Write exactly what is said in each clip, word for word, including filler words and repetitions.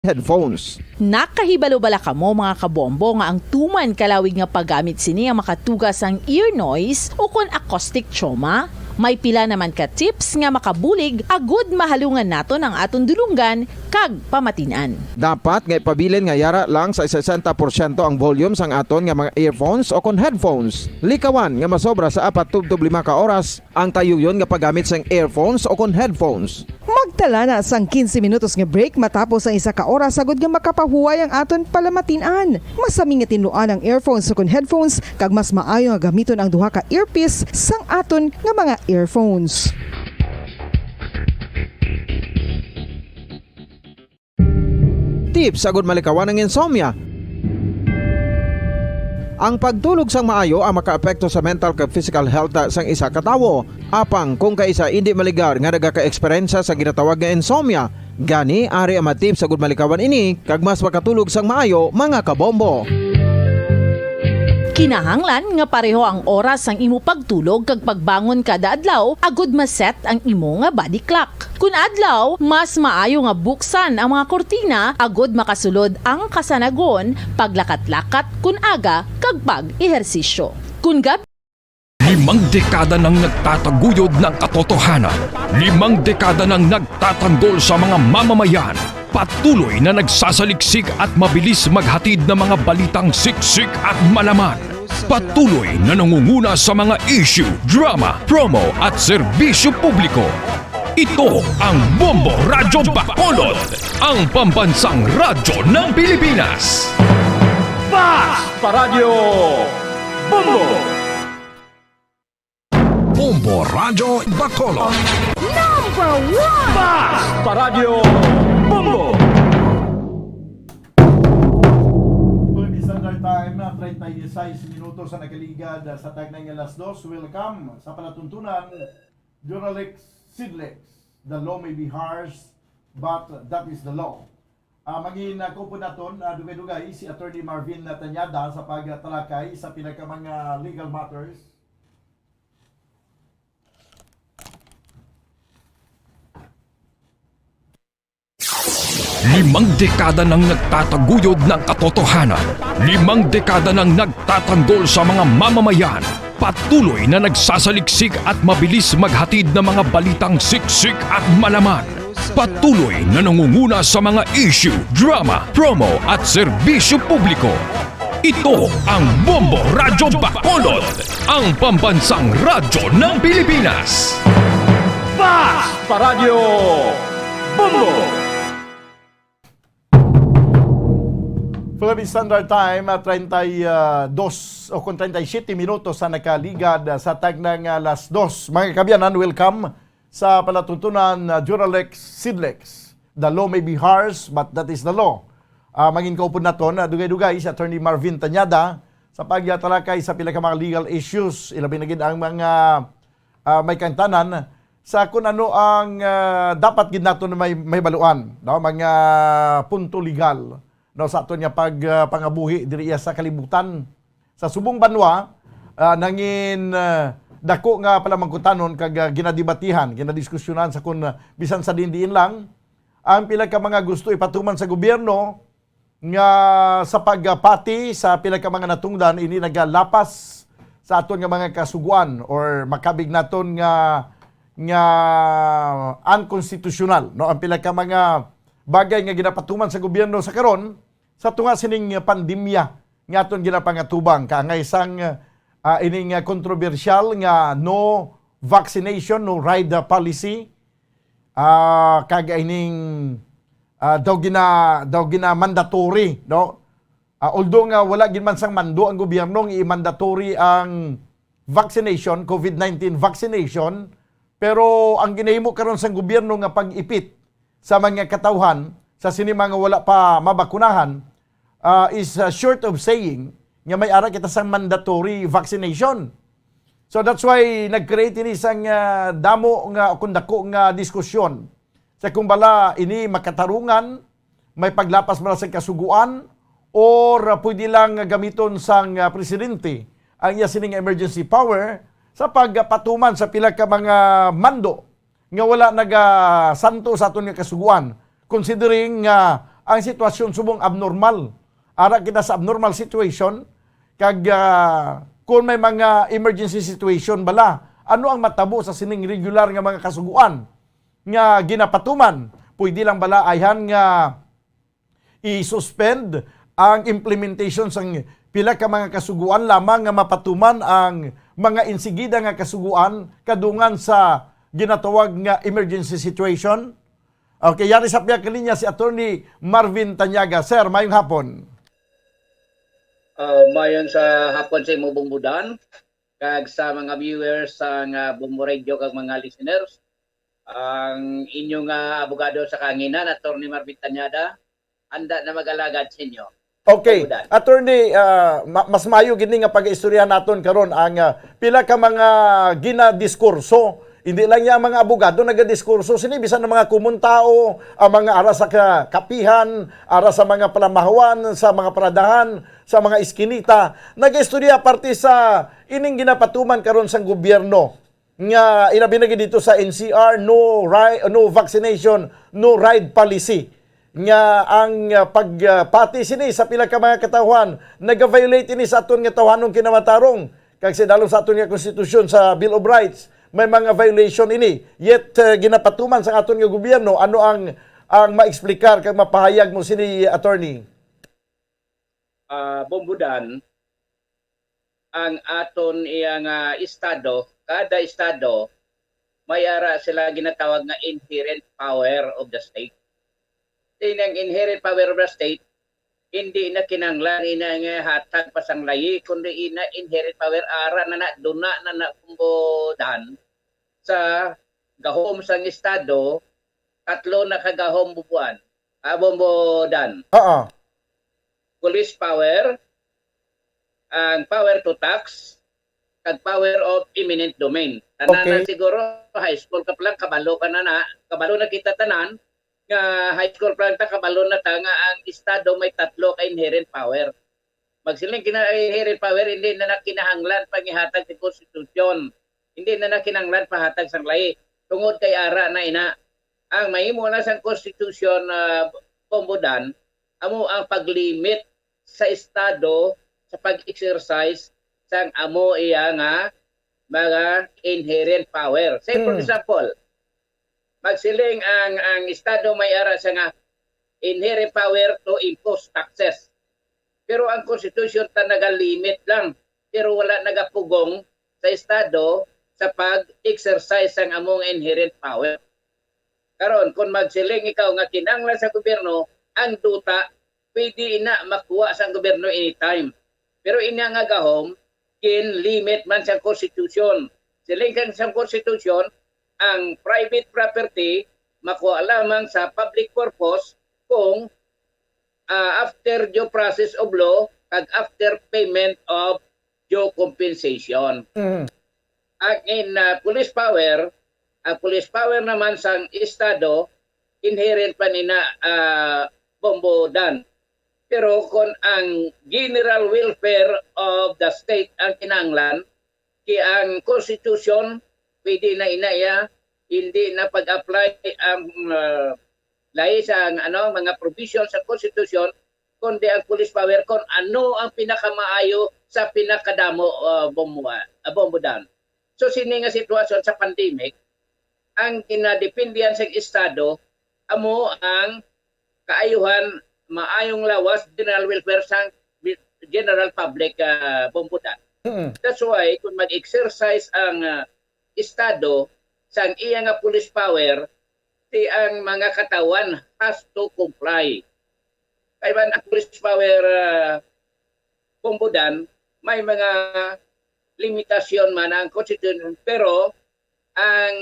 headphones. Nakahibalo bala kamo, mga kabombo, nga ang tuman ka lawig nga paggamit sini ang makatuga sang ear noise ukon acoustic trauma? May pila naman ka tips nga makabulig agud mahalungan naton ang aton dulonggan kag pamatin-an. Dapat nga ipabilin nga yara lang sa sesenta porsyento ang volume sang aton nga mga earphones ukon headphones. Likawan nga masobra sa apat tubtob lima ka oras ang tayuyon nga paggamit sang earphones ukon headphones. Magtala na sang quince minutos nga break matapos ang isa ka oras, agud nga makapahuway ang aton palamatin-an. Masami nga tinluan ang earphones ukon headphones, kag mas maayo nga gamiton ang duha ka earpiece sang aton nga mga earphones. Tips agud malikawan ang insomnia. Ang pagtulog sang maayo ang makaapekto sa mental kag physical health sang isa ka tawo. Apang kung kaisa indi maligar nga nagaka-eksperyensya sa ginatawag nga insomnia, gani ari ang mga tips agud malikawan ini kag mas makatulog sang maayo, mga kabombo. Kinahanglan nga pareho ang oras sang imo pagtulog kag pagbangon kada adlaw agud ma-set ang imo nga body clock. Kun adlaw, mas maayo nga buksan ang mga kurtina agud makasulod ang kasanagon, paglakat-lakat kun aga, kag pag-ehersisyo. Kun gab- Limang dekada nang nagtataguyod ng katotohanan. Limang dekada nang nagtatanggol sa mga mamamayan. Patuloy na nagsasaliksik at mabilis maghatid ng mga balitang siksik at malaman. Patuloy na nangunguna sa mga issue, drama, promo at serbisyo publiko. Ito ang Bombo Radyo Bacolod, ang pambansang radyo ng Pilipinas. Fast Paradyo Bombo! Bombo Radyo Bacolod. Number one! Fast Paradyo Bombo! Philippine Standard Time, treinta y seis minutos ang nakaligad sa tagnang alas dos. Welcome sa palatuntunan, Duralex Seedlex. The law may be harsh, but that is the law. Ah, mangin, ah, kaupod naton, ah, dugay-dugay si Attorney Marvin Tañada sa pagtalakay sa pila ka mga legal matters. Limang dekada nang nagtataguyod ng katotohanan. Limang dekada nang nagtatanggol sa mga mamamayan. Patuloy na nagsasaliksik at mabilis maghatid ng mga balitang siksik at malaman. Patuloy na nangunguna sa mga issue, drama, promo at serbisyo publiko. Ito ang Bombo Radyo Bacolod, ang pambansang radyo ng Pilipinas. Fast Paradyo Bombo! Philippine Standard Time, ah, treinta y dos o kung treinta y siete minutos sa nakaligad, ah, sa tagnang, ah, alas dos. Mga kaabyanan, welcome sa palatuntunan, ah, Duralex Seedlex. The law may be harsh, but that is the law. Ah, mangin kaupod naton, ah, dugay-dugay si Attorney Marvin Tañada sa pagtalakay sa pila ka mga legal issues, ilabi na gid ang mga, ah, may kaangtanan sa kun ano ang, ah, dapat gid naton may, mahibaluan, no? Mga punto legal, no, sa aton nga pag, ah, pangabuhi diri iya sa kalibutan. Sa subong banwa, ah, nangin, ah, dako nga palamangkutanon kag, ah, ginadebatihan, ginadiskusyonan sa kun, ah, bisan sa diin-diin lang, ang pila ka mga gusto ipatuman sa gobyerno nga sa pagpati sa pila ka mga natungdan ini nagalapas sa aton nga mga kasugoan or makabig naton nga, nga unconstitutional, no? Ang pila ka mga bagay nga ginapatuman sa gobyerno sa karon, sa tunga sining pandemya nga aton ginapangatubang, kaangay sang, ah, ining, ah, kontrobersyal nga no vaccination, no ride policy, ah, kag ining, ah, daw gina-, daw gina-mandatory, no? Ah, although nga wala gid man sang mando ang gobyerno nga i-mandatory ang vaccination, covid nineteen vaccination, pero ang ginahimo karon sang gobyerno nga pag-ipit sa mga katawhan, sa sini mga wala pa mabakunahan, ah, is, ah, short of saying nga may ara kita sang mandatory vaccination. So that's why nag-create ini sang, ah, damo nga, kung dako nga diskusyon sa kung bala ini makatarungan, may paglapas bala sa kasuguan, or, ah, pwede lang gamiton sang, ah, presidente ang iya sining emergency power sa pagpatuman sa pila ka mga mando nga wala nagasanto sa aton nga kasuguan, considering nga ang sitwasyon subong abnormal. Ara kita sa abnormal situation, kag, ah, kung may mga emergency situation bala, ano ang matabo sa sining regular nga mga kasuguan nga ginapatuman? Pwede lang bala ayhan nga i-suspend ang implementation sang pila ka mga kasuguan lamang nga mapatuman ang mga insigida nga kasuguan kadungan sa ginatawag nga emergency situation? Okay, yari sa pihak linya si Attorney Marvin Tanyaga. Sir, mayong hapon. Uh, mayon sa hapon sa imo, Bumbudan, kag sa mga viewers sa nga Bombo Radio kag mga listeners. Ang inyo nga abogado sa kanginan, Attorney Marvin Tanyada, anda na mag-alagad sa inyo. Okay. Attorney, ah, ma- mas maayo gini nga pag-istorya naton karon ang, ah, pila ka mga ginadiskurso. Hindi lang niya ang mga abogado nagadiskurso, sini bisan ang mga kumon tao, ang mga ara sa ka- kapihan, ara sa mga palamahawan, sa mga paradahan, sa mga iskinita, nag-istorya parte sa ining ginapatuman karon sang gobyerno nga ilabi na gid dito sa N C R, no ri- no vaccination, no ride policy, nga ang, ah, pagpati sini sa pila ka mga katawhan nag-violate ini sa aton nga tawhanon kinamatarong kag sa idalom sa aton nga konstitusyon, sa Bill of Rights. May mga violation ini, yet, ah, ginapatuman sa aton nga gobyerno. Ano ang ang maeksplikar kag mapahayag mo sini, attorney? Ah, Bombudan, ang aton iya nga estado, kada estado may ara sila ginatawag nga inherent power of the state. Kini ang inherent power of the state, hindi na kinahanglan ina nga hatag pa sang layi, kundi ina inherent power, ara na na, duna na na, Bombudan, sa gahom sang estado, tatlo na ka gahom, Bombudan, ah, Bombudan. Oo. Police power, ang power to tax, kag power of eminent domain. Tanan Okay. na siguro, high school ka pa lang, kabalo ka na na, kabalo na kita tanan, nga high school pa lang ta, kabalo na ta nga ang estado may tatlo ka inherent power. Magsiling kina inherent power, hindi na na kinahanglan pangihatag sa konstitusyon. Hindi na na kinahanglan pahatag sang lahi. Tungod kay ara na ina. Ang mahimo na sang konstitusyon, ah, Bombudan, amo ang paglimit sa estado sa pag-exercise sang amo iya nga mga inherent power. Say, for Mm. example, magsiling ang, ang estado may ara sa nga inherent power to impose taxes. Pero ang konstitusyon ta nagalimit lang, pero wala nagapugong sa estado sa pag-exercise sang among inherent power. Karon, kung magsiling ikaw nga kinahanglan sa gobyerno ang duta, pwede ina makuha sang gobyerno anytime. Pero ina nga gahom, gin-limit man sang konstitusyon. Siling kang sang konstitusyon, ang private property makuha lamang sa public purpose kung, ah, after due process of law kag after payment of due compensation. Mhm. Ang in, ah, police power, ang police power naman sang estado, inherent pa nina, ah, Bombo Dan. Pero kung ang general welfare of the state ang kinahanglan, kay ang constitution, pwede na ina iya, hindi na pag-apply ang, ah, lahi sa, ano, mga provision sa constitution, kundi ang police power kung ano ang pinakamaayo sa pinakadamo, ah, Bombo, ah, Bombo Dan. So, sini nga sitwasyon sa pandemic, ang ginadependihan sa estado amo ang kaayuhan, maayong lawas, general welfare sang general public, ah, Bombo Dan. Mm. That's why kung mag-exercise ang, ah, estado sang iya nga police power, ti ang mga katawhan has to comply. Kay man ang police power, ah, Bombo Dan, may mga limitasyon man ang constitution, pero ang,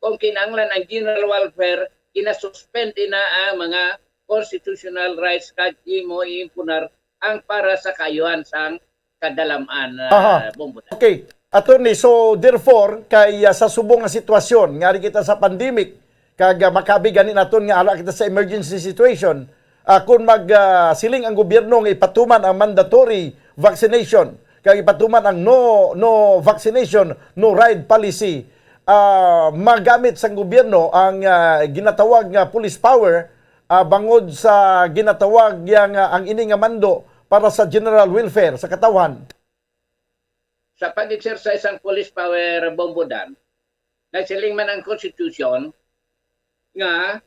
kung kinahanglan ang general welfare, ginasuspend na ang mga constitutional rights kag imo iimpunar ang para sa kaayuhan sang kadalaman, ah, Aha. Bombo Dan. Okay. Attorney, so therefore, kay, ah, sa subong nga sitwasyon, nga ari kita sa pandemic, kag, ah, makabi gani naton nga ara kita sa emergency situation, ah, kung mag, ah, siling ang gobyerno nga ipatuman ang mandatory vaccination, kag ipatuman ang no, no vaccination, no ride policy, ah, magamit sang gobyerno ang, ah, ginatawag nga police power, ah, bangod sa ginatawag yang, ah, ang ini nga mando para sa general welfare sa katawhan? Sa pag-exercise sang police power, Bombodan, nagsiling man ang Constitution nga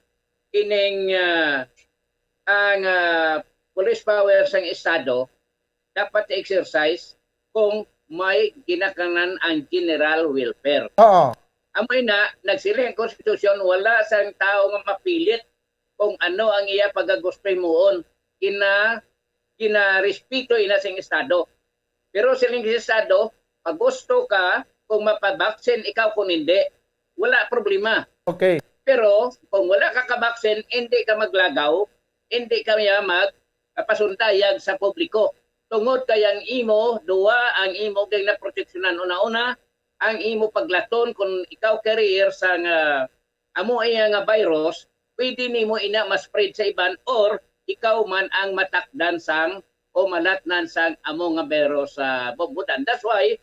ining, ah, ang, ah, police power sang Estado dapat i-exercise kung may ginakangnan ang general welfare. Oo. Amo na, nagsiling ang Constitution, wala sang tawo nga mapilit kung ano ang iya pagagusto himuon. Gina-, ginarespeto ina sing Estado. Pero siling sa Estado, pag gusto ka, kung mapabaksin ikaw kung hindi, wala problema. Okay. Pero kung wala ka kabaksin, hindi ka maglagaw, hindi ka niya mag-, ah, pasundayag sa publiko. Tungod kay ang imo, duwa ang imo gay naproteksyonan. Una-una, ang imo paglaton kung ikaw carrier sa nga amo iya nga virus, pwede nimo ina ma-spread sa iban or ikaw man ang matakdan sang o malatnan sang amo nga virus sa Bombodan. That's why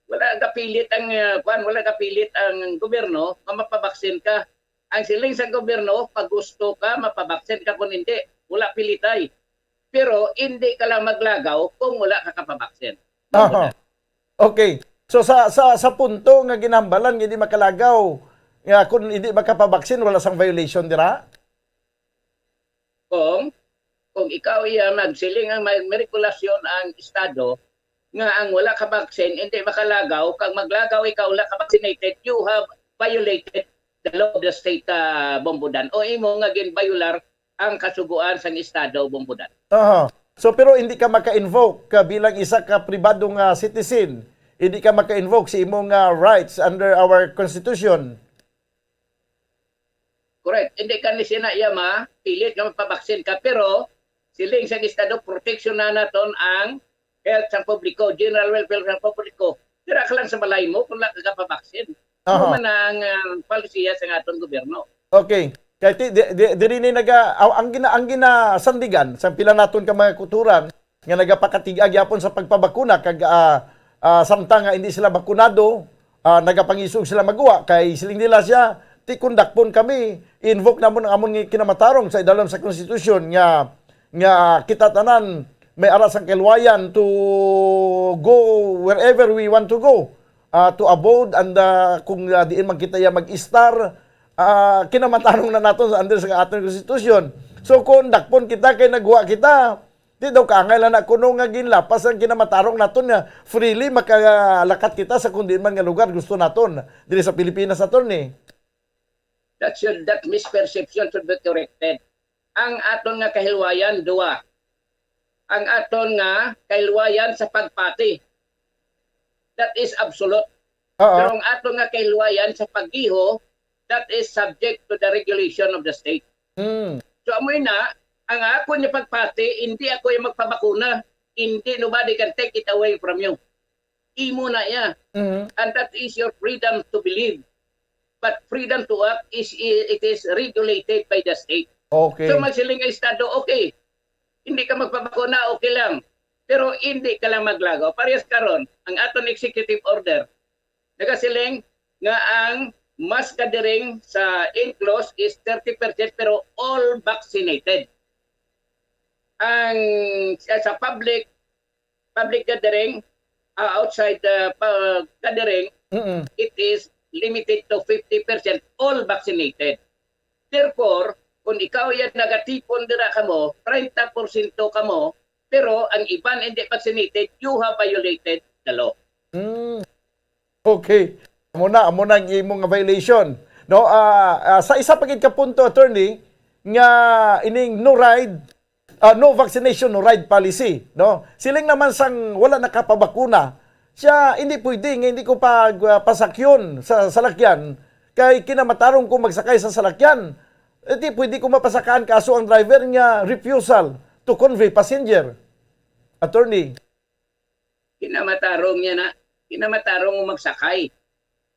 wala gapilit ang, ah, kwan, wala gapilit ang gobyerno nga mapabaksin ka. Ang siling sa gobyerno, pag gusto ka, mapabaksin ka, kung hindi, wala pilitay. Pero hindi ka lang maglagaw kung wala ka kapabaksin. Aha. Okay. So sa, sa, sa punto nga ginhambalan nga hindi makalagaw, nga kung hindi makapabaksin, wala sang violation dira? Kung, kung ikaw iya magsiling ang may, may regulasyon ang Estado nga ang wala ka vaccine, hindi makalagaw, kag maglagaw ikaw wala ka vaccinated, you have violated the law of the state, ah, Bombodan, o imo nga ginbayular ang kasugoan sang Estado, Bombodan. Aha. So, pero hindi ka maka-invoke ka bilang isa ka pribado nga citizen. Hindi ka maka-invoke sa imo nga rights under our constitution. Correct. Hindi ka ni sina iya mapilit nga magpabaksin ka, pero siling sang Estado, proteksyonan naton ang health sang publiko, general welfare sang publiko. Dira ka lang sa balay mo kung wala ka kapabaksin. Aha. Ano man ang, ah, palisiya sang aton gobyerno? Okay. Kay ti-, di, di, diri ni naga-, aw, ang gina-, ang ginasandigan sa pila naton ka mga kuturan nga nagapakatig-a gyapon sa pagpabakuna kag, ah, ah, samtang nga hindi sila bakunado, ah, nagapangisog sila maggwa kay siling nila siya, "Ti kundakpon kami, invoke namon ang amon nga kinamatarong sa idalom sa konstitusyon nga, nga kita tanan may ara sang kahilwayan to go wherever we want to go, ah, to abode and, ah, kung, ah, diin man kita ya mag-istar, ah, kinamatarong na naton sa under sa aton konstitusyon." So kung dakpon kita kay naggwa kita, di daw kaangay lang na kuno nga ginlapas ang kinamatarong naton nga freely makalakat kita sa kung diin man nga lugar gusto naton diri sa Pilipinas, attorney. That should, that misperception should be corrected. Ang aton nga kahilwayan, duwa. Ang aton nga kahilwayan sa pagpati, that is absolute. Oo. Pero ang aton nga kahilwayan sa paggiho, that is subject to the regulation of the state. Hmm. So, amoy na, ang akon nga pagpati, hindi ako yung magpabakuna. Hindi, nobody can take it away from you. Imo na iya. Mhm. And that is your freedom to believe. But freedom to act is, it is regulated by the state. Okay. So, magsiling ang Estado, "Okay, hindi ka magpabakuna, okay lang. Pero hindi ka lang maglagaw." Parehas karon, ang aton executive order, nagasiling nga ang mass gathering sa enclosed is thirty percent, pero all vaccinated. Ang, sa, sa public, public gathering, ah, outside the pa-, gathering, Mm-mm. it is limited to fifty percent, all vaccinated. Therefore, kung ikaw yan nagatipon dira kamo, treinta porsyento kamo, pero ang iban hindi vaccinated, you have violated the law. Mm. Okay. Amo na, amo na ang imo nga violation. No, ah, ah, sa isa pa gid ka punto, attorney, nga ining no ride, ah, no vaccination, no ride policy, no? Siling naman sang wala nakapabakuna, siya, "Hindi pwede nga hindi ko pag, ah, pasakyon sa salakyan kay kinamatarong ko magsakay sa salakyan. Hindi pwede ko mapasakaan kaso ang driver nga refusal to convey passenger." Attorney. Kinamatarong niya na, kinamatarong mo magsakay.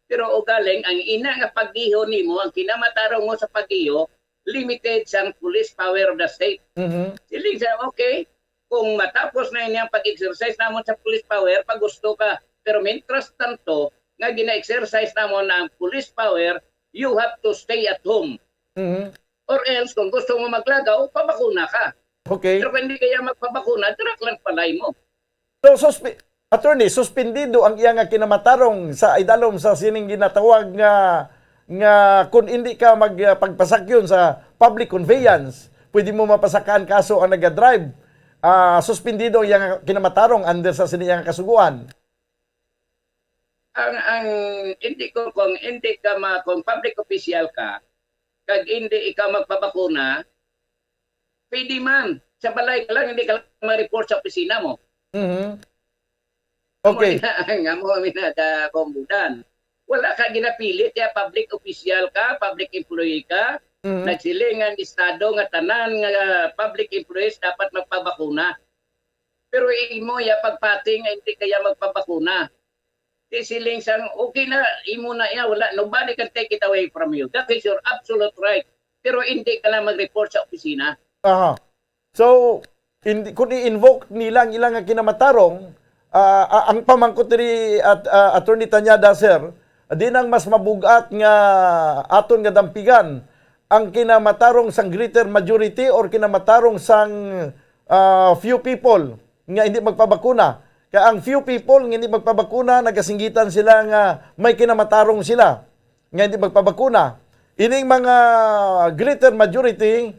Pero ugaling, ang ina nga paggiho nimo, ang kinamatarong mo sa paggiho, limited sang police power of the state. Mhm. Siling siya, "Okay, kung matapos na ini ang pag-exercise namon sa police power, pag gusto ka. Pero mientras tanto, nga gina-exercise namon ang police power, you have to stay at home." Mhm. Or else, kung gusto mo maglagaw, pabakuna ka. Okay. Pero kung hindi kaya magpabakuna, dira ka lang sa balay mo. So, suspe- attorney, suspendido ang iya nga kinamatarong sa idalom sa sining ginatawag nga nga kung hindi ka mag ah, pagpasakyon sa public conveyance, pwede mo mapasakaan kaso ang nagadrive. Ah, suspendido ang iya nga kinamatarong under sa sini nga kasuguan. Ang ang hindi ko kung hindi ka ma kung public official ka, kag hindi ikaw magpabakuna, pwede man sa balay ka lang, hindi ka lang ma-report sa opisina mo. Mhm. Amo Okay. na ang amo mi na ka Bombudan. Wala ka ginapilit ya, public official ka, public employee ka. Mhm. Nagsiling ang estado nga tanan nga public employees dapat magpabakuna. Pero imo ya pagpati nga hindi kaya magpabakuna. Di siling sang, okay na, imo na ya, wala, nobody can take it away from you. That is your absolute right. Pero hindi ka lang mag-report sa opisina. Aha. So, hindi, kung i-invoke nila ang ilang nga kinamatarong, ah, ah, ang pamangkot diri at ah, Attorney Tanyada, sir, di nang mas mabugat nga aton nga dampigan ang kinamatarong sang greater majority or kinamatarong sang ah, few people nga hindi magpabakuna. Kaya ang few people nga hindi magpabakuna, nagasinggitan sila nga may kinamatarong sila nga hindi magpabakuna. Ining mga greater majority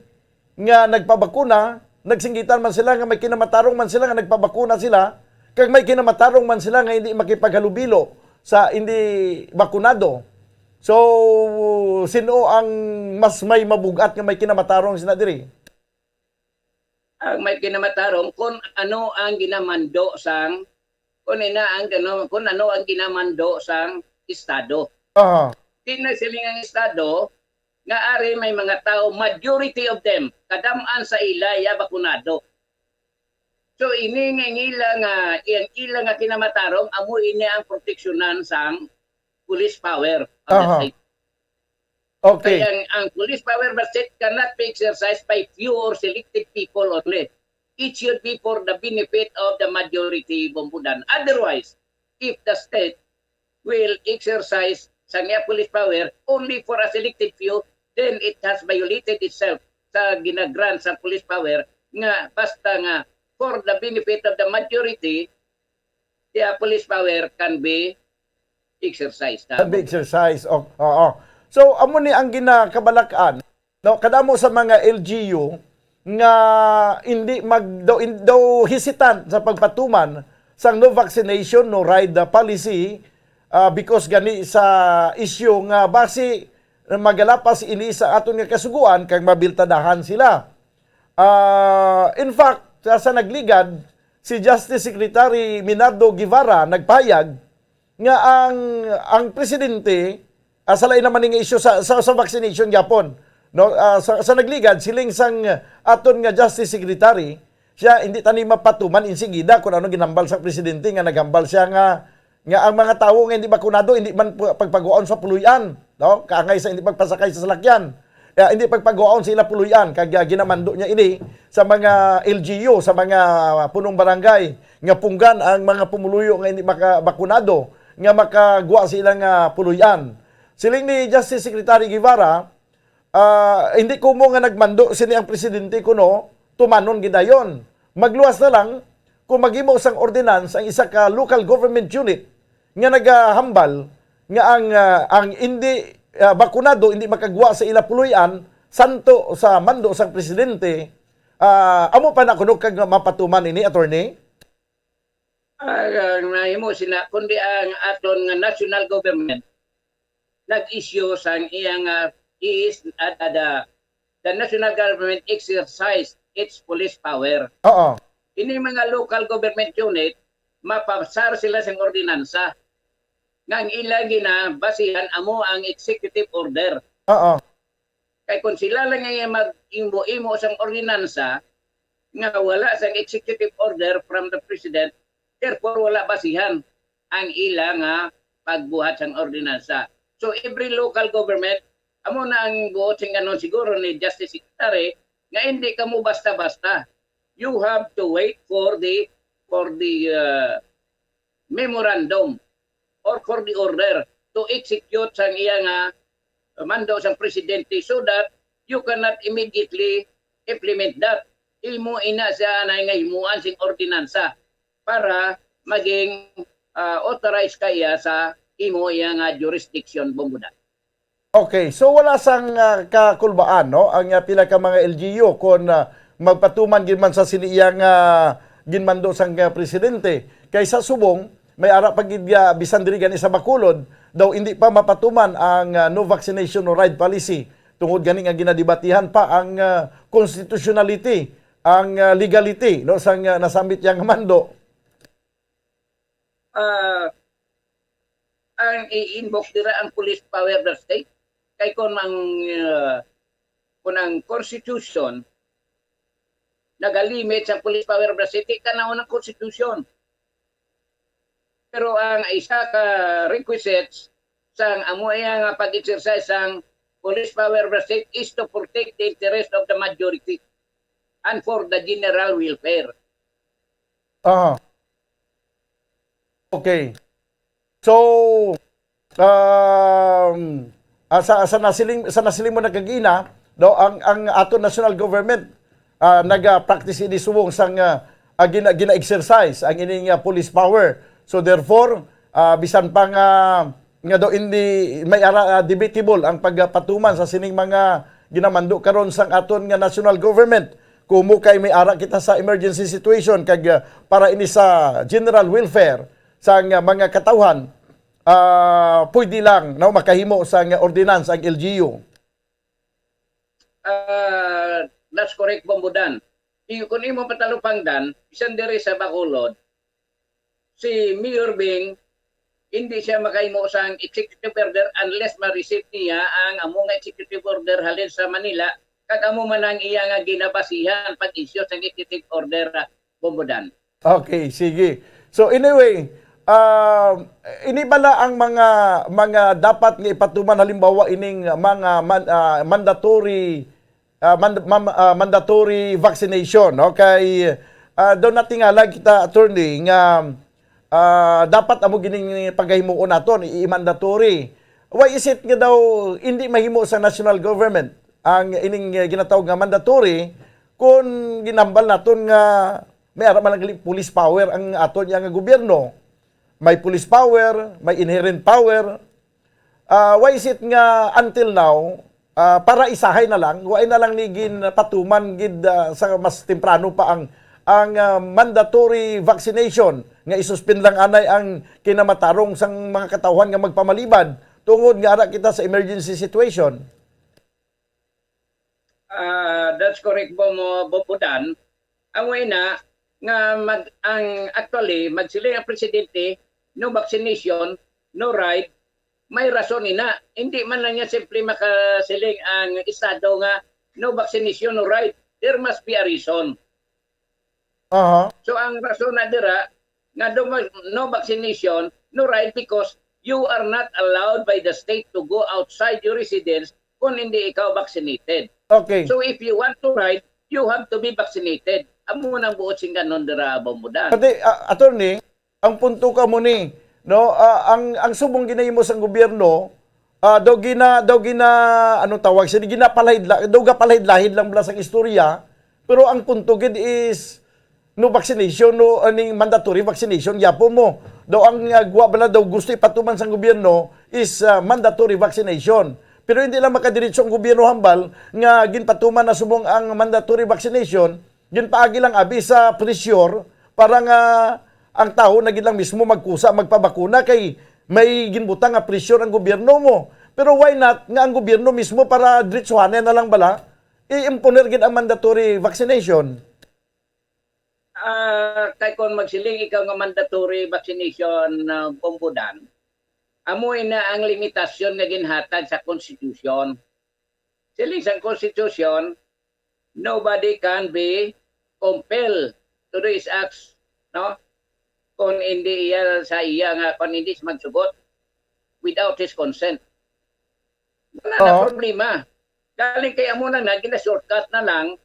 nga nagpabakuna, nagsinggitan man sila nga may kinamatarong man sila nga nagpabakuna sila, kag may kinamatarong man sila nga hindi makipaghalubilo sa hindi bakunado. So, sino ang mas may mabugat nga may kinamatarong sila diri? Ang may kinamatarong kung ano ang ginamando sang, kung ina ang ano, kung ano ang ginamando sang estado. Aha. Kinasiling ang estado nga ari may mga tao, majority of them, kadam-an sa ila ya bakunado. So ini nga ang ila nga, ang ila nga kinamatarong, amo ini ang proteksyonan sang police power of the Aha. state. Okay. Kaya ang, ang police power of the state cannot be exercised by few or selected people only. It should be for the benefit of the majority, Bombudan. Otherwise, if the state will exercise sang iya police power only for a selected few, then it has violated itself sa ginagrant sa police power nga basta nga for the benefit of the majority, the police power can be exercised. Can be exercised. O, oo. So, amo ni ang ginakabalak-an, no? Kadamo sa mga L G U nga hindi mag daw, in- daw hesitant sa pagpatuman sang no vaccination, no ride uh, policy, ah, because gani sa issue nga basi magalapas ini sa aton nga kasuguan kag mabiltadahan sila. Ah, in fact, sa, sa nagligad, si Justice Secretary Minardo Guevara nagpahayag nga ang ang presidente, ah, sa lain naman nga issue sa, sa, sa vaccination gyapon, no? Ah, sa, sa nagligad, siling sang aton nga Justice Secretary, siya hindi tani mapatuman insigida kung ano ginhambal sa presidente nga naghambal siya nga nga ang mga tawo nga hindi bakunado hindi man pu- pagpaguaon sa puloy-an, no? Kaangay sa hindi pagpasakay sa salakyan. Eh, hindi pagpaguaon sa ila puloy-an kag ah, ginamando niya ini sa mga L G U, sa mga punong barangay nga punggan ang mga pumuluyo nga hindi makabakunado nga makagwa sa ilang ah, puloy-an. Siling ni Justice Secretary Guevara, ah, hindi ko mo nga nagmando sini ang presidente kuno tumanon gidayon. Magluwas na lang kung maghimo sang ordinance ang isa ka local government unit nga nagahambal nga ang ah, ang hindi ah, bakunado hindi makagwa sa ila puloy-an santo sa mando sang presidente. Ah, amo pa na kuno kag mapatuman ini, attorney? Ang nahimo sina kundi ang aton nga national government nag-issue sang iyang ah, is ah, the, the, the national government exercised its police power. Oo. Ini mga local government unit mapasar sila sang ordinansa nga ang ilang ginabasihan amo ang executive order. Oo. Kay kung sila lang nga mag-imo-imo sang ordinansa nga wala sang executive order from the president, therefore wala basihan ang ila nga pagbuhat sang ordinansa. So every local government, amo na ang buot sing kanon siguro ni Justice Secretary, nga hindi kamo basta-basta. You have to wait for the for the uh, memorandum or for the order to execute sang iya nga mando sang presidente so that you cannot immediately implement that. Imo ina siya na nga himuan sing ordinansa para maging, ah, authorized ka iya sa imo iya nga jurisdiction, Bombudan. Okay, so wala sang, ah, kakulbaan, no, ang, ah, pila ka mga L G U kon, ah, magpatuman gid man sa sini iya nga ginmando sang, ah, presidente. Kay sa subong, may ara pa gid nga bisan diri gani sa Bacolod, daw hindi pa mapatuman ang, ah, no vaccination, no ride policy. Tungod gani nga ginadebatihan pa ang, ah, constitutionality, ang, ah, legality, no, sang, ah, nasambit yang mando. Ah, ang i-invoke dira ang police power of the state. Kay kung ang, ah, kung ang constitution nagalimit sa police power of the state, di tan-awon ang constitution. Pero ang isa ka requisites sang amo iya nga pag-exercise sang police power of the state is to protect the interest of the majority and for the general welfare. Aha. Okay. So, um, ah, sa, sa nasiling, sa nasiling mo na kagina, no, ang, ang ato national government, ah, naga-practice ini subong sang, ah, ah, gina, gina-exercise ang ining, ah, police power. So therefore, ah, bisan pa nga, nga daw hindi may ara, ah, debatable ang pagpatuman sa sining mga ginamando karon sang aton nga national government, kumo kay may ara kita sa emergency situation kag, ah, para ini sa general welfare sang, ah, mga katawhan, ah, pwede lang, no, makahimo sang ordinance ang L G U. Ah, that's correct, Bombudan. Iyo, kung imo patalupangdan, bisan diri sa Bacolod, si Mayor Bing, hindi siya makahimo sang executive order unless ma-receive niya ang amo nga executive order halin sa Manila, kag amo man ang iya nga ginabasihan pag-issue sang executive order, ah, Bombudan. Okay, sige. So anyway, ah, ini bala ang mga, mga dapat nga ipatuman, halimbawa ining mga man-, ah, mandatory, ah, mand-, mam-, ah, mandatory vaccination, no? Kay, ah, daw natingala kita, attorney, nga, ah, dapat amo gining pagahimuon naton, i-, i-mandatory. Why is it nga daw hindi mahimo sa national government ang ining, ah, ginatawag nga mandatory kung ginambal naton nga may ara man lang police power ang aton iya nga gobyerno? May police power, may inherent power. Ah, why is it nga until now, ah, para isahay na lang, wala na lang ni ginpatuman gid, ah, sa mas temprano pa ang, ang, ah, mandatory vaccination, nga isuspend lang anay ang kinamatarong sang mga katawhan nga magpamalibad tungod nga ara kita sa emergency situation? Ah, that's correct, Bom-, Bombudan. Ang una nga mag-, ang actually, magsiling ang presidente, "No vaccination, no ride." May rason ina. Hindi man lang niya simple makasiling ang estado nga, "No vaccination, no ride." There must be a reason. Aha. So ang rason na dira nga do-, no vaccination, no ride, because you are not allowed by the state to go outside your residence kung hindi ikaw vaccinated. Okay. So if you want to ride, you have to be vaccinated. Amo nang buot sing kanon dira, Bombudan. Pati, ah, attorney, ang punto ka mo ni, no, ah, ang, ang subong ginahimo sang gobyerno, ah, daw gina, daw gina, anong tawag siya, ginapalahid la-, daw gapalahid-lahid lang bala sang istorya, pero ang punto gid is no vaccination, no, aning mandatory vaccination gyapon mo. Daw ang, ah, gwa bala daw gusto ipatuman sang gobyerno is, ah, mandatory vaccination. Pero hindi lang makadiretso ang gobyerno hambal nga ginpatuman na subong ang mandatory vaccination, ginpaagi lang abi sa pressure para nga ang tawo na gid lang mismo magkusa magpabakuna kay may ginbutang nga pressure ang gobyerno mo. Pero why not nga ang gobyerno mismo para diretsuhanan na lang bala i-imponer gid ang mandatory vaccination? Ah, kay kung magsiling ikaw nga mandatory vaccination, ah, Bombudan, amo ina ang limitasyon nga ginhatag sa konstitusyon. Siling sang konstitusyon, nobody can be compelled to do his acts, no? Kung hindi iya sa iya nga, kung hindi siya magsugot without his consent. Wala na Oo. problema. Galing kay amo lang na, gina-shortcut na lang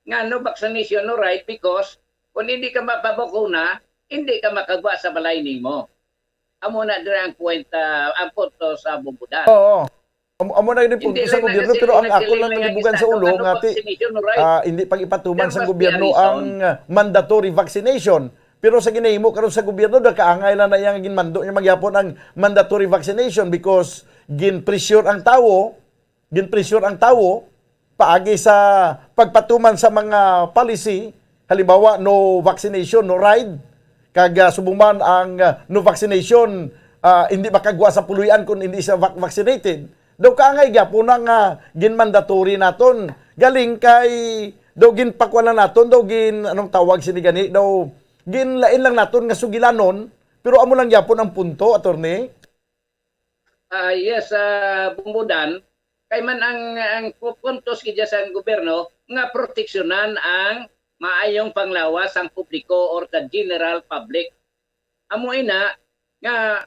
nga no vaccination, no right, because kung hindi ka mapabakuna, hindi ka makagwa sa balay nimo. Amo na dira ang kwenta, ang punto sa Bombudan. Oo. Amo, amo na yung punto sa gobyerno, pero ang ako lang nalibugan sa ulo nga ti, ah, hindi pag ipatuman sa gobyerno ang, ah, mandatory vaccination. Pero sa ginahimo karon sa gobyerno, nakaangay lang na iyang ginmando niya magyapon ang mandatory vaccination because gin-pressure ang tawo, gin-pressure ang tawo paagi sa pagpatuman sa mga policy, halimbawa, no vaccination, no ride, kag, ah, subong man ang, ah, no vaccination, ah, hindi makagwa sa puloy-an kung hindi siya vac-, vaccinated. Daw kaangay gyapon na nga ginmandatory naton. Galing kay daw ginpakuan lang naton, daw gin, anong tawag sini gani, daw ginlain lang naton nga sugilanon, pero amo lang gyapon ang punto, attorney. Ah, yes, ah, Bumbudan, kay man ang, ang pu-, puntos gid sa gobyerno nga proteksyonan ang maayong panglawas sang publiko or the general public. Amo ina nga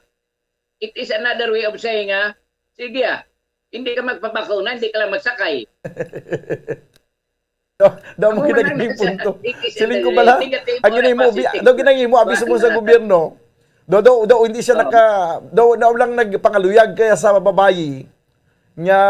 it is another way of saying nga, sige, ah, hindi ka magpabakuna, hindi ka lang magsakay. Daw, daw mo Amo man ang ginaging nasa-, punto. It is Siling ko another bala, way. Negative ang or ginahimo, abi-, positive. Daw ginahimo, abi sa mo sa gobyerno. Daw, daw, daw, hindi siya Oo. naka, daw, daw lang nagpangaluyag kaya sa babayi. Nga,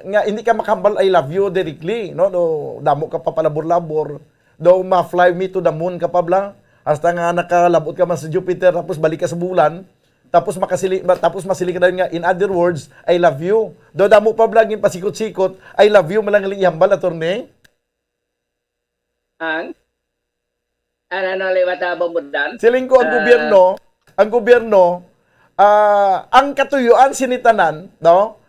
nga hindi ka makahambal "I love you" directly, no? No, damo ka papalabor-labor. Daw ma-fly me to the moon ka pa bla. Hasta nga nakalabot ka man sa Jupiter, tapos balik ka sa bulan. Tapos makasili-, ma-, tapos masiling ka dayon nga, "In other words, I love you." Daw damo pa bla gin pasikot-sikot, "I love you," man lang gali ihambal, attorney. Ang? Ano, ano, liwat, ah, Bumbudan? Siling ko ang Ah. gobyerno, ang gobyerno, ah, ang katuyuan sini tanan, no?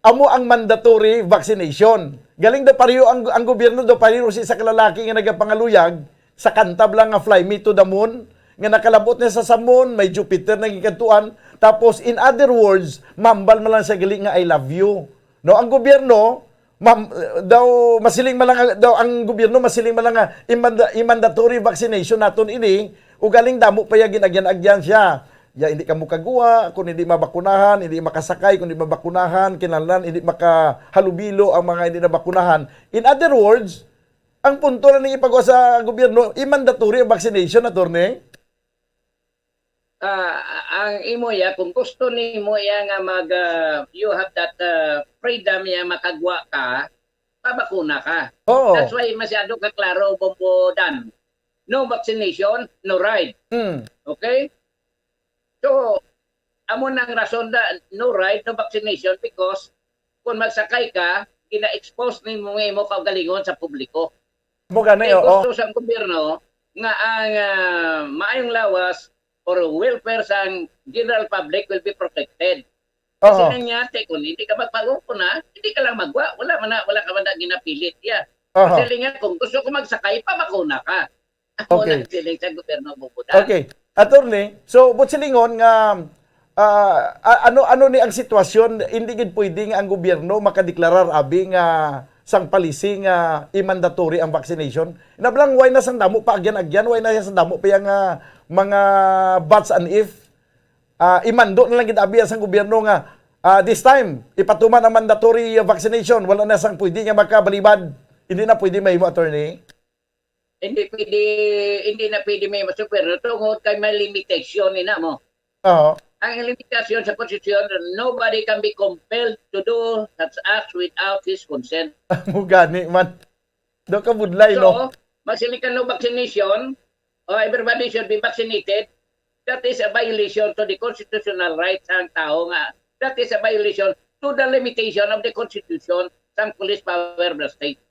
Amo ang mandatory vaccination. Galing daw pareho ang, ang gobyerno daw pareho si sa kalalaki nga nagapangaluyag sa kanta bla nga "Fly Me to the Moon," nga nakalabot niya sa, sa moon, may Jupiter na gikadtuan. Tapos, in other words, mambal man lang siya gali nga, "I love you." No, ang gobyerno, Ma'am, daw masiling man lang, daw ang gobyerno masiling man lang nga i-manda-, i-mandatory vaccination naton ini, ugaling damo pa ya gin-agyan-agyan siya. Ya, hindi ka mukagwa kung hindi mabakunahan, hindi makasakay kung hindi mabakunahan, kinahanglan hindi makahalubilo ang mga hindi nabakunahan. In other words, ang punto na ning ipagawa sa gobyerno, i-mandatory ang vaccination, attorney. Ah, ang imo ya, kung gusto nimo ya nga mag, ah, you have that, ah, freedom ya, makagwa ka, pabakuna ka. Oo. That's why masyado ka klaro, Bombo Dan. No vaccination, no ride. Mm. Okay? So, amo nang rason da, no ride, no vaccination, because kung magsakay ka, gina-expose nimo ang imo kaugalingon sa publiko. Mo gani, Kay oo. gusto sang gobyerno nga ang, ah, maayong lawas or welfare sang general public will be protected. Kasi Oho. nang yate, kung hindi ka magpabakuna, hindi ka lang magwa. Wala man na, wala ka man na ginapilit, ya. Oho. Kasi nga, kung gusto ko magsakay, pabakuna ka. Amo Okay. lang siling sa gobyerno, Bubuda. Okay. Attorney, so, but silingon nga, ah, a-, ano, ano ni ang sitwasyon, hindi gid pwede nga ang gobyerno makadeklarar, abi, nga sang policy nga i-mandatory ang vaccination? Nablang, why na sang damo pa agyan-agyan? Why na sang damo pa yang, ah, mga buts and if? Ah, imando na lang gid, abi, ang sang gobyerno nga, ah, this time, ipatuman ang mandatory vaccination. Wala na sang pwede nga makabalibad. Hindi na pwede mahimo, attorney. Hindi pwede, hindi na pwede may masuper tungod kay may limitasyon ni na mo. Oo. Ang limitasyon sa konstitusyon, nobody can be compelled to do such acts without his consent. Mo gani man. Do ka budlay, no? So, magsiling ka no vaccination, o everybody should be vaccinated, that is a violation to the constitutional rights sang tao nga, that is a violation to the limitation of the constitution sang police power of the state.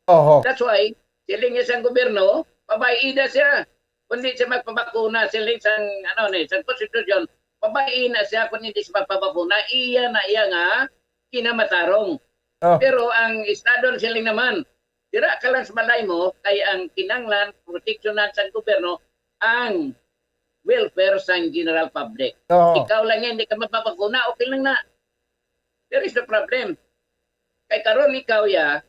Oho. That's why, siling niya sang gobyerno, pabay-i na siya. Kundi siya magpabakuna, siling sang, ano ni, sang konstitusyon, pabay-i na siya kung hindi siya magpabakuna, iya na iya nga kinamatarong. Oh. Pero ang estado siling naman, dira ka lang sa balay mo, kay ang kinanglan, proteksyonan sang gobyerno, ang welfare sang general public. Oo. Ikaw lang yan, hindi ka magpabakuna, okay lang na. There is no problem. Kay karon ikaw ya,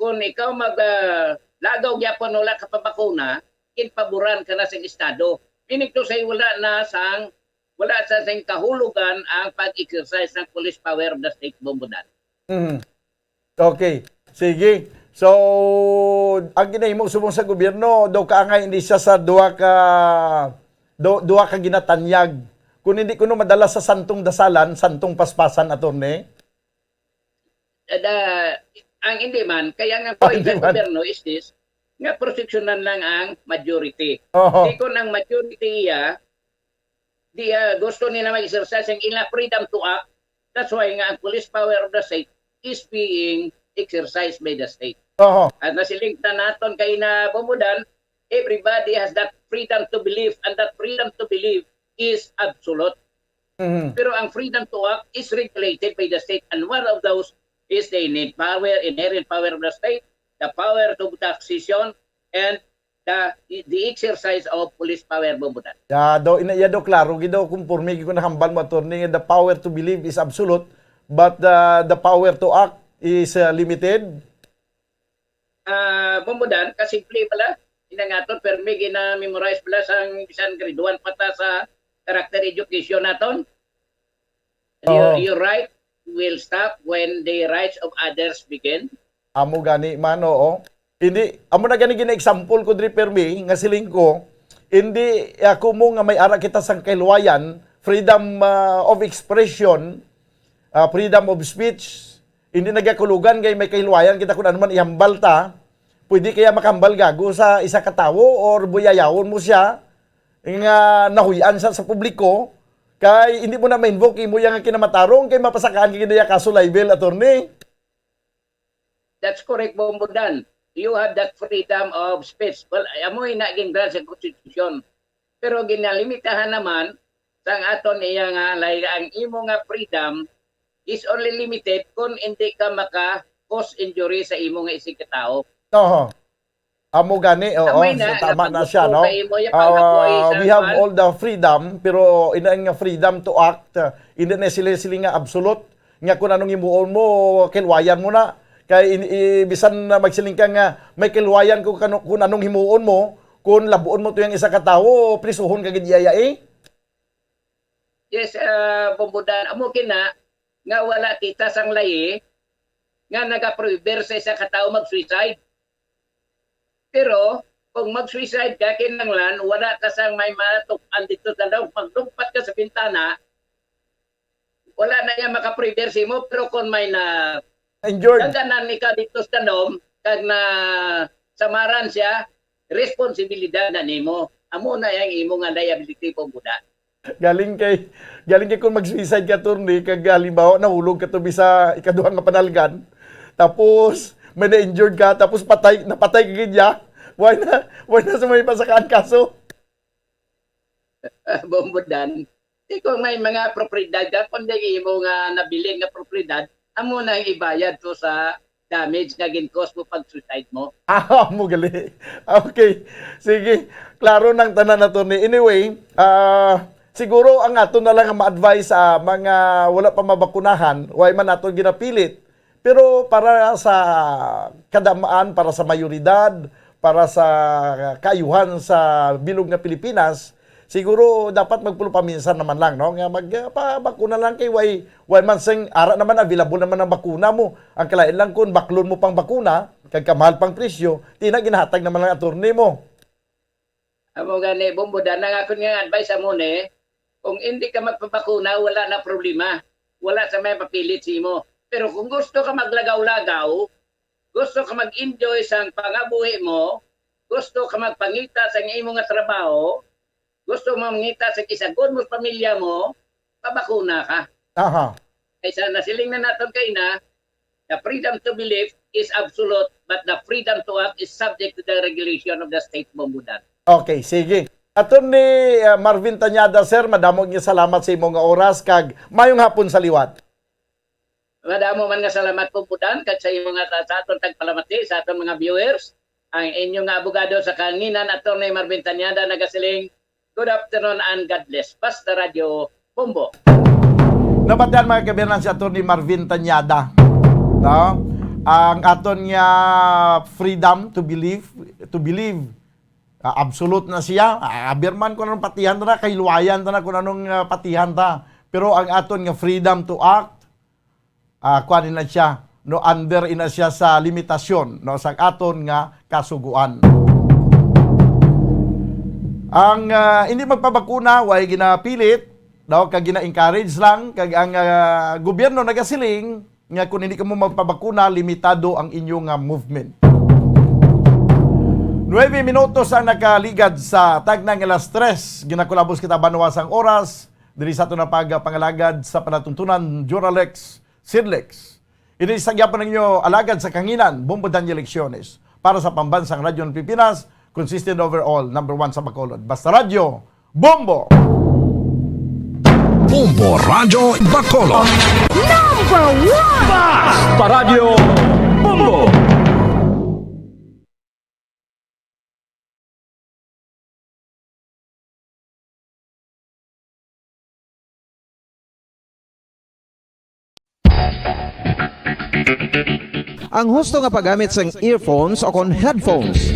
kung ikaw mag, ah, lagaw gyapon wala ka pabakuna, ginpaboran ka na sa estado. Meaning to say, wala na sang, wala sa sing kahulugan ang pag-exercise ng police power of the state, Bombodan. Mm. Okay. Sige. So, ang ginahimo subong sa gobyerno, daw kaangay hindi siya sa duha ka, du-, duha ka ginatanyag. Kung hindi kuno madala sa santong dasalan, santong paspasan, attorney. Ada, ang hindi man, kaya nga point sa gobyerno is this, nga proteksyonan lang ang majority. Di kon ang majority iya, di, ah, gusto nila mag-exercise ang ila freedom to act. That's why nga ang police power of the state is being exercised by the state. Oho. At nasiling na naton kay na bumudan, everybody has that freedom to believe, and that freedom to believe is absolute. Mhm. Pero ang freedom to act is regulated by the state, and one of those is the innate power, inherent power of the state, the power to taxation, and the, the exercise of police power, bumudan. Ya, do, ina, ya, do, klaro gid do, kumporme gid ko nahambal mo, attorney, the power to believe is absolute, but the, the power to act is, uh, limited. Ah, bumudan, kasimple pala. Inangaton, permi gina-memorize pala sang bisan grade one pa ta sa character education naton. Your, Oo. your right will stop when the rights of others begin. Amo gani man, oo. Hindi, amo na gani gina-example ko diri, permi, nga siling ko, hindi ako mo nga may ara kita sang kahilwayan, freedom, ah, of expression, ah, freedom of speech, hindi nagyakulugan kay may kahilwayan kita kung ano man ihambal ta. Pwede kaya makahambal gago sa isa ka tawo or buyayawon mo siya nga nahuy-an sa, sa publiko, kay hindi mo na ma-invoke imo yang kinamatarong kay mapasakaan ka gid iya kaso libel, attorney. That's correct, Bombodan. You have that freedom of speech. Well, amo ina gin-grant sa konstitusyon. Pero ginalimitahan naman sang aton iya nga, like, ang imo nga freedom is only limited kung hindi ka maka-cause injury sa imo nga isigkatawo. Oho. Amo gani, oo, Amoy na, tama na siya, no? Sa imo, ya, Ah, pag-apoy sa we have kuwan. all the freedom, pero ina nga freedom to act, uh, hindi na sila, sila nga absolute, nga kung anong himuon mo, kilwayan mo na. Kay in-, i-, bisan na magsiling ka nga may kilwayan ko kano-, kung anong himuon mo, kung labuon mo to yung isa ka tawo, prisuhon ka gid iya, iya, eh. Yes, ah, Bombodan, amo kina nga wala kita sang layi nga nagaprohibir sa isa ka tawo mag-suicide. Pero kung mag-suicide ka, kinahanglan wala ka sang may matukan dito sa daw. Magdugpat ka sa bintana, wala na niya makaprohibir sa imo, pero kung may na Injured. Kag anan ikaw dito sa danom, kag na samaran siya, responsibilidad na nimo. Amo na yang imo nga liability, Bombodan. Galing kay, galing kay kung mag-suicide ka, attorney, kag halimbawa nahulog ka to bisa ikaduha nga panalgan, tapos may na-injured ka, tapos patay, napatay ka gid ya, why na, why na sa may pasakaan kaso? Bombodan. Di kung may mga propiedad ka, kung di imo nga nabilin nga propiedad, amo na ang ibayad to sa damage nga gin-cause mo pag-suicide mo. Ah, mo gali. Okay. Sige. Klaro nang tanan, attorney. Anyway, ah, siguro ang ato na lang nga ma-advise sa mga wala pa mabakunahan, way man naton ginapilit. Pero para sa kadamaan, para sa mayoridad, para sa kaayuhan sa bilog nga Pilipinas, siguro dapat magpulo paminsan naman lang, no? Nga mag, ah, pabakuna lang kay way, way man sing ara naman, available naman ang bakuna mo. Ang kalain lang kung baklon mo pang bakuna, kag kamahal pang presyo, tina ginahatag naman lang attorney mo. Amo gani, Bombodan, ang akon nga advice amo ni, kung hindi ka magpabakuna, wala na problema. Wala sa may mapilit sa imo. Pero kung gusto ka maglagaw-lagaw, gusto ka mag-enjoy sang pangabuhi mo, gusto ka magpangita sang imo nga trabaho, gusto mo mangita sang isagod mo sa pamilya mo, pabakuna ka. Aha. Kaysa nasiling na naton kay na, the freedom to believe is absolute, but the freedom to act is subject to the regulation of the state, Bombodan. Okay, sige. Attorney, uh, Marvin Tañada, sir, madamo nga salamat sa imo nga oras, kag mayong hapon sa liwat. Madamo man nga salamat, Bombodan, kag sa imo nga sa, sa aton tagpalamati, sa aton mga viewers, ang inyo nga abogado sa kahanginan, Attorney Marvin Tañada, nagasiling, "Good afternoon and God bless." Basta Radyo Bombo. Nabatian, mga kabiyanan, si Attorney Marvin Tañada. No? Ang aton nga freedom to believe, to believe, ah, absolute na siya. Ah, abirman kung anong patihan ta na, kahiluwayan ta na kung anong, ah, patihan ta. Pero ang aton nga freedom to act, ah, kuan ina siya, no, under ina siya sa limitasyon, no, sa aton nga kasugoan. Ang, ah, hindi magpabakuna, way ginapilit, no, kag gina-encourage lang, kag ang, ah, gobyerno nagasiling, nga kung hindi kamo magpabakuna, limitado ang inyo nga movement. Nuebe minutos ang nakaligad sa tagna nga alas tres. Ginakulabos kita banwa sang oras. Diri sa aton na pagpangalagad sa palatuntunan, Joralex Sidlex. Ini sa gyapon ninyo alagad sa kanginan, Bombo Daniel Lecciones, para sa Pambansang Radyo ng Pilipinas, consistent overall, number one sa Bacolod. Basta Radyo, Bombo! Bombo Radyo Bacolod. Number one! Basta Radyo Bombo! Ang husto nga paggamit sang earphones o kon headphones.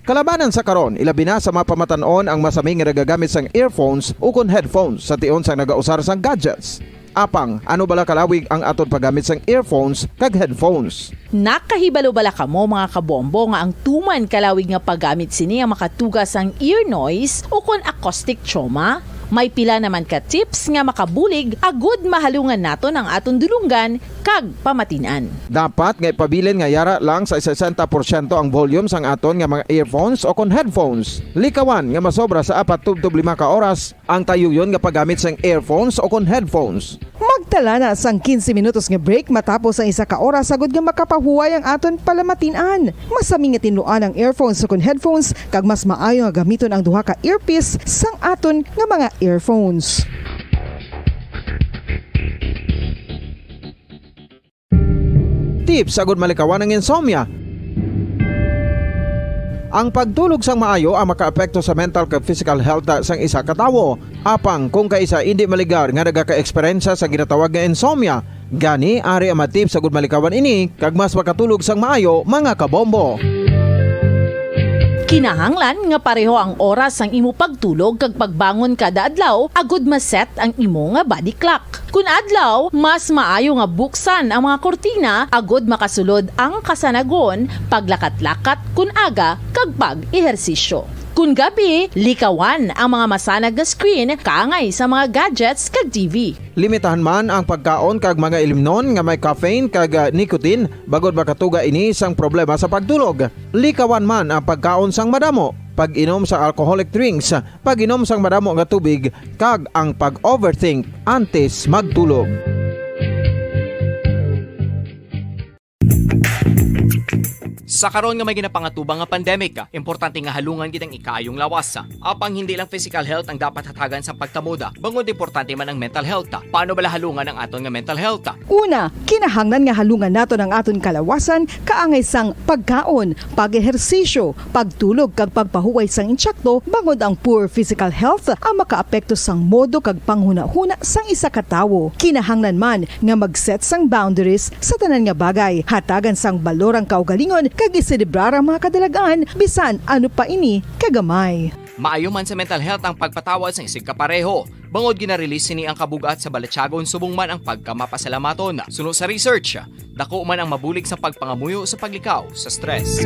Kalabanan sa karon, ilabi na sa mga pamatan-on ang masami nga nagagamit sang earphones ukon headphones sa tion sang nagausar sang gadgets. Apang, ano bala kalawig ang aton paggamit sang earphones kag headphones? Nakahibalo bala kamo, mga kabombo, nga ang tuman kalawig nga paggamit sini ang makatuga sang ear noise ukon acoustic trauma? May pila naman ka tips nga makabulig agud mahalungan naton ang aton dulonggan kag pamatin-an. Dapat nga ipabilin nga yara lang sa sesenta porsyento ang volume sang aton nga mga earphones o kon headphones. Likawan nga masobra sa apat tubtob lima ka oras ang tayuyon nga paggamit sang earphones o kon headphones. Magtala na sang quince minutos nga break matapos ang isa ka oras, agud nga makapahuway ang aton palamatin-an. Masami nga tinluan ang earphones o kon headphones, kag mas maayo nga gamiton ang duha ka earpiece sang aton nga mga earphones. Tips agud malikawan ang insomnia. Ang pagtulog sang maayo ang makaapekto sa mental kag physical health sang isa ka tawo. Apang kung kaisa indi maligar nga nagaka-eksperyensya sa ginatawag nga insomnia, gani ari ang mga tips agud malikawan ini kag mas makatulog sang maayo, mga kabombo. Kinahanglan nga pareho ang oras sang imo pagtulog kag pagbangon kada adlaw agud ma-set ang imo nga body clock. Kun adlaw, mas maayo nga buksan ang mga kurtina agud makasulod ang kasanagon, paglakat-lakat kun aga, kag pag-ehersisyo. Kun gabi, likawan ang mga masanag nga screen kaangay sa mga gadgets kag T V. Limitahan man ang pagkaon kag mga ilimnon nga may caffeine kag, ah, nicotine, bangod makatuga ini sang problema sa pagtulog. Likawan man ang pagkaon sang madamo, pag-inom sa alcoholic drinks, pag-inom sang madamo nga tubig, kag ang pag-overthink antes magtulog. Sa karon nga may ginapangatubang nga pandemic, importante nga halungan gid ang ikaayong lawas. Apang hindi lang physical health ang dapat hatagan sa pagtamod, bangod importante man ang mental health. Paano bala halungan ang aton nga mental health? Una, kinahanglan nga halungan naton ang aton kalawasan kaangay sang pagkaon, pag-ehersisyo, pagtulog kag pagpahuway sang insakto, bangod ang poor physical health ang makaapekto sang modo kag panghunahuna sang isa ka tawo. Kinahanglan man nga mag-set sang boundaries sa tanan nga bagay, hatagan sang balor ang kaugalingon kag iselebrar ang mga kadalag-an, bisan ano pa ini kagamay. Maayo man sa mental health ang pagpatawad sang isigkapareho, bangod gina-release sini ang kabug-at sa balatyagon subong man ang pagkamapasalamaton. Suno sa research, dako man ang mabulig sa pagpangamuyo sa paglikaw sa stress.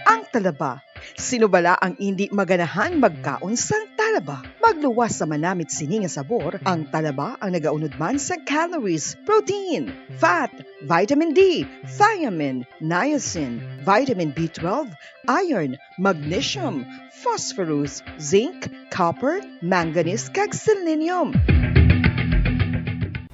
Ang talaba. Sino bala ang indi maganahan magkaon sang talaba? Magluwas sa manamit sini nga sabor, ang talaba ang nagaunod man sa calories, protein, fat, vitamin D, thiamine, niacin, vitamin B twelve, iron, magnesium, phosphorus, zinc, copper, manganese, kag selenium.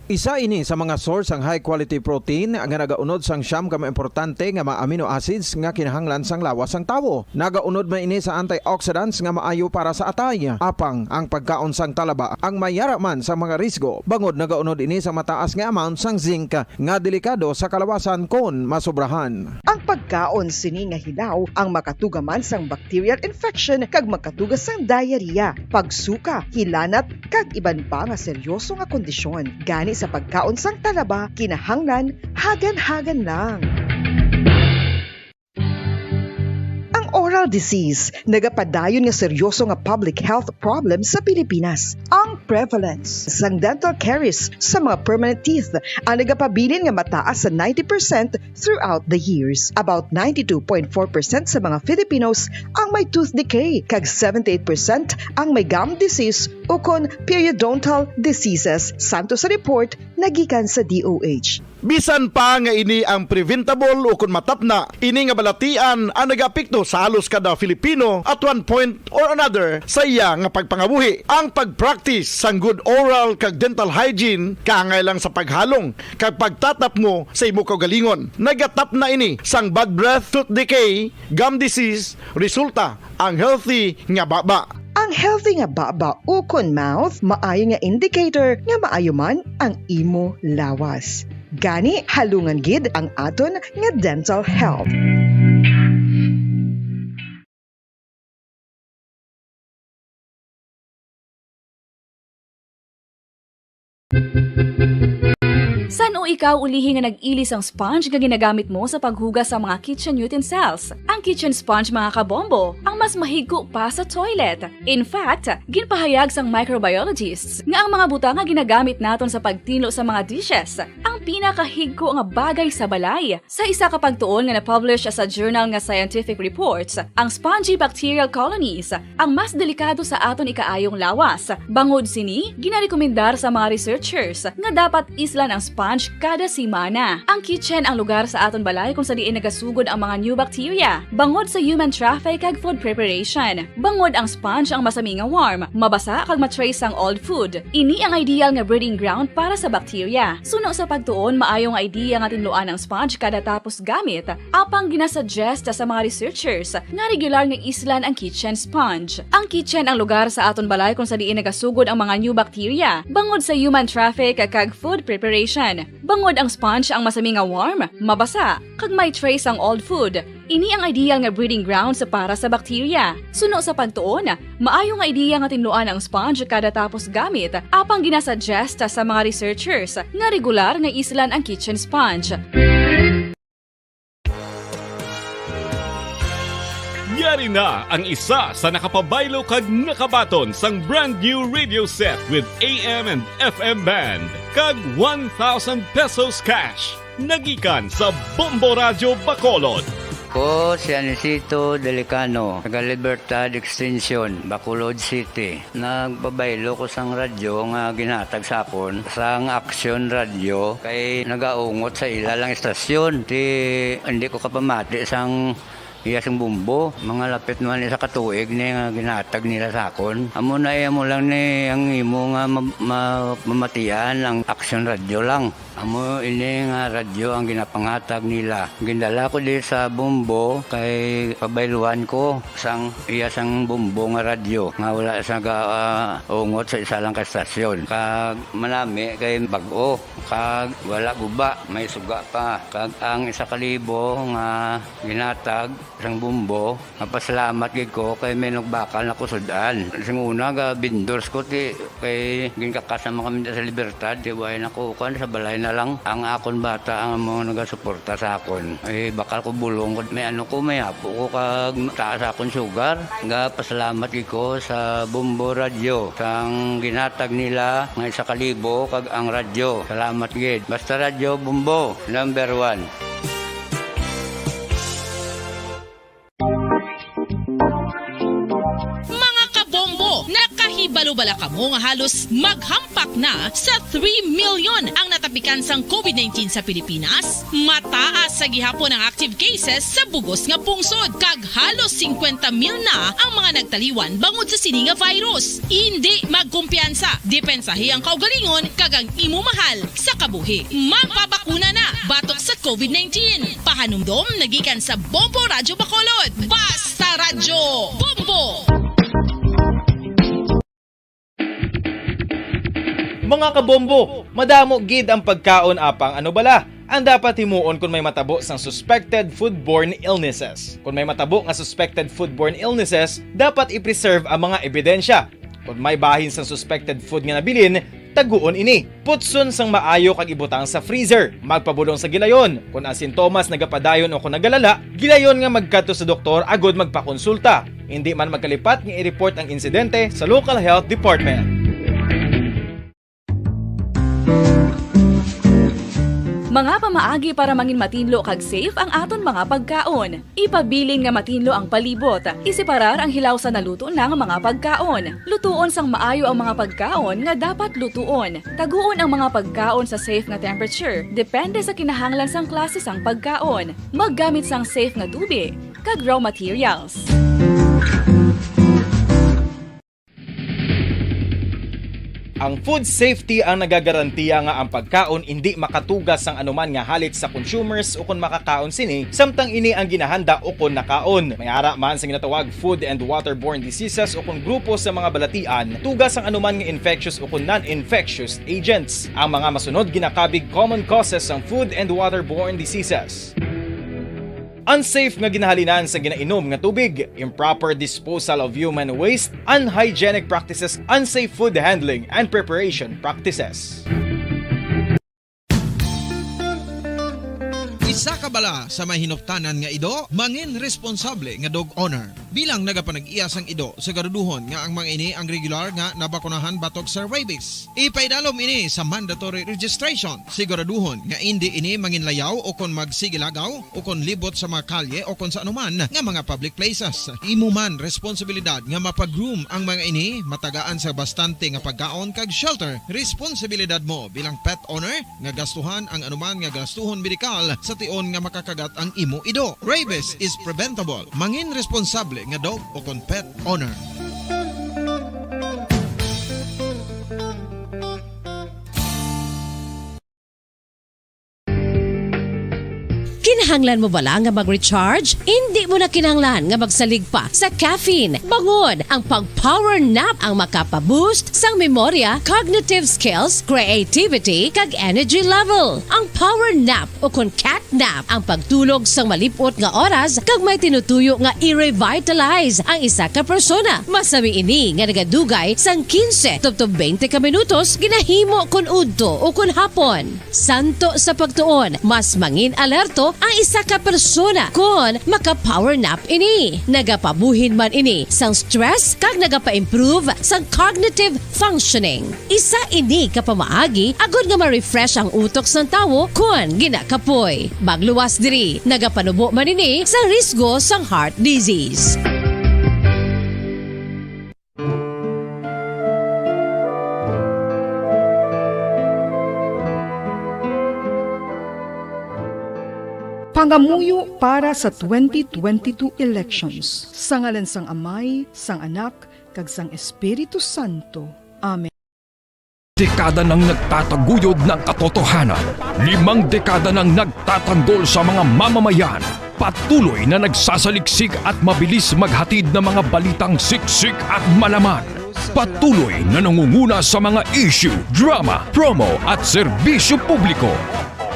Isa ini sa mga source sang high quality protein nga nagaunod sang siyam ka mga importante nga mga amino acids nga kinahanglan sang lawas sang tawo. Nagaunod man ini sa antioxidants nga maayo para sa atay. Apang ang pagkaon sang talaba ang mayara man sa mga risgo, bangod nagaunod ini sa mataas nga amount sang zinc nga delikado sa kalawasan kon masobrahan. Ang pagkaon sini nga hilaw ang makatuga man sang bacterial infection kag makatuga sang diarrhea, pagsuka, hilanat, kag iban pa nga seryoso nga kondisyon. Gani sa pagkaon sang talaba, kinahanglan hagan-hagan lang. Ang oral disease, nagapadayon nga seryoso nga public health problem sa Pilipinas. Ang prevalence sang dental caries sa mga permanent teeth ang nagapabilin nga mataas sa ninety percent throughout the years. About ninety-two point four percent sa mga Filipinos ang may tooth decay, kag seventy-eight percent ang may gum disease ukon periodontal diseases, santo sa report nagikan sa D O H. Bisan pa nga ini ang preventable ukon matapna, ini nga balatian ang nagaapekto sa halos kada Filipino at one point or another sa iya nga pagpangabuhi. Ang pag-practice sang good oral kag dental hygiene kaangay lang sa paghalong kag pagtatapmo sa imo kaugalingon. Nagatapna ini sang bad breath, tooth decay, gum disease, resulta ang healthy nga baba. Ang healthy nga baba ukon mouth maayo nga indicator nga maayo man ang imo lawas. Gani, halungan gid ang aton nga dental health. San-o ikaw ulihi nga nag-ili sang sponge nga ginagamit mo sa paghugas sa mga kitchen utensils? Ang kitchen sponge, mga kabombo, ang mas mahigko pa sa toilet. In fact, ginpahayag sang microbiologists nga ang mga butang nga ginagamit naton sa pagtinlo sa mga dishes ang pinakahigko nga bagay sa balay. Sa isa ka pagtuon nga na-publish sa journal nga Scientific Reports, ang spongy bacterial colonies ang mas delikado sa aton ikaayong lawas. Bangod sini, ginarekomendar sa mga researchers nga dapat islan ang sponge kada semana. Ang kitchen ang lugar sa aton balay kung sa diin nagasugod ang mga new bacteria, bangod sa human traffic kag food preparation. Bangod ang sponge ang masami nga warm, mabasa kag ma-trace ang old food. Ini ang ideal nga breeding ground para sa bacteria. Suno sa pagtuon, maayo nga idea nga tinluan ang sponge kada tapos gamit, apang ginasuggest sa mga researchers nga regular nga islan ang kitchen sponge. Ang kitchen ang lugar sa aton balay kung sa diin nagasugod ang mga new bacteria, bangod sa human traffic kag food preparation. Bangod ang sponge ang masami nga warm, mabasa, kag may trace ang old food, ini ang ideal nga breeding grounds para sa bacteria. Suno sa pagtuon, maayo nga idea nga tinluan ang sponge kada tapos gamit, apang ginasuggest sa mga researchers nga regular nga islan ang kitchen sponge. Yari na ang isa sa nakapabaylo kag nakabaton sang brand new radio set with A M and F M band kag one thousand pesos cash. Nagikan sa Bombo Radyo Bacolod. Ko si Anisito Delicano, taga Libertad Extension, Bacolod City. Nagpabaylo ko sang radyo nga ginhatag sa akon sang Action Radio kay nagaungot sa ila lang istasyon. Ti, hindi ko kapamati sang iya sing bombo. Mga lapit naman isa ka tuig ni nga ginhatag nila sa akon. Amo na, eh, amo lang ni ang imo nga ma-, ma-, mamatian ang Action Radio lang. Amo ini nga radyo ang ginapanghatag nila. Gindala ko di sa bombo kay pabayluan ko sang iya sang bombo nga radyo nga wala sa ga-, ah, ungot sa isa lang ka estasyon. Kag manami kay bag-o, kag wala guba, may suga pa. Kag ang isa ka libo nga ginhatag sang bombo, mapasalamat gid ko kay may nagbakal na ko sud-an. Sing una, ga vendors ko, ti, kay ginkakas naman kami sa Libertad, ti, way na ko, kuwan, sa balay na lang. Ang akon bata ang mga nagasuporta sa akon. Eh, bakal ko bulong ko, may ano ko, may apo ko, kag taas akon sugar. Ga pasalamat gid ko sa Bombo Radyo, sang ginhatag nila nga isa ka libo, kag ang radyo. Salamat gid. Basta Radyo Bombo, number one. Mga kabombo, nakahibalo bala kamo nga halos maghampak na sa three million ang natapikan sang COVID nineteen sa Pilipinas? Mataas sa gihapon ang active cases sa bug-os nga pungsod, kag halos singkwenta mil na ang mga nagtaliwan bangod sa sini nga virus. Indi magkumpiyansa, depensahi ang kaugalingon kag ang imo mahal sa kabuhi. Magpabakuna na batok sa COVID nineteen. Pahanumdom nagikan sa Bombo Radyo Bacolod. Basta Radyo Bombo! Mga kabombo, madamo gid ang pagkaon, apang ano bala ang dapat himuon kon may matabo sang suspected foodborne illnesses? Kon may matabo nga suspected foodborne illnesses, dapat i-preserve ang mga ebidensya. Kon may bahin sang suspected food nga nabilin, Taguon ini. Putson sang maayo kag ibutang sa freezer. Magpabulong sa gilayon. Kon ang sintomas nagapadayon o kon nagalala, gilayon nga magkadto sa doktor agud magpakonsulta. Hindi man magkalipat nga i-report ang insidente sa local health department. Mga pamaagi para mangin matinlo kag safe ang aton mga pagkaon. Ipabilin nga matinlo ang palibot. Iseparar ang hilaw sa naluto na nga mga pagkaon. Lutuon sang maayo ang mga pagkaon nga dapat lutuon. Taguon ang mga pagkaon sa safe nga temperature, depende sa kinahanglan sang klase sang pagkaon. Maggamit sang safe nga tubig kag raw materials. Ang food safety ang nagagarantiya nga ang pagkaon indi makatugas sang anuman nga halit sa consumers ukon makakaon sini, samtang ini ang ginahanda ukon nakaon. May ara man sa ginatawag food and waterborne diseases ukon grupo sa mga balatian, tugas sang anuman nga infectious ukon non-infectious agents. Ang mga masunod ginakabig common causes sang food and waterborne diseases. Unsafe nga ginahalinan sa ginainom nga tubig, improper disposal of human waste, unhygienic practices, unsafe food handling and preparation practices. Isa ka bala sa may hinuptanan nga ido, mangin responsable nga dog owner. Bilang nagapanag-iya sang ido, siguraduhon nga ang mga ini ang regular nga nabakunahan batok sa rabies. Ipaidalom ini sa mandatory registration. Siguraduhon nga indi ini manginlayaw o kon magsigilagaw o kon libot sa mga kalye o kon sa anuman nga mga public places. Imo man responsibilidad nga mapag-groom ang mga ini, matagaan sa bastante nga pagkaon kag shelter. Responsibilidad mo bilang pet owner nga gastuhan ang anuman nga gastuhon medikal sa tion nga makakagat ang imo ido. Rabies is preventable. Mangin responsable nga dog o kon pet owner. Kinahanglan mo bala nga mag-recharge? Indi mo na kinahanglan nga magsalig pa sa caffeine. Bangod, ang pag-power nap ang makapa-boost sang memorya, cognitive skills, creativity, kag energy level. Ang power nap o kon cat nap ang pagtulog sang malip-ot nga oras kag may tinutuyo nga i-revitalize ang isa ka persona. Masami ini nga nagadugay sang quince tubtob twenty ka minutos, ginahimo kon udto o kon hapon. Santo sa pagtuon, mas mangin-alerto ang isa ka persona kon maka-power nap ini. Nagapabuhin man ini sang stress kag nagapa-improve sang cognitive functioning. Isa ini ka pamaagi agod nga ma-refresh ang utok sang tawo kon ginakapoy. Magluwas diri, nagapanubo man ini sa risgo sang heart disease. Pangamuyo para sa twenty twenty-two elections. Sa ngalan sang Amay, sang Anak, kag sang Espiritu Santo. Amen. Dekada nang nagtataguyod ng katotohanan. Limang dekada nang nagtatanggol sa mga mamamayan. Patuloy na nagsasaliksik at mabilis maghatid ng mga balitang siksik at malaman. Patuloy na nangunguna sa mga issue, drama, promo at serbisyo publiko.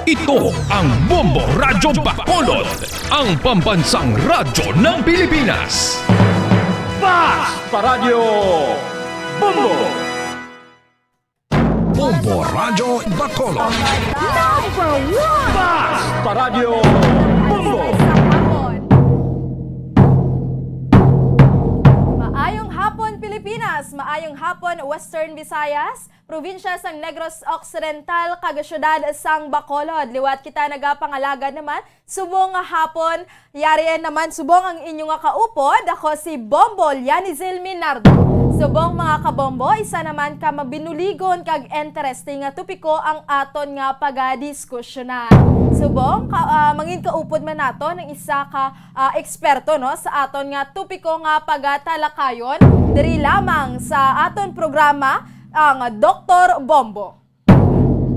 Ito ang Bombo Radyo Bacolod, ang pambansang radyo ng Pilipinas. Fast Paradyo Bombo! Bombo Radyo Bacolod. Number one! Fast Paradyo Bombo! Maayong hapon, Pilipinas! Maayong hapon, Western Visayas! Probinsya sang Negros Occidental, kag siyudad sang Bacolod. Liwat kita nagapangalagad naman subong nga hapon. Yari naman subong ang inyo nga kaupod. Ako si Bombo Lianizil Minardo. Subong, mga kabombo, isa naman ka mabinuligon kag interesting nga topiko ang aton nga pagadiskusyonan. Subong ka, ah, mangin kaupod man naton ang isa ka, ah, eksperto, no, sa aton nga topiko nga pagatalakayon diri lamang sa aton programa, ang Doktor Bombo.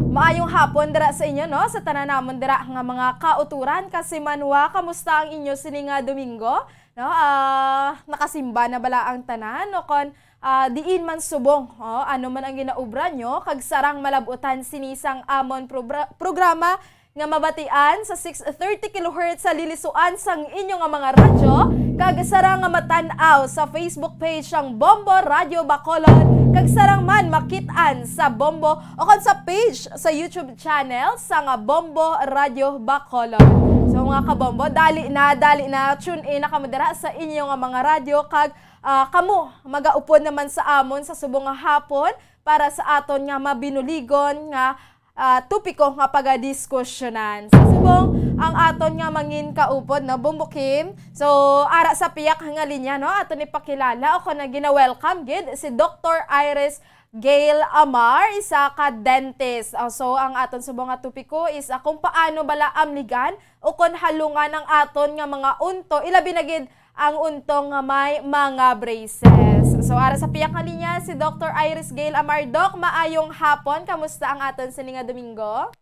Maayong hapon dira sa inyo, no, sa tanan namon dira nga mga kauturan. Kasimanwa, kamusta ang inyo sini nga Domingo? No, ah, nakasimba na bala ang tanan, no? Kon, ah, diin man subong, oh, ano man ang ginaobra nyo, kag sarang malab-utan sini sang amon probra-, programa, nga mabatian sa six thirty kilohertz sa lilisuan sang inyo nga mga radyo, kag sarang nga matan-aw sa Facebook page sang Bombo Radio Bacolod, kag sarang man makit-an sa Bombo o kon sa page sa YouTube channel sang Bombo Radio Bacolod. So, mga kabombo, dali na, dali na, tune in na kamo dira sa inyo nga mga radyo, kag, ah, kamo magaupod naman sa amon sa subong nga hapon para sa aton nga mabinuligon nga ah, topiko nga pagadiskusyonan. Sa subong, ang aton nga mangin kaupod, no, Bombo Kim. So, ara sa piyak nga linya, no, aton ipakilala o kon gina-welcome gid si Doktor Iris Gail Amar, isa ka dentist. Ah, so, ang aton subong nga topiko is, ah, kung paano bala amligan o kon halungan ang aton nga mga unto, ilabi na gid ang unto nga may mga braces. So, ara sa piyak nga linya, si Doktor Iris Gail Amar. Doc, maayong hapon. Kamusta ang aton sini nga Domingo?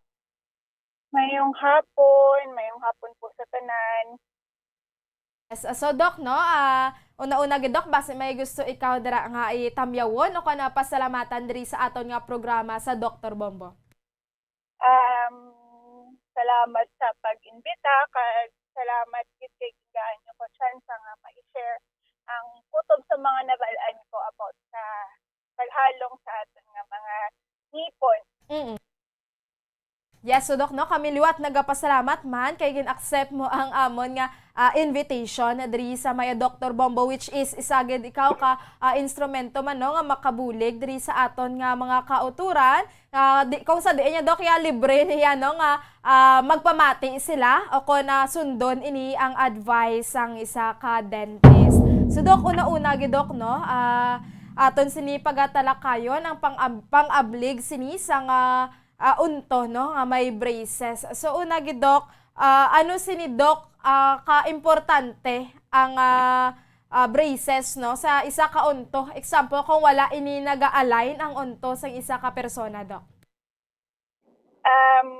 Mayong hapon, mayong hapon po sa tanan. Yes, ah, so, Doc, no, ah, una-una gid, Doc, basi may gusto ikaw dira nga itamyawon o kana pasalamatan diri sa aton nga programa sa Doktor Bombo? Um, salamat sa pag-imbita, kag salamat gid kay gingaan niyo ko tsansa nga ma-share ang kutob sa mga nabal-an ko about sa paghalong sa aton nga mga ngipon. Mm. Yes, so, Doc, no, kami liwat nagapasalamat man kay gin-accept mo ang amon nga, ah, invitation diri sa Maya Doktor Bombo, which is isa gid ikaw ka, ah, instrumento man, no, nga makabulig diri sa aton nga mga kautoran. Ah, di, kung sa diin niya, Doc, ya libre niya, no, nga, ah, magpamati sila o kon, ah, sundon ini ang advice sang isa ka dentist. So, Doc, una-una gid, Doc, no, ah, aton sini pagatalakayon ang pang-ab-, pang-ablig sini sang, ah, ah, unto, no, nga may braces. So, una gid, Doc, ah, ano sini, Doc, ah, ka importante ang, ah, ah, braces, no, sa isa ka unto? Example, kung wala ini naga-align ang unto sang isa ka persona, Doc? Um,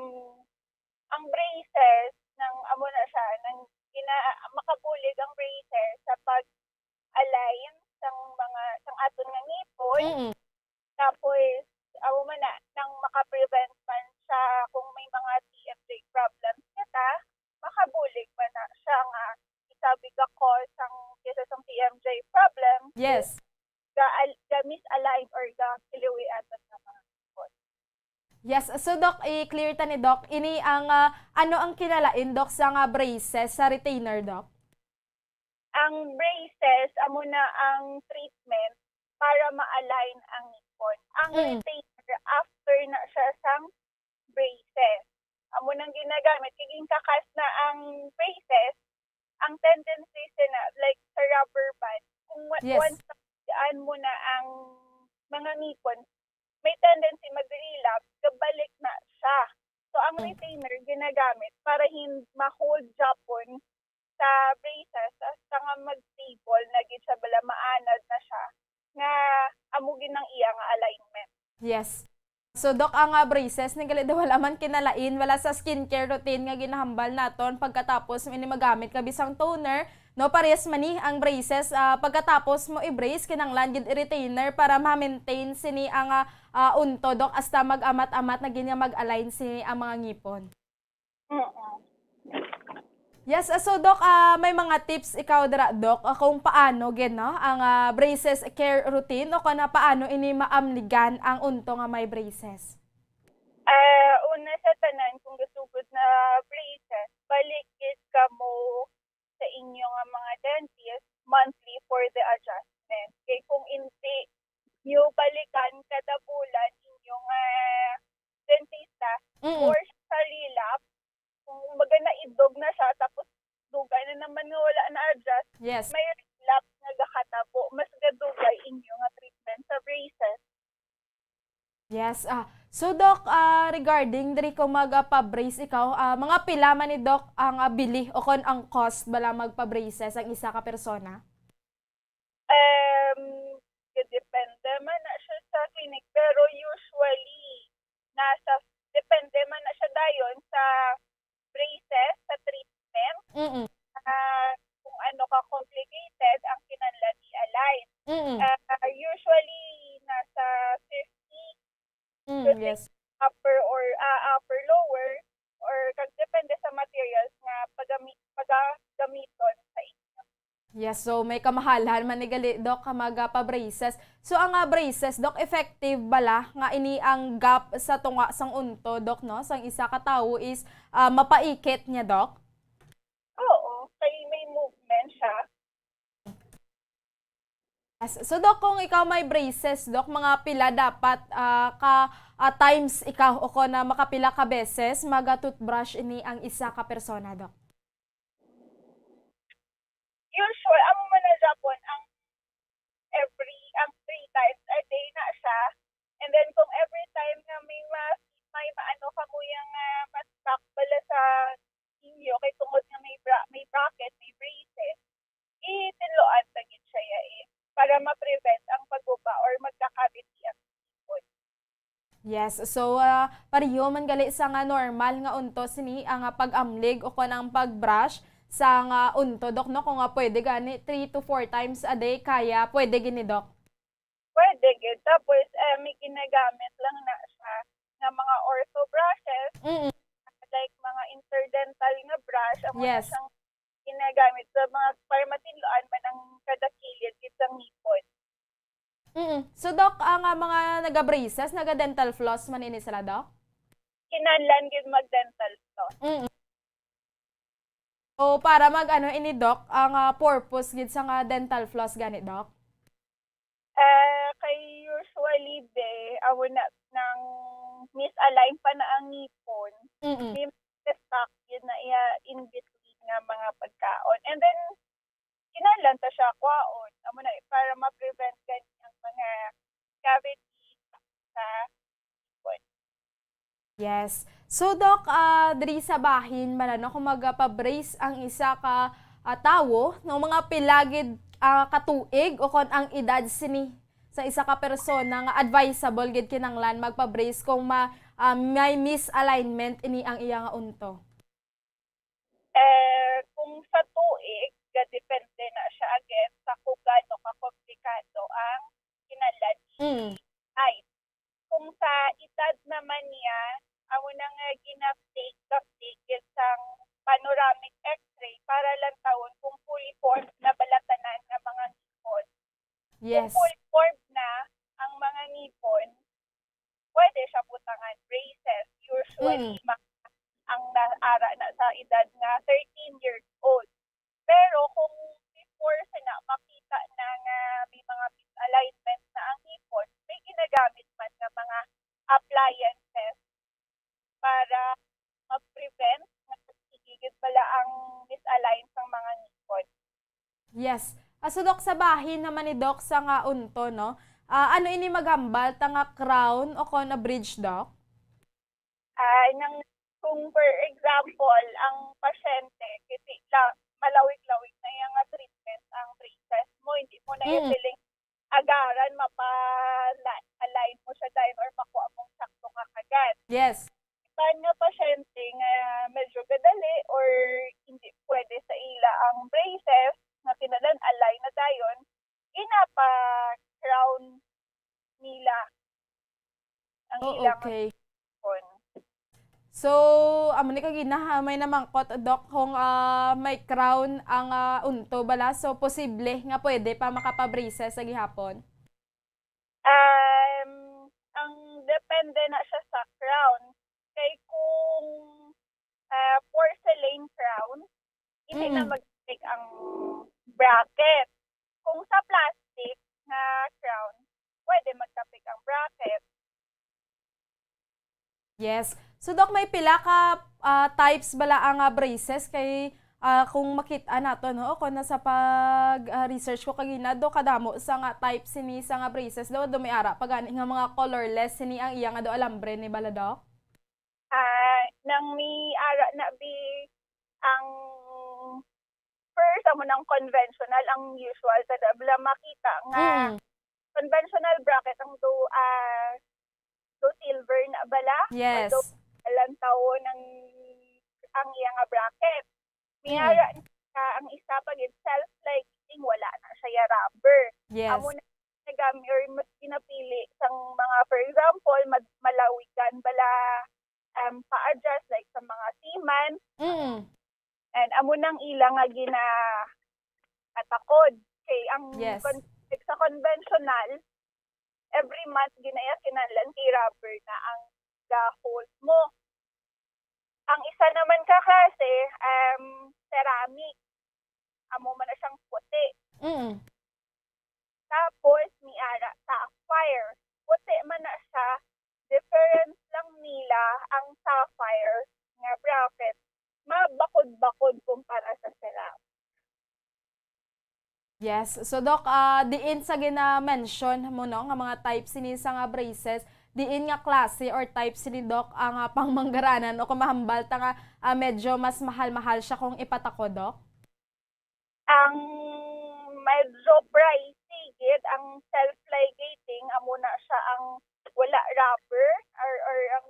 ang braces, nang amo na siya, nang gina-, makabulig ang braces sa pag-align sang mga, sang aton nga ngipon. Mm. Tapos, amo man na, nang maka-prevent man siya kung may mga T M J problems kita, makabulig man na siya nga isabi ka cause ang isa sang T M J problem. Yes. Ga-, ga-misalign or ga-kiliwi aton nga mga ngipon. Yes. So, Doc, i-clear ta ni Doc. Ini ang, ah, ano ang kinalain, Doc, sa nga braces sa retainer, Doc? Ang braces, amo na ang treatment para ma-align ang ngipon. Ang Mm. retainer, after na siya sang braces. Amo nang ginagamit. Kay ginkakas na ang braces, ang tendency sina, like sa rubber band, kung wa-, Yes. once na mo na ang mga ngipon, may tendency mag-relapse, gabalik na siya. So, ang Mm. retainer ginagamit para hin-, ma-hold gyapon sa braces hasta nga mag-stable na gid siya, bala maanad na siya, nga amo gid ang iya nga alignment. Yes. So, Doc, ang, ah, braces, ni gali daw wala man kinalain, wala sa skincare routine nga ginahambal naton pagkatapos mo ini magamit nga bisang toner, no, parehas man ni ang braces, ah, pagkatapos mo i-brace, kinahanglan gid i-retainer para ma-maintain sini ang, ah, ah, unto, Doc, hasta mag-amat-amat na gid nga mag-align sini ang mga ngipon. Mm. Yes, ah, so, Doc, ah, may mga tips ikaw dira, Doc, ah, kung paano gid, no, ang, ah, braces care routine o kana paano ini maamligan ang unto nga may braces? Ah, una sa tanan, kung gasugod na braces, balik gid kamo sa inyo nga mga dentist monthly for the adjustment. Kay kung hindi niyo balikan kada bulan inyong, ah, dentista Mm. or sa relapse, kung kumbaga naidlog na siya tapos dugay na naman nga wala na-adjust, Yes. may relapse nga gakatabo, mas gadugay inyo nga treatment sa braces. Yes, ah, so, Doc, ah, regarding diri kung magapa-brace ikaw, ah, mga pila man ni, Doc, ang, ah, bili o kon ang cost bala magpa-braces ang isa ka persona? Um, depende man na siya sa clinic, pero usually, nasa, depende man na siya dayon sa braces, sa treatment, Mm-mm. ah, kung ano ka complicated ang kinahanglan i-align. Mm-mm. Ah, usually, nasa fifty, Mm, fifty yes. upper or, ah, upper lower, or kag Yes, so may kamahalan man ni gali, Doc, ka magapa-braces. So, ang, ah, braces, Doc, effective bala nga ini ang gap sa tunga sang unto, Doc, no? Sang isa ka tawo is, ah, mapaikit niya, Doc? Oo, kay may movement siya. Yes. So, Doc, kung ikaw may braces, Doc, mga pila dapat, ah, ka, ah, times ikaw o kon, ah, makapila ka beses maga-toothbrush ini ang isa ka persona, Doc? Usual, amo man na Japon ang every, ang three times a day na siya. And then kung every time nga may ma-, may maano ka mo yung, ah, ma-stuck bala sa inyo, kay tungod nga may bra-, may bracket, may braces, itinluan ta gid siya ya eh, para ma-prevent ang pagguba or magka-cavity ang ipon. Yes, so, ah, pareho man gali sa nga normal nga unto sini ang, ah, pag-amlig o kon ang pag-brush sa nga unto, Doc, no? Kung nga pwede gani three to four times a day, kaya pwede gini, Doc? Pwede gid. Tapos, eh, may ginagamit lang na siya nga mga ortho brushes, Mm. like mga interdental nga brush, amo na Yes. siyang ginagamit sa mga para matinluan man ang kada kilid gid sa ngipon. Mm. So, Doc, ang, ah, mga naga-braces, naga-dental floss man ini sila, Doc? Kinahanglan gid mag-dental floss. Mm. So, para mag-ano ini, Doc, ang, ah, purpose gid sa nga dental floss gani, Doc? Eh, kay usually, be, amo na, nang misalign pa na ang ngipon, Mm. may stuck yun na iya in between nga mga pagkaon. And then, kinahanglan ta siya kwaon. Amo na, para ma-prevent gani ang mga cavity sa ngipon. Yes. So, Doc, ah, diri sa bahin man, ano, kung magapa-brace ang isa ka, ah, tawo, no, mga pila gid, ah, ka tuig o kon ang edad sini sa isa ka persona nga advisable gid kinahanglan magpa-brace kung ma-, ah, may misalignment ini ang iya nga unto? Eh, kung sa tuig, gadepende na siya again sa kung gaano ka komplikado ang kinahanglan Mm. i-height. Kung sa edad naman niya, amo na nga gina-take, take gid sang panoramic X-ray para lantawon kung fully formed na bala tanan nga mga ngipon. Kung Yes. fully formed na ang mga ngipon, pwede siya butangan braces. Usually, Mm. ma-, ang naara na sa edad nga thirteen years old. Pero kung before sina makita na nga may mga misalignment na ang ngipon, may ginagamit man nga mga appliances para ma-prevent nga sige gid bala ang misalign sang mga ngipon. Yes. Ah, so, Doc, sa bahin naman ni Doc sa nga unto, no? Ah, ano ini maghambal ta nga crown o kon a bridge, Doc? Ah, nang, kung for example, ang pasyente, kasi la-, malawig-lawig na iya nga treatment ang braces mo, hindi mo na iya Mm. siling agaran, mapa-align mo siya dayon or makuha mong sakto nga kagat. Yes. Iban nga pasyente nga medyo gadali or hindi pwede sa ila ang braces, nga kinahanglan align na dayon, ginapa-crown nila ang Oh, ilang okay. phone. So, amo ni kagina, ha, may namangkot, Doc, kung, ah, may crown ang, ah, unto bala. So, posible nga pwede pa makapabraces sa gihapon? Um, ang depende na siya sa crown. Kay kung, ah, porcelain crown, hindi na Mm. magtapik ang bracket. Kung sa plastic nga crown, pwede magtapik ang bracket. Yes. So, Doc, may pila ka, ah, types bala ang, ah, braces kay, ah, kung makita nato, no, kung nasa pag, ah, research ko kagina, do kadamo sa nga type sini sa nga braces, do, do may ara pa gani nga mga colorless sini ang iya nga do alambre ni bala, Doc? Ah, nang may ara na bi ang first, amo nang conventional ang usual sa da-, bala makita nga Mm. conventional bracket ang do, ah, do silver na bala. Yes. Although, alang taon ang, ang iya nga bracket. May Mm. ara na ang isa pa gid, self-lightening, wala na siya ya rubber. Yes. Amo na nagami or mas pinapili sang mga, for example, mad-, malawigan bala, um, pa-adjust, like sa mga seaman. Mm. And amo nang ila nga gina-, patakod. Kay ang Yes. Con-, sa conventional, every month ginaya kinahanglan kay rubber na ang ga-hold mo. Ang isa naman ka klase, um, ceramic. Amo man na siyang puti. Mm. Tapos, may ara sapphire. Puti man na siya, difference lang nila ang sapphire nga bracket, mabakod-bakod kumpara sa ceramic. Yes. So, Doc, ah, diin sa gina-mention mo, no, nga mga type sini sa nga braces, diin nga klase or type sini, Doc, ang ah, pangmanggaranan o kung mahambal ta nga ah, medyo mas mahal-mahal siya kung ipatako, Doc? Ang medyo pricey gid, ang self-ligating, amo na siya ang wala rubber or, or ang,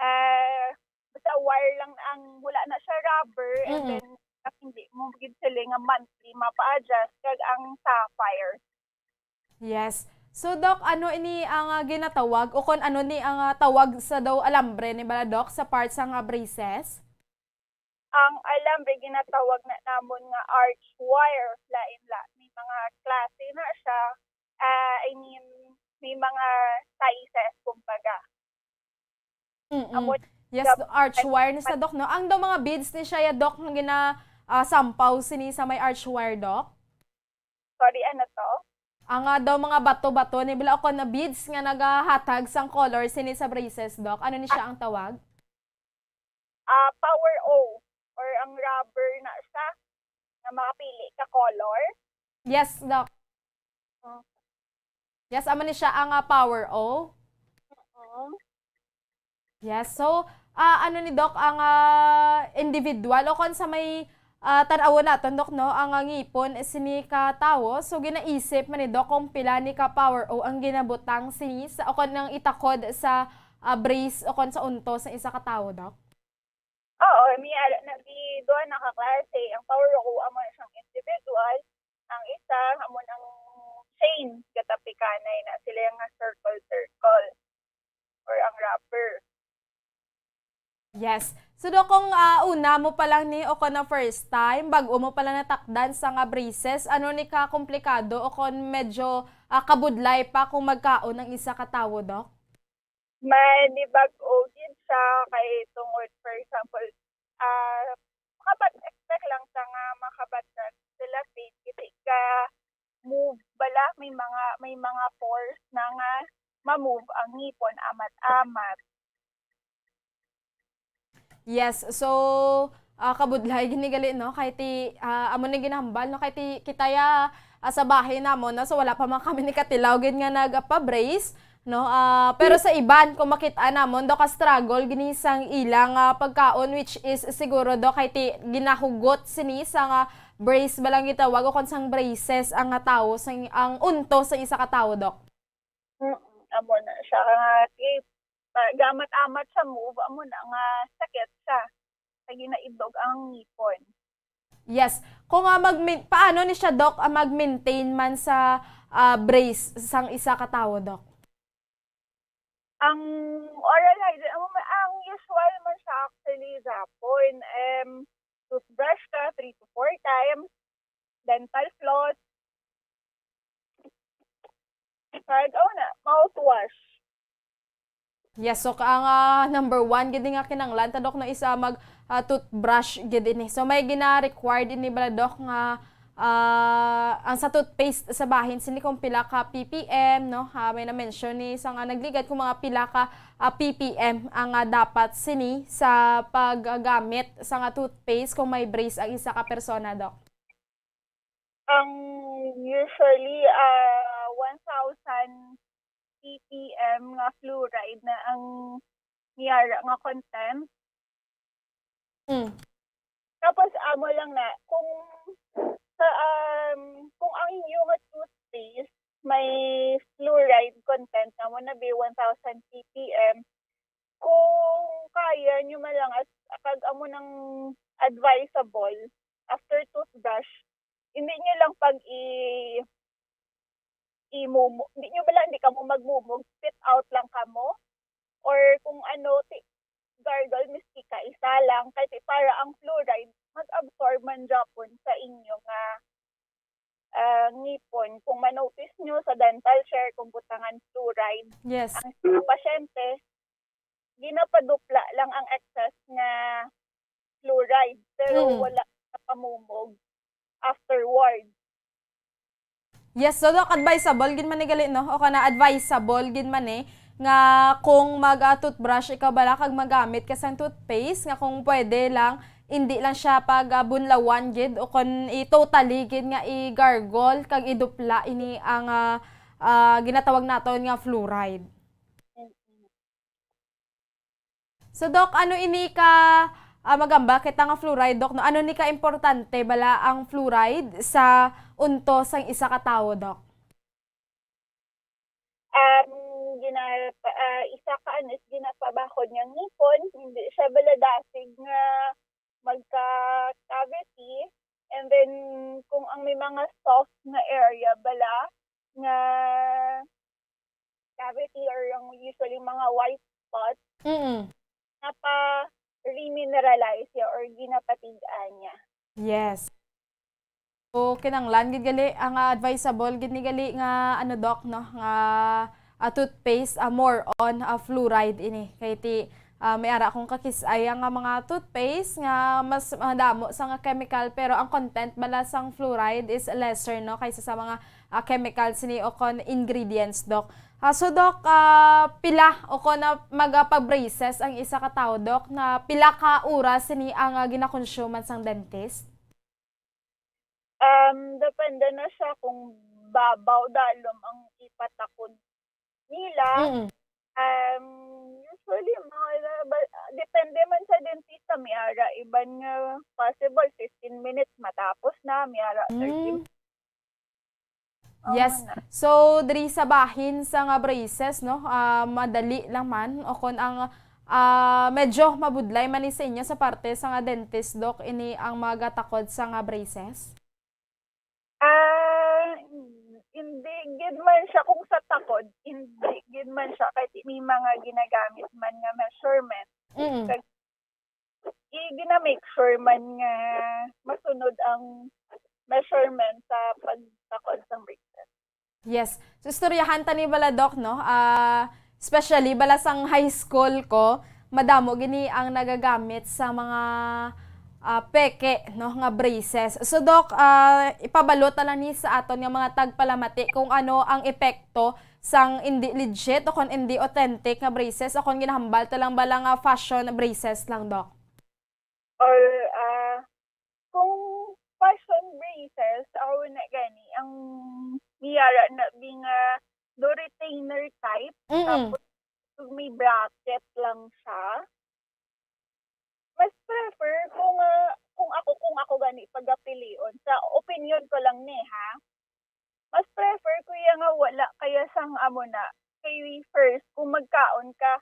ah, basta wire lang ang wala na siya rubber, and Mm-mm. then hindi mo gid sila nga monthly mapa-adjust, kag ang sapphire. Yes. So, Doc, ano ini ang ah, ginatawag o kon ano ni ang ah, tawag sa daw alambre ni bala, Doc, sa part sa nga braces? Ang alambre ginatawag na namon nga arch wire. Lain la, may mga klase na siya. Ah, I mean, may mga sizes, kumbaga. Mm-mm. Amo Yes, gab- arch wire ni sa, Doc, no? Ang daw mga beads ni siya, ya, Doc, nga gina ah, sampaw sini sa may arch wire, Doc? Sorry, ano to? Ang ah, daw mga bato-bato ni bala o kon na beads nga nagahatag sang color sini sa braces, Doc. Ano ni siya ang tawag? Ah, power O, or ang rubber na siya na makapili ka color. Yes, Doc. Mm. Yes, amo ni siya ang ah, power O. Mm. Yes. So, ah, ano ni, Doc, ang ah, individual o kon sa may ah, tan-awon naton, Doc, no, ang ah, ngipon sini ka tawo. So, ginaisip man ni, Doc, kung pila ni ka power O ang ginabutang sini sa, o kon ang itakod sa ah, brace o kon sa unto sa isa ka tawo, Doc? Oo, may ala na, may duha na ka klase. Ang power O, amo na siyang individual. Ang isa, amo nang chain, katapikanay na sila nga circle-circle. Or ang rubber. Yes. So, Doc, kung ah, una mo pa lang ni o kung na first time, bag-o mo pa lang natakdan sa nga braces, ano ni ka komplikado o kung medyo ah, kabudlay pa kung magkaon ang isa ka tawo, Doc? May nibag-o gid siya kay tungod, for example, ah, makabat-, expect lang sa nga makabatag sila, faith, kasi ka move bala, may mga, may mga force na nga ma-move ang ngipon, amat-amat. Yes, so ah, kabudlay gini gali, no, kay ti ah, amo ni ginahambal, no, kay ti kita ya ah, sa bahin namon, no, so wala pa man kami ni katilaw gid nga nagpa-brace, no, ah, pero sa iban kung makit-an namon daw ka struggle gini sang ilang ah, pagkaon, which is siguro daw kay ti ginahugot sini sa nga brace ba lang gitawag o kon sang braces ang nga tawo sang ang unto sa isa ka tawo, Doc. Mm, amo na siya nga, ti, pa-, gamat-amat sa move, amo na nga sakit siya. Sa ginaidlog ang ngipon. Yes. Kung ah, mag paano ni siya, Doc, ah, mag-maintain man sa ah, brace sang isa ka tawo, Doc? Ang oral hygiene, ang, ang usual man siya actually, Japon, um, toothbrush ka three to four times, dental floss, kag, oh na, mouthwash. Yes, so ang ah, number one gid nga kinanglan ta, Doc, no, is ah, mag ah, toothbrush gid ini. So may gina-required ini bala, Doc, nga ah, ang sa toothpaste sa bahin sini kung pila ka P P M, no? Ha, may na-mention ni sa nga nagligad kung mga pila ka ah, P P M ang ah, dapat sini sa paggamit sa nga toothpaste kung may brace ang isa ka persona, Doc. Ang usually, ah, one thousand P P M nga fluoride na ang niyara nga content. Mm. Tapos, amo lang na, kung sa, um, kung ang inyo nga toothpaste may fluoride content nga mo na be one thousand P P M, kung kaya nyo man lang, as, kag amo nang advisable, after toothbrush, hindi nyo lang pag i-, imumo, hindi nyo ba lang, hindi kamo magmumog, spit out lang kamo, or kung ano, ti, gargle, miski ka isa lang, kay ti, para ang fluoride mag-absorb man gyapon sa inyo nga, ah, ngipon. Kung ma-notice nyo sa dental chair, kung butangan fluoride, Yes. ang mga pasyente, ginapadupla lang ang excess nga fluoride, pero Mm. wala na pamumog afterward. Yes, so Doc, advisable gid man ni gali, no? O kana advisable gid man ni nga kung mag ah, toothbrush ikaw bala kag magamit ka sang toothpaste nga kung pwede lang hindi lang siya pag ah, bunlawan gid o kon i-totally gid nga i-gargle kag idupla ini ang ah, ah, ginatawag naton nga fluoride. So Doc, ano ini ka ah, magamba kita nga fluoride, Doc, no? Ano ni ka importante bala ang fluoride sa unto sang isa ka tawo, Doc? Um, gina, ah, isa ka ano is ginapabakod nga ngipon, hindi siya baladasig nga magka-cavity. And then, kung ang may mga soft nga area bala nga cavity or yung usually mga white spots, Mm. napa-remineralize siya or ginapatig-an niya. Yes. So, kinanglan gid gali ang ah, advisable gid ni gali nga ano, Doc, no, nga ah, toothpaste ah, more on ah, fluoride ini kay ti ah, may ara akong kakis-ay nga mga toothpaste nga mas madamo sa nga chemical, pero ang content bala sang fluoride is lesser, no, kaysa sa mga ah, chemicals ni o kon ingredients, Doc. Ah, so Doc, ah, pila o kon ah, magapag-braces ang isa ka tawo, Doc, na pila ka oras sini ang ah, ginakonsuman sang dentist? Um, depende na siya kung babaw dalom ang ipatakod nila. Mm. Um, usually, mga, ba- depende man sa dentista, may ara iban nga possible fifteen minutes matapos na, may ara thirty Mm. Oo Yes. na. So, diri sa bahin sa nga braces, no, ah, madali lang man o kon ang ah, medyo mabudlay man ni sa inyo sa parte sa nga dentist, Doc, ini ang magatakod sa nga braces? Ah, hindi gid man siya kung sa takod, hindi gid man siya kay may mga ginagamit man nga measurement. Mm. Kag i-, gina-make sure man nga masunod ang measurement sa pagtakod sang braces. Yes. So, istoryahan ta ni bala, Doc, no? Ah, especially bala sang high school ko, madamo gini ang nagagamit sa mga ah, peke, no, nga braces. So, Doc, ah, ipabalo ta lang ni sa aton nga mga tagpalamati kung ano ang epekto sang indi legit o kon indi authentic nga braces o kon ginahambal ta lang bala nga fashion braces lang, Doc. Or ah, kung fashion braces, ako na gani, ang miyara na bi nga do retainer type, Mm. tapos may bracket lang siya. Mas prefer ko nga, kung ako, kung ako gani pagapilion, sa opinion ko lang ni ha, mas prefer ko iya nga wala kaya sang amo na. Kay first, kung magkaon ka,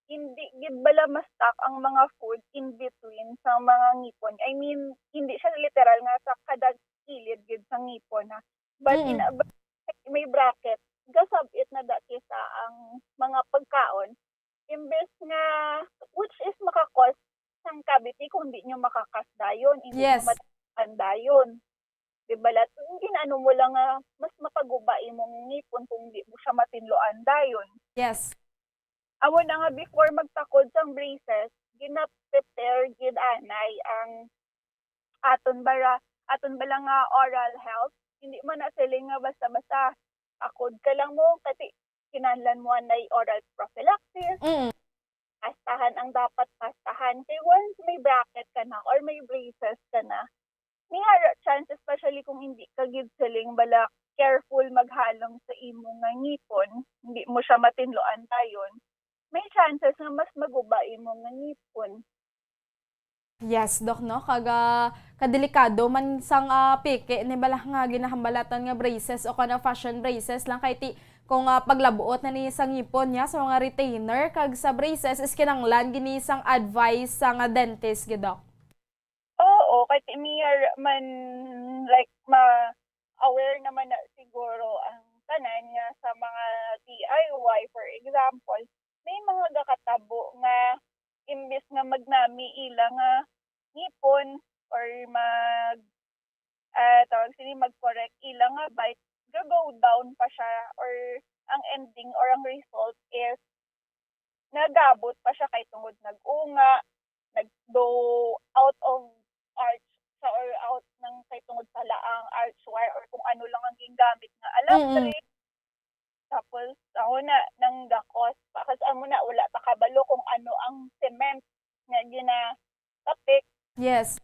hindi gid bala ma-stuck ang mga food in between sa mga ngipon. I mean, hindi siya literal nga sa kada kilid gid sa ngipon, ha. But in Mm. a, may bracket, gasab-it na dati sa ang mga pagkaon. Imbes nga, which is maka-cause sang cavity kung di nyo makakas dayon, hindi Yes. nyo matakan dayon. Di ba, lat-, ginano mo lang nga mas mapaguba imong ngipon kung di mo siya matinloan dayon. Yes. Amo na nga before magtakod sang braces, gina-prepare gid anay ang aton bara, aton bala nga oral health. Hindi man na siling nga basta-basta takod ka lang mo, kasi kinahanglan mo anay oral prophylaxis, Mm. pastahan ang dapat pastahan. Kay once may bracket ka na or may braces ka na, may hara chance, especially kung hindi ka gid siling bala careful maghalong sa imo nga ngipon, hindi mo siya matinloan dayon, may chances nga mas maguba imo nga ngipon. Yes, Doc, no? Kag ah, kadelikado man sang ah, peke ni bala nga ginahambalatan nga braces o kana fashion braces lang kay ti kung ah, paglabuot na ni sa ngipon niya sa mga retainer kag sa braces is kinanglan gini sang advice sa nga dentist gid, Doc. Oo, kay ti niya ra-, man, like, ma-aware naman na siguro ang tanan nga sa mga D I Y, for example, may mga gakatabo nga imbis nga magnami ila nga ngipon, or mag, ah, tawag sini, mag-correct ila nga bite, ga-go down pa siya, or ang ending or ang result is nagabot pa siya kay tungod nag-unga, nag-, do out of arch siya or out ng kay tungod sa laang, arch wire, or kung ano lang ang gingamit nga alambre. Mm-mm. Tapos, amo na, nang gakos pa. Kasi amo na, wala ta kabalo kung ano ang cement nga ginatapik. Yes.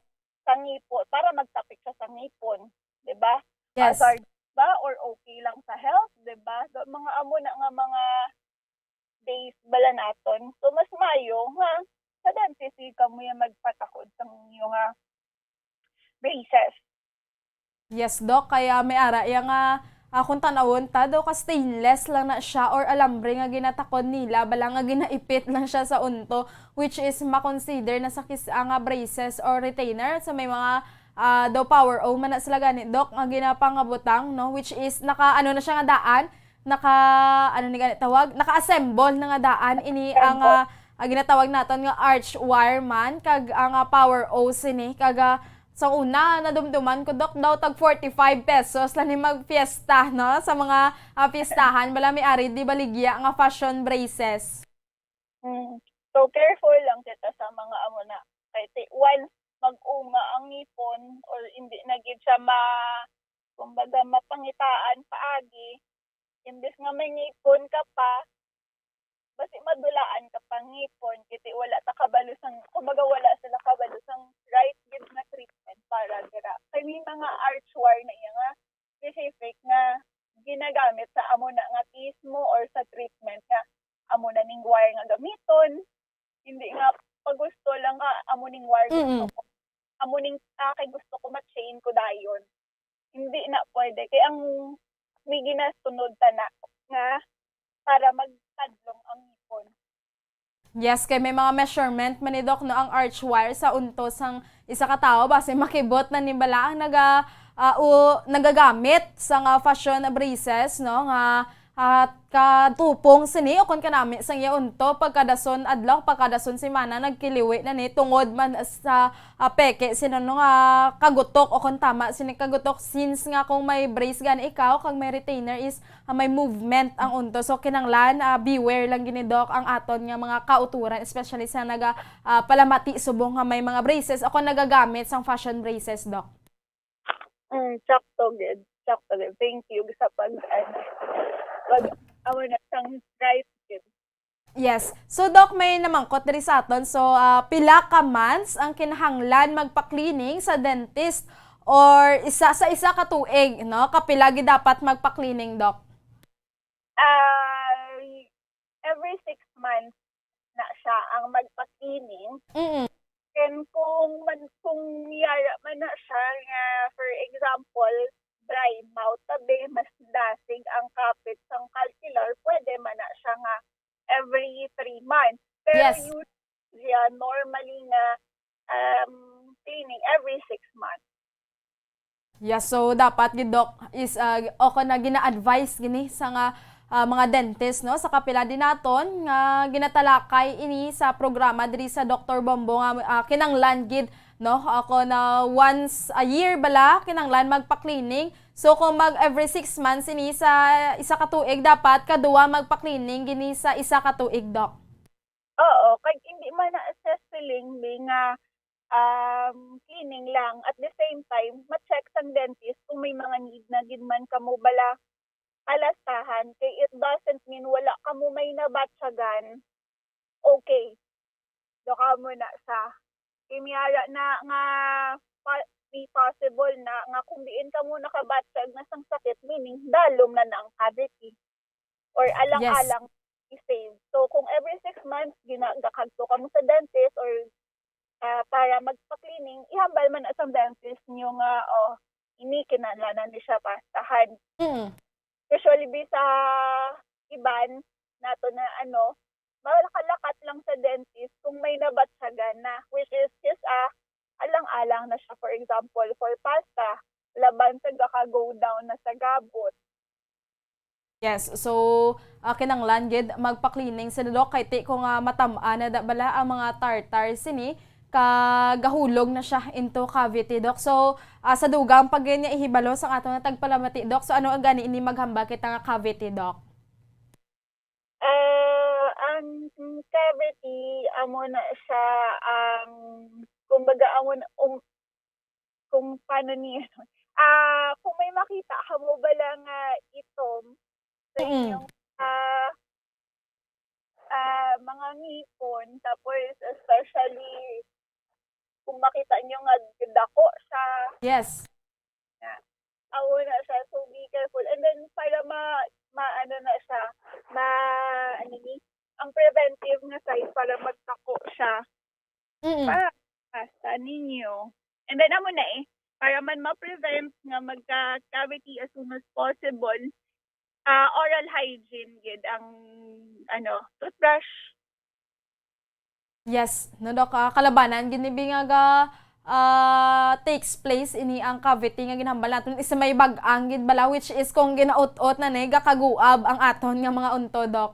Sa ngipon, para magtapik siya sa ngipon, di ba? Yes. Hazard ba or okay lang sa health, di ba? So, mga amo na nga mga base bala naton. So, mas maayo nga sa dentist, di kamo ya magpatakod sa inyo nga braces. Yes, Doc. Kaya may ara iya nga, ah, kung tanawon ta, daw ka stainless lang na siya or alambre nga ginatakod nila, bala nga ginaipit lang siya sa unto, which is makonsider na sa kis-, ah, nga braces or retainer. So may mga, ah, daw power O man na sila gani, Doc, nga ginapangabutang, no? Which is naka, ano na siya nga daan, naka, ano ni gani tawag? Naka-assemble na nga daan ini ang, ah, ang ginatawag naton nga arch wire man, kag ang, ah, power O sini, kag, ah, sa una, nadumduman ko, Doc, daw tag forty-five pesos lang ni magfiesta, no? Sa mga, ah, fiestahan, bala may ari di baligya nga fashion braces. Mm. So, careful lang kita sa mga amo na. Kay ti-, once mag-unga ang ngipon or hindi na gid siya ma-, kumbaga, mapangitaan paagi, imbes nga may ngipon ka pa, basi madulaan ka pa ngipon, kay ti-, wala ta kabalo sang, kumbaga, wala sila kabalo sang right gid nga treatment para dira. Kay may mga arch wire na iya nga specific nga ginagamit sa amo na nga mismo or sa treatment nga amo na ning wire nga gamiton. Hindi nga pagusto lang nga amo ning wire gusto Mm-mm. ko. Amo ning, ah, kay gusto ko ma-chain ko dayon. Hindi na pwede. Kay ang may ginasunod ta na nga para magtadlong ang ngipon. Yes, kay may mga measurement man ni Doc, no, ang arch wire sa unto sang isa ka tawo, basi makibot na ni bala ang naga-, ah, o nagagamit sang, ah, fashion braces, no, nga, ah, katupong sini o kon kanami sang iya unto, pagkadason adlaw, pagkadason semana, nagkiliwi na ni tungod man sa, ah, peke sino, no, nga kagutok o kon tama sini kagutok, since nga kung may brace gani ikaw kag may retainer is ah, may movement ang unto. So, kinanglan, ah, beware lang gini, Doc, ang aton nga mga kauturan, especially sa naga, ah, palamati subong nga may mga braces o kung nagagamit sang fashion braces, Doc. Mm, sakto gid. Sakto gid. Thank you sa pag, ano, pag, amo na sang right gid. Yes. So, Doc, may namangkot diri sa aton. So, ah, pila ka months ang kinahanglan magpa-cleaning sa dentist or isa, sa isa ka tuig, no? Kapila gid dapat magpa-cleaning, Doc? Ah, every six months na siya ang magpa-cleaning. Mm-mm. And kung man, kung yara man na siya nga, for example, dry mouth, tabi, mas dasig ang kapit sang calcilar, pwede man na siya nga every three months. Pero Yes. usually, ah, normally nga, um, cleaning every six months. Yeah, so dapat gid, Doc, is, ah, o kon na gina-advise gini sa nga, ah, mga dentist, no, sa kapila din naton nga ginatalakay ini sa programa diri sa Doktor Bombo nga, ah, kinanglan gid, no, o kon na once a year bala kinanglan magpa-cleaning. So kung mag every six months ini sa isa ka tuig, dapat kaduwa magpa-cleaning gini sa isa ka tuig, Doc. Oo, kag hindi man na sa siling bi nga, um, cleaning lang. At the same time, ma-check sang dentist kung may mga need na gid man kamo bala kalastahan. Kay it doesn't mean wala kamo may nabatyagan. Okay. Do kamo na sa. Kay may ara na nga pa-, may possible na nga kung diin kamo nakabatyag na sang sakit, meaning dalom na na ang cavity. Or Yes. alang-alang i-save. So, kung every six months, gina-, gakadto kamo sa dentist or, ah, para magpa-cleaning, ihambal man na sa dentist nyo nga, "Oh, ini kinahanglanan ni siya pastahan." Mm. Usually, bi sa iban nato na, ano, malakat-lakat lang sa dentist kung may nabatyagan na, which is just, ah, alang-alang na siya, for example, for pasta, laban sa gaka-go down na sa gabot. Yes, so, ah, kinanglan gid magpa-cleaning sila, Doc, kay ti ko nga matam-an na da bala ang mga tartar sini, kagahulog na siya into cavity, Doc. So, ah, sa dugang pa gid nga ihibalo sang aton nga tagpalamati, Doc. So, ano ang gani ini maghambal kita nga cavity, Doc? Ah, ang cavity, amo na siya ang, kumbaga, amo na, um, kung paano ni, ah, kung may makita ka mo bala nga itom sa Mm. inyong, ah, ah, mga ngipon, tapos especially kung makita nyo nga dako siya, Yes. na, amo na siya. So, be careful. And then, para ma-, ma-, ano na siya, ma-, ano ni, ang preventive nga side para magtako siya. Mm. Para sa ninyo. And then, amo na eh, para man ma-prevent nga magka-cavity as soon as possible, ah, oral hygiene gid ang, ano, toothbrush. Yes, no, Doc, ah, kalabanan gid ni bi nga ga, ah, takes place ini ang cavity nga ginhambal naton is may bag-ang gid bala, which is kung ginaut-ot na ni, gakaguab ang aton nga mga unto, Doc.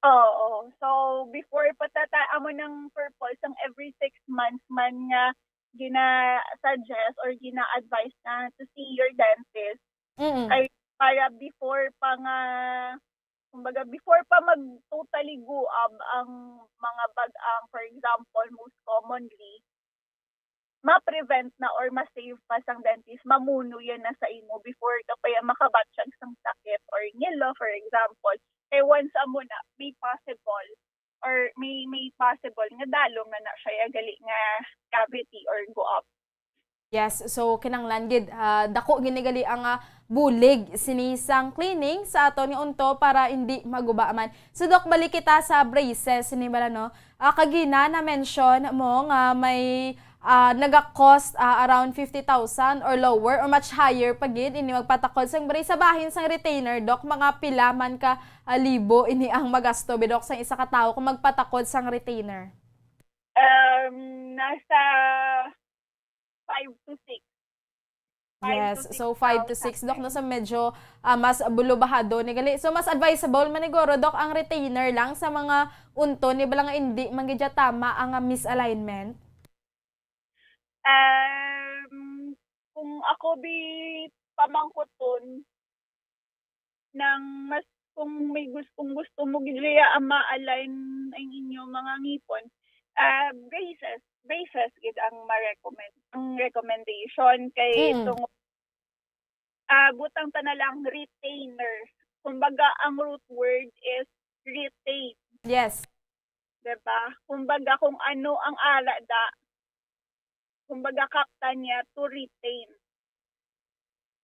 Oo. So, before pa ta-, ta-, amo nang purpose ang every six months man nga gina-suggest or gina-advise na to see your dentist Mm. ay para before pa nga, kumbaga, before pa mag-totally guab ang mga bag-ang, for example, most commonly, ma-prevent na or ma-save pa sang dentist, mamuno yan na sa imo before ka pa yan makabatyag sang sakit or ngilo, for example. Kay once amo na, may possible or may, may possible nga dalom na na siya ya gali nga cavity or guab. Yes, so kinahanglan gid, ah, dako gid ni gali ang, ah, bulig sini sang cleaning sa aton nga unto para hindi maguba man. So, Doc, balik kita sa braces ni bala, no? Ah, kagina na-mention mo nga may, ah, naga-cost, ah, around fifty thousand or lower or much higher pa gid ini magpatakod sang brace sa bahin sang retainer, Doc, mga pila man ka, ah, libo ini ang magasto, bi, Doc, sang isa ka tawo kung magpatakod sang retainer? Um, nasa five to six. Five Yes, to six so five to thousand. six, Doc, no, sa medyo, ah, mas bulubahado ni gali. So, mas advisable man siguro, Doc, ang retainer lang sa mga unto ni bala nga hindi man gid siya tama ang, ah, misalignment? Um, kung ako bi pamangkuton, nang mas, kung may gus-, kung gusto mo gid liya, ah, ma-align ang inyo mga ngipon, ah, braces, braces gid ang ma-recommend, ang recommendation kay Mm. tungod, ah, butang ta na lang retainer. Kumbaga, ang root word is retain. Yes. Diba? Kumbaga, kung ano ang ara da, kumbaga, kaptan niya to retain.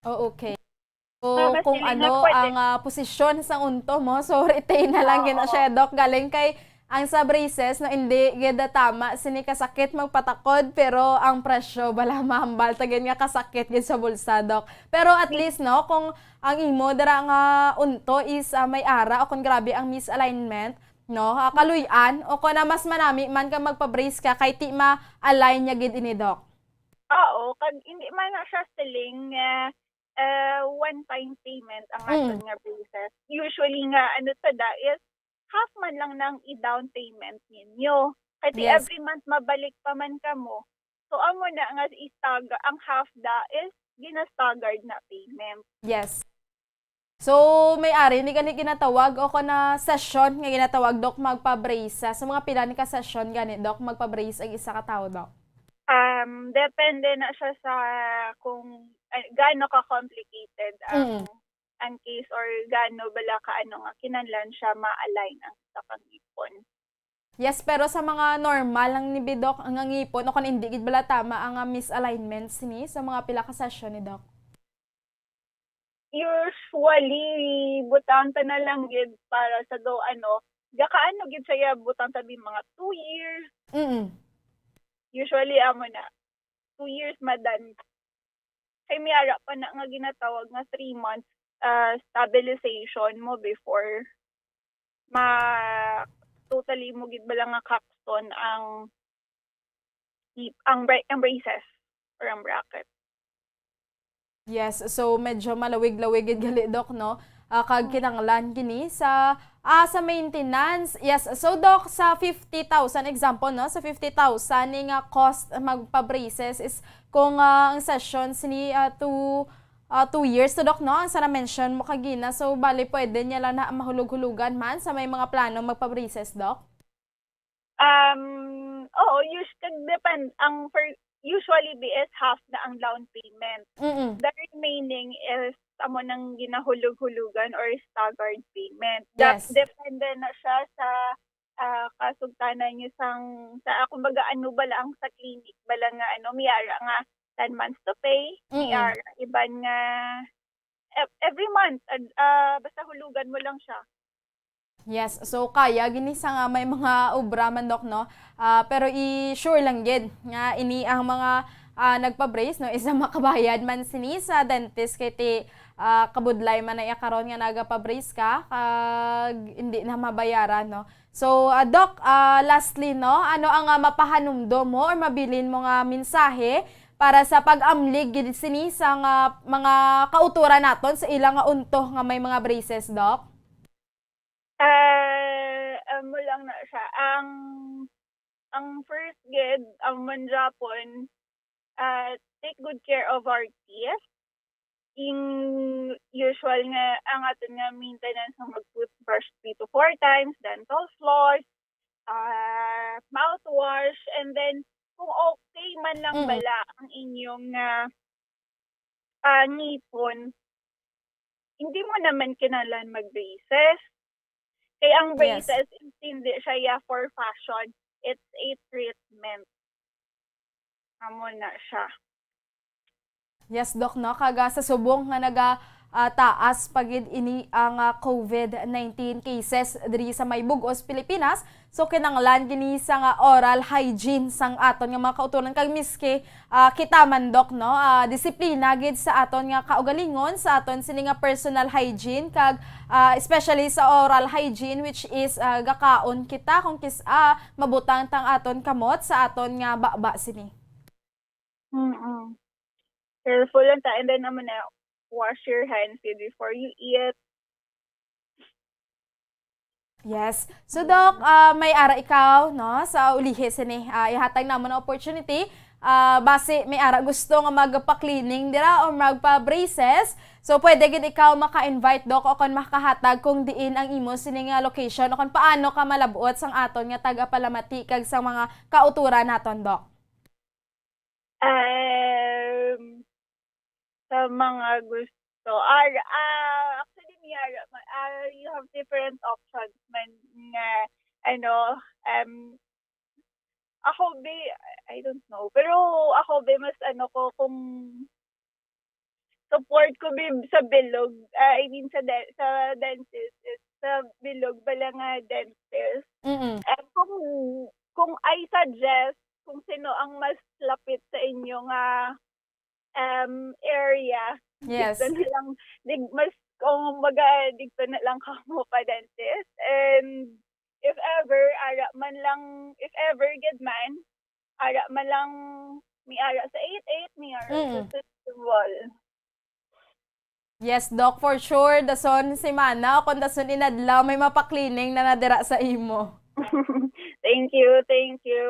Oh, okay. So, Ah, mas kung hindi na ano pwede. ang, ah, posisyon sa unto mo, so retain na lang Oo, gid na oo. siya, Doc. Galing kay ang sa braces, no, hindi gid tama sini kasakit magpatakod, pero ang presyo, bala, mahambal ta gid nga kasakit gid sa bulsa, Doc. Pero at least, no, kung ang imo dira nga unto is, ah, may ara o kung grabe ang misalignment, no, ah, kaluy-an, o kung na mas manami man ka magpa-brace ka, kay ti ma-align niya gid ini, Doc. Oo, kag hindi man na siya siling nga, eh, one-time payment ang Mm. aton nga braces. Usually nga, ano ta da is, half man lang nang i-down payment ninyo. Kay ti Yes. every month mabalik pa man kamo. So, amo na nga i-stagger, ang half da is gina-staggered na payment. Yes. So, may ari ni gani ginatawag o kon na session nga ginatawag, Doc, magpa-brace. Sa mga pila ni ka session gani, Doc, magpa-brace ang isa ka tawo, Doc? Um, depende na siya sa kung, ah, gaano ka-complicated ang, Mm. ang case or gaano bala ka, ano nga, kinahanglan siya ma-align ang isa ka ngipon. Yes, pero sa mga normal lang ni bi, Doc, ang ngipon, o kon hindi gid bala tama ang, ah, misalignments ni sa mga pila ka session ni Doc? Usually, butang ta na lang gid para sa do, ano, gakaano gid siya, butang ta bi mga two years. Mm. Usually, amo na, two years madan. Kay may ara pa na nga ginatawag nga three months, ah, stabilization mo before ma-, totally mo gid bala nga kakson ang ip-, ang bra-, ang braces or ang bracket. Yes, so medyo malawig-lawig gid gali, Doc, no? Ah, kag Mm. kinahanglan kini sa, Ah, sa maintenance, yes. So, Doc, sa fifty thousand, example, no, sa fifty thousand ni nga cost magpa-braces is kung, ah, ang sessions ni, ah, two, ah, two years to, Doc, no? Ang sa na-mention mo kagina. So, bali, pwede niya lang na mahulog-hulugan man sa may mga plano magpa-braces, Doc? Um, oo, us-, kag depend, ang per-, usually B S half na ang down payment. Mm-mm. The remaining is amo nang ginahulog-hulugan or staggered payment. Da-, Yes. depende na siya sa, ah, kasugtanan niyo sang, sa, ah, kumbaga, ano bala ang sa clinic, bala nga, ano, may ara nga ten months to pay, may Mm-mm. ara iban nga ev-, every month, ad-, ah, basta hulugan mo lang siya. Yes, so kaya gini sa nga may mga obra man, Doc, no? Ah, pero i-sure lang gid nga ini ang mga, ah, nagpa-brace, no, isa makabayad man sini sa dentist kay ti, ah, kabudlay man na iya karon nga nagapa-brace ka kag hindi na mabayaran, no? So, ah, Doc, ah, lastly, no, ano ang, ah, mapahanumdo mo or mabilin mo nga mensahe para sa pag-amlig gid sini sa nga mga kautoran naton sa ila nga unto nga may mga braces, Doc? Ah, amo lang na siya. Ang, ang first gid, ang mandrapon, ah, take good care of our teeth. Ing usual nga, ang aton nga maintenance nga mag-toothbrush three to four times, dental floss, ah, mouthwash, and then kung okay man lang Mm. bala ang inyong, ah, ah, ngipon, hindi mo naman kinahanglan mag-braces. Kay ang Yes. braces, hindi siya ya for fashion. It's a treatment. Amo na siya. Yes, Doc, no? Kag, ah, sa subong nga naga, ah, taas pa gid ini ang, ah, COVID nineteen cases diri sa may bug-os Pilipinas. So, kinahanglan gini sa nga oral hygiene sang aton nga mga kautoran. Kag miski, ah, kita man, Doc, no, ah, disiplina gid sa aton nga kaugalingon, sa aton sini nga personal hygiene, kag, ah, especially sa oral hygiene, which is, ah, gakaon kita kung kis-, ah, mabutang tang aton kamot sa aton nga baba sini. Mm-mm. Careful lang ta, and then naman na, wash your hands before you eat. Yes. So, Doc, ah, may ara ikaw, no, sa ulihi sini, ah, ihatag namon ang opportunity. Ah, basi may ara gusto nga magpa-cleaning dira o magpa-braces. So, pwede gid ikaw maka-invite, Doc, o kon makahatag kung diin ang imo sini nga location o kon paano ka malab-ot sang aton nga taga-palamati kag sa mga kauturan naton, Doc. Um, sa mga gusto. Ah, ah, actually, may ara, ma-, ah, you have different options man nga, ano, um, ako, be, I don't know. Pero ako, be, mas ano ko, kung support ko, be, sa bilog, ah, I mean, sa de-, sa dentist, is sa bilog, bala nga dentist. Mm-mm. Eh, kung, kung I suggest, kung sino ang mas lapit sa inyo nga, um, area, Yes. dito na lang, dig-, mas, kung baga, dito na lang kamo pa dentist. And if ever, ara man lang, if ever, gid man, ara man lang, may ara sa eight eight, may ara sa Mm. festival. Yes, Doc, for sure. Dason semana o kung dason inadlaw, may mapa-cleaning na nadira sa imo. Thank you, thank you.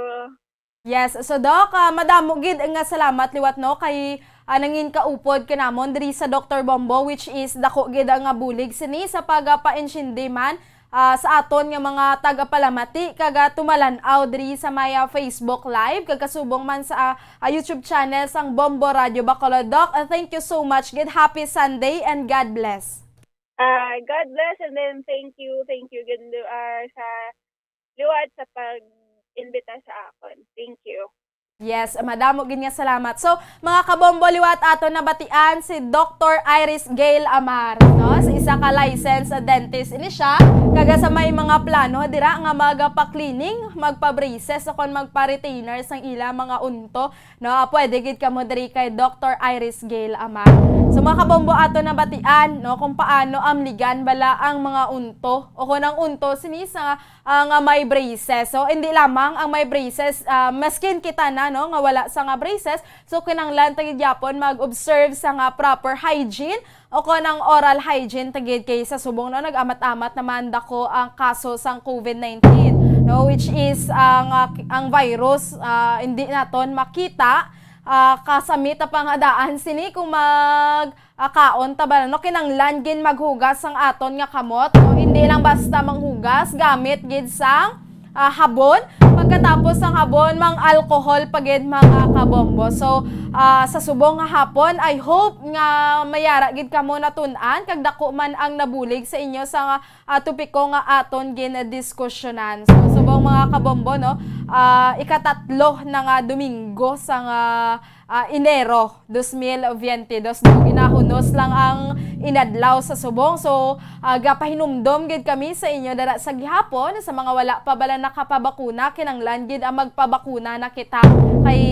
Yes, so, Doc, ah, madamo gid nga salamat liwat, no, kay, ah, nangin kaupod kanamon diri sa Doktor Bombo, which is dako gid nga bulig sini sa pagpaintindi man, ah, sa aton nga mga tagapalamati kag, ah, tumalan-aw diri sa may, ah, Facebook Live kag kasubong man sa, ah, ah, YouTube channel sang Bombo Radio Bacolod. Doc, ah, thank you so much gid. Happy Sunday and God bless. Ah, God bless, and then thank you, thank you gid, ah, sa liwat sa pag-imbita sa akon. Thank you. Yes, madamo gid nga salamat. So, mga kabombo, liwat aton nabatian si Doktor Iris Gail Amar, no? Sa isa ka licensed dentist ini siya. Kaga sa may mga plano dira nga magpa-cleaning, magpa-braces, o kon magpa-retainer sang ila mga unto, no? Ah, pwede gid kamo diri kay Doktor Iris Gail Amar. So, mga kabombo, aton nabatian, no, kung paano amligan bala ang mga unto, o kung ang unto sini sa, ah, nga may braces. So, hindi lamang ang may braces, ah, maskin kita na, no, nga wala sa nga braces. So, kinahanglan ta gid gyapon mag-observe sa nga proper hygiene o kon ang oral hygiene ta gid, kay sa subong, no, nag-amat-amat naman dako ang kaso sang covid nineteen, no, which is ang, ah, ang virus, ah, hindi naton makita, ah, kasami ta pa nga daan sini kung mag, ah, kaon ta ba, no? Kinahanglan gid maghugas ang aton nga kamot, no? Hindi lang basta manghugas, gamit gid sang, ah, habon. Pagkatapos sang habon, mang-alcohol pa gid, mga kabombo. So, ah, sa subong nga hapon, I hope nga mayara gid kamo natun-an kag dako man ang nabulig sa inyo sa nga, ah, topiko nga aton gindiskusyonan. So, subong, mga kabombo, no, ah, ikatatlo na nga Domingo sa nga, ah, Enero dos mil veinte dos, no, ginahunos lang ang inadlaw sa subong. So, ah, gapahinumdom gid kami sa inyo dara sa gihapon, sa mga wala pa bala nakapabakuna, kinanglan gid ang magpabakuna na kita. Kay,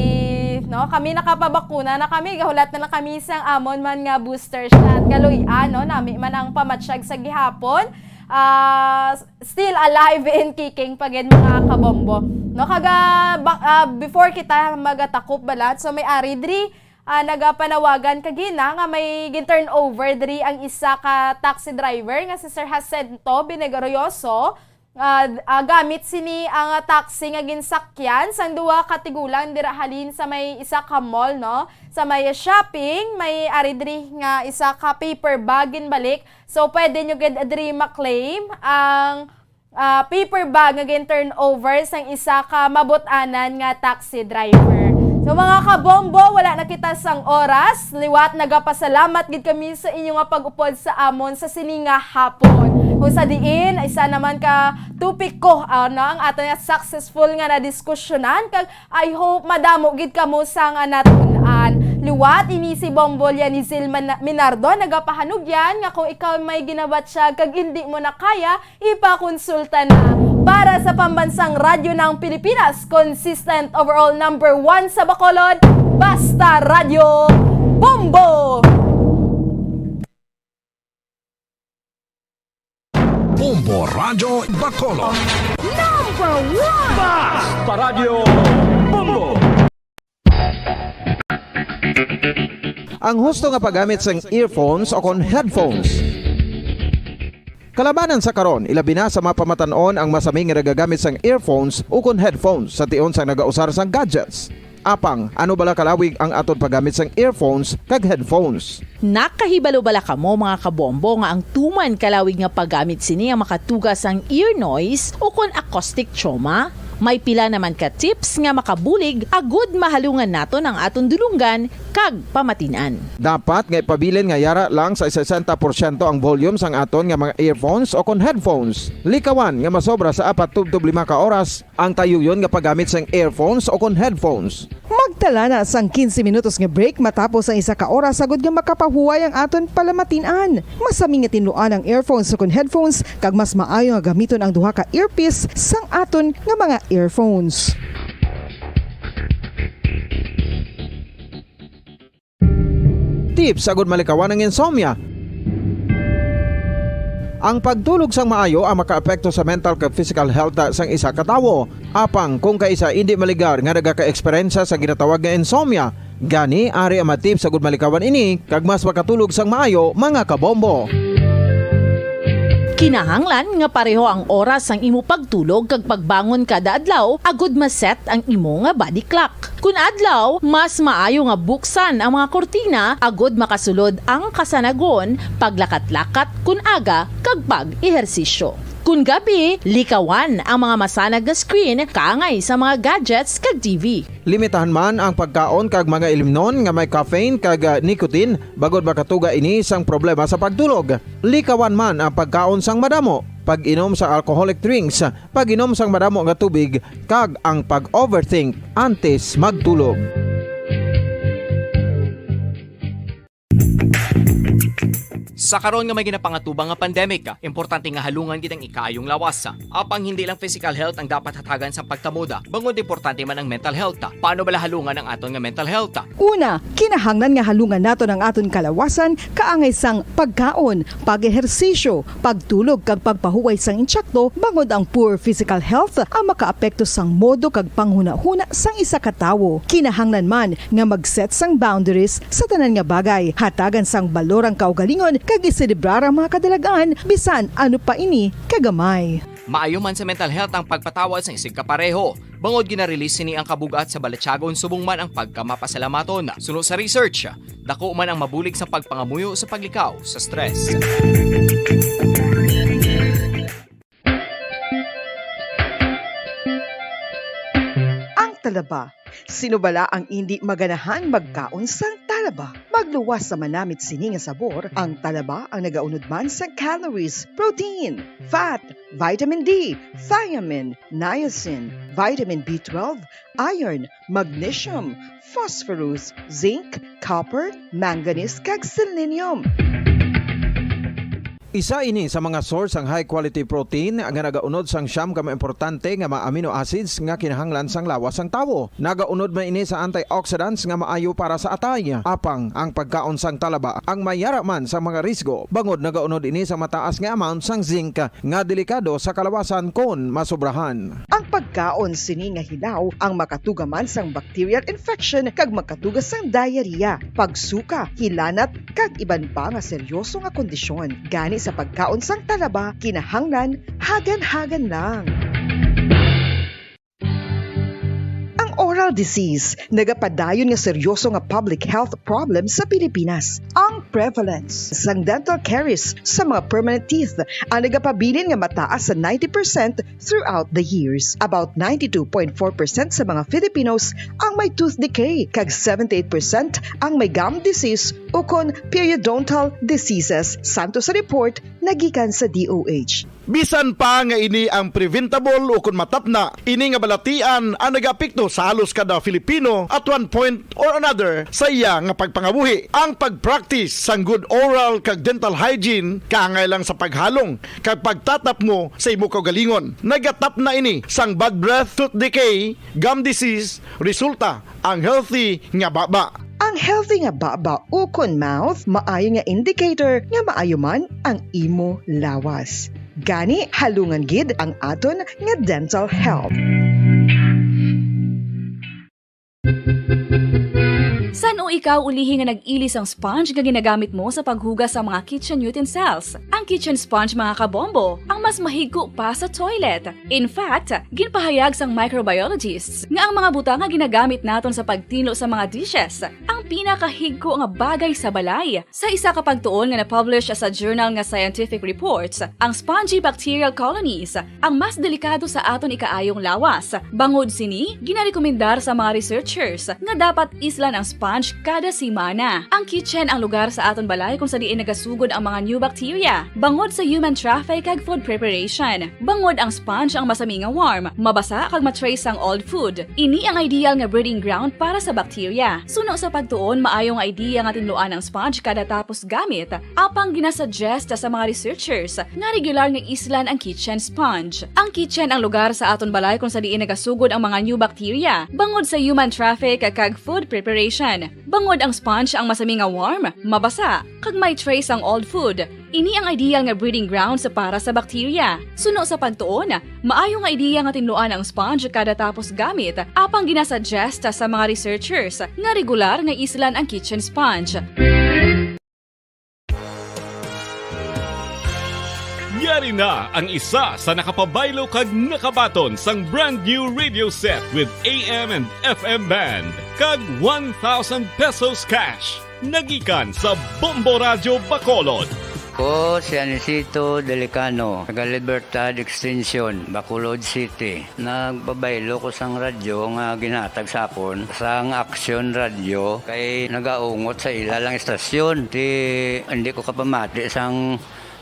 no, kami nakapabakuna na kami, gahulat na lang kami sang amon man nga booster shot. Kaluy-an, no, nami man ang pamatyag sa gihapon. Ah, still alive and kicking pa gid, mga kabombo. No, kaga, ba-, ah, before kita magatakop balat, so may ari diri, ah, nagapanawagan kagina nga may gin-turn over diri ang isa ka taxi driver nga si Sir Jacinto Binegroyoso. Ah, ah, gamit sini ang, ah, taxi nga ginsakyan sang duha ka tigulang dira halin sa may isa ka mall, no? Sa may shopping, may ari diri nga isa ka paper bag ginbalik. So, pwede nyo gid diri ma-claim ang, ah, paper bag nga gin-turn over sang isa ka mabut-anan nga taxi driver. So, mga kabombo, wala na kita sang oras. Liwat, nagapasalamat gid kami sa inyo nga pag-upod sa amon sa sini nga hapon. Kung sa diin, isa naman ka topiko, ah, no, ang aton nga successful nga nadiskusyonan, kag I hope madamo gid kamo sa nga natun-an. Liwat, ini si Bombo Lianizil Man-, Minardo nagapahanugyan nga kung ikaw may ginabatyag kag indi mo na kaya, ipakonsulta na. Para sa Pambansang Radyo ng Pilipinas, consistent overall number one sa Bacolod, Basta Radyo Bombo! Bombo Radyo Bacolod. Number one! Basta Radyo Bombo! Ang husto nga paggamit sang earphones o kon headphones. Kalabanan sa karon, ilabi na sa mga pamatan-on ang masami nga nagagamit sang earphones o kon headphones sa tion sang nagausar sang gadgets. Apang, ano bala kalawig ang aton paggamit sang earphones kag headphones? Nakahibalo bala kamo, mga kabombo, nga ang tuman kalawig nga paggamit sini ang makatuga sang ear noise o kon acoustic trauma? May pila naman ka tips nga makabulig agud mahalungan naton ang aton dulonggan kag pamatin-an. Dapat nga ipabilin nga yara lang sa sesenta porsyento ang volume sang aton nga mga earphones o kon headphones. Likawan nga masobra sa apat tubtob lima ka oras ang tayuyon nga paggamit sang earphones o kon headphones. Magtala na sang quince minutos nga break matapos ang isa ka oras agud nga makapahuway ang aton palamatin-an. Masami nga tinluan ang earphones o kon headphones, kag mas maayo nga gamiton ang duha ka earpiece sang aton nga mga earphones. Tips agud malikawan ang insomnia. Ang pagtulog sang maayo ang makaapekto sa mental kag physical health sang isa ka tawo. Apang kung kaisa indi maligar nga nagaka-eksperyensya sa ginatawag nga insomnia, gani ari ang mga tips agud malikawan ini kag mas makatulog sang maayo, mga kabombo. Kinahanglan nga pareho ang oras sang imo pagtulog kag pagbangon kada adlaw agud ma-set ang imo nga body clock. Kun adlaw, mas maayo nga buksan ang mga kurtina agud makasulod ang kasanagon, paglakat-lakat kun aga, kag pag-ehersisyo. Kun gabi, likawan ang mga masanag nga screen kaangay sa mga gadgets kag T V. Limitahan man ang pagkaon kag mga ilimnon nga may caffeine kag, ah, nicotine, bangod makatuga ini sang problema sa pagtulog. Likawan man ang pagkaon sang madamo, pag-inom sa alcoholic drinks, pag-inom sang madamo nga tubig, kag ang pag-overthink antes magtulog. Sa karon nga may ginapangatubang nga pandemic, importante nga halungan gid ang ikaayong lawas. Apang hindi lang physical health ang dapat hatagan sa pagtamuda, bangod importante man ang mental health. Paano bala halungan ang aton nga mental health? Una, kinahanglan nga halungan naton ang aton kalawasan kaangay sang pagkaon, pag-ehersisyo, pagtulog kag pagpahuway sang insakto, bangod ang poor physical health ang makaapekto sang modo kag panghunahuna sang isa ka tawo. Kinahanglan man nga mag-set sang boundaries sa tanan nga bagay, hatagan sang balor ang kaugalingon kag iselebrar ang mga kadalagan, bisan ano pa ini kagamay. Maayo man sa mental health ang pagpatawad sang isigkapareho, bangod gina-release sini ang kabug-at sa balatyagon subong man ang pagkamapasalamaton. Suno sa research, dako man ang mabulig sa pagpangamuyo sa paglikaw sa stress. Ang talaba. Sino bala ang indi maganahan magkaon sang talaba? Magluwas sa manamit sini nga sabor, ang talaba ang nagaunod man sang calories, protein, fat, vitamin D, thiamine, niacin, vitamin B twelve, iron, magnesium, phosphorus, zinc, copper, manganese, kag selenium. Isa ini sa mga source sang high quality protein nga nagaunod sang siyam ka mga importante nga mga amino acids nga kinahanglan sang lawas sang tawo. Nagaunod man ini sa antioxidants nga maayo para sa atay. Apang ang pagkaon sang talaba ang may ara man sang mga risgo, bangod nagaunod ini sa mataas nga amount sang zinc nga delikado sa kalawasan kon masobrahan. Ang pagkaon sini nga hilaw ang makatuga man sang bacterial infection kag makatuga sang diarrhea, pagsuka, hilanat, kag iban pa nga seryoso nga kondisyon. Gani sa pagkaon sang talaba, kinahanglan hagan-hagan lang. Ang oral disease nagapadayon nga seryoso nga public health problem sa Pilipinas. Ang prevalence sang dental caries sa mga permanent teeth ang nagapabilin nga mataas sa ninety percent throughout the years. About ninety-two point four percent sa mga Filipinos ang may tooth decay, kag seventy-eight percent ang may gum disease ukon periodontal diseases, santo sa report nga gikan sa D O H. Bisan pa nga ini ang preventable ukon matapna, ini nga balatian ang nagaapekto sa halos kada Filipino at one point or another sa iya nga pagpangabuhi. Ang pag-practice sang good oral kag dental hygiene kaangay lang sa paghalong kag pagtatapmo sa imo kaugalingon. Nagatapna ini sang bad breath, tooth decay, gum disease, resulta ang healthy nga baba. Ang healthy nga baba ukon mouth maayo nga indicator nga maayo man ang imo lawas. Gani, halungan gid ang aton nga dental health. San-o ikaw ulihi nga nag-ili sang sponge nga ginagamit mo sa paghugas sa mga kitchen utensils? Ang kitchen sponge, mga kabombo, ang mas mahigko pa sa toilet. In fact, ginpahayag sang microbiologists nga ang mga butang nga ginagamit naton sa pagtinlo sa mga dishes ang pinakahigko nga bagay sa balay. Sa isa ka pagtuon nga na-publish sa journal nga Scientific Reports, ang spongy bacterial colonies ang mas delikado sa aton ikaayong lawas. Bangod sini, ginarekomendar sa mga researchers nga dapat islan ang sponge kada semana. Ang kitchen ang lugar sa aton balay kung sa diin nagasugod ang mga new bacteria, bangod sa human traffic kag food preparation. Bangod ang sponge ang masami nga warm, mabasa kag ma-trace sang old food. Ini ang ideal nga breeding ground para sa bacteria. Suno sa pagtuon, maayo nga idea nga tinluan ang sponge kada tapos gamit. Apang ginasuggest sa mga researchers nga regular nga islan ang kitchen sponge. Ang kitchen ang lugar sa aton balay kung sa diin nagasugod ang mga new bacteria, bangod sa human traffic kag food preparation. Bangod ang sponge ang masami nga warm, mabasa, kag may trace ang old food. Ini ang ideal nga breeding grounds para sa bacteria. Suno sa pagtuon, maayo nga idea nga tinluan ang sponge kada tapos gamit, apang ginasuggest sa mga researchers nga regular nga islan ang kitchen sponge. Yari na ang isa sa nakapabaylo kag nakabaton sang brand new radio set with A M and F M band kag one thousand pesos cash. Nagikan sa Bombo Radyo Bacolod. Ko si Anisito Delicano, taga Libertad Extension, Bacolod City. Nagpabaylo ko sang radyo nga ginhatag sa akon sang Aksyon Radyo kay nagaungot sa ila lang istasyon. Ti, hindi ko kapamati sang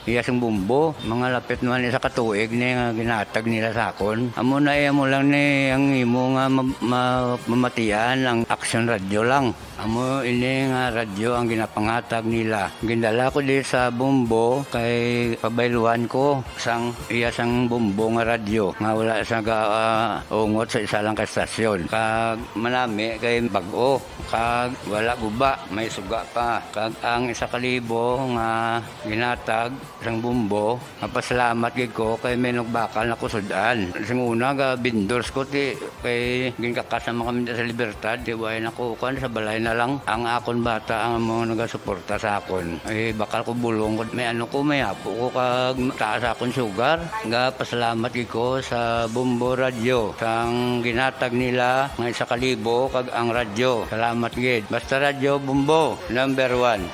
Iya sang Bombo, mga lapit naman isa ka tuig ni nga ginahatag nila sa akon. Amo na, iya mo lang ni ang imo nga ma-, ma-, mamatian ang Action Radio lang. Amo ini nga radyo ang ginapangatag nila. Gindala ko di sa Bombo kay pabayluhan ko sang iya sang Bombo nga radyo nga wala sa ga-, ah, ungot sa isa lang ka estasyon. Kag manami kay bag-o, kag wala guba, may suga pa. Kag ang isa ka libo nga ginatag sang Bombo, mapasalamat gid ko kay may nagbakal na ko sud-an. Sing una, ga-vendors ko, ti, kay ginkakas naman kami sa Libertad, ti, way na ko, kuwan, sa balay na lang. Ang akon bata ang mga nagasuporta sa akon. Eh, bakal ko bulong ko, may ano ko, may apo ko, kag taas akon sugar. Ga-pasalamat gid ko sa Bombo Radyo, sang ginatag nila nga isa ka libo, kag ang radyo. Salamat gid. Basta Radyo Bombo, number one.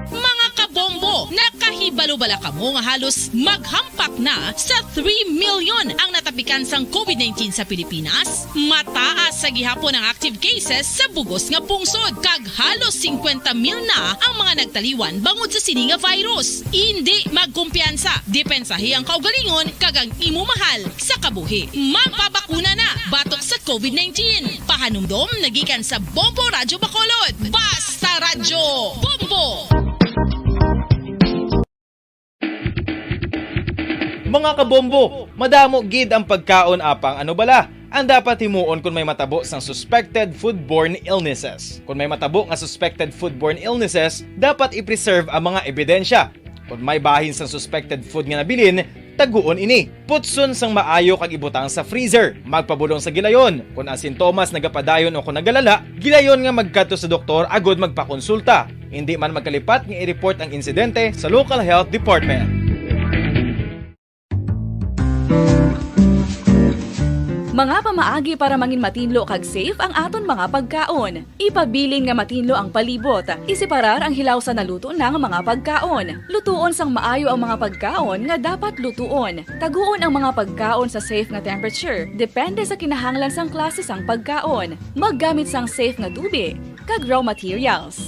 Mga kabombo, nakahibalo bala kamo nga halos maghampak na sa three million ang natapikan sang covid nineteen sa Pilipinas? Mataas sa gihapon ang active cases sa bugos nga pungsod, kag halos singkwenta mil na ang mga nagtaliwan bangod sa sini nga virus. Indi magkumpiyansa, depensahi ang kaugalingon kag ang imo mahal sa kabuhi. Magpabakuna na batok sa covid nineteen. Pahanumdom nagikan sa Bombo Radyo Bacolod. Basta Radyo Bombo! Mga kabombo, madamo gid ang pagkaon apang ano bala ang dapat himuon kon may matabo sang suspected foodborne illnesses. Kon may matabo nga suspected foodborne illnesses, dapat i-preserve ang mga ebidensya. Kon may bahin sang suspected food nga nabilin, taguon ini. Putson sang maayo kag ibutang sa freezer. Magpabulong sa gilayon. Kon ang sintomas nagapadayon o kon nagalala, gilayon nga magkadto sa doktor agud magpakonsulta. Indi man magkalipat nga i-report ang insidente sa local health department. Mga pamaagi para mangin matinlo kag safe ang aton mga pagkaon. Ipabilin nga matinlo ang palibot. Iseparar ang hilaw sa naluto na nga mga pagkaon. Lutuon sang maayo ang mga pagkaon nga dapat lutuon. Taguon ang mga pagkaon sa safe nga temperature, depende sa kinahanglan sang klase sang pagkaon. Maggamit sang safe nga tubi kag raw materials.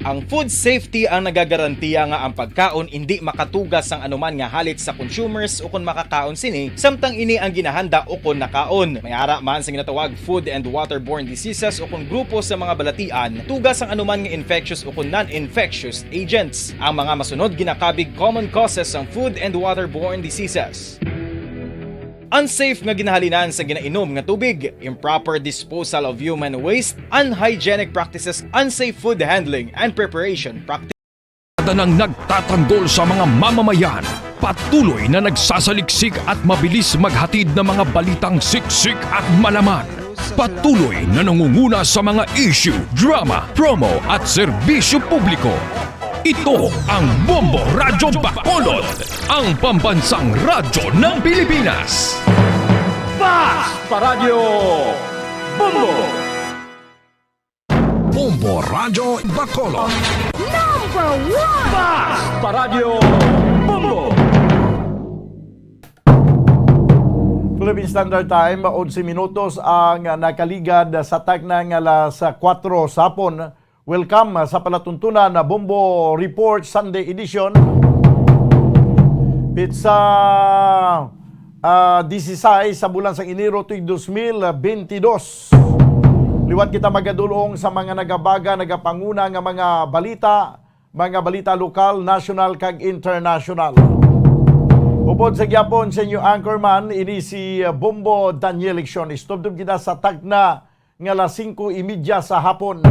Ang food safety ang nagagarantiya nga ang pagkaon indi makatuga sang anuman nga halit sa consumers ukon makakaon sini, samtang ini ang ginahanda ukon nakaon. May ara man sa ginatawag food and waterborne diseases ukon grupo sa mga balatian, tuga sang anuman nga infectious ukon non-infectious agents. Ang mga masunod ginakabig common causes sang food and waterborne diseases. Unsafe nga ginahalinan sa ginainom nga tubig, improper disposal of human waste, unhygienic practices, unsafe food handling and preparation practices. Tanan ang nagtatanggol sa mga mamamayan, patuloy na nagsasaliksik at mabilis maghatid ng mga balitang siksik at malaman. Patuloy na nangunguna sa mga issue, drama, promo at serbisyo publiko. Ito ang Bombo Radyo Bacolod, ang pambansang radyo ng Pilipinas. Basta Radyo Bombo! Bombo Radyo Bacolod. Number one! Basta Radyo Bombo! Philippine Standard Time, onse minutos ang nakaligad sa takna nga alas kuwatro sa hapon. Welcome sa palatuntunan na Bombo Report Sunday Edition. Petsa, ah, disisais sa bulan sang Enero tuig dos mil bentidós. Liwat kita magadulong sa mga nagabaga, nagapanguna nga mga balita, mga balita lokal, national, kag international. Upod sa gyapon sa inyo anchorman, ini si Bombo Daniel Lecciones. Tubtob kita sa takna nga alas singko y media sa hapon.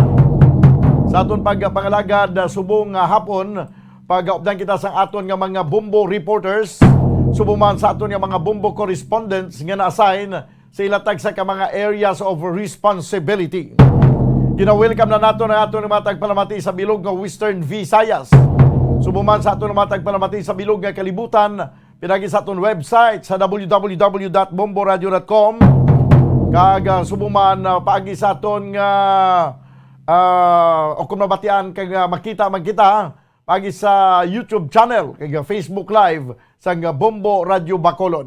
Sa aton pagpangalagad, ah, subong nga hapon, pagaupdan kita sang aton nga mga Bombo reporters, subong man sa aton nga mga Bombo correspondents nga na-assign sa ila tagsa ka mga areas of responsibility. Gina-welcome na naton ang aton nga mga tagpalamati sa bilog nga Western Visayas, subong man sa aton nga mga tagpalamati sa bilog nga kalibutan, pinagi sa aton website sa w w w dot bomboradio dot com. Kag, ah, subong man, ah, paagi sa aton nga, ah, o kung mabatian kag, ah, makita man kita, paagi sa YouTube channel kag, ah, Facebook Live sang, ah, Bombo Radyo Bacolod.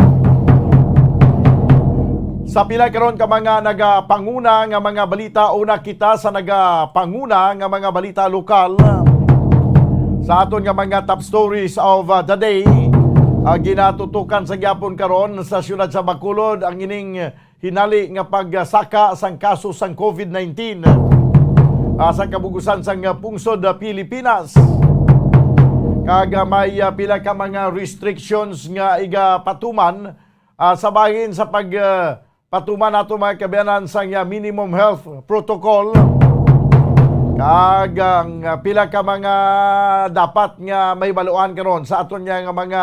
Sa pila karon ka mga nagapanguna nga mga balita, una kita sa nagapanguna nga mga balita lokal. Sa aton nga mga top stories of, uh, the day, uh, ginatutukan sa gyapon karon sa siyudad sa Bacolod ang ining hinali nga pagsaka sang kaso sang COVID nineteen, ah, sa kabugusan sang, ah, pungsod, ah, Pilipinas. Kag, ah, may, ah, pila ka mga restrictions nga igapatuman, ah, sa bahin sa pag, ah, patuman nato, mga kaabyanan, sang, ah, minimum health protocol. Kag ang, ah, pila ka mga dapat nga mahibaluan karon sa aton nga, nga mga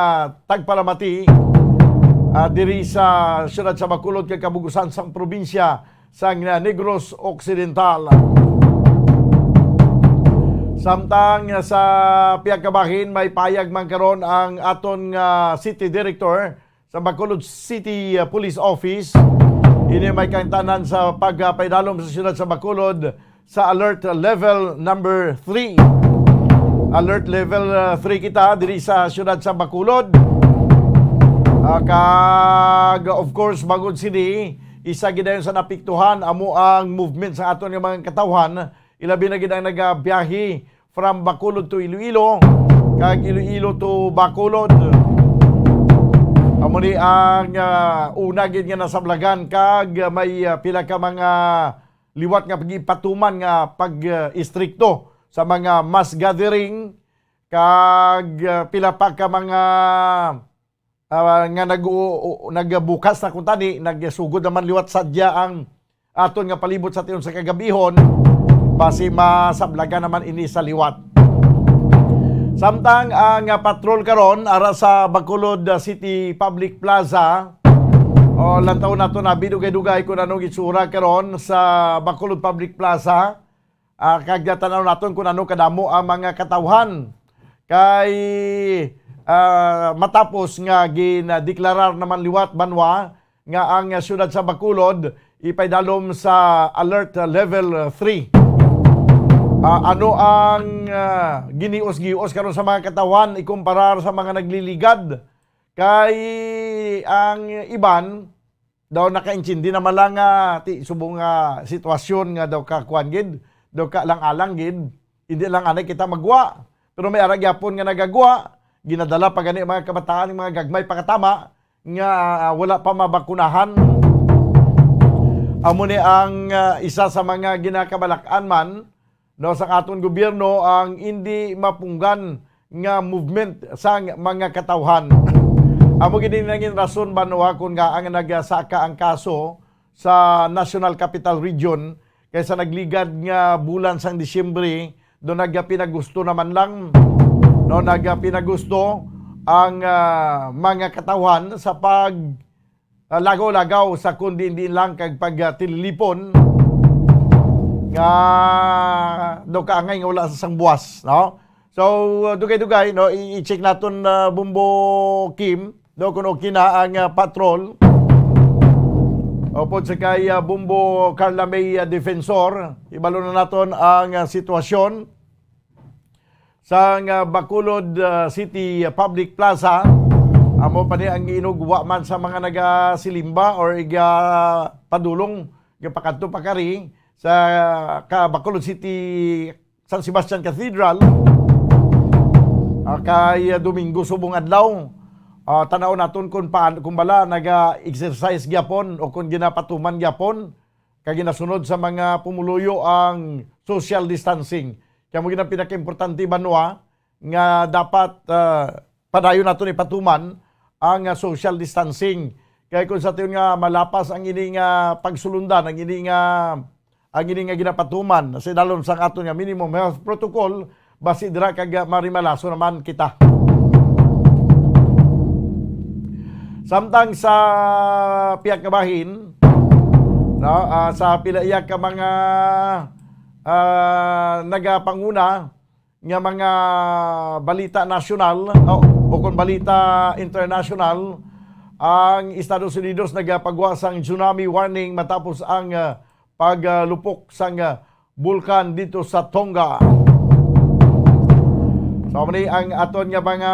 tagpalamati, ah, diri sa siyudad sa Bacolod kag kabugusan sang probinsya sang, ah, Negros Occidental. Samtang, ah, sa pihak kabahin, may payag man karon ang aton nga city director sa Bacolod City, ah, Police Office. Ini may kaangtanan sa pagpaidalom sa siyudad sa Bacolod sa alert level number three. Alert level, ah, three kita diri sa siyudad sa Bacolod. Ah, kag, of course, bangod sini, isa gid dayon sa napiktuhan amo ang movement sa aton nga mga katawhan, ilabi na gid ang nagabiyahe from Bacolod to Iloilo, kag Iloilo to Bacolod. Amo ni ang, ah, una gid nga nasablagan, kag may, ah, pila ka mga liwat nga pagipatuman nga pag, ah, istrikto sa mga mass gathering, kag, ah, pila pa ka mga, ah, nga nag-, u-, u-, nagbukas na kuntani, nagsugod naman liwat sadya ang aton nga palibot sa tion sa kagabihon, basi masablagan naman ini sa liwat. Samtang ang, ah, patrol karon ara sa Bacolod, ah, City Public Plaza, o, lantaw nato na bidugay-dugay kung anong itsura karon sa Bacolod Public Plaza. Ah, kag tan-aw naton kung ano kadamo ang mga katawhan. Kay, ah, matapos nga gindeklarar naman liwat banwa nga ang siyudad sa Bacolod ipaidalom sa alert level three. Ah, ano ang, ah, ginios-gios karon sa mga katawhan ikumparar sa mga nagliligad? Kay ang iban daw nakaintindi naman lang nga ti-, subong nga sitwasyon nga daw kakuan gid, daw kaalang-alang gid, hindi lang anay kita magwa. Pero may ara gyapon nga nagagwa, ginadala pa gani mga kabataan, mga gagmay pa katama nga, ah, wala pa mabakunahan. Amo ni ang, ah, isa sa mga ginakabalak-an man no, sang aton gobyerno ang indi mapunggan nga movement sang mga katawhan. Amo gid ini nangin rason, banwa, kon ngaa nga nagasaka ang kaso sa National Capital Region, kay sa nagligad nga bulan sang Disyembre, do nagapinagusto naman lang, no, nagapinagusto ang, ah, mga katawhan sa pag ah, lagaw-lagaw sa kundi hindi lang kag pagtililipon nga daw kaangay nga wala sa sang buwas, no? So, uh, dugay-dugay, no? I-, i-check naton, uh, Bumbo Kim, no, kung okay na ang, uh, patrol. Upod sa kay, uh, Bumbo Carla May, uh, Defensor, ibalo na naton ang, uh, sitwasyon sang, ah, Bacolod, ah, City Public Plaza. Amo pa ni ang inugwa man sa mga nagasilimba or iga padulong, gapakadto pa kari sa ka Bacolod City San Sebastian Cathedral, ah, kay, ah, Domingo subong adlaw. Ah, tan-aw naton kung paan, kung bala naga-exercise gyapon o kung ginapatuman gyapon kag ginasunod sa mga pumuluyo ang social distancing. Kaya mo gid ang pinakaimportante, banwa, nga dapat, ah, padayon naton ipatuman ang, ah, social distancing. Kay kung sa tion nga malapas ang ini nga pagsulundan, ang ini nga, ang ini nga ginapatuman sa idalom sang aton nga minimum health protocol, basi dira kag, ah, marimalaso naman kita. Samtang sa pihak nga bahin, no, ah, sa pila iya ka mga, ah, nagapanguna nga mga balita nasyonal, no, o kung balita international, ang Estados Unidos nagapagwa sang tsunami warning matapos ang, ah, paglupok sang, ah, bulkan dito sa Tonga. So, amo ni ang aton nga mga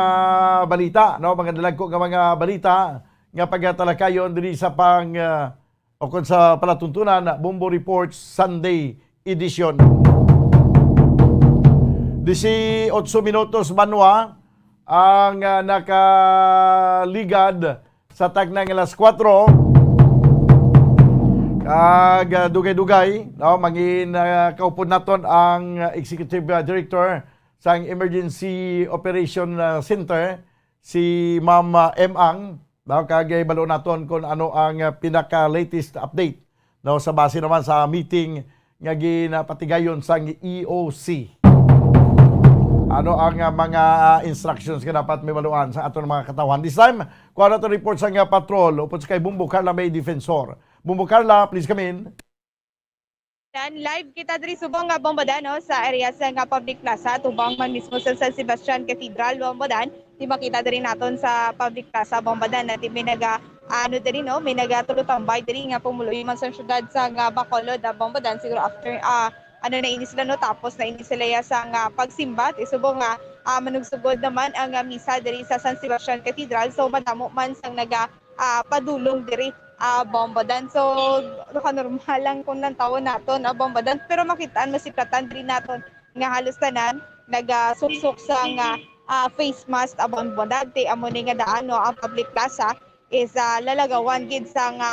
balita, no? Mga dalagko nga mga balita nga pagatalakayon diri sa pang, ah, O kung sa palatuntunan, Bombo Report Sunday Edition. Disiotso minutos, banwa, ang ah, nakaligad sa takna nga alas kuwatro. Kag ah, dugay-dugay, no, mangin ah, kaupod naton ang ah, Executive ah, Director sang Emergency Operation ah, Center, si Ma'am ah, M Ang, no, kag ah, ibalo naton kung ano ang ah, pinaka-latest update, no, sa base naman sa meeting nga ginapatigayon sang E O C. Ano ang ah, mga ah, instructions nga dapat mahibaluan sa aton mga katawhan? This time, kuha naton report sang ah, patrol upod sa kay Bumbo Carla May Defensor. Bumbo Carla, please come in. Dan, live kita diri subong nga Bombodan, no, sa area sa nga public plaza, tubang man mismo sa San Sebastian Cathedral, Bombodan. Di makita diri naton sa public plaza, Bombodan, na di may naga, ano diri, no, may nagatulutambay diri nga pumuluyo man sa syudad sa nga Bacolod, ah, Bombodan, siguro after, ah, ano na ini sila, no, tapos na ini sila ya sa nga pagsimba, ti subong nga, ah, manugsugod naman ang ah, misa diri sa San Sebastian Cathedral. So madamo man sang naga ah, padulong diri, ah, Bombodan. So, nakanormal lang kung lantawon naton, ah, Bombodan. Pero makitaan, masiplatan diri naton nga halos tanan nagasuksok sa nga, ah, face mask, ah, Bombodan. Ti amo ni nga daan, no, ang public plaza is, ah, lalagawan gid sa nga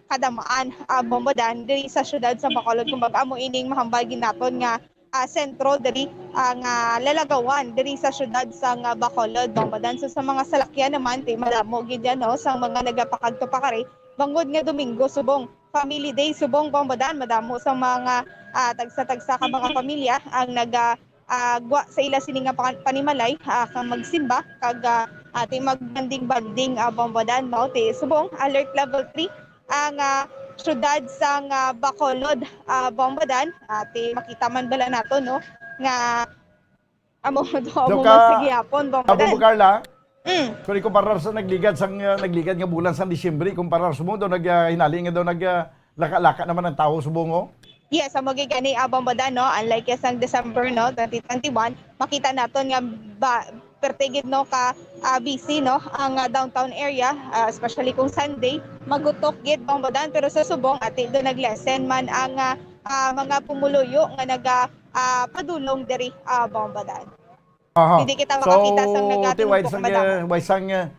kadamaan, ah, Bombodan diri sa syudad sa Bacolod. Kumbaga, amo ining mahambal gid naton nga ah, sentro diri, ah, nga lalagawan diri sa syudad sa nga Bacolod, Bombodan. So, sa mga salakyan naman, ti madamo gid yan, no, sa mga nagapakadto pakari, bangod nga Domingo subong, Family Day subong, Bombodan, madamo sa mga, ah, tagsa-tagsa ka mga pamilya ang naga, ah, gwa sa ila sini nga pa-, panimalay, ah, kang magsimba, kag, ah, ati magbanding-banding, ah, Bombodan, no? Ti subong, alert level three ang, ah, syudad sang, ah, Bacolod, ah, Bombodan. Ati makita man bala nato, no, nga amo, amo man sa gihapon, Bombodan. Abo, Carla? Mm. Kung ikumparar sa nagligad sang, ah, nagligad nga bulan sang Disyembre, ikumparar sa mo, daw nag, ah, hinali nga daw nag, ah, laka-laka naman ang tawo subong, oh. Yes, amo gid gani, ah, Bombodan, no? Unlike sang December, no, twenty twenty-one, makita naton nga ba, perte gid, no, ka, ah, busy, no, ang, ah, downtown area, ah, especially kung Sunday, magutok gid, Bombodan, pero sa subong, ati do nag-lessen man ang, ah, ah, mga pumuluyo nga naga, ah, padulong diri, ah, Bombodan. Aha. Hindi kita makakita sang nagatinumpok nga damo. Way sang, ah,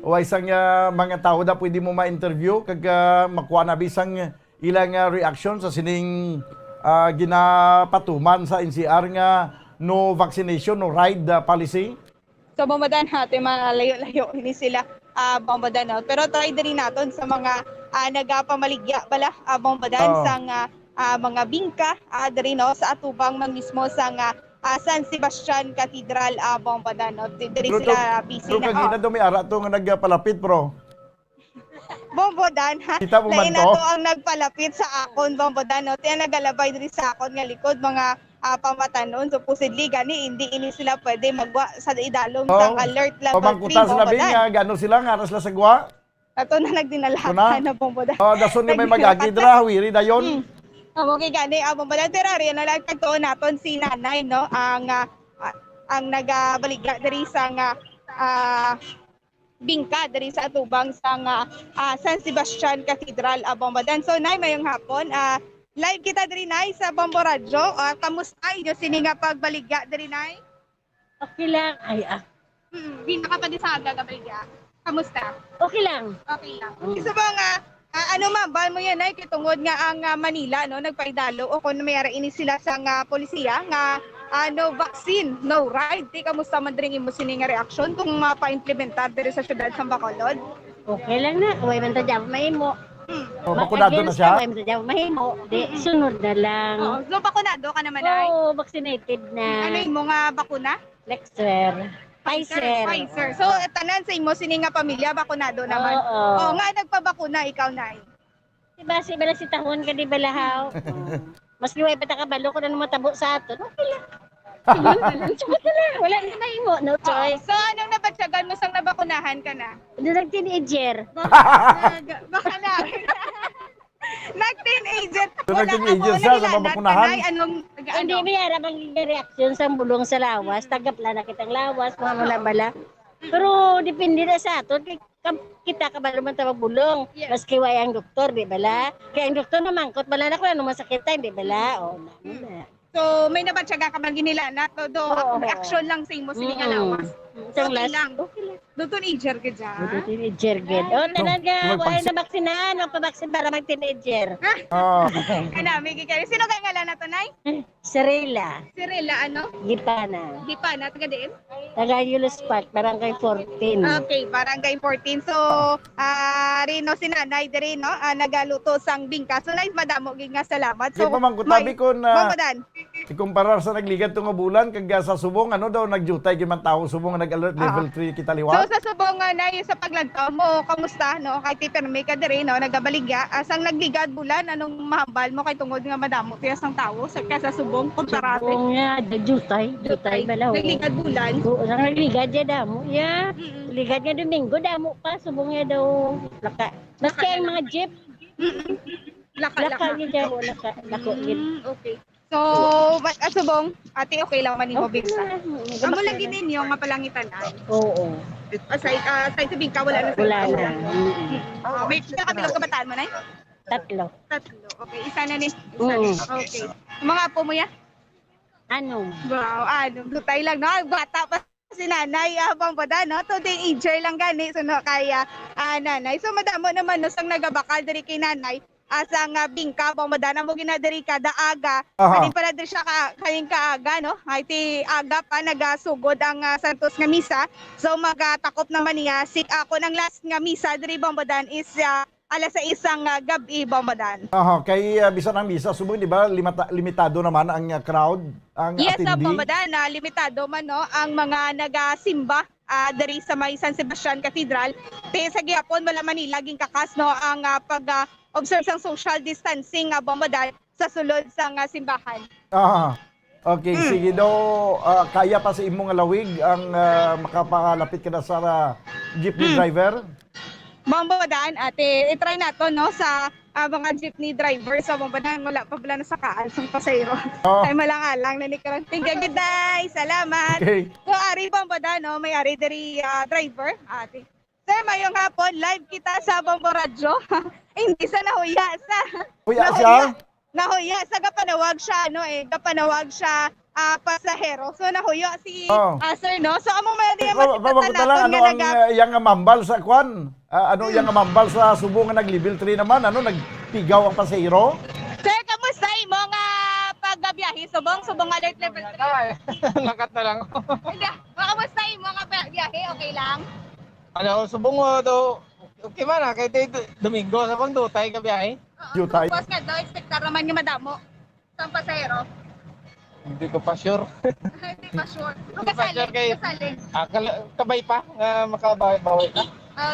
way sang, ah, mga tawo da pwede mo ma-interview kag, ah, makuha na bisang ilang, ah, reaction sa sining, ah, ginapatuman sa N C R nga no vaccination, no ride, ah, policy? So, Bombodan, ha, ti malayo-layo ini sila, ah, Bombodan, no? Pero try diri naton sa mga, ah, nagapamaligya bala, ah, Bombodan, sang, ah, ah, mga bingka, ah, diri, no, sa atubang man mismo sang, ah, ah, San Sebastian Cathedral, ah, Bombodan, no? Di-, diri sila busy na, oh. Pero kagina daw may ara to nga nagpalapit, bro. Bombodan, ha? Kita mo man to? Lain ato ang nagpalapit sa akon, Bombodan, no? Ti ang nagalabay diri sa akon nga likod, mga, ah, pamatanon. Supposedly, gani, hindi ini sila pwede magwa sa idalom sang alert level three, Bombodan. Pamangkuta sila, Bing, nga gano sila, nga ara sila sa gwa? Ato na nagdinalatan na, Bombodan. Oh, dason nga may mag-agi dira, hawiri dayon. Hmm. Amo gid gani, ah, Bombodan. Pero ari na lang, tagtuon naton si Nanay, no? Ang, ah, ah, ang nagabaligya diri sa nga, ah, bingka diri sa atubang sang, ah, ah, San Sebastian Cathedral, ah, Bombodan. So, Nay, mayong hapon. Ah, live kita diri, Nay, sa Bombo Radyo. Ah, kamusta inyo sini nga pagbaligya diri, Nay? Okay lang. Ay, ah. Mm, di na ka pa di sa aga gabaligya. Kamusta? Okay lang. Okay lang. Mm. Isa ba nga, ah, ano mambal mo yan, Nay, kay tungod nga ang, ah, Manila, no, nagpaidalo o kung may ara ini sila sa nga polisiya nga, ah, no vaccine, no ride. Di, kamusta man diri imo sini nga reaksyon kung mapa-implementar diri sa siyudad sa Bacolod? Okay lang na. Way man ta dyan mahimo. Hmm. Oh, bakunado na siya? Way man ta dyan mahimo. Di, sunod na lang. Oo. So, bakunado ka naman, Nay? Oo, vaccinated na. Ano imo nga bakuna? Pfizer. Pfizer. Pfizer. So, tanan sa imo sini nga pamilya bakunado naman? Oo. Oh, nga nagpabakuna ikaw, Nay? Di ba, si bala si tahon ka, di bala, haw? Maski way pa ta kabalo kung ano matabo sa aton, okay lang. Sige na lang. Sige na lang. Wala na mahimo, no choice. So, anong nabatyagan mo sang nabakunahan ka na? Doon nag-teenager. Baka na. Nag-teenager. Doon nag-teenager siya sa mabakunahan? Hindi, may ara bang reaksyon sa bulong sa lawas? Tagap lang na kitang lawas, mga muna bala. Pero depende na sa aton. Kay kita kabalo man ta magbulong. Yes. Maski way ang doktor, di bala? Kay ang doktor mamangkot bala na kung ano masakit ta, di bala? O, na, na. So, may nabatyagan ka man ginila na to, do, Oo. action lang sa imo, sige nga Mm-mm. lawas. Isang Okay last, lang. okay lang. Do teenager ka dyan? Do teenager gid. Ay. O, tanan nga, Magpagsi- wala na baksinan. Magpabaksin para mag-teenager. Ah. Kana, may gikari. Sino kay ngalan na to, Nay? Sirela. Sirela, ano? Gipana. Gipana, taga diin? Taga Yulos Park, Barangay fourteen. Okay, Barangay fourteen. So, ah, Rino, si Nanay diri, no? Ah, nagaluto sang bingka. So, Nay, madamo gid nga salamat. Di So, pa man ko may tabi kung, ah, Bambadan. Ikumparar sa nagligad to nga bulan kag, ah, sa subong, ano daw, nagjutay gid man tawo subong nga nag-alert Oo. level three kita So, liwat? sa subong nga, Nay, sa paglantaw mo, kamusta, no? Kay ti pirmi ka diri, no? Nagabaligya. Ah, sang nagligad bulan, anong mahambal mo kay tungod nga madamo tiya sang tawo sa, ka sa subong, kontrate? Subong nga, da-, jutay, jutay Jutay. bala, oo. Nagligad bulan? Oo, sang nagligad ya damo, ya. Mm-mm. Ligad nga Domingo, damo pa, subong ya daw, laka. Maski Laka ang na mga lang. jeep, Mm-mm. Laka, laka laka. gid ya, o, laka, lako gid. Mm, okay. So, ma-, ah, subong, ate, okay lang man imo Okay bingka? lang. Mm, Amo lagi basta na. ninyo nga palangitan-an. Oo. Aside, ah, aside sa bingka, wala na sa Wala iba. na. Mm-mm. Ah, may pila ka bilog kabataan mo, Nay? Tatlo. Tatlo. Okay, isa na ni. Isa Mm. na. Okay. Mga apo mo ya? Ano? Wow, ano, dutay lang, no? Bata pa si Nanay, ah, Bambadan, no? Two teenager lang gani, so, no, kaya, ah, Nanay. So, madamo naman, no, sang nagabakal diri kay Nanay, ah, sang, ah, bingka, Bambadan, amo gina diri kada aga. Aha. Kani pala diri siya ka, kaning kaaga, no? Ay, ti aga pa, nagasugod ang, ah, Santos nga Misa. So, magatakop naman niya, si, ah, kung ang last nga Misa diri, Bambadan, is, ah, alas sais sang, ah, gab-i, Bambadan. Aha, kay, ah, bisan ang misa, subong, di ba, limata-, limitado naman ang, ah, crowd, ang Yes, ah, attendee? Bambadan, ah, limitado man, no, ang mga nagasimba, ah, diri sa may San Sebastian Cathedral. Ti sa gihapon, wala man nila ginkakas, no, ang, ah, pag, ah, observe sang social distancing, ah, Bambadan, sa sulod sang, ah, simbahan. Aha. Okay, Mm. sige daw, ah, kaya pa sa imo nga lawig ang, ah, makapalapit ka na sa, ah, jeepney Mm. driver? Bambadan, ate, i-try nato, no, sa, ah, mga jeepney driver sa Bambadan, wala pa bala nasakaan sang pasahero. Oh. Ay, malang-alang na ni karon. Thank you, good day. Salamat. Okay. So, ari Bambadan, no, may ari diri, ah, driver, ate. Sir, mayong hapon, live kita sa Bombo Radyo. Hindi sa nahuya sa Huya nahuya, siya? nahuya sa gapanawag siya, ano, eh, gapanawag siya, ah, pasahero. So, nahuya si, Oh. ah, sir, no? So, amo man din Eh, ang pa-, pa-, pa-, matutunan ta lang, naton ano nga ang, naga- ah, iyang mambal sa kwan? Ah, ano iyang Hmm. mambal sa subong nga nag-level three naman? Ano, nagpigaw ang pasahero? Sir, kamusta imo nga pagbiyahe? Subong, subong alert level three. Lakat na lang. Hindi, kamusta imo nga pa-, biyahe? Okay lang? Ano, subong mo to, okay man, ah, kay ti-, Domingo, sa pang dutay ka biyahe? Oo, Dutay. Tapos nga daw, expectar naman nga madamo. Sang pasahero? Hindi ko pa sure. Hindi pa sure. Hindi pa Kasali, sure kay, kasali. ah, kala-, kabay pa nga makabawi ka.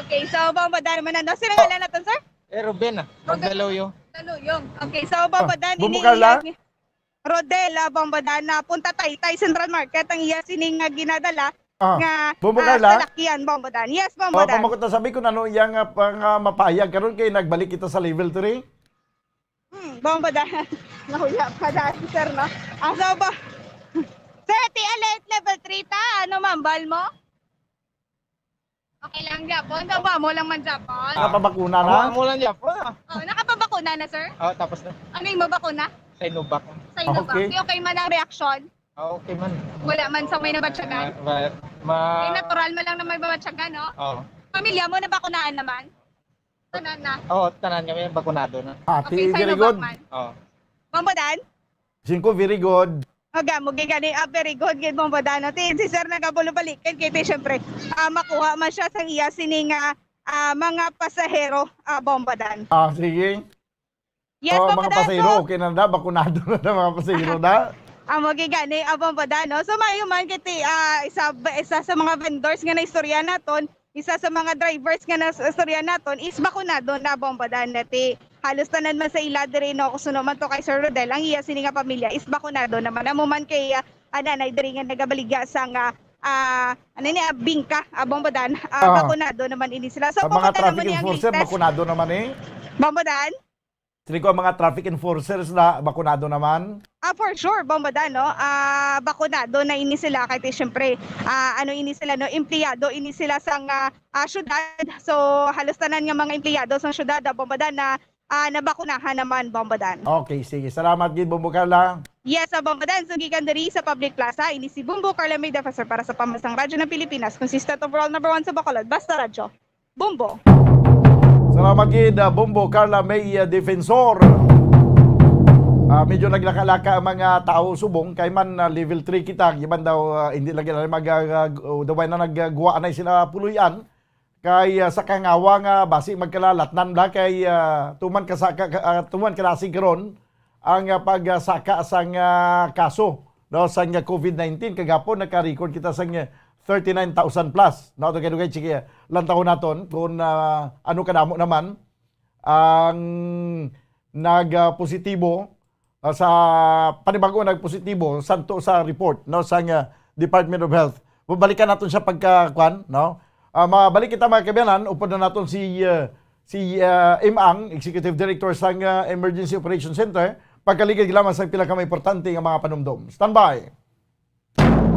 Okay, so, Bambadan naman, ano? Sino Oh. ngalan naton, sir? Eh, Ruben, ah. Ruben. Magdaluyong. Daluyong. Okay, so, Bambadan, Bumbo ini Carla? iya ni Rodel, ah, Bambadan, na punta Taytay Central Market ang iya sini nga ginadala Ah, nga, Bambadan, ah, Carla? salakyan, Bambadan. Yes, Oh, Bambadan. Pamakot na sabi kung ano iyang, ah, pang, ah, mapayag karon kay nagbalik kita sa level three. Hmm, Bambadan. Nahuya pa daan, sir, no? Asa ba? Sir, ti alert level three ta, ano mambal mo? Okay lang gyapon. Tama mo lang man gyapon. Ah. Nakapabakuna na? Amo, amo lang gyapon, ah. Oh, nakapabakuna na, sir? Oh, tapos na. Ano imo bakuna? Sinovac. Sinovac. Okay. Di okay man ang reaksyon? Ah, okay man. Wala man sa may nabatyagan? Ah, ma-, ma- Eh, natural man lang na may mabatyagan, no? Oo. Pamilya mo, nabakunaan naman? Tanan na? Oo, tanan kami, bakunado na. Ah, Okay, ti-, very Sinovac good. man. Oo. Bambadan? Singko, very good. Aga, mo gid gani, ah, very good gid, Bambadan, no? Ti, si sir nagabulong balikan, kay ti, syempre, ah, makuha man siya sang iya sini nga, ah, mga pasahero, ah, Bambadan. Ah, sige. Yes, Oh, mga Bambadan, pasahero, so okay na na, bakunado na na mga pasahero na. Amo gid gani, ah, Bambadan, no? So, maayo man kay ti, ah, isa, isa sa mga vendors nga naistorya naton, isa sa mga drivers nga naistorya naton is bakunado na, Bambadan, na ti halos tanan man sa ila diri, no, kung suno man to kay Sir Rodel, ang iya sini nga pamilya is bakunado naman. Amo man kay, ah, ang nanay diri nga nagabaligya sa nga, ah, ano ni, ah, bingka, ah, Bambadan, ah, Ah. bakunado naman ini sila. So, Ang mga Bambadan, amo traffic ni ang enforcer, latest. bakunado naman eh. Bambadan? Sini ko ang mga traffic enforcers na bakunado naman. Ah, for sure, Bombo Dan, no? Ah, bakunado na ini sila kay ti, syempre, ah, ano ini sila, no? Empleyado ini sila sang, ah, ah, syudad. So, halos tanan nga mga empleyado sang syudad, ah, Bombo Dan, na, ah, nabakunahan naman, Bombo Dan. Okay, sige. Salamat gid, Bombo Carla. Yes, ah, Bombo Dan. So, gikan diri sa Public Plaza, ini si Bombo Carla May Defensor para sa Pambansang Radyo ng Pilipinas, consistent overall number one sa Bacolod. Basta Radyo. Bombo. Salamat gid, ah, Bombo Carla May, ah, Defensor. Ah, medyo naglaka-laka ang mga tao subong kay man, ah, level three kita, giban daw, ah, hindi lagi na mag, ah, ah, daw na nagguwa na sila puloy-an kay, ah, sa kangawa nga basi magkalalatnan bla kay, ah, tuman ka sa ka, ka- ah, tuman ka nasig karon ang, ah, pagsaka sang, ah, kaso, no, sang, ah, covid nineteen. Kagapon naka-record kita sang, ah, thirty-nine thousand plus, no? Dugay-dugay, sige, lantawon naton kung, ah, ano kadamo naman ang nag, ah, positibo, ah, sa panibag-o nagpositibo santo sa report, no, sang, ah, Department of Health. Balikan naton siya pagka, kwan, no? Ah, mabalik kita, mga kaabyanan, upod na naton si, ah, si, ah, Im Ang, Executive Director sang, ah, Emergency Operations Center, pagkaligid lamang sa pila ka mga importante nga mga panumdom. Standby.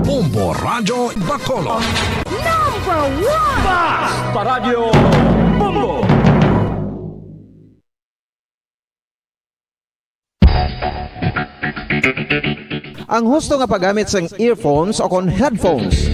Bombo Radyo Bacolod. Number one! Basta Radyo Bombo! Ang husto nga paggamit sang earphones o kon headphones.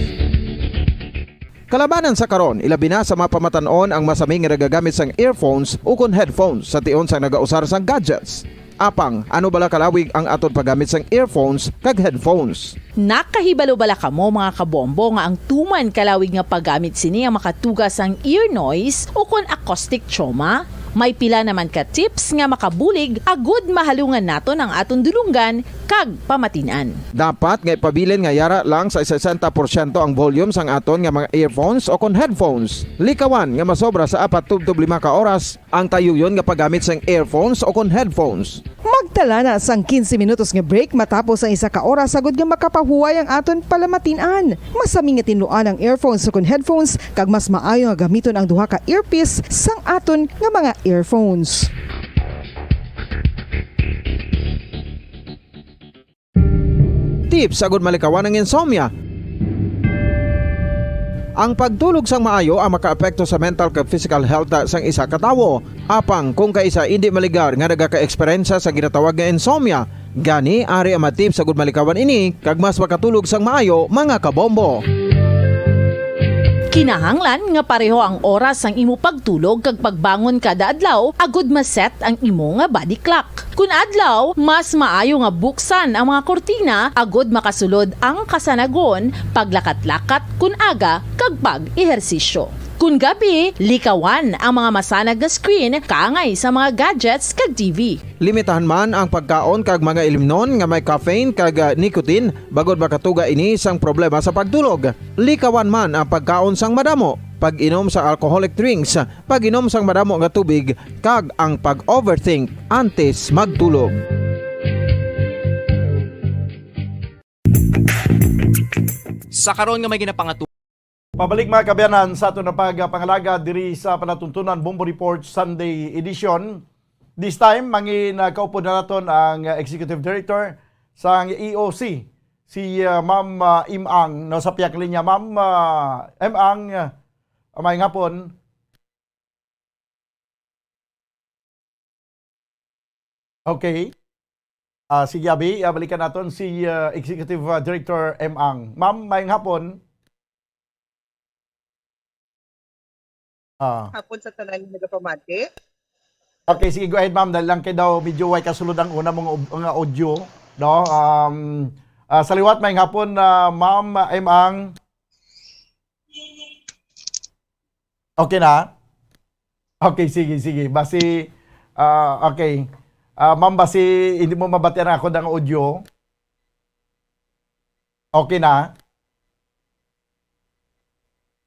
Kalabanan sa karon, ilabi na sa mga pamatan-on ang masami nga nagagamit sang earphones ukon headphones sa tion sang nagausar sang gadgets. Apang, ano bala kalawig ang aton paggamit sang earphones kag headphones? Nakahibalo bala kamo, mga kabombo, nga ang tuman kalawig nga paggamit sini ang makatuga sang ear noise ukon acoustic trauma? May pila naman ka tips nga makabulig agud mahalungan naton ang aton dulonggan kag pamatin-an. Dapat nga ipabilin nga yara lang sa sesenta porsyento ang volume sang aton nga mga earphones o kon headphones. Likawan nga masobra sa apat tubtob lima ka oras ang tayuyon nga paggamit sang earphones o kon headphones. Magtala na sang quince minutos nga break matapos ang isa ka oras agud nga makapahuway ang aton palamatin-an. Masami nga tinluan ang earphones o kon headphones, kag mas maayo nga gamiton ang duha ka earpiece sang aton nga mga earphones. Tips agud malikawan ang insomnia. Ang pagtulog sang maayo ang makaapekto sa mental kag physical health sang isa ka tawo. Apang kung kaisa indi maligar nga nagaka-eksperyensya sa ginatawag nga insomnia, gani ari ang mga tips agud malikawan ini kag mas makatulog sang maayo, mga kabombo. Kinahanglan nga pareho ang oras sang imo pagtulog kag pagbangon kada adlaw agud ma-set ang imo nga body clock. Kun adlaw, mas maayo nga buksan ang mga kurtina agud makasulod ang kasanagon, paglakat-lakat kun aga, kag pag-ehersisyo. Kun gabi, likawan ang mga masanag nga screen kaangay sa mga gadgets kag T V. Limitahan man ang pagkaon kag mga ilimnon nga may caffeine kag, ah, nicotine, bangod makatuga ini sang problema sa pagtulog. Likawan man ang pagkaon sang madamo, pag-inom sa alcoholic drinks, pag-inom sang madamo nga tubig, kag ang pag-overthink antes magtulog. Sa karon nga may ginapangatu- Pabalik, mga kaabyanan, sa aton nga pagpangalagad diri sa palatuntunan Bombo Report Sunday Edition. This time, mangin, ah, kaupod na naton ang, ah, Executive Director sang E O C, si, ah, Ma'am, ah, Im Ang, no, sa pihak linya. Ma'am, ah, Im Ang, ah, maayong hapon. Okay. Ah, sige, abi, ah, balikan naton si, ah, Executive, ah, Director Im Ang. Ma'am, maayong hapon. Ah. Hapon sa tanan nga nagapamati. Okay, sige, go ahead, ma'am. Dahil lang kay daw medyo way kasulod ang una mong ob-, nga audio, no? Um, ah, sa liwat, maayong hapon, ah, Ma'am, ah, Im Ang. Okay na? Okay, sige, sige. Basi, ah, okay. Ah, ma'am, basi hindi mo mabatian ako ng audio. Okay na?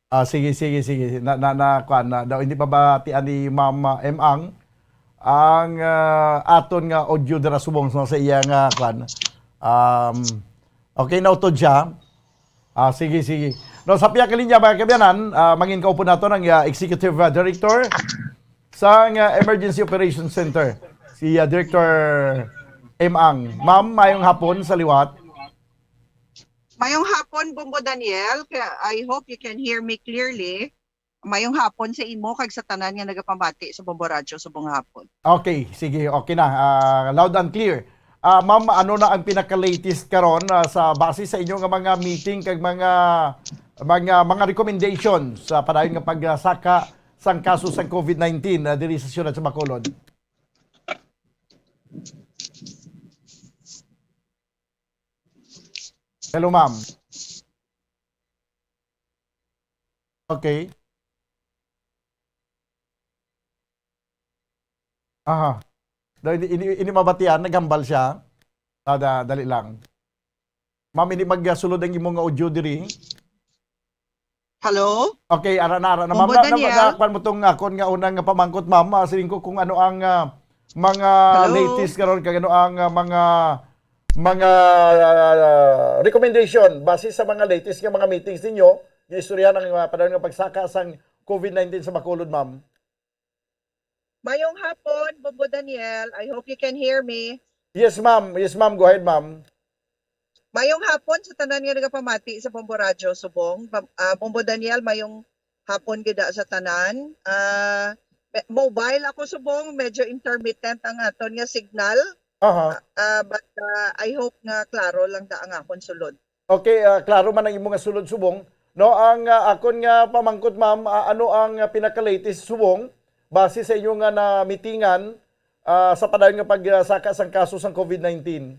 Ah, sige, sige, sige. Na, na, na, kuan na daw, hindi pa batian ni Ma'am, ah, M Ang ang, ah, aton nga audio dira subong, no, sa iya nga, kuan. Um, okay, nautod siya. Ah, sige, sige. No, sa pihak linya, mga kaabyanan, ah, mangin kaupod naton ang, ah, Executive, ah, Director sang, ah, Emergency Operations Center, si, ah, Director Emang. Ma'am, mayong hapon sa liwat. Mayong hapon, Bombo Daniel. Ka- I hope you can hear me clearly. Mayong hapon sa imo kag sa tanan nga nagapamati sa Bombo Radyo subong hapon. Okay, sige, okay na. Ah, loud and clear. Ah, ma'am, ano na ang pinaka-latest karon, ah, sa base sa inyo nga mga meeting kag mga mga mga recommendations sa padayon nga pagsaka sang kaso sang COVID nineteen, ah, diri sa siyudad sa Bacolod? Hello, ma'am. Okay. Aha. Da-, ini, ini, ini mabatian, naghambal siya. Ah, da-, dali lang. Ma'am, ini magsulod ang imo nga audio diri. Hello? Okay, ara na, ara na. Ma'am, Bombo na, na, Daniel? na, kuwan mo tong akon nga unang nga pamangkot, ma'am. Ah, siling ko kung ano ang, ah, mga Hello? latest karon kag ano ang, ah, mga mga, ah, recommendation base sa mga latest nga mga meetings ninyo, giistoryahan ang, ah, padayon nga pagsaka sang COVID nineteen sa Bacolod, ma'am. Mayong hapon, Bombo Daniel. I hope you can hear me. Yes, ma'am. Yes, ma'am. Go ahead, ma'am. Mayong hapon sa tanan nga nagapamati sa Bombo Radyo subong. Bam- ah, Bombo Daniel, mayong hapon gid sa tanan. Ah, me- mobile ako subong, medyo intermittent ang aton nga signal. Aha. Ah, but ah, I hope nga klaro lang da ang akon sulod. Okay, ah, klaro man ang imo nga sulod subong. No, ang, ah, akon nga pamangkot, ma'am, ah, ano ang, ah, pinaka-latest subong base sa inyo nga namitingan, ah, sa padayon nga pagsaka sang kaso sang COVID nineteen?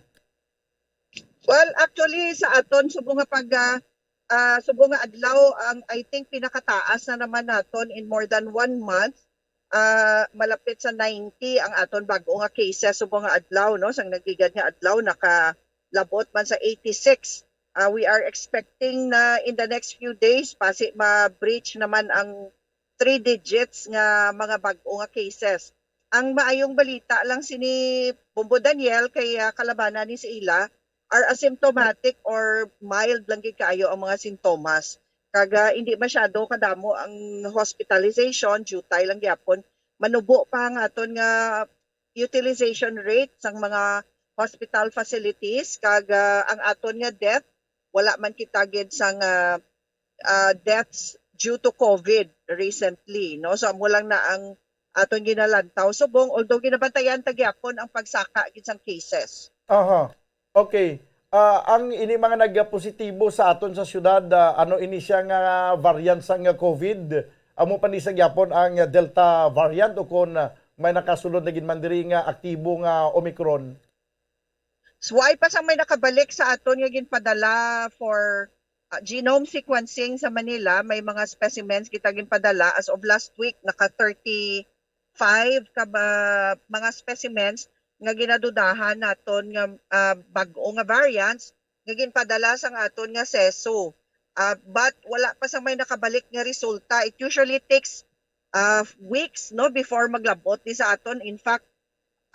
Well, actually, sa aton subong nga pag ah, ah, subong nga adlaw, ang, I think, pinakataas na naman naton in more than one month. Ah, malapit sa ninety ang aton bag-o nga cases subong nga adlaw, no? Sang nagligad nga adlaw, nakalabot man sa eighty-six. Ah, we are expecting na in the next few days, pasi ma-breach naman ang three digits nga mga bag-o nga cases. Ang maayong balita lang sini, Bombo Daniel, kay ah, kalabanan ni sa ila are asymptomatic or mild lang gid kaayo ang mga sintomas. Kag ah, hindi masyado kadamo ang hospitalization, jutay lang gyapon. Manubo pa ang aton nga utilization rate sang mga hospital facilities, kag ah, ang aton nga death, wala man kita gid sang ah, ah, deaths due to COVID recently, no? So, amo lang na ang aton ginalantaw subong, although ginabantayan ta gyapon ang pagsaka gid sang cases. Aha. Okay. Ah, ang ini mga nagapositibo sa aton sa syudad, ah, ano ini siya nga variant sang COVID? Amo pa ni sa gyapon ang Delta variant o kon, ah, may nakasulod na gid man diri nga aktibo nga Omicron? So, wala pa sang may nakabalik sa aton nga ginpadala for ah, genome sequencing sa Manila. May mga specimens kita ginpadala. As of last week, naka thirty-five ka ba, mga specimens nga ginadudahan naton nga ah, bag-o nga variants nga ginpadala sang aton nga seso. Ah, but wala pa sang may nakabalik nga resulta. It usually takes ah, weeks, no, before maglabot ni sa aton. In fact,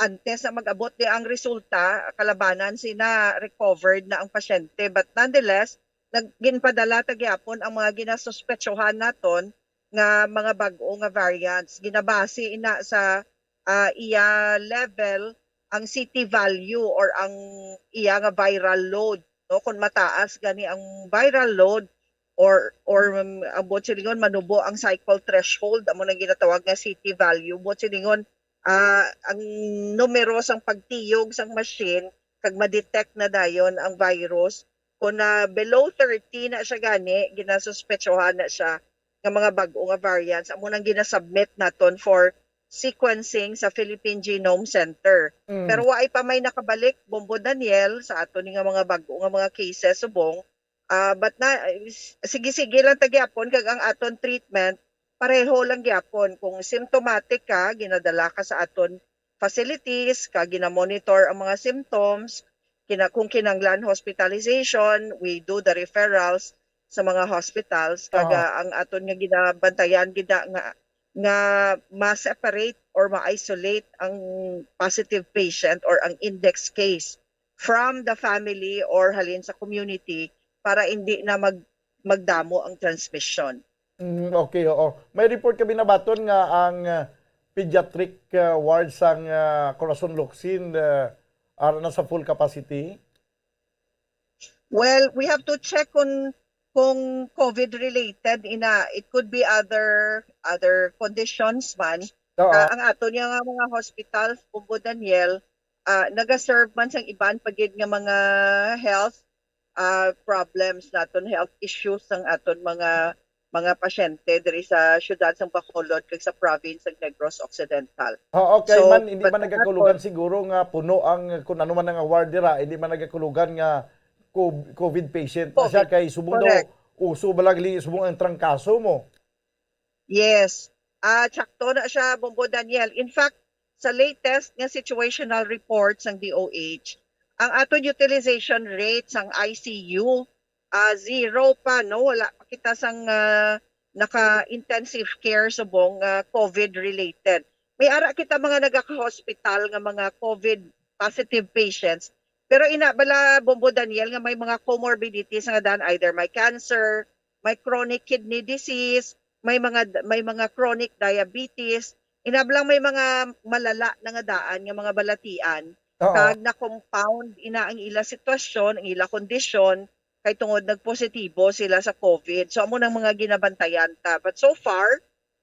antes na mag-abot ni ang resulta, kalabanan sina recovered na ang pasyente. But nonetheless, nag-, ginpadala ta gyapon ang mga ginasuspetsohan naton nga mga bag-o nga variants. Ginabase ina sa ah, iya level, ang C T value or ang iya nga viral load, no? Kung mataas gani ang viral load or or um, ang buot silingon, manubo ang cycle threshold, amo nang ginatawag nga C T value. Buot silingon, ah, ang numero sang pagtiyog sang machine kag ma-detect na dayon ang virus. Kung na below thirty na siya gani, ginasuspetsohan na siya nga mga bag-o nga variants, amo nang ginasubmit naton for sequencing sa Philippine Genome Center. Mm. Pero waay pa may nakabalik, Bombo Daniel, sa aton nga mga bag-o nga mga cases subong. Ah, but na, sige-sige lang ta gyapon, kag ang aton treatment pareho lang gyapon. Kung symptomatic ka, ginadala ka sa aton facilities, kag ginamonitor ang mga symptoms, kina, kung kinahanglan hospitalization, we do the referrals sa mga hospitals, kag Aha. ah, ang aton nga ginabantayan gid na nga nga ma-separate or ma-isolate ang positive patient or ang index case from the family or halin sa community para hindi na mag magdamo ang transmission. Mm, okay, oo. May report kami nabaton nga ang, ah, pediatric, ah, ward sang, ah, Corazon Locsin, ah, Ara na sa full capacity? Well, we have to check kung kung COVID related ina, it could be other other conditions man. Oo. Ah, ang aton nga mga hospital, Bombo Daniel, ah, nagaserve man sang iban pa gid nga mga health ah, problems naton, health issues sang aton mga mga pasyente diri sa siyudad sang Bacolod kag sa province sang Negros Occidental. Oo, kay So, man hindi but man ang nagakulugan siguro nga puno ang kun ano man nga ward dira, hindi man nagakulugan nga co- COVID patient na siya COVID, kay subong daw correct. Uso ba lang subong ang trangkaso mo? Yes. Ah, tsakto na siya, Bombo Daniel. In fact, sa latest nga situational report sang D O H, ang aton utilization rate sang I C U, ah, zero pa, no? Wala pa kita sang ah, naka-intensive care subong nga COVID related. May ara kita mga nagaka-hospital nga mga COVID positive patients. Pero ina bala, Bombo Daniel, nga may mga comorbidities nga dan, either may cancer, may chronic kidney disease, may mga may mga chronic diabetes, inablang may mga malala na nga daan nga mga balatian, Oo. Kag na-compound ina ang ila sitwasyon, ang ila kondisyon, kay tungod nagpositibo sila sa COVID. So amo nang mga ginabantayan ta. But so far,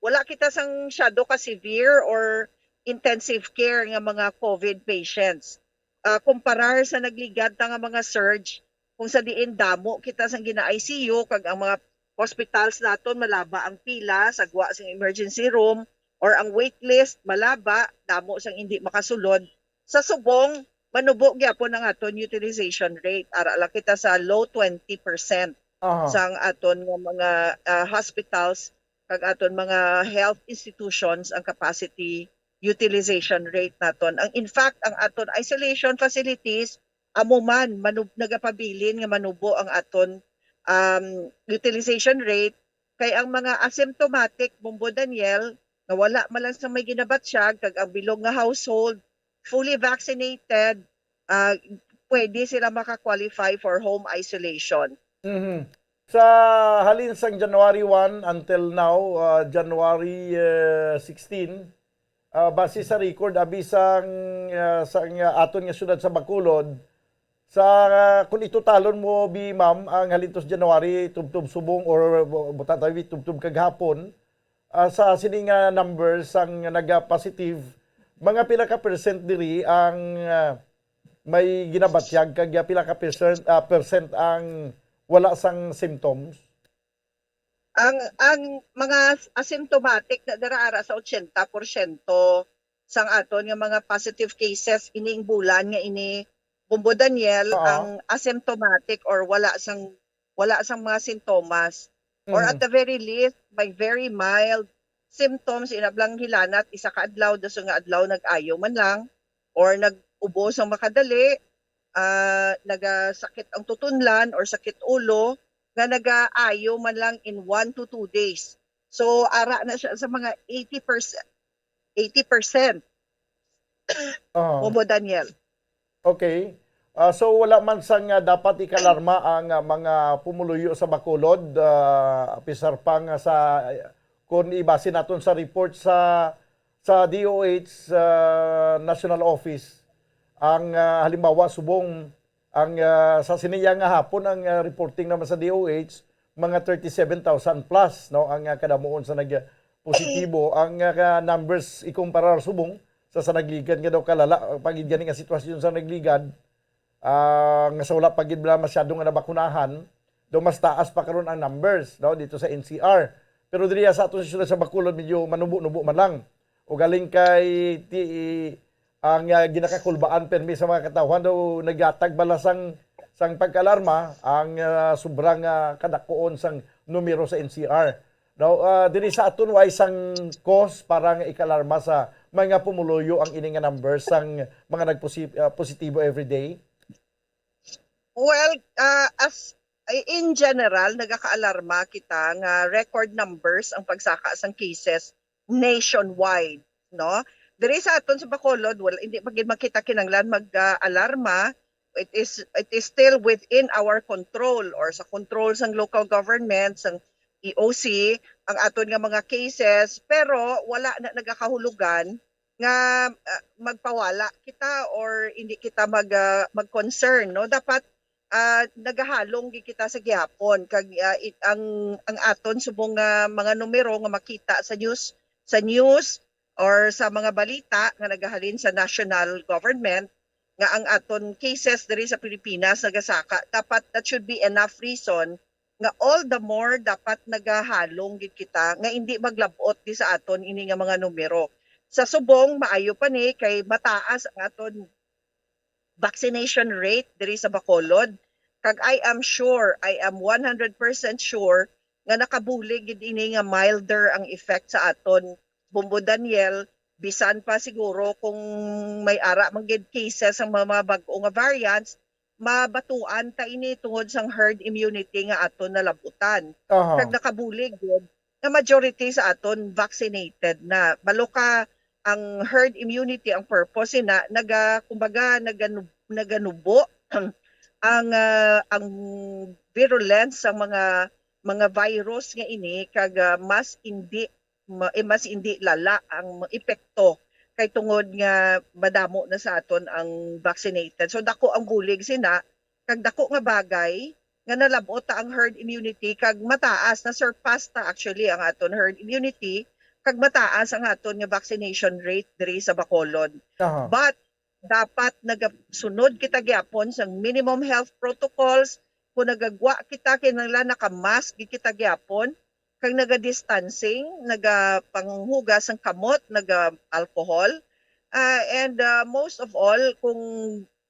wala kita sang shadow ka severe or intensive care nga mga COVID patients. Ah, kumparar sa nagligad ta nga mga surge, kung sa diin damo kita sang gina-I C U kag ang mga hospitals naton malaba ang pila sa gwa sang emergency room or ang wait list malaba, damo sang hindi makasulod. Sa subong, manubo gyapon ang aton utilization rate. Ara lang kita sa low twenty percent Aha. Sang aton nga mga ah, hospitals kag aton mga health institutions ang capacity utilization rate naton. Ang in fact, ang aton isolation facilities amo man manub- nagapabilin nga manubo ang aton um, utilization rate kay ang mga asymptomatic, Bombo Daniel, nga wala man lang sa may ginabatsyag kag ang bilog nga household fully vaccinated, ah, pwede sila maka-qualify for home isolation. Mhm. Sa halin sang January one until now, ah, January, eh, sixteen, ah, base sa record abi sang, ah, sang, ah, aton nga syudad sa Bacolod, sa, ah, kung itutalon mo bi, ma'am, ang halin to sa January tubtob subong or bu- buta tayo bi, tubtob kaghapon, ah, sa sini nga numbers ang naga-positive, mga pila ka percent diri ang, ah, may ginabatyag kag pila ka percent, ah, percent ang wala sang symptoms? Ang ang mga asymptomatic na dira ara sa eighty percent sang aton nga mga positive cases ining bulan nga ini, Bombo Daniel, Oo. Ang asymptomatic or wala sang wala sang mga sintomas or Mhm. at the very least may very mild symptoms, inablang hilanat isa ka adlaw, duso nga adlaw nag-ayo man lang or nag-ubo sang makadali, ah, nagasakit ang tutunlan or sakit ulo nga nagaayo man lang in one to two days. So ara na siya sa mga eighty percent, eighty percent. Oo. Bombo Daniel. Okay. Ah, so wala man sang, ah, dapat ikalarma ang, ah, mga pumuluyo sa Bacolod, ah, apisar pa nga sa, kun ibase naton sa report sa sa D O H, ah, National Office, ang, ah, halimbawa subong ang, ah, sa siniya nga hapon ang, ah, reporting naman sa D O H, mga thirty-seven thousand plus, no, ang, ah, kadamuon sa nag positibo. Ang, ah, numbers ikumparar subong sa sa nagligad nga daw kalala pagid gani nga sitwasyon sa nagligad, ah, nga sa wala pa gid bala masyado nga nabakunahan, daw mas taas pa karon ang numbers, no, dito sa N C R. Pero diri sa aton sa siyudad sa Bacolod, medyo manubo-nubo man lang. Ugaling kay ti ang, ah, ginakakulbaan permi sa mga katawhan daw naghatag bala sang sang pagkaalarma ang, ah, sobrang, ah, kadakuon sang numero sa N C R. Now, ah, diri sa aton, way sang cause para nga ikalarma sa mga pumuluyo ang ini nga numbers sang mga nagposi-, ah, positibo every day? Well, ah, as in general, nagakaalarma kita nga record numbers ang pagsaka sang cases nationwide, no? Diri sa aton sa Bacolod, wala, hindi pa gid makita kinanglan mag-alarma. It is it is still within our control or sa control sang local government, sang E O C, ang aton nga mga cases, pero wala na nagakahulugan nga, ah, magpawala kita or hindi kita mag, ah, mag-concern, no? Dapat, ah, nagahalong gid kita sa gihapon kag, ah, it, ang ang aton subong nga mga numero nga makita sa news, sa news or sa mga balita nga nagahalin sa national government, nga ang aton cases diri sa Pilipinas nagasaka, dapat that should be enough reason nga all the more dapat nagahalong gid kita nga hindi maglab-ot di sa aton ini nga mga numero. Sa subong, maayo pa ni kay mataas ang aton vaccination rate diri sa Bacolod. Kag I am sure, I am one hundred percent sure nga nakabulig gid ini nga milder ang effect sa aton, Bombo Daniel, bisan pa siguro kung may ara man gid cases ang mga, mga bag-o nga variants, mabatuan ta ini tungod sang herd immunity nga aton nalabutan. Aha. Kag nakabulig gid nga majority sa aton vaccinated na. Balo ka ang herd immunity, ang purpose na naga, kumbaga, naganu-, naganubo ang, ah, ang virulence sang mga, mga virus nga ini kag, ah, mas indi ma-, eh, mas indi lala ang epekto kay tungod nga madamo na sa aton ang vaccinated. So, dako ang bulig sina, kag dako nga bagay nga nalab-ot ta ang herd immunity kag mataas, na-surpass ta actually ang aton herd immunity kag mataas ang aton nga vaccination rate diri sa Bacolod. Aha. But dapat nagasunod kita gyapon sa minimum health protocols. Kung nagagwa kita, kinahanglan naka-mask gid kita gyapon, kag naga-distancing, nagapanghugas sang kamot, naga-alcohol. Ah, and, ah, most of all, kung,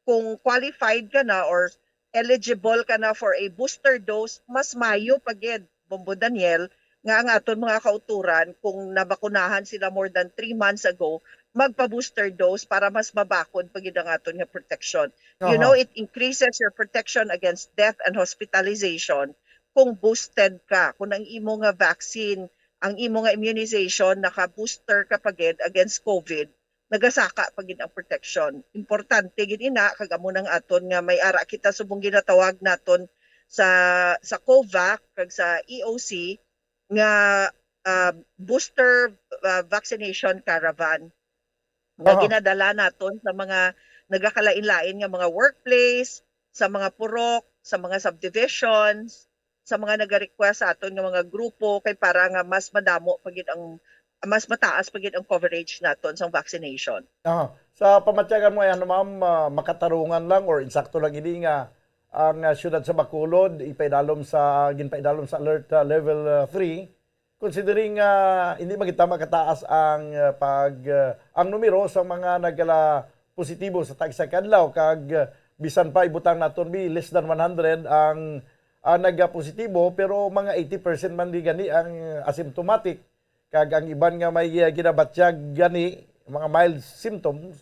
kung qualified ka na or eligible ka na for a booster dose, mas mayo pa gid, Bombo Daniel, nga ang aton mga kauturan, kung nabakunahan sila more than three months ago, magpa-booster dose para mas mabakod pa gid ang aton nga protection. You Aha. know, it increases your protection against death and hospitalization kung boosted ka, kung ang imo nga vaccine, ang imo nga immunization, naka-booster ka pa gid against COVID, nagasaka pa gid ang protection. Importante gid ina, kag amo nang aton nga may ara kita subong ginatawag naton sa, sa COVAC kag sa E O C nga, ah, booster, ah, vaccination caravan nga Aha. ginadala naton sa mga nagakalain-lain nga mga workplace, sa mga purok, sa mga subdivisions, sa mga nagarequest sa aton nga mga grupo, kay para nga mas madamo pa gid ang, mas mataas pa gid ang coverage naton sang vaccination. Aha. Sa pamatyagan mo, ano, ma'am, ah, makatarungan lang or insakto lang ini nga ang, ah, siyudad sa Bacolod ipaidalom sa, ginpaidalom sa alert, ah, level, ah, three, considering, ah, hindi man kita makataas ang, ah, pag, ah, ang numero sa mga nagkala positibo sa tagsa ka adlaw, kag, ah, bisan pa ibutang naton bi less than one hundred ang, ah, nagapositibo, pero mga eighty percent man di gani ang asymptomatic, kag ang iban nga may, ah, ginabatyag gani, mga mild symptoms,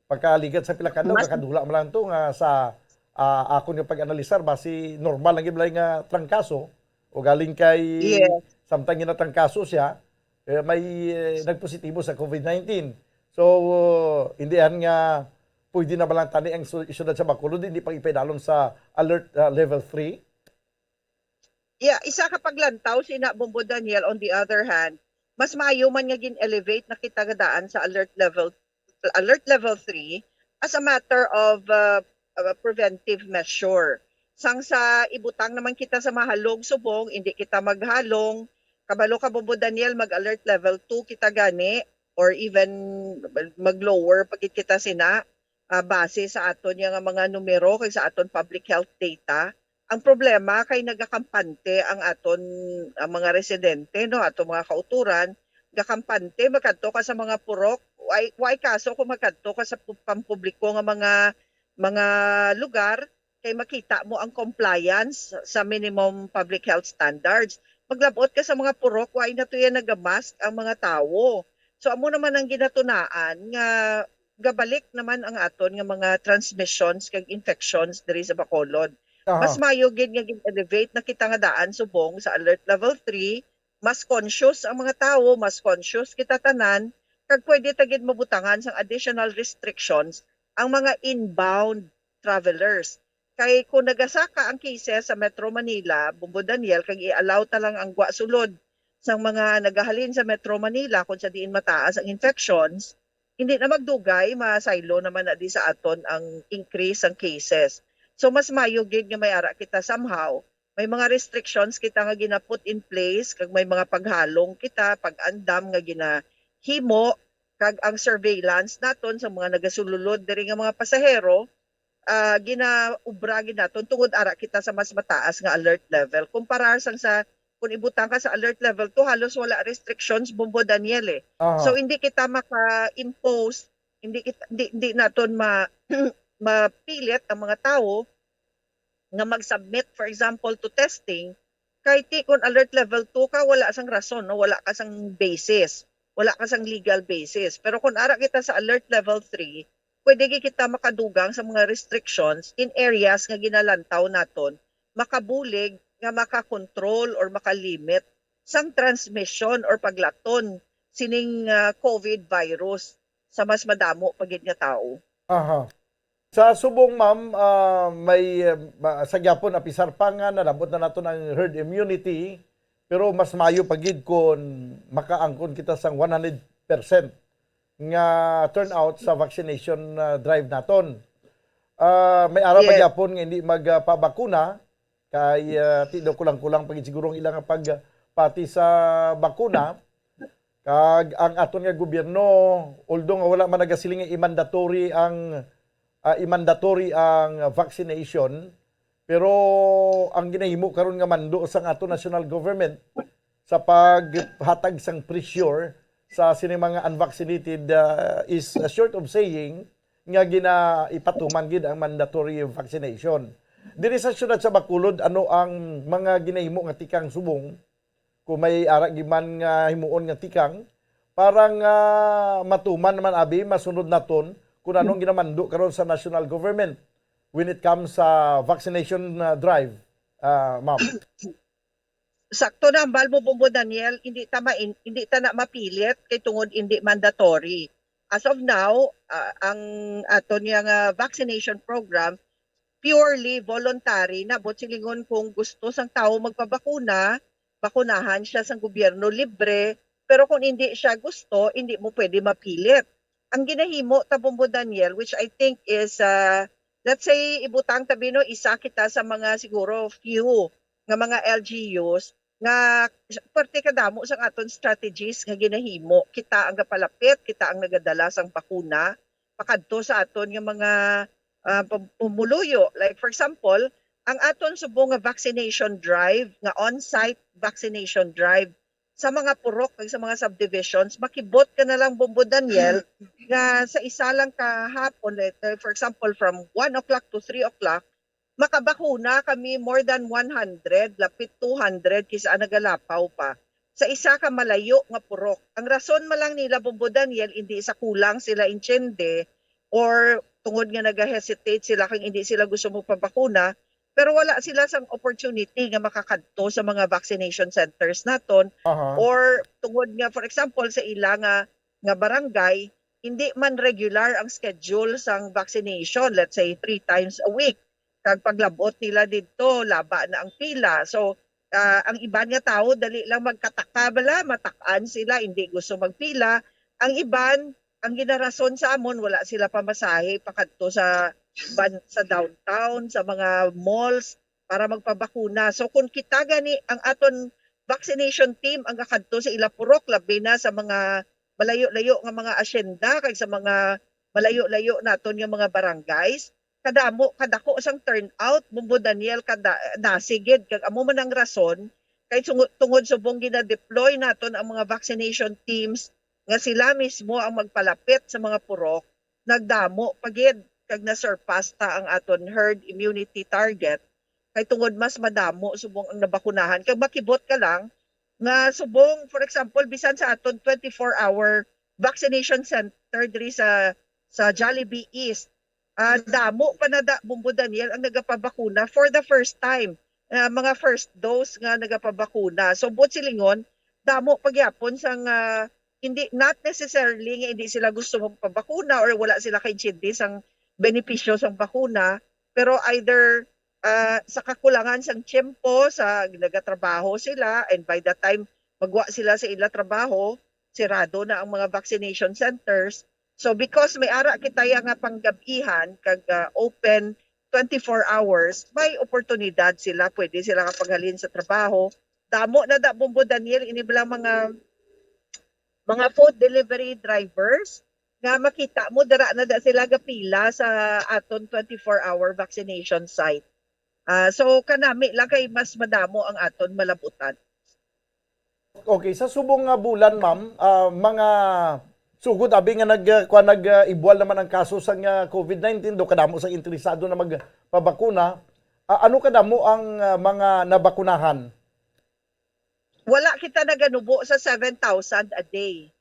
pagkaligat sa pila ka adlaw, Mas kakadula man lang to nga sa, ah, akon nga pag-analisar, basi normal lang gid balay nga trangkaso, o galing kay Yes. samtang ginatrangkaso siya, eh, may, eh, nagpositibo sa COVID nineteen. So, hindi yan nga pwede na ba lang tani ang su-, syudad sa Bacolod, hindi pang ipaidalom sa alert, ah, level three? Yeah, isa ka paglantaw sina, Bombo Daniel, on the other hand, mas maayo man nga gin-elevate na kita nga daan sa alert level, alert level three as a matter of, uh, uh, preventive measure. Sang sa ibutang naman kita sa mahalong subong, hindi kita maghalong. Kabalo ka, Bombo Daniel, mag-alert level two kita gani or even mag-lower pa gid kita sina, ah, base sa aton nga mga numero kag sa aton public health data. Ang problema kay nagakampante ang aton, ang mga residente, no, aton mga kauturan, gakampante, magkadto ka sa mga purok, way, way kaso kung magkadto ka sa pu-, pampubliko nga mga, mga lugar, kay makita mo ang compliance sa minimum public health standards. Maglabot ka sa mga purok, way na to yan nagamask ang mga tawo. So, amo naman ang ginatunaan nga gabalik naman ang aton nga mga transmissions kag infections diri sa Bacolod. Aha. Mas mayo gid nga gin-elevate na kita nga daan subong sa alert level three, mas conscious ang mga tawo, mas conscious kita tanan, kag pwede ta gid mabutangan sang additional restrictions ang mga inbound travelers. Kay kung nagasaka ang cases sa Metro Manila, Bombo Daniel, kag i-allow ta lang ang gwa sulod sang mga nagahalin sa Metro Manila kung sa diin mataas ang infections, hindi na magdugay, masaylo naman na di sa aton ang increase sang cases. So, mas mayo gid nga may ara kita somehow. May mga restrictions kita nga gina-put in place, kag may mga paghalong kita, pag-andam nga ginahimo, kag ang surveillance naton sa mga nagasululod diri nga mga pasahero, ah, ginaubra gid naton tungod ara kita sa mas mataas nga alert level. Kumparar sang sa, kung ibutang ka sa alert level two, halos wala restrictions, Bombo Daniel, eh. Aha. So, hindi kita maka-impose, hindi kita, hindi, hindi naton ma-, mapilit ang mga tawo nga mag-submit, for example, to testing, kay ti kun alert level two ka, wala sang rason, no? Wala ka sang basis. Wala ka sang legal basis. Pero kung ara kita sa alert level three, pwede gid kita makadugang sa mga restrictions in areas nga ginalantaw naton, makabulig nga maka-control or maka-limit sang transmission or paglaton sining, ah, COVID virus sa mas madamo pa gid nga tawo. Aha. Sa subong, ma'am, ah, may, ah, ma-, sa gyapon, apisar pa nga nalabot na naton ang herd immunity, pero mas maayo pa gid kon makaangkon kita sang one hundred percent nga turnout sa vaccination, ah, drive naton. Ah, may ara pa Yes. gyapon nga hindi magpabakuna, kay, ah, ti daw kulang-kulang pa gid siguro ang ilang pagpati sa bakuna. Kag ang aton nga gobyerno, although nga wala man nagasiling nga i-mandatory ang, ah, i-mandatory ang vaccination, pero ang ginahimo karon nga mando sang aton national government sa paghatag sang pressure sa sini mga unvaccinated, ah, is, ah, short of saying nga gina-, ipatuman gid ang mandatory vaccination. Diri sa siyudad sa Bacolod, ano ang mga ginahimo nga tikang subong, kung may ara gid man nga himuon nga tikang, para nga matuman naman abi, masunod naton kung anong ginamando karon sa national government when it comes sa vaccination, ah, drive, ah, ma'am? Sakto na ang bal mo, Bombo Daniel, hindi ta main-, hindi ta na mapilit kay tungod hindi mandatory. As of now, ah, ang aton nga, ah, vaccination program purely voluntary na, buot silingon, kung gusto sang tawo magpabakuna, bakunahan siya sang gobyerno, libre, pero kung hindi siya gusto, hindi mo pwede mapilit. Ang ginahimo ta, Bombo Daniel, which I think is, ah, let's say, ibutang tabi, no, isa kita sa mga siguro few nga mga L G Us nga parte kadamo sang aton strategies nga ginahimo. Kita ang gapalapit, kita ang nagadala sang bakuna pakadto sa aton nga mga, ah, pam-, pumuluyo. Like, for example, ang aton subong nga vaccination drive, nga on-site vaccination drive sa mga purok kag sa mga subdivisions, makibot ka na lang, Bombo Daniel, nga sa isa lang ka hapon, like, uh, for example, from one o'clock to three o'clock, makabakuna kami more than one hundred, lapit two hundred, kis-a nagalapaw pa, sa isa ka malayo nga purok. Ang rason man lang nila, Bombo Daniel, hindi sa kulang sila intiende or tungod nga naga-hesitate sila kag hindi sila gusto magpabakuna, pero wala sila sang opportunity nga makakadto sa mga vaccination centers naton, Aha. or tungod nga, for example, sa ila nga, nga barangay, hindi man regular ang schedule sang vaccination, let's say, three times a week. Kag paglab-ot nila didto, laba na ang pila. So, ah, ang iban nga tawo, dali lang magkataka bala, matak-an sila, hindi gusto magpila. Ang iban, ang ginarason sa amon, wala sila pamasahe pakadto sa ban-, sa downtown, sa mga malls, para magpabakuna. So, kung kita gani, ang aton vaccination team ang gakadto sa ila purok, labi na sa mga malayo-layo nga mga asyenda kag sa mga malayo-layo naton nga mga barangays, kadamo, kadako sang turnout, Bombo Daniel, kada, nasigid, kag amo man ang rason kay sungo-, tungod subong gina-deploy naton ang mga vaccination teams nga sila mismo ang magpalapit sa mga purok, nagdamo pa gid kag na-surpass ta ang aton herd immunity target, kay tungod mas madamo subong ang nabakunahan. Kag makibot ka lang nga subong, for example, bisan sa aton twenty-four hour vaccination center diri sa, sa Jollibee East, ah, damo pa na da, Bombo Daniel, ang nagapabakuna for the first time, ah, mga first dose nga nagapabakuna. So, buot silingon, damo pa gyapon sang, ah, hindi, not necessarily nga hindi sila gusto magpabakuna or wala sila kaintindi sang benepisyo sang bakuna, pero either, ah, sa kakulangan sang tiyempo, sa nagatrabaho sila, and by the time magwa sila sa ila trabaho, sirado na ang mga vaccination centers, So because may ara kita ya nga panggab-ihan kag ah, open twenty-four hours, may oportunidad sila, pwede sila kapaghalin sa trabaho. Damo na da, Bombo Daniel, ini bala mga mga food delivery drivers nga makita mo dira na da sila gapila sa aton twenty-four hour vaccination site. Ah, so kanami lang kay mas madamo ang aton malabutan. Okay, sa subong nga bulan, ma'am, ah, mga sugod abi nga nag ah, kuwan, nag ah, ibwal naman ang kaso sang ah, COVID nineteen, do kadamo sa interesado na magpabakuna. Ah, ano kadamo ang ah, mga nabakunahan? Wala kita naganubo sa seven thousand a day.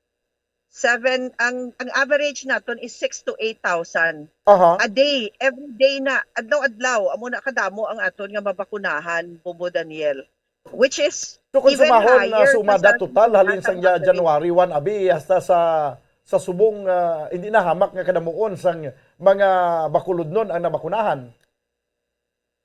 Seven, ang ang average naton is six to eight thousand Aha. a day, every day na, adlaw-adlaw. Amo na kadamo ang aton nga mabakunahan, Bombo Daniel. Which is So kung even sumahon na higher sumada pa sa total halin lahat sang ng Ja- average. January one abi hasta sa sa subong ah, hindi na hamak nga kadamuon sang mga bakulodnon ang nabakunahan.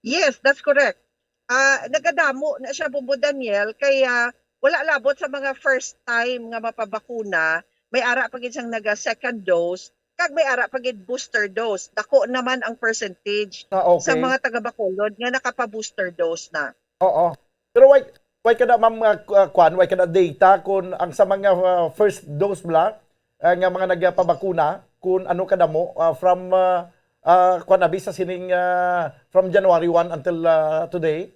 Yes, that's correct. Ah, nagadamo na siya, Bombo Daniel, kaya wala labot sa mga first time nga mapabakuna, may ara pa gid sang naga second dose, kag may ara pa gid booster dose. Dako naman ang percentage Ah, okay. sa mga taga Bacolod nga nakapa-booster dose na. Oo. Pero why why kada ma'am uh, kwan, why kada data kung ang sa mga uh, first dose bla uh, nga mga nagpabakuna kung ano kadamo uh, from uh, uh, kwan abi sa sining uh, from January one until uh, today?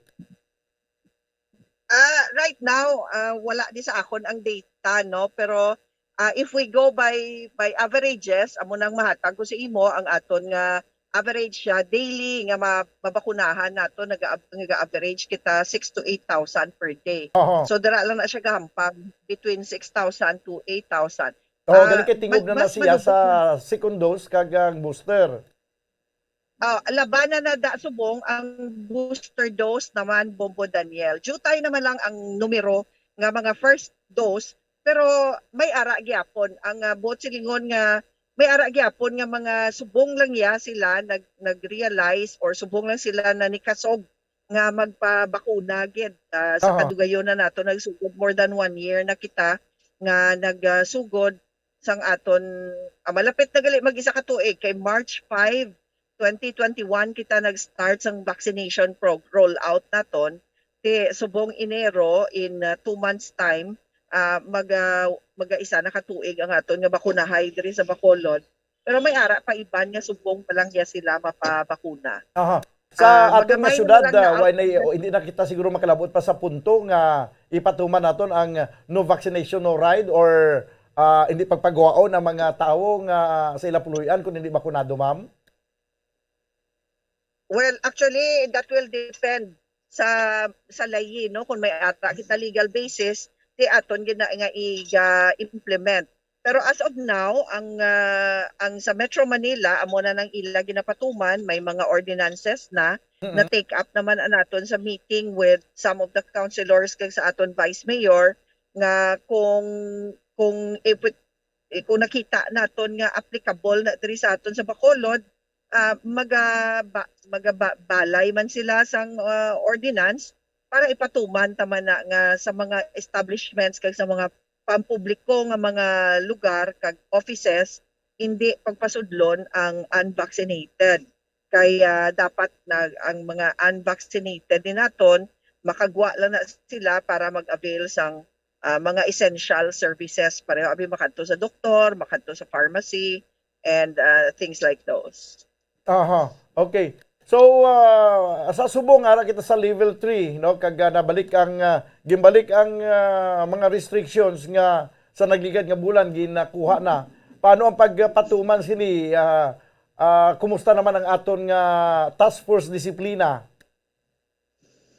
Ah, right now, ah, wala di sa akon ang data, no, pero ah, if we go by by averages, amo nang mahatag ko sa imo ang aton nga average siya daily nga ma- mabakunahan nato, naga- nag-average kita six to eight thousand per day. Oho. So dira lang na siya gahampang between six thousand to eight thousand. Oh, Ah, dali kay tingob mag- na na mas siya sa manugod second dose kag ang booster. Ah, labanan na da subong ang booster dose naman, Bombo Daniel. Jutay naman lang ang numero nga mga first dose, pero may ara gyapon ang ah, buot silingon nga may ara gyapon nga mga subong lang ya sila nag nag-realize or subong lang sila na nikasog nga magpabakuna gid. Ah, sa Aha. Kadugayon na nato nagsugod, more than one year na kita nga nagsugod sang aton ah, malapit na gali mag isa ka tuig, kay March five, twenty twenty-one kita nag-start sang vaccination prog roll out naton. Ti subong Enero, in ah, two months time, ah, maga magaisa na ka tuig ang aton nga bakunahay diri sa Bacolod. Pero may ara pa iban nga subong pa lang ya sila mapabakuna. Aha. Sa Ah, aton nga magamay na syudad, lang na ah, why na, outbreak. Hindi na kita siguro makalabot pa sa punto nga ipatuman naton ang ah, no vaccination, no ride or ah, hindi pagpaguwaon ang mga tawo nga sa ila puloy-an kung hindi bakunado, ma'am? Well, actually, that will depend sa sa layi, no, kung may ara kita legal basis, ti aton gina nga i-implement. Pero as of now, ang ah, ang sa Metro Manila amo na nang ila ginapatuman, may mga ordinances na na Mm. take up naman ang naton sa meeting with some of the councilors kag sa aton vice mayor nga kung kung if it- eh, kung nakita naton nga applicable na diri sa aton sa Bacolod, ah, maga ba, magabalay man sila sang ah, ordinance para ipatuman ta man na nga sa mga establishments kag sa mga pampubliko nga mga lugar kag offices, hindi pagpasudlon ang unvaccinated. Kay ah, dapat na ang mga unvaccinated din naton makagwa lang na sila para mag-avail sang ah, mga essential services, pareho abi makadto sa doktor, makadto sa pharmacy, and ah, things like those. Aha. Okay. So ah, sa subong ara kita sa level three, no, kag ah, nabalik ang ah, gimbalik ang ah, mga restrictions nga sa nagligad nga bulan ginakuha na. Paano ang pagpatuman sini? Ah, ah, kumusta naman ang aton nga task force disiplina?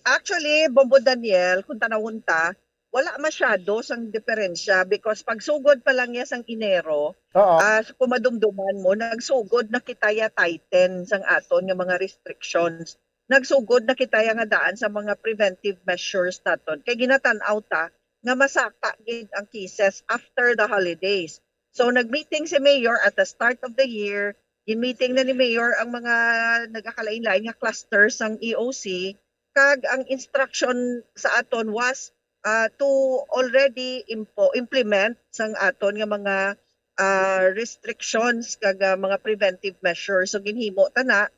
Actually, Bombo Daniel, kung tanawon ta, wala masyado sang diferensya because pagsugod pa lang niya sang Enero, Oo. ah, kung madumduman mo, nagsugod na kita ya tighten sang aton nga mga restrictions. Nagsugod na kita ya nga daan sa mga preventive measures naton. Kay ginatan-aw ta nga masaka gid ang cases after the holidays. So nag-meeting si Mayor at the start of the year, gin-meeting na ni Mayor ang mga nagakalain-lain nga cluster sang E O C, kag ang instruction sa aton was ah, to already impo- implement sang aton nga mga ah, restrictions kag, ah, mga preventive measures. So, ginhimo ta na.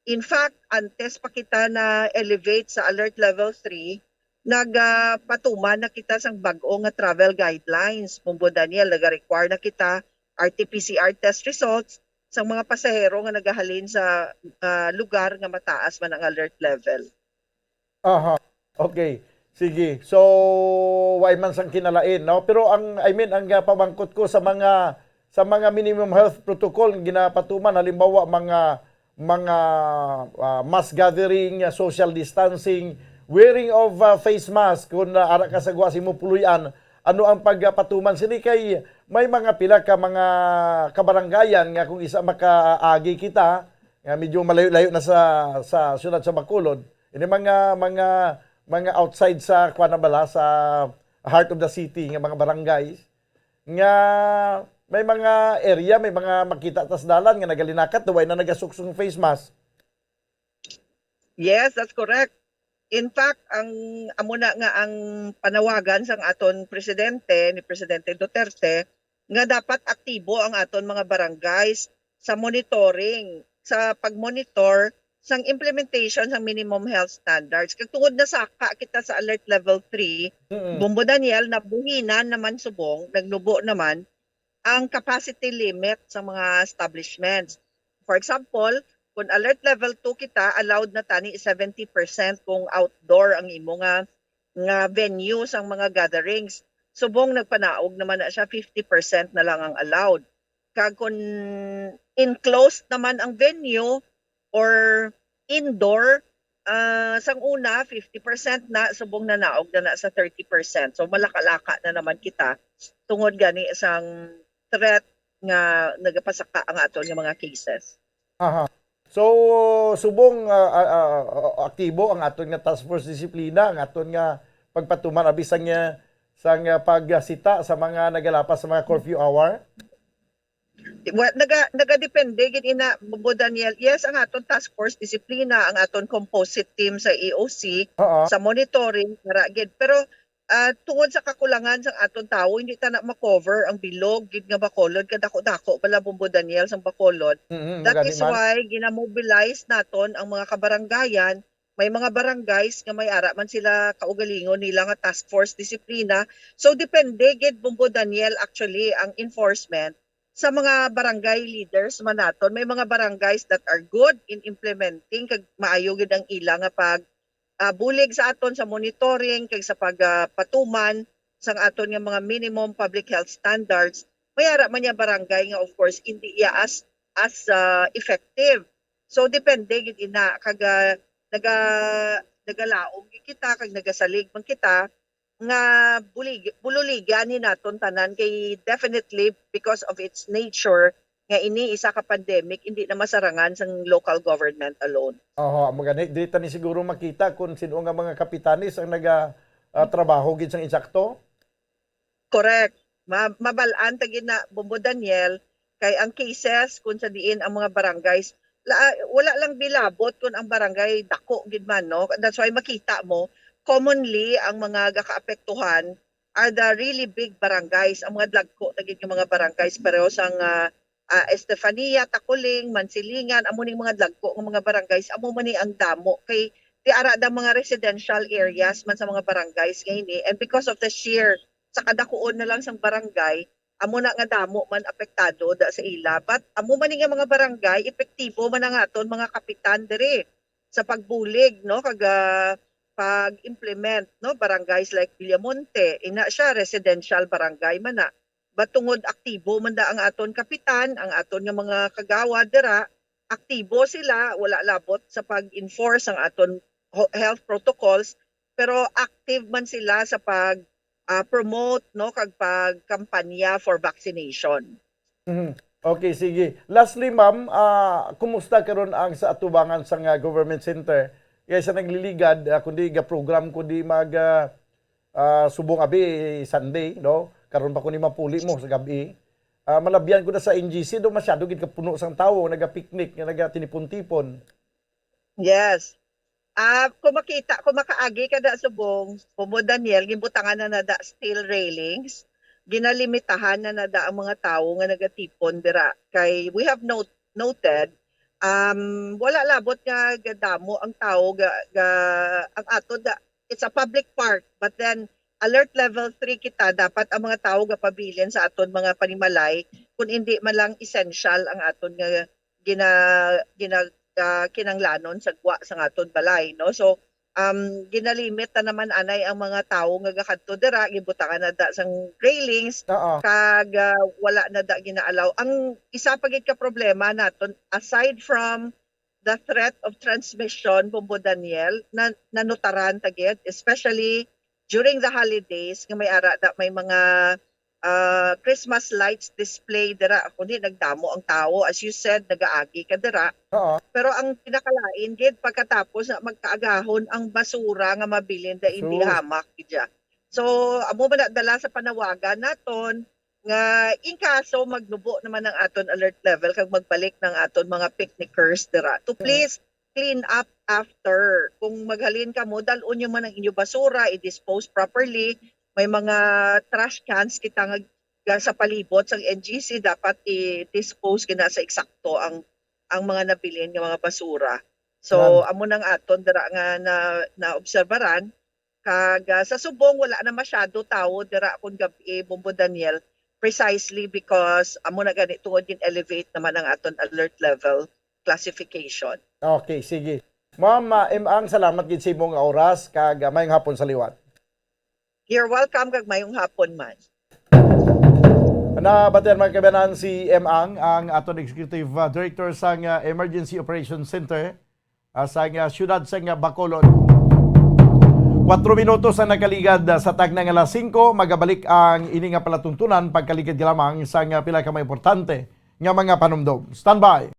In fact, antes pa kita na-elevate sa Alert Level three, nagapatuman na kita sang bag-o nga travel guidelines. Bombo Daniel, nag-require na kita R T P C R test results sang mga pasahero nga nagahalin sa, ah, lugar nga mataas man ang alert level. Aha. Okay. Sige. So, way man sang kinalain, no? Pero ang, I mean, ang, ah, pamangkot ko sa mga, sa mga minimum health protocol nga ginapatuman, halimbawa, mga, mga, ah, mass gathering, ah, social distancing, wearing of, ah, face mask kung, ah, ara ka sa gwa sa imo puloy-an, ano ang pagpatuman sini? Kay may mga pila ka mga kabarangayan nga kung isa makaagi kita, nga medyo malayo-layo na sa, sa siyudad sa Bacolod, ini mga, mga, mga outside sa, kuwan na bala, sa heart of the city nga mga barangays, nga may mga area, may mga makita ta sa dalan nga nagalinakat, way na nagasuksong face mask. Yes, that's correct. In fact, ang amo na nga ang panawagan sang aton presidente, ni Presidente Duterte, nga dapat aktibo ang aton mga barangays sa monitoring, sa pag-monitor sang implementation sang minimum health standards. Kag tungod nasaka kita sa alert level three, Mm. Bombo Daniel, nabuhinan naman subong, nagnubo naman ang capacity limit sa mga establishments. For example, kung alert level two kita, allowed na tani seventy percent kung outdoor ang imo nga, nga venue sang mga gatherings. Subong nagpanaog naman na siya, fifty percent na lang ang allowed. Kag kung enclosed naman ang venue or indoor, ah, sang una, fifty percent na, subong nanaog na na sa thirty percent. So, malakalaka na naman kita tungod gani sang threat nga nagapasaka ang aton nga mga cases. Aha. So, subong, ah, ah, ah, aktibo ang aton nga task force disiplina, ang aton nga pagpatuman abi sang, ah, sang, ah, pagsita sa mga nagalapas sa mga curfew hour? Well, naga, nagadepende gid ina, Bombo Daniel. Yes, ang aton task force disiplina, ang aton composite team sa E O C, Oo. sa monitoring, para gid. Pero, ah, tungod sa kakulangan sang aton tawo, hindi ta na ma-cover ang bilog gid nga Bacolod, kadako-dako bala, Bombo Daniel, sang Bacolod. Mm, That gani is man. Why ginamobilize naton ang mga kabarangayan. May mga barangays nga may ara man sila kaugalingon nila nga task force disiplina. So, depende gid, Bombo Daniel, actually, ang enforcement sa mga barangay leaders man naton. May mga barangays that are good in implementing kag maayo gid ang ila nga pag, ah, bulig sa aton sa monitoring kag sa pag, ah, patuman sang aton nga mga minimum public health standards. May ara man niya barangay nga, of course, hindi iya as, as, ah, effective. So, depende gid ina kag, ah, naga nagalaom gid kita kag nagasalig man kita nga bulig, bululigan ni naton tanan, kay definitely, because of its nature, nga ini isa ka pandemic, hindi na masarangan sang local government alone. Oho, amo gani, diri ta ni siguro makita kung sino nga mga kapitanes ang naga, ah, trabaho gid sang insakto. Correct. Ma mabal-an ta gid na, Bombo Daniel, kay ang cases kung sa diin ang mga barangays, la, wala lang bilabot kung ang barangay dako gid man, no? That's why makita mo, commonly, ang mga gakaapektuhan are the really big barangays, ang mga dagko na gid nga mga barangays, pareho sang, ah, ah, Estefania, Taculing, Mansilingan, amo ning mga dagko nga mga barangays, amo man ni ang damo. Kay di ara da mga residential areas man sa mga barangays nga ini, and because of the sheer sa kadakuon na lang sang barangay, amo na nga damo man apektado da sa ila. But amo man ni nga mga barangay, epektibo man ang aton mga kapitan diri sa pagbulig, no, kag, ah, pag-implement, no, barangays like Villamonte, ina siya, residential barangay man na. But tungod aktibo man da ang aton kapitan, ang aton nga mga kagawad dira, aktibo sila, wala labot sa pag-enforce ang aton ho-, health protocols, pero active man sila sa pag, ah, promote, no, kag pagkampanya for vaccination. Mhm. Okay, sige. Lastly, ma'am, ah, kumusta karon ang sa atubangan sa nga government center? Kay sa nagliligad, ah, kundi ga-program, kundi mag, ah, ah, subong abi Sunday, no? Karon pa ko ni mapuli mo sa gabi. Ah, malabyan ko na sa N G C, do masyado gid kapuno sang tawo, naga-picnic, nga naga-tinipon-tipon. Yes. Ah, kung makita, kung makaagi ka da subong, Bombo Daniel, ginbutangan na na da steel railings. ginalimitahan na nada ang mga tawo nga nagatipon dira. Kay we have not-, noted, um, wala labot nga gadamo ang tawo ga, ga, ang aton da, it's a public park, but then alert level three kita, dapat ang mga tawo gapabilin sa aton mga panimalay kung hindi man lang essential ang aton nga gina-, gina-, ah, kinanglanon sa gwa sa aton balay, no? So, um, ginalimit na naman anay ang mga tawo nga gakadto dira, gibutangan na da sang railings, Oo. kag, ah, wala na da ginaalaw. Ang isa pa gid ka problema naton, aside from the threat of transmission, Bombo Daniel, na nanutaran ta gid, especially during the holidays, nga may ara da, may mga, ah, Christmas lights display dira. Kundi nagdamo ang tawo. As you said, nagaagi ka dira. Oo. Pero ang pinakalain gid, pagkatapos na magkaagahon ang basura nga mabilin da indi True. hamak gid siya. So, amo man na dala sa panawagan naton nga in kaso magnubo naman ang aton alert level kag magbalik ng aton mga picnickers dira to Mm. please clean up after. Kung maghalin kamo, dal-on nyo man ang inyo basura, i-dispose properly. May mga trash cans kita nga, nga sa palibot sang N G C, dapat i-dispose gina sa eksakto ang, ang mga nabilin nga mga basura. So, Yan. amo nang aton dira nga na, naobserbaran. Kag, ah, sa subong, wala na masyado tawo dira kon gab-i, Bombo Daniel, precisely because amo na gani tungod gin-elevate naman ang aton alert level classification. Okay, sige. Ma'am, ah, M Ang, salamat gid sa imong oras, kag, ah, mayong hapon sa liwat. You're welcome, kag mayong hapon man. Nabatian, mga kabanan, si M Ang, ang aton executive, ah, director sang, ah, Emergency Operations Center, ah, sang, ah, siyudad sang, ah, Bacolod. Kwatro minutos ang nakaligad, ah, sa tagna nga alas singko. Magabalik ang ini nga palatuntunan pagkaligad lamang sang, ah, pila ka mga importante nga mga panumdom. Standby.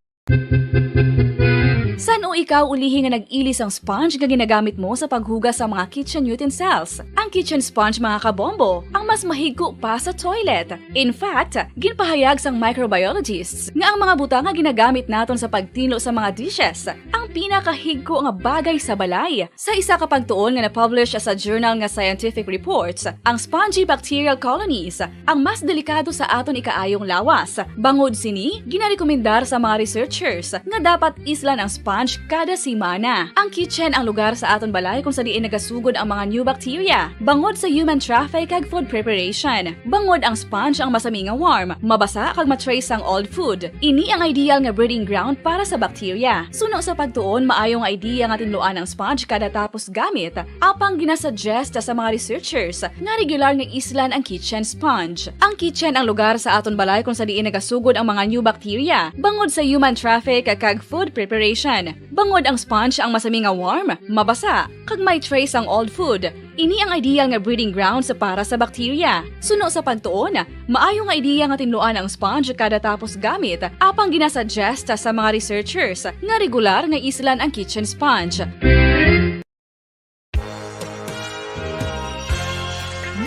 San-o ikaw ulihi nga nag-ili sang sponge nga ginagamit mo sa paghugas sa mga kitchen utensils? Ang kitchen sponge, mga kabombo, ang mas mahigko pa sa toilet. In fact, ginpahayag sang microbiologists nga ang mga butang nga ginagamit naton sa pagtinlo sa mga dishes ang pinakahigko nga bagay sa balay. Sa isa ka pagtuon nga na-publish sa journal nga Scientific Reports, ang spongy bacterial colonies ang mas delikado sa aton ikaayong lawas. Bangod sini, ginarekomendar sa mga researchers nga dapat islan ang sponge kada semana. Ang kitchen ang lugar sa aton balay kung sa diin nagasugod ang mga new bacteria, bangod sa human traffic kag food preparation. Bangod ang sponge ang masami nga warm, mabasa kag ma-trace sang old food. Ini ang ideal nga breeding ground para sa bacteria. Suno sa pagtuon, maayo nga idea nga tinluan ang sponge kada tapos gamit, apang ginasuggest sa mga researchers nga regular nga islan ang kitchen sponge. Ang kitchen ang lugar sa aton balay kung sa diin nagasugod ang mga new bacteria, bangod sa human traffic kag food preparation. Bangod ang sponge ang masami nga warm, mabasa, kag may trace ang old food. Ini ang ideal nga breeding grounds para sa bacteria. Suno sa pagtuon, maayo nga ideya nga tinluan ang sponge kada tapos gamit, apang ginasuggest sa mga researchers nga regular nga islan ang kitchen sponge.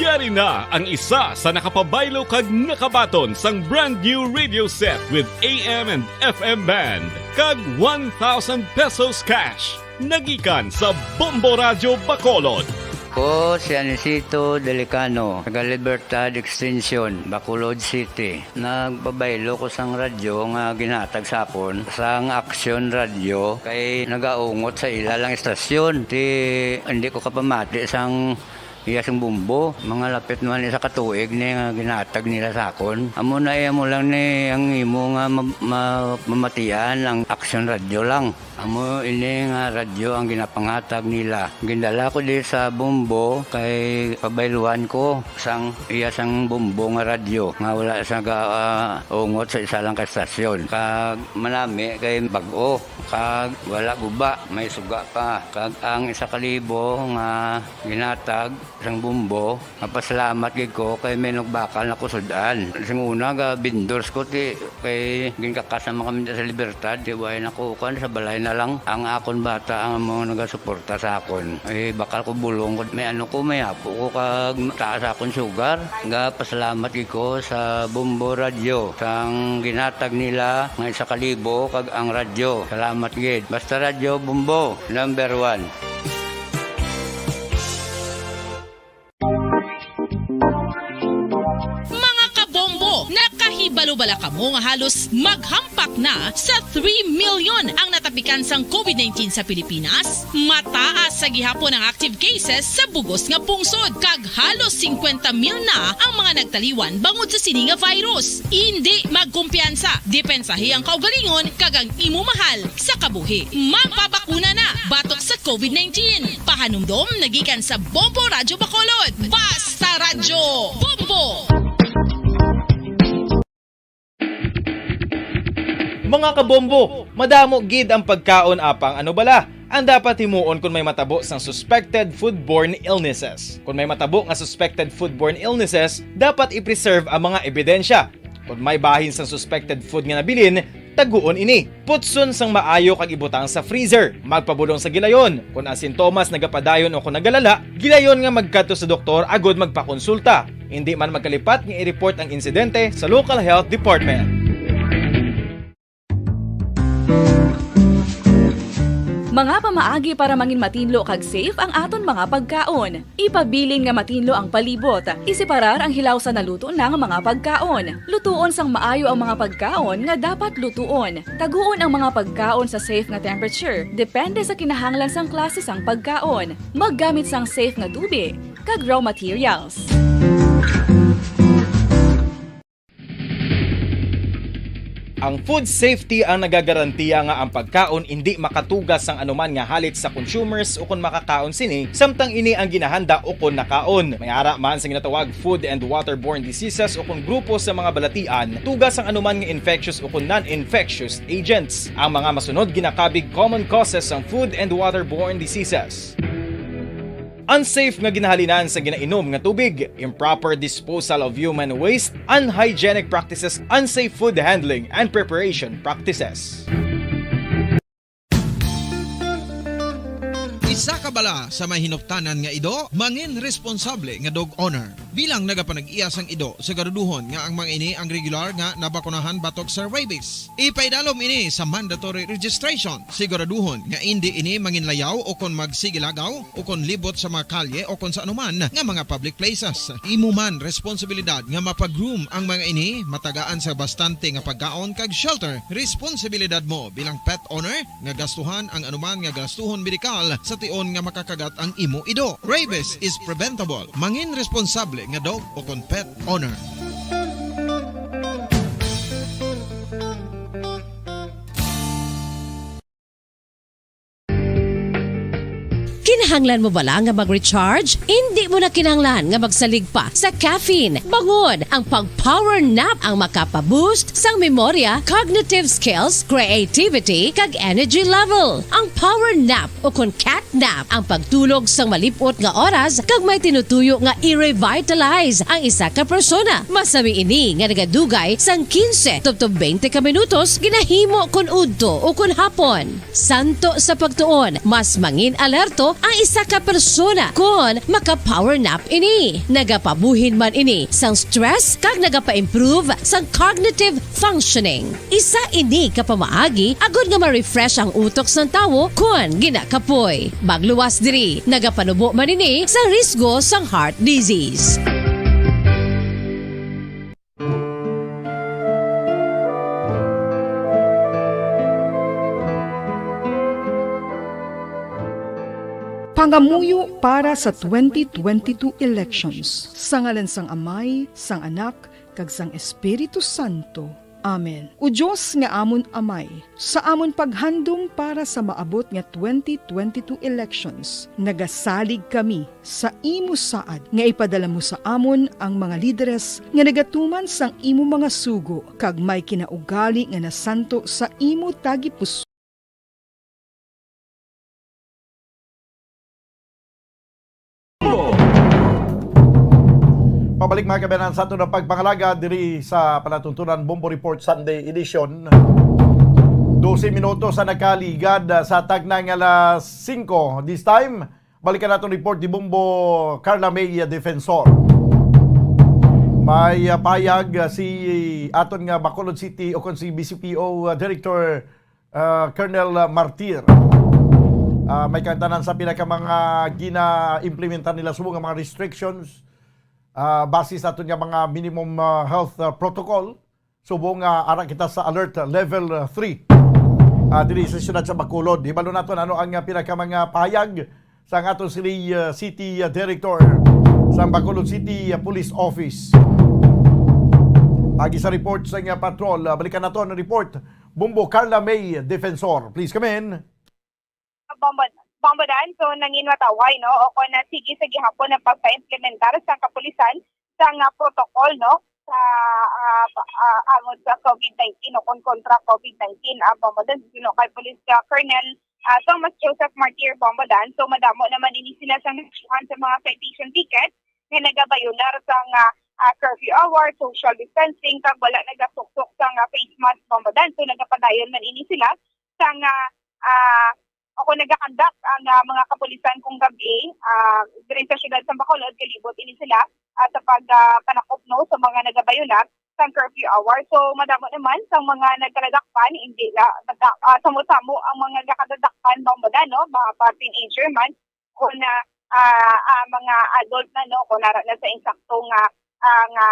Yari na ang isa sa nakapabaylo kag nakabaton sang brand new radio set with A M and F M band kag one thousand pesos cash. Nagikan sa Bombo Radyo Bacolod. Ko si Anisito Delicano, taga Libertad Extension, Bacolod City. Nagpabaylo ko sang radyo nga ginhatag sa akon sang Aksyon Radyo kay nagaungot sa ila lang istasyon. Ti, hindi ko kapamati sang iya sing bumbo. Mga lapit naman isa ka tuig ni nga ginhatag nila sa akon. Amo na iya mo lang ni ang imo nga ma-, ma-, mamatian ang Aksyon Radyo lang. Amo ini nga radyo ang ginapangatag nila. Gindala ko di sa Bombo kay pabayluhan ko sang iya sang Bombo nga radyo nga wala sa ga, ah, ungot sa isa lang ka estasyon. Kag manami kay bag-o, kag wala guba, may suga pa. Kag ang isa ka libo nga ginatag sang Bombo, mapasalamat gid ko kay may nagbakal na ko sud-an. Sing una, ga vendors ko, ti, kay ginkakas naman kami sa Libertad, ti, way na ko, kuwan, sa balay na lang. Ang akon bata, ang mga nagasuporta sa akon. Eh, bakal ko bulong ko, may ano ko, may apo ko, kag taas akon sugar. Ga pasalamat gid ko sa Bombo Radyo, sang ginatag nila nga isa ka libo, kag ang radyo. Salamat gid. Basta Radyo Bombo, number one. Wala kamo nga halos maghampak na sa three million ang natapikan sang covid nineteen sa Pilipinas? Mataas sa gihapon ang active cases sa bugos nga pungsod, kag halos singkwenta mil na ang mga nagtaliwan bangod sa sini nga virus. Indi magkumpiyansa, depensahi ang kaugalingon kag ang imo mahal sa kabuhi. Magpabakuna na batok sa covid nineteen. Pahanumdom nagikan sa Bombo Radyo Bacolod. Basta Radyo Bombo! Mga kabombo, madamo gid ang pagkaon apang ano bala ang dapat himuon kon may matabo sang suspected foodborne illnesses? Kon may matabo nga suspected foodborne illnesses, dapat i-preserve ang mga ebidensya. Kon may bahin sang suspected food nga nabilin, taguon ini. Putson sang maayo kag ibutang sa freezer. Magpabulong sa gilayon. Kon ang sintomas nagapadayon o kon nagalala, gilayon nga magkadto sa doktor agud magpakonsulta. Indi man magkalipat nga i-report ang insidente sa local health department. Mga pamaagi para mangin matinlo kag safe ang aton mga pagkaon. Ipabilin nga matinlo ang palibot. Iseparar ang hilaw sa naluto na nga mga pagkaon. Lutuon sang maayo ang mga pagkaon nga dapat lutuon. Taguon ang mga pagkaon sa safe nga temperature, depende sa kinahanglan sang klase sang pagkaon. Maggamit sang safe nga tubig kag raw materials. Ang food safety ang nagagarantiya nga ang pagkaon indi makatuga sang anuman nga halit sa consumers ukon makakaon sini, samtang ini ang ginahanda ukon nakaon. May ara man sa ginatawag food and waterborne diseases ukon grupo sa mga balatian, tuga sang anuman nga infectious ukon non-infectious agents. Ang mga masunod ginakabig common causes sang food and waterborne diseases. Unsafe nga ginahalinan sa ginainom nga tubig, improper disposal of human waste, unhygienic practices, unsafe food handling and preparation practices. Isa ka bala sa may hinuptanan nga ido, mangin responsable nga dog owner. Bilang nagapanag-iya sang ido, siguraduhon nga ang mga ini ang regular nga nabakunahan batok sa rabies. Ipaidalom ini sa mandatory registration. Siguraduhon nga indi ini manginlayaw o kon magsigilagaw o kon libot sa mga kalye o kon sa anuman nga mga public places. Imo man responsibilidad nga mapag-groom ang mga ini, matagaan sa bastante nga pagkaon kag shelter. Responsibilidad mo bilang pet owner nga gastuhan ang anuman nga gastuhon medikal sa tion nga makakagat ang imo ido. Rabies is preventable. Mangin responsable nga dog o kon pet owner. Kinahanglan mo bala nga mag-recharge? Indi mo na kinahanglan nga magsalig pa sa caffeine. Bangon! Ang pag-power nap ang makapa-boost sang memorya, cognitive skills, creativity, kag energy level. Ang power nap o kon cat nap ang pagtulog sang malip-ot nga oras kag may tinutuyo nga i-revitalize ang isa ka persona. Masami ini nga nagadugay sang quince tubtob twenty ka minutos ginahimo kon udto o kon hapon. Santo sa pagtuon, mas mangin-alerto ang isa ka persona kon maka-power nap ini. Nagapabuhin man ini sang stress kag nagapa-improve sang cognitive functioning. Isa ini ka pamaagi agod nga ma-refresh ang utok sang tawo kon ginakapoy. Magluwas diri, nagapanubo man ini sa risgo sang heart disease. Pangamuyo para sa twenty twenty-two elections. Sa ngalan sang Amay, sang Anak, kag sang Espiritu Santo. Amen. O Dios nga amon Amay, sa amon paghandom para sa maabot nga twenty twenty-two elections, nagasalig kami sa imo saad nga ipadala mo sa amon ang mga lideres nga nagatuman sang imo mga sugo kag may kinaugali nga nasanto sa imo tagipuso. Pabalik, mga kabayan, sa aton nga pagpangalaga diri sa palatuntunan Bombo Report Sunday Edition. Dose minutos ang nakaligad, ah, sa tagna nga alas singko. This time, balikan naton report ni Bombo Carla May Defensor. May, ah, payag, ah, si aton nga Bacolod City o kon si B C P O, ah, Director ah, Colonel, ah, Martir. Ah, may kaangtanan sa pila ka mga gina-implementar nila subong nga mga restrictions, ah, base sa aton nga mga minimum, ah, health, ah, protocol. Subong nga ara kita sa alert level three, ah, diri sa siyudad sa Bacolod. Hibalo naton ano ang, ah, pinaka mga pahayag sa aton sini, ah, city, ah, director sa Bacolod City, ah, Police Office. Agi sa report sa nga patrol, ah, balikan naton ang report. Bombo Carla May Defensor, please come in. Bombo-, Bombodan, so nangin matawhay, no? O kung na sige sa gihapon ang pagpaimplementar sa kapulisan sa nga protocol, no? Sa, ah, pa-, ah, angon sa COVID nineteen o kung kontra COVID nineteen, ah, Bombodan, sino kay Police, ah, Colonel, ah, Thomas Joseph Martir Bombodan. So madamo naman ini sila sa nasyuhan sa mga citation ticket nga nagabayular sa nga, ah, curfew hour, social distancing, kag wala nagasuksok sa nga face mask, Bombodan. So nagapadayon man ini sila sa nga, ah, o kung nagakandak ang, ah, mga kapulisan kung gabi, ah, diri sa siyudad sa Bacolod, kalibot ini sila, ah, sa pag, ah, panakop, no, sa mga nagabayular sa curfew hour. So madamo naman sa mga nagkaladakpan, hindi la, nagka-, ah, samo-samo ang mga nagkaladakpan, Bombodan, no, mga pa teenager man, o na, ah, ah, mga adult na, no, kung nara na sa insakto nga, ah, nga,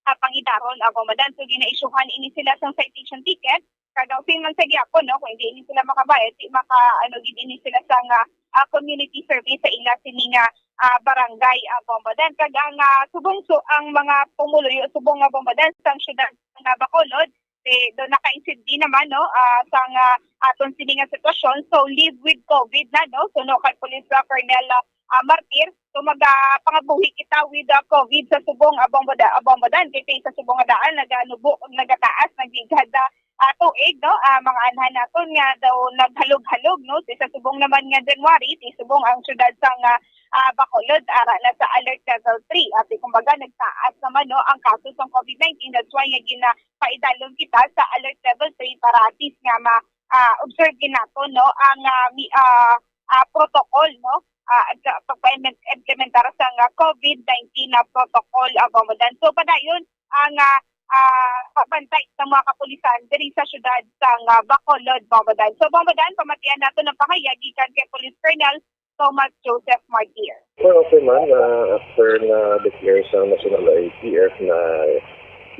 ah, pangidaron, ah, Bombodan. So ginaisyuhan ini sila sang citation ticket. Kag ang same man sa gihapon, no, kung hindi ini sila makabayad, di maka, ano, gid ini sila sa nga, ah, community service sa ila sini nga, ah, barangay, ah, Bombodan. Kag ang, ah, subong, so, ang mga pumuluyo subong nga Bombodan sang siyudad nga Bacolod, eh, do nakaintindi naman, no, ah, sang, ah, aton sini nga sitwasyon. So live with COVID na, no. So no kay Police, ah, Colonel, ah, ah, Martir, so magapangabuhi kita with, ah, COVID sa subong, ah, Bomboda-, ah, Bombodan, kay sa subong nga daan naganubo, nagataas, naglighad, ah, ah, tuig, no. Ah, mga anhan naton nga daw naghalog-halog, no. Sa subong naman nga January, sa subong ang siyudad sang, ah, ah, Bacolod ara na sa alert level three. Ati kumbaga nagtaas naman, no, ang kaso sang COVID nineteen. That's why nga gina paidalom kita sa alert level three para at least nga ma, ah, observe gid nato, no, ang, ah, mi, ah, ah, protocol, no, ah, sa pagpa-implementar sa nga COVID nineteen na protocol, ah, Bombodan. So padayon ang, ah, ah, pagbantay sa mga kapulisan diri sa siyudad sa nga Bacolod, Bombodan. So Bombodan, pamatian nato ng pahayag gikan kay Police Colonel Thomas Joseph Martir. Well, okay man, ah, after na declare sa National I A T F na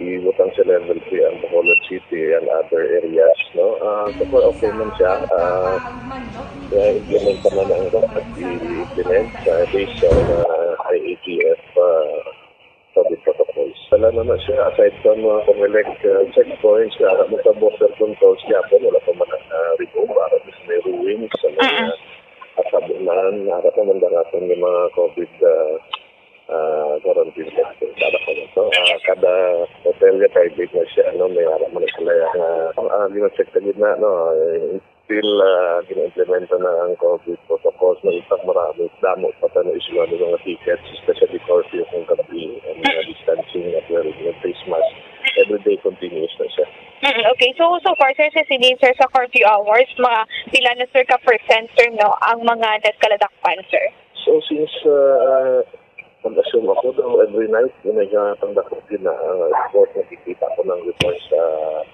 ibutang sa level three ang Bacolod City and other areas, no? Ah, so far, okay man siya. Ah, kaya implement pa man ang dapat i-implement sa based sa, ah, I A T F, ah, COVID protocols. Wala naman siya, aside from mga Comelec, ah, checkpoints, ah, mo sa border controls, kaya po, wala pa man, ah, remove, para sa may ruins, sa mga Mm-mm. At sa bulan, harap naman darating yung mga COVID, ah, ah, quarantine center. Harap naman to. Ah, kada hotel niya, private na siya, ano, may harap mo na sila yan. Ah, ang, ah, gina-check sa gitna, no, eh, still, ah, gina-implementa na ang COVID protocols. May iba, marami, damo pa tayo na issue ng mga tickets, especially curfew kung gabi, and, ah, distancing as well, yung face mask. Everyday continuous na siya. Mm, okay. So, so far, sir, sa sini, sir, sa curfew hours, mga pila na, sir, ka percent, sir, no, ang mga nagkaladakpan, sir? So, since, uh, nag-assume ako daw, every night, yun ay, uh, pangdakop yun na, uh, report, nakikita ko ng report sa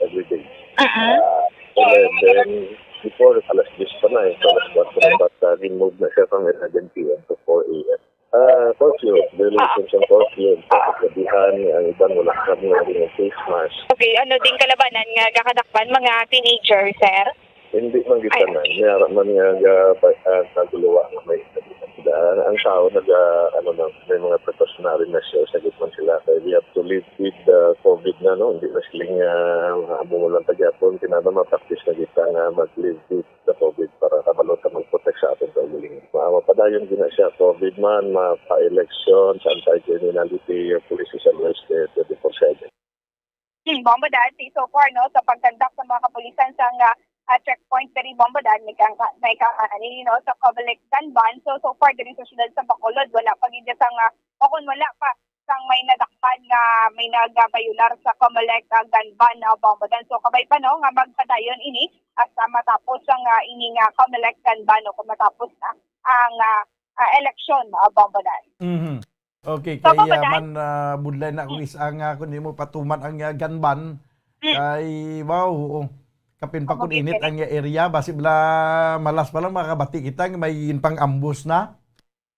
everyday. Uh-huh. Uh, eleven, before, alas diyes pa na eh. So, alas kwatro na, but, uh, remove na siya from eleven p m to four a m. Ah, curfew, violation sa curfew, pagkagabihan, ang iban wala kami nga rin face mask. Okay, ano din kalabanan nga gakadakpan, mga teenager, sir? Hindi man kita Ay. na. May ara man nga ga, pa, ah, naguluwa nga may daan. Ang tao nag, ah, ano na, may mga precautionary measures sa gitman sila. Kaya we have to live with the COVID na, no? Hindi na siling, ah, mga amo mo lang tagyapon. Kinahanglan ma-practice na kita nga mag-live with the COVID para kabalo ta mag-protect sa aton kaugalingon. Ma-, mapadayon gina siya, COVID man, mapa-election, sa anti-criminality, your police is always there twenty-four seven. Hmm, Bombodan, si so far, no, sa pagkandak sa mga kapulisan sa nga, ah, checkpoint diri, Bombodan, may kang, may kang, ano, no, sa Comelec gun ban. So, so far, diri sa siyudad sa Bacolod, wala pa gid sa nga, o kung wala pa, sang may nadakpan nga may nagabayular sa Comelec, ah, gun ban, ah, Bombodan. So, kabay pa, no, nga magpadayon ini hasta matapos ang, ah, ini nga Comelec gun ban, no, kung matapos na ang, ah, ah, eleksyon, ah, Bombodan. Mhm. Okay, So, kay, ah, Bombodan? man, ah, budlay na ako is ang, ah, kung di mo patuman ang, ah, gun ban, Mm. kay, wow, oo. Kapin pa Amo kung gid init kini. ang, ah, area, basi bala malas pa lang makabati kita nga may pang-ambos na.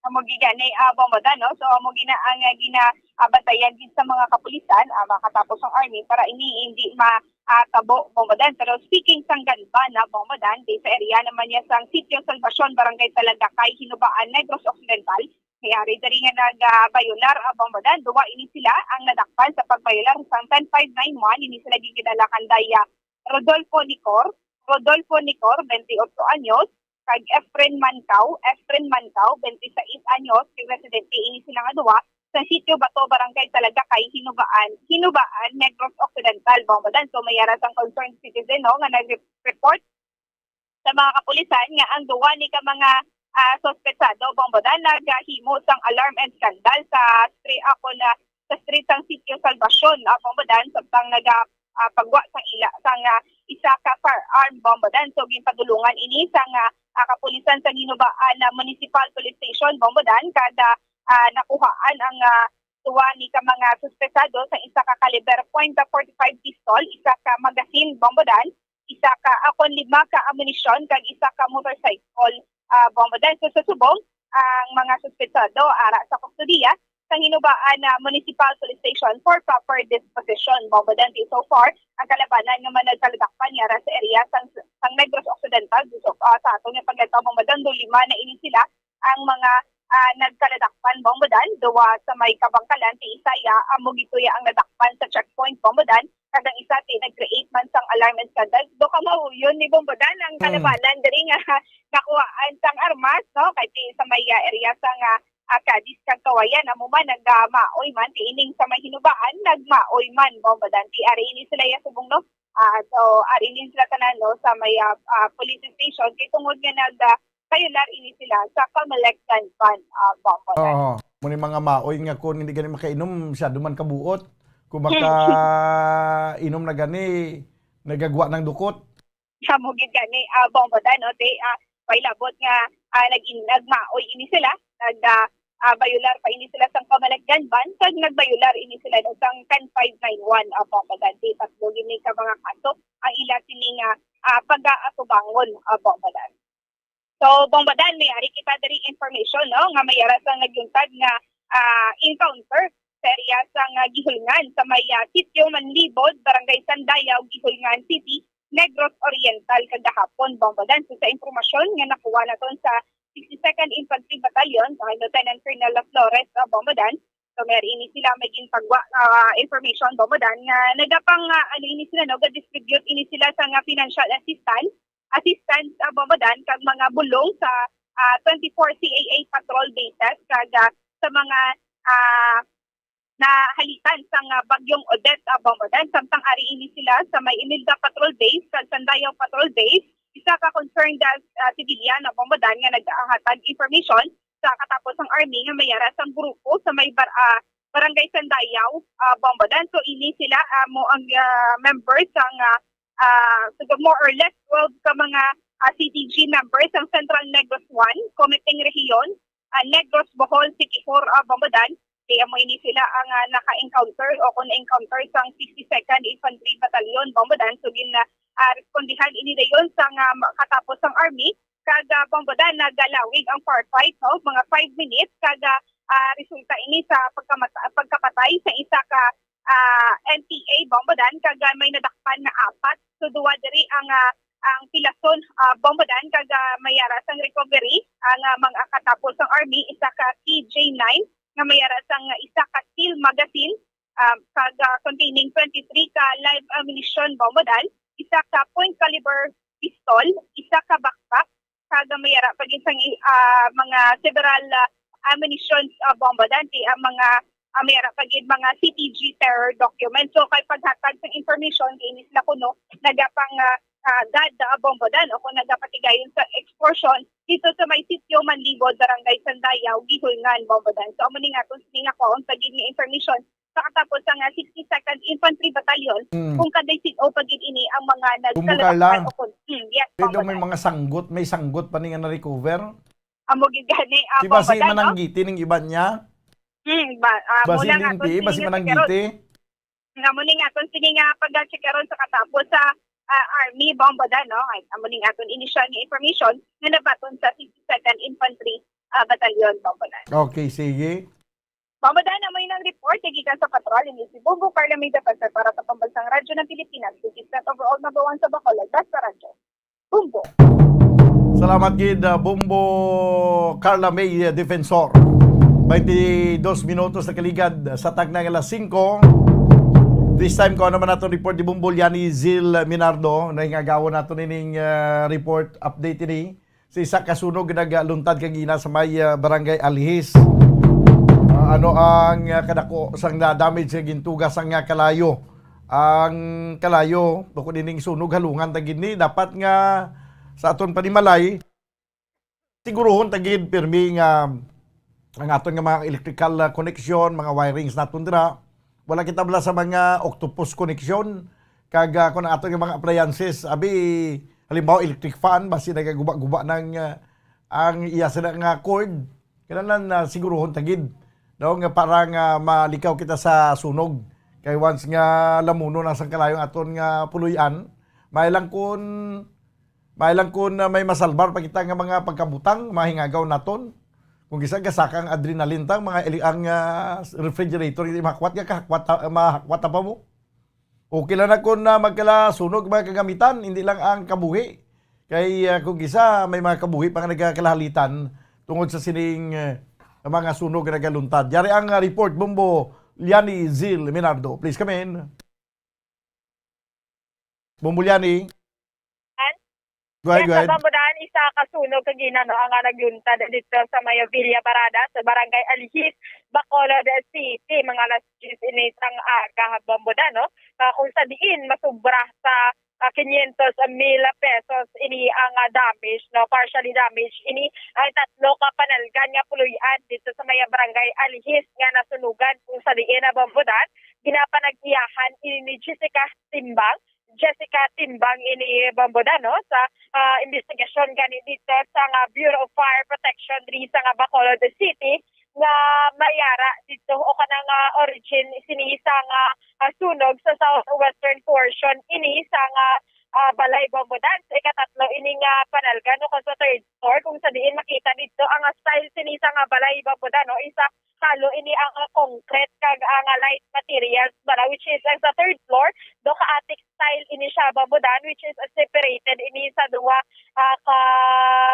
Amo gid gani, ah, Bombodan, no? So, amo gina ang, ah, gina, ah, bantayan gid sa mga kapulisan, ah, makatapos ang army para ini hindi ma, ah, tabo, Bombodan. Pero speaking sang Ganban, ah, Bombodan, di sa area naman niya sang Sitio Salvacion, Barangay Talagakay, Hinubaan, Negros Occidental, may ari diri nga nag, ah, bayular, ah, Bombodan. Duwa ini sila ang nadakpan sa pagbayular sang ten five nine one. Ini sila gigidala kanday, ah, Rodolfo Nicor, Rodolfo Nicor, twenty-eight anyos, kag Efren Mancao, Efren Mancao, twenty-sais anyos, kag residente ini sila nga duwa sa Sitio Bato, Barangay Talagakay, Hinubaan, Hinubaan, Negros Occidental, Bombodan. So, may ara sang concerned citizen, no, nga nag-report sa mga kapulisan nga ang duwa ni ka mga, ah, suspetsado, Bombodan, nagahimo sang alarm and scandal sa street, ako na, sa street sang Sitio Salvacion, ah, Bombodan, samtang naga, ah, pagwa sang ila sang, ah, isa ka firearm, Bombodan. So, ginpadulungan ini sang, ah, ah, kapulisan sa Hinubaan na Municipal Police Station, Bombodan, kada, ah, nakuhaan ang, ah, duwa ni ka mga suspetsado sa isa ka caliber point forty-five pistol, isa ka magazine, Bombodan, isa ka, akon lima ka ammunition, kag isa ka motorcycle, ah, Bombodan. So, sa subong, ang mga suspetsado ara sa kustodiya sa Hinubaan na Municipal Police Station for proper disposition, Bombodan. Di so far, ang kalabanan nga managkaladakpan yara sa area sang, sang Negros Occidental, gusto, ah, sa aton nga paglantaw, Bombodan, do lima na ini sila ang mga, ah, nagkaladakpan, Bombodan, duwa sa may kabangkalan, ti isa iya amo gituya ang nadakpan sa checkpoint, Bombodan, kag ang isa ti nag-create man sang alarm and scandal. Do ka mauyon ni Bombodan ang Hmm. kalabanan diri nga nakuhaan sang armas, no? Kay ti sa may, ah, area sang, ah, ah, Cadiz kag Kawayan, amo man nagmaoy man, ti ining sa may Hinubaan, nagmaoy man, Bombodan. Ti ari ini sila iya subong, no? Ah, so, ari ini sila tanan, no, sa may, ah, ah, police station. Kay tungod nga nag, ah, bayular ini sila sa Comelec Ganban, ah, Bombodan. Oo. Mo ni mga maoy nga kung hindi gani makainom, siya duman kabuot. Kung makainom na gani, nagagwa ng dukot. Amo gid gani, ah, Bombodan, no? Di, ah, may labot nga, ah, nag-, nagmaoy ini sila, nag, ah, ah, bayular pa ini sila sang Comelec Ganban, kag nagbayular ini sila, no, sang ten five nine one, ah, Bombodan. Di tatlo gid ni ka mga kaso ang ila sini nga, ah, pag-aatubangon, ah, Bombodan. So, Bombodan, may ari kita diri information, no, nga may ara sa nagyuntag nga, ah, encounter sa area sang, ah, Guihulngan sa may, ah, Sitio Manlibod, Barangay Sandayaw, Guihulngan City, Negros Oriental, kagahapon, Bombodan. So, sa impormasyon nga nakuha naton sa sixty-second Infantry Battalion, kay Lieutenant Colonel Flores, ah, Bombodan, so, may ini sila may ginpagwa, ah, information, Bombodan, nga nagapang, ah, ano ini sila, no, ga-distribute ini sila sa nga financial assistance, assistance, ah, Bombodan, kag mga bulong sa, ah, twenty-four C A A patrol bases, kag, ah, sa mga, ah, nahalitan sang, ah, Bagyong Odette, ah, Bombodan. Samtang ari ini sila sa may Imelda Patrol Base kag Sandayaw Patrol Base, isa ka concerned, ah, ah, civilian, ah, Bombodan, nga naghatag information sa katapos sang army nga may ara sang grupo sa may bar-, ah, Barangay Sandayaw, ah, Bombodan. So, ini sila, ah, mo ang, ah, members sang, ah, ah, so, more or less twelve ka mga, ah, C T G members ang Central Negros One, Comiteng Rehiyon, ah, Negros Bohol, Siquijor, ah, Bombodan. Kaya mo ini sila ang, ah, naka-encounter o kung na-encounter sang sixty-second Infantry Battalion, Bombodan. So, gin, ah, ah, respondihan ini dayon sang, ah, ma-, katapos sang army. Kag, ah, Bombodan, nagalawig ang firefight, no? Mga five minutes. Kag, ah, ah, resulta ini sa pagkamata-, pagkapatay sa isa ka, ah, N P A, Bombodan, kag, ah, may nadakpan na apat. So, duwa diri ang, ah, ang pilason, ah, Bombodan, kag, ah, may ara sang recovery ang, ah, mga katapos sang army, isa ka K J nine nga may ara sang isa ka steel magazine, ah, kag, ah, containing twenty-three ka live ammunition, Bombodan, isa ka point caliber pistol, isa ka backpack, kag may ara pa gid sang, ah, mga several, ah, ammunitions, ah, Bombodan, ti ang mga, ah, may ara pa gid mga C T G terror documents. So, kay paghatag sang information, kay ini sila kuno nagapang, ah, ah, gad, ah, Bombodan, o kung nagapatigayon sa extortion dito sa may Sitio Manlibod, Barangay Sandayaw, Guihulngan, Bombodan. So, amo ni nga kung sini nga kuhaon pa gid nga information sa katapos sang, ah, sixty-second Infantry Battalion, Mm. kung kanday sin-o pa gid ini ang mga Bumbo nagkalalapan Carla. O kung, hmm, yes, Pero may Bombodan. Mga sanggot, may sanggot pa ni nga na-recover? Amo gid gani, ah, Di ba si Bombodan, no? Mananggiti ning iban niya? Hmm, ba, ah, Ba si muna nga Lindy? Ba si Mananggiti? Nga mo ni nga aton sini nga pag-check karon sa katapos sa, ah, army, Bombodan, no? Ay, amo ni nga aton initial nga information nga nabaton sa sixty-second Infantry ah, Batalyon, Bombo Dan. Okay, sige. Bombo Dan, amo yun ang report gikan sa patrol ni si Bombo Carla May Defensor para sa Pambansang Radyo ng Pilipinas, Digit Net Overall Number One sa Bacolod, Basta Radyo. Bombo. Salamat gid, ah, Bombo Carla May, ah, Defensor. Twenty-dos minutos na kaligad sa tagna nga alas singko. This time, kung ano man naton report ni Bombo Liani Zil Minardo, nahingagawan nato nining, ah, report update ini. Sa isa ka sunog nga nagaluntad kagina sa may, ah, Barangay Alihis. Ah, ano ang, ah, kadako sang na-damage nga gintuga sang, ah, kalayo? Ang kalayo, bukod ining sunog, halungan ta gid ni. Dapat nga sa aton panimalay, siguruhon ta gid pirmi nga ang aton nga mga electrical, ah, connection, mga wirings naton dira, wala kita bala sa mga octopus connection, kag, ah, kung ang aton nga mga appliances, abi, halimbawa, electric fan, basi nagaguba-guba nang, ah, ang iya sila nga cord, kinahanglan na siguruhon ta gid, no, nga para nga malikaw kita sa sunog. Kay once nga lamuno na sang kalayo ang aton nga puloy-an, may lang kun, may lang kun, ah, may masalbar pa kita nga mga pagkabutang, mahingagaw naton. Kung kisa gasaka ang adrenaline ta, mga eli-, ang, ah, refrigerator, hindi mahakwat nga kahakwat, ah, mahakwat pa mo. Okay lang na kung, ah, magkala sunog mga kagamitan, hindi lang ang kabuhi. Kay, ah, kung kisa may mga kabuhi pa nga nagkakalahalitan tungod sa sining, eh, mga sunog nga nagaluntad. Yari ang, ah, report, Bombo Liani Zil Minardo. Please come in. Bombo Liani. An? Go ahead, Yes, go ahead. Bombo Dan, isa ka sunog kagina, no, ang, ah, nagluntad dito sa may Villa Barada, sa Barangay Alihis, Bacolod City, mga alas diyes ini sang aga, Bombo Dan, no? Ah, kung sa diin, masubra sa, ah, quinientos mil pesos ini ang, ah, damage, no? Partially damage ini ang tatlo ka panalgan nga puloy-an dito sa may Barangay Alihis nga nasunugan, kung sa diin, ah, Bombo Dan, ginapanag-iyahan ini ni Jessica Timbang, Jessica Timbang ini, Bombo Dan, no, sa, ah, investigasyon gani dito sa nga Bureau of Fire Protection diri sa nga Bacolod City nga mayara dito o kanang, ah, origin sini sa nga, ah, sunog sa southwestern portion ini sa nga, ah, balay, Bombo Dan, sa ikatatlo ini nga panalgan o sa third floor, kung sa diin makita dito ang, ah, style sini sa nga balay, Bombo Dan, no, isa halo ini ang, ah, concrete kag ang, ah, light materials bala, which is ang sa third floor, do ka attic style ini siya, Bombo Dan, which is, ah, separated ini sa duha, ah, ka,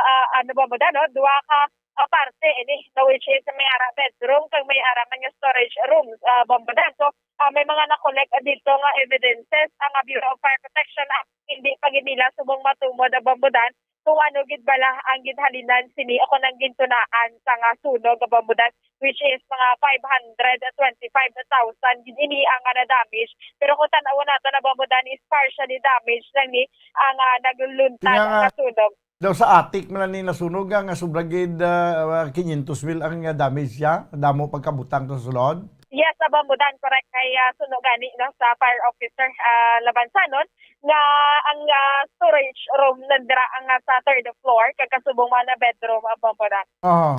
ah, ano, Bombo Dan, no? Duha ka, ah, parte ini, no, which is may ara bedroom kag may ara man nga storage rooms, ah, Bombo Dan. So, ah, may mga na-collect dito nga evidences ang, ah, Bureau of Fire Protection Act, hindi pa gid nila subong matumod, ah, Bombo Dan, kung ano gid bala ang ginhalinan sini o kung ang gintunaan sa nga sunog, Bombo Dan, which is mga five hundred twenty-five thousand gid ini ang, ah, na-damage. Pero kung tan-awon nato na, Bombo Dan, is partially damage lang ni ang, ah, nagluluntad Kaya nga, nga sunog. Daw sa attic man ni nasunog nga, nga sobra gid, ah, quinientos mil ang, ah, damage siya. Damo pagkabutang to sa sulod. Yes, sa Bombo Dan, correct. Kay, ah, sunog gani, no, sa fire officer, ah, Labansanon, nga ang, ah, storage room nandira ang, ah, sa third floor, kag kasubong man na bedroom ang Bombo Dan. Aha.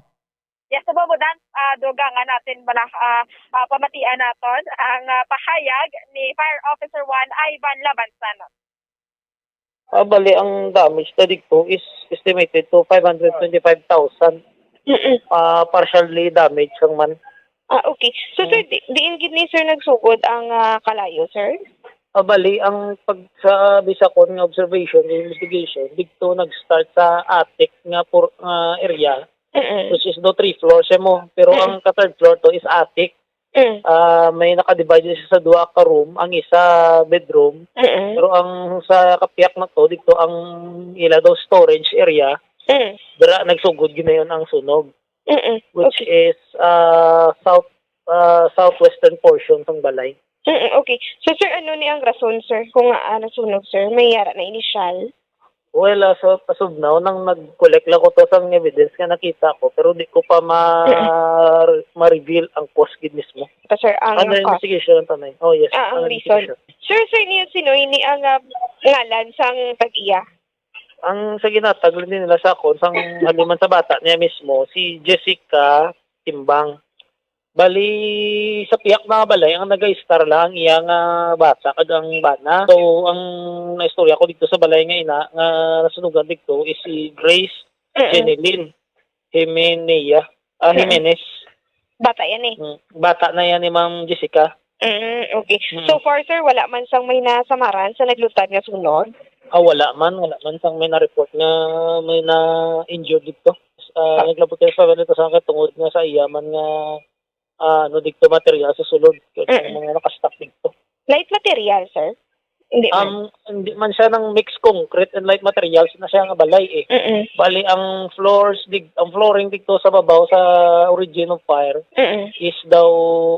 Yes, sa Bombo Dan, ah, dugangan natin bala, ah, ah, pamatian naton ang, ah, pahayag ni Fire Officer One Ivan Labansanon. Ah, bali, ang damage na dito is estimated to five hundred twenty-five thousand. Mm-mm. Ah, partially damage lang man. Ah, okay. So, sir, Mm. di, diin gid ni sir nagsugod ang, ah, kalayo, sir? Ah, bali, ang pag, sa, bisa ko nga observation, investigation, dito nag-start sa attic nga por-, nga area, Mm-mm. which is do three floors siya mo. Pero Mm-mm. ang ka third floor to is attic. Mm. Ah, may naka-divide siya sa duha ka room, ang isa bedroom. Mm-mm. Pero ang sa kapiyak na to, dito ang ila daw storage area, Mm. dira nagsugod ginayon ang sunog, Mm-mm. which Okay. is, ah, south, ah, southwestern portion sang balay. Mm-mm, okay. So, sir, ano ni ang rason, sir, kung nga, ah, nasunog, sir? May yara na initial? Well, as of, as of now, nang nag-collect lang ko to sa mga evidence nga nakita ko, pero di ko pa ma-, Mm. ma-reveal ang cause gid mismo. Pa, sir, ang Under cause. investigation ang tanay. Oh, yes. Ah, ang Under reason. investigation. Sir, sir, niya sino ini ang, ah, ngalan sang tag-iya? Ang sa ginatag lang din nila sa akon, sang haliman sa bata niya mismo, si Jessica Timbang. Bali, sa piyak mga balay, ang nag-a-star lang ang iya nga bata kag ang bana. So, ang naistorya ko dito sa balay nga ina, nga nasunugan dito is si Grace Mm-mm. Jenilyn. Jimenea, ah, Mm. Jimenez. Bata yan eh. Mm, bata na yan ni Ma'am Jessica. Mm, okay. Mm. So far, sir, wala man sang may nasamaran sa nagluntad nga sunog? Ah, wala man, wala man sang may na-report nga may na-injured dito. Ah, Ah. Naglabot kami sa balita sa akin tungod nga sa iya man nga, ah, ano, dito material sa sulod. Kaya Mm. mga nakastock dito. Light material, sir? Hindi man. Um, hindi man siya ng mixed concrete and light materials na siya nga balay eh. Mm-mm. Bali, ang floors, dig, ang flooring dito sa babaw sa origin of fire Mm-mm. is daw,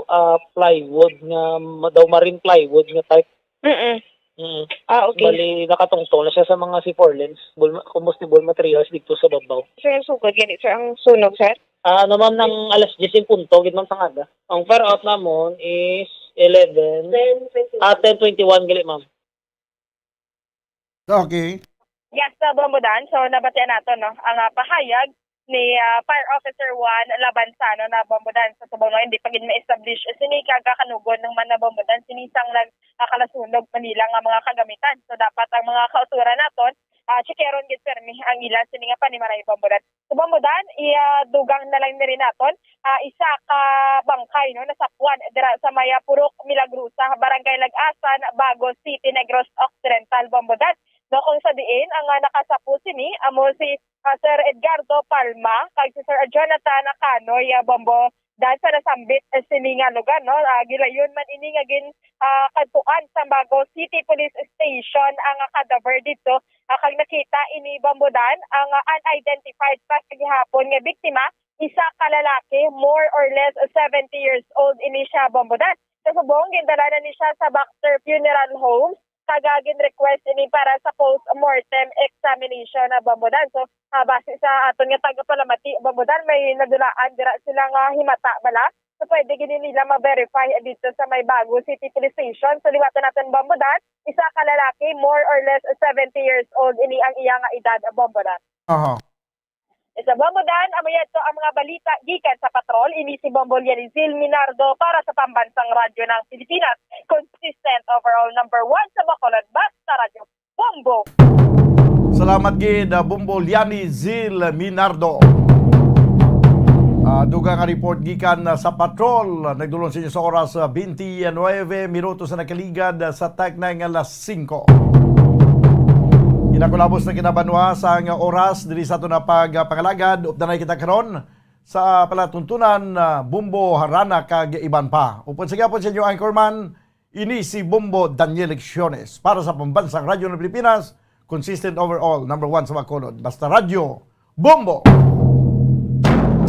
ah, plywood nga, ma-, daw marine plywood nga type. Mm-mm. Mm. Ah, okay. Bali, nakatungtong na siya sa mga C four lens, bul-, combustible materials dito sa babaw. Sir, ang sugod gani, sir, ang sunog, sir? Ah, ano, ma'am, nang alas diyes en punto, gid, ma'am, sang aga. Ang fire out namon is eleven, Ten twenty-one. Ah, ten twenty-one gali, ma'am. Okay. Yes, sa Bombodan, so nabatian nato, no, ang, ah, pahayag ni, ah, Fire Officer one Labanzano na Bombodan. Sa subong, no, hindi pa gid ma-establish sini kag kanugon ng man na Bombodan sini sang nag, ah, kalasunog Manila nga mga kagamitan. So dapat ang mga kauturan naton, ah, checkeron gid permi ang ila sini nga panimalay Bombodan. Sa Bombodan, iya dugang na lang ni rin naton, ah, isa ka bangkay, no, nasapwan dira sa may, ah, Purok Milagrosa, Barangay Lagasan, Bago City, Negros Occidental, Bombodan. No, kung sa diin, ang, ah, nakasapo sini amo si, ah, Sir Edgardo Palma kag si Sir Jonathan Canoy, ah, Bombodan, sa nasambit, eh, sini nga lugar, no? Ah, gilayon man ini nga gin, ah, kadtuan sa Bago City Police Station ang, ah, cadaver dito, ah, kag nakita ini Bombodan ang, ah, unidentified pa sa gihapon nga biktima, isa ka lalaki, more or less seventy years old ini siya, Bombodan. Sa subong, gindala na ni siya sa Baxter Funeral Home kag, ah, gin-request ini para sa post-mortem examination na Bombodan. So, ah, base sa aton nga tagapalamati, Bombodan, may nadulaan dira sila nga himata bala. So, pwede gid nila ma-verify dito sa may Bago City Police Station. So, liwatan natin, Bombodan, isa ka lalaki, more or less seventy years old, ini ang iya nga edad, Bombodan. Aha. Sa Bombodan, amo yadto ang mga balita gikan sa patrol. Ini si Bombo Lianizil Minardo para sa Pambansang Radyo ng Pilipinas. Consistent overall number one sa Bacolod, basta Radyo Bombo. Salamat gid, ah, Bombo Lianizil Minardo. Ah, dugang nga report gikan, ah, sa patrol. Nagdulong sa inyo sa oras, ah, twenty-nine minutos na nakaligad, ah, sa tag na nga alas singko. Ginakulabos na kinabanwa sa nga oras diri sa aton na pagpangalagad. Updanay kita karon sa palatuntunan, ah, Bombo, Harana kag iban pa. Upod sa gyapon sa inyo anchorman, ini si Bombo Daniel Lecciones para sa Pambansang Radyo ng Pilipinas, consistent overall, number one sa Bacolod. Basta Radyo, Bombo!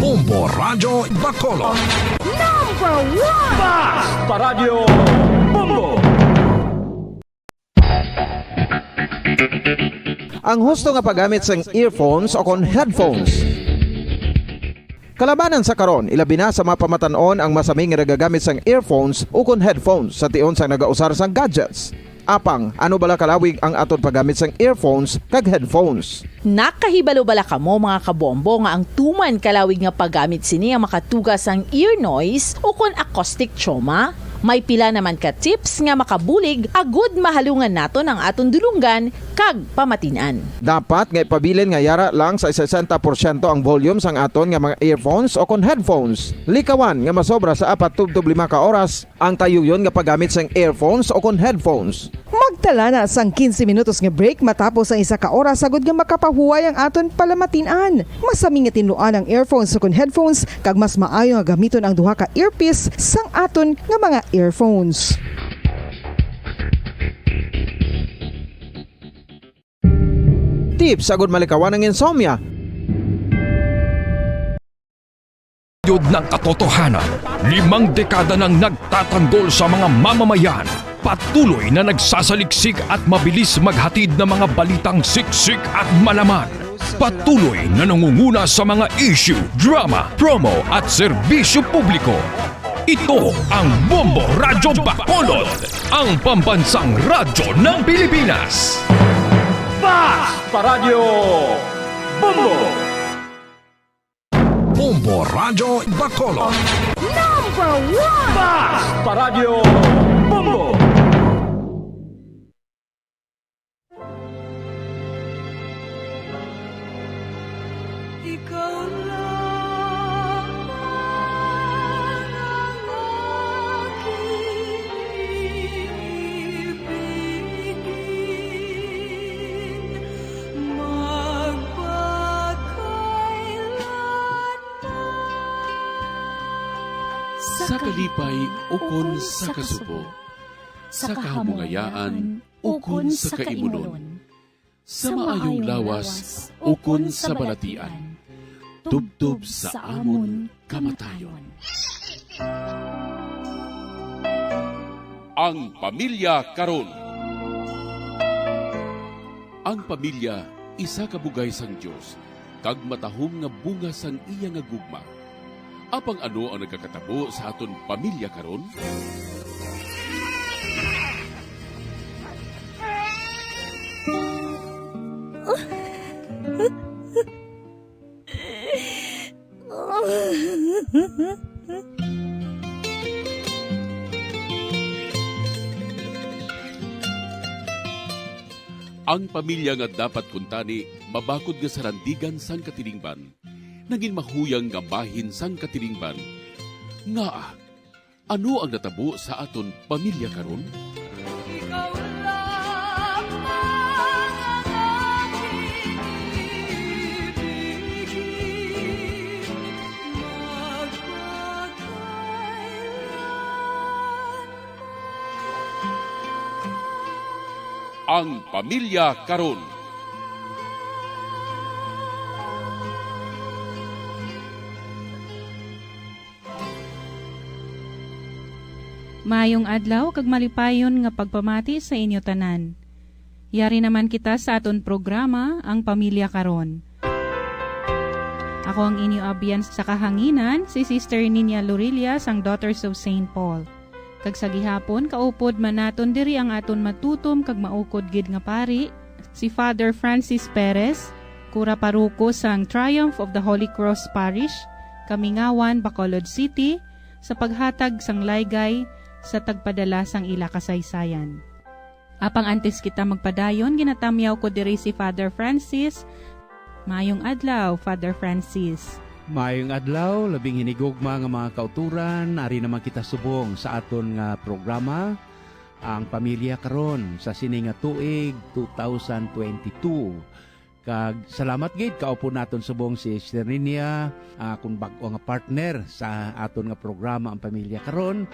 Bombo Radyo Bacolod. Number one! Basta Radyo Bombo! Ang husto nga paggamit sang earphones o kon headphones. Kalabanan sa karon, ilabi na sa mga pamatan-on ang masami nga nagagamit sang earphones o kon headphones sa tion sang nagausar sang gadgets. Apang, ano bala kalawig ang aton paggamit sang earphones kag headphones? Nakahibalo bala kamo, mga kabombo, nga ang tuman kalawig nga paggamit sini ang makatuga sang ear noise o kon acoustic trauma? May pila naman ka tips nga makabulig agud mahalungan naton ang aton dulonggan kag pamatin-an. Dapat nga ipabilin nga yara lang sa sesenta porsyento ang volume sang aton nga mga earphones o kon headphones. Likawan nga masobra sa apat tubtob lima ka oras ang tayuyon nga paggamit sang earphones o kon headphones. Magtala na sang quince minutos nga break matapos ang isa ka oras, agud nga makapahuway ang aton palamatin-an. Masami nga tinluan ang earphones o kon headphones, kag mas maayo nga gamiton ang duha ka earpiece sang aton nga mga earphones. Tips agud malikawan ang insomnia. Yun ng katotohanan, limang dekada nang nagtatanggol sa mga mamamayan, patuloy na nagsasaliksik at mabilis maghatid ng mga balitang siksik at malaman. Patuloy na nangunguna sa mga issue, drama, promo at serbisyo publiko. Ito ang Bombo Radyo Bacolod, ang pambansang radyo ng Pilipinas. Basta Radyo Bombo! Bombo Radyo Bacolod. Number one! Basta Radyo Bombo! Ikaw lang Sa kalipay ukon sa kasubo, sa kahamungayaan ukon sa kaimunon, sa maayong lawas ukon sa balatian, tubtob sa amon kamatayon. Ang pamilya karon. Ang pamilya, isa ka bugay sang Dios, kag matahom nga bunga sang iya nga gugma. Apang ano ang nagakatabo sa aton pamilya karon? Ang pamilya nga dapat kuntani mabakod nga sarandigan sang katilingban, nagin mahuyang nga bahin sang katilingban. Ngaa, ano ang natabo sa aton pamilya karon? Ikaw lamang ang aking ibigin, magpakailanman. Ang pamilya karon. Maayong adlaw kag malipayon nga pagpamati sa inyo tanan. Yari naman kita sa aton programa, Ang Pamilya Karon. Ako ang inyo abyan sa kahanginan, si Sister Ninia Lorilla sang Daughters of Saint Paul. Kag sa gihapon, kaupod man naton diri ang aton matutom kag maukod gid nga pari, si Father Francis Perez, kura paroko sang Triumph of the Holy Cross Parish, Kamingawan, Bacolod City, sa paghatag sang laygay sa tagpadala sang ila kasaysayan. Apang antes kita magpadayon, ginatamyaw ko diri si Father Francis. Maayong adlaw, Father Francis. Maayong adlaw, labing hinigugma nga mga kauturan. Ari naman kita subong sa aton nga programa, Ang Pamilya Karon, sa sini nga tuig, two thousand twenty-two. Kag salamat gid, kaupod naton subong si Sister Ninia, ah, akon bag-o nga partner sa aton nga programa, Ang Pamilya Karon.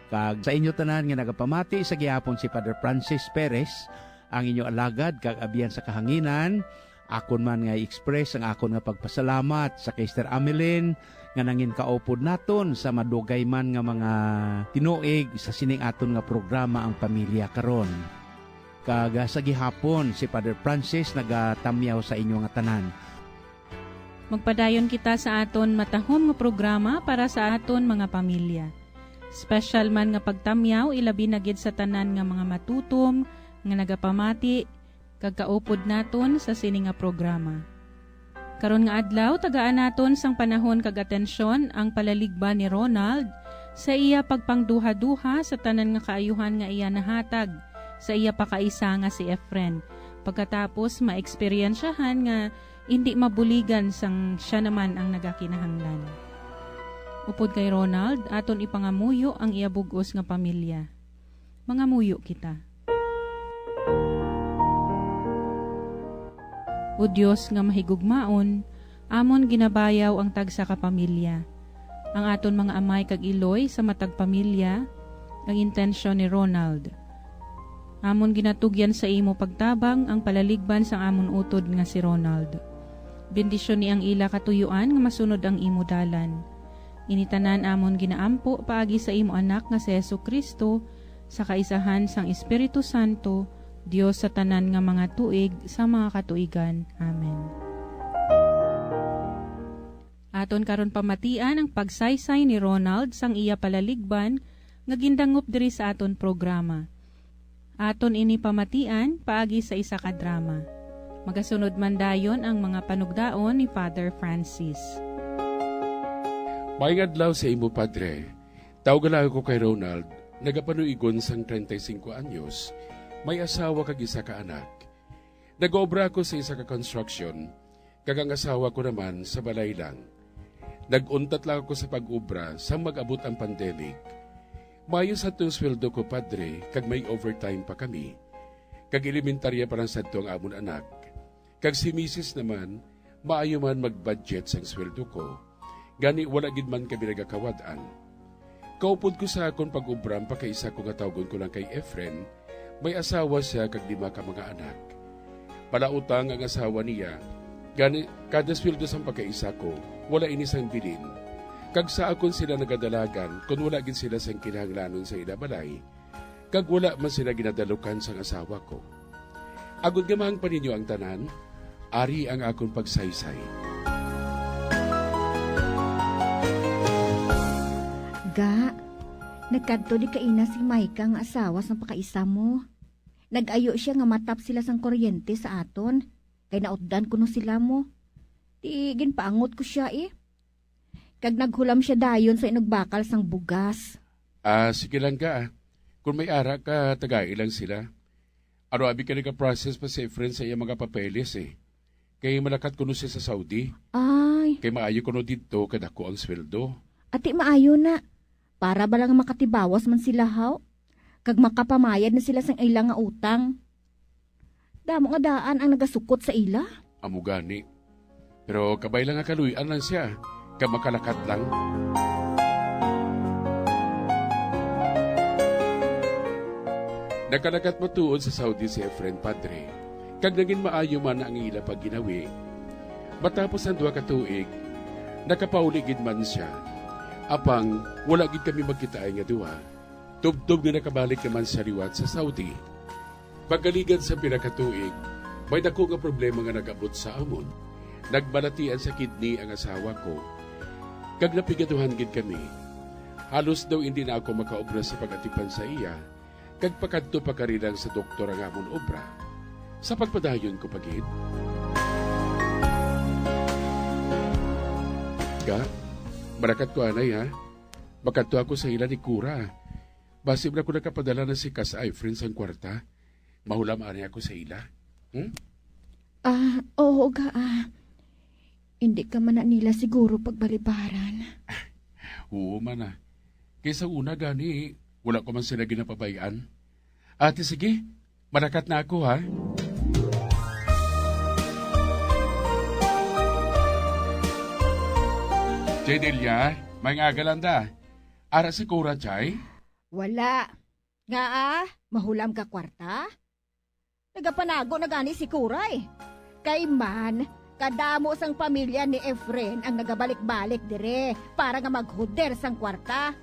Kag sa inyo tanan nga nagapamati, sa gihapon si Father Francis Perez, ang inyo alagad kag abyan sa kahanginan. Akon man nga i-express ang akon nga pagpasalamat sa kay Sister Amelin nga nangin kaupod naton sa madugay man nga mga tinuig sa sining aton nga programa, Ang Pamilya Karon. Kag, ah, sa gihapon, si Father Francis nagatamyaw sa inyo nga tanan. Magpadayon kita sa aton matahom nga programa para sa aton mga pamilya. Special man nga pagtamyaw, ilabi na gid sa tanan nga mga matutom nga nagapamati kag kaupod naton sa sini nga programa. Karon nga adlaw, tagaan naton sang panahon kag atensyon ang palaligban ni Ronald sa iya pagpangduhaduha sa tanan nga kaayuhan nga iya nahatag sa iya pakaisa nga si Efren, pagkatapos maeksperyensyahan nga indi mabuligan sang sia naman ang nagakinahanglan. Upod kay Ronald, aton ipangamuyo ang iya bug-os nga pamilya. Mangamuyo kita. O Dios nga mahigugmaon, amon ginabayaw ang tagsa ka pamilya, ang aton mga amay kag iloy sa matag pamilya, ang intensyon ni Ronald. Amon ginatugyan sa imo pagtabang ang palaligban sang amon utod nga si Ronald. Bendisyoni ang ila katuyuan nga masunod ang imo dalan. Ini tanan amon ginaampo paagi sa imo Anak nga si Jesu-Cristo, sa kaisahan sang Espiritu Santo, Dios sa tanan nga mga tuig sa mga katuigan. Amen. Aton karon pamatian ang pagsaysay ni Ronald sang iya palaligban nga gindangop diri sa aton programa. Aton ini pamatian paagi sa isa ka drama. Magasunod man dayon ang mga panugdaon ni Father Francis. Maayong adlaw sa imo, Padre. Tawga lang ako kay Ronald, nagapanuigon sang treinta y cinco anyos, may asawa kag isa ka anak. Nag-obra ako sa isa ka construction, kag ang asawa ko naman sa balay lang. Nag-untat lang ako sa pag-obra sang mag-abot ang pandemic. Maayo sadto ang sweldo ko, Padre, kag may overtime pa kami. Kag elementarya pa lang sadto ang amon anak. Kag si misis naman, maayo man mag-budget sang sweldo ko. Gani wala gid man kami nagakawad-an. Kaupod ko sa akon pag-obra, ang pakaisa ko nga tawgon ko lang kay Efren, may asawa sia kag lima ka mga anak. Malautang ang asawa niya, gani kada sweldo sang pakaisa ko, wala ini sang bilin. Kag sa akon sila nagadalagan kon wala gid sila sang kinahanglanon sa ila balay, kag wala man sila ginadalukan sang asawa ko. Agod nga mahangpan ninyo ang tanan, ari ang akon pagsaysay. Ga, nagkadto di kaina si Micah nga asawa sang pakaisa mo. Nag-ayo sia nga matap sila sang kuryente sa aton, kay nautdan kuno sila mo. Di ginpaangot ko sia, eh. Kag naghulam sia dayon sa inugbakal sang bugas. Ah, sige lang ka, ah. Kung may ara ka, tagai lang sila. Ano abi ka nagaprocess pa si Efren sa iya mga papeles, eh. Kay malakat kuno siya sa Saudi. Ay. Kay maayo kuno didto, kay dako ang sweldo. Ati, maayo na. Para bala nga makatibawas man sila, haw? Kag makapamayad na sila sang ila nga utang. Damo nga daan ang nagasukot sa ila. Amo gani. Pero kabay lang nga kaluy-an lang siya, kag makalakat lang. Nakalakat matuod sa Saudi si Efren, Padre, kag nagin maayo man ang ila pagginawi. Matapos ang duha ka tuig, nakapauli gid man sia. Apang wala gid kami magkitaay nga duha. Tubtob nga nakabalik naman sia liwat sa Saudi. Pagkaligat sa pila ka tuig, may dako nga problema nga nag-abot sa amon. Nagbalatian sa kidney ang asawa ko, kag napigaduhan gid kami. Halos daw indi na ako makaobra sa pag-atipan sa iya, kag pakadto pa kari lang sa doktor ang amon obra. Sa pagpadayon ko pa gid. Ga, malakat ko anay, ha? Makadto ako sa ila ni Cora. Basi man ako nakapadala na si Kas Ifrin sang kwarta. Mahulam anay ako sa ila. Hmm? Ah, oo, Ga, ah. Hindi ka man na nila siguro pagbalibaran. Oo man, ah. Kay sa una gani, wala ko man sila ginapabay-an. Ate, sige, malakat na ako, ha? Jay Delia, may nga agalanda. Ara si Cora, Chay? Wala. Ngaa, mahulam ka kwarta? Nagapanago na gani si Cora, eh. Kay man, kadamo sang pamilya ni Efren ang nagabalik-balik dire para nga maghuder sang kwarta.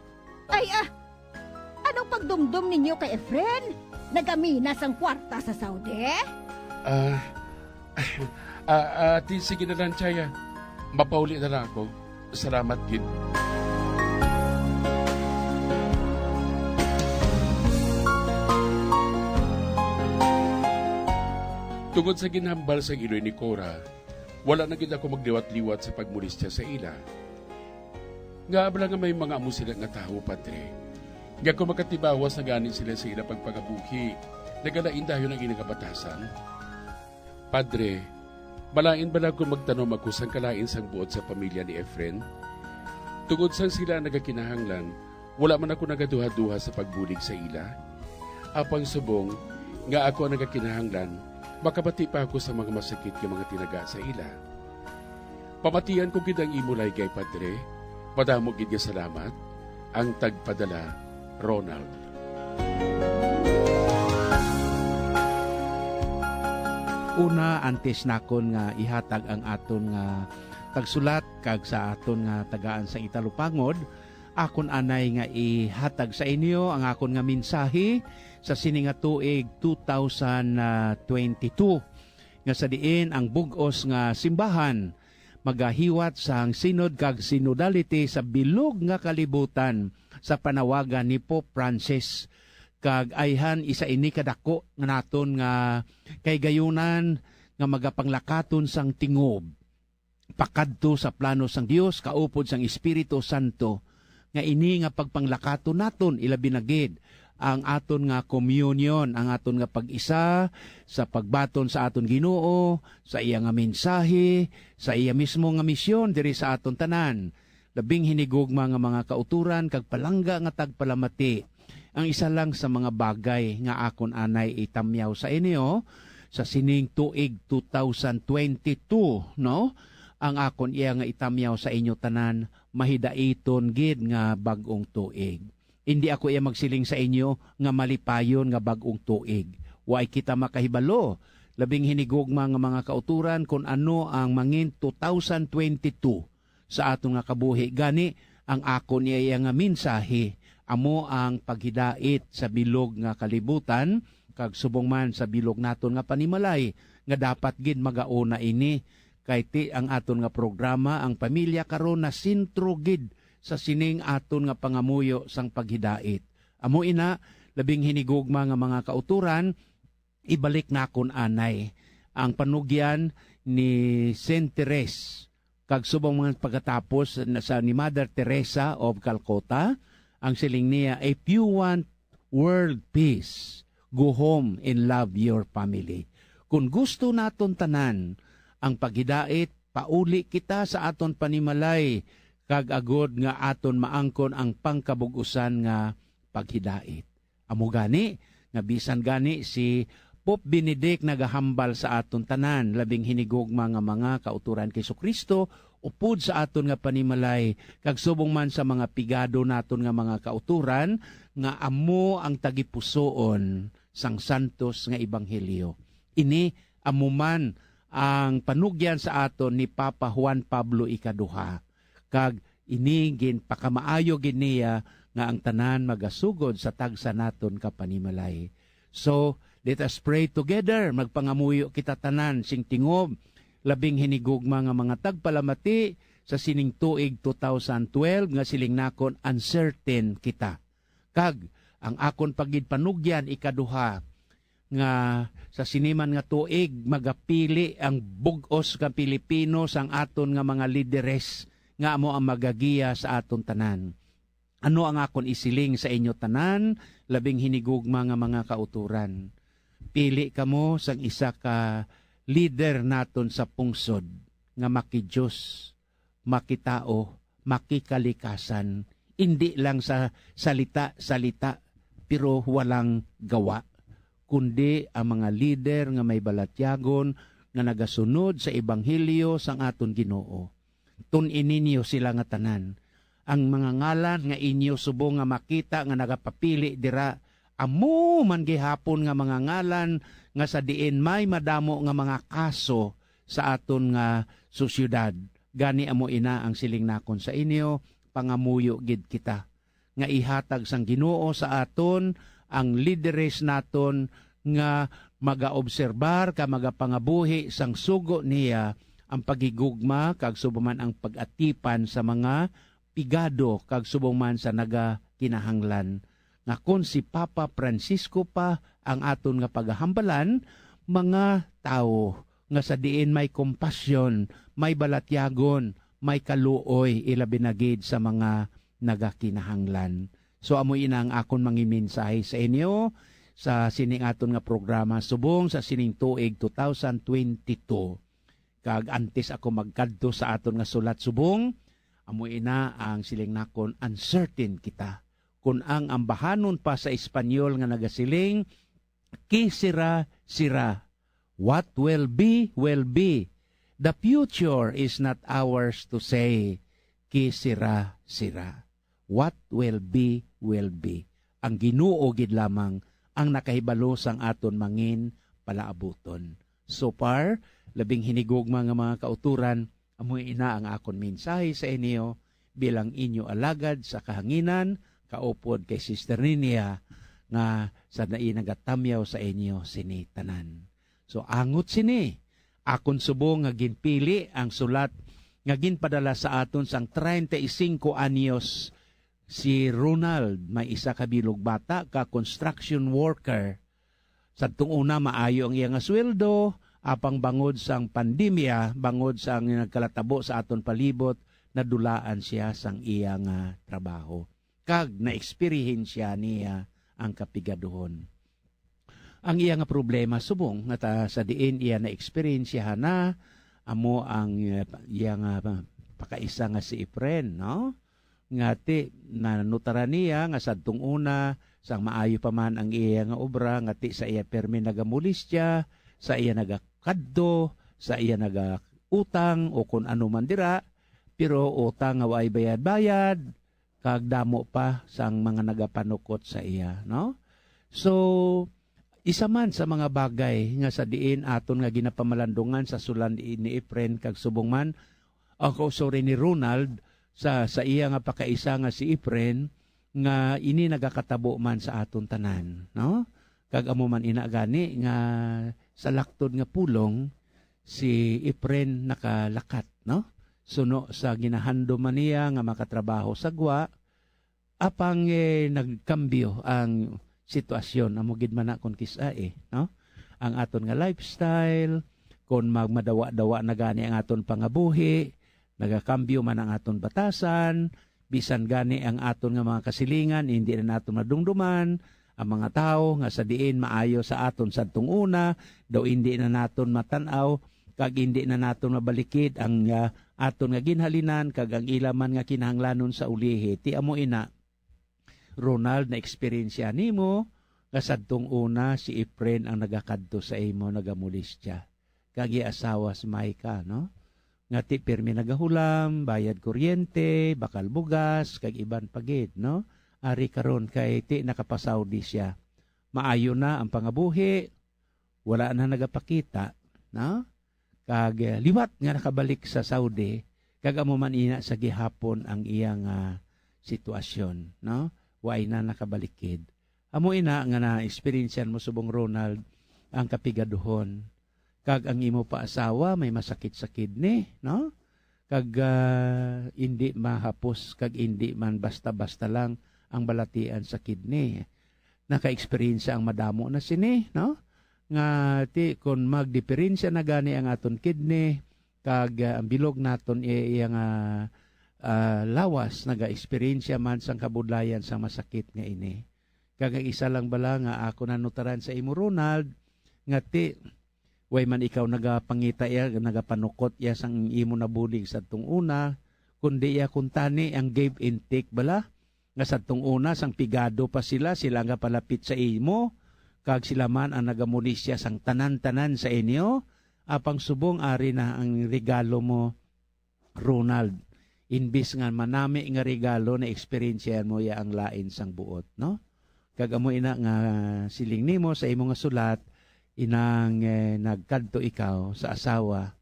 Ay, ah! Anong pagdumdom ninyo kay Efren? Nagamina sang kwarta sa Saudi? Ah, ah, ati, sige na lang, Chay, ah. Mapauli na lang ako. Salamat gid. Tungod sa ginhambal sang iloy ni Cora, wala na gid ako magliwat-liwat sa pagmolestya sa ila. Ngaa bala nga may mga amo sila nga tawo, Padre, nga kon makatibawas na gani sila sa ila pagpangabuhi, nagalain dayon ang ila nga batasan? Padre, malain bala kon magtanom ako sang kalain sang buot sa pamilya ni Efren? Tungod sang sila ang nagakinahanglan, wala man ako nagaduhaduha sa pagbulig sa ila. Apang subong nga ako ang nagakinahanglan, makabati pa ako sa mga masakit nga mga tinaga sa ila. Pamatian ko gid ang imo laygay, Padre. Madamo gid nga salamat. Ang tagpadala, Ronald. Una, antes nakon nga ihatag ang aton nga tagsulat kag sa aton nga tagaan sa italupangod, akon anay nga ihatag sa inyo ang akon nga mensahe sa sini nga tuig two thousand twenty-two, nga sa diin ang bug-os nga simbahan magahiwat sang sinod kag synodality sa bilog nga kalibutan sa panawagan ni Pope Francis, kag ayhan isa ini kadako nga naton nga kahigayunan nga magapanglakaton sang tingob pakadto sa plano sang Dios kaupod sang Espiritu Santo, nga ini nga pagpanglakaton naton, ilabi na gid ang aton nga communion, ang aton nga pag-isa sa pagbaton sa aton Ginoo, sa iya nga mensahe, sa iya mismo nga misyon diri sa aton tanan. Labing hinigugma nga mga kauturan kag palangga nga tagpalamati, ang isa lang sa mga bagay nga akon anay itamyaw sa inyo sa sining tuig two thousand twenty-two, no? Ang akon iya nga itamyaw sa inyo tanan, mahidaiton gid nga bag-ong tuig. Indi ako iya magsiling sa inyo nga malipayon nga bag-ong tuig. Way kita makahibalo. Labing hinigugma nga mga kauturan, kun ano ang mangin two thousand twenty-two sa aton nga kabuhi. Gani, ang akon iya nga mensahe amo ang paghidait sa bilog nga kalibutan, kag subong man sa bilog naton nga panimalay, nga dapat gid magauna ini, kay ti ang aton nga programa, ang pamilya karon, na sentro gid sa sining aton nga pangamuyo sang paghidait. Amo ina, labing hinigugma nga mga kauturan, ibalik nakon anay ang panugyan ni Saint Therese, kag subong man pagkatapos na sa ni Mother Teresa of Calcutta, ang siling niya, "If you want world peace, go home and love your family." Kung gusto naton tanan ang paghidait, pauli kita sa aton panimalay, kag agod nga aton maangkon ang pangkabug-usan nga paghidait. Amo gani nga bisan gani si Pope Benedict nagahambal sa aton tanan, labing hinigugma nga mga kauturan kay Jesu-Cristo, upod sa aton nga panimalay, kag subong man sa mga pigado naton nga mga kauturan, nga amo ang tagipusoon sang santos nga ebanghelyo. Ini amo man ang panugyan sa aton ni Papa Juan Pablo Ikaduha, kag ini ginpakamaayo gid niya nga ang tanan magasugod sa tagsa naton ka panimalay. So, let us pray together. Magpangamuyo kita tanan sing tingob, labing hinigugma nga mga tagpalamati sa sining tuig two thousand twelve, nga siling nakon, uncertain kita. Kag ang akon pa gid panugyan ikaduha, nga sa sini man nga tuig magapili ang bug-os nga Pilipino sang aton nga mga lideres nga amo ang magagiya sa aton tanan. Ano ang akon isiling sa inyo tanan, labing hinigugma nga mga kauturan? Pili kamo sang isa ka lider naton sa pungsod nga makidiyos, makitao, makikalikasan, indi lang sa salita-salita, pero walang gawa, kundi ang mga lider nga may balatyagon nga nagasunod sa ebanghelyo sang aton Ginoo. Tun-i ninyo sila nga tanan. Ang mga ngalan nga inyo subong nga makita nga nagapapili dira, amo man gihapon nga mga ngalan nga sa diin may madamo nga mga kaso sa aton nga sosyedad. Gani amo ina ang siling nakon sa inyo, pangamuyo gid kita nga ihatag sang Ginoo sa aton ang lideres naton nga magaobserbar ka magapangabuhi sang sugo niya, ang paghigugma kag subong man ang pag-atipan sa mga pigado kag subong man sa nagakinahanglan, nga kon si Papa Francisco pa ang aton nga pagahambalan, mga tawo nga sa diin may kompasyon, may balatyagon, may kaluoy, ilabi na gid sa mga nagakinahanglan. So, amo ina ang akon mangimensahe sa inyo sa sining aton nga programa subong sa sining tuig two thousand twenty-two. Kag antes ako magkadto sa aton nga sulat subong, amo ina ang siling nakon, uncertain kita. Kun ang ambahanon pa sa Espanyol nga nagasiling, "Qué será, será. What will be, will be. The future is not ours to say. Qué será, será. What will be, will be." Ang Ginoo gid lamang ang nakahibalo sang aton mangin palaabuton. So far, labing hinigugma nga mga kauturan, amo ina ang akon mensahe sa inyo bilang inyo alagad sa kahanginan, kaupod kay Sister Ninia, nga sa nai nagatamyaw sa inyo sini tanan. So, angot sini, akon subong nga ginpili ang sulat nga ginpadala sa aton sang treinta y cinco anyos si Ronald, may isa ka bilog bata ka construction worker. Sadtong una, maayo ang iya nga sweldo, apang bangod sang pandemya, bangod sang nagkalatabo sa aton palibot, nadulaan siya sang iya nga trabaho. Kag naeksperyensya niya ang kapigaduhon. Ang iya nga problema subong nga ta-, sa diin iya naeksperyensyahan na, amo ang, eh, iya nga, ah, pakaisa nga si Efren, no? Nga ti, nanutaran niya nga sadtong una, sang maayo pa man ang iya nga obra, nga ti sa iya permi nagamolestya, sa iya nagakadto, sa iya nagautang, o kun ano man dira, Pero utang nga waay bayad-bayad, kag damo pa sang mga nagapanukot sa iya, no? So, isa man sa mga bagay nga sa diin aton nga ginapamalandungan sa sulat ni, ni Efren kag subong man, o, sorry, ni Ronald sa, sa iya nga pakaisa nga si Efren, nga ini nagakatabo man sa aton tanan, no? Kag amo man ina gani nga sa laktod nga pulong, si Efren nakalakat, no? Suno sa ginahandom man niya nga makatrabaho sa gwa, apang, eh, nagkambyo ang sitwasyon. Amo gid man na kon kis-a, eh, no? Ang aton nga lifestyle, kon magmadawa-dawa na gani ang aton pangabuhi, nagakambyo man ang aton batasan, bisan gani ang aton nga mga kasilingan, hindi na naton madumduman. Ang mga tawo nga sa diin maayo sa aton sadtong una, daw hindi na naton matan-aw, kag hindi na naton mabalikid ang, ah, aton nga ginhalinan kag ang ila man nga kinahanglanon sa ulihi. Ti amo ina, Ronald, na-eksperyensya nimo nga sadtong una si Efren ang nagakadto sa imo, nagamolestya, kag iya asawa si Micah, no? Nga ti pirmi nagahulam, bayad kuryente, bakal bugas, kag iban pa gid, no? Ari karon kay ti nakapasaudi sia. Maayo na ang pangabuhi, wala na nagapakita, no? Kag, eh, liwat nga nakabalik sa Saudi, kag amo man ina sa gihapon ang iya nga sitwasyon, no? Way na nakabalikid. Amo ina nga na-eksperyensyan mo subong Ronald ang kapigaduhon. Kag ang imo pa asawa may masakit sa kidney, no? Kag, ah, indi mahapos kag indi man basta-basta lang ang balatian sa kidney. Naka-eksperyensya ang madamo na sini, no? Nga ti kon magdiperensya na gani ang aton kidney, kag, ah, ang bilog naton i-, iya nga, ah, lawas naga-eksperyensya man sang kabudlayan sang masakit nga ini. Kag ang isa lang bala nga ako nanutaran sa imo, Ronald, nga ti way man ikaw nagapangita iya, nagapanukot iya sang imo nabulig sadtong una, kundi iya kuntani ang give and take bala, nga sadtong una sang pigado pa sila, sila nga palapit sa imo, kag sila man ang nagamunisya sang tanan-tanan sa inyo, apang subong ari na ang regalo mo, Ronald. Imbis nga manami nga regalo, na-eksperyensyahan mo ya ang lain sang buot, no? Kag amo ina nga siling nimo sa imo nga sulat, inang, eh, nagkadto ikaw sa asawa,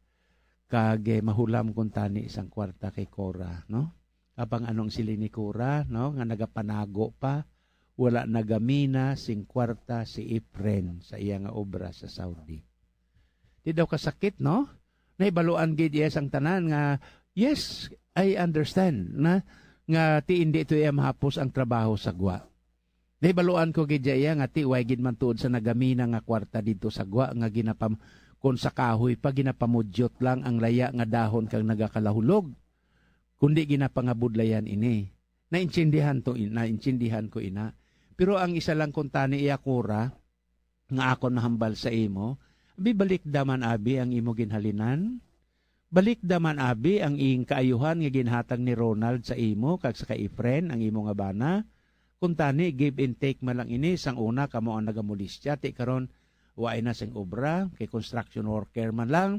kag, eh, mahulam kuntani sang kwarta kay Cora, no? Apang anong siling ni Cora, no, nga nagapanago pa, wala nagamina sing kwarta si Efren sa iya nga obra sa Saudi. Di daw kasakit, no? Nahibaluan gid iya sang tanan nga, "Yes, I understand na nga ti indi to iya mahapos ang trabaho sa gwa." Nahibaluan ko gid iya nga ti way gid man tuod sa nagamina nga kwarta didto sa gwa nga ginapam-, kon sa kahoy pa ginapamudyot lang ang laya nga dahon kag nagakalahulog, kundi ginapangabudlayan ini. Naintindihan to in-, naintindihan ko ina. Pero ang isa lang kuntani iya, Cora, nga akon mahambal sa imo, abi, balikda man abi ang imo ginhalinan. Balikda man abi ang ing kaayuhan nga ginhatag ni Ronald sa imo kag sa kay Efren, ang imo nga bana. Kuntani, give and take man lang ini, sang una kamo ang nagamulistya, ti karon waay na sing obra, kay construction worker man lang.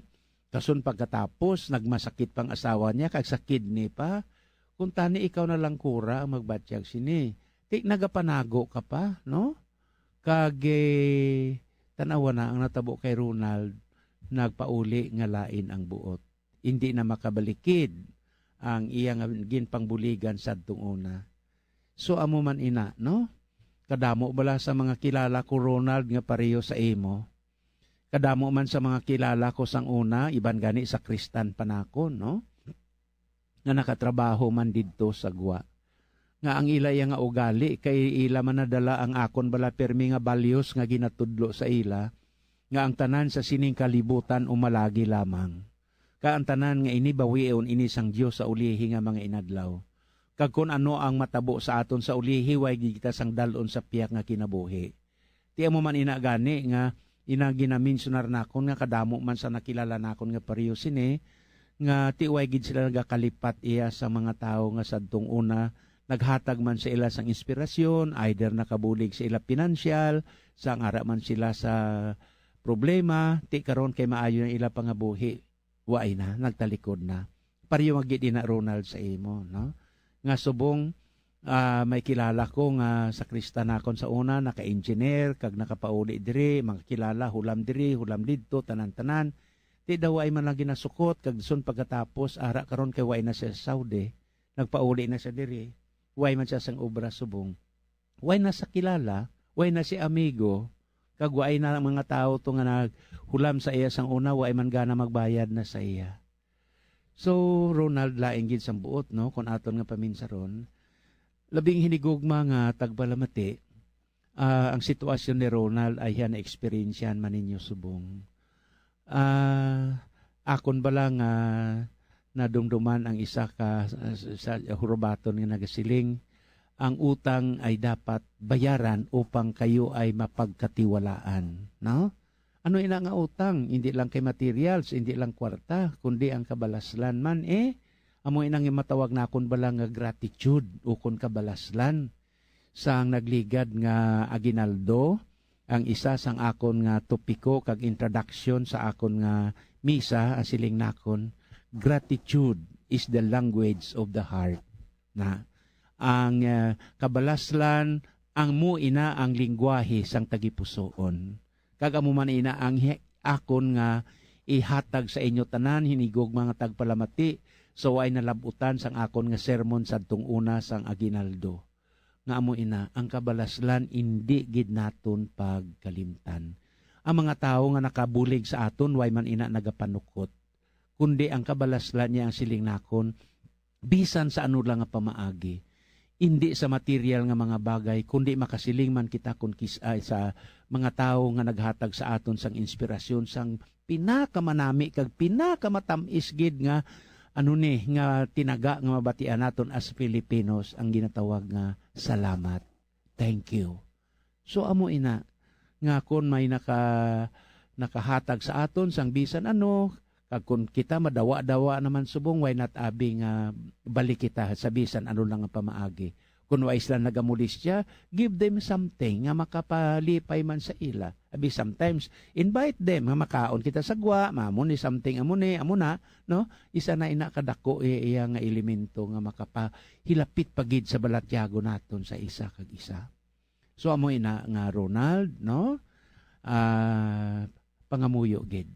Kason pagkatapos, nagmasakit pang asawa niya kag sa kidney pa. Kuntani, ikaw na lang, Cora, ang magbatyag sini. Ti nagapanago ka pa, no? Kag, eh, tan-awa na ang natabo kay Ronald, nagpauli nga lain ang buot. Indi na makabalikid ang iya nga ginpangbuligan sadtong una. So, amo man ina, no? Kadamo bala sa mga kilala ko, Ronald, nga pareho sa imo? Kadamo man sa mga kilala ko sang una, iban gani sakristan pa nakon, no? Nga nakatrabaho man didto sa gwa. Nga ang ila iya nga ugali kay ila man nadala ang akon bala pirmi nga balyos nga ginatudlo sa ila, nga ang tanan sa sining kalibutan umalagi lamang. Kag ang tanan nga ini bawion ini sang Dios sa ulihi nga mga inadlaw. Kag kon ano ang matabo sa aton sa ulihi, way gid kita sang dal-on sa piyak nga kinabuhi. Ti amo man ina gani nga ina ginamensionar nakon nga kadamo man sa nakilala nakon nga pareho sini, nga ti way gid sila nagakalipat iya sa mga tawo nga sadtong una naghatag man sa ila sang inspirasyon, either nakabulig sa ila pinansyal, sang ara man sila sa problema, ti karon kay maayo na ila pangabuhi. Waay na, nagtalikod na. Pareho gid ina, Ronald, sa imo, no? Nga subong, ah, may kilala ko nga sakristan nakon sa una, naka-engineer, kag nakapauli diri, mga kilala, hulam diri, hulam didto, tanan-tanan. Ti daw ay man lang ginasukot, kag sun pagkatapos, ara karon kay way na siya sa Saudi, nagpauli na siya diri, way man siya sang obra subong. Way na sa kilala, way na si amigo, kag way na ang mga tawo to nga naghulam sa iya sang una, way man gana magbayad na sa iya. So, Ronald, lain gid sang buot, no, kung aton nga paminsaron, labing hinigugma nga tagpalamati, ah, ang sitwasyon ni Ronald ay iya na-eksperyensyahan man ninyo subong. Ah, akon bala nga nadumduman ang isa ka, sa, sa hurubaton nga nagasiling, "Ang utang ay dapat bayaran upang kayo ay mapagkatiwalaan," no? Ano ina nga utang? Hindi lang kay materials, hindi lang kwarta, kundi ang kabalaslan man, eh. Amo ina nga matawag nakon bala nga gratitude ukon kabalaslan. Sang nagligad nga aguinaldo, ang isa sang akon nga topiko kag introduction sa akon nga misa, ang siling nakon, "Gratitude is the language of the heart." Na ang, ah, kabalaslan, ang mo ina ang lingwahe sang tagipusoon. Kag amo man ina ang hi-, akon nga ihatag sa inyo tanan, hinigugma nga tagpalamati, sa way nalab-utan sang akon nga sermon sadtong una sang aguinaldo, nga amo ina, ang kabalaslan indi gid naton pagkalimtan. Ang mga tawo nga nakabulig sa aton, way man ina nagapanukot, kundi ang kabalaslan niya ang siling nakon, bisan sa ano lang nga pamaagi, indi sa material nga mga bagay, kundi makasiling man kita kon kis-, ay, sa mga tawo nga naghatag sa aton sang inspirasyon, sang pinakamanami kag pinakamatam-is gid nga, ano ni, nga tinaga nga mabatian naton as Filipinos, ang ginatawag nga salamat. Thank you. So, amo ina, nga kon may naka-, nakahatag sa aton sang bisan ano, kag kon kita madawa-dawa naman subong, why not abi nga balik kita sa bisan ano lang nga pamaagi? Kon wa sila nagamolestya, give them something nga makapalipay man sa ila. Abi, sometimes, invite them nga makaon kita sa gwa, mamo ni something, amo ni, amo na, no? Isa na ina kadako i-, iya nga elemento nga makapahilapit pa gid sa balatyagon naton sa isa kag isa. So, amo ina nga, Ronald, no? Ah, pangamuyo gid.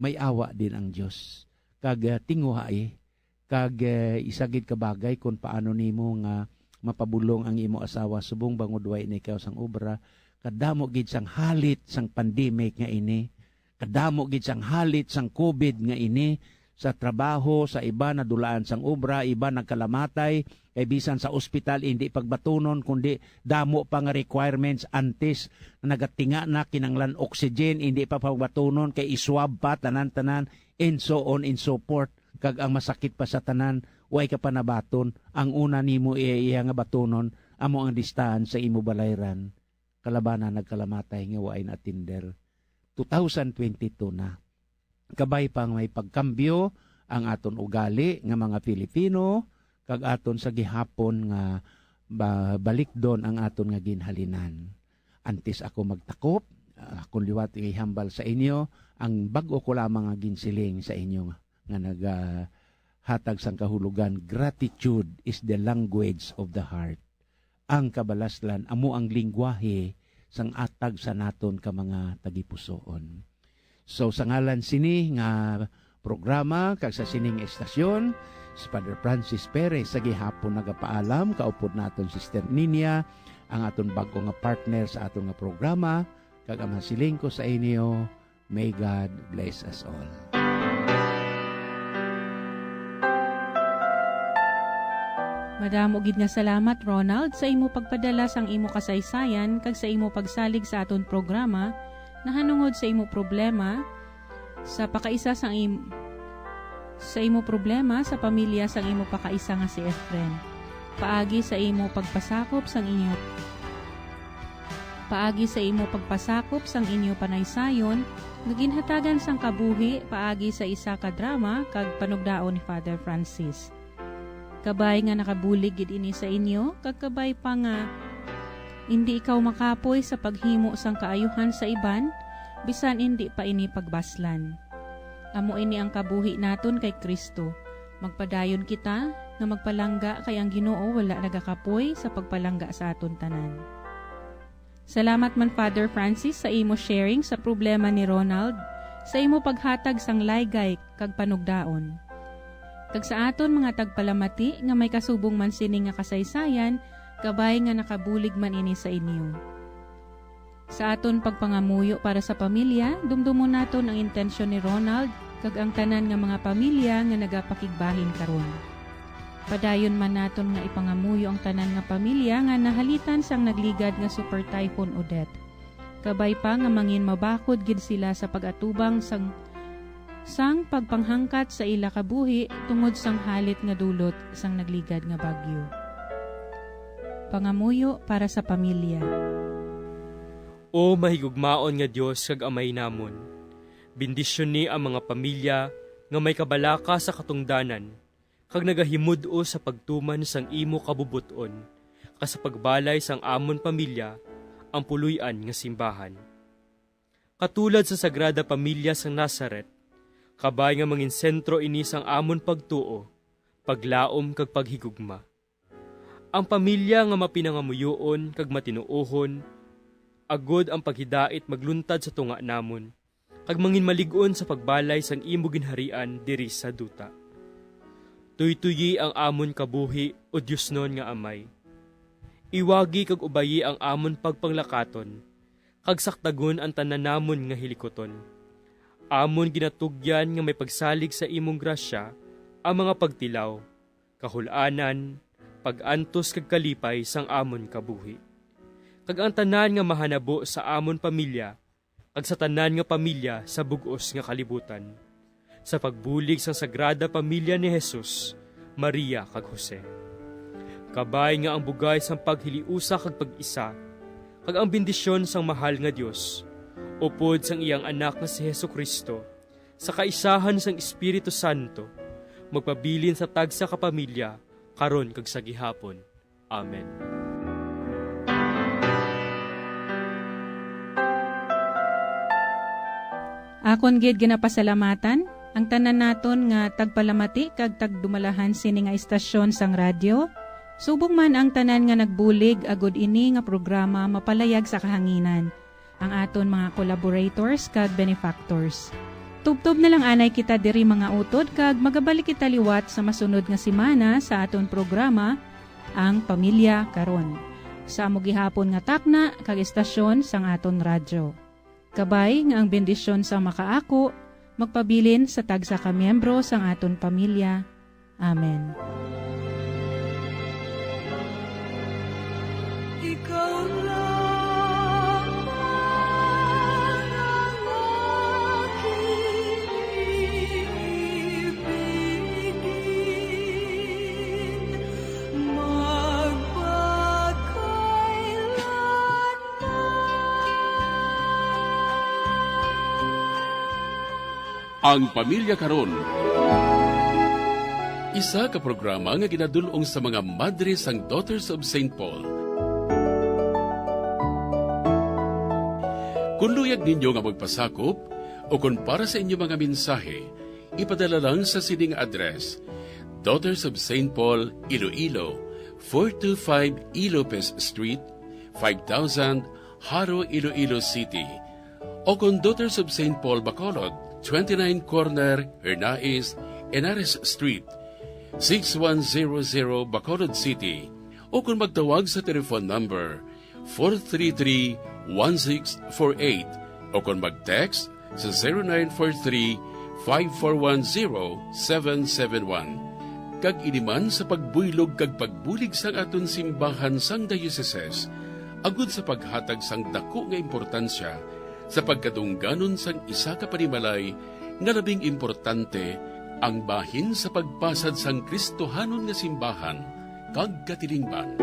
May awa din ang Dios. Kag, ah, tinguhai, kag, eh, isa gid ka bagay kon paano nimo nga mapabulong ang imo asawa subong bangod way na ikaw sang obra, kadamo gid sang halit sang pandemic nga ini, kadamo gid sang halit sang covid nga ini, sa trabaho, sa iba nadulaan sang obra, iba nagkalamatay, kay bisan sa ospital indi pagbatunon, kundi damo pa nga requirements antes, nagatinga na, kinanglan oxygen, indi pa pagbatunon, kay iswab pa, tanan-tanan, and so on and so forth. Kag ang masakit pa sa tanan, way ka pa nabaton. Ang una nimo iya, iya nga batunon, amo ang listahan sa imo balayran. Kalabanan nagkalamatay nga way na-attender. Two thousand twenty-two na. Kabay pang may pagkambyo ang aton ugali nga mga Filipino, kag aton sa gihapon nga ba-, balikdon ang aton nga ginhalinan. Antes ako magtakop, ah, akon liwat ihambal sa inyo ang bag-o ko lamang nga ginsiling sa inyo nga, nga nagahatag sang kahulogan, "Gratitude is the language of the heart." Ang kabalaslan amo ang lingwahe sang atag sa naton ka mga tagipusoon. So, sa ngalan sini nga programa kag sa sining estasyon, si Father Francis Perez sa gihapon nagapaalam, kaupod naton Sister Ninia, ang aton bag-o nga partner sa aton nga programa, kag ang masiling ko sa inyo, may God bless us all. Madamo gid nga salamat, Ronald, sa imo pagpadala sang imo kasaysayan kag sa imo pagsalig sa aton programa nahanungod sa imo problema sa pakaisa sang im-, sa imo problema sa pamilya sang imo pakaisa nga si Efren. Paagi sa imo pagpasakop sang inyo, paagi sa imo pagpasakop sang inyo panaysayon nga ginhatagan sang kabuhi paagi sa isa ka drama kag panugdaon ni Father Francis. Kabay nga nakabulig gid ini sa inyo, kag kabay pa nga indi ikaw makapoy sa paghimo sang kaayuhan sa iban, bisan indi pa ini pagbaslan. Amo ini ang kabuhi naton kay Cristo. Magpadayon kita nga magpalangga, kay ang Ginoo wala nagakapoy sa pagpalangga sa aton tanan. Salamat man, Father Francis, sa imo sharing sa problema ni Ronald, sa imo paghatag sang laygay kag panugdaon. Kag sa aton mga tagpalamati nga may kasubong man sini nga kasaysayan, kabay nga nakabulig man ini sa inyo. Sa aton pagpangamuyo para sa pamilya, dumdumon naton ang intensyon ni Ronald kag ang tanan nga mga pamilya nga nagapakigbahin karon. Padayon man naton nga ipangamuyo ang tanan nga pamilya nga nahalitan sang nagligad nga Super Typhoon Odette. Kabay pa nga mangin mabakod gid sila sa pag-atubang sang, sang pagpanghangkat sa ila kabuhi tungod sang halit nga dulot sang nagligad nga bagyo. Pangamuyo para sa pamilya. O mahigugmaon nga Dios kag Amay namon, bendisyoni ang mga pamilya nga may kabalaka sa katungdanan kag nagahimud-os sa pagtuman sang imo kabubot-on, kag sa pagbalay sang amon pamilya ang puloy-an nga simbahan. Katulad sa Sagrada Pamilya sang Nazaret, kabay nga mangin sentro ini sang amon pagtuo, paglaom kag paghigugma. Ang pamilya nga mapinangamuyoon kag matinuohon, agod ang paghidait magluntad sa tunga namon, kag mangin malig-on sa pagbalay sang imo ginharian diri sa duta. Tuytoyi ang amon kabuhi, O Diosnon nga Amay. Iwagi kag ubayi ang amon pagpanglakaton, kag saktagon ang tanan namon nga hilikuton. Amon ginatugyan nga may pagsalig sa imong grasya ang mga pagtilaw, kahul-anan, pag-antos kag kalipay sang amon kabuhi, kag ang tanan nga mahanabo sa amon pamilya kag sa tanan nga pamilya sa bug-os nga kalibutan, sa pagbulig sang Sagrada Pamilya ni Jesus, Maria, kag Jose. Kabay nga ang bugay sang paghiliusa kag pag-isa, kag ang bendisyon sang mahal nga Dios, upod sang iyang Anak nga si Jesu-Cristo, sa kaisahan sang Espiritu Santo, magpabilin sa tagsa ka pamilya, karon kag sa gihapon. Amen. Akon gid ginapasalamatan ang tanan naton nga tagpalamati kag tagdumalahan sini nga istasyon sang radyo, subong man ang tanan nga nagbulig agud ini nga programa mapalayag sa kahanginan, ang aton mga collaborators kag benefactors. Tubtob na lang anay kita diri, mga utod, kag magabalik kita liwat sa masunod nga semana sa aton programa, Ang Pamilya Karon, sa amo gihapon nga takna kag estasyon sang aton radyo. Kabay nga ang bendisyon sa makaako magpabilin sa tagsa ka miyembro sang aton pamilya. Amen. Ikaw lamang ang aking ibigin, magpakailanman. Ang Pamilya Karon. Isa ka programa nga ginadul-ong sa mga madre sang Daughters of Saint Paul. Kung luyag ninyo nga magpasakop o kung para sa inyo mga mensahe, ipadala lang sa sining address: Daughters of Saint Paul, Iloilo, four two five E. Lopez Street, five thousand, Jaro, Iloilo City. O kon Daughters of Saint Paul Bacolod, twenty-nine corner Hernais, Henares Street, six one zero zero, Bacolod City. O kon magtawag sa telephone number four three three, one six four eight. O kon mag-text sa zero nine four three, five four one, zero seven seven one. Kag ini man sa pagbuylog kag pagbulig sang aton simbahan sang diocese, agud sa paghatag sang daku nga importansya sa pagkadungganon sang isa ka panimalay nga labing importante, ang bahin sa pagpasad sang Kristohanon nga simbahan kag katilingban.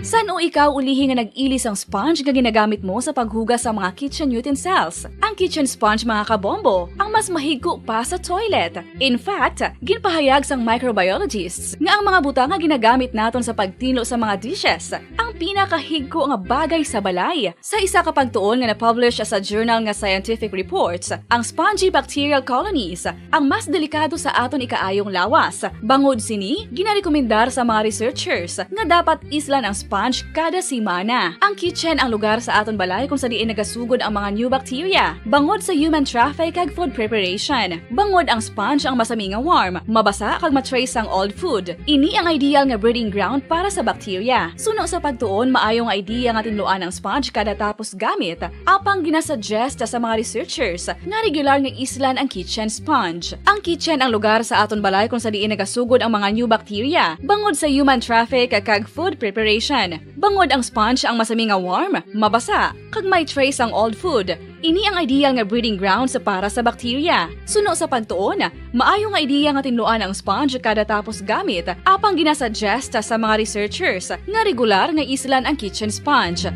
San Kung ikaw ulihi nga nag-ili sang sponge nga ginagamit mo sa paghugas sa mga kitchen utensils, ang kitchen sponge, mga kabombo, ang mas mahigko pa sa toilet. In fact, ginpahayag sang microbiologists nga ang mga butang nga ginagamit naton sa pagtinlo sa mga dishes ang pinakahigko nga bagay sa balay. Sa isa ka pagtuon nga na-publish sa journal nga Scientific Reports, ang spongy bacterial colonies ang mas delikado sa aton ikaayong lawas. Bangod sini, ginarekomendar sa mga researchers nga dapat islan ang sponge kada semana. Ang kitchen ang lugar sa aton balay kung sa diin nagasugod ang mga new bacteria, bangod sa human traffic kag food preparation. Bangod ang sponge ang masami nga warm, mabasa kag ma-trace ang old food. Ini ang ideal nga breeding ground para sa bacteria. Suno sa pagtuon, maayo nga idea nga tinluan ang sponge kada tapos gamit, apang ginasuggest sa mga researchers nga regular nga islan ang kitchen sponge. Ang kitchen ang lugar sa aton balay kung sa diin nagasugod ang mga new bacteria, bangod sa human traffic kag food preparation. Bangod ang sponge ang masami nga warm, mabasa, kag may trace ang old food. Ini ang ideal nga breeding grounds para sa bacteria. Suno sa pagtuon, maayo nga idea nga tinluan ang sponge kada tapos gamit, apang ginasuggest sa mga researchers nga regular nga islan ang kitchen sponge.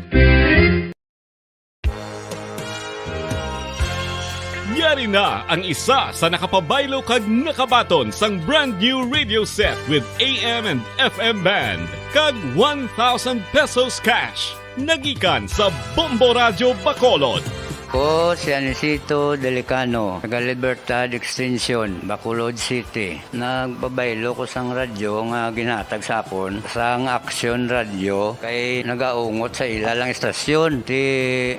Yari na ang isa sa nakapabaylo kag nakabaton sang brand new radio set with A M and F M band kag one thousand pesos cash. Nagikan sa Bombo Radyo Bacolod. Ko si Anisito Delicano, taga Libertad Extension, Bacolod City. Nagpabaylo ko sang radyo nga ginhatag sa akon sang Action Radio kay nagaungot sa ila lang istasyon. Ti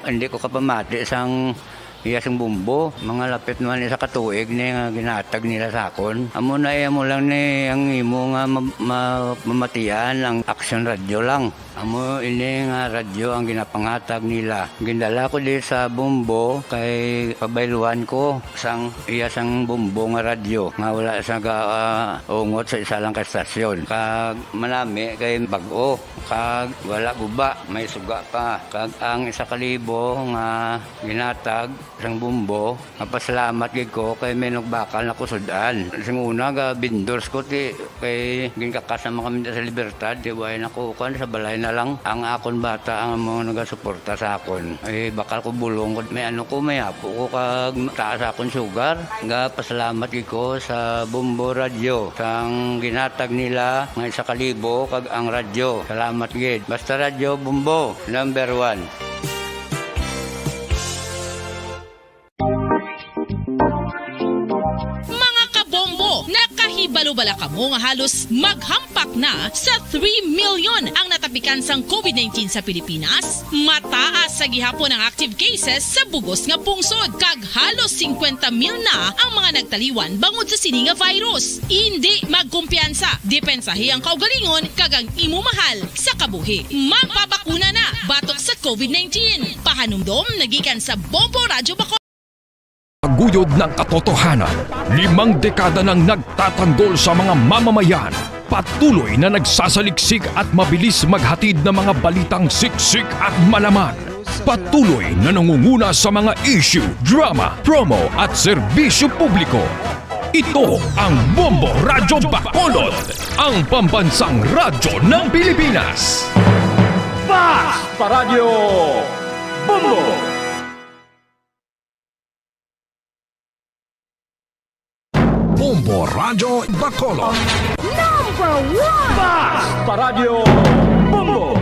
hindi ko kapamati sang iya sang bumbo. Mga lapit naman isa ka tuig ni nga ginhatag nila sa akon. Amo na iya mo lang ni ang imo nga ma- ma- mamatian ang Action Radio lang. Amo ini nga radyo ang ginapanghatag nila. Gindala ko di sa Bombo kay pabayluan ko sang iya sang Bombo nga radyo nga wala sa gaungot sa isa lang ka estasyon. Kag manami kay bag-o kag wala guba, may suga pa. Kag ang isa ka libo nga ginatag sang Bombo, mapasalamat gid ko kay may nagbakal na ko sud-an. Sing una ga vendors ko ti kay ginkakas naman kami sa Libertad, di ba, ay nakukuan sa balay na lang ang akon bata ang mga nagasuporta sa akon. Ay bakal ko bulong ko, may ano ko, may apo ko kag taas akon sugar. Ga pasalamat gid ko sa Bombo Radyo sang ginatag nila nga isa ka libo kag ang radyo. Salamat gid. Basta Radyo Bombo, number one. Mga kabombo, nakahibalo bala kamo nga halos maghampak na sa three million ang natapikan sang COVID nineteen sa Pilipinas? Mataas sa gihapon ang active cases sa bugos nga pungsod, kag halos singkwenta mil na ang mga nagtaliwan bangod sa sini nga virus. Indi magkumpiyansa, depensahi ang kaugalingon kag ang imo mahal sa kabuhi. Magpabakuna na batok sa COVID nineteen. Pahanumdom nagikan sa Bombo Radyo Bacolod. Taguyod ng katotohanan, limang dekada nang nagtatanggol sa mga mamamayan, patuloy na nagsasaliksik at mabilis maghatid ng mga balitang siksik at malaman. Patuloy na nangunguna sa mga issue, drama, promo at serbisyo publiko. Ito ang Bombo Radyo Bacolod, ang pambansang radyo ng Pilipinas. Fast Paradyo Bombo! Bombo Radyo Bacolod. Number one! Fast Paradyo Bombo!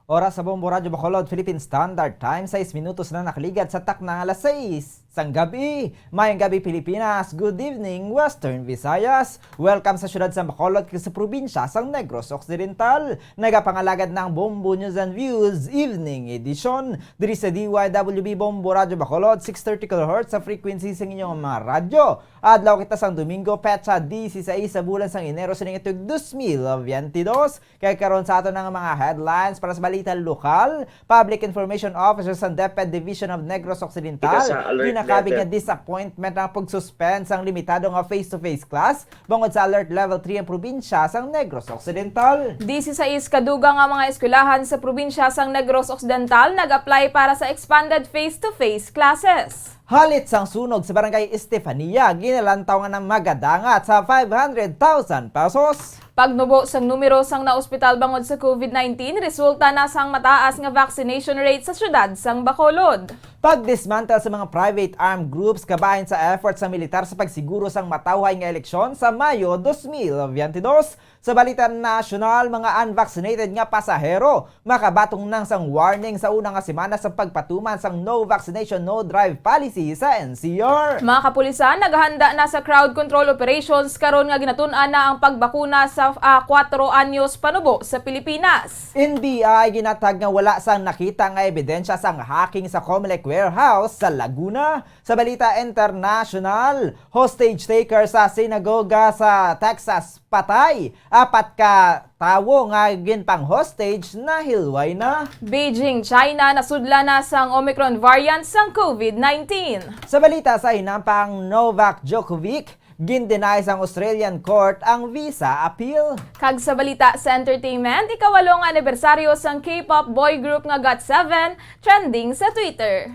Oras sa Bombo Radyo Bacolod, Philippine Standard Time, sais minutos na nakaligad sa takna nga alas sais sang gabi. Mayong gabi, Pilipinas. Good evening, Western Visayas. Welcome sa siyudad sa Bacolod kag sa probinsya sang Negros Occidental. Nagapangalagad na ang Bombo News and Views Evening Edition diri sa D Y W B Bombo Radyo Bacolod, six thirty kilohertz sa frequency sang inyong mga radyo. Adlaw kita sang Domingo, petsa dieciséis sa bulan sang Enero sa tuig dos mil veintidós. Kay karon sa aton nga mga headlines para sa balita lokal, Public Information Officer sa DepEd Division of Negros Occidental, Kita sa alert Nakabig nga disappointment ang pag-suspend sang limitado nga face-to-face class bangod sa Alert Level three ang probinsya sang Negros Occidental. Disisais ka dugang nga mga eskwelahan sa probinsya sang Negros Occidental nag-apply para sa expanded face-to-face classes. Halit sang sunog sa Barangay Estefania, ginalantaw nga nang magadangat sa five hundred thousand pesos. Pagnubo sang numero sang naospital bangod sa COVID nineteen, resulta na sang mataas nga vaccination rate sa siyudad sang Bacolod. Pagdismantle sa mga private armed groups kabahin sa effort sa militar sa pagsiguro sang matawhay nga eleksyon sa Mayo dos mil biyente dos. Sa balita nasyonal, mga unvaccinated nga pasahero makabaton na sang warning sa una nga semana sa pagpatuman sang No Vaccination, No Drive policy sa N C R. Mga kapulisan naghanda na sa crowd control operations karon nga ginatun-an na ang pagbakuna sa, ah, kuwatro anyos panubo sa Pilipinas. N B I ginatag nga wala sang nakita nga ebidensya sang hacking sa Comelec warehouse sa Laguna. Sa balita international, hostage taker sa sinagoga sa Texas patay. Apat ka tawo nga ginpang-hostage nahilway na. Beijing, China, nasudlan na sang Omicron variant sang COVID nineteen. Sa balita sa hinampang, Novak Djokovic, gin-deny sang Australian court ang visa appeal. Kag sa balita sa entertainment, ikawalo nga anibersaryo sang K-pop boy group nga got seven trending sa Twitter.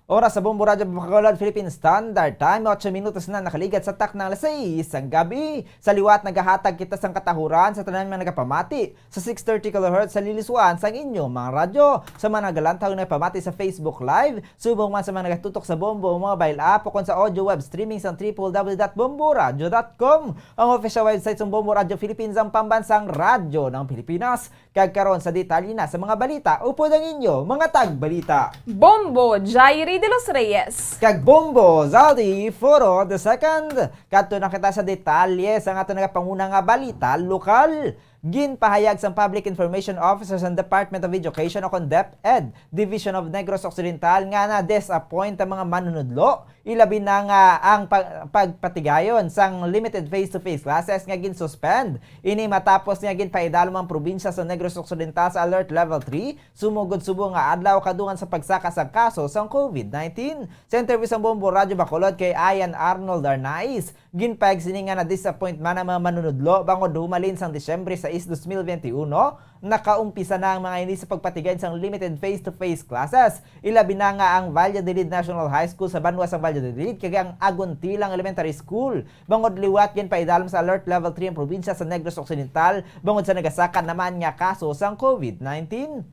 Oras sa Bombo Radyo Bacolod, Philippine Standard Time, otso minutos na nakaligat sa takna alas sais sang gabi. Sa liwat, nagahatag kita sang katahuran sa tanan nga nagapamati sa six thirty kilohertz sa liliswan sang inyo mga radyo. Sa mga nagalantaw nga nagapamati sa Facebook Live, subong man sa mga nagatutok sa Bombo mobile app o kon sa audio web streaming sang triple W dot bomboradio dot com, ang official website sang Bombo Radyo Philippines, ang pambansang radyo ng Pilipinas. Kag karon sa detalye na sa mga balita, upod ang inyo mga tagbalita, Bombo Jairi de los Reyes kag Bombo Zaldi Foro the second. Kadto na kita sa detalye sa aton nagapanguna nga balita lokal. Ginpahayag sang Public Information Officer sang Department of Education o kon DepEd, Division of Negros Occidental, nga na-disappoint ang mga manunudlo, ilabi na nga ang pag-, pagpatigayon sang limited face-to-face classes nga gin-suspend. Ini matapos nga ginpaidalom ang probinsya sa Negros Occidental sa Alert Level three, sumugod subong nga adlaw kadungan sa pagsaka sang kaso sang COVID nineteen. Sa interview sang Bombo Radyo Bacolod kay Ian Arnold Arnaiz, ginpahayag sini nga na-disappoint man ang mga manunudlo bangod humalin sang Disyembre sais, dos mil bente uno, nakaumpisa na ang mga ini sa pagpatigayon sang limited face-to-face classes. Ilabi na nga ang Valladolid National High School sa banwa sang Valladolid kag ang Aguntilang Elementary School, bangod liwat ginpaidalom sa Alert Level three ang probinsya sa Negros Occidental, bangod sa nagasaka naman nga kaso sang COVID nineteen.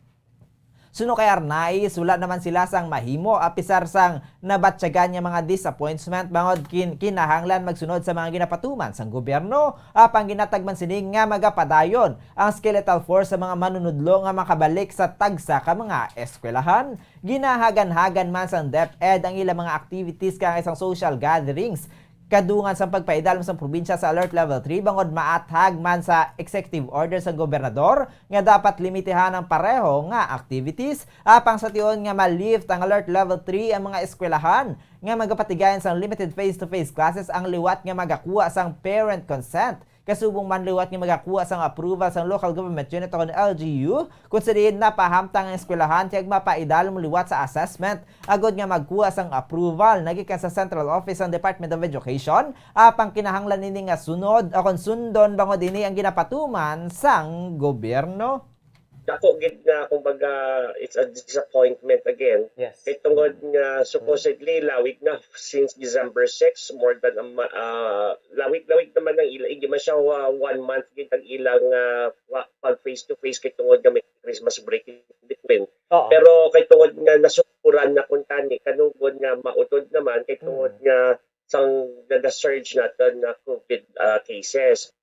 Suno kay Arnaiz, wala naman sila sang mahimo, apisar sang nabatyagan nga mga disappointment, bangod kin-, kinahanglan magsunod sa mga ginapatuman sang gobyerno. Apang ginatag man sini nga magapadayon ang skeletal force sa mga manunudlo nga makabalik sa tagsa ka mga eskwelahan. Ginahagan-hagan man sang DepEd ang ilang mga activities kag isang social gatherings kadungan sang pagpaidalom sang probinsya sa Alert Level three, bangod maathag man sa executive order sang gobernador nga dapat limitihan ang pareho nga activities. Apang sa tion nga ma-lift ang Alert Level three ang mga eskwelahan nga magapatigayon sang limited face-to-face classes, ang liwat nga magakuha sang parent consent, kasubong man liwat nga magakuha sang approval sang local government unit o kon L G U, kung sa diin napahamtang ang eskwelahan kag mapaidalom liwat sa assessment agod nga magkuha sang approval na gikan sa central office sang Department of Education. Apang kinahanglan ini nga sunod o kon sundon bangod ini ang ginapatuman sang gobyerno. Dako gid nga, kumbaga, it's a disappointment again. Yes. Kay tungod nga supposedly lawig na since December six, more than a ma-, ah, lawig-lawig naman ang ila, hindi man siya, ah, one month gid ang ilang, ah, wa-, pag face to face kay tungod nga may Christmas break in between. Oo. Pero kay tungod nga nasukuran na kuntani, kanugod nga mautod naman kay tungod nga sang nag-surge naton nga COVID, ah, cases.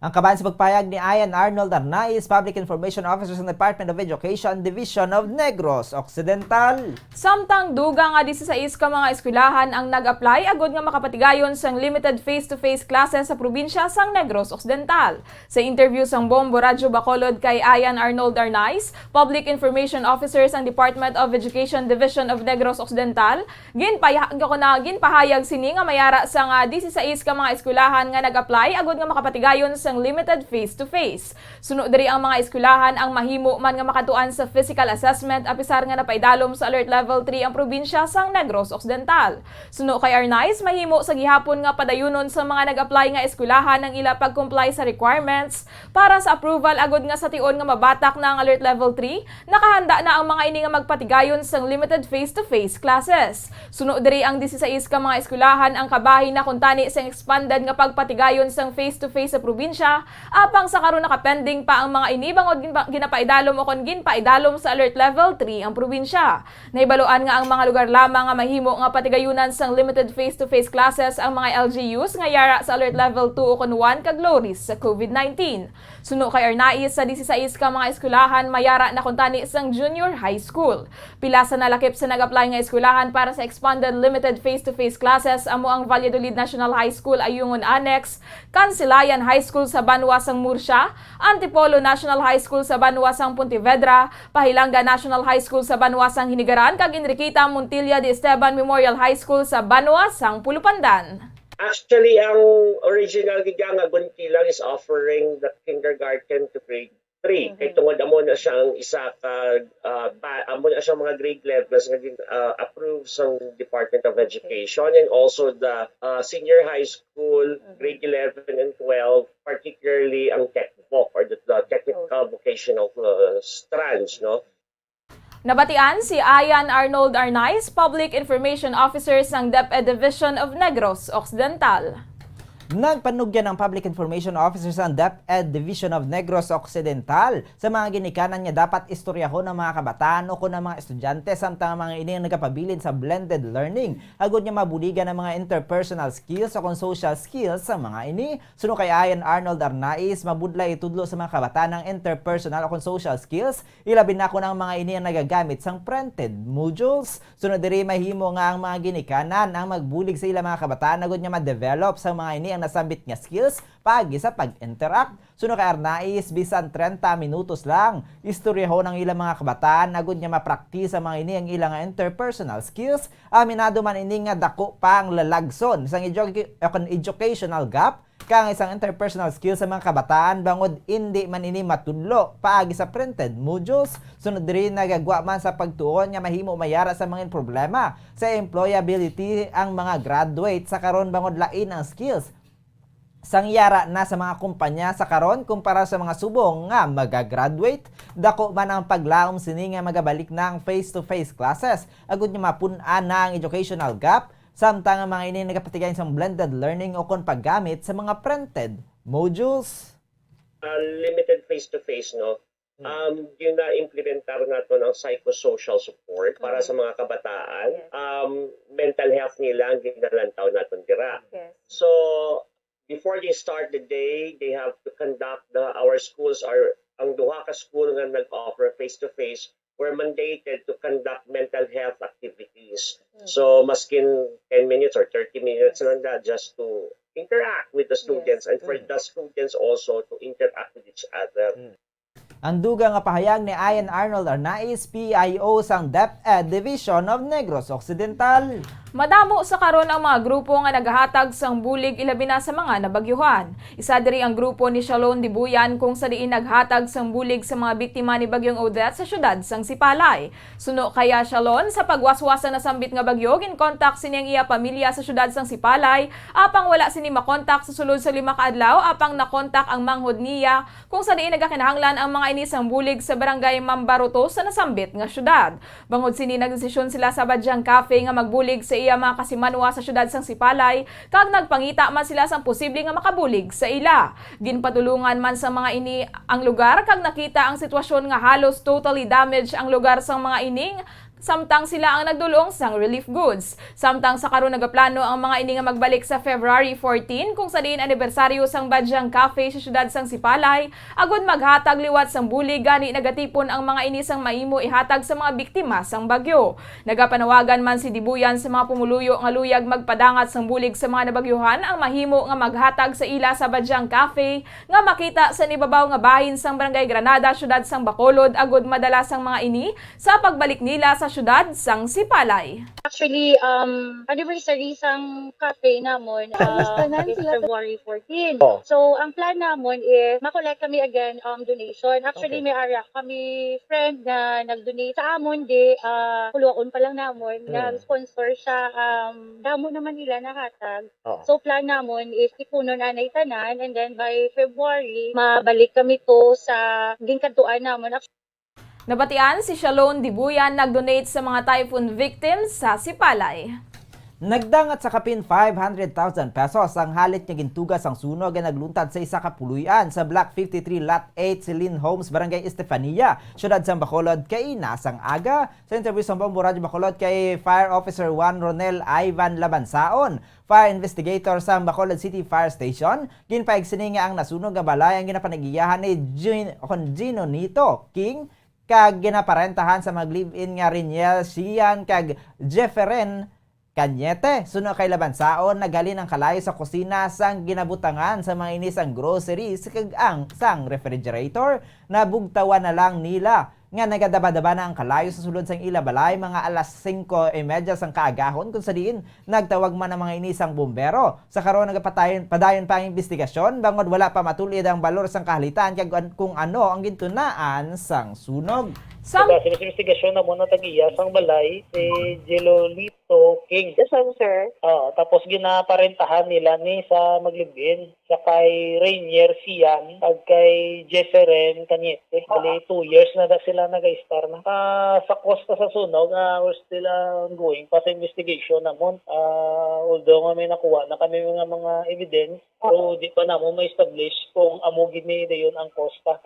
Ang kabahin sa pagpahayag ni Ian Arnold Arnaiz, Public Information Officer sa Department of Education, Division of Negros Occidental. Samtang dugang nga disisais ka mga eskwelahan ang nag-apply agud nga makapatigayon sang limited face-to-face classes sa probinsya sang Negros Occidental. Sa interview sang Bombo Radyo Bacolod kay Ian Arnold Arnaiz, Public Information Officer sang Department of Education, Division of Negros Occidental, Ginpaya-, ko na, ginpahayag sini nga may ara sang disisais ka mga eskwelahan nga nag-apply agud nga makapatigayon sa limited face-to-face. Suno diri ang mga eskwelahan ang mahimo man nga makatuan sa physical assessment apisar nga napaidalom sa Alert Level three ang probinsya sang Negros Occidental. Suno kay Arnaiz, mahimo sa gihapon nga padayunon sa mga nag-apply nga eskwelahan ang ila pag-comply sa requirements para sa approval agod nga sa tion nga mabatak na ang Alert Level three, nakahanda na ang mga ini nga magpatigayon sang limited face-to-face classes. Suno diri ang disisais ka mga eskwelahan ang kabahin na kuntani sang expanded nga pagpatigayon sang face-to-face sa probinsya, apang sa karon nakapending pa ang mga ini bangod ginpa-, ginapaidalom o kon ginpaidalom sa Alert Level three ang probinsya. Nahibaluan nga ang mga lugar lamang nga mahimo nga patigayunan sang limited face-to-face classes ang mga L G Us nga yara sa Alert Level two o kon one kag low risk sa COVID nineteen. Suno kay Arnaiz, sa disisais ka mga eskwelahan mayara na kuntani sang junior high school. Pila sa nalakip sa nag-apply nga eskwelahan para sa expanded limited face-to-face classes amo ang Valladolid National High School Ayungon Annex, Cancelayan High School sa banwa sang Murcia, Antipolo National High School sa banwa sang Pontevedra, Pahilanga National High School sa banwa sang Hinigaran, kag Enriqueta Montilla de Esteban Memorial High School sa banwa sang Pulupandan. Actually, ang original gid nga Guntilang is offering the kindergarten to grade three. Mhm. Kay tungod amo na siya ang isa ka, ah, pa, amo na siya mga grade levels nga gin, ah, approve sa Department of Education and also the, ah, senior high school, Mhm. grade eleven and twelve, particularly ang tech voc or the, the technical vocational, uh, strands, no? Nabatian si Ian Arnold Arnaiz, Public Information Officer sang DepEd Division of Negros Occidental. Nagpanugyan ang Public Information Officer sang DepEd Division of Negros Occidental sa mga ginikanan nga dapat istoryahon ng mga kabataan o kon ang mga estudyante, samtang ang mga ini ang nagapabilin sa blended learning, agud nga mabuligan ang mga interpersonal skills o kon social skills sa mga ini. Suno kay Ian Arnold Arnaiz, mabudlay itudlo sa mga kabataan ang interpersonal o kon social skills, ilabi na kon ang mga ini ang nagagamit sang printed modules. Sunod diri, mahimo nga ang mga ginikanan ang magbulig sa ilang mga kabataan agud nga ma-develop sang mga ini ang nasambit nga skills paagi sa pag-interact. Suno kay Arnaiz, bisan treinta minutos lang, istoryahon ang ilang mga kabataan agud nga ma-practice ang mga ini ang ilang interpersonal skills. Aminado man ini nga dako pa ang lalagson sang edu-, educational gap kang isang interpersonal skill sa mga kabataan bangod indi man ini matudlo paagi sa printed modules. Sunod diri, nagagwa man sa pagtuon nga mahimo mayara sa mga problema sa employability ang mga graduate sa karon bangod lain ang skills sang yara na sa mga kumpanya sa karon kumpara sa mga subong nga magagraduate. Dako man ang paglaom sini nga magabalik na ang face-to-face classes agud nga mapun-an na ang educational gap. Samtang ang mga ini nagapatigay sang blended learning o kon paggamit sa mga printed modules. Ah, limited face-to-face, no? Hmm. Um, gina-implementar naton ang psychosocial support para sa mga kabataan. Yes. Um, mental health nila ang ginalantaw naton dira. Yes. So, before they start the day, they have to conduct the, our schools are, ang duha ka school nga nag-offer face-to-face were mandated to conduct mental health activities. Mhm. So, maskin ten minutes or thirty minutes lang na just to interact with the students and for the students also to interact with each other. Mm. Ang dugang nga pahayag ni Ian Arnold Arnaiz, P I O sang DepEd Division of Negros Occidental. Madamo sa karon ang mga grupo nga nagahatag sang bulig, ilabi na sa mga nabagyuhan. Isa diri ang grupo ni Shalon Dibuyan, kung sa diin naghatag sang bulig sa mga biktima ni Bagyong Odette sa siyudad sang Sipalay. Suno kay Shalon, sa pagwaswas sa nasambit nga bagyo, ginkontak sini ang iya pamilya sa siyudad sang Sipalay, apang wala sini makontak sa sulod sa lima ka adlaw, apang nakontak ang manghod niya, kung sa diin nagakinahanglan ang mga ini sang bulig sa Barangay Mambaroto sa nasambit nga siyudad. Bangod sini, nagdesisyon sila sa Badyang Cafe nga magbulig sa iya mga kasimanwa sa siyudad sang Sipalay, kag nagpangita man sila sang posible nga makabulig sa ila. Ginpatulungan man sa mga ini ang lugar, kag nakita ang sitwasyon nga halos totally damaged ang lugar sang mga ini, samtang sila ang nagdul-ong sang relief goods. Samtang sa karon, nagaplano ang mga ini nga magbalik sa February fourteen, kung sa diin anibersaryo sang Badyang Cafe sa siyudad sang Sipalay, agud maghatag liwat sang bulig, gani nagatipon ang mga ini sang mahimo ihatag sa mga biktima sang bagyo. Nagapanawagan man si Dibuyan sa mga pumuluyo nga luyag magpadangat sang bulig sa mga nabagyuhan ang mahimo nga maghatag sa ila sa Badyang Cafe nga makita sa nibabaw nga bahin sang Barangay Granada, siyudad sang Bacolod, agud madala sang mga ini sa pagbalik nila sa Syudad sang Sipalay. Actually, um, anniversary sang cafe namon, Kamusta uh, na is sila? February fourteen. Oh. So, ang plan namon is ma-collect kami again um donation. Actually, Okay. may ara kami friend na nag-donate sa amon, di uh, kuluaon pa lang namon, Mm. nag-sponsor siya. Um, damo naman nila nahatag. Oh. So, plan namon is ipunon anay tanan, and then by February, mabalik kami to sa ginkadtuan namon. Nabatian si Shalon Dibuyan nag-donate sa mga typhoon victims sa Sipalay. Nagdangat sa kapin five hundred thousand pesos ang halit nga gintuga sang sunog nga nagluntad sa isa ka puloy-an sa Block fifty-three, Lot eight, Celine Homes, Barangay Estefania, Siyudad sang Bacolod, kaina sang aga. Sa interview sang Bombo Radyo Bacolod kay Fire Officer one Ronel Ivan Labansaon, fire investigator sang Bacolod City Fire Station, ginpahayag sini nga ang nasunog nga balay ang ginapanag-iyahan ni Gin-, kon Gino Nito King, kag ginaparentahan sa mag-live-in nga Reniel Sian kag Jefferen Cañete. Suno kay Labansaon, naghalin ang kalayo sa kusina sang ginabutangan sa mga ini sang groceries kag ang sang refrigerator. Nabugtawan na lang nila nga nagadabadaba na ang kalayo sa sulod sang ila balay mga alas singko y medya sang kaagahon, kung sa diin nagtawag man ang mga ini sang bumbero. Sa karon, nagapatayon padayon pa ang investigasyon bangod wala pa matulid ang balor sang kahalitan kag an- kung ano ang gintunaan sang sunog. Sam- Sa investigasyon na muna tag-iya sang balay si Jelolito King. Yes, sir. Ah, tapos ginaparentahan nila ni sa maglibin sa kay Rainier Sian ag kay Jesseren Cañete. Bali, two years na da sila nag-istar na. Ah, sa kosta sa sunog, ah, we're still ah, ongoing pa sa investigation namon. Ah, although nga may nakuha na kami nga mga evidence, pero di pa namon ma-establish kung amo gid ni dayon ang kosta.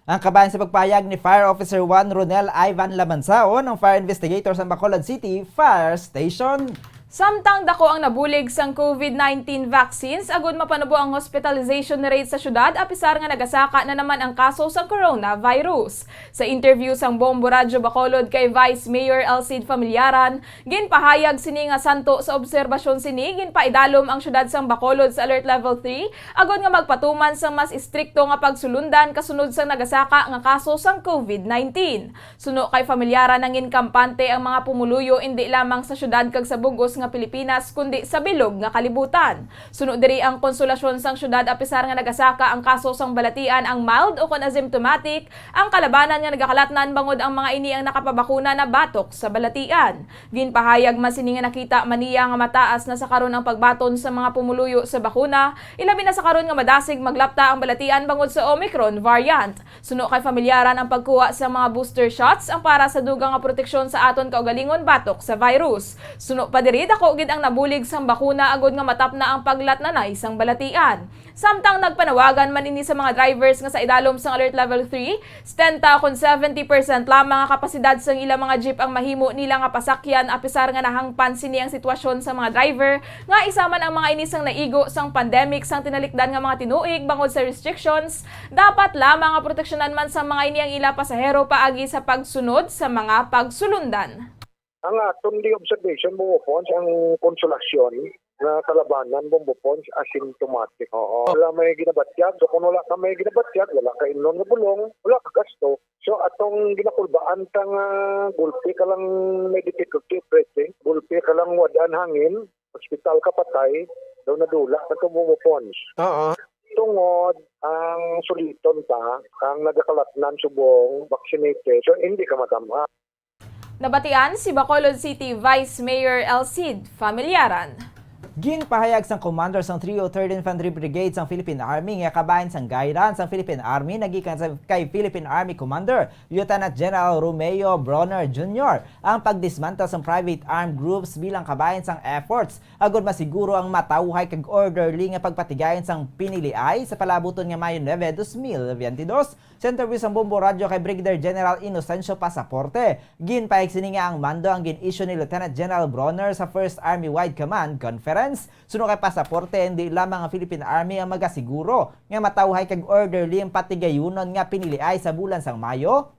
Ang kabahin sa pagpayag ni Fire Officer one Ronel Ivan Lamansaon, ang fire investigator sa Bacolod City Fire Station. Samtang dako ang nabulig sang COVID nineteen vaccines, agud mapanubo ang hospitalization rate sa syudad, apisar nga nagasaka na naman ang kaso sang coronavirus. Sa interview sang Bombo Radyo Bacolod kay Vice Mayor Alcid Familiaran, ginpahayag sini nga santo sa obserbasyon sini, ginpaidalom ang syudad sang Bacolod sa Alert Level three, agud nga magpatuman sang mas istrikto nga pagsulundan kasunod sang nagasaka nga kaso sang COVID nineteen. Suno kay Familiaran, nangin kampante ang mga pumuluyo indi lamang sa syudad kag sa bug-os nga Pilipinas, kundi sa bilog nga kalibutan. Suno diri ang konsolasyon sang syudad, apisar nga nagasaka ang kaso sang balatian ang mild o kon asymptomatic, ang kalabanan nga nagakalatnan bangod ang mga ini ang nakapabakuna na batok sa balatian. Ginpahayag man sini nga nakita man niya nga mataas na sa karon ang pagbaton sa mga pumuluyo sa bakuna, ilabi na sa karon nga madasig maglapta ang balatian bangod sa Omicron variant. Suno kay Familiaran, ang pagkuha sa mga booster shots ang para sa dugang nga proteksyon sa aton kaugalingon batok sa virus. Suno pa diri, dako gid ang nabulig sang bakuna agud nga matapna ang paglatnanay sang balatian. Samtang nagpanawagan man ini sa mga drivers nga sa idalom sang Alert Level three, setenta kon seventy percent lamang nga kapasidad sang ila mga jeep ang mahimo nila nga pasakyan, apisar nga nahangpan sini ang sitwasyon sa mga driver nga isa man ang mga ini sang naigo sang pandemic sang tinalikdan nga mga tinuig bangod sa restrictions. Dapat lamang nga proteksyonan man sang mga ini ang ila pasahero paagi sa pagsunod sa mga pagsulundan. Ang aton di observation, Bombo Pons, ang konsolasyon nga kalabanan, Bombo Pons, asymptomatic. Oo. Wala may ginabatyag. So, kung wala ka may ginabatyag, wala ka imnon nga bulong, wala ka gasto. So, atong ginakulbaan ta nga gulpi ka lang may difficulty of breathing, gulpi ka lang wad-an hangin, hospital ka patay, daw nadula ka to, Bombo Pons. Oo. Tungod ang suliton ta, ang nagakalatnan subong vaccinated, so hindi ka matamha. Nabatian si Bacolod City Vice Mayor Alcid Familiaran. Ginpahayag sang commander sang Trio Third Infantry Brigade sang Philippine Army nga kabahin sang guidance sang Philippine Army nagikan sa kay Philippine Army Commander Lieutenant General Romeo Bronner Junior ang pagdismantle sang private armed groups bilang kabahin sang efforts agud masiguro ang matawhay kag orderly nga pagpatigayon sang piniliay sa palabuton nga Mayo nuebe, dos mil biyente dos. Sa interview sang Bombo Radyo kay Brigadier General Inocencio Pasaporte, ginpahayag sini nga ang mando ang gin-issue ni Lieutenant General Bronner sa First Army Wide Command Conference. Suno kay Pasaporte, hindi lamang ang Philippine Army ang magasiguro nga matawhay kag orderly ang patigayunon nga piniliay sa bulan sang Mayo,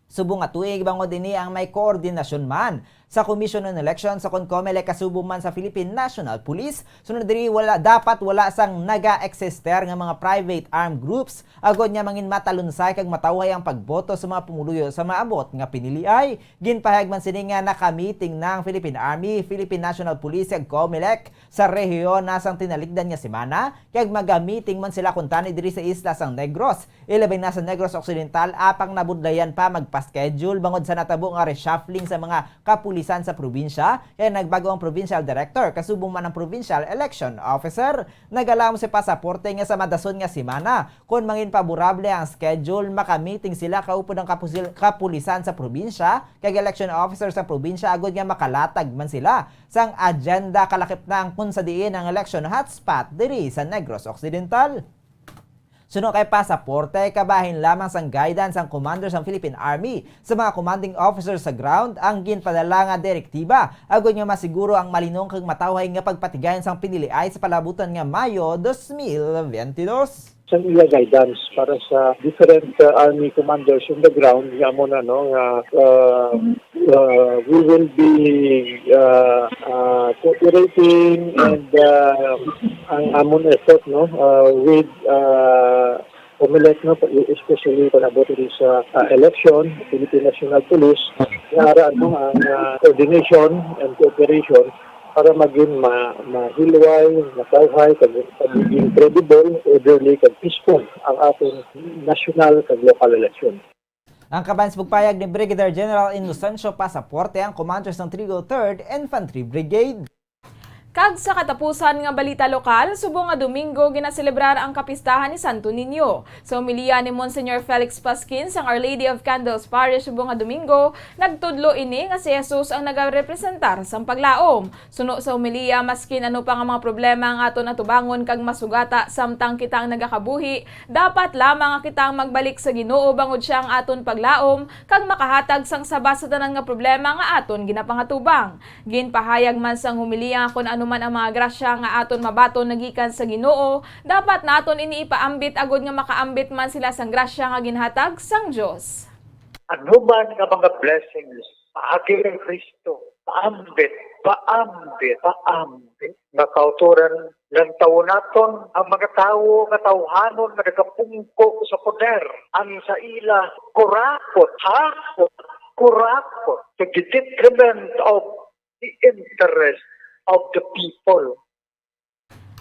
subong nga tuig, bangod ini ang may koordinasyon man sa Commission on Elections o kon COMELEC kasubo man sa Philippine National Police. Sunod diri, wala, dapat wala sang naga-existe nga mga private armed groups agod nga mangin matalunsay kag matawhay ang pagboto sa mga pumuluyo sa maabot nga piniliay. Ginpahayag man sini nga naka-meeting na ang Philippine Army, Philippine National Police, kag COMELEC sa rehiyon na sang tinalikdan nga semana, kag maga-meeting man sila kuntani diri sa isla sang Negros, ilabi na sa Negros Occidental, apang nabudlayan pa magpa-schedule bangod sa natabo nga reshuffling sa mga kapulisan sa probinsya, kay nagbag-o ang provincial director, kasubong man ang provincial election officer. Nagalaom si Pasaporte nga sa madason nga semana, kon mangin paborable ang schedule, maka-meeting sila kaupod ang kapusil-, kapulisan sa probinsya kag election officer sa probinsya, agod nga makalatag man sila sang agenda, kalakip na ang kung sa diin ang election hotspot diri sa Negros Occidental. Suno kay Pasaporte, kabahin lamang sang guidance ang commander sang Philippine Army sa mga commanding officers sa ground ang ginpadala nga direktiba, agod nga masiguro ang malinong kag matawhay nga pagpatigayon sang piniliay sa palabuton nga Mayo dos mil biyente dos. Sa ila guidance para sa different, uh, army commanders on the ground, nga amo na, no, nga, uh, uh, we will be, uh, uh, cooperating and, uh, ang amon effort, no, uh, with, uh, COMELEC, no, especially kung abot diri sa, uh, election, Philippine National Police, nga ara, no, ang, uh, coordination and cooperation para maging ma-, mahilway, matawhay, kag, kag maging credible, orderly, kag peaceful ang aton national kag local election. Ang kabahin sa pagpayag ni Brigadier General Inocencio Pasaporte, ang commander sang Trigo Third Infantry Brigade. Kag sa katapusan nga balita lokal, subong nga Domingo ginaselebrar ang kapistahan ni Santo Niño. Sa homilya ni Monsignor Felix Pasquin sang Our Lady of Candles Parish subong nga Domingo, nagtudlo ini nga si Jesus ang nagarepresentar sang paglaom. Suno sa homilya, maskin ano pa nga mga problema ang aton atubangon kag masugata samtang kita ang nagakabuhi, dapat lamang nga kita ang magbalik sa Ginoo bangod sia ang aton paglaom kag makahatag sang sabat sa tanan nga problema nga aton ginapangatubang. Ginpahayag man sang homilya nga kon ano man ang mga grasya nga aton mabaton nagikan sa Ginoo, dapat naton ini ipaambit agod nga makaambit man sila sang grasya nga ginhatag sang Dios. Ano man nga mga blessings paagi kay Cristo, paambit, paambit, paambit. Nga kautoran, lantawon naton ang mga tawo nga tawhanon nga nagapungko sa poder, ang sa ila kurakot, hakot, kurakot, to the detriment of the interest of the people.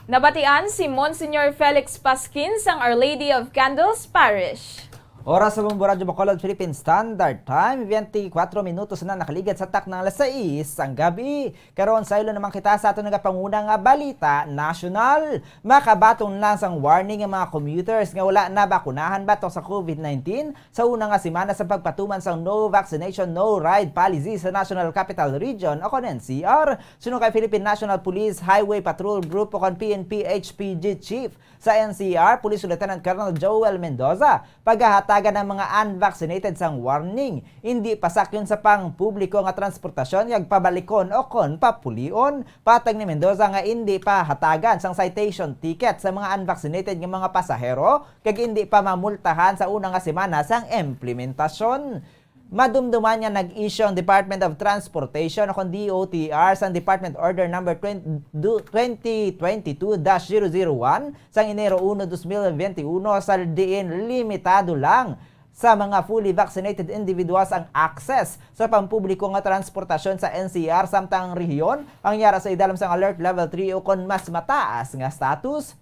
Nabatian si Monsignor Felix Pasquin sang Our Lady of Candles Parish. Oras sa Bombo Radyo Bacolod, Philippine Standard Time, twenty-four minutos na nakaligad sa taknang alas sais sang gabi. Karon, saylo naman kita sa aton nagapanguna nga balita nasyonal. Makabaton lang sang warning ang mga commuters nga wala nabakunahan batok sa COVID nineteen sa una nga semana sa pagpatuman sang No Vaccination, No Ride Policy sa National Capital Region o kon N C R. Suno kay Philippine National Police Highway Patrol Group o kon P N P H P G Chief sa N C R, Police Lieutenant Colonel Joel Mendoza, pagahatagan ang mga unvaccinated sang warning, indi pasakyon sa pangpubliko nga transportasyon kag pabalikon o kon papulion. Patag ni Mendoza nga indi pa hatagan sang citation ticket sa mga unvaccinated nga mga pasahero kag indi pa mamultahan sa una nga semana sang implementasyon. Madumduman nga nag-issue ang Department of Transportation o kon D O T R sang Department Order Number twenty, twenty twenty-two dash zero zero one sang Enero uno, dos mil bente uno, sa diin limitado lang sa mga fully vaccinated individuals ang access sa pampubliko nga transportasyon sa N C R, samtang ang rehiyon ang yara sa idalom sang Alert Level three o kon mas mataas nga status.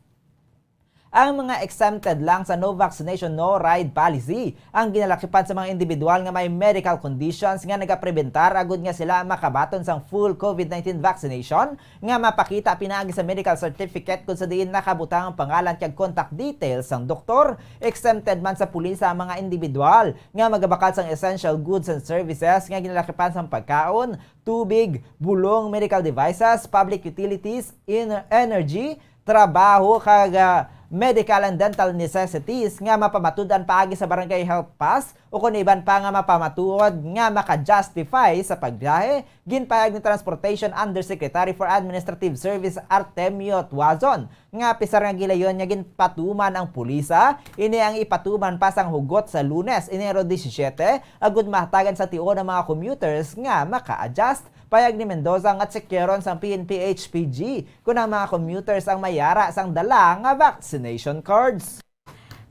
Ang mga exempted lang sa No Vaccination, No Ride Policy ang ginalakipan sa mga individual nga may medical conditions nga nagaprebentar agud nga sila makabaton sang full COVID nineteen vaccination nga mapakita pinaagi sa medical certificate, kung sa diin nakabutang ang pangalan kag contact details sang doktor. Exempted man sa pulisa ang mga individual nga magabakal sang essential goods and services nga ginalakipan sang pagkaon, tubig, bulong, medical devices, public utilities, in-, energy, trabaho, kag, ah, medical and dental necessities nga mapamatud-an paagi sa Barangay Health Pass o kon iban pa nga mapamatuod nga maka-justify sa pagbiyahe. Ginpahayag ni Transportation Undersecretary for Administrative Service Artemio Tuazon nga pisar nga gilayon nga ginpatuman ang pulisa, ini ang ipatuman pa sang hugot sa Lunes, Enero disisiete, agud mahatagan sa tion ang mga commuters nga maka-adjust. Payag ni Mendoza nga tsekeron sang P N P H P G kon ang mga commuters ang may yara sang dala nga vaccination cards.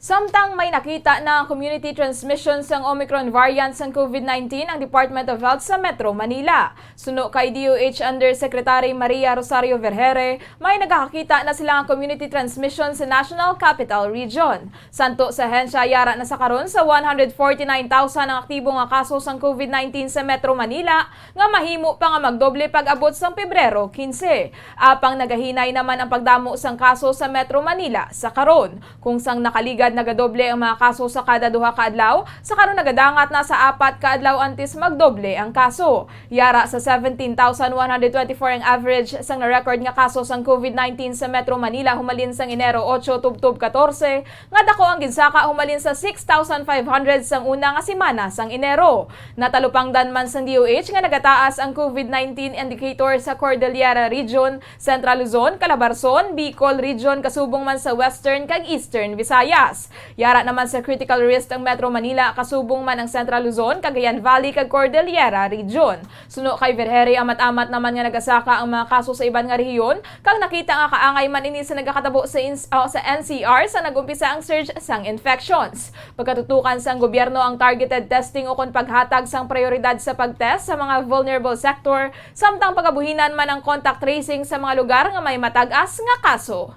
Samtang may nakita na community transmission sang Omicron variant sang COVID nineteen ang Department of Health sa Metro Manila. Suno kay D O H Undersecretary Maria Rosario Vergere, may nagakakita na sila nga community transmission sa National Capital Region. Santo sa ahensya, yara na sa karon sa one hundred forty-nine thousand ang aktibo nga kaso sang COVID nineteen sa Metro Manila, nga mahimo pa nga magdoble pag-abot sang Pebrero quince. Apang nagahinay naman ang pagdamo sang kaso sa Metro Manila sa karon, kung sang nakaligad nagadoble ang mga kaso sa kada duha ka adlaw, sa karon nagadangat na sa apat ka adlaw antes magdoble ang kaso. Yara sa seventeen thousand one hundred twenty-four ang average sang na-record nga kaso sang COVID nineteen sa Metro Manila humalin sang Enero otso tubtob katorse, nga dako ang ginsaka humalin sa six thousand five hundred sang una nga semana sang Enero. Natalupangdan man sang D O H nga nagataas ang COVID nineteen indicator sa Cordillera Region, Central Luzon, Calabarzon, Bicol Region, kasubong man sa Western kag Eastern Visayas. Yara naman sa critical risk ang Metro Manila, kasubong man ang Central Luzon, Cagayan Valley, kag Cordillera Region. Suno kay Vergere, amat-amat naman nga nagasaka ang mga kaso sa iban nga rehiyon, kag nakita nga kaangay man ini sa nagakatabo sa ins-, ah, sa N C R sa nag-umpisa ang surge sang infections. Pagkatutukan sang gobyerno ang targeted testing ukon paghatag sang prioridad sa pag-test sa mga vulnerable sector, samtang pagabuhinan man ang contact tracing sa mga lugar nga may matag-as nga kaso.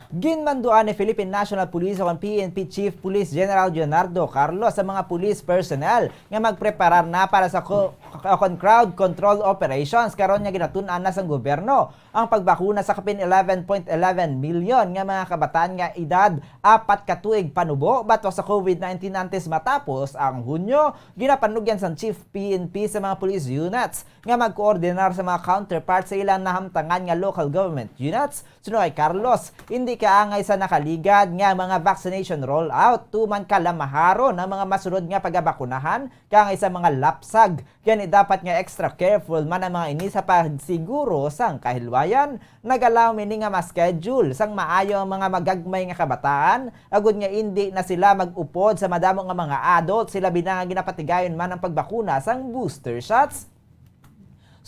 Ginmanduan ni Philippine National Police o ang P N P Chief Police General Leonardo Carlos sa mga police personnel nga magpreparar na para sa co-, o kon crowd control operations karon nga ginatun-an na sang gobyerno ang pagbakuna sa kapin eleven point eleven milyon nga mga kabataan nga edad apat ka tuig panubo batok sa COVID nineteen antes matapos ang Hunyo. Ginapanugyan sang Chief P N P sa mga police units nga magkoordinar sa mga counterparts sa ilang nahamtangan nga local government units. Suno kay Carlos, hindi kaangay sa nakaligad nga mga vaccination rollout, tuman kalamaharon ang mga masunod nga pagabakunahan, kaangay sa mga lapsag. Gani dapat nga extra careful man ang mga ini sa pagsiguro sang kahilwayan. Nag-allow man ini nga ma-schedule sang maayo ang mga magagmay nga kabataan, agod nga indi na sila mag-upod sa madamo nga mga adult, sila bina nga ginapatigayon man ang pagbakuna sang booster shots.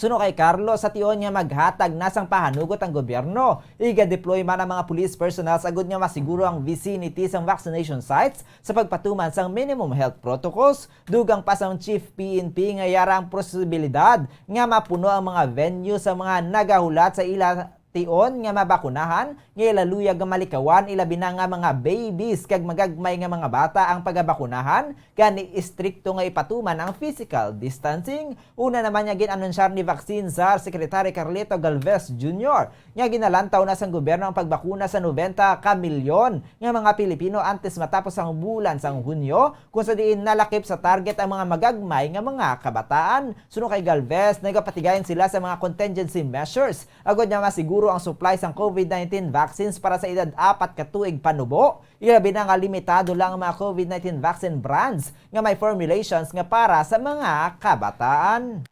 Suno kay Carlos, sa tion nga maghatag na sang pahanugot ang gobyerno, iga-deploy man ang mga police personnel sa agod nga masiguro ang vicinity sang vaccination sites sa pagpatuman sang minimum health protocols. Dugang pa sang Chief P N P nga yara ang posibilidad nga mapuno ang mga venue sa mga nagahulat sa ila tion nga mabakunahan, nga ilaluyag nga malikawan, ilabi na nga mga babies kag magagmay nga mga bata ang pagabakunahan, gani istrikto nga ipatuman ang physical distancing. Una naman nga gin-anunsyar ni Vaccine Czar Secretary Carlito Galvez Junior nga ginalantaw na sang gobyerno ang pagbakuna sa nobenta ka milyon nga mga Pilipino antes matapos ang bulan sang Hunyo, kung sa diin nalakip sa target ang mga magagmay nga mga kabataan. Suno kay Galvez, nagapatigayon sila sa mga contingency measures agod nga masiguro ang supply sang COVID nineteen vaccines para sa edad apat ka tuig panubo, ilabi na nga limitado lang ang mga COVID nineteen vaccine brands nga may formulations nga para sa mga kabataan.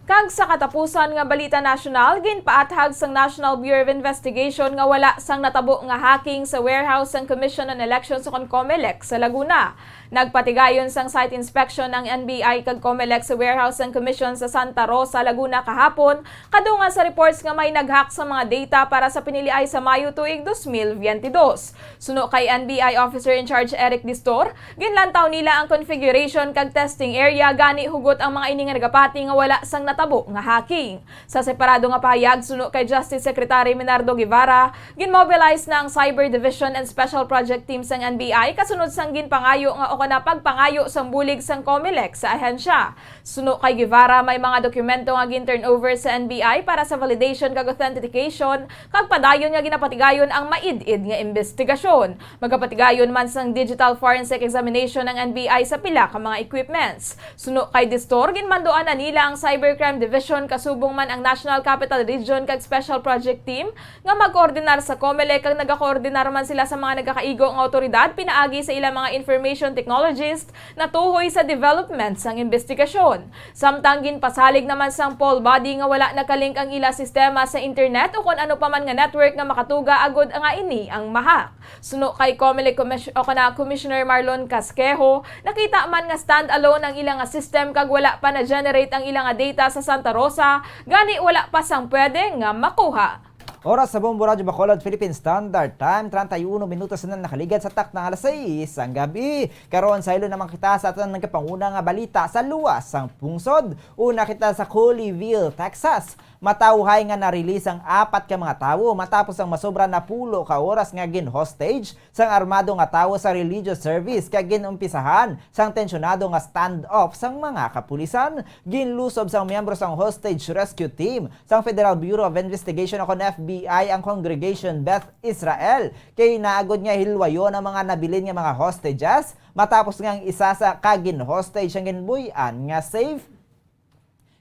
Kag sa katapusan nga balita nasyonal, ginpaathag sang National Bureau of Investigation nga wala sang natabo nga hacking sa warehouse sang Commission on Elections o kon COMELEC sa Laguna. Nagpatigayon sang site inspection ang N B I kag COMELEC sa warehouse sang Commission sa Santa Rosa, Laguna kahapon, kadungan sa reports nga may nag-hack sa mga data para sa piniliay sa Mayo tuig dos mil biyente dos. Suno kay N B I Officer in Charge Eric Distor, ginlantaw nila ang configuration kag testing area, gani hugot ang mga ini nga nagapati nga wala sang natabo nga hacking. Sa separado nga pahayag, suno kay Justice Secretary Menardo Guevara, ginmobilize na ang Cyber Division and Special Project Team sang N B I kasunod sang ginpangayo nga o kana pagpangayo sang bulig sang COMELEC sa ahensya. Suno kay Guevara, may mga dokumento nga gin-turnover sa N B I para sa validation kag authentication, kag padayon nga ginapatigayon ang maid-id nga imbestigasyon. Magapatigayon man sang digital forensic examination ang N B I sa pila ka mga equipments. Suno kay Distor, ginmanduan na nila ang Cybercrime Division kasubong man ang National Capital Region kag Special Project Team nga magkoordinar sa COMELEC, kag nagakoordinar man sila sa mga nagakaigo nga awtoridad pinaagi sa ilang mga information technologist natuhoy sa development sang imbestigasyon. Samtang ginpasalig naman sang poll body nga wala nakalink ang ila sistema sa internet o kon ano pa man nga network nga makatuga agod nga ini ang ma-hack. Suno kay COMELEC Commis-, o kana Commissioner Marlon Casquejo, nakita man nga stand-alone ang ila nga system kag wala pa na-generate ang ila nga data sa Santa Rosa, gani wala pa sang pwede nga makuha. Oras sa Bombo Radyo Bacolod, Philippine Standard Time, treinta y uno minutos na nakaligad sa takna nga alas sais sang gabi. Karon, saylo naman kita sa aton nagapanguna nga balita sa luwas sang pungsod. Una kita sa Colleyville, Texas. Matawhay nga na-release ang apat ka mga tawo matapos ang masobra na pulo ka oras nga gin-hostage sang armado nga tawo sa religious service kag gin-umpisahan sang tensyonado nga standoff sang mga kapulisan. Ginlusob sang miyembro sang Hostage Rescue Team sang Federal Bureau of Investigation o kon F B I ang Congregation Beth Israel, kay naagod nga hilwayon ang mga nabilin nga mga hostages matapos nga ang isa sa ka gin-hostage ang ginbuy-an nga safe.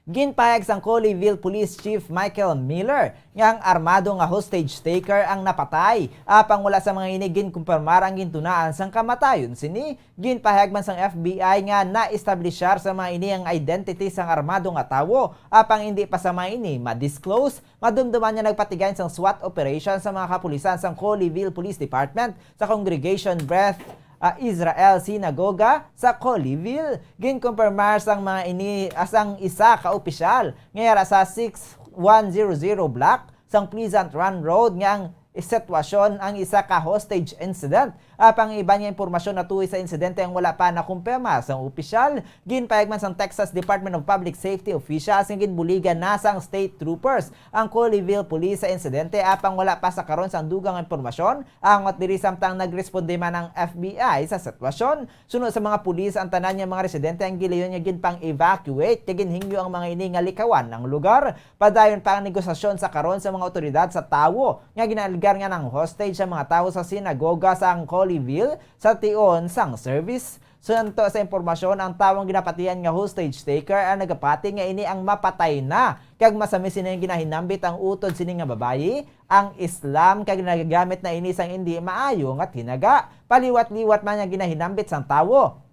Ginpahayag sang Colleyville Police Chief Michael Miller nga ang armado nga hostage taker ang napatay, apang wala sa mga ini ginkumpirmar ang gintunaan sang kamatayon sini. Ginpahayag man sang F B I nga na-establishar sa mga ini ang identity sang armado nga tawo, apang indi pa sa mga ini ma-disclose. Madumduman nga nagpatigayon sang SWAT operation sa mga kapulisan sang Colleyville Police Department sa Congregation Beth ah, Israel Sinagoga sa Colleyville. Ginkumpirmar sang mga ini, ah, sang isa ka opisyal nga yara sa six one zero zero block sang Pleasant Run Road nga ang sitwasyon ang isa ka hostage incident. Apang iban nga impormasyon natuhoy sa insidente ang wala pa nakumpirma sang opisyal. Ginpahayag man sang Texas Department of Public Safety officials nga ginbuligan na sang state troopers ang Colleyville Police sa insidente, apang wala pa sa karon sang dugang impormasyon angot diri, samtang nagresponde man ang F B I sa sitwasyon. Suno sa mga pulis, ang tanan nga mga residente ang gilayon nga ginpang-evacuate kag ginhingyo ang mga ini nga likawan ang lugar. Padayon pa ang negosasyon sa karon sa mga awtoridad sa tawo nga ginaaligar nga nang-hostage sa mga tawo sa sinagoga sa Colleyville sa tion sang service. Suno sa impormasyon, ang tawong ginapatihan nga hostage taker ang nagapati nga ini ang mapatay na, kag masami sini nga ginahinambit ang utod sini nga babayi, ang Islam, kag nagagamit na ini sang indi maayo nga tinaga. Paliwat-liwat man nga ginahinambit sang tawo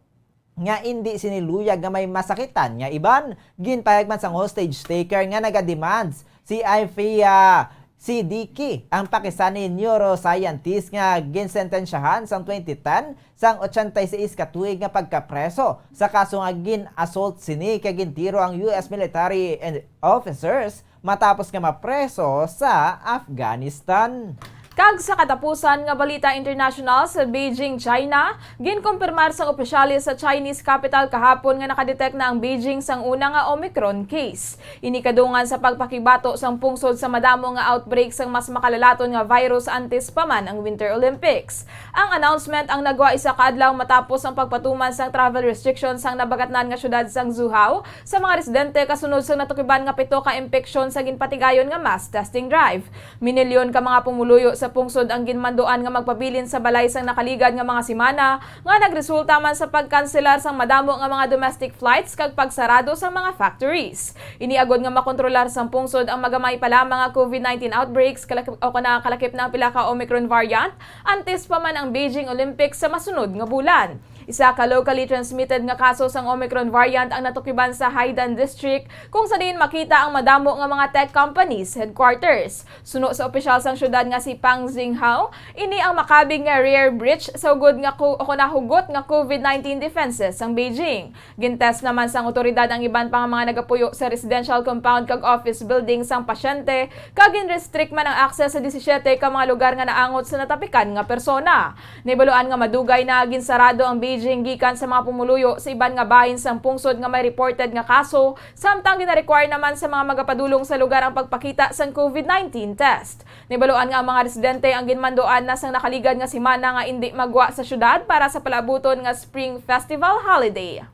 nga indi sini luyag nga may masakitan nga iban. Ginpahayag man sang hostage taker nga nagademands si Ifia Siddiqui, ang Pakistani neuroscientist nga ginsentensyahan sang twenty ten sang ochenta y seis ka tuig nga pagkapreso sa kaso nga gin-assault sini kag gintiro ang U S military and officers matapos nga mapreso sa Afghanistan. Kag sa katapusan nga balita international, sa Beijing, China, ginkumpirmar sang opisyales sa Chinese capital kahapon nga nakadetect na ang Beijing sang una nga Omicron case. Ini kadungan sa pagpakibato sang pungsod sa madamo nga outbreak sang mas makalalaton nga virus antes pa man ang Winter Olympics. Ang announcement ang nagwa isa ka adlaw matapos ang pagpatuman sang travel restrictions sang nabagatnan nga syudad sang Zhuhao sa mga residente kasunod sang natukiban nga pito ka impeksyon sa ginpatigayon nga mass testing drive. Minilyon ka mga pumuluyo sa pungsod ang ginmanduan nga magpabilin sa balay sang nakaligad nga mga semana, nga nagresulta man sa pagkanselar sang madamo nga mga domestic flights kag pagsarado sang mga factories. Ini agod nga makontrolar sang pungsod ang magamay pa lamang nga COVID nineteen outbreaks, kalakip, o kana kalakip na ang pila ka Omicron variant, antes pa man ang Beijing Olympics sa masunod nga bulan. Isa ka locally transmitted nga kaso sang Omicron variant ang natukiban sa Haidan District, kung sa diin makita ang madamo nga mga tech companies headquarters. Suno sa opisyal sang syudad nga si Pang Xinghao, ini ang makabig nga rare breach sa hugod nga ko-, o kon hugot nga COVID nineteen defenses sang Beijing. Gintest naman sang awtoridad ang iban pa nga mga nagapuyo sa residential compound kag office building sang pasyente, kag ginrestrict man ang access sa disisiete ka mga lugar nga naangot sa natapikan nga persona. Nahibaluan nga madugay na ginsarado ang Beijing gikan sa mga pumuluyo sa iban nga bahin sang pungsod nga may reported nga kaso, samtang gina-require naman sa mga magapadulong sa lugar ang pagpakita sang COVID nineteen test. Nahibaluan nga ang mga residente ang ginmanduan na sang nakaligad nga semana nga indi magwa sa syudad para sa palaabuton nga Spring Festival holiday.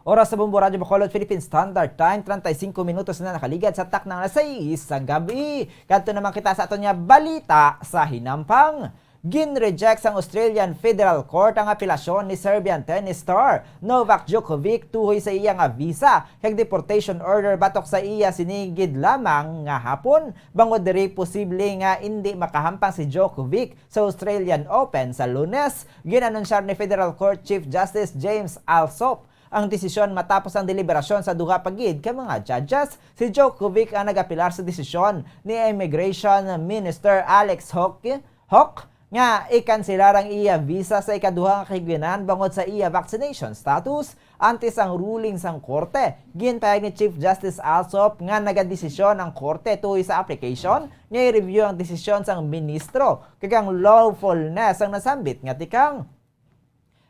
Oras sa Bombo Radyo Bacolod, Philippine Standard Time, treinta y cinco minutos na nakaligad sa takna nga alas sais sang gabi. Kadto naman kita sa aton nga balita sa hinampang. Gin-reject sang Australian Federal Court ang apelasyon ni Serbian tennis star Novak Djokovic tuhoy sa iya nga visa kag deportation order batok sa iya sini gid lamang nga hapon, bangod diri posible nga indi makahampang si Djokovic sa Australian Open sa Lunes. Gin-anunsyar ni Federal Court Chief Justice James Allsop ang desisyon matapos ang deliberasyon sa duha pa gid ka mga judges. Si Djokovic ang nag-apelar sa desisyon ni Immigration Minister Alex Hawke, Hawke nga ikanselar ang iya visa sa ikaduha nga kahigayunan bangod sa iya vaccination status. Antes ang ruling sang korte, ginpahayag ni Chief Justice Alsop nga nagadesisyon ang korte tuhoy sa application nga i-review ang desisyon sang ministro kag ang lawfulness sang nasambit nga tikang.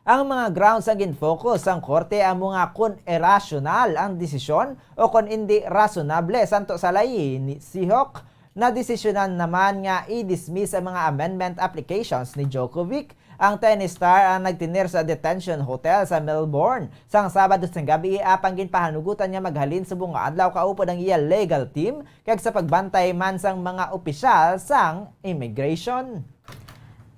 Ang mga grounds nga gin-focus sang korte amo nga kon irasyonal ang desisyon o kon indi rasonable santo sa layi ni Sihok. Nadesisyonan naman nga i-dismiss ang mga amendment applications ni Djokovic. Ang tennis star ang nagtener sa detention hotel sa Melbourne sang Sabado sang gabi, apang ginpahanugutan nga maghalin subong nga adlaw kaupod ang iya legal team kag sa pagbantay man sang mga opisyal sang immigration.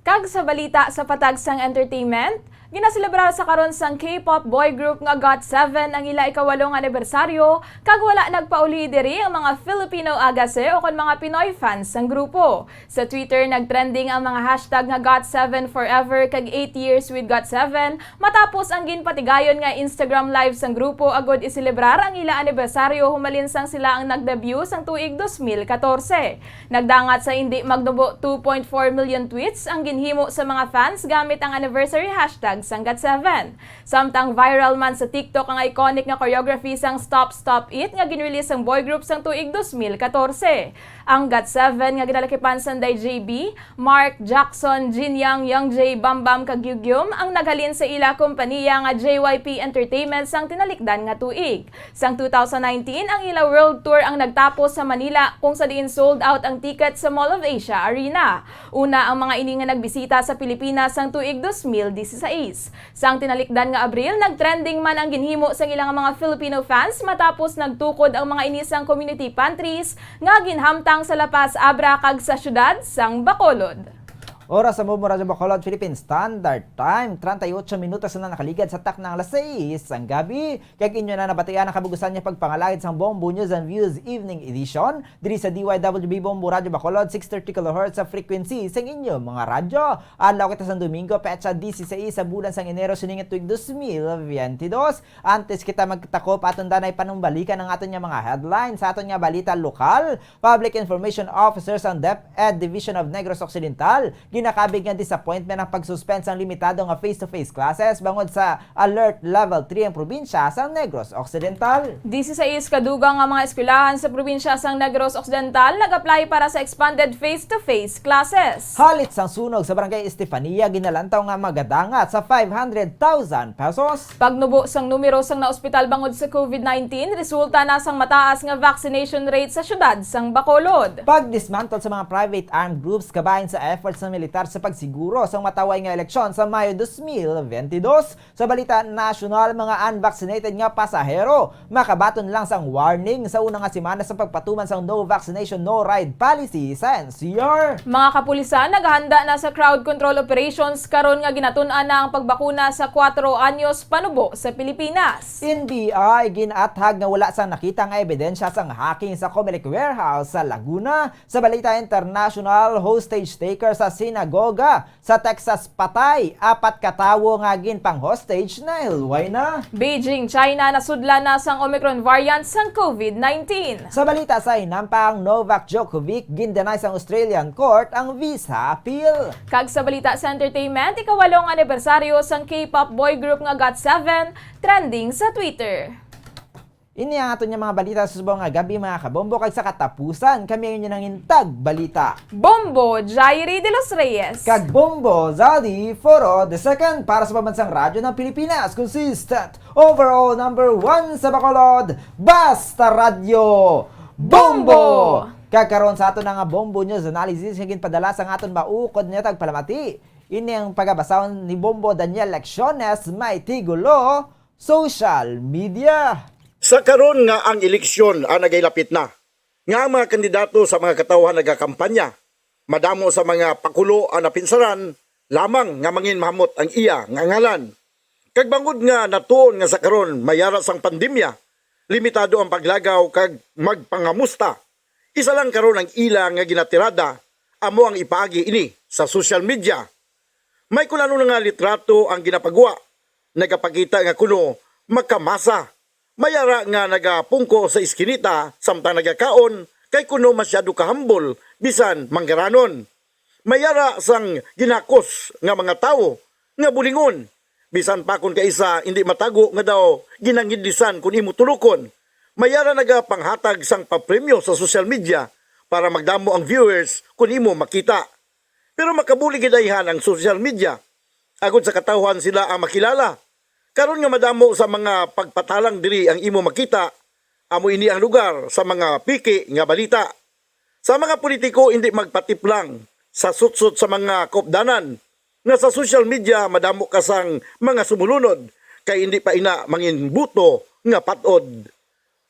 Kag sa balita sa patag sang entertainment, ginaselebrar sa karon sang K-pop boy group nga got seven ang ila ikawalo nga anibersaryo, kag wala nagpauli diri ang mga Filipino Agase o kon mga Pinoy fans sang grupo. Sa Twitter, nagtrending ang mga hashtag nga got seven forever kag eight years with got seven, matapos ang ginpatigayon nga Instagram live sang grupo agud iselebrar ang ila anibersaryo humalin sang sila ang nag-debut sang tuig dos mil katorse. Nagdangat sa indi magnubo two point four million tweets ang ginhimo sa mga fans gamit ang anniversary hashtag sang got seven. Samtang viral man sa TikTok ang iconic nga choreography sang Stop Stop It nga ginrelease sang boy group sang tuig dos mil katorse. Ang got seven nga ginalakipan sang Day J B, Mark, Jackson, Jin Young, Young J, Bam Bam kag Yug Yum ang naghalin sa ila kompanya nga J Y P Entertainment sang tinalikdan nga tuig. Sang two thousand nineteen, ang ila world tour ang nagtapos sa Manila, kung sa diin sold out ang ticket sa Mall of Asia Arena. Una ang mga ini nga nagbisita sa Pilipinas sang tuig dos mil dieciséis. Sang tinalikdan nga Abril, nagtrending man ang ginhimo sang ila nga mga Filipino fans matapos nagtukod ang mga ini sang community pantries nga ginhamtang sa La Paz, Abra, kag sa siyudad sang Bacolod. Oras sa Bombo Radyo Bacolod, Philippine Standard Time, treinta y ocho minutos na nakaligad sa takna nga alas sais sang gabi. Kag inyo na nabatian ang kabug-usan nga pagpangalagad sang Bombo News and Views Evening Edition diri sa D Y W B Bombo Radyo Bacolod, six thirty kilohertz sa frequency sang inyo mga radyo. Adlaw kita sang Domingo, petsa dieciséis sa bulan sang Enero, sining tuig dos mil veintidós. Antes kita magtakop, aton danay panumbalikan ang aton nga mga headlines sa aton nga balita lokal. Public Information Officer sang DepEd Division of Negros Occidental ginakabig nga disappointment ang pag-suspend sang limitado nga face-to-face classes bangod sa Alert Level three ang probinsya sang Negros Occidental. Dieciséis ka dugang nga mga eskwelahan sa probinsya sang Negros Occidental nag-apply para sa expanded face-to-face classes. Halit sang sunog sa Barangay Estefania, ginalantaw nga magadangat sa five hundred thousand pesos. Pagnubo sang numero sang naospital bangod sa COVID nineteen, resulta na sang mataas nga vaccination rate sa siyudad sang Bacolod. Pag-dismantle sa mga private armed groups kabahin sa efforts ng militar sa pagsiguro sang mataway nga eleksyon sa Mayo dos mil veintidós. Sa balita nasyonal, mga unvaccinated nga pasahero makabaton lang sang warning sa una nga semana sa pagpatuman sang No Vaccination, No Ride policy sa N C R. Mga kapulisan naghanda na sa crowd control operations karon nga ginatun-an na ang pagbakuna sa kwatro anyos panubo sa Pilipinas. N B I ginathag nga wala sang nakita nga ebidensya sang hacking sa Comelec warehouse sa Laguna. Sa balita international, hostage taker sa sinagoga sa Texas patay, apat ka tawo nga ginpang-hostage nahilway na. Beijing, China, nasudlan na sang Omicron variant sang COVID nineteen. Sa balita sa hinampang, Novak Djokovic, gin-deny sang Australian court ang visa appeal. Kag sa balita sa entertainment, ikawalong anibersaryo sang K-pop boy group nga got seven trending sa Twitter. Ini ang aton nga mga balita sa subong nga gabi, mga kabombo, kag sa katapusan, kami ang inyo nangintag balita. Bombo Jairi de los Reyes. Kag Bombo Zaldi Foro the second para sa Pambansang Radyo ng Pilipinas, consistent overall number one sa Bacolod, Basta Radyo Bombo! Bombo! Kag karon sa aton nga Bombo News Analysis nga ginpadala sang aton maukod nga tagpalamati. Ini ang pagabasahon ni Bombo Daniel Lecciones, may tigulo, Social Media. Sa karon nga ang eleksyon ang nagailapit na, nga ang mga kandidato sa mga katawhan nagakampanya, madamo sa mga pakulo ang napinsaran lamang nga mangin mahamot ang iya nga ngalan. Kag bangod nga natuon nga sa karon may ara sang pandemya, limitado ang paglagaw kag magpangamusta. Isa lang karon ang ila nga ginatirada, amo ang ipaagi ini sa social media. May kulang na nga litrato ang ginapagwa, nagapakita nga kuno makamasa. May ara nga nagapungko sa iskinita samtang nagakaon kay kuno masyado kahambol bisan manggaranon. May ara sang ginakos nga mga tawo nga bulingon, Bisan pa kon kaisa hindi matago nga daw ginangidlisan kon imo tulokon, may ara nagapanghatag sang papremyo sa social media para magdamo ang viewers kon imo makita. Pero makabulig gid ayhan ang social media, agod sa katawhan sila ang makilala. Karon nga madamo sa mga pagpatalang diri ang imo makita, amo ini ang lugar sa mga piki nga balita. Sa mga politiko, hindi magpatiplang sa sutsot sa mga kaupdanan nga sa social media madamo ka sang mga sumulunod kay hindi pa ina mangin buto nga patod.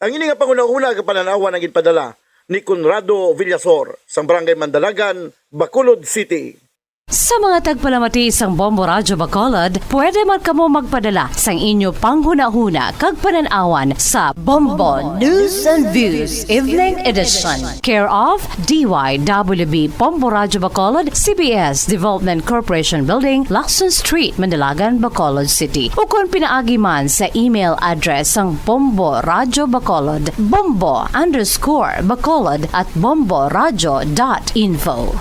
Ang ini nga panghunahuna nga panan-awan ang ginpadala ni Conrado Villasor sang Barangay Mandalagan, Bacolod City. Sa mga tagpalamati sang Bombo Radyo Bacolod, pwede man kamo magpadala sang inyo panghunahuna kag panan-awan sa Bombo News and Views Evening Edition, care of D Y W B Bombo Radyo Bacolod, C B S Development Corporation Building, Lacson Street, Mandalagan, Bacolod City, ukon pinaagi man sa email address sang Bombo Radyo Bacolod, bombo underscore bacolod at bomboradyo dot info.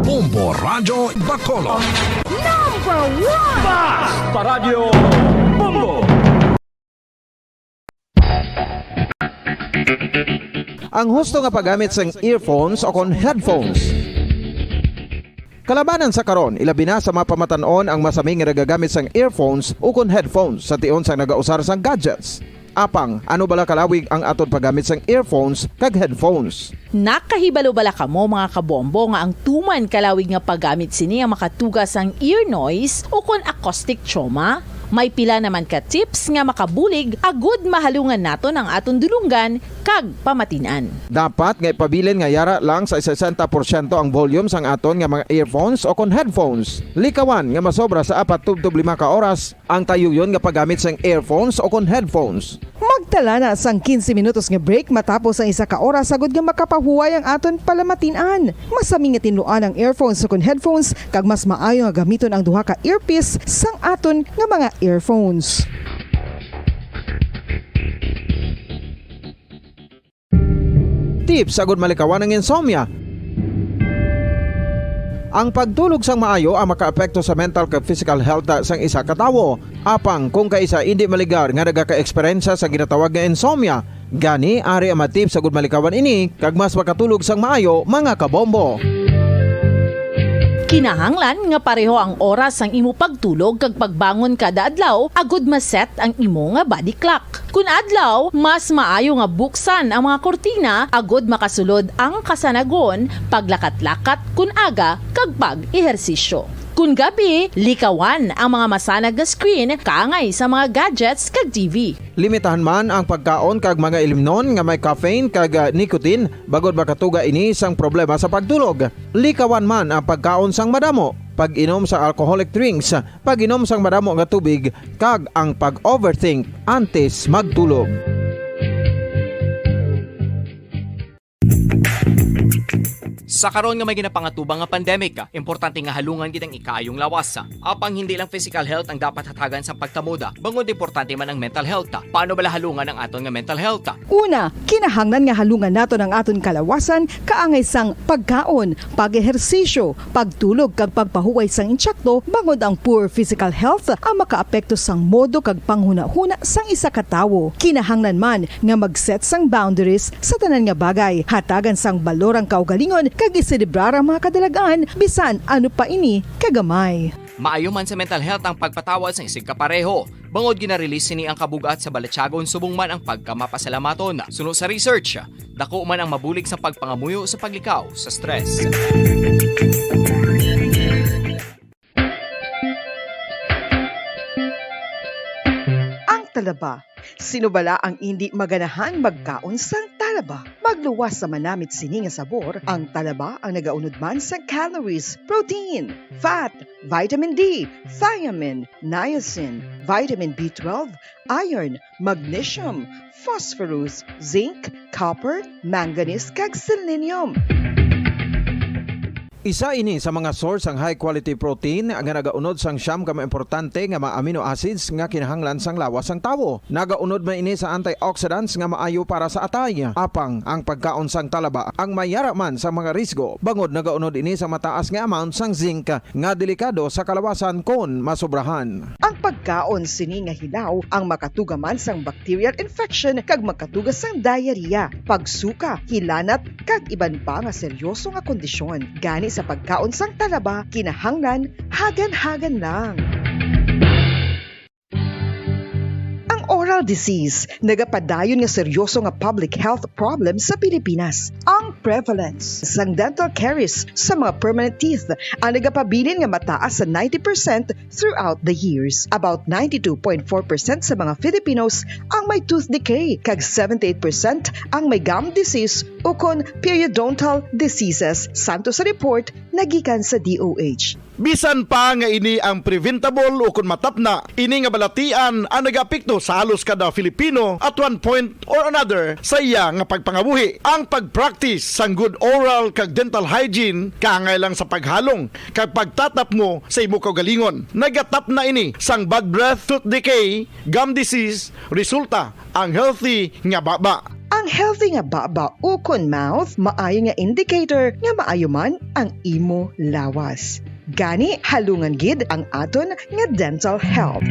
Bombo Radyo Bacolod. Number one! Basta Radyo Bombo! Ang husto nga paggamit sang earphones o kon headphones. Kalabanan sa karon, ilabi na sa mga pamatan-on ang masami nga nagagamit sang earphones o kon headphones sa tion sang nagausar sang gadgets. Apang, ano bala kalawig ang aton paggamit sang earphones kag headphones? Nakahibalo bala kamo, mga kabombo, nga ang tuman kalawig nga paggamit sini ang makatuga sang ear noise ukon acoustic trauma? May pila naman ka tips nga makabulig agud mahalungan naton ang aton dulonggan kag pamatin-an. Dapat nga ipabilin nga yara lang sa sesenta porsyento ang volume sang aton nga mga earphones o kon headphones. Likawan nga masobra sa apat tubtob lima ka oras ang tayuyon nga paggamit sang earphones o kon headphones. Magtala na sang quince minutos nga break matapos ang isa ka oras agud nga makapahuway ang aton palamatin-an. Masami nga tinluan ang earphones ukon headphones, kag mas maayo nga gamiton ang duha ka earpiece sang aton nga mga earphones. Tips agud malikawan ang insomnia. Ang pagtulog sang maayo ang makaapekto sa mental kag physical health sang isa ka tawo. Apang kung kaisa indi maligar nga nagaka-eksperyensya sa ginatawag nga insomnia, gani ari ang mga tips agud malikawan ini kag mas makatulog sang maayo, mga kabombo. Kinahanglan nga pareho ang oras sang imo pagtulog kag pagbangon kada adlaw agud ma-set ang imo nga body clock. Kun adlaw, mas maayo nga buksan ang mga kurtina agud makasulod ang kasanagon, paglakat-lakat kun aga, kag pag-ehersisyo. Kun gabi, likawan ang mga masanag nga screen kaangay sa mga gadgets kag T V. Limitahan man ang pagkaon kag mga ilimnon nga may caffeine kag, ah, nicotine, bangod makatuga ini sang problema sa pagtulog. Likawan man ang pagkaon sang madamo, pag-inom sa alcoholic drinks, pag-inom sang madamo nga tubig, kag ang pag-overthink antes magtulog. Sa karon nga may ginapangatubang nga pandemic, importante nga halungan gid ang ikaayong lawas. Apang hindi lang physical health ang dapat hatagan sa pagkamuda, bangod importante man ang mental health. Paano bala halungan ang aton nga mental health? Una, kinahanglan nga halungan naton ang aton kalawasan kaangay sang pagkaon, pag-ehersisyo, pagtulog kag pagpahuway sang insakto, bangod ang poor physical health ang makaapekto sang modo kag panghunahuna sang isa ka tawo. Kinahanglan man nga mag-set sang boundaries sa tanan nga bagay, hatagan sang balor ang kaugalingon kag iselebrar ang mga kadalag-an bisan ano pa ini kagamay. Maayo man sa mental health ang pagpatawa sa isig kapareho. Bangod gina-release sini ang kabug-at sa balatyagon subong man ang pagkamapasalamaton. Suno sa research, dako man ang mabulig sa pagpangamuyo sa paglikaw sa stress. Ang talaba. Sino bala ang indi maganahang magkaon sang talaba? Magluwas sa manamit sini nga sabor, ang talaba ang nagaunod man sang calories, protein, fat, vitamin D, thiamine, niacin, vitamin B twelve, iron, magnesium, phosphorus, zinc, copper, manganese, kag selenium. Isa ini sa mga source sang high-quality protein nga nagaunod sang siyam ka mga importante nga mga amino acids nga kinahanglan sang lawas sang tawo. Nagaunod man ini sa antioxidants nga maayo para sa atay. Apang ang pagkaon sang talaba ang may yara man sa mga risgo, bangod nagaunod ini sa mataas nga amount sang zinc nga delikado sa kalawasan kon masobrahan. Ang pagkaon sini nga hilaw ang makatuga man sang bacterial infection kag makatuga sang diarrhea, pagsuka, hilanat, kag iban pa nga seryoso nga kondisyon. Gani sa pagkaon sang talaba, kinahanglan hagan-hagan lang. Ang oral disease nagapadayon nga seryoso nga public health problem sa Pilipinas. Ang prevalence sang dental caries sa mga permanent teeth ang nagapabilin nga mataas sa ninety percent throughout the years. About ninety-two point four percent sa mga Filipinos ang may tooth decay, kag seventy-eight percent ang may gum disease ukon periodontal diseases, santo sa report nagikan sa D O H. Bisan pa nga ini ang preventable ukon matapna, ini nga balatian ang nagaapekto sa halos kada Filipino at one point or another sa iya nga pagpangabuhi. Ang pag-practice sang good oral kag dental hygiene kaangay lang sa paghalong kag pagtatapmo sa imo kaugalingon. Nagatapna ini sang bad breath, tooth decay, gum disease, resulta ang healthy nga baba. Ang healthy nga baba ukon mouth maayo nga indicator nga maayo man ang imo lawas. Gani, halungan gid ang aton nga dental health.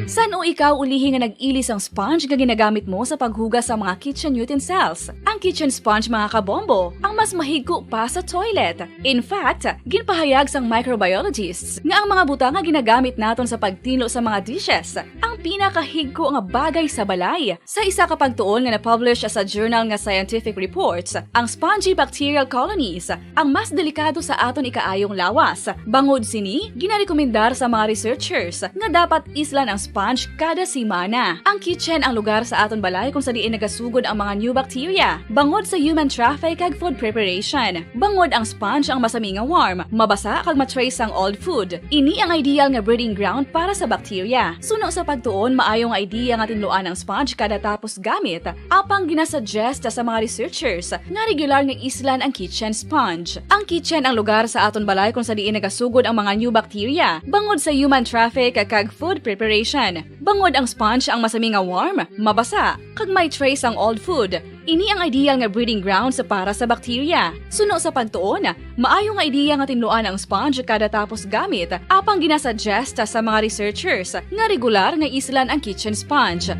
San-o ikaw ulihi nga nag-ili sang sponge nga ginagamit mo sa paghugas sa mga kitchen utensils? Ang kitchen sponge, mga kabombo, ang mas mahigko pa sa toilet. In fact, ginpahayag sang microbiologists nga ang mga butang nga ginagamit naton sa pagtinlo sa mga dishes ang pinakahigko nga bagay sa balay. Sa isa ka pagtuon nga na-publish sa journal nga Scientific Reports, ang spongy bacterial colonies ang mas delikado sa aton ikaayong lawas. Bangod sini, ginarekomendar sa mga researchers nga dapat islan ang sponge kada semana. Ang kitchen ang lugar sa aton balay kung sa diin nagasugod ang mga new bacteria, bangod sa human traffic kag food preparation. Bangod ang sponge ang masami nga warm, mabasa kag ma-trace ang old food. Ini ang ideal nga breeding ground para sa bacteria. Suno sa pagtuon, maayo nga idea nga tinluan ang sponge kada tapos gamit, apang ginasuggest sa mga researchers nga regular nga islan ang kitchen sponge. Ang kitchen ang lugar sa aton balay kung sa diin nagasugod ang mga new bacteria, bangod sa human traffic kag food preparation. Bangod ang sponge ang masami nga warm, mabasa, kag may trace ang old food. Ini ang ideal nga breeding grounds para sa bacteria. Suno sa pagtuon, maayo nga ideya nga tinluan ang sponge kada tapos gamit, apang ginasuggest sa mga researchers nga regular nga islan ang kitchen sponge.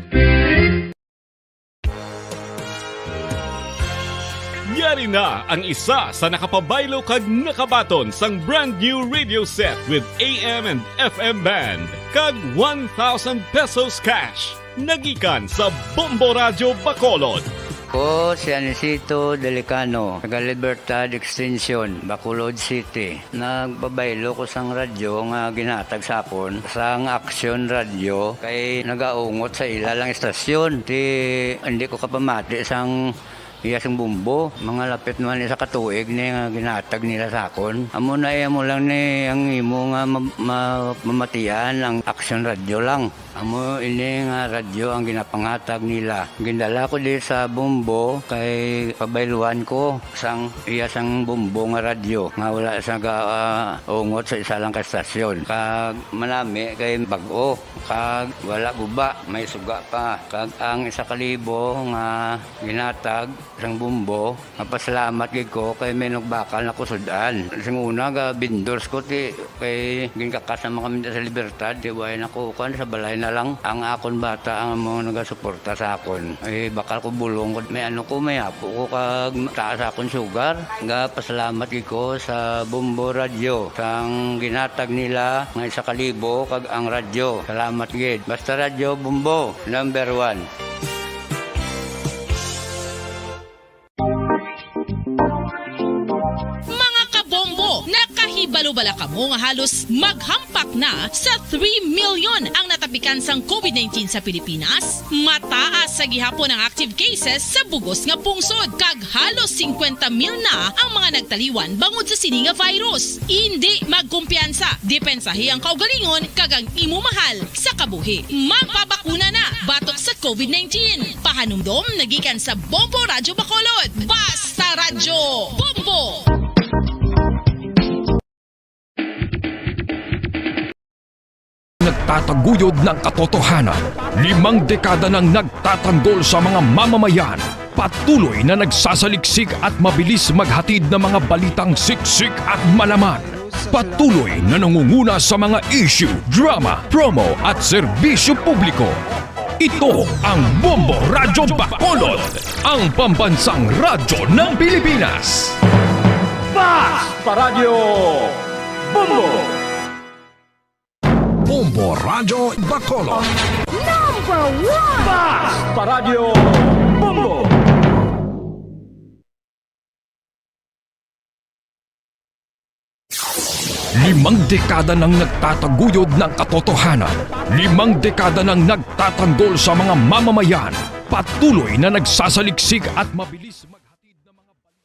Yari na ang isa sa nakapabaylo kag nakabaton sang brand new radio set with A M and F M band kag one thousand pesos cash. Nagikan sa Bombo Radyo Bacolod. Ko si Anisito Delicano, taga Libertad Extension, Bacolod City. Nagpabaylo ko sang radyo nga ginhatag sa akon sang Action Radio kay nagaungot sa ila lang istasyon. Ti, hindi ko kapamati sang iya sing bumbo. Mga lapit naman isa ka tuig ni nga ginhatag nila sa akon. Amo na, iya mo lang ni ang imo nga ma-, ma-, mamatian ang Action Radio lang. Amo ini nga radyo ang ginapanghatag nila. Gindala ko di sa Bombo kay pabayluan ko sang iya sang Bombo nga radyo nga wala sa ga, ah, ungot sa isa lang ka estasyon. Kag manami kay bag-o, kag wala guba, may suga pa. Kag ang isa ka libo nga ginhatag sang Bombo, mapasalamat gid ko kay may nagbakal na ko sud-an. Sing una, ga vendors ko, ti, kay ginkakas naman kami sa Libertad, ti, way na ko, kuwan, sa balay na lang. Ang akon bata ang mga nagasuporta sa akon. Eh, bakal ko bulong ko, may ano ko, may apo ko, kag taas akon sugar. Ga pasalamat gid ko sa Bombo Radyo, sang ginhatag nila nga isa ka libo, kag ang radyo. Salamat gid. Basta Radyo Bombo, number one. Mga kabombo, nakahibalo Wala kamo nga halos maghampak na sa three million ang natapikan sang covid nineteen sa Pilipinas? Mataas sa gihapon ang active cases sa bugos nga pungsod, kag halos singkwenta mil na ang mga nagtaliwan bangod sa sini nga virus. Indi magkumpiyansa, depensahi ang kaugalingon kag ang imo mahal sa kabuhi. Magpabakuna na batok sa covid nineteen. Pahanumdom nagikan sa Bombo Radyo Bacolod. Basta Radyo Bombo! Nagtataguyod ng katotohanan. Limang dekada nang nagtatanggol sa mga mamamayan. Patuloy na nagsasaliksik at mabilis maghatid ng mga balitang siksik at malaman. Patuloy na nangunguna sa mga issue, drama, promo at serbisyo publiko. Ito ang Bombo Radyo Bacolod, ang pambansang radyo ng Pilipinas. Basta Radyo Bombo! Bombo Radyo Bacolod. Number one! Basta Radyo Bombo! Limang dekada nang nagtataguyod ng katotohanan. Limang dekada nang nagtatanggol sa mga mamamayan. Patuloy na nagsasaliksik at mabilis maghatid ng mga balita.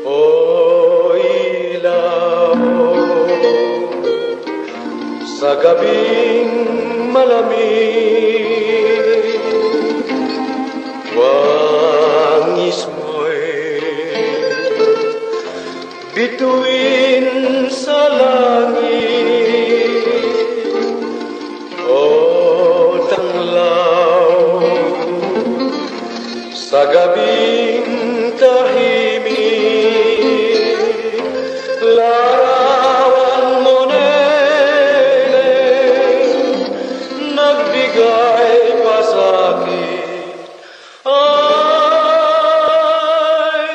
O ilaw, sa gabing malamig, wangis mo'y bituin sa langit. O tanglaw, sa gabing tahimik, larawan mo, Neneng, nagbigay pasakit. Ay,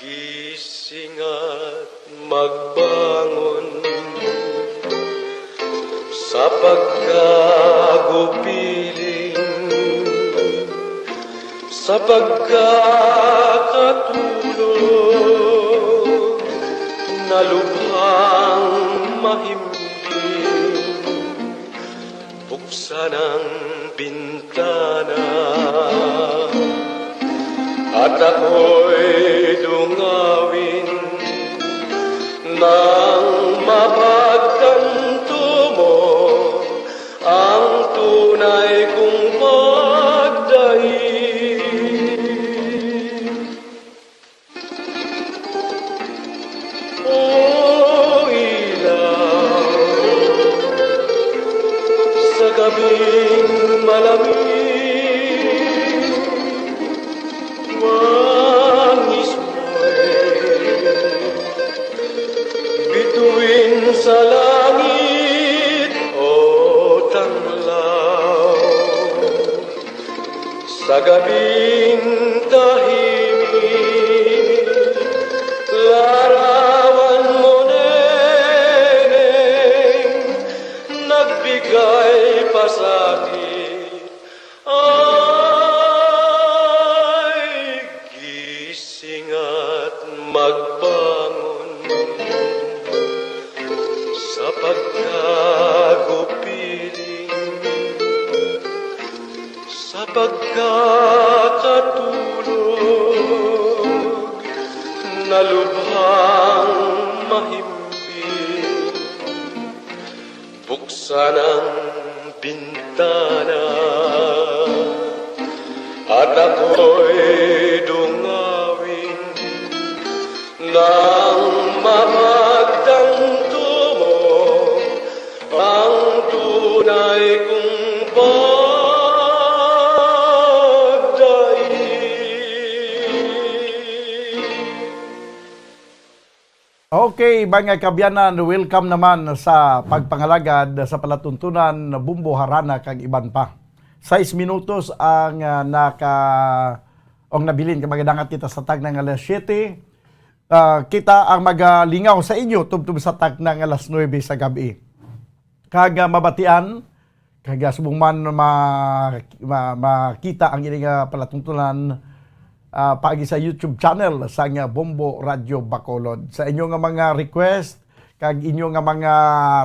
gising at magbangon sa pagkagupiling, sa pagkakatulog, nalubhang mahimbing. Buksan ang bintana at ako'y dungawin nang mapagtanto mo ang tunay kong pagdaig. O ilaw, sa gabing malamig, wangis mo'y bituin sa langit, o tanglaw. Sa gabing tahimik, larawan mo, Neneng, nagbigay pasakit. Ay, gising at magbangon sa pagkagupiling, sa pagkakatulog, nalubhang mahimbing. Buksan ang bintana at ako'y dungawin nang mapagtanto mo ang tunay kong pagdaig. Okay, mga kaabyanan, welcome naman sa pagpangalagad sa palatuntunan, Bumbo Harana kag iban pa. Sais minutos ang, ah, naka-, ang nabilin kag magadangat kita sa tagna nga alas siyete. Ah, kita ang magalingaw sa inyo tubtob sa tagna nga alas nuebe sa gab-i. Kag, ah, mabatian Kag, ah, subong man ma-, ma-, makita ang ini nga palatuntunan, ah, paagi sa YouTube channel sang, ah, Bombo Radyo Bacolod. Sa inyo nga mga request kag inyo nga mga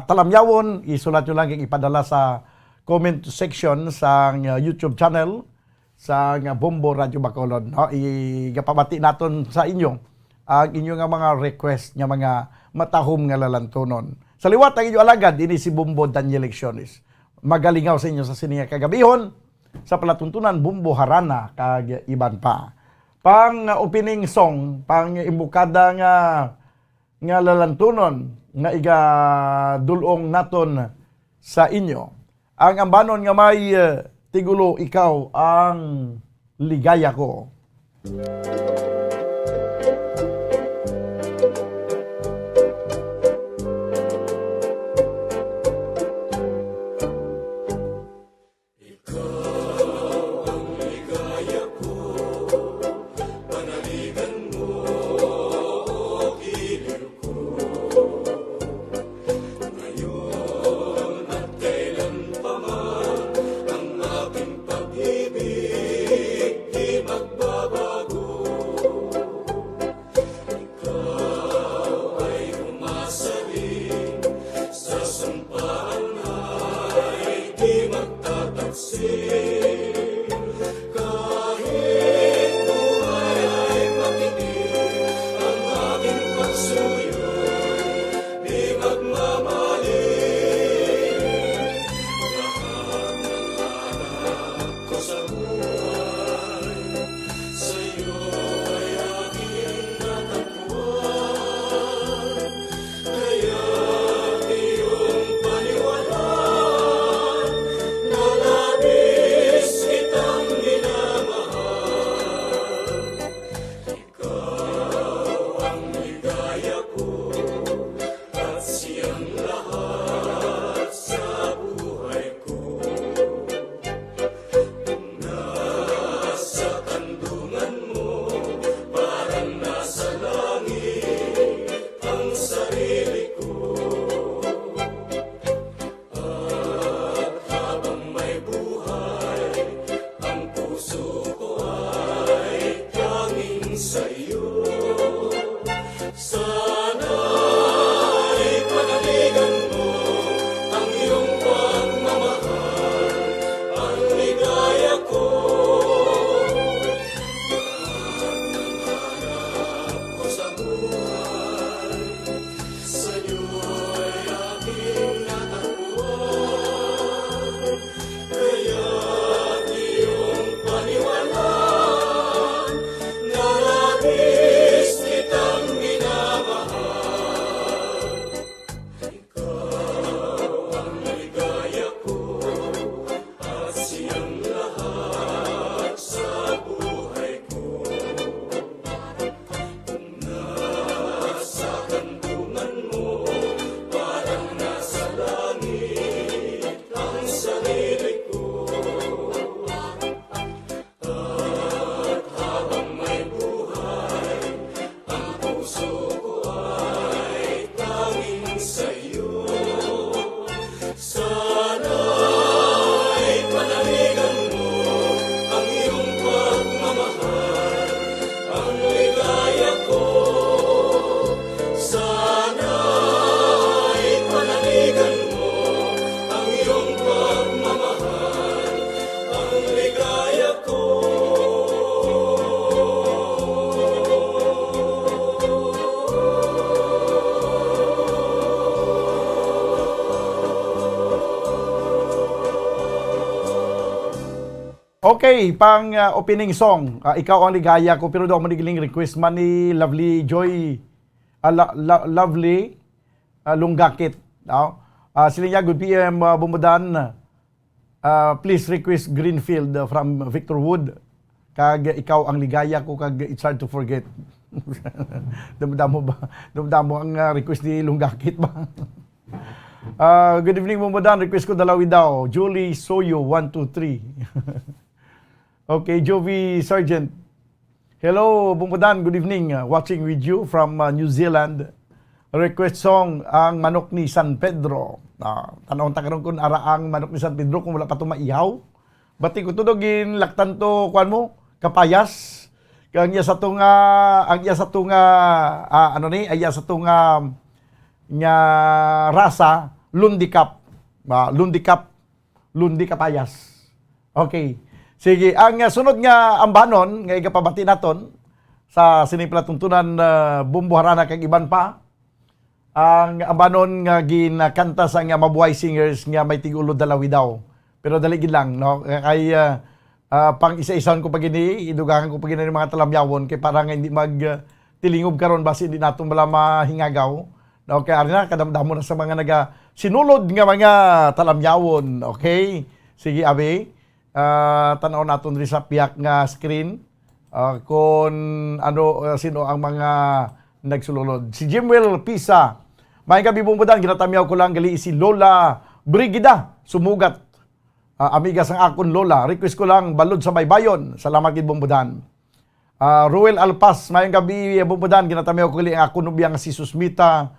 talamyawon, isulat nyo lang kag ipadala sa comment section sang, ah, YouTube channel sang, ah, Bombo Radyo Bacolod, no? Igapamati naton sa inyo ang inyo nga mga request nga mga matahom nga lalantunon. Sa liwat ang inyo alagad, ini si Bombo Daniel Lecciones. Magalingaw sa inyo sa sini nga kagabihon, sa palatuntunan, Bombo Harana, kag iban pa. Pang opening song, pang imbukada nga, nga lalantunon, nga igadul-ong naton sa inyo. Ang ambanon nga may, eh, tigulo, Ikaw ang Ligaya Ko. Ikaw ang ligaya ko, panaligan mo, o kilir ko. Ngayon at kailan pa man, ang aking pag-ibig di magbabago. Ikaw ay umasaling, sa sampaan ay di magtataksil. Kahit buhay ay makinig, ang aking pagsuyo'y di magmamaling. Lahat ng hanap ko sa buhay, sa'yo ay aking natagpuan. Kaya iyong paniwalaan na labis kitang minamahal. Ikaw ang ligaya ko at siyang lahat sa buhay ko. Nasa kandungan mo, parang nasa langit ang sarili ko. At habang may buhay, ang puso ko ay tanging sa'yo. Sana'y panaligan mo ang iyong pagmamahal, ang ligaya ko. Lahat ng hanap ko sa buhay, sa'yo'y aking natagpuan. Kaya iyong paniwalaan na labis kitang minamahal. Ikaw ang ligaya ko at siyang lahat sa buhay ko. Nasa kandungan mo, parang nasa langit ang sarili ko. At habang may buhay, ang puso ko ay tanging sa'yo. Sana'y panaligan mo ang iyong pagmamahal, ang ligaya ko. Sana'y panaligan mo ang iyong pagmamahal, ang ligaya ko. Okay, pang, ah, opening song, ah, Ikaw ang Ligaya Ko, pero daw man giling request man ni Lovely Joy, ah, La-, La-, Lovely, ah, Lunggakit, no? Ah, sila niya, "Good P M, ah, Bombo Dan. Ah, please request Greenfield, ah, from Victor Wood. Kag Ikaw ang Ligaya Ko, kag It's Hard to Forget." Damo-damo ba? Damo-damo ang, ah, request ni Lunggakit ba? Ah, "Good evening, Bombo Dan. Request ko Dalawi Daw. Julie Soyo, one two three." Okay, Jovi Sargent. "Hello, Bombo Dan. Good evening. Uh, watching with you from, uh, New Zealand. Request song, ang Manok ni San Pedro. Ah, tan-awon ta karon kung ara ang Manok ni San Pedro, kung wala pa to maihaw. Bati ko to, do, ginlaktan to, kuwan mo, kapayas. Kaya ang iya sa to nga, ang iya sa to nga, ah, ano ni, ang iya sa to nga, nga rasa, lundikap. Ah, lundikap, lundi kapayas. Okay. Sige, ang, ah, sunod nga ambanon nga igapabati naton sa sining palatuntunan, ah, Bumbo Harana kag iban pa, ang ambanon nga ginkanta sa nga Mabuhay Singers nga may tig-ulo Dalawi Daw. Pero dali gid lang, no? Kay, ah, ah, pang isa-isahan ko pa gini, idugangan ko pa gini ang mga talamyawon kay para nga hindi mag, ah, tilingob karon basi hindi naton bala mahingagaw. No? Kay ari na, kadamdamo na sa mga naga sinulod nga mga talamyawon. Okay? Sige, abi. Ah, tan-aw naton diri sa piyak nga screen. Ah, kung ano, ah, sino ang mga nagsulod. Si Jimwell Pisa. Maayong gabi, Bumbudan. Ginatamyaw ko lang gali si Lola Brigida Sumugat. Ah, amiga sang akon lola. Request ko lang, Balod sa Baybayon. Salamat gid, Bumbudan. Ah, Ruel Alpas, maayong gabi, Bumbudan. Ginatamyaw ko gali ang akon nobya nga si Susmita,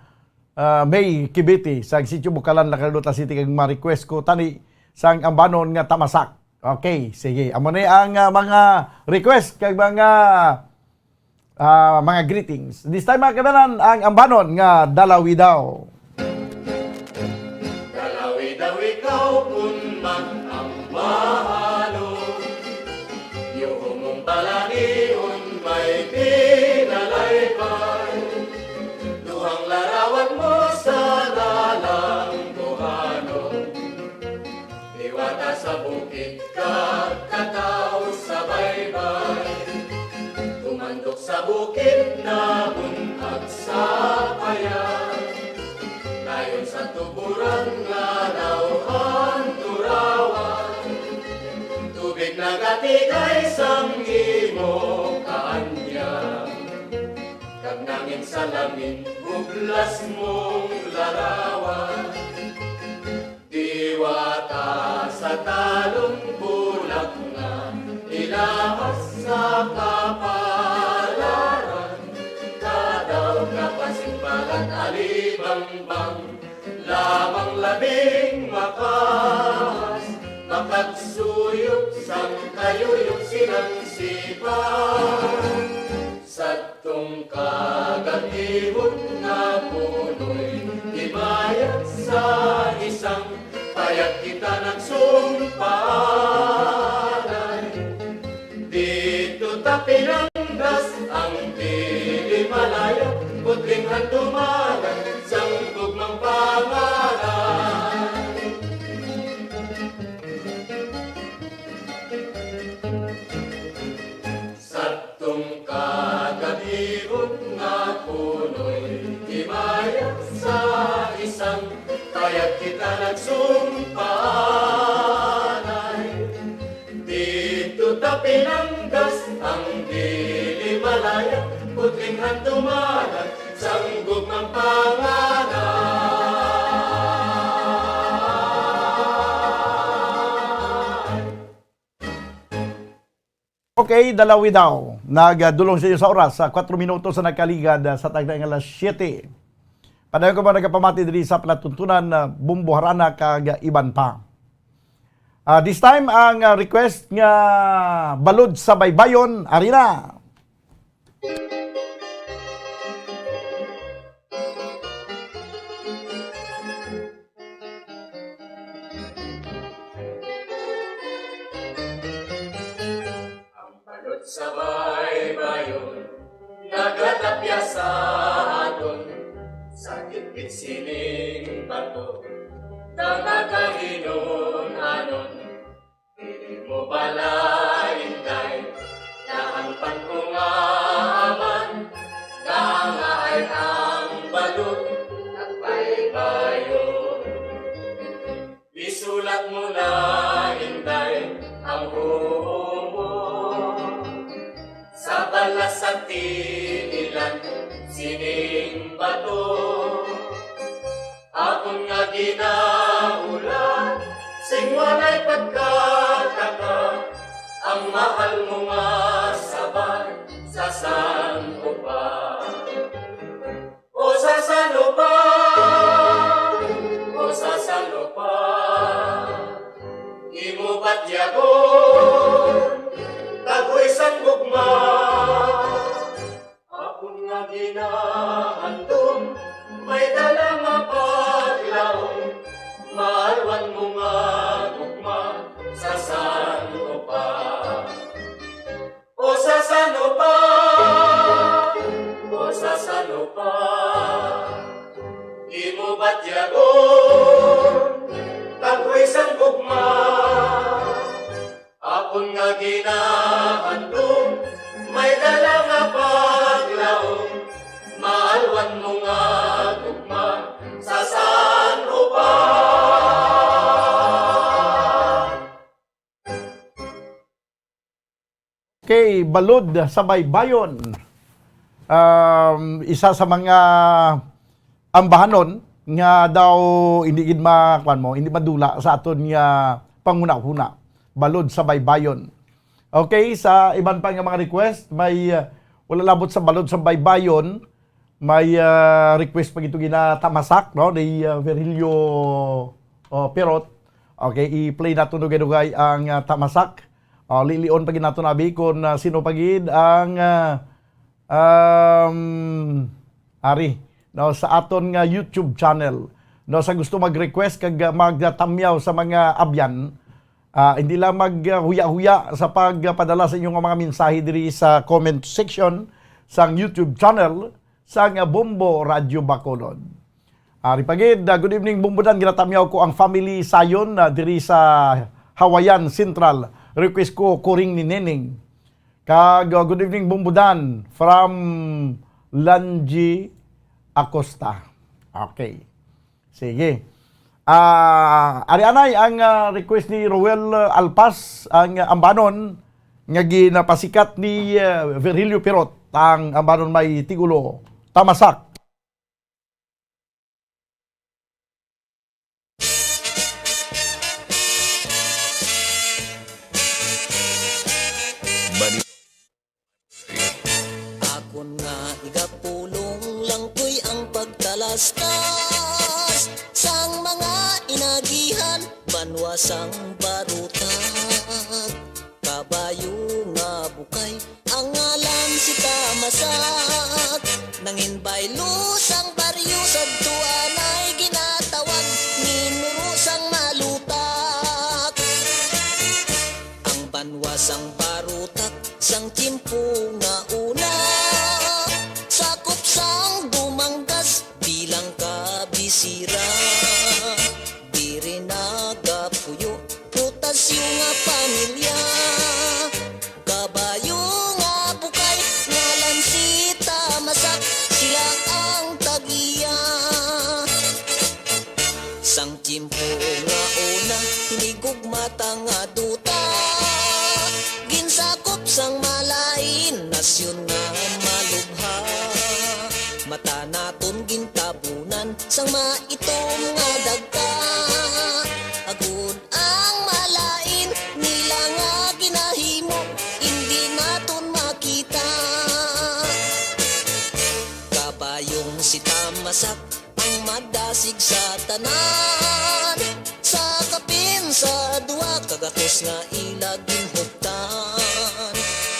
ah, May Kibiti sa sitio Bukalan, Lacarlota City, kag ma-request ko tani sang ambanon nga Tamasak. Okay, sige. Amo ni ang, ah, mga request kag mga, ah, mga greetings. This time, mga kaibanan, ang ambanon nga Dalawi Daw. Dalawi daw ikaw kun man ang mahalo. Yuhumong balanion may pinalaybay. Duhang larawan mo sa dalangguhanon. Liwata sa bukid kag kataw sa baybay. Tumandok sa bukid, nabun-ag sa paya. Dayon sa tuburan nga daw ang turawan. Tubig nagatigay sang imo kaanyag. Kag nangin sa langin, buglas mong larawan. Diwata sa talong bulak nga ilahas sa kapalaran. Kadaw kapasimpalan alibangbang lamang labing makas. Makagsuyop sang kayuyop silang sipa. Sadtong kagab-ihon nga punoy himayat sa isang payag kita nagsumpalan. Didto ta pinanggas ang dili malaya, putling handumanan sang gugmang pangalan. Sadtong kagab-ihon nga punoy himaya sa isang payag kita nagsumpalan. Didto ta pinanggas ang dili malaya, putling handumanan sang gugmang pangalan. Okay, Dalawi Daw. Nagdulong sa inyo sa oras, sa kwatro minutos sa nagkaligad, ah, sa tagna nga alas siyete. Padayon ko ba nagapamati diri sa palatuntunan, ah, Bumbo Harana kag iban pa. Ah, this time, ang, ah, request nga Balod sa Baybayon, ari na. Ang balod sa baybayon nagatapya sa aton, sa gitgit sining bato nga nagahinon-anon. Dili mo bala, Inday, na ang pagkungaman naangaay ang balod at baybayon. Isulat mo na, Inday, ang huo mo sa balas sa tiilan sining bato. Akon nga ginaulan sing walay pagkataka, ang mahal mo nga sabay sa san-o pa. O sa san-o Ginahandom, may dala nga paglaom, maalwan mo nga gugma sa santo pa. O sa santo pa, o sa santo pa, imo batyagon, tagoy sang gugma. Akon nga ginahandom, may dala nga paglaom, maalwan mo nga gugma sa santo pa. Okay, Balod sa Baybayon. Um, isa sa mga ambahanon nga daw hindi gid ma-, kuwan mo, hindi madula sa aton nga panghunahuna. Balod sa Baybayon. Okay, sa iban pa nga mga request, may, uh, wala labot sa Balod sa Baybayon, may, uh, request pa gito gina Tamasak, no, ni, uh, Virgilio, uh, Pirot. Okay, i-play nato dugay-dugay ang, uh, Tamasak. Uh, lilion pa gid nato, abi, kung, uh, sino pa gid ang, uh, um, ari, no, sa aton nga YouTube channel. No, sa gusto mag-request kag, uh, magtamyaw sa mga abyan, ah, hindi lang mag, uh, huya-huya sa pagpadala sa inyong mga mensahe diri sa comment section sang YouTube channel sang Bombo Radyo Bacolod. Ari pa gid, uh, good evening, Bombo Dan. Ginatamyaw ko ang family Sayon, uh, diri sa Hawayan Central. Request ko, Kuring ni Neneng. Kag, uh, good evening, Bombo Dan, from Lanji Acosta. Okay. Sige. Ah, ari anay ang, ah, request ni Roel, ah, Alpas, ang, ah, ambanon nga ginapasikat ni, ah, Virgilio Pirot. Ang ambanon may tigulo, Tamasak. Bali- Akon nga igapulong lang ko'y ang pagtalastas sang mga inagihan, banwa sang barutak. Kabayo nga bukay, ang ngalan si Tamasak. Nangin baylo sang baryo, sadto anay ginatawag, minuro sang malutak. Ang banwa sang barutak, sang tiyempo nga una, sakop sang Dumangas bilang kabisira. Diri nagapuyo, Protasio nga pamilya. Kabayo nga bukay, ngalan si Tamasak, sila ang tag-iya. Sang tiyempo nga una, hinigugma ta nga duta. Ginsakop sang malain, nasyon nga malubha. Mata naton gintabunan sang maitom nga dagta. Agud ang malain nila nga ginahimo, indi naton makita. Kabayong si Tamasak ang madasig sa tanan. Sa kapin sa duha ka gatos nga ila ginhuptan,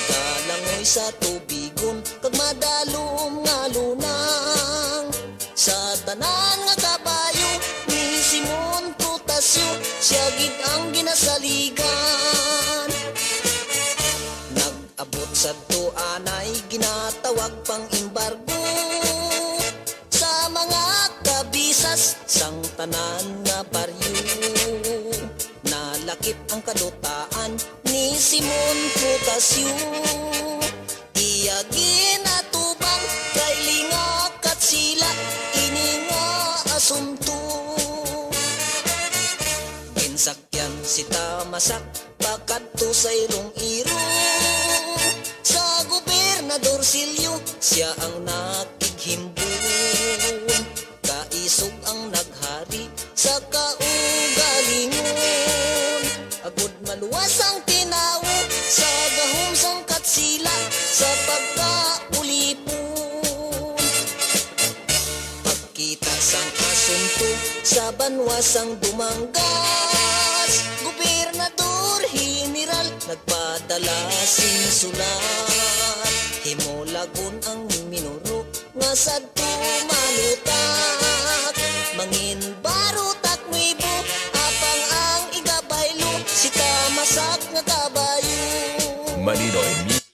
galangoy sa tubigon kag madalom nga lunang. Sa tanan nga kabayo ni Simon Protasio, sia gid ang ginasaligan. Nag-abot sadto anay ginatawag pang-embargo sa mga kabisas sang tanan nga baryo. Nalakip ang kadutaan ni Simon Protasio. Iya ginatubang kay lingakat sila ini nga asunto. Ginsakyan si Tamasak pakadto sa Iloilo. Sa Gobernador Silio, sia ang nakighimbon. Kaisog ang naghari sa kaugalingon. Agud maluwas ang tinawo sa gahom sang Katsila sa pagkaulipon. Pagkita sang asunto sa banwa sang Dumangas, Gobernador General nagpadala sing sulat. Himulagon ang minuro Sagto malutak, mangin barutak nuibo, apang ang igabaylo, si tamasak nga kabayo. Maninoy Music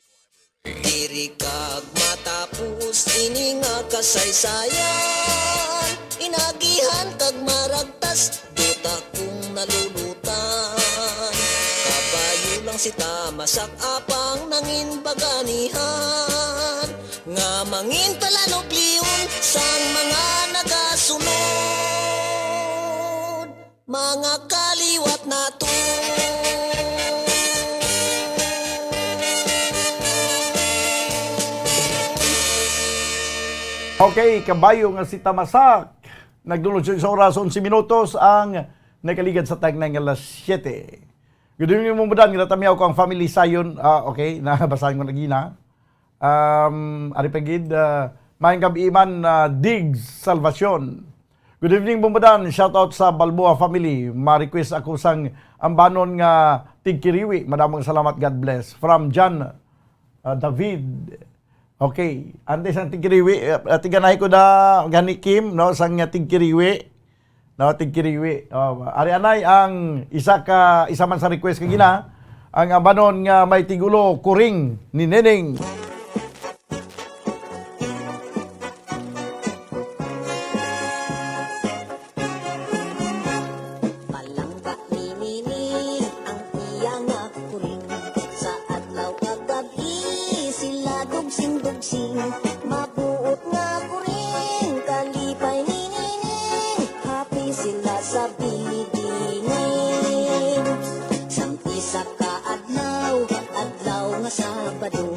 Library. Diri kag matapos ini nga kasaysayan, inagihan kag maragtas, duta kung nalulutan. Kabayo lang si tamasak, apang nangin baganihan. Nga mangin talanublion sang mga nagasunod, mga kaliwat nato. Okay, kabayo nga si Tamasak. Nagdulog siya sa oras, onse minutos ang nakaligad sa tagna nga alas siyete. Good evening, Mumbadan. Ginatamyaw ko ang family Sayon. Ah, okay, nabasahan ko na gina. Um, ari pa gid, ah, maayong gab-i man, ah, Diggs Salvacion. Good evening, Bumbadan. Shout out sa Balboa family. Ma-request ako sang ambanon nga Tigkiriwi. Madamong salamat. God bless. From John, ah, David. Okay. Antes ang Tigkiriwi, ah, tiganahi ko da gani Kim, no, sang, ah, Tigkiriwi. No, Tigkiriwi. Oh, ari anay ang isa ka, isa man sa request kagina, ang ambanon nga may tigulo, Kuring ni Neneng. Palangga ni Nini ang iya nga kuring. Sa adlaw kag gab-i sila dugsing-dugsing. Mabuot nga kuring, kalipay ni Nining. Happy sila sa bidingin. Sang isa ka adlaw, adlaw nga Sabado,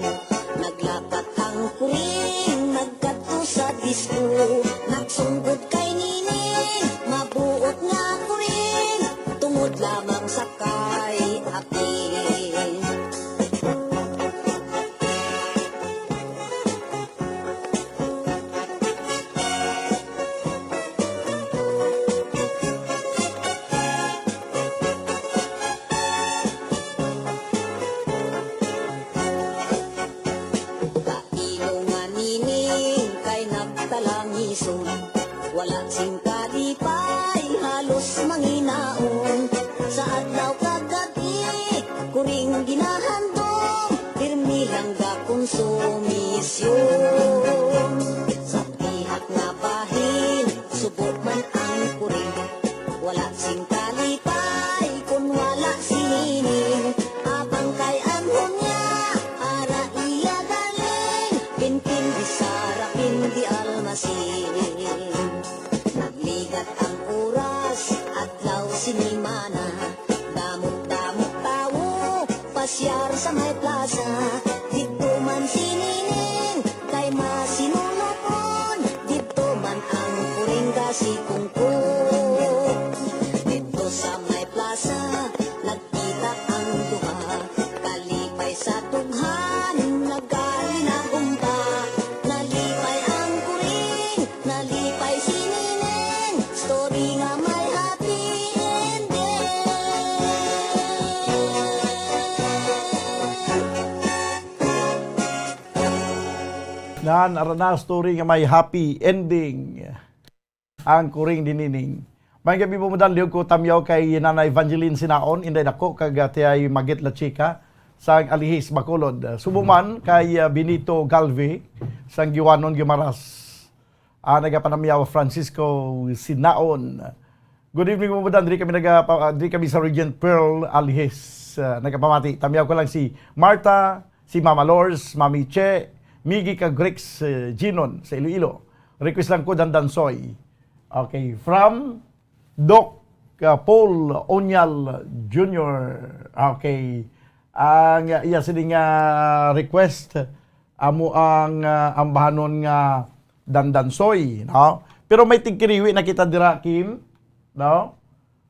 naglakat ang kuring, nagkadto sa disco. Nagsunggod kay Nining, mabuot nga kuring, tungod lamang sa kay Aping. Kailo nga Nining kay nagtalangison, wala sing kalipay, halos manginaon. Sa adlaw kag gab-i, kuring ginahandom, pirmi lang gakonsumisyon. Sa dihak nga bahin, subo man ang kuring, wala sing kalipay kon wala si Nining. Abang kay anhon niya, ara iya darling, pinpin di Sara, pin di Almasin. Nagligat ang oras, adlaw, sinimana, damo-damo tawo, pasyar sa may plaza. Didto man si Nining kay masinulopon, didto man ang kuring gasikongkon. Didto sa may plaza, nagkita ang duha, kalipay sa dughan, nagalinagumba. Nalipay ang kuring, nalipay si Nining, story nga may happy ending. Nan, ara na, story nga may happy ending. Ang kuring ni Nining. May gabi po, madali ko tamyaw kay Nanay Evangeline Sinaon, Inday Dako, kag, ah, Tiyay Magit La Chica, sang Alihis, Bacolod. Subo man kay, ah, Benito Galve, sang Giwanon, Guimaras. Ah, nagapanamyaw Francisco Sinaon. Good evening, Bubudan. Diri kami naga-, pa-, diri kami sa Regent Pearl Alihis. Ah, nagapamati. Tamyaw ko lang si Martha, si Mama Lors, Mami Che, Miggy kag Rex, eh, Ginon sa Iloilo. Request lang ko, Dandansoy. Okay, from Doc, uh, Paul Onyal Junior. Okay. Ang, uh, iya sini nga request, amo ang, uh, ambahanon nga Dandansoy, no? Pero may tigkiriwi na kita dira, Kim, no?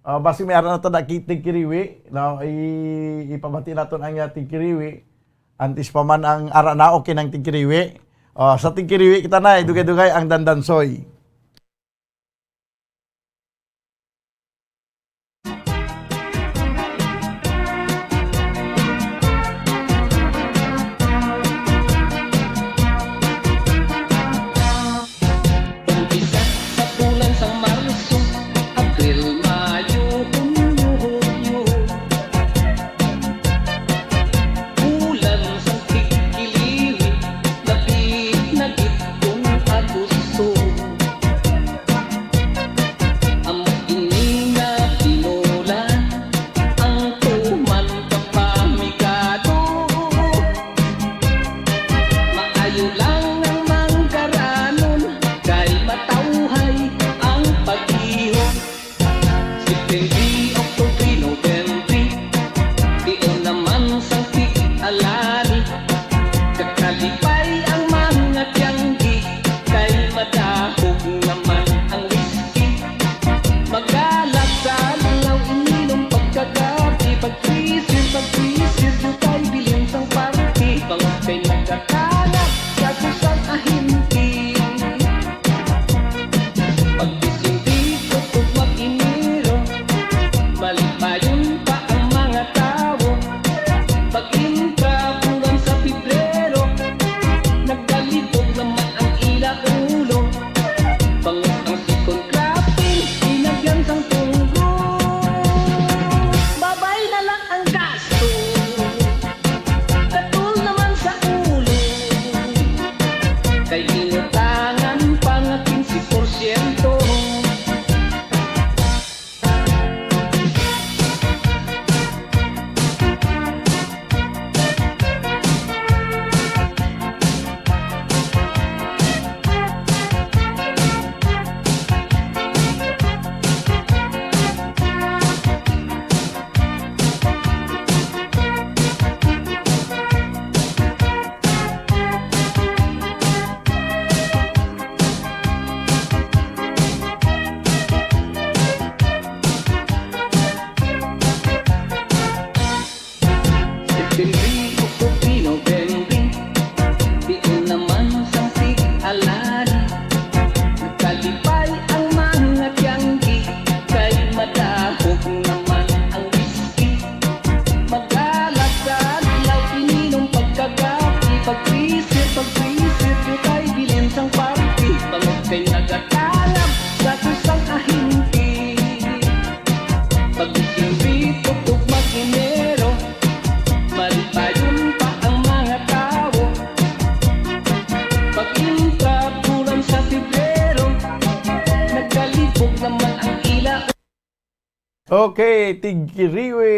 Uh, basi may ara na ta na ki-, tigkiriwi, no? I-, ipabati naton ang, uh, tigkiriwi. Antes pa man ang ara na, okay nang tigkiriwi. Uh, sa tigkiriwi kita na, eh, dugay-dugay ang Dandansoy. Okay, tigkiriwi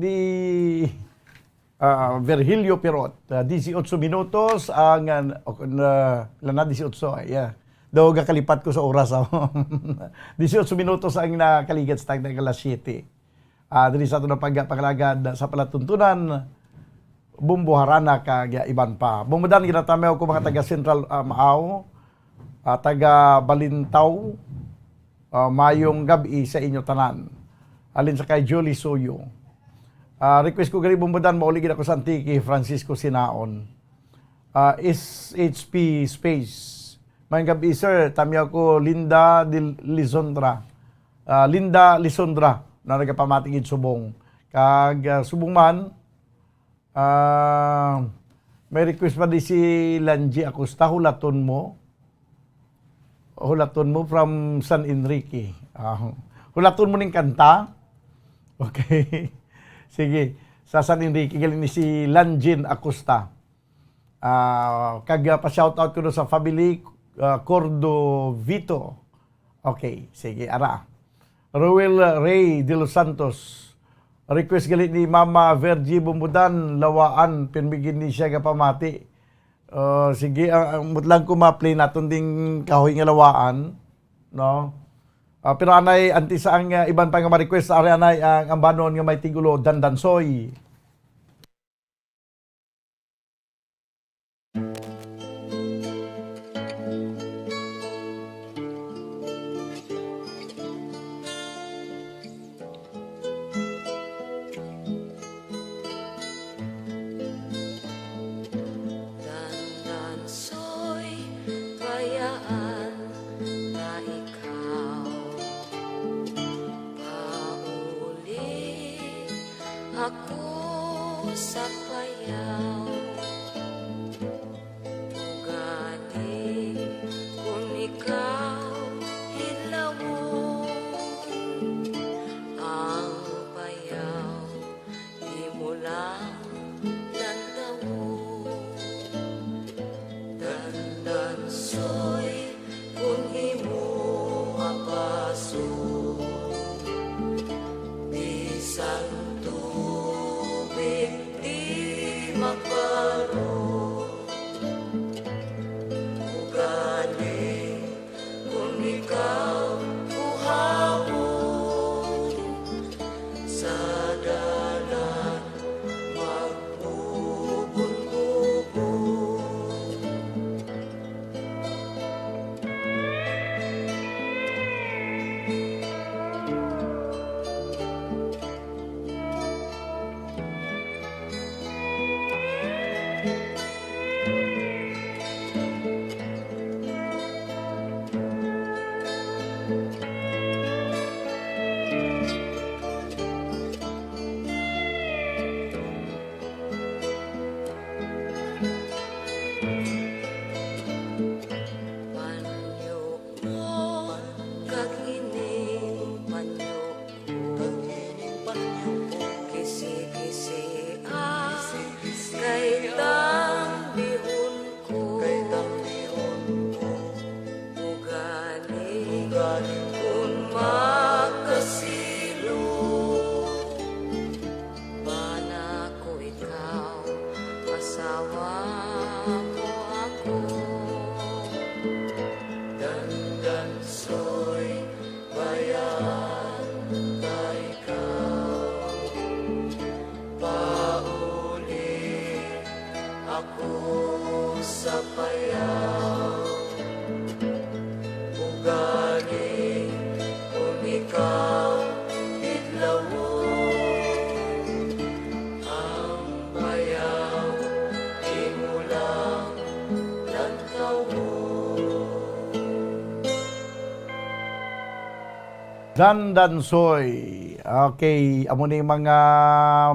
di, ah, Virgilio Pirot. Ah, dieciocho minutos ang, ah, o, na, wala na, dieciocho, yeah. Daw gakalipat ko sa oras, ah. Dieciocho minutos ang nakaligat sa tagna nga alas siyete. Ah, diri sa aton pag-, pangalagad sa palatuntunan, Bumbo Harana kag iban pa. Bumbo Dan, ginatamaw ko mga taga Central, ah, Maaw, ah, taga Balintaw, ah, mayong gab-i sa inyo tanan. Halin sa kay Julie Suyo. Ah, request ko gali, Bumbo Dan, mauli gid ako sa Antique, Francisco Sinaon. Ah, S H P Space. Mayong gab-i, sir. Tamaw ko, Linda Dil-, Lisondra. Ah, Linda Lisondra, na nagapamati gid subong. Kag, ah, subong man, ah, may request pa di si Lanji Acosta, hulaton mo. Hulaton mo from San Enrique. Ah, hulaton mo ning kanta. Okay. Sige. Sa San Enrique, galing ni si Lanjin Acosta. Ah, kag, ah, pa-shoutout ko do sa family, ah, Cordovito. Okay, sige, ara. Roel Ray de los Santos. Request gali ni Mama Virgie Bumbo Dan, Lawaan, pirmi gid ni siya gapamati. Ah, sige, ah, ah, ambot lang ko ma-play naton ding kahoy nga Lawaan, no? Ah, pero anay, antes ang, ah, iban pa nga ma-request, ari anay ang ambanon nga may titulo, Dandansoy. Dandansoy, bayaan na ikaw. Pauli ako sa payaw. Ugaling kun ikaw hidlawon, ang payaw imo lang lantawon. Dandansoy, kun imo apason, bisan tubig di makaro. Ugaling kun ikaw uhawon, sa dalan magbubon-bubon. Panyo mo kag ining panyo ko, kisi-kisi ang kay tambihon ko. Ugaling kun makasilo, bana ko ikaw, asawa mo ako. Dandansoy, bayaan ta ikaw. Pauli ako sa payaw. Ugaling kun ikaw hidlawon, ang bayaw imo lang lantawon. Dandansoy. Okay, amo ni mga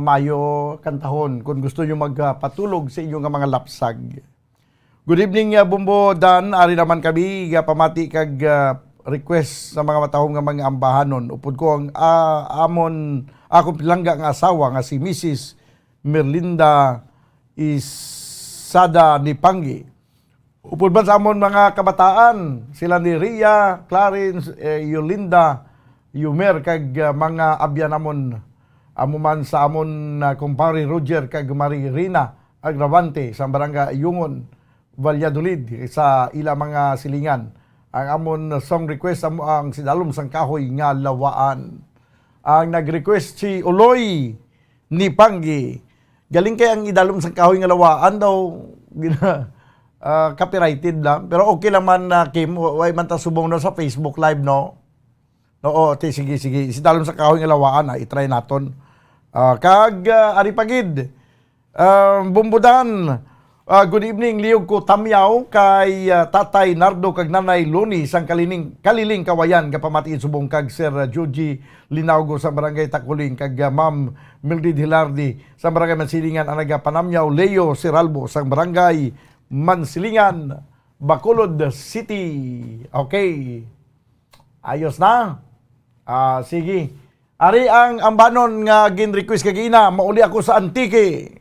mayo kantahon kung gusto nyo magpatulog sa inyo nga mga lapsag. Good evening, uh, Bumbo Dan. Ari naman kami, gapamati kag, uh, request sa mga matahom nga mga ambahanon. Upod ko ang, uh, amon, akong pilangga nga asawa nga si Missus Merlinda Isada Nipangi. Upod man sa amon mga kabataan, sila ni Ria, Clarence, eh, Yolinda, Yumer kag, ah, mga abyan namon, amo man sa amon, ah, kumpare Roger kag Mari Rina Agravante sa Barangay Ayungon, Valladolid, sa ila mga silingan. Ang amon song request amo ang Sidalom sang Kahoy nga Lawaan. Ang nag-request si Uloy ni Panggi. Galing kay ang Idalom sang Kahoy nga Lawaan daw, gina-, ah, copyrighted lang. Pero okay lang man, ah, Kim, wa-, way man ta subong, no, sa Facebook Live, no? Oo, ti-, sige, sige. Sidalom sang Kahoy nga Lawaan, ah, i-try naton. Ah, kag, ah, ari pa gid, ah, Bumbudan, ah, good evening, liyog ko tamyaw kay, ah, Tatay Nardo kag Nanay Loni sang Kalining, Kaliling Kawayan, nga pamati subong kag Sir, ah, Joji Linaugo sa Barangay Takuling, kag, ah, Ma'am Mildred Hilardi sa Barangay Mansilingan, ang nagapanamyaw Leo Siralbo sa Barangay Mansilingan, Bacolod City. Okay. Ayos na. Ah, sige. Ari ang ambanon nga gin-request kagina, Mauli Ako sa Antique.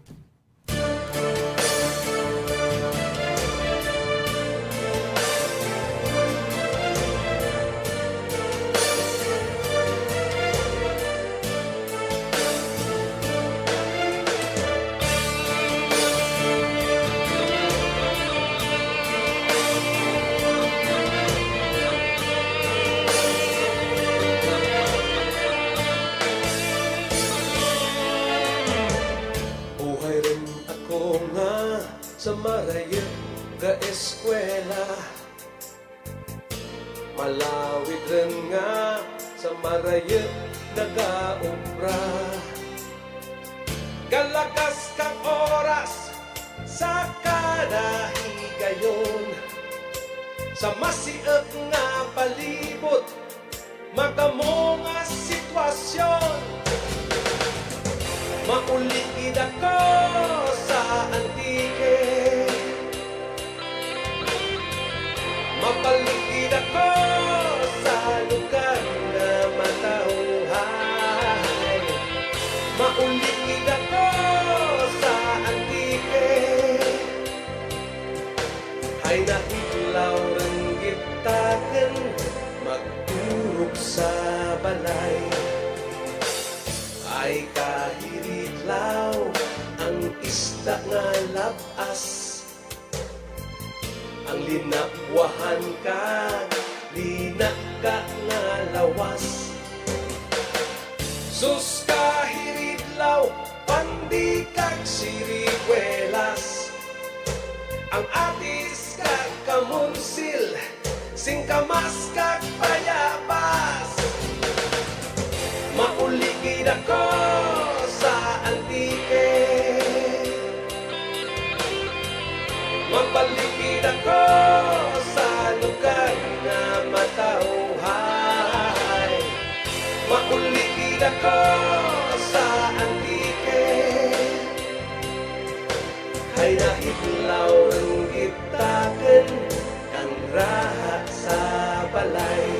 Buhay rin ako nga sa marayot nga eskwela. Malawid rin nga sa marayot nagaobra. Galagas kag oras sa kada higayon. Sa masiot nga palibot, magamo nga sitwasyon. Mauli gid ako sa Antique. Mabalik gid ako sa lugar nga matawhay. Mauli gid ako sa Antique. Ay nahidlaw rin gitagan magturok sa balay. Ay kahiridlaw ang isda nga labas. Ang linakwahan ka, linaka nga lawas. Sus ka hiridlaw, pandi kag siriguelas. Ang atis kag kamunsil, singkamas kag bayabas. Mauli gid ako sa Antique. Mabalik gid ako sa lugar nga matawhay. Mauli gid ako sa Antique. Ay nahidlaw ang gitagan kang raha sa balay.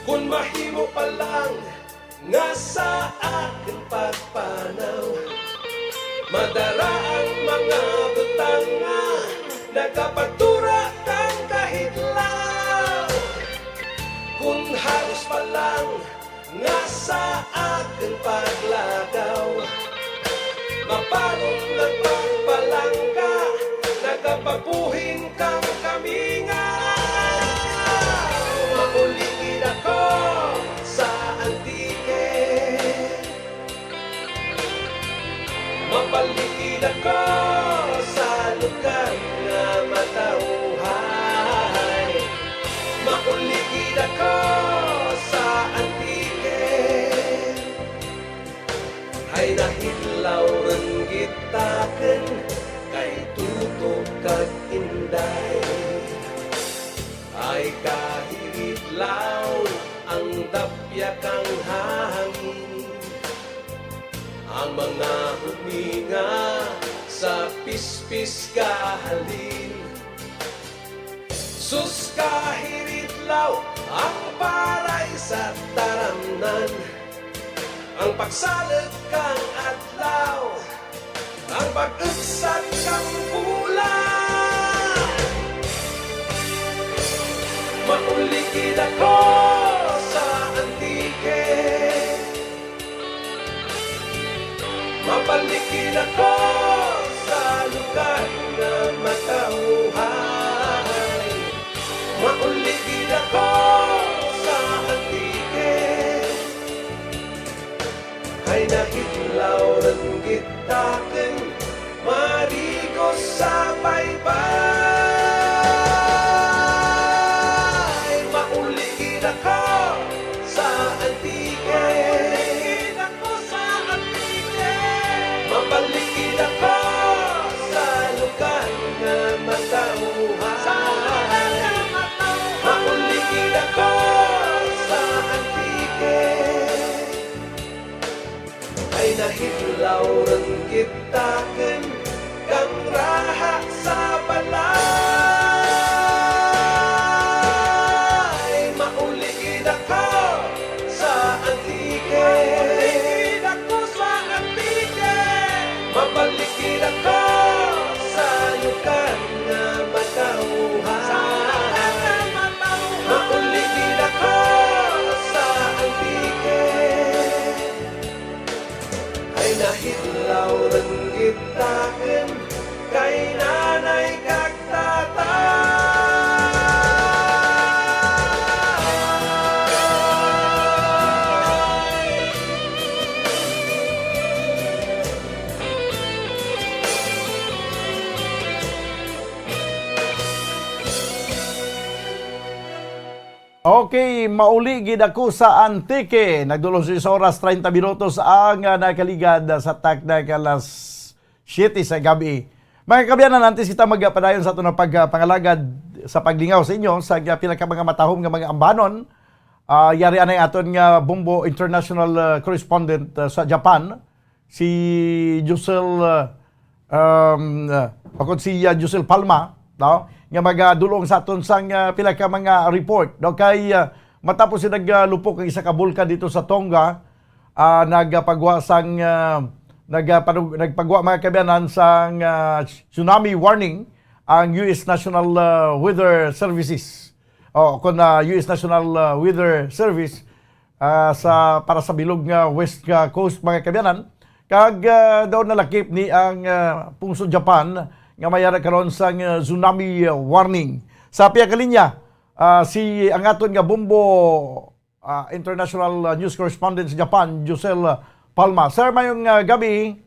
Kun mahimo pa lang nga sa akon pagpanaw, madara ang mga butang nga nagapagtura kang kahidlaw. Kun haros pa lang nga sa akon paglagaw, mapanon nagpagpalangga, nagapabuhin kang kamingaw. Mauli gid ako sa Antique. Mabalik gid ako sa lugar nga matawhay. Mauli gid ako sa Antique. Ay nahidlaw rin gitaken kay tutok kag inday. Ay kahiridlaw ang dapya kang hangin. Ang mga huminga sa pispis kahalin. Sus kahiridlaw ang paray sa taramnan. Ang pagsalog kang adlaw, ang pag-ugsat kang bulan. Mauli gid ako sa Mabalik gid ako sa lugar nga matawhay. Mauli gid ako sa Antique. Kay nahidlaw run gid takun, marigos sa baybay. Mauli gid ako sa Antique. Mabalik gid ako sa lugar nga matawhay. Mauli gid ako sa Antique. Ay nahidlaw run gid takun kang raha sa balay. Mauli gid ako sa Antique. Mauli gid ako sa Antique. Mabalik gid ako sa lugar nga matawhay. Sa lugar nga matawhay. Mauli gid ako sa Antique. Ay nahidlaw run gid takun kay nanay kag tatay. Okay, mauli gid ako sa Antique. Nagdulong sa isa oras, treinta minutos ang, ah, nakaligad, ah, sa takna ka alas siyete sa gabi. Mga kaabyanan, antes kita magpadayon sa aton nga pag-, ah, pangalagad sa paglingaw sa inyo sa, ah, pinaka mga matahom nga mga ambanon, ah, yari anay aton nga Bombo International, ah, Correspondent, ah, sa Japan, si Josel, ah, um, ah, bakod si, ah, Josel Palma, no? Nga magadulong sa aton sang, ah, pila ka mga report, no? Kay, ah, matapos si naglupok ang isa ka bulkan dito sa Tonga, ah, nagpagwa sang, ah, nagpanu-, nagpagwa, mga kaabyanan, sang, ah, tsunami warning ang U S National, ah, Weather Services. O, kung, ah, U S National, ah, Weather Service, ah, sa, para sa bilog nga West, ah, Coast, mga kaabyanan. Kag, ah, daw nalakip ni ang, ah, pungsod Japan nga may ara karon sang, ah, tsunami, ah, warning. Sa pihak linya, ah, si ang aton nga Bombo, ah, International, ah, News Correspondent sa Japan, Josel, ah, Palma. Sir, mayong, ah, gabi.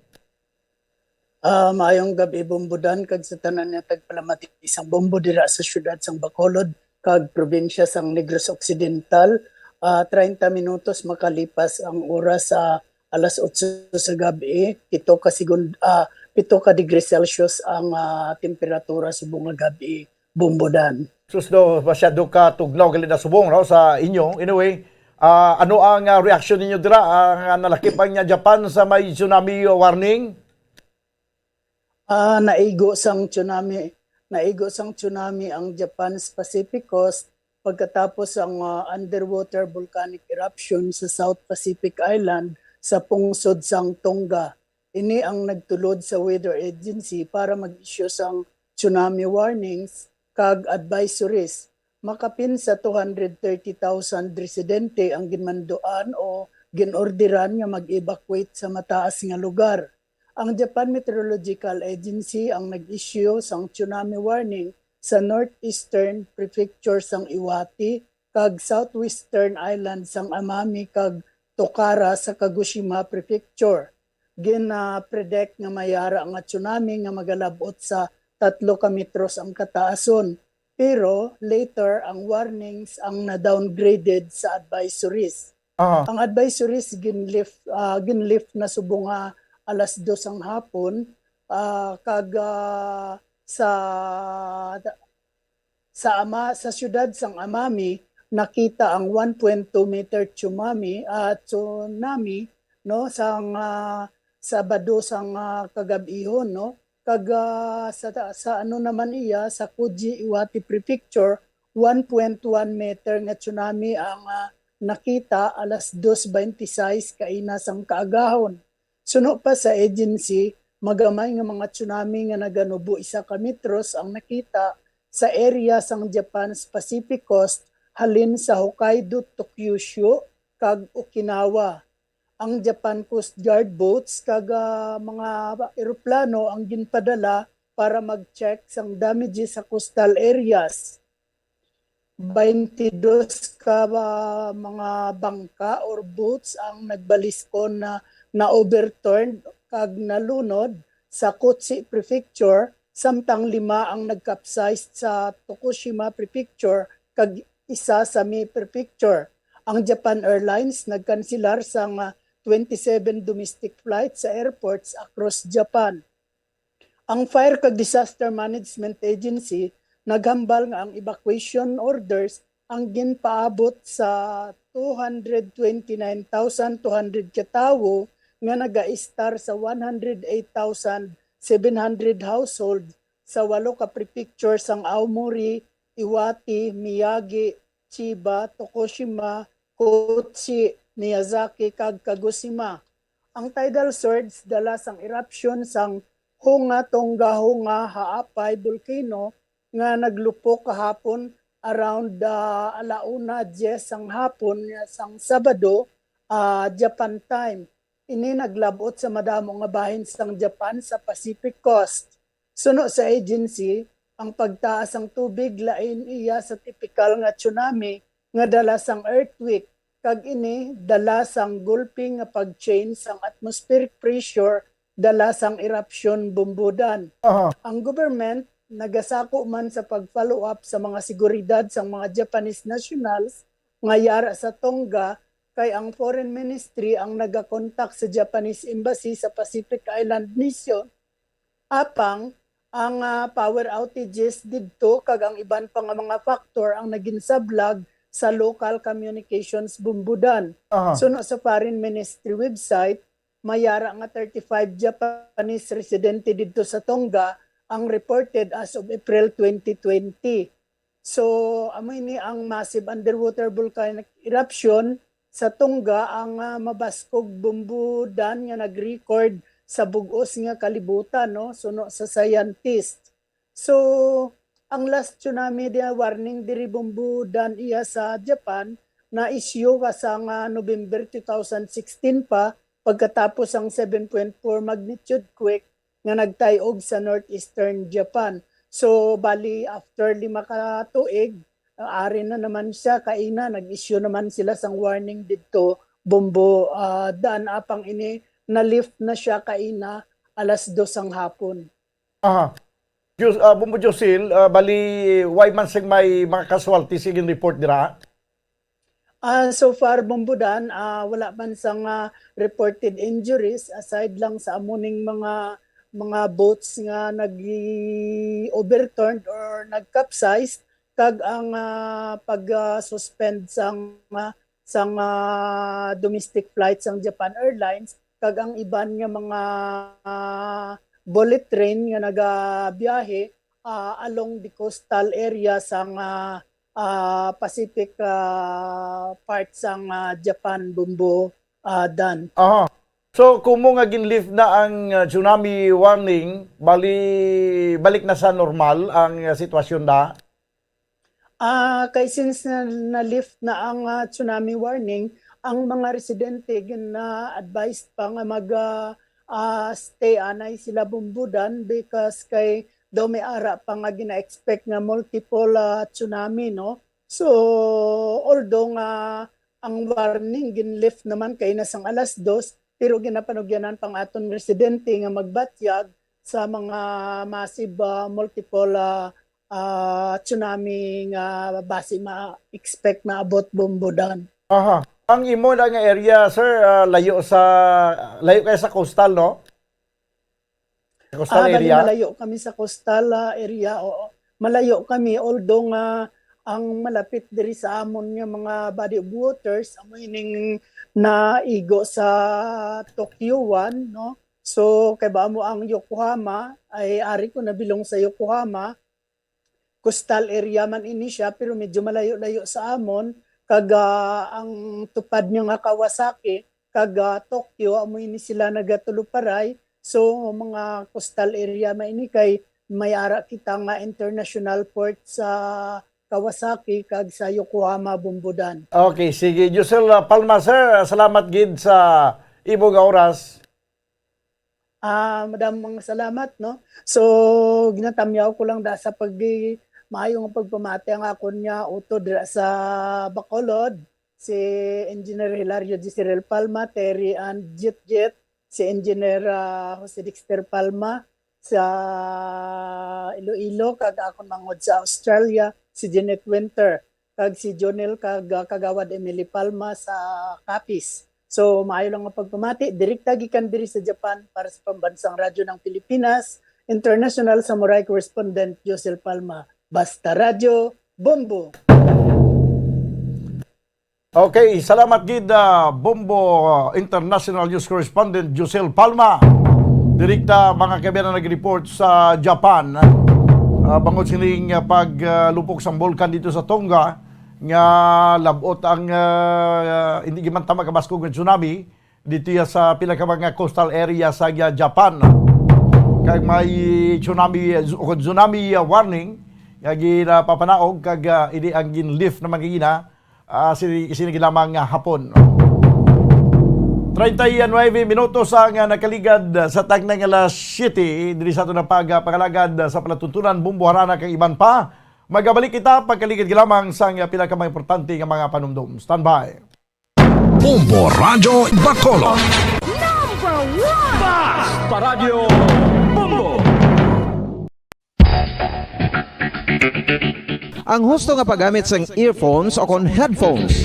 Ah, maayong gab-i, Bombo Dan, kag sa tanan nga tagpalamati sang Bombo dira sa siyudad sang Bacolod kag probinsya sang Negros Occidental. Ah, treinta minutos makalipas ang oras sa alas otso sa gab-i, pito ka segund-, ah, pito ka degree Celsius ang, ah, temperatura subong nga gab-i, Bombo Dan. Sus, do, masyado ka tugnaw gali na subong, no, sa inyo. Anyway, ah, ano ang, ah, reaksyon ninyo dira, ah, nga nalakip ang, ah, Japan sa may tsunami warning? Ah, naigo sang tsunami, naigo sang tsunami ang Japan's Pacific coast pagkatapos ang, ah, underwater volcanic eruption sa South Pacific Island sa pungsod sang Tonga. Ini ang nagtulod sa weather agency para mag-issue sang tsunami warnings kag advisories. Makapin sa two hundred thirty thousand residente ang ginmanduan o ginorderan nga mag-evacuate sa mataas nga lugar. Ang Japan Meteorological Agency ang nag-issue sang tsunami warning sa northeastern prefecture sang Iwate kag southwestern island sang Amami kag Tokara sa Kagoshima Prefecture. Gina-predict nga may ara nga tsunami nga magalab-ot sa tatlo ka metros ang kataason. Pero later, ang warnings ang na-downgraded sa advisories. Aha. Ang advisories ginlift, ah, ginlift na subong nga alas dos ang hapon, ah, kag, ah, sa, sa Ama-, sa siyudad sang Amami, nakita ang one point two meter tsunami, ah, tsunami, no, sang, ah, Sabado sang, ah, kagab-ihon, no? Kag, ah, sa, sa ano naman iya, sa Koji, Iwate Prefecture, one point one meter nga tsunami ang, ah, nakita alas dos beintisais kaina sang kaagahon. Suno pa sa agency, magamay nga mga tsunami nga naganubo isa ka metros ang nakita sa area sang Japan's Pacific coast halin sa Hokkaido to Kyushu kag Okinawa. Ang Japan Coast Guard boats kag, ah, mga eroplano ang ginpadala para mag-check sang damages sa coastal areas. Twenty-two ka, ah, mga bangka or boats ang nagbaliskon na na-overturned kag nalunod sa Kochi Prefecture, samtang lima ang nag-capsize sa Tokushima Prefecture kag isa sa Mie Prefecture. Ang Japan Airlines nagkanselar sang, ah, twenty-seven domestic flights sa airports across Japan. Ang Fire kag Disaster Management Agency naghambal nga ang evacuation orders ang ginpaabot sa two hundred twenty-nine thousand two hundred ka tawo nga nagaistar sa one hundred eight thousand seven hundred household sa walo ka prefecture sang Aomori, Iwate, Miyagi, Chiba, Tokushima, Kochi, Miyazaki, kag Kagoshima. Ang tidal surge dala sang eruption sang Hunga Tonga Hunga Ha'apai volcano nga naglupok kahapon around, ah, ala una diyes sang hapon sang Sabado, ah, Japan time. Ini naglab-ot sa madamo nga bahin sang Japan sa Pacific coast. Suno sa agency, ang pagtaas sang tubig lain iya sa tipikal nga tsunami nga dala sang earthquake, kag ini dala sang gulpi nga pag-change sang atmospheric pressure dala sang eruption Bombodan. Aha. Ang government nagasako man sa pag-follow up sa mga seguridad sang mga Japanese nationals nga yara sa Tonga, kay ang foreign ministry ang nagakontak sa Japanese embassy sa Pacific Island Mission. Apang ang, ah, power outages didto kag ang iban pa nga mga factor ang naginsablag sa local communications Bombodan. Aha. Suno sa foreign ministry website, may ara nga thirty-five Japanese residente didto sa Tonga ang reported as of April twenty twenty. So, amo ini ang massive underwater volcanic eruption sa Tonga, ang, ah, mabaskog Bombodan nga nag-record sa bug-os nga kalibutan, no, suno sa scientist. So, ang last tsunami dia warning diri Bombodan iya sa Japan na-issue ka sang, ah, November two thousand sixteen pa, pagkatapos ang seven point four magnitude quake nga nagtay-og sa northeastern Japan. So, bali, after lima ka tuig, ah, ari na naman siya, kaina, nag-issue naman sila sang warning didto, Bombo, ah, daan apang ini, na-lift na siya kaina, alas dos sang hapon. Aha. Jus-, ah, Bombo Josil, ah, bali, wala man sing may mga casualties nga gin-report dira? Ah, so far, Bombodan, ah, wala man sang, ah, reported injuries aside lang sa amo ning mga, mga boats nga nag-overturned or nag-capsized, kag ang, ah, pag, ah, suspend sang, ah, sang, ah, domestic flights sang Japan Airlines, kag ang iban nga mga, ah, bullet train nga nagabiyahe, ah, along the coastal area sang, ah, ah, Pacific, ah, part sang, ah, Japan, Bombo, ah, Dan. Aha. So, kumo nga gin-lift na ang, ah, tsunami warning, bali, balik na sa normal ang, ah, sitwasyon da? Ah, kay since na, na-lift na ang, ah, tsunami warning, ang mga residente gina-advised pa nga mag, ah, ah, stay anay sila Bombodan because kay daw may ara pa nga gina-expect nga multiple, ah, tsunami, no? So, although nga ang warning gin-lift naman kay na sang alas dos, pero ginapanugyanan pang aton residente nga magbatyag sa mga massive, ah, multiple, ah, ah, tsunami nga basi ma-expect maabot Bombodan. Aha. Ang imo na nga area, sir, ah, layo sa, layo kay sa coastal, no? Sa coastal Ah, bali, area? Malayo kami sa coastal, ah, area, oo. Malayo kami, although nga ang malapit diri sa amon nga mga body of waters, amo ining naigo sa Tokyo One, no? So, kay ba mo ang Yokohama, ay ari ko nabilong sa Yokohama, coastal area man ini siya, pero medyo malayo-layo sa amon. Kag, ah, ang tupad niya nga Kawasaki, kag, ah, Tokyo, amo ini sila nagatuluparay. So, mga coastal area man ini kay may ara kita nga international port sa Kawasaki kag sa Yokohama, Bombodan. Okay, sige. Josel, ah, Palma, sir, ah, salamat gid sa imo nga oras. Ah, madamo nga salamat, no? So, ginatamyaw ko lang da sa pag-, maayo nga pagpamati ang akon nga utod dira sa Bacolod, si Engineer Hilario G. Cyril Palma, Terry and Jit Jit, si Engineer, ah, Jose Dexter Palma, sa Iloilo, kag akon manghod sa Australia, si Jeanette Winter, kag si Jonel, kag, ah, Kagawad Emily Palma sa Capiz. So, maayo lang nga pagpamati, direkta gikan diri sa Japan para sa Pambansang Radyo ng Pilipinas, International Samurai Correspondent Josel Palma. Basta Radyo, Bombo! Okay, salamat gid, ah, Bombo, ah, International News Correspondent Josel Palma. Direkta, mga kaibigan, nag-report sa Japan, ah, bangod sining, ah, pag, ah, lupok sang bulkan dito sa Tonga, nga labot ang, ah, hindi gid man tama kabaskog nga tsunami dito ya sa pila ka mga coastal area sa, ah, Japan. Kag may tsunami, ah, o tsunami, ah, warning nga ginapapanaog, kag, ah, ini ang gin-lift naman kagina, ah, si, sini lamang nga hapon. Treinta y nueve minutos ang, ah, nakaligad sa takna nga alas siyete diri sa aton nga pagpangalagad sa palatuntunan, Bombo, Harana kag iban pa. Magabalik kita pagkaligad lamang sa, ah, pila ka mga importante nga mga panumdom. Standby. Bombo Radyo Bacolod. Number one! Basta Radyo Bombo! Ang husto nga paggamit sang earphones o kon headphones.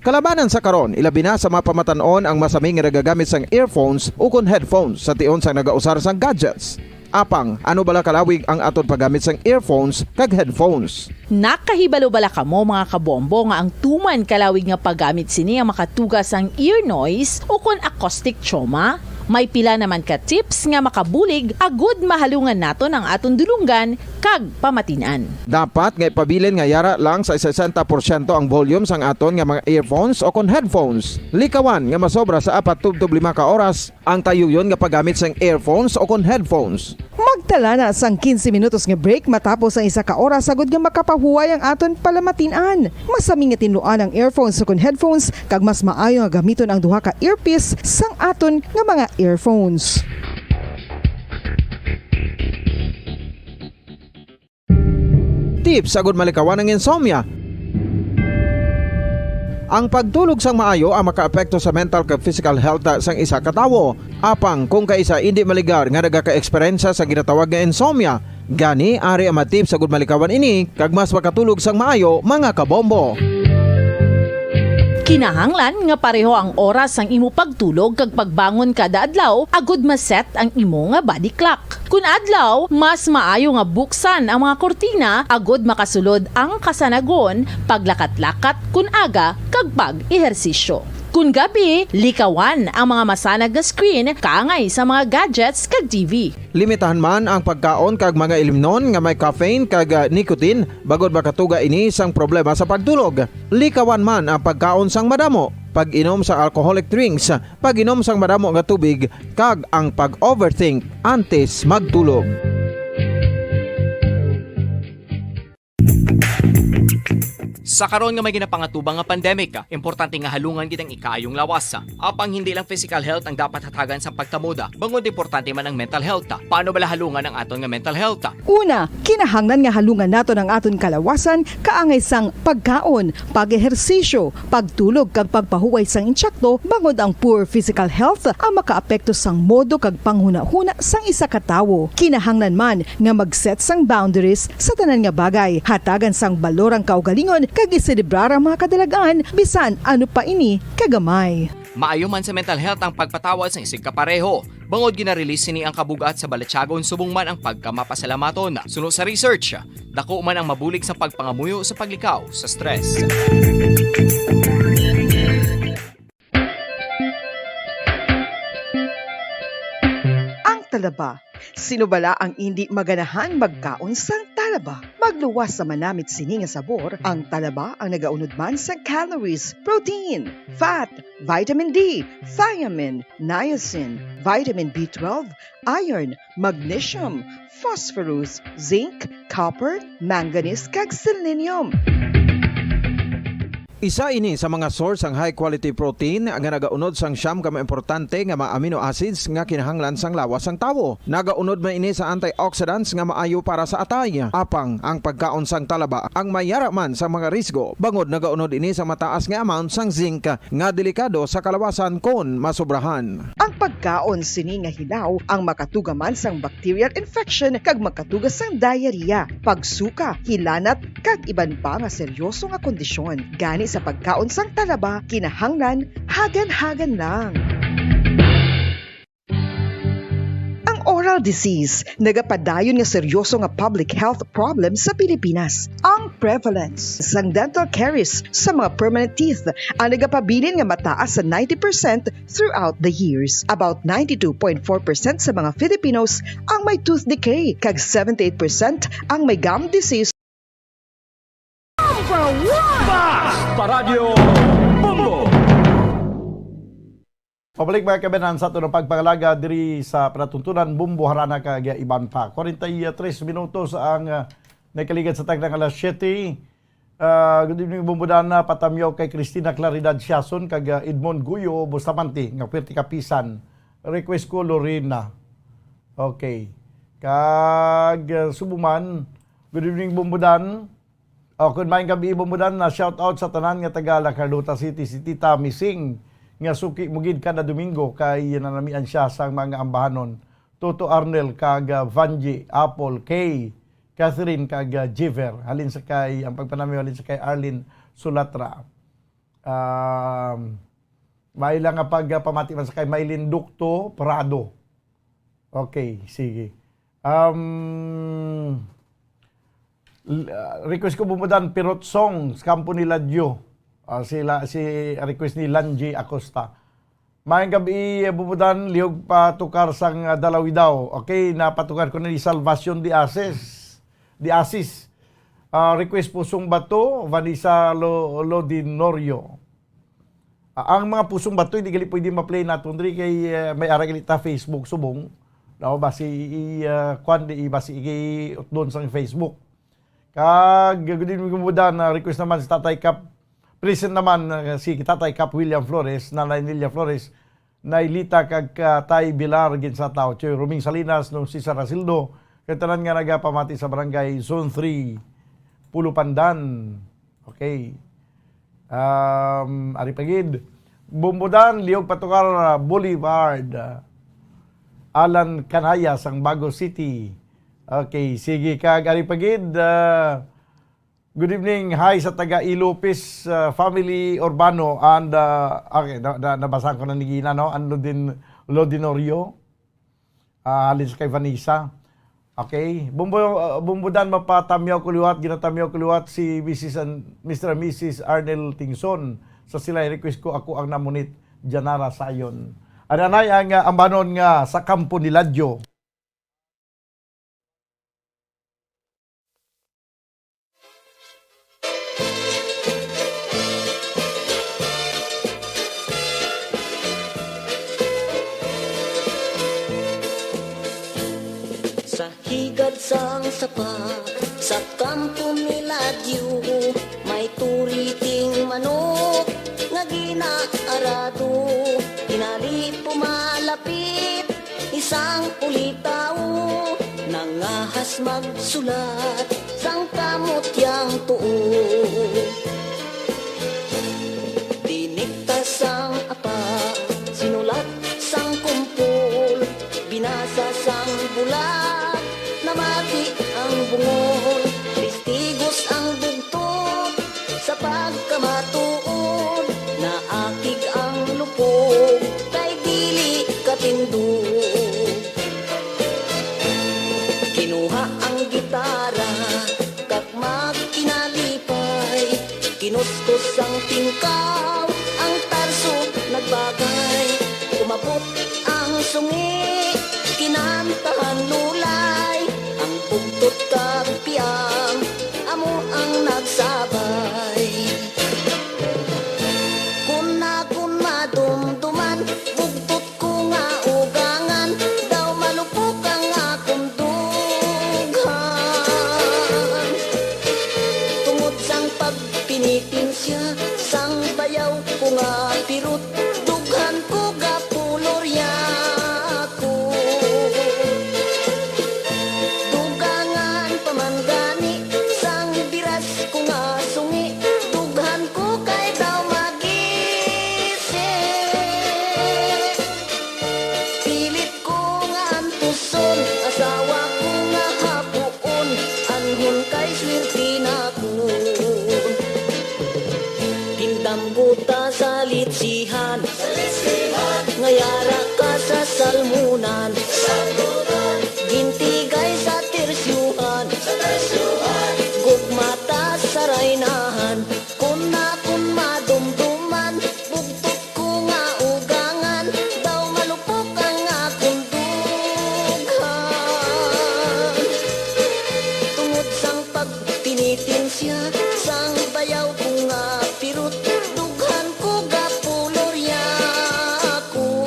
Kalabanan sa karon, ilabi na sa mga pamatan-on ang masami nga nagagamit sang earphones o kon headphones sa tion sang nagausar sang gadgets. Apang, ano bala kalawig ang aton paggamit sang earphones kag headphones? Nakahibalo bala kamo, mga kabombo, nga ang tuman kalawig nga paggamit sini ang makatuga sang ear noise o kon acoustic trauma? May pila naman ka tips nga makabulig agud mahalungan naton ang aton dulonggan kag pamatin-an. Dapat nga ipabilin nga yara lang sa sesenta porsyento ang volume sang aton nga mga earphones o kon headphones. Likawan nga masobra sa apat tubtob lima ka oras ang tayuyon nga paggamit sang earphones o kon headphones. Magtala na sang quince minutos nga break matapos ang isa ka oras, agud nga makapahuway ang aton palamatin-an. Masami nga tinluan ang earphones o kon headphones, kag mas maayo nga gamiton ang duha ka earpiece sang aton nga mga earphones. Tips agud malikawan ang insomnia. Ang pagtulog sang maayo ang makaapekto sa mental kag physical health sang isa ka tawo. Apang kung kaisa indi maligar nga nagakaeksperyensya sa ginatawag nga insomnia, gani ari ang mga tips agud malikawan ini kag mas makatulog sang maayo, mga kabombo. Kinahanglan nga pareho ang oras sang imo pagtulog kag pagbangon kada adlaw agud ma-set ang imo nga body clock. Kun adlaw, mas maayo nga buksan ang mga kurtina agud makasulod ang kasanagon, paglakat-lakat kun aga, kag pag-ehersisyo. Kun gabi, likawan ang mga masanag nga screen kaangay sa mga gadgets kag T V. Limitahan man ang pagkaon kag mga ilimnon nga may caffeine kag, ah, nicotine, bangod makatuga ini sang problema sa pagtulog. Likawan man ang pagkaon sang madamo, pag-inom sa alcoholic drinks, pag-inom sang madamo nga tubig, kag ang pag-overthink antes magtulog. Sa karon nga may ginapangatubang nga pandemic, importante nga halungan gid ang ikaayong lawas. Apang hindi lang physical health ang dapat hatagan sang pagtamod, bangod importante man ang mental health. Paano bala halungan ang aton nga mental health? Una, kinahanglan nga halungan naton ang aton kalawasan kaangay sang pagkaon, pag-ehersisyo, pagtulog kag pagpahuway sang intsakto, bangod ang poor physical health ang makaapekto sang modo kag panghunahuna sang isa ka tawo. Kinahanglan man nga mag-set sang boundaries sa tanan nga bagay. Hatagan sang balor ang kaugalingon kag iselebrar ang mga kadalag-an, bisan ano pa ini kagamay. Maayo man sa mental health ang pagpatawad sang isigkapareho. Bangod gina-release sini ang kabug-at sa balatyagon subong man ang pagkamapasalamaton. Suno sa research, dako man ang mabulig sa pagpangamuyo sa paglikaw sa stress. Ang talaba. Sino bala ang indi maganahan magkaon sang talaba? Magluwas sa manamit sini nga sabor, ang talaba ang nagaunod man sang calories, protein, fat, vitamin D, thiamine, niacin, vitamin B twelve, iron, magnesium, phosphorus, zinc, copper, manganese, kag selenium. Isa ini sa mga source sang high quality protein nga nagaunod sang siyam ka mga importante nga mga amino acids nga kinahanglan sang lawas sang tawo. Nagaunod man ini sa antioxidants nga maayo para sa atay. Apang ang pagkaon sang talaba ang mayara man sa mga risgo, bangod nagaunod ini sa mataas nga amount sang zinc nga delikado sa kalawasan kon masobrahan. Ang pagkaon sini nga hilaw ang makatuga man sang bacterial infection kag makatuga sang diarrhea, pagsuka, hilanat, kag iban pa nga seryoso nga kondisyon. Gani sa pagkaon sang talaba, kinahanglan hagan-hagan lang. Ang oral disease nagapadayon nga seryoso nga public health problem sa Pilipinas. Ang prevalence sang dental caries sa mga permanent teeth ang nagapabilin nga mataas sa ninety percent throughout the years. About ninety-two point four percent sa mga Filipinos ang may tooth decay, kag seventy-eight percent ang may gum disease. Number one! Basta Radyo Bombo! Pabalik, mga kabayan, sa aton ang pagpangalaga diri sa panatuntunan, Bombo, Harana kag iban pa. Kwarenta y tres minutos ang, ah, nagkaligat sa takna nga alas siyete. Ah, good evening, Bombo Dan. Ah, patamyaw kay Cristina Claridad Siason kag, ah, Edmond Guyo Bustamante nga pwerte kapisan. Request ko, Lorena. Okay. Kag, ah, subo man, good evening, Bombo Dan. O, kun maayong gabi, Bombo Dan, na shout out sa tanan nga taga La Carlota City, si Tita Mising, nga suki mo gid kada Domingo kay nanamian siya sang mga ambahanon. Toto Arnel kag, ah, Vanji, Apple, Kay, Catherine kag, ah, Jiver. Halin sa kay, ang pagpanamiw halin sa kay Arlene Sulatra. Um, may lang nga pagpamati man sa kay Mylene Ducto Prado. Okay, sige. Um, l-, ah, request ko, Bombo Dan, Pirot Song, sa kampo ni Ladyo. Ah, sila, si request ni Lanji Acosta. Maayong gabi, Bombo Dan, lihog patukar sang, ah, Dalawidaw. Okay, napatukar ko na ni Salvacion de Asis. De Asis. Ah, request Pusong Bato, Vanessa Lo-, Lodinorio. Ah, ang mga Pusong Bato, hindi gali pwede ma-play naton diri kay, eh, may ara gali ta Facebook subong. No, basi i, ah, kwan di, basi i-utdon sa Facebook. Kag, good evening, Bombo Dan, na request naman si Tatay Kap. Present naman, ah, si Tatay Kap William Flores, Nanay Nelia Flores, Nay Lita kag, ah, Tay Bilar Ginsataw, Choy Roming Salinas, Nung Cesar Rasildo, kag tanan nga nagapamati sa barangay Zone three, Pulo Pandan. Okay. Um, ari pa gid. Bombo Dan, lihog patukar, ah, Boulevard. Ah, Alan Canaya sang Bago City. Okay, sige, kag ari pa gid, ah, good evening, hi sa taga Ilopis, ah, family Urbano and, ah, okay, na, na, nabasa ko na ni Gina, no? Ang Lodin-, Lodinorio. Ah, halin sa kay Vanessa. Okay. Bumbo, ah, Bumbo Dan, mapatamyaw ko liwat, ginatamyaw ko liwat si Missus and, Mister and Missus Arnel Tingson. Sa sila, request ko ako ang namunit, Janara Sayon. Ano anay ang, ah, ambanon nga sa kampo ni Ladyo? Sa higad sang sapa, sa kampo ni Ladyo, may turiting manok nga ginaarado. Tinali pumalapit isang ulitaw, nangahas magsulat sang kamot yang tuo. Dinikta sang apa, sinulat sang kumpol, binasa sang bulag, namati ang bungol, testigos ang bugtot, sa pagkamatuod, naakig ang lupog, kay dili katindog. Kinuha ang gitara, kag magkinalipay, kinustos ang tingkaw, ang tarso nagbagay. Umabot ang sungi, kinantahan lulay, ang bugtot kag piang, amo ang nagsabay. Kun akon madumduman, bugtot ko nga ugangan, daw malupok ang akon dughan. Tungod sang pagpin- Nitensya sang bayaw ko nga pirot, dughan ko gapulorya ko. Dugangan pa man gani sang biras ko nga sungi, dughan ko kay daw magisi. Pilit ko nga antuson, asawa ko nga hapuon, anhon kay swerte na ko. Tindam ko ta sa litsihan, nga yara ka sa salmunan. Gintigay sa tersyuhan, gugma ta sa raynahan. Kun akon madumduman, bugtot ko nga ugangan, daw malupok ang akon dughan. Tungod sang pagtinitensya sang bayaw ko nga pirot, dughan ko gapulorya ko.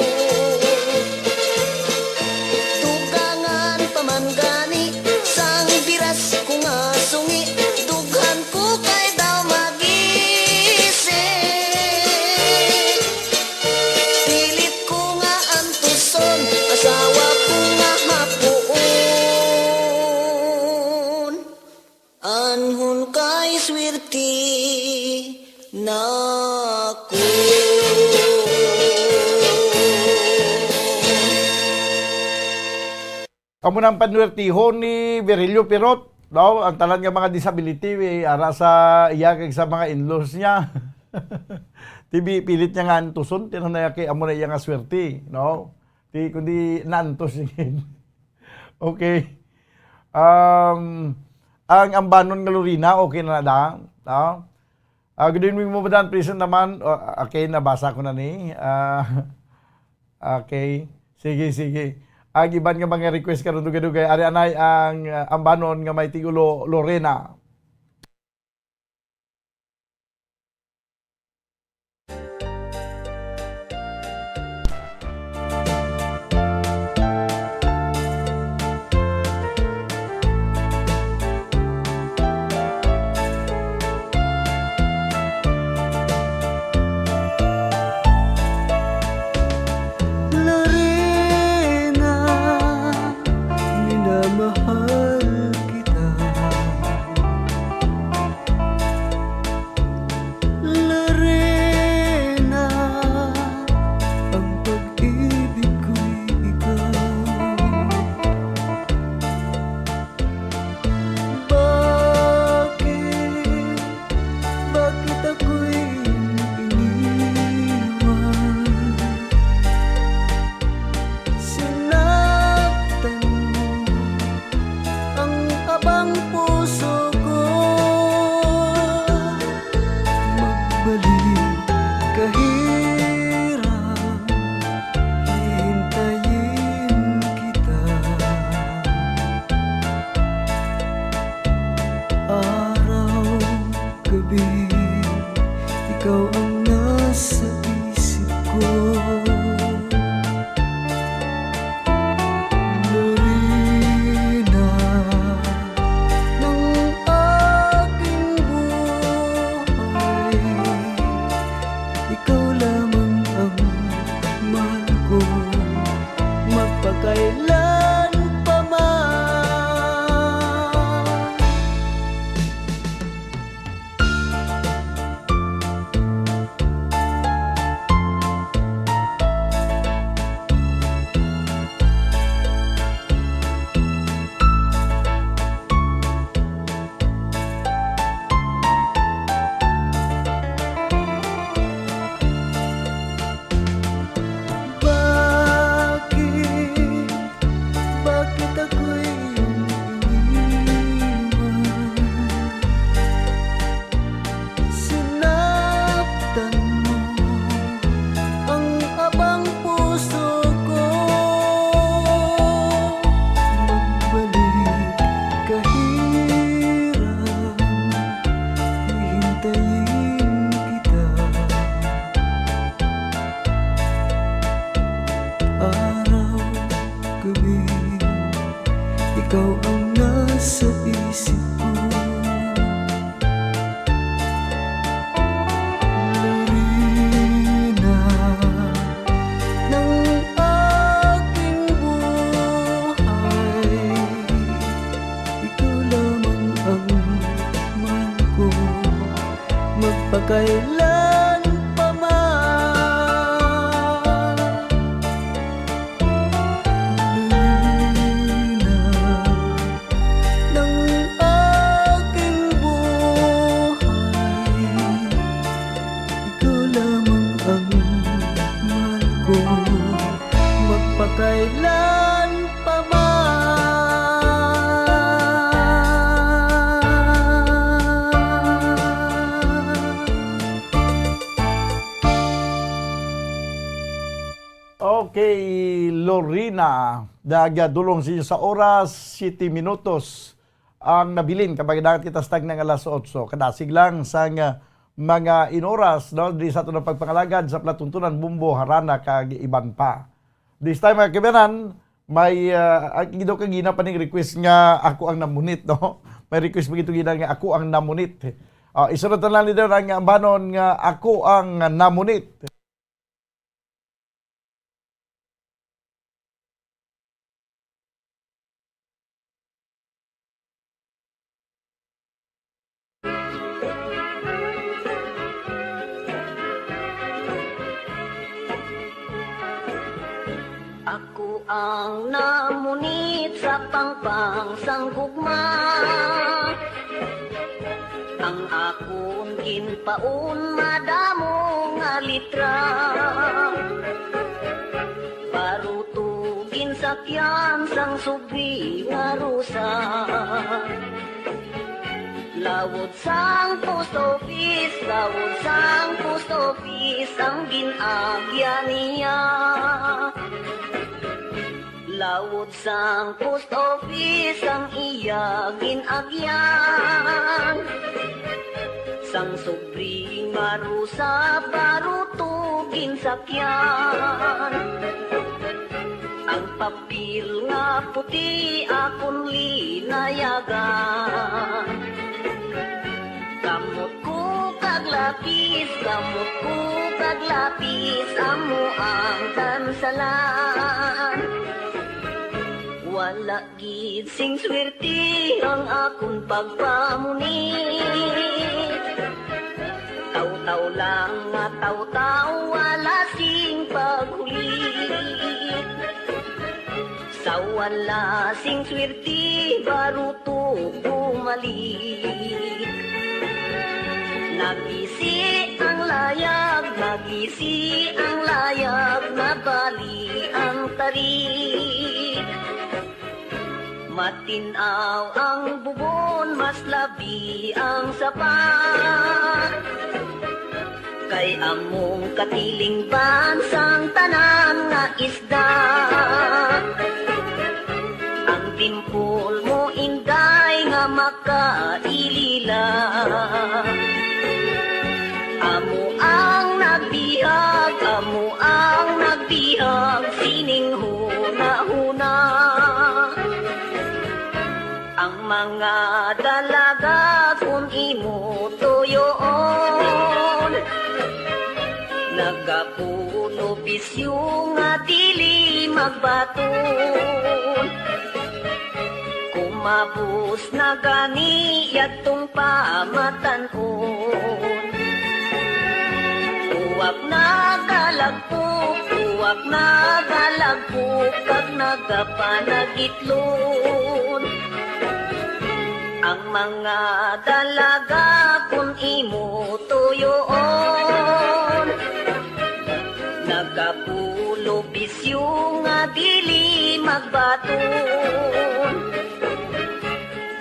Dugangan pa man gani sang biras ko nga sungi, dughan ko kay daw magisi. Pilit ko nga antuson, asawa ko nga hapuon, anhon kay swerte na ko. Amo na ang panwertihon ni Virilio Pirot, no? Ang tanan nga mga disability, eh, ara sa iya kag sa mga in-laws niya. Ti bi-, pilit niya nga antuson, tinan na kay amo na iya nga swerte, no? Ti, kundi naantos niya gid. Okay. Um, ang ambanon nga Lorena, okay na na da, no? Ah, good evening, Mo Madan. Present naman. O, okay, nabasa ko na ni. Ah, okay. Sige, sige. Ang iban nga mga request karon, dugay-dugay. Ari anay ang, ah, ambanon nga may tigulo, Lorena. Lorena, minamahal kita. Pakailan pa man, Lina, ng aking buhay, ikaw lamang ang mahal ko. Magpakailan pa man. Okay, Lorena, nagadulong sa inyo sa oras, siyete minutos ang nabilin, kay magdagat kita sa tagna nga alas otso. Kadasig lang sang, ah, mga inoras, no, di sa aton pagpangalagad sa palatuntunan, bumbo, harana, kag iban pa. This time, mga kaibanan, may, ah, ang ido ka gina pa ning request nga ako ang namunit, no? May request pa gito gina nga ako ang namunit. Ah, isunod na lang nito ang ambanon nga ako ang namunit. Ako ang namunit sa pangpang sang gugma. Ang akon ginpaon madamo nga litra. Baruto ginsakyan sang subri nga rusa. Lawod sang post office, lawod sang post office ang gin-agyan niya. Lawod sang post office ang iya gin-agyan. Sang subri nga rusa, baruto ginsakyan. Ang papel nga puti akon linayagan. Kamot ko kag lapis, kamot ko kag lapis, amo ang tansalan. Wala gid sing swerte ang akon pagpamunit. Taw-taw lang nga taw-taw, wala sing paghulit. Sa wala sing swerte, baruto bumalik. Nagisi ang layag, nagisi ang layag, nabali ang tarik. Matin-aw ang bubon, mas labi ang sapa. Kay among katilingban sang tanan nga isda. Ang timpol mo, Inday, nga makailila. Amo ang nagbihag, amo ang nagbihag sining hunahuna. Ang mga dalaga kun imo tuyoon, nagapuno bisyo nga dili magbaton. Kumabos na gani yadtong pamatan-on. Uwak nagalagpok, uwak nagalagpok, kag nagapanagitlon. Ang mga dalaga kun imo tuyoon, nagapulo bisyo nga dili magbaton.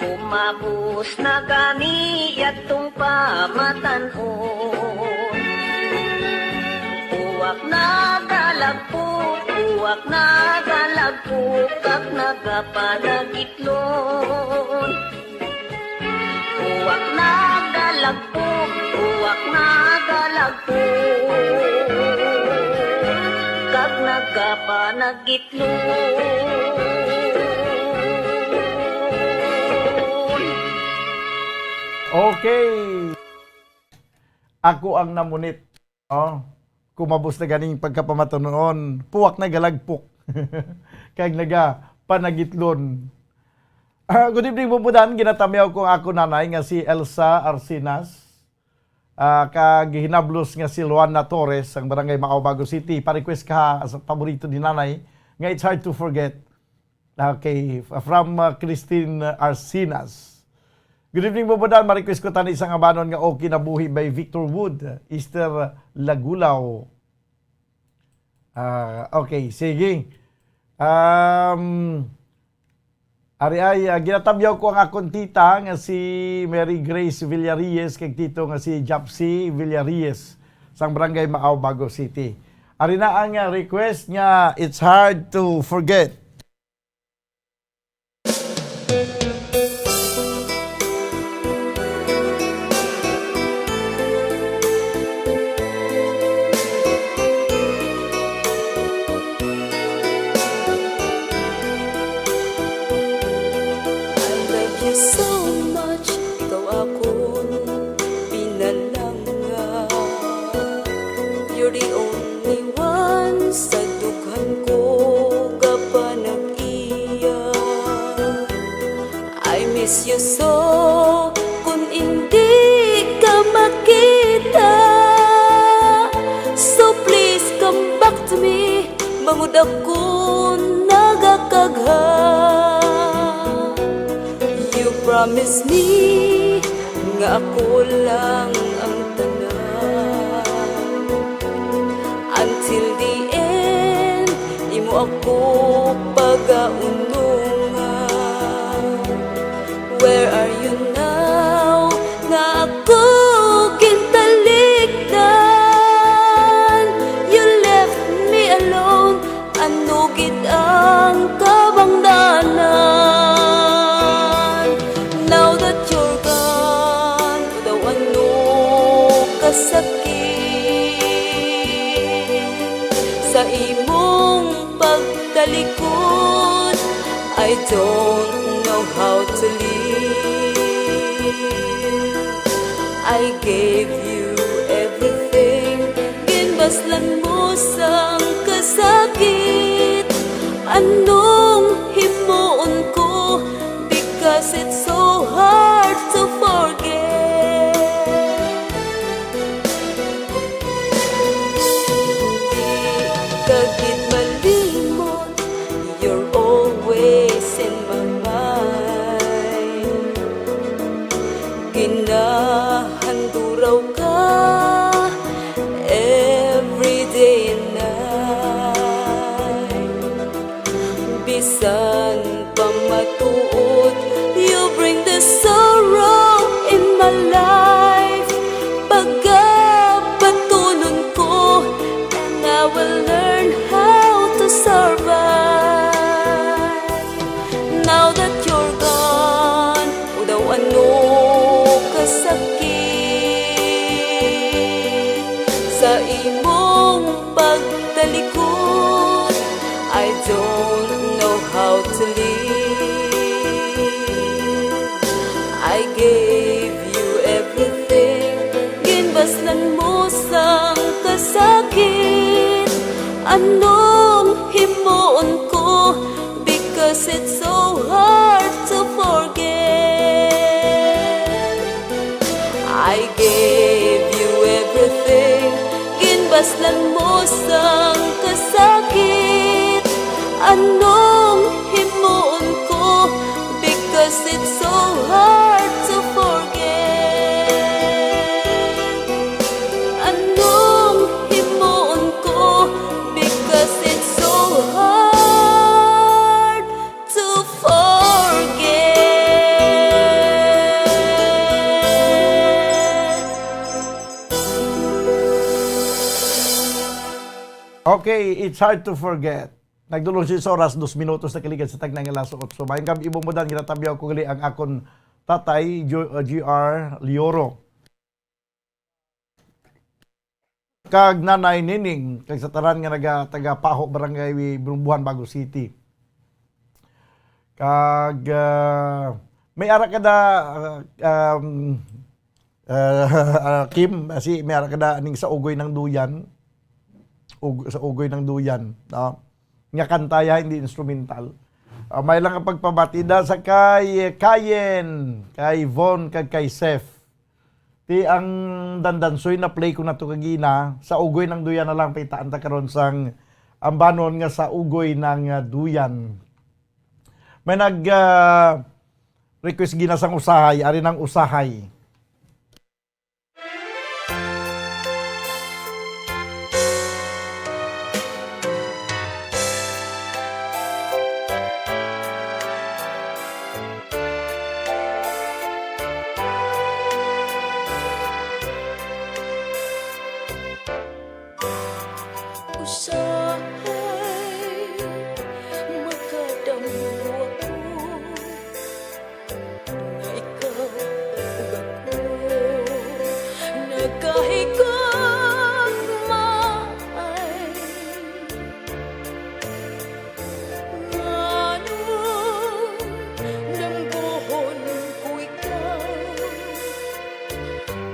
Kumabos na gani yadtong pamatan-on. Uwak nagalagpok, uwak nagalagpok, kag nagapanagitlon. Uwak nagalagpok, uwak nagalagpok, kag nagapanagitlon. Okay. Ako ang namunit. Oh, kumabos na ganing pagkapamatunon, puwak na galagpok. Kag naga panagitlon. Ah, good evening, Bumbudan. Ginatamyaw ko ang ako nanay nga si Elsa Arsinas. Ah, kag hinablos nga si Luana Torres, ang barangay Maao, Bago City. Pa-request ka sa paborito ni Nanay, nga It's Hard to Forget. Okay, f-, from, ah, Christine Arsinas. "Good evening, Bobodan. Ma-request ko tani sa nga banon nga Okay na Buhi by Victor Wood, Easter Lagulaw." Ah, okay, sige. Um, ari ay, ah, ginatabyaw ko ang akon tita nga si Mary Grace Villareyes kag tito nga si Japsi Villareyes sang Barangay Maao, Bago City. Ari na ang, ah, request nga It's Hard to Forget. I love you so much, ikaw akon pinalangga. You're the only one sa dughan ko gapanag-iya. I miss you so, kun indi ka makita. So please come back to me, bangod ako nagakagha. You promise me nga ako lang ang tanan. Until the end, imo ako pagaunungan. Where are you now? Nga ako gintalikdan. You left me alone. Ano gid ang kabangdanan? Now that you're gone, daw ano kasakit sa imong pagtalikod. I don't know how to live. I gave you everything. Ginbaslan mo sang kasakit. Anong himuon ko? Because it's so hard to forget. Di ka gid malimot. You're always in my mind. Ginahanduraw ka every day and night. Bisan pa matuod, you bring the sorrow in my life. Pagabatunon ko, and I will learn how to survive. Now that you're gone, o daw ano kasakit sa imong pagtalikod. I don't know how to live. I gave you everything. Ginbaslan mo sang kasakit. Anong himuon ko? Because it's so hard to forget. I gave you everything. Ginbaslan mo sang kasakit. Anong himuon ko? Because it's so hard to forget. Anong himuon ko? Because it's so hard to forget. Okay, It's Hard to Forget. Nagdulong siya sa oras, dos minutos na kaligad sa tagna nga alas otso. Mayong gab-i, Bobodan, ginatabyaw ko gali ang akon tatay, Ju-, uh, G R Lioro. Kag Nanay Nining, kag sa tanan nga naga-, taga Paho, Barangay Bulumbuhan, Bago City. Kag, ah, may ara ka da, ah, um, ah, Kim, si may ara ka da ning Sa Ugoy ng Duyan. Ug-, Sa Ugoy ng Duyan, no? Nga kanta ya, hindi instrumental. Ah, may lang ang pagpabati da sa kay Kayen, kay Von, kag kay Seth. Ti ang Dandansoy na-play ko na to kagina, sa Ugoy ng Duyan na lang, paitaan ta karon sang ambanon nga sa Ugoy ng, ah, Duyan. May nag, ah, request gina sang Usahay, ari nang Usahay. Usahay makadamo ako nga ikaw ug ako nagkahigugmaay. Nganong damgohon ko ikaw?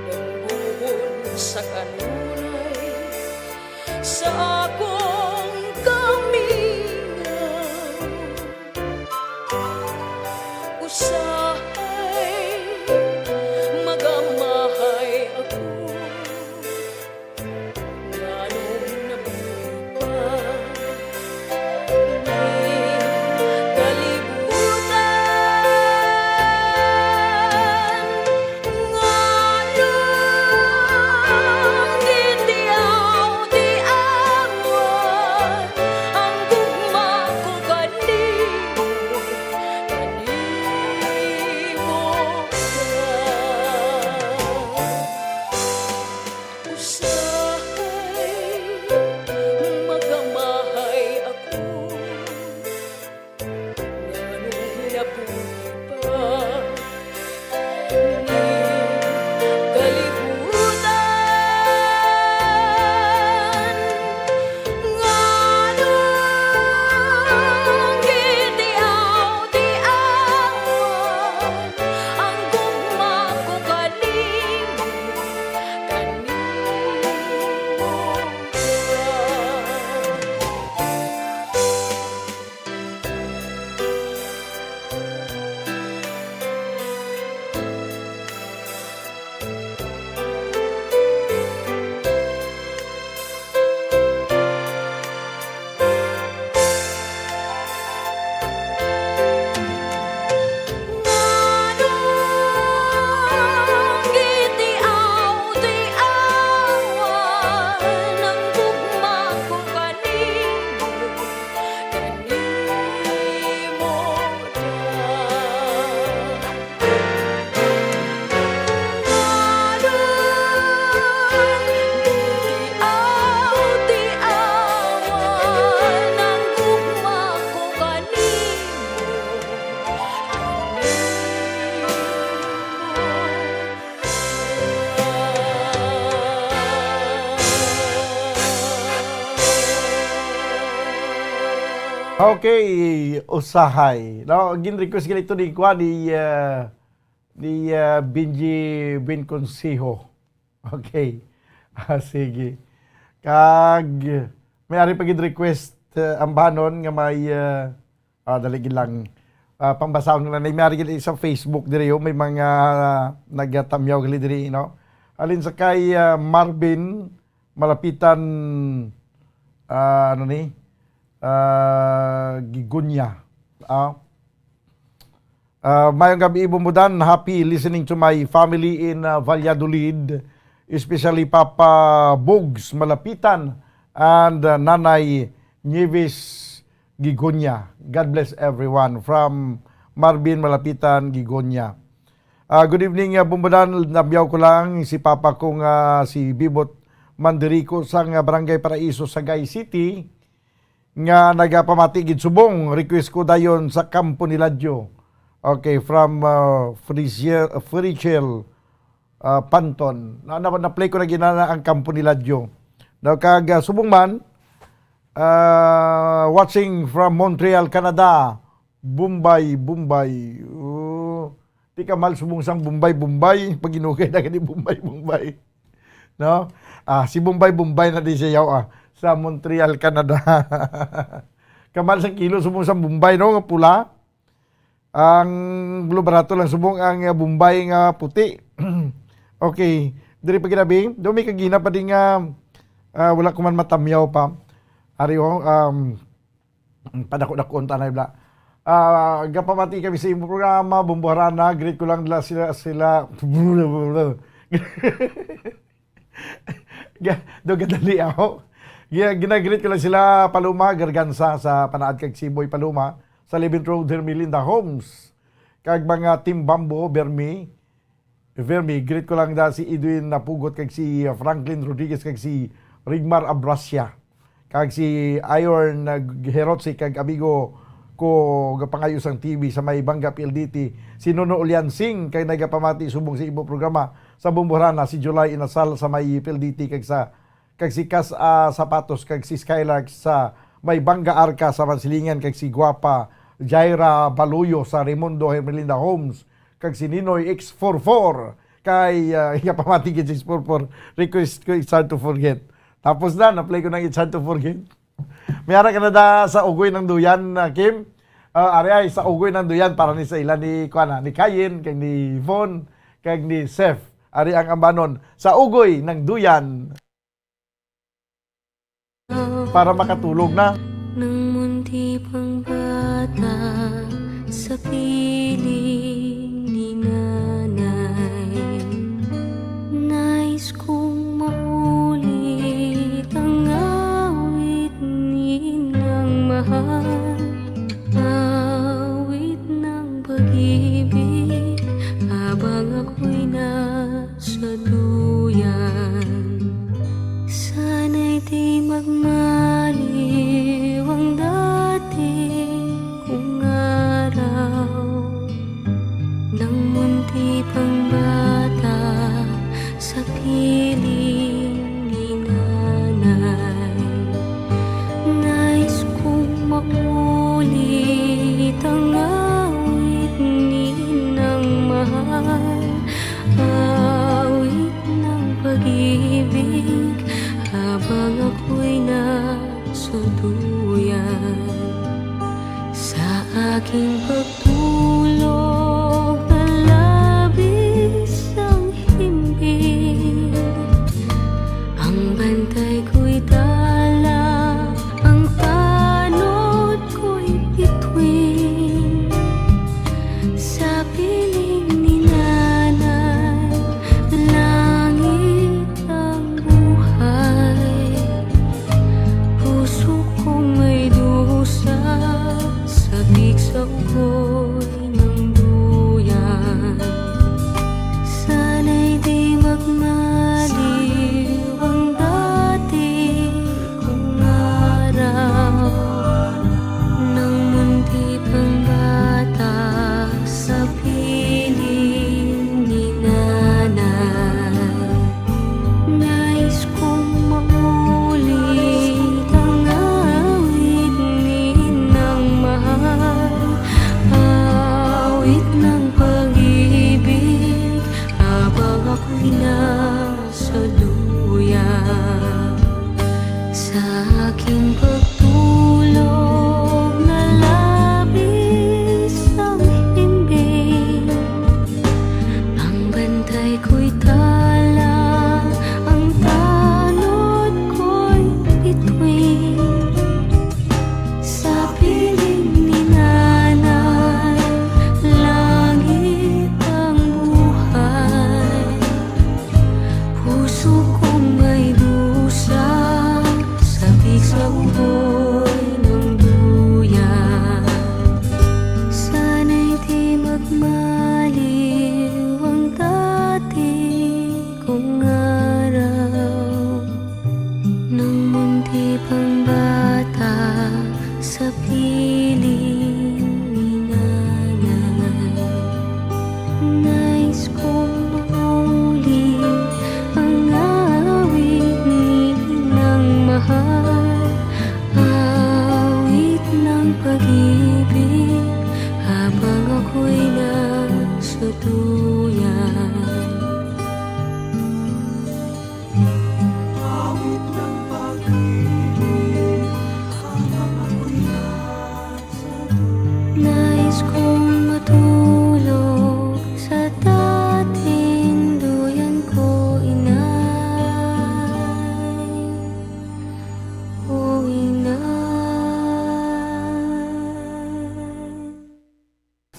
Damgohon sa kanunay sa akong kamingaw. Usahay magamahay ako. Nganong nabuhi pa ning kalibutan? Nganong gitiaw-tiawan ang gugma ko kanimo, kanimo ka? Usahay magamahay ako, nganong nabuhi pa ning kalibutan? Nganong gitiaw-tiawan ang gugma ko kanimo, kanimo ka? Nganong gitiaw-tiawan ang gugma ko kanimo, kanimo ka? Okay, Usahay. No, gin-request gani ito ni, kuan, ni, ah, ni, ah, Benji Ben Consejo. Okay. Ah, sige. Kag may ari pa gid request, ah, ambanon nga may, ah, ah, dali gid lang. Ah, pangbasahon nga na, may ari gid sa Facebook diri, oh, may mga, ah, nagatamyaw gali diri, no? Alin sa kay, ah, Marvin Malapitan, ah, ano ni? Ah, Gigunya. Ah, Ah, mayong gabi, Bumbudan. Happy listening to my family in, ah, Valladolid, especially Papa Bugs Malapitan and, ah, Nanay Nieves Gigonia. God bless everyone. From Marvin Malapitan, Gigonia. Ah, good evening, ah, Bumbudan. Nabyaw ko lang si Papa ko nga si Bibot Mandirico sa nga Barangay Paraiso, Sagay City, nga nagapamati gid subong. Request ko dayon sa Kampo ni Ladyo. Okay, from, uh, Frizier, Frichel, uh, Panton. Na, na, na-play ko na ginana ang Kampo ni Ladyo. Now, kag, uh, subong man, uh, watching from Montreal, Canada. Bombay, Bombay. Oh, di ka mal subong sang Bombay, Bombay. Pag inugay na gani Bombay, Bombay. No? Ah, si Bombay, Bombay na di siya, ah, sa Montreal, Canada. Kamal sa kilo subong sa Bombay, no, nga pula. Ang blue barato lang subong ang, ah, Bombay nga puti. Okay. Diri pa ginabi, do may kagina pa din nga, ah, wala ko man matamyaw pa. Ari, oh, um, padako-dakon tanay bla. Ah, gapamati kami sa imong programa, Bumbuharana, greet ko lang la sila, sila. Ga-, do gadali ako. Gi-, ginagreet ko lang sila Paloma Garganza sa Panaad kag Siboy Paloma, sa Eleventh Road, Hermelinda Homes, kag mga Team Bamboo, Bermi, Vermi, greet ko lang da si Edwin Napugot kag si Franklin Rodriguez kag si Rigmar Abrasia kag si Iron, uh, Herotsi kag amigo ko gapangayo sang T V sa may Banga P L D T, si Nono Uliansing kag nagapamati subong sa imo programa sa Bumburana, si July Inasal sa may P L D T kag sa kag si Kas, ah, Sapatos kag si Skylark sa may Banga Arca sa Mansilingan kag si Guapa Jaira Baluyo sa Raimundo Hermelinda Homes kag si Ninoy X forty-four kay, ah, iya pamati gid si X forty-four, request ko It's Hard to Forget. Tapos na, na-play ko ng It's Hard to Forget. May ara ka na da sa Ugoy ng Duyan, ah, Kim. Ah, ari ay, sa Ugoy ng Duyan para ni sa ila ni, kuan na, ni Kayin, kag ni Yvonne, kag ni Seth. Ari ang ambanon sa Ugoy ng Duyan. Para makatulog na. Nang munti pang bata sa piling ni nanay, nais kong maulit ang awit ni inang mahal. Awit ng pag-ibig habang ako'y nasa duyan. Sana'y di magmaliw ang dati kong araw. Nang munti pang bata sa piling ni nanay, nais kong maulit ang awit ni inang mahal. Awit ng pag-ibig habang ako'y nasa duyan. Sa aking pagtulog, nalabis ang himbing. Ang bantay ko'y dala, ang tanod ko'y bituin. Sa piling ni nanay, langit ang buhay. Puso kong may dusa, sabik sa ugoy ng duyan. Sana'y di magmaliw ang dati kong araw. Nang munti pang bata sa piling ni nanay, nais kong maulit ang awit ni inang mahal. Awit ng pag-ibig habang ako'y nasa duyan. Sa aking pagtulog, nalabis ang himbing. Ang bantay ko'y tala, ang tanod ko'y bituin. Sa piling ni nanay, langit ang buhay. Puso kong may dusa, sabik sa ugoy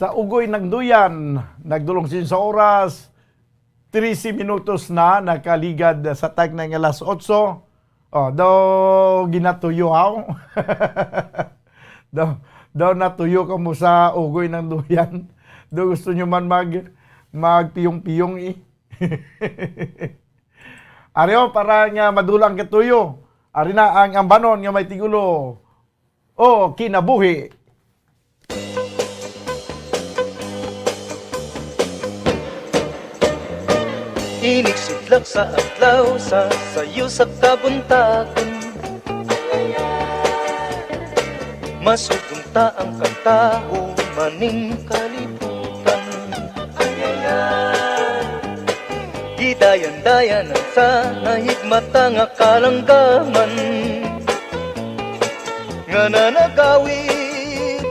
Sa Ugoy ng Duyan, nagdulong sin sa oras, trese minutos na, nakaligad sa tag na nga alas otso. Oh, daw ginatuyo, haw? Daw, daw natuyo kamo sa Ugoy ng Duyan. Daw gusto nyo man mag, magpiyong-piyong, eh. Ari, oh, para nga madula ang katuyo. Ari na ang ambanon nga may tigulo. O kinabuhi. Inig sidlak sa adlaw, sa sayo sa kabuntagon, masugong ta ang katawo maning kalibutan. Gidayan-dayanan sa nahigmata nga kalanggaman, nga nanagawid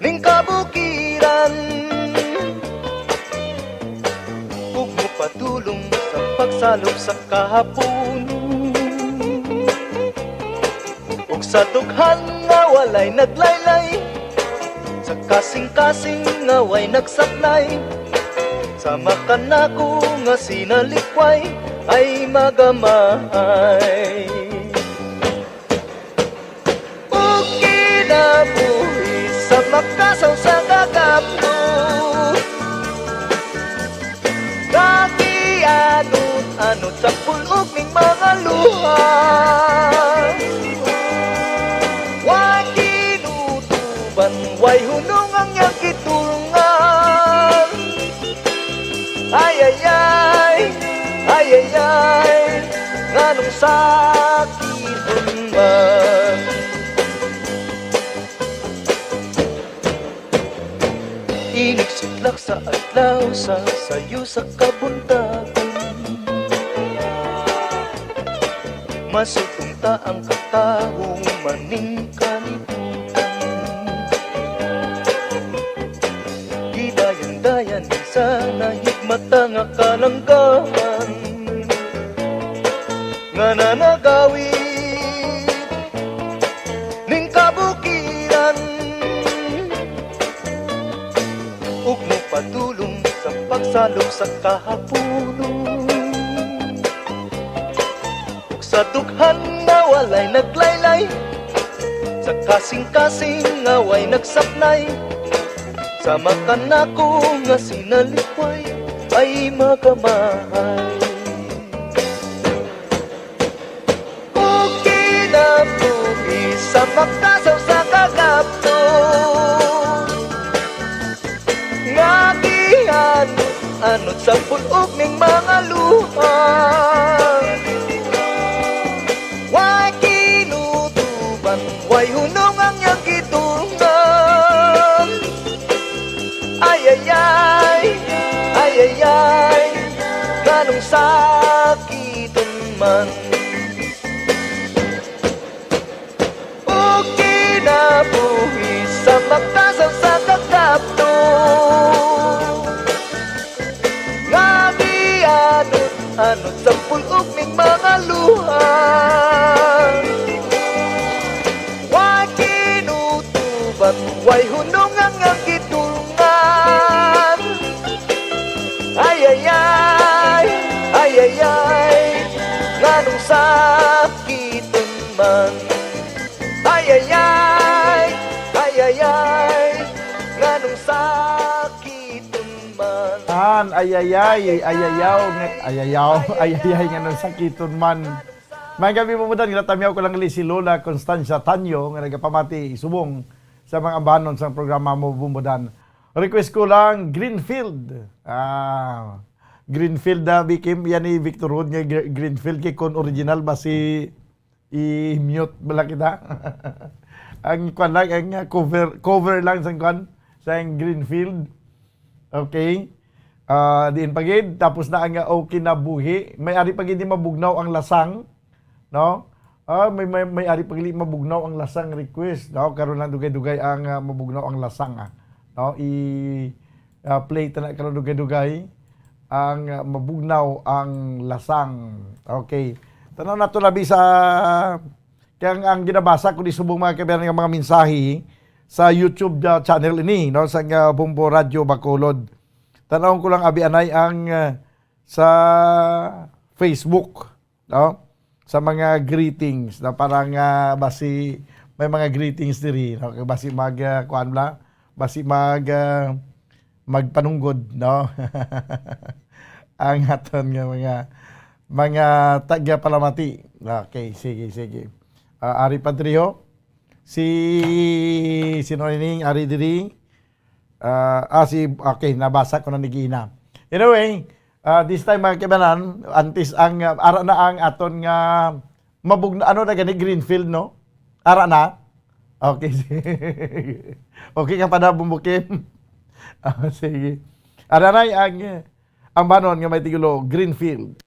ning kabukiran, ug mopadulong sa pagsalop sa kahapon. Ug sa dughan nga walay naglaylay, sa kasing-kasing nga way nagsaknay, sama ka nako nga sinalikway ay magamahay. Ug kinabuhi sa makasaw sa kagapno, nagianod-anod sa pulog ning mga luha. Way kinutuban, way hunong ang iyang gitulngan. Ay, ay, ay, ay, ay, ay, nganong sakit man. Inig sidlak sa adlaw, sa sayo sa kabuntagon, masugong ta ang katawo maning kalibutan. Gidayan-dayan sa nahigmata nga kalanggaman, nga nanagawid ning kabukiran, ug mopadulong sa pagsalop sa kahapunon. Ug sa dughan nga walay naglaylay, sa kasing-kasing nga way nagsaknay, sama ka nako nga sinalikway ay magamahay. Ug kinabuhi sa makasaw sa kagapno, nga gianod-anod sa pulog ning mga luha. Way kinutuban, way hunong ang iyang gidulngan. Ay, ay, ay, ay, ay, ay, nganong sakiton man. O kinabuhi sa makasaw sa kagapno, nga gianod-anod sa pulog ning mga luha. Way kinutuban, way hunong ang iyang gidulngan. Ay, ay, ay, ay, ay, ay, nganong sakiton man. Ay, ay, ay, ay, ay, ay, nganong sakiton man. An, ay, ay, ay, ay, ay, ay, nga-, ay, ay, ay, ay, ay, ay, nganong sakiton man. May gabi, Bumbodan, ginatamyaw ko lang li si Lola Constancia Tanyo nga nagapamati subong sa mga ambanon sang programa mo, Bumbodan. Request ko lang, Greenfield. Ah, Greenfield, ah, Vicky, yan ni Victor Hood nga Gre-, Greenfield, kay kon original ba si i-mute bala kita? Ang kwan lang, ang, ah, cover, cover lang sang kwan, sang Greenfield. Okay. Ah, diin pa gid, tapos na ang, ah, okay na buhi. May ari pa gid ni mabugnaw ang lasang, no? Ah, may, may, may ari pa gid mabugnaw ang lasang request, no? Karon lang dugay-dugay ang, ah, mabugnaw ang lasang, ah. No? I, ah, play ta na karon dugay-dugay ang, ah, mabugnaw ang lasang. Okay. Tanaw nato labi sa, kaya ang, ang ginabasa ko di subong mga kaibigan nga mga mensahe, sa YouTube, ah, channel ini, no, sa nga Bombo Radio Bacolod. Tanawon ko lang, abi, anay ang, ah, sa Facebook, no? Sa mga greetings, no? Para nga basi may mga greetings diri, no? Kay basi mag, ah, kuan bala, basi mag, ah, magpanunggod, no? Ang aton nga mga, mga tagapalamati. Okay, sige, sige. Ah, ari pa diri, ho. Si, sino ini? Ari diri? Ah, ah, si, okay, nabasa ko na ni Gina. Anyway, ah, this time, mga kaibanan, antes ang, ah, ara na ang aton nga mabugna, ano na gani, Greenfield, no? Ara na? Okay, sige. Okay ka pa na, Bumbukim? Ah, sige. Ara na ang, ang banon nga may titulo, Greenfield.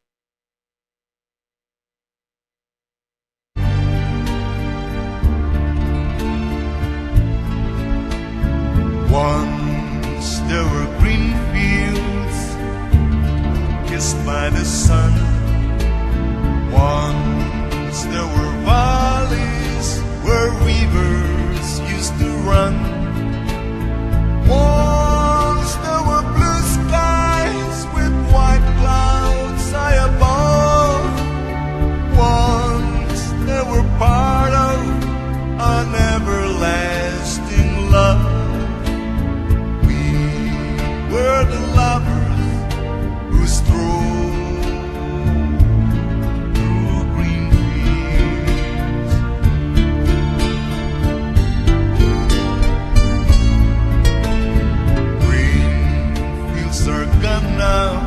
Once there were green fields kissed by the sun. Once there were valleys where rivers used to run. Once there were blue skies with white clouds high above. Once they were part of an everlasting love. We were the lovers who strolled through green fields. Green fields are gone now,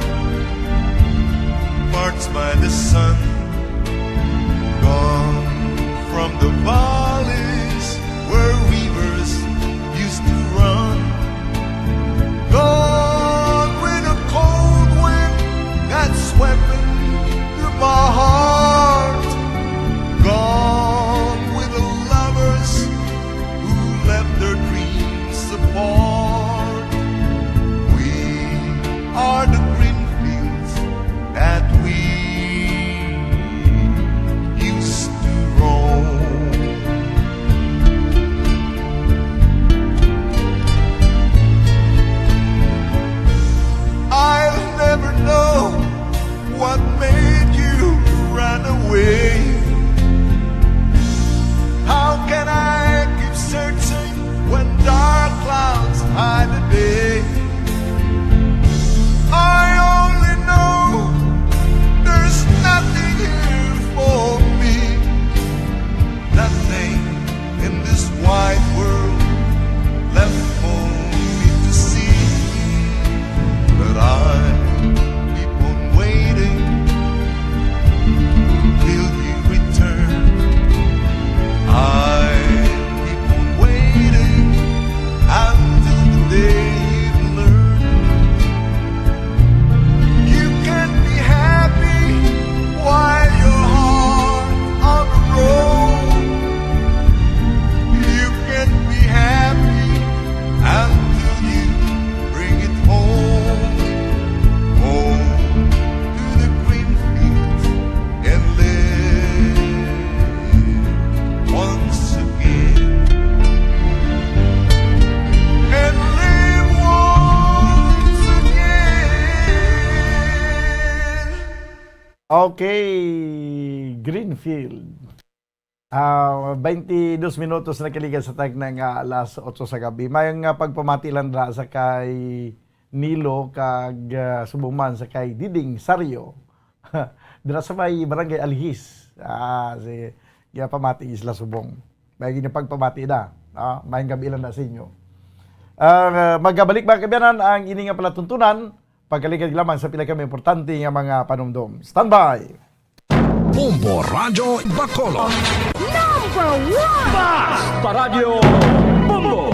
parched by the sun, gone from the valleys where rivers used to run. Gone with a cold wind that swept into my heart. Gone with the lovers who left their dreams apart. We are the green fields that we used to roam. I'll never know what made you run away. How can I keep searching when dark clouds hide the day? I only know there's nothing here for me. Nothing in this wide world left for me to see. But I keep on waiting till you return. I keep on waiting until the day you learn. You can be happy while your heart on the road. You can be happy until you bring it home. Home to the green fields and live once again. And live once again. Okay, Greenfield. Ah, twenty-dos minutos na kalikan sa tagna nga alas otso sa gabi. May nga pagpamati lang dira sa kay Nilo kag, ah, subong man sa kay Diding Sario. Dira sa may Barangay Alihis. Ah, sige. Ginapamati sila subong. May ginapagpamati na. Ah, may gabi lang na sa inyo. Ah, magabalik, mga kaabyanan, ang ini nga palatuntunan pagkaligad lamang sa pila ka mga importante nga mga panumdom. Standby! Bombo Radyo Bacolod. Number one! Basta Radyo Bombo!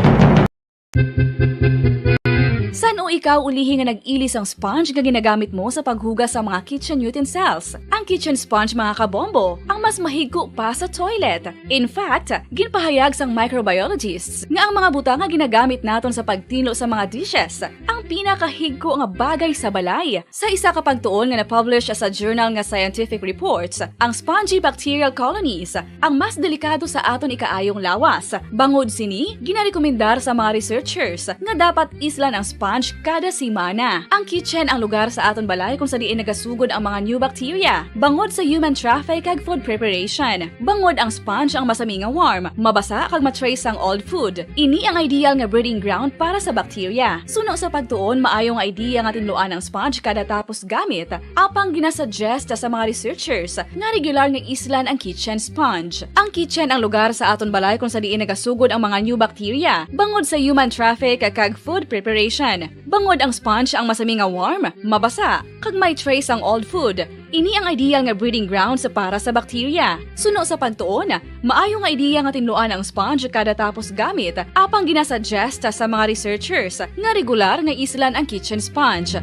San Ano ikaw ulihi nga nag-ili sang sponge nga ginagamit mo sa paghugas sa mga kitchen utensils? Ang kitchen sponge, mga kabombo, ang mas mahigko pa sa toilet. In fact, ginpahayag sang microbiologists nga ang mga butang nga ginagamit naton sa pagtinlo sa mga dishes ang pinakahigko nga bagay sa balay. Sa isa ka pagtuon nga na-publish sa journal nga Scientific Reports, ang spongy bacterial colonies ang mas delikado sa aton ikaayong lawas. Bangod sini, ginarekomendar sa mga researchers nga dapat islan ang sponge kada semana. Ang kitchen ang lugar sa aton balay kung sa diin nagasugod ang mga new bacteria, bangod sa human traffic kag food preparation. Bangod ang sponge ang masami nga warm, mabasa kag ma-trace ang old food. Ini ang ideal nga breeding ground para sa bacteria. Suno sa pagtuon, maayo nga idea nga tinluan ang sponge kada tapos gamit, apang ginasuggest sa mga researchers nga regular nga islan ang kitchen sponge. Ang kitchen ang lugar sa aton balay kung sa diin nagasugod ang mga new bacteria, bangod sa human traffic kag food preparation. Bangod ang sponge ang masami nga warm, mabasa, kag may trace ang old food. Ini ang ideal nga breeding grounds para sa bacteria. Suno sa pagtuon, maayo nga ideya nga tinluan ang sponge kada tapos gamit, apang ginasuggest sa mga researchers nga regular nga islan ang kitchen sponge.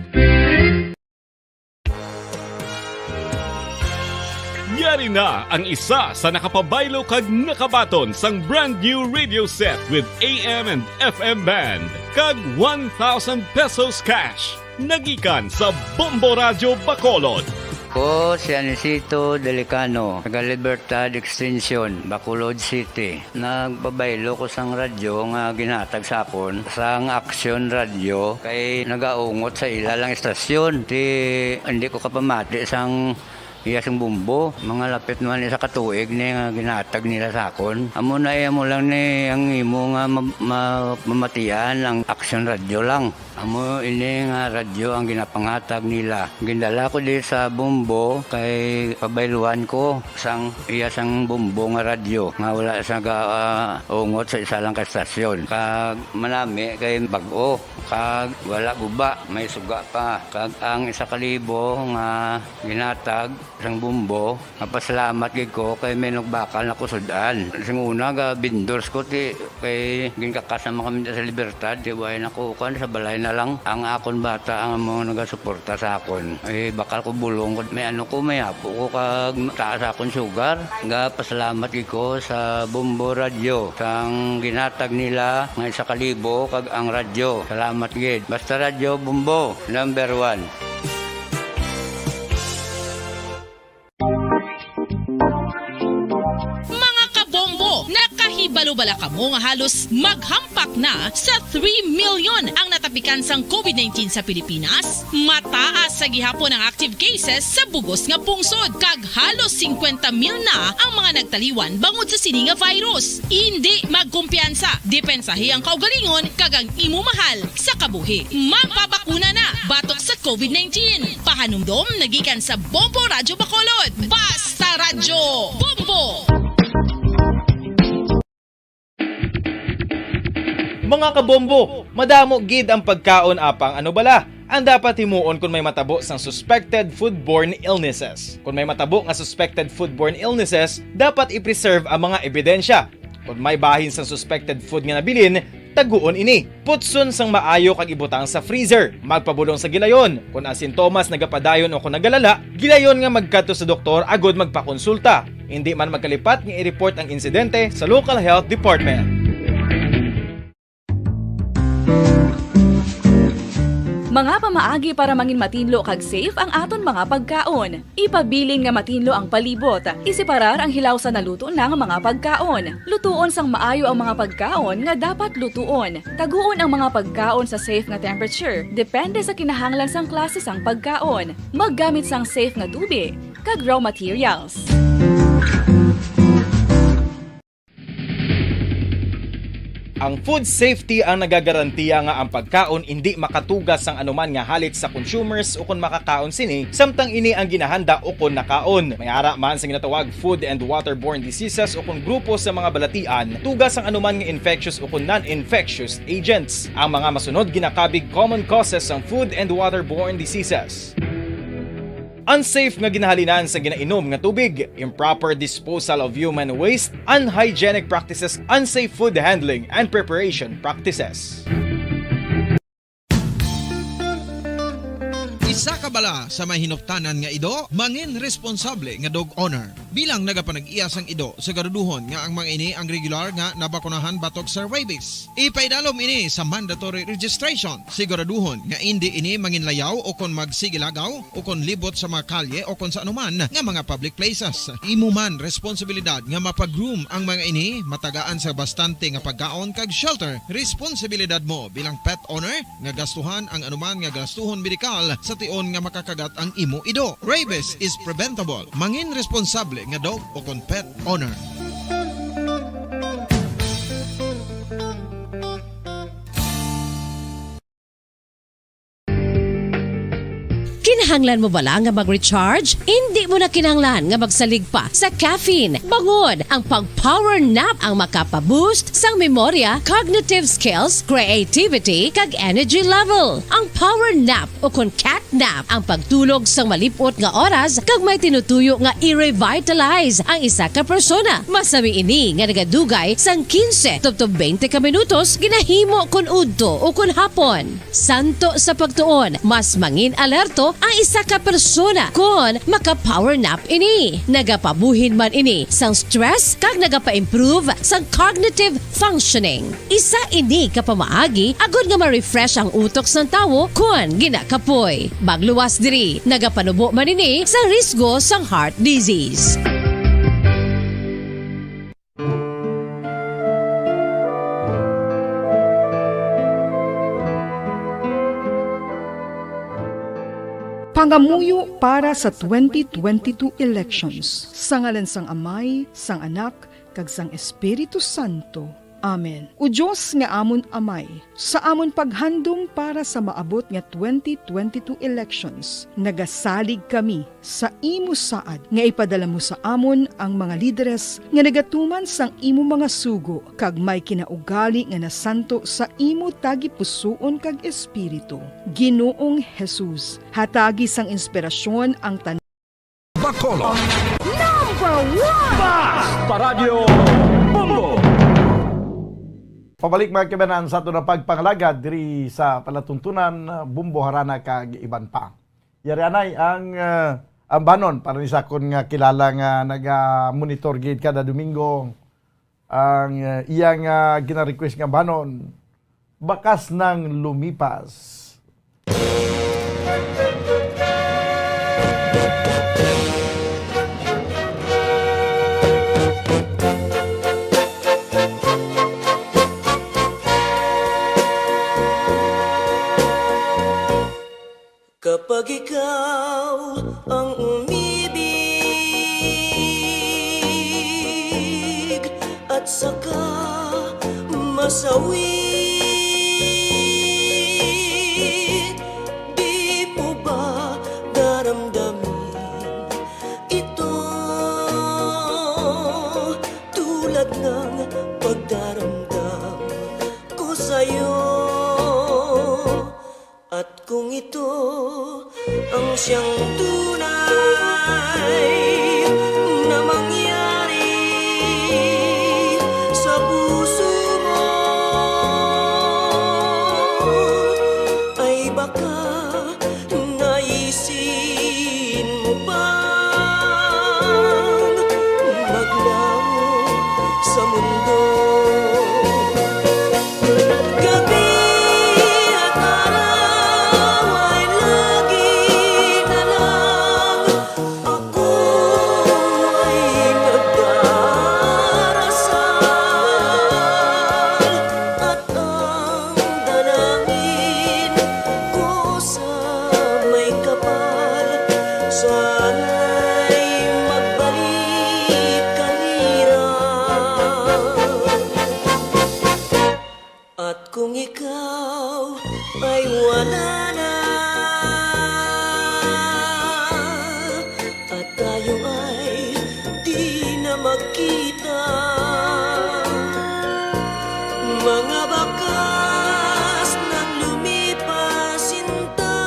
Yari na ang isa sa nakapabaylo kag nakabaton sang brand new radio set with A M and F M band kag one thousand pesos cash. Nagikan sa Bombo Radyo Bacolod. Ko si Anisito Delicano, taga Libertad Extension, Bacolod City. Nagpabaylo ko sang radyo nga ginhatag sa akon sang Action Radio kay nagaungot sa ila lang istasyon. Ti hindi ko kapamati sang iya sing bumbo. Mga lapit man isa ka tuig ni nga ginhatag nila sa akon. Amo na iya mo lang ni ang imo nga ma- ma- mamatian ang Action Radio lang. Amo ini nga radyo ang ginapanghatag nila. Gindala ko di sa Bombo kay pabayluan ko sang iya sang Bombo nga radyo nga wala sa gaungot sa isa lang ka estasyon. Kag manami kay bag-o kag wala guba, may suga pa. Kag ang isa ka libo nga ginhatag sang Bombo, mapasalamat gid ko kay may nagbakal na ko sud-an. Sing una ga vendors ko ti kay ginkakas naman kami sa Libertad, ti way na ko kuan sa balay na lang. Ang akon bata ang amo nagasuporta sa akon. Eh, bakal ko bulong ko, may ano ko, may apo ko kag taas akon sugar. Ga pasalamat gid ko sa Bombo Radyo sang ginhatag nila nga isa ka libo kag ang radyo. Salamat gid. Basta Radyo Bombo, number one. Mga kabombo, nakahibalo bala kamo nga halos maghampak na sa three million ang natapikan sang COVID nineteen sa Pilipinas? Mataas sa gihapon ang active cases sa bugos nga pungsod, kag halos singkwenta mil na ang mga nagtaliwan bangod sa sini nga virus. Indi magkumpiyansa, depensahi ang kaugalingon kag ang imo mahal sa kabuhi. Magpabakuna na batok sa COVID nineteen. Pahanumdom nagikan sa Bombo Radyo Bacolod. Basta Radyo Bombo! Mga kabombo, madamo gid ang pagkaon apang ano bala ang dapat himuon kon may matabo sang suspected foodborne illnesses. Kon may matabo nga suspected foodborne illnesses, dapat i-preserve ang mga ebidensya. Kon may bahin sang suspected food nga nabilin, taguon ini. Putson sang maayo kag ibutang sa freezer. Magpabulong sa gilayon. Kon ang sintomas nagapadayon o kon nagalala, gilayon nga magkadto sa doktor agud magpakonsulta. Indi man magkalipat nga i-report ang insidente sa local health department. Mga pamaagi para mangin matinlo kag safe ang aton mga pagkaon. Ipabilin nga matinlo ang palibot. Iseparar ang hilaw sa naluto na nga mga pagkaon. Lutuon sang maayo ang mga pagkaon nga dapat lutuon. Taguon ang mga pagkaon sa safe nga temperature, depende sa kinahanglan sang klase sang pagkaon. Maggamit sang safe nga tubi kag raw materials. Ang food safety ang nagagarantiya nga ang pagkaon indi makatugas sang anuman nga halit sa consumers ukon makakaon sini, samtang ini ang ginahanda ukon nakaon. May ara man sa ginatawag food and waterborne diseases ukon grupo sa mga balatian, tugas sang anuman nga infectious ukon non-infectious agents. Ang mga masunod ginakabig common causes sang food and waterborne diseases. Unsafe nga ginahalinan sa ginainom nga tubig, improper disposal of human waste, unhygienic practices, unsafe food handling and preparation practices. Sa kabala sa may hinuptanan nga ido, mangin responsable nga dog owner. Bilang nagapanag-iya sang ido, siguraduhon nga ang mga ini ang regular nga nabakunahan batok sa rabies. Ipaidalom ini sa mandatory registration. Siguraduhon nga indi ini manginlayaw o kon magsigilagaw o kon libot sa mga kalye o kon sa anuman nga mga public places. Imo man responsibilidad nga mapag-groom ang mga ini, matagaan sa bastante nga pagkaon kag shelter. Responsibilidad mo bilang pet owner nga gastuhan ang anuman nga gastuhon medikal sa tion nga makakagat ang imo ido. Rabies is preventable. Mangin responsable nga dog o kon pet owner. Kinahanglan mo bala nga mag-recharge? Indi mo na kinahanglan nga magsalig pa sa caffeine. Bangod ang pag-power nap ang makapa-boost sang memorya, cognitive skills, creativity, kag energy level. Ang power nap o kon cat nap ang pagtulog sang malip-ot nga oras kag may tinutuyo nga i-revitalize ang isa ka persona. Masami ini nga nagadugay sang quince tubtob twenty ka minutos, ginahimo kon udto o kon hapon. Santo sa pagtuon, mas mangin-alerto ang isa ka persona kon maka-power nap ini. Nagapabuhin man ini sang stress kag nagapa-improve sang cognitive functioning. Isa ini ka pamaagi agod nga ma-refresh ang utok sang tawo kon ginakapoy. Magluwas diri, nagapanubo man ini sa risgo sang heart disease. Pangamuyo para sa twenty twenty-two elections. Sa ngalan sang Amay, sang Anak, kag sang Espiritu Santo. Amen. O Dios nga amon Amay, sa amon paghandom para sa maabot nga twenty twenty-two elections, nagasalig kami sa imo saad nga ipadala mo sa amon ang mga lideres nga nagatuman sang imo mga sugo kag may kinaugali nga nasanto sa imo tagipusoon kag espiritu. Ginoong Jesus, hatagi sang inspirasyon ang tan- Bacolod. Number one! Basta Radyo Bombo! Pabalik, mga kabanan, sa aton nga pagpangalagad diri sa palatuntunan, Bombo, Harana, kag iban pa. Yari anay ang, ah, ang banon para ni sakon nga kilala nga naga-monitor gid kada Domingo. Ang, ah, iya nga gina-request nga banon, Bakas Nang Lumipas. Kapag ikaw ang umibig at saka masawi, di mo ba daramdamin ito tulad ng pagdaramdam ko sa'yo? At kung ito ang siyang tunay na mangyari sa puso mo, ay baka naisin mo pang maglaho sa mundo. Gabi at araw ay lagi na lang ako ay nagdarasal, at ang dalangin ko sa may kapal, sana'y magbalik ka, hirap. At kung ikaw ay wala na, at tayo ay di na magkita, mga bakas nang lumipas, sinta,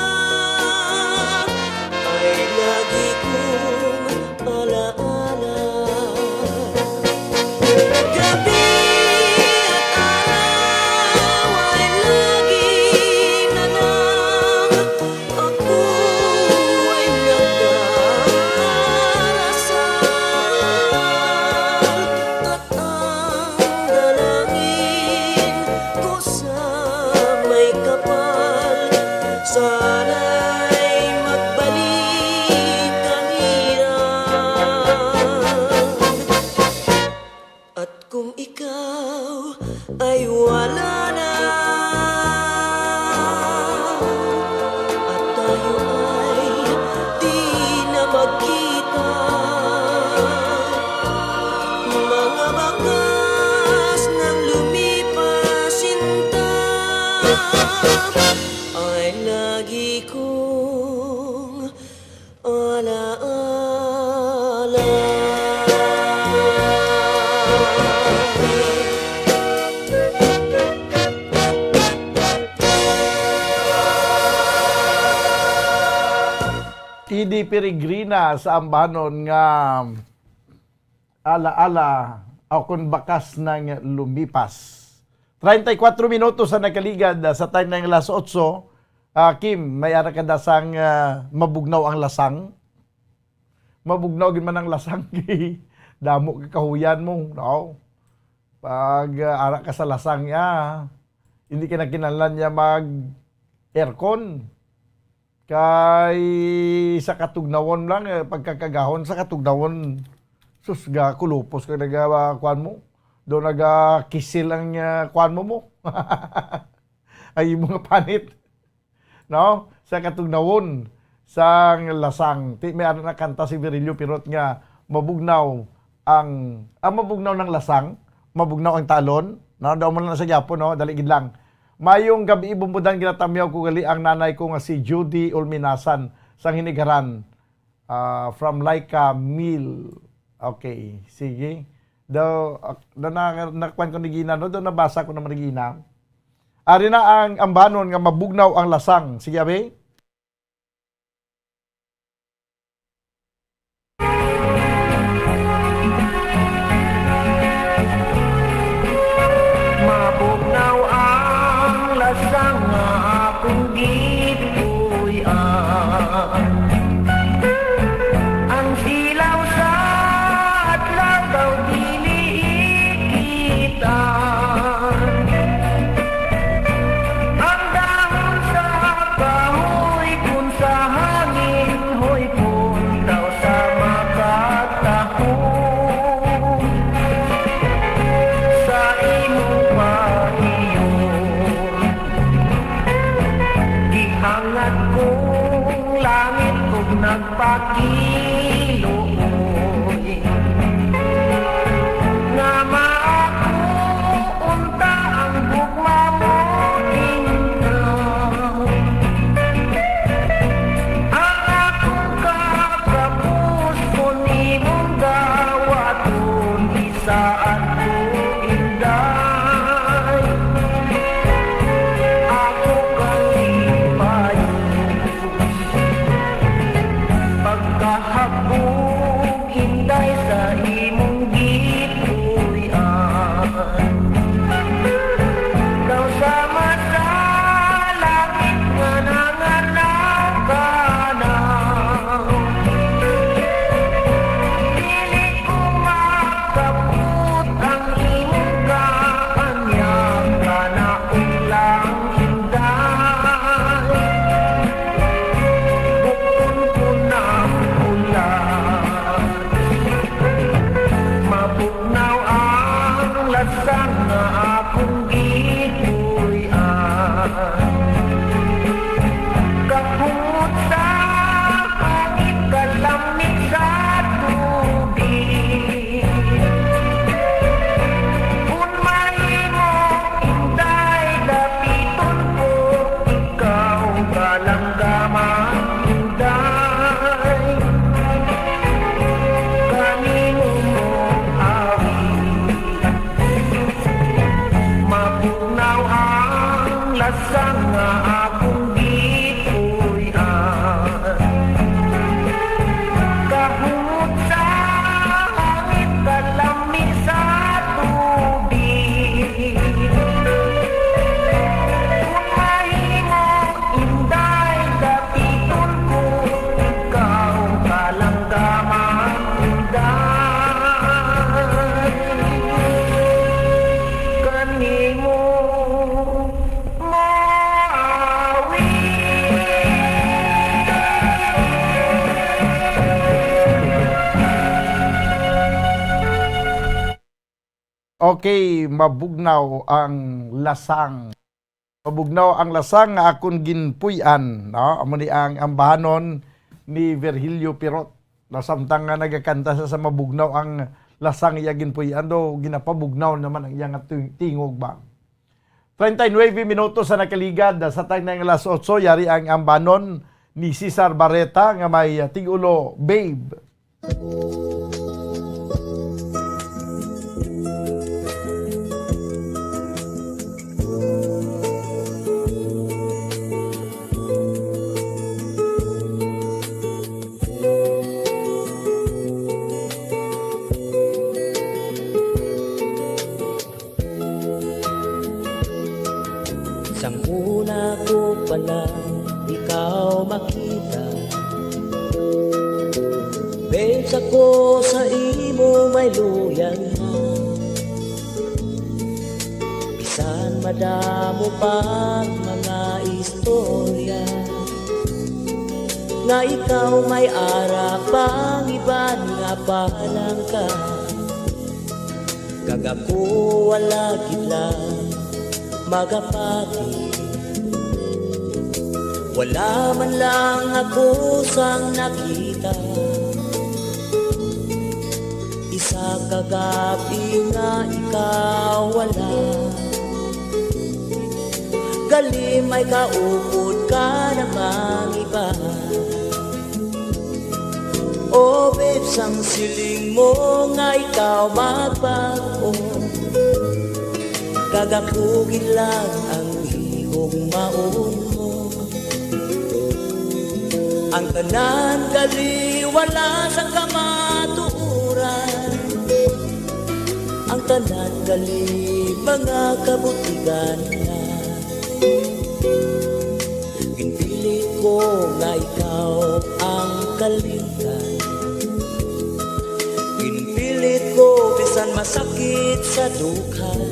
ay lagi kong alaala. Gabi at araw ay lagi na lang ako Di Peregrina sa ambanon nga ala-ala o kon bakas nang lumipas. Treinta y cuatro minutos ang nakaligad, ah, sa time na yung alas otso. Ah, Kim, may ara ka dasang, ah, mabugnaw ang lasang? Mabugnaw gid man ang lasang kay damo ka kahuyan mo, no? Pag, ah, ara ka sa lasang, ya, hindi ka na kinahanglan niya mag-aircon. Kay sa katugnawon lang, eh, pagkakagahon sa katugnawon, sus, ga kulupos ka naga, kuan mo. Do nagakisil ang, ah, kuan mo mo. Ay, mga panit. No? Sa katugnawon sang lasang. Ti, may ara na kanta si Virilio Pirot nga mabugnaw ang, ang mabugnaw ng lasang, mabugnaw ang talon. No? Daw mo lang sa gyapon, no? Dali gid lang. Mayong gabi, Bumbudan, ginatamyaw ko gali ang nanay ko nga si Judy Ulminasan sang Hinigaran, ah, from Laika Mill. Okay, sige. Daw, ah, na, na, nakuan ko ni Gina, no? Daw nabasa ko naman ni Gina. Ari na ang ambanon nga mabugnaw ang lasang. Sige, abi. Mabugnaw ang lasang nga akong gipuy-an. Ang silaw sa adlaw daw dili ikita. Ang dahon sa kahoy kun sa hangin, hoy, puntaw sa makataho sa imong pahiyom. Gihangad kong langit ug nagpakiluoy nga maako unta ang gugma mo intaw. Ang akong kakapos kon imong dawaton, isa adto, Inday, ako kalipayon. Pagkahapon, Inday, sa imong gipuy-an. Daw sama sa langit nga nanganakaw. Dili ko makabot ang imong kaanyang kana ulang, Inday. Bukon ko na ang ulan. Mabugnaw ang lasang nga akong gipuy-an. Kahumot sa hangin, kalamig sa tubig. Kun mahimo, Inday, dapiton ko ikaw, kalamdaman, Inday, kanimo mo awit. Mabugnaw ang lasang nga akong gipuy-an. Kahumot sa hangin, kalamig sa tubig. Kung mahimo, Inday, dapiton ko ikaw, kalamdaman, Inday, kanimo maawit. Okay, mabugnaw ang lasang. Mabugnaw ang lasang nga akon ginpuy-an, no? Amo ni ang ambahanon ni Virgilio Pirot. Na samtang nga nagakanta siya sa mabugnaw ang lasang iya ginpuy-an, do ginapabugnaw naman ang iya nga tu-, tingog ba? Treinta y nueve minutos sa nakaligad, sa time na nga alas otso, yari ang ambanon ni Cesar Barreta nga may, ah, tig-ulo, Babe. lang ikaw makita. Babes, ako sa imo may luya na. Bisan madamo pang mga istorya, nga ikaw may ara pang iban nga palangka. Kag ako wala gid lang magapati. Wala man lang ako sang nakita. Isa ka gab-i nga ikaw wala. Gali may kaupod ka namang iba. O babes, ang siling mo nga ikaw magbag-o, kag ako gid lang ang higugmaon mo. Ang tanan gali wala sang kamatuoran, ang tanan gali mga kabutigan na. Ginpilit ko nga ikaw ang kalimtan. Ginpilit ko bisan masakit sa dughan.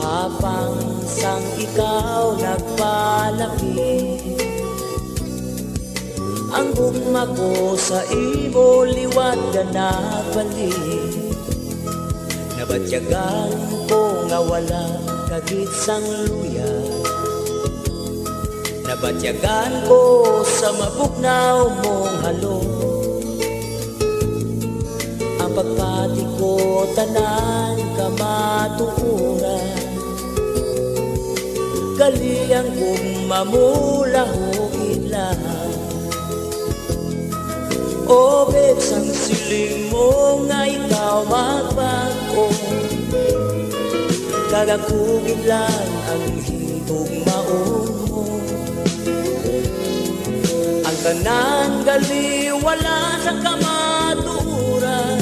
Apang sang ikaw nagpalapit, ang gugma ko sa imo liwat ka nagbalik. Nabatyagan ko nga wala ka gid sang luya. Nabatyagan ko sa mabugnaw mong halong. Ang pagpati ko tanan kamatuoran. Gali ang gugma mo lahugid lang. O babes, ang siling mo nga ikaw magbag-o, kag ako gid lang ang higugmaon mo. Ang tanan gali wala sa kamatuoran,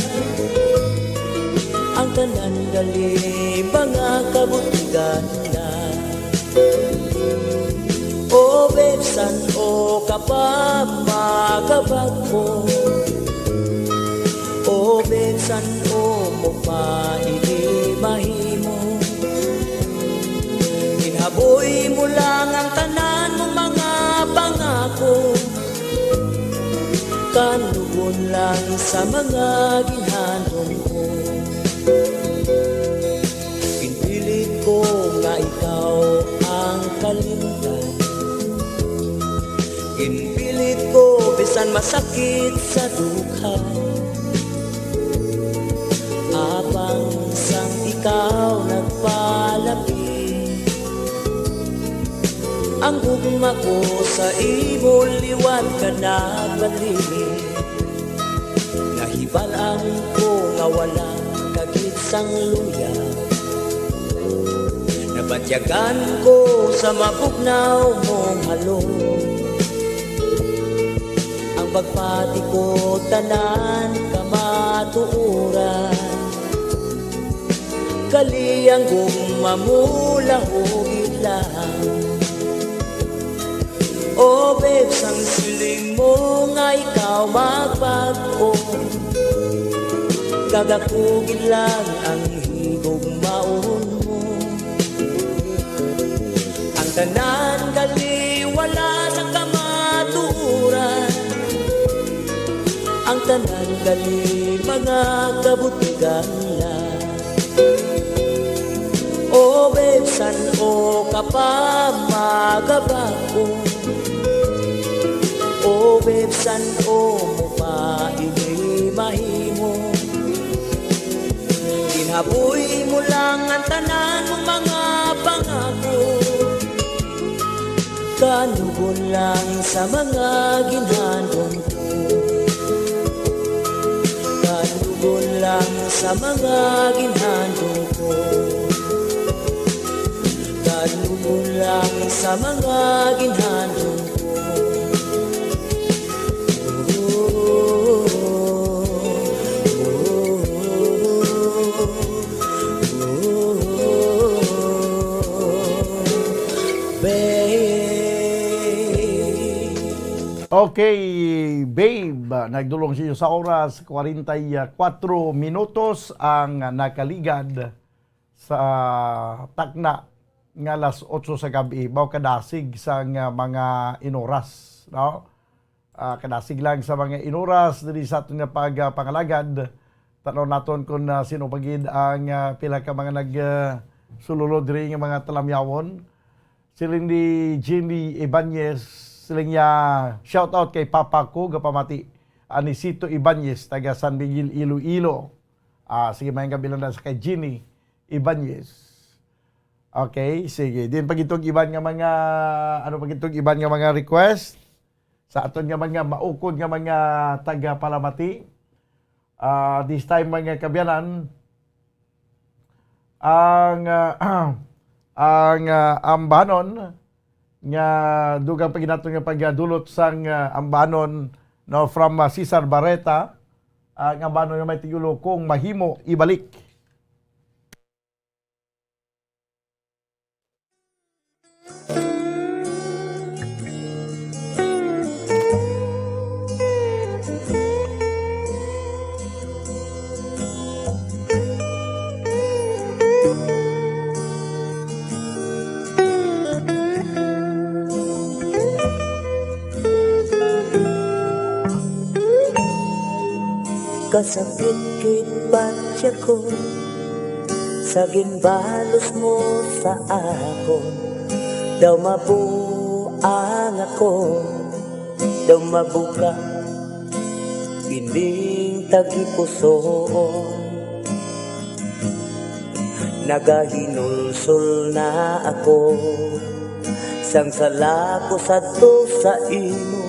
ang tanan gali mga kabutigan na. O babes, san-o ka pa magabag-o? O babes, san-o mo pa ini mahimo? Ginhaboy mo lang ang tanan mo mga pangako. Kanugon lang sa mga ginhandom ko. Ginpilit ko nga ikaw ang kalimtan. Ginpilit ko bisan masakit sa dughan. Apang sang ikaw nagpalapit, ang gugma ko sa imo liwat ka nagbalik. Nahibal-an ko nga wala ka gid sang luya. Nabatyagan ko sa mabugnaw mong halong. Ang pagpati ko tanan kamatuoran. Gali ang gugma mo lahugid lang. O babes, ang siling mo nga ikaw magbag-o, kag ako gid lang ang higugmaon mo. Ang tanan gali wala sa kamatuoran, ang tanan gali mga kabutigan lang. O babes, san-o ka pa magabag-o? O babes, san-o mo pa ini mahimo? Ginhaboy mo lang ang tanan mo mga pangako. Kanugon lang sa mga ginhandom ko. Kanugon lang sa mga ginhandom ko. Kanugon lang sa mga ginhandom ko. Okay, babe, nagdulong siya sa oras, kwarenta y kuwatro minutos ang nakaligad sa takna nga alas otso sa gabi. Mao kadasig sang mga inoras, no? Ah, kadasig lang sa mga inoras diri sa aton nga pag-, ah, pangalagad. Tan-aw naton kung, ah, sino pa gid ang, ah, pila ka mga nag, ah, sululod diri nga mga talamyawon. Siling ni Jenny Ibanez, siling niya, "Shout out kay papa ko, gapamati, Anisito Ibanez, taga San Miguel, Iloilo." Ah, sige, mayang gabi lang na sa kay Jenny Ibanez. Okay, sige. Din pa gitong iban nga mga, ano pa gitong iban nga mga request sa aton nga mga maukod nga mga tagapalamati. Ah, this time, mga kaabyanan, ang, ah, ang, ah, ambanon nga dugang pa gid naton nga pagdulot sang, ah, ambanon, no, from, ah, Cesar Barreta, ang ambanon nga may titulo, "Kung Mahimo Ibalik." Kasakit gid patya ko sa ginbalos mo sa akon. Daw mabuang ako, daw mabuka ining tagipusoon. Nagahinulsol na ako sang sala ko sadto sa imo,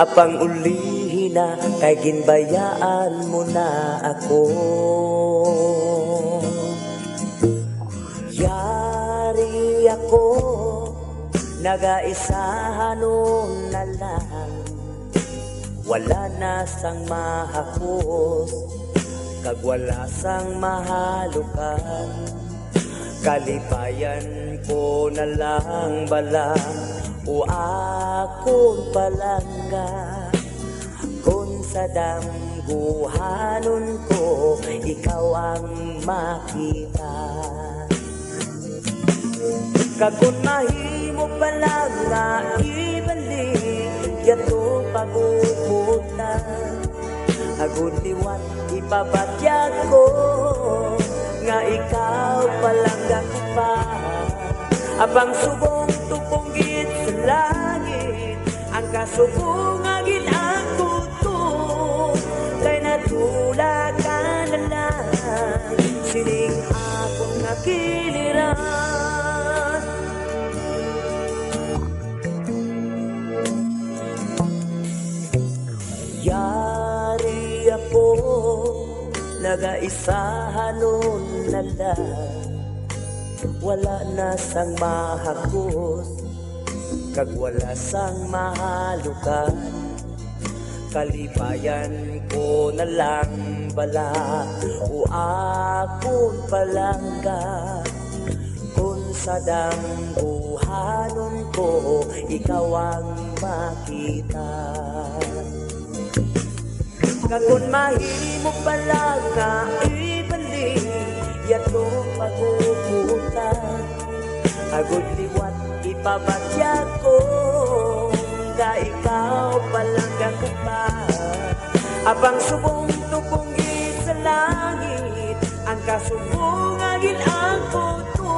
apang ulihi na kay ginbayaan mo na ako. Yari ako, nagaisahanon na lang. Wala na sang mahakos, kag wala sang mahalukan. Kalipayan ko na lang bala, o akon palangga. Kon sa damguhanon ko, ikaw ang makita. Kag kon mahimo pa lang nga ibalik yadtong paghuhutan, agod liwat ipabatyag ko nga ikaw palangga ko pa. Apang subong tupong gid sa langit ang kasubong nga ginangkot ko, kay nadula ka na lang sining akon nga kiliran. Yari ako, nagaisahanon na lang. Wala na sang mahakos, kag wala sang mahalukan. Kalipayan ko na lang bala, o akon palangga. Kon sa damguhanon ko, ikaw ang makita. Kag kon mahimo pa lang nga ibalik yadtong paghuhutan, agod liwat ipabatyag ko nga ikaw palangga ko pa. Apang subong tupong gid sa langit ang kasubong nga ginangkot ko,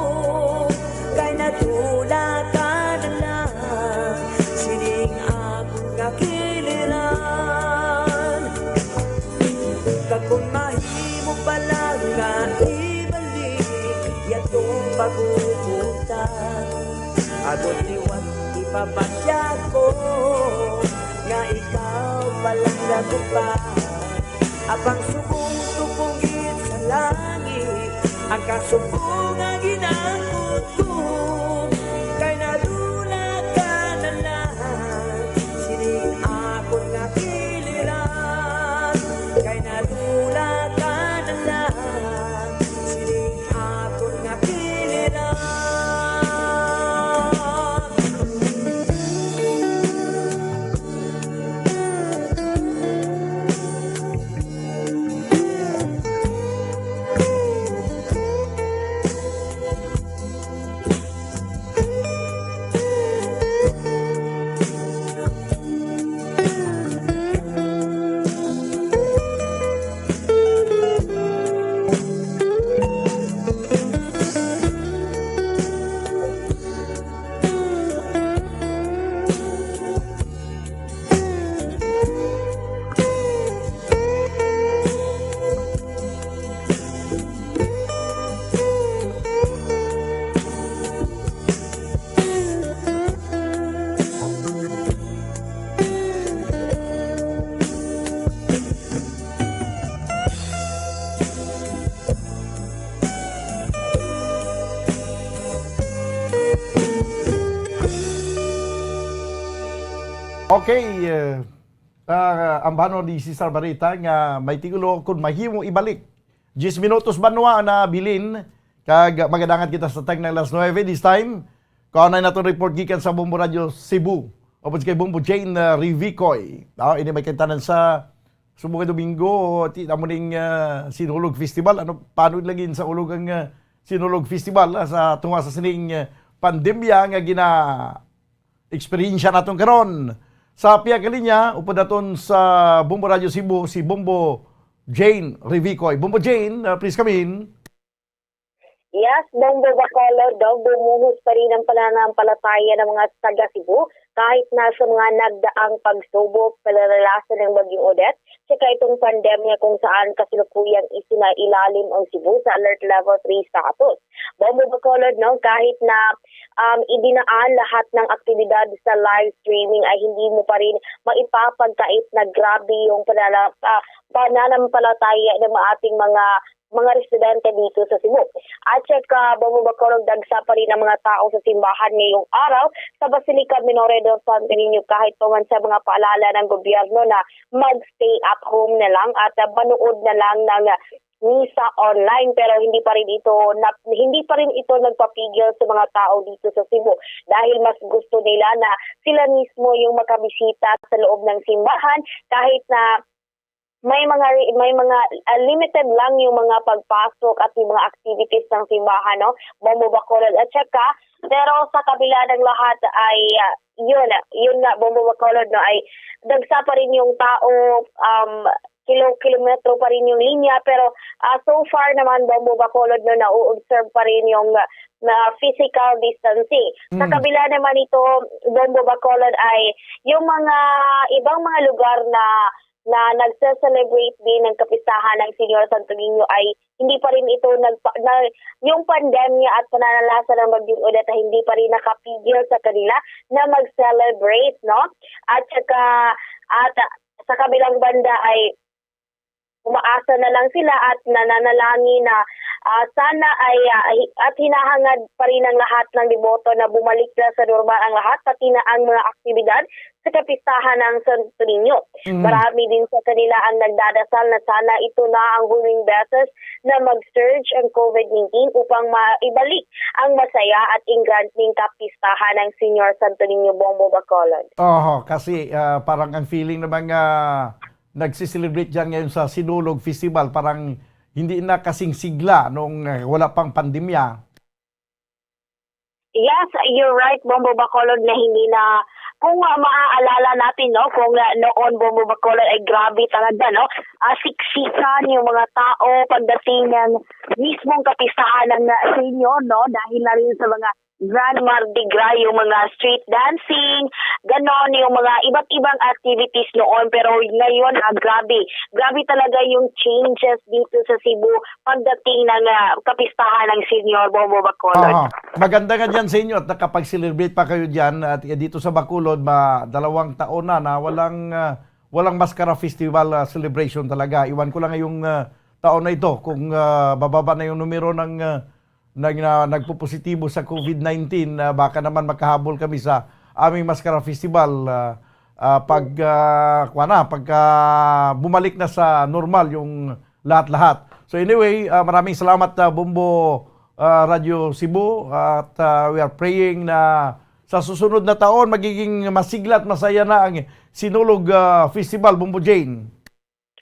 kay nadula ka na lang sining akon nga kiliran. Kag kon mahimo pa lang nga ibalik yadtong paghuhutan, agod liwat ipabatyag ko nga ikaw palangga ko pa. Apang subong tupong gid sa langit ang kasubong nga ginangkot ko, kay nadula ka na lang sining akon nga kiliran, kay nadula ka na lang sining akon nga kiliran. Kay, eh, ah, ang bano ni Cesar Barita nga may tigulo kung mahimo ibalik. Diyes minutos banwa na bilin, kag magadangat kita sa tag ng alas nuebe this time. Kaunay naton report gikan sa Bombo Radio Cebu. Upod kay Bombo Jane, ah, Rivicoy. Ah, ini may kantanan sa subong nga Domingo, ti, amo ning, ah, Sinulog Festival. Ano, paano lagi sa ulog ang, ah, Sinulog Festival, ah, sa tunga sa sining, ah, pandemya nga gina eksperyensya naton karon. Sa pihak nga linya, upod naton sa Bombo Radio Cebu, si Bombo Jane Rivicoy. Bombo Jane, uh, please come in. Yes, Bombo Bacolod, daw bumuhos pa rin ang pananampalataya ng mga taga Cebu kahit na sa mga nagdaang pagsubok, kalalalasan ng Bagyong Odette, tsaka itong pandemya kung saan kasalukuyang isinailalim ang Cebu sa Alert Level three status. Bombo Bacolod, no, kahit na um, idinaan lahat ng aktibidad sa live streaming ay hindi mo pa rin maipapagkait na grabe yung panala, ah, pananampalataya ng ating mga mga residente dito sa Cebu. At saka, Bombo Bacolod, dagsa pa rin ang mga tao sa simbahan ngayong araw sa Basilica Minore del Santo Niño kahit pa man sa mga paalala ng gobyerno na mag-stay at home na lang at, ah, manood na lang ng, ah, misa online, pero hindi pa rin ito na, hindi pa rin ito nagpapigil sa mga tao dito sa Cebu dahil mas gusto nila na sila mismo yung makabisita sa loob ng simbahan kahit na may mga may mga, ah, limited lang yung mga pagpasok at yung mga activities ng simbahan, no? Bombo Bacolod at saka, pero sa kabila ng lahat ay, ah, yun, yun nga, Bombo Bacolod, no, ay dagsa pa rin yung tao, um, kilo kilometro pa rin yung linya, pero, ah, so far naman, Bombo Bacolod, no, na-observe pa rin yung, ah, na physical distancing. Sa Mm. kabila naman ito, Bombo Bacolod, ay yung mga ibang mga lugar na na nagse-celebrate din ng kapistahan ng Señor Santo Niño ay hindi pa rin ito nagpa, na, yung pandemya at pananalasa ng Bagyong Odette ay hindi pa rin nakapigil sa kanila na mag-celebrate, no? At saka, at sa kabilang banda ay umaasa na lang sila at nananalangin na, ah, sana ay, ah, hi- at hinahangad pa rin ng lahat ng deboto na bumalik na sa normal ang lahat, pati na ang mga aktibidad sa kapistahan ng Santo Niño. Mm. Marami din sa kanila ang nagdadasal na sana ito na ang huling beses na mag-surge ang COVID nineteen upang maibalik ang masaya at enggrandeng kapistahan ng Señor Santo Niño Bombo Bacolod. Oho, kasi, ah, parang ang feeling naman nga nagsi-celebrate dyan ngayon sa Sinulog Festival, parang hindi na kasing sigla nung, ah, wala pang pandemya. Yes, you're right, Bombo Bacolod, na hindi na, kung, ah, maaalala natin, no, kung, ah, noon, Bombo Bacolod, ay grabe talaga, no, ah, siksikan yung mga tao pagdating ng mismong kapistahan ng, ah, Senyor, no, dahil na rin sa mga Grand Mardi Gras, yung mga street dancing, ganon, yung mga iba't ibang activities noon. Pero ngayon, ah, grabe. Grabe talaga yung changes dito sa Cebu pagdating ng, ah, kapistahan ng Senyor Bombo Bacolod. Aha. Maganda nga dyan sa inyo at nakapag-celebrate pa kayo dyan. At dito sa Bacolod, ma, dalawang taon na na walang, ah, walang Maskara Festival, ah, celebration talaga. Iwan ko lang ngayong, ah, taon na ito kung, ah, bababa na yung numero ng, ah, nag-, na, nagpopositibo sa COVID nineteen, ah, baka naman makahabol kami sa aming Maskara Festival, ah, ah, pag, ah, kuwan na, pagka bumalik na sa normal yung lahat-lahat. So anyway, ah, maraming salamat, ah, Bombo, ah, Radio Cebu, at, ah, we are praying na sa susunod na taon magiging masigla at masaya na ang Sinulog, ah, Festival, Bombo Jane.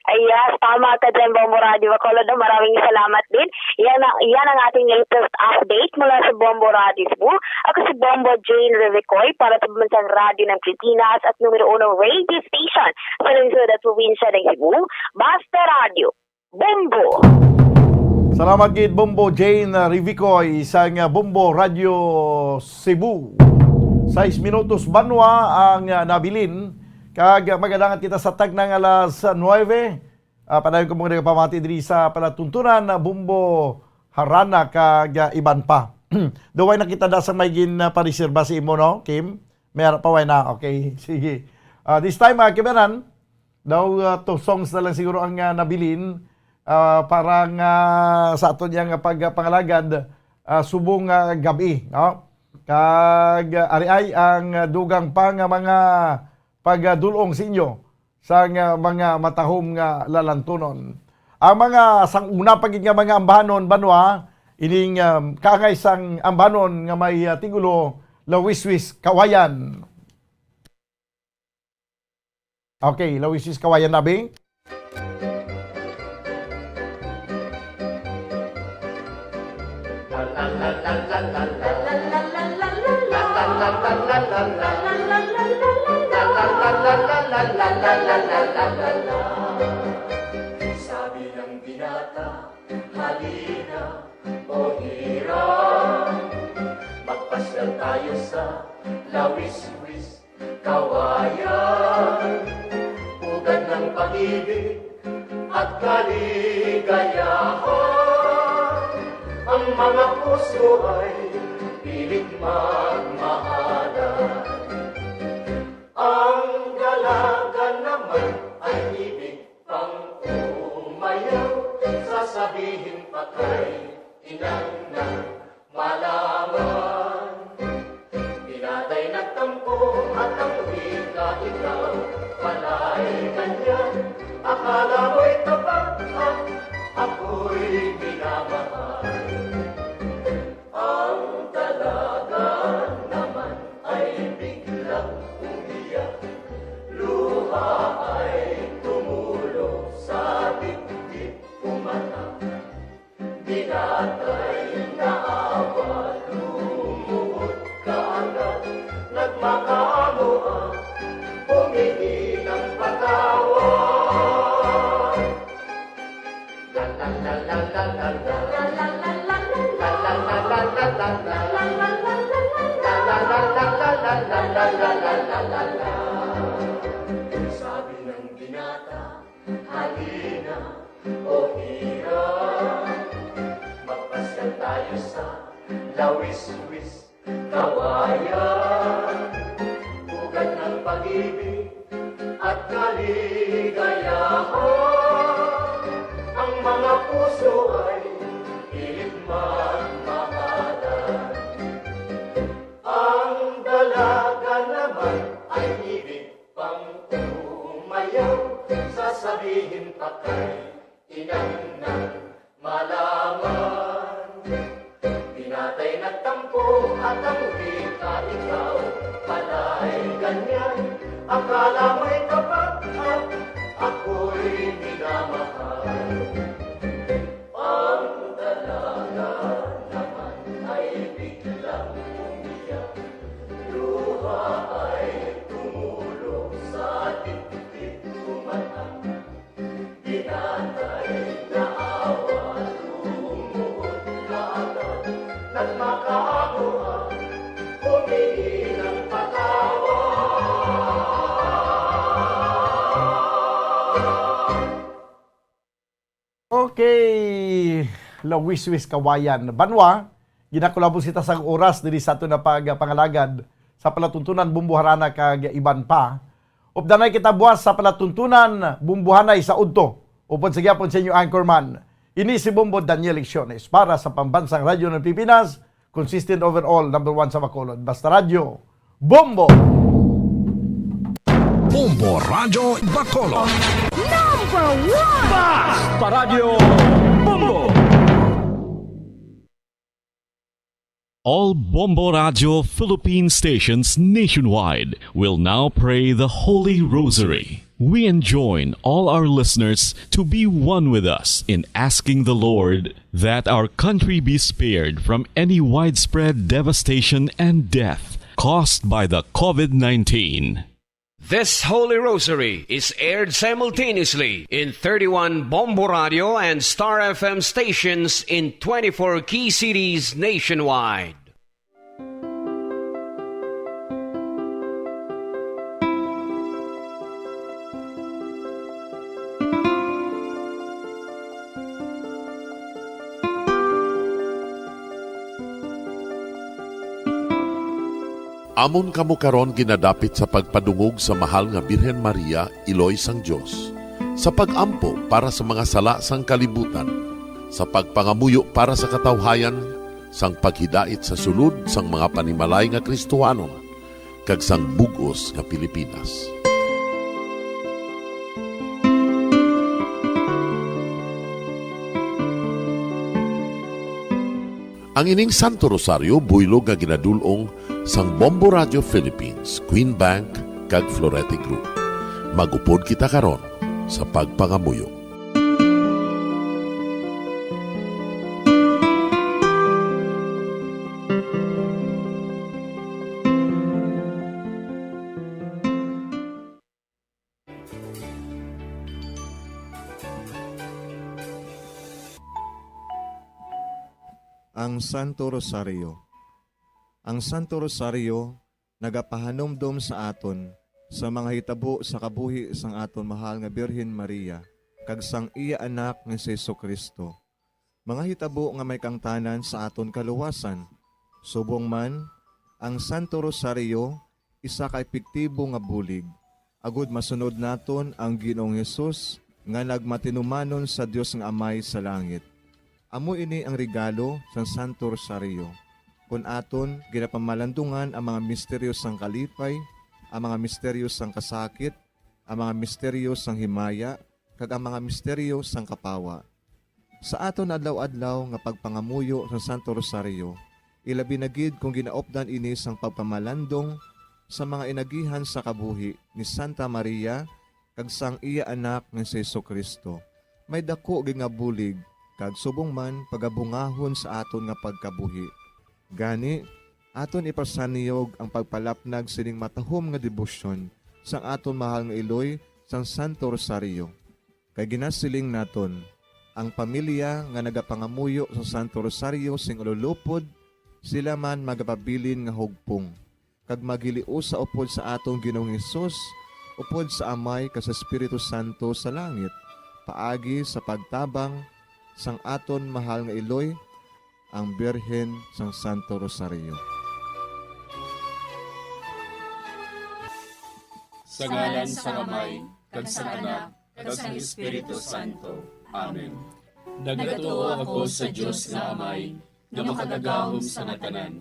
Ay, yes, tama ka dyan, Bombo Radio Bacolod. Maraming salamat din. Yan, ang, yan ang ating latest update mula sa Bombo Radio Cebu. Ako si Bombo Jane Revecoy para sa Pambansang Radyo ng Pilipinas at numero uno radio station sa lungsod at probinsya ng Cebu. Basta Radyo, Bombo! Salamat gid, Bombo Jane, ah, Rivicoy, sang, ah, Bombo Radio Cebu. Sais minutos banwa ang, ah, nabilin. Kag magadangat kita sa tag ng alas nuebe. Ah, padayon ko mga nagapamati diri sa palatuntunan, ah, Bumbo, Harana, kag, ah, iban pa. Daw way nakita da sa may gin, ah, pariserba sa imo, no, Kim? May ara pa, way na. Okay, sige. Ah, this time, ah, Kibanan, daw, ah, two songs na lang siguro ang, ah, nabilin, ah, para nga sa aton yang pagpangalagad, ah, subong nga gabi, no? Kag, ah, ari ay ang, ah, dugang pa nga mga pagdul-ong sa inyo sang, ah, mga matahom nga lalantunon. Ang mga sang una pa gid nga mga ambahanon, banwa, ining, um, kaangay sang ambahanon nga may, ah, titulo, Lawiswis Kawayan. Okay, Lawiswis Kawayan, Nabi. Sabi ng binata, halina o hiram, magpasyal tayo sa Lawiswis Kawayan, ugat ng pag-ibig at kaligayahan. Ang mga puso ay pilit magmahalan. Ang dalaga naman ay ibig pang umayaw. Sasabihin pa kay inang na malaman. Pinatay nagtampo at ang wika ikaw, pala'y ganyan. Akala mo'y tapat at ako'y minamahal. Ang dalaga naman ay biglang umiyak. Luha ay tumulo sa dibdib, umata. Binatay naawa, lumuhod kaagad, nagmakaamo, humingi ng patawad. Sabi ng binata, halina o hiram, magpasyal tayo sa Lawiswis Kawayan. Ugat ng pag-ibig at kaligayahan. Ang mga puso ay pilit magmahalan. Ang dalaga naman ay ibig pang umayaw. Sasabihin pa kay inang nang malaman. Pinatay nagtampo at ang wika ikaw, pala'y ganyan. Akala mo'y tapat at ako'y minamahal. Ang dalaga naman ay biglang umiyak. Luha ay tumulo sa dibdib, umata. Pinatay naawa, lumuhod kaagad, nagmakaamo, humingi ng patawad. Okay, Lawiswis Kawayan. Banwa, ginakulabos kita sang oras diri sa aton na pagpangalagad sa palatuntunan, Bombo, Harana kag iban pa. Updanay kita buwas sa palatuntunan, Bombo, Hanay sa udto. Upod sa gihapon sa inyo anchorman, ini si Bombo Daniel Lecciones para sa Pambansang Radyo ng Pilipinas, consistent overall, number one sa Bacolod. Basta Radyo, Bombo! Bombo Radyo Bacolod. Number one! Basta Radyo, Bombo! All Bombo Radyo Philippine stations nationwide will now pray the Holy Rosary. We enjoin all our listeners to be one with us in asking the Lord that our country be spared from any widespread devastation and death caused by the COVID nineteen. This Holy Rosary is aired simultaneously in thirty-one Bombo Radio and Star F M stations in twenty-four key cities nationwide. Amon kamo karon ginadapit sa pagpadungog sa mahal nga Birhen Maria, Iloy sang Dios, sa pag-ampo para sa mga sala sang kalibutan, sa pagpangamuyo para sa katawhayan, sang paghidait sa sulod sang mga panimalay nga Kristohanon, kag sang bug-os nga Pilipinas. Ang ining Santo Rosario buylog nga ginadul-ong sang Bombo Radio Philippines, Queen Bank, kag Florete Group. Mag-upod kita karon sa pagpangamuyo. Ang Santo Rosario. Ang Santo Rosario nagapahanumdom sa aton sa mga hitabo sa kabuhi sang aton mahal nga Birhen Maria kag sang iya Anak nga si Jesu-Cristo, mga hitabo nga may kaangtanan sa aton kaluwasan. Subong man, ang Santo Rosario isa ka epektibo nga bulig, agud masunod naton ang Ginoong Hesus nga nagmatinumanon sa Dios nga Amay sa langit. Amo ini ang regalo sang Santo Rosario, kon aton ginapamalandungan ang mga misteryo sang kalipay, ang mga misteryo sang kasakit, ang mga misteryo sang himaya, kag ang mga misteryo sang kapawa. Sa aton adlaw-adlaw nga pagpangamuyo sa Santo Rosario, ilabi na gid kon ginaupdan ini sang pagpamalandong sa mga inagihan sa kabuhi ni Santa Maria kag sang iya Anak nga si Jesu-Cristo, may daku gid nga bulig kag subong man pagabungahon sa aton nga pagkabuhi. Gani, aton ipasanyog ang pagpalapnag sining matahom nga debosyon sang aton mahal nga iloy sang Santo Rosario. Kay ginasiling naton, ang pamilya nga nagapangamuyo sa Santo Rosario sing ululupod, sila man magapabilin nga hugpong, kag maghiliusa upod sa aton Ginoong Hesus, upod sa Amay kag sa Espiritu Santo sa langit, paagi sa pagtabang sang aton mahal nga iloy, ang Birhen sang Santo Rosario. Sa ngalan sang Amay, kag sang Anak, kag sang Espiritu Santo. Amen. Nagatuo ako sa Dios nga Amay, nga makagagahom sa nga tanan,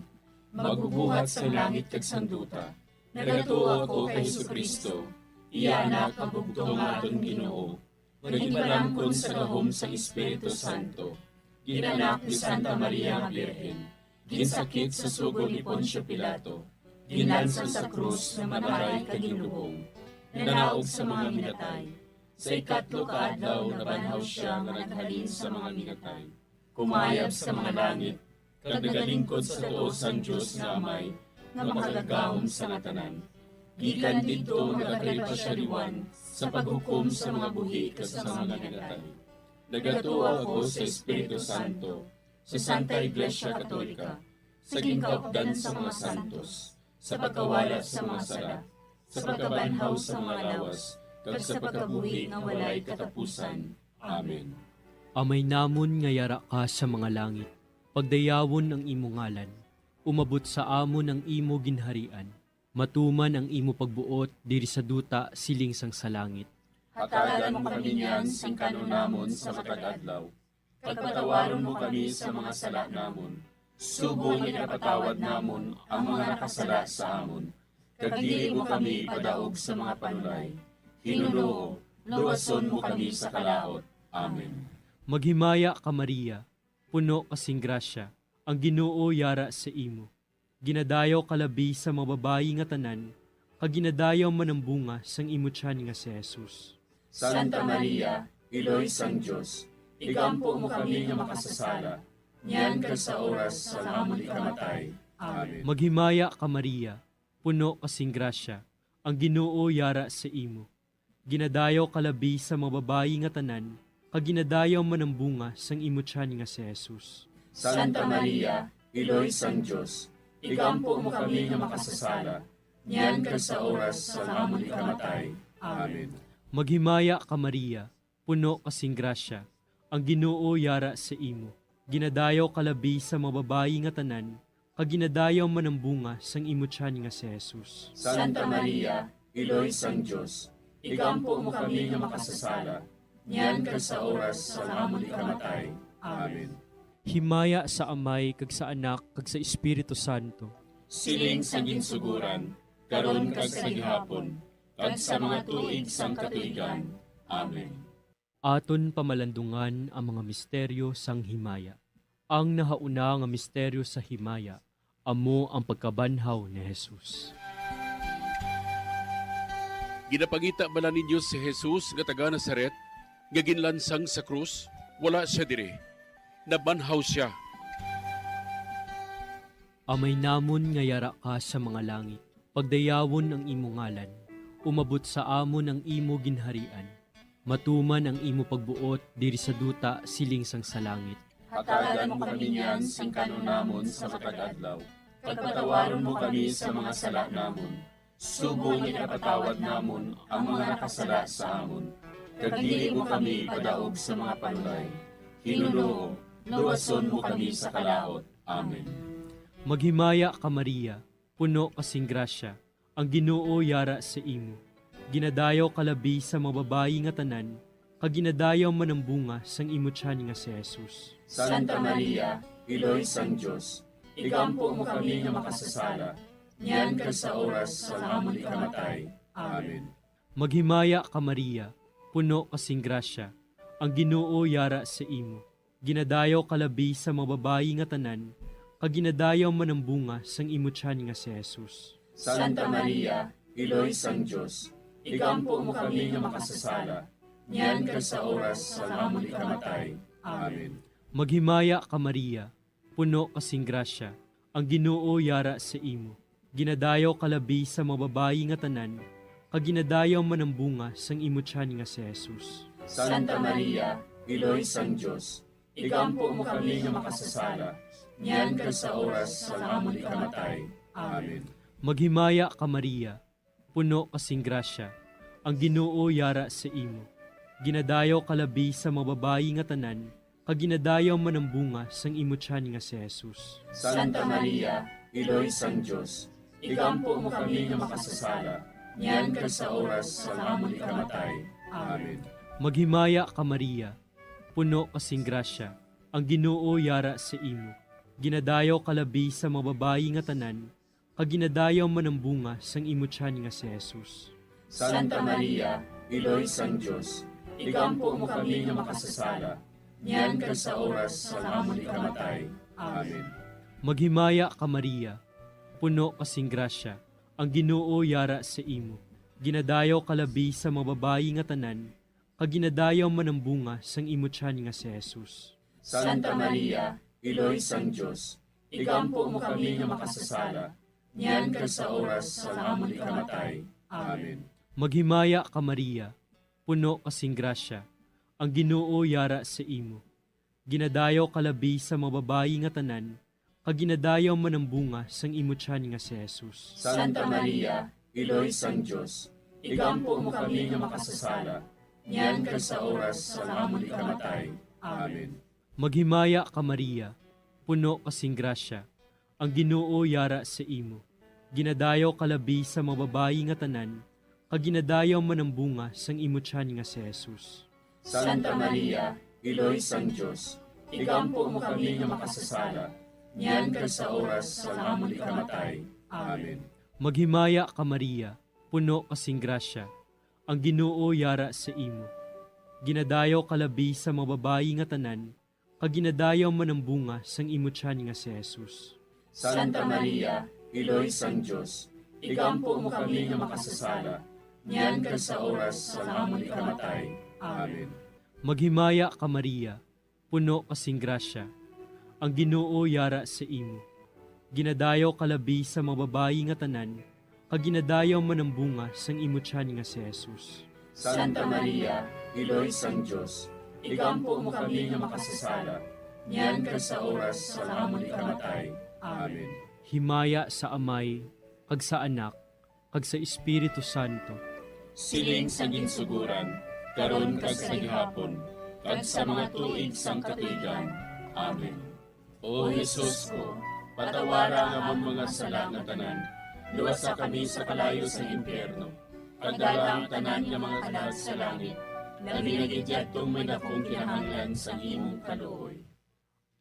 magbubuhat sang langit kag sang duta. Nagatuo ako kay Jesu-Cristo, iya Anak, ang bugtong nga aton Ginoo, nga ginpalangkon sa gahom sang Espiritu Santo, ginanak ni Santa Maria nga Birhen, ginsakit sa sugo ni Poncio Pilato, ginlansang sa krus, namatay kag ginlubong, nanaog sa mga minatay. Sa ikatlo ka adlaw nabanhaw sia nga naghalin sa mga minatay, kumayab sa mga langit, kag nagalingkod sa tuo sang Dios nga Amay, nga makagagahom sa nga tanan. Gikan didto magakari pa sia liwan sa paghukom sa mga buhi kag sa mga minatay. Nagatuo ako sa Espiritu Santo, sa Santa Iglesia Katolika, sa ginkaupdan sa mga santos, sa pagkawala sa mga sala, sa pagkabanhaw sa mga lawas, kag sa pagkabuhi nga walay katapusan. Amen. Amay namon nga yara ka sa mga langit, pagdayawon ang imo ngalan. Umabot sa amon ang imo ginharian. Matuman ang imo pagbuot diri sa duta siling sang sa langit. Hatagan mo kami niyan sing kan-on namon sa matag adlaw, kag patawaron mo kami sa mga sala namon, subong nga ginapatawad namon ang mga nakasala sa amon, kag dili mo kami ipadaog sa mga panulay. Ginoo, luwason mo kami sa kalaut. Amen. Maghimaya ka, Maria, puno ka sing grasya, ang Ginoo yara sa imo. Ginadayaw ka labi sa mga babayi nga tanan, kag ginadayaw man ang bunga sang imo tiyan nga si Jesus. Santa Maria, Iloy sang Dios, igampo mo kami nga makasasala, niyan kag sa oras sang amon ikamatay. Amen. Maghimaya ka, Maria, puno ka sing grasya, ang Ginoo yara sa imo. Ginadayaw ka labi sa mga babayi nga tanan, kag ginadayaw man ang bunga sang imo tiyan nga si Jesus. Santa Maria, Iloy sang Dios, igampo mo kami nga makasasala, niyan kag sa oras sang amon ikamatay. Amen. Maghimaya ka, Maria, puno ka sing grasya, ang Ginoo yara sa imo. Ginadayaw ka labi sa mga babayi nga tanan, kag ginadayaw man ang bunga sang imo tiyan nga si Jesus. Santa Maria, Iloy sang Dios, igampo mo kami nga makasasala, niyan kag sa oras sang amon ikamatay. Amen. Himaya sa Amay, kag sa Anak, kag sa Espiritu Santo. Siling sa ginsugoran, karon kag sa gihapon, kag sa mga tuig sang katuigan. Amen. Aton pamalandungan ang mga misteryo sang himaya. Ang nahauna nga misteryo sa himaya amo ang pagkabanhaw ni Jesus. Ginapangita bala ninyo si Jesus nga taga Nazaret, nga ginlansang sa krus? Wala sia diri. Nabanhaw sia. Amay namon nga yara ka sa mga langit, pagdayawon ang imo ngalan. Umabot sa amon ang imo ginharian. Matuman ang imo pagbuot diri sa duta siling sang sa langit. Hatagan mo kami niyan sing kan-on namon sa matag adlaw, kag patawaron mo kami sa mga sala namon, subong nga ginapatawad namon ang mga nakasala sa amon. Kag dili mo kami ipadaog sa mga panulay. Ginoo, luwason mo kami sa kalaut. Amen. Maghimaya ka, Maria, puno ka sing grasya, ang Ginoo yara sa imo. Ginadayaw ka labi sa mga babayi nga tanan, kag ginadayaw man ang bunga sang imo tiyan nga si Jesus. Santa Maria, Iloy sang Dios, igampo mo kami nga makasasala, niyan kag sa oras sang amon ikamatay. Amen. Maghimaya ka, Maria, puno ka sing grasya, ang Ginoo yara sa imo. Ginadayaw ka labi sa mga babayi nga tanan, kag ginadayaw man ang bunga sang imo tiyan nga si Jesus. Santa Maria, Iloy sang Dios, igampo mo kami nga makasasala, niyan kag sa oras sang amon ikamatay. Amen. Maghimaya ka, Maria, puno ka sing grasya, ang Ginoo yara sa imo. Ginadayaw ka labi sa mga babayi nga tanan, kag ginadayaw man ang bunga sang imo tiyan nga si Jesus. Santa Maria, Iloy sang Dios, igampo mo kami nga makasasala, niyan kag sa oras sang amon ikamatay. Amen. Maghimaya ka, Maria, puno ka sing grasya, ang Ginoo yara sa imo. Ginadayaw ka labi sa mga babayi nga tanan, kag ginadayaw man ang bunga sang imo tiyan nga si Jesus. Santa Maria, Iloy sang Dios, igampo mo kami nga makasasala, niyan kag sa oras sang amon ikamatay. Amen. Maghimaya ka, Maria, puno ka sing grasya, ang Ginoo yara sa imo. Ginadayaw ka labi sa mga babayi nga tanan, kag ginadayaw man ang bunga sang imo tiyan nga si Jesus. Santa Maria, Iloy sang Dios, igampo mo kami nga makasasala, niyan kag sa oras sang amon ikamatay. Amen. Maghimaya ka, Maria, puno ka sing grasya, ang Ginoo yara sa imo. Ginadayaw ka labi sa mga babayi nga tanan, kag ginadayaw man ang bunga sang imo tiyan nga si Jesus. Santa Maria, Iloy sang Dios, igampo mo kami nga makasasala, niyan kag sa oras sang amon ikamatay. Amen. Maghimaya ka, Maria, puno ka sing grasya, ang Ginoo yara sa imo. Ginadayaw ka labi sa mga babayi nga tanan, kag ginadayaw man ang bunga sang imo tiyan nga si Jesus. Santa Maria, Iloy sang Dios, igampo mo kami nga makasasala, niyan kag sa oras sang amon ikamatay. Amen. Maghimaya ka, Maria, puno ka sing grasya, ang Ginoo yara sa imo. Ginadayaw ka labi sa mga babayi nga tanan, kag ginadayaw man ang bunga sang imo tiyan nga si Jesus. Santa Maria, Iloy sang Dios, igampo mo kami nga makasasala, niyan kag sa oras sang amon ikamatay. Amen. Maghimaya ka, Maria, puno ka sing grasya, ang Ginoo yara sa imo. Ginadayaw ka labi sa mga babayi nga tanan, kag ginadayaw man ang bunga sang imo tiyan nga si Jesus. Santa Maria, Iloy sang Dios, igampo mo kami nga makasasala, niyan kag sa oras sang amon ikamatay. Amen. Maghimaya ka, Maria, puno ka sing grasya, ang Ginoo yara sa imo. Ginadayaw ka labi sa mga babayi nga tanan, kag ginadayaw man ang bunga sang imo tiyan nga si Jesus. Santa Maria, Iloy sang Dios, igampo mo kami nga makasasala, niyan kag sa oras sang amon ikamatay. Amen. Himaya sa Amay, kag sa Anak, kag sa Espiritu Santo. Siling sa ginsuguran, karon kag sa gihapon, kag sa mga tuig sang katuigan. Amen. O Jesus ko, patawara ang amon mga sala nga tanan, luwasa kami sa kalayo sang impyerno, kag dala ang tanan nga mga kalag sa langit, labi na gid yadtong may dakong kinahanglan sang imong kaluoy.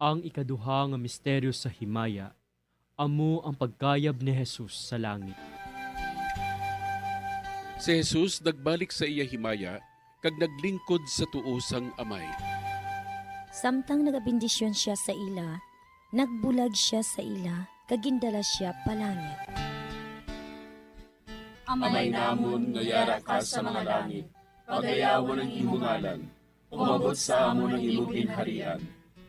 Ang ikaduha nga misteryo sa himaya, amo ang pagkayab ni Jesus sa langit. Si Jesus nagbalik sa iya himaya kag naglingkod sa tuo sang Amay. Samtang nagabendisyon sia sa ila, nagbulag sia sa ila, kag gindala sia palangit. Amay namon nga yara ka sa mga langit, pagayawon ang imo ngalan. Umabot sa amon ang imo ginharian.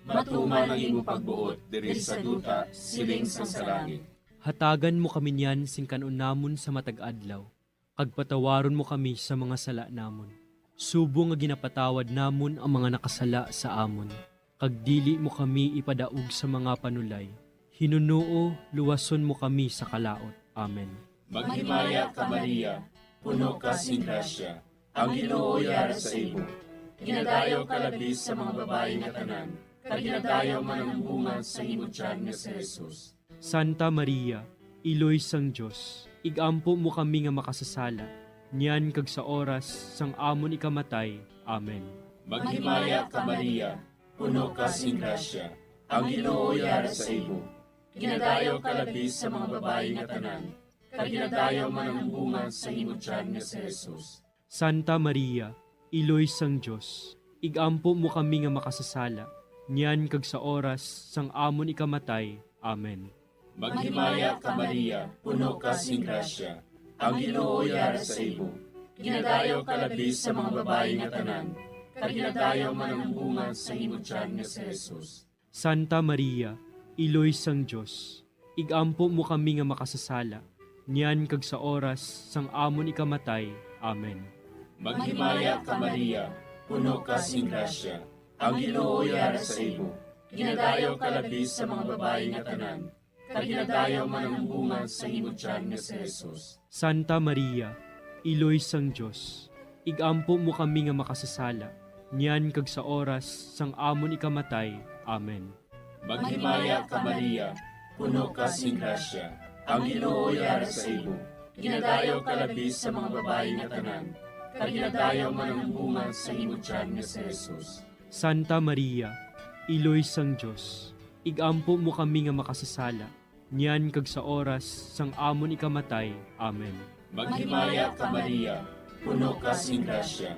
Matuman ang imo pagbuot diri sa duta, siling sang sa langit. Hatagan mo kami niyan sing kan-on namon sa matag adlaw, kag patawaron mo kami sa mga sala namon, subong nga ginapatawad namon ang mga nakasala sa amon, kag dili mo kami ipadaog sa mga panulay. Hinunoo, luwason mo kami sa kalaut. Amen. Maghimaya ka, Maria, puno ka sing grasya, ang Ginoo yara sa imo. Ginadayaw ka labi sa mga babayi nga tanan, kag ginadayaw man ang bunga sa imo tiyan nga si Jesus. Santa Maria, Iloy sang Dios, ig-ampo mo kami nga makasasala, niyan kag sa oras sang amon ikamatay. Amen. Maghimaya ka, Maria, puno ka sing grasya, ang Ginoo yara sa imo. Ginadayaw ka labi sa mga babayi nga tanan, kag ginadayaw man ang bunga sa imo tiyan nga si Jesus. Santa Maria, Iloy sang Dios, ig-ampo mo kami nga makasasala, niyan kag sa oras sang amon ikamatay. Amen. Maghimaya ka, Maria, puno ka sing grasya, ang Ginoo yara sa imo. Ginadayaw ka labi sa mga babayi nga tanan, kag ginadayaw man ang bunga sa imo tiyan nga si Jesus. Santa Maria, Iloy sang Dios, ig-ampo mo kami nga makasasala, niyan kag sa oras sang amon ikamatay. Amen. Maghimaya ka, Maria, puno ka sing grasya, ang Ginoo yara sa imo. Ginadayaw ka labi sa mga babayi nga tanan, kag ginadayaw man ang bunga sa imo tiyan nga si Jesus. Santa Maria, Iloy sang Dios, ig-ampo mo kami nga makasasala, niyan kag sa oras sang amon ikamatay. Amen. Maghimaya ka, Maria, puno ka sing grasya, ang Ginoo yara sa imo. Ginadayaw ka labi sa mga babayi nga tanan, kag ginadayaw man ang bunga sa imo tiyan nga si Jesus. Santa Maria, Iloy sang Dios, ig-ampo mo kami nga makasasala, niyan kag sa oras sang amon ikamatay. Amen. Maghimaya ka, Maria, puno ka sing grasya,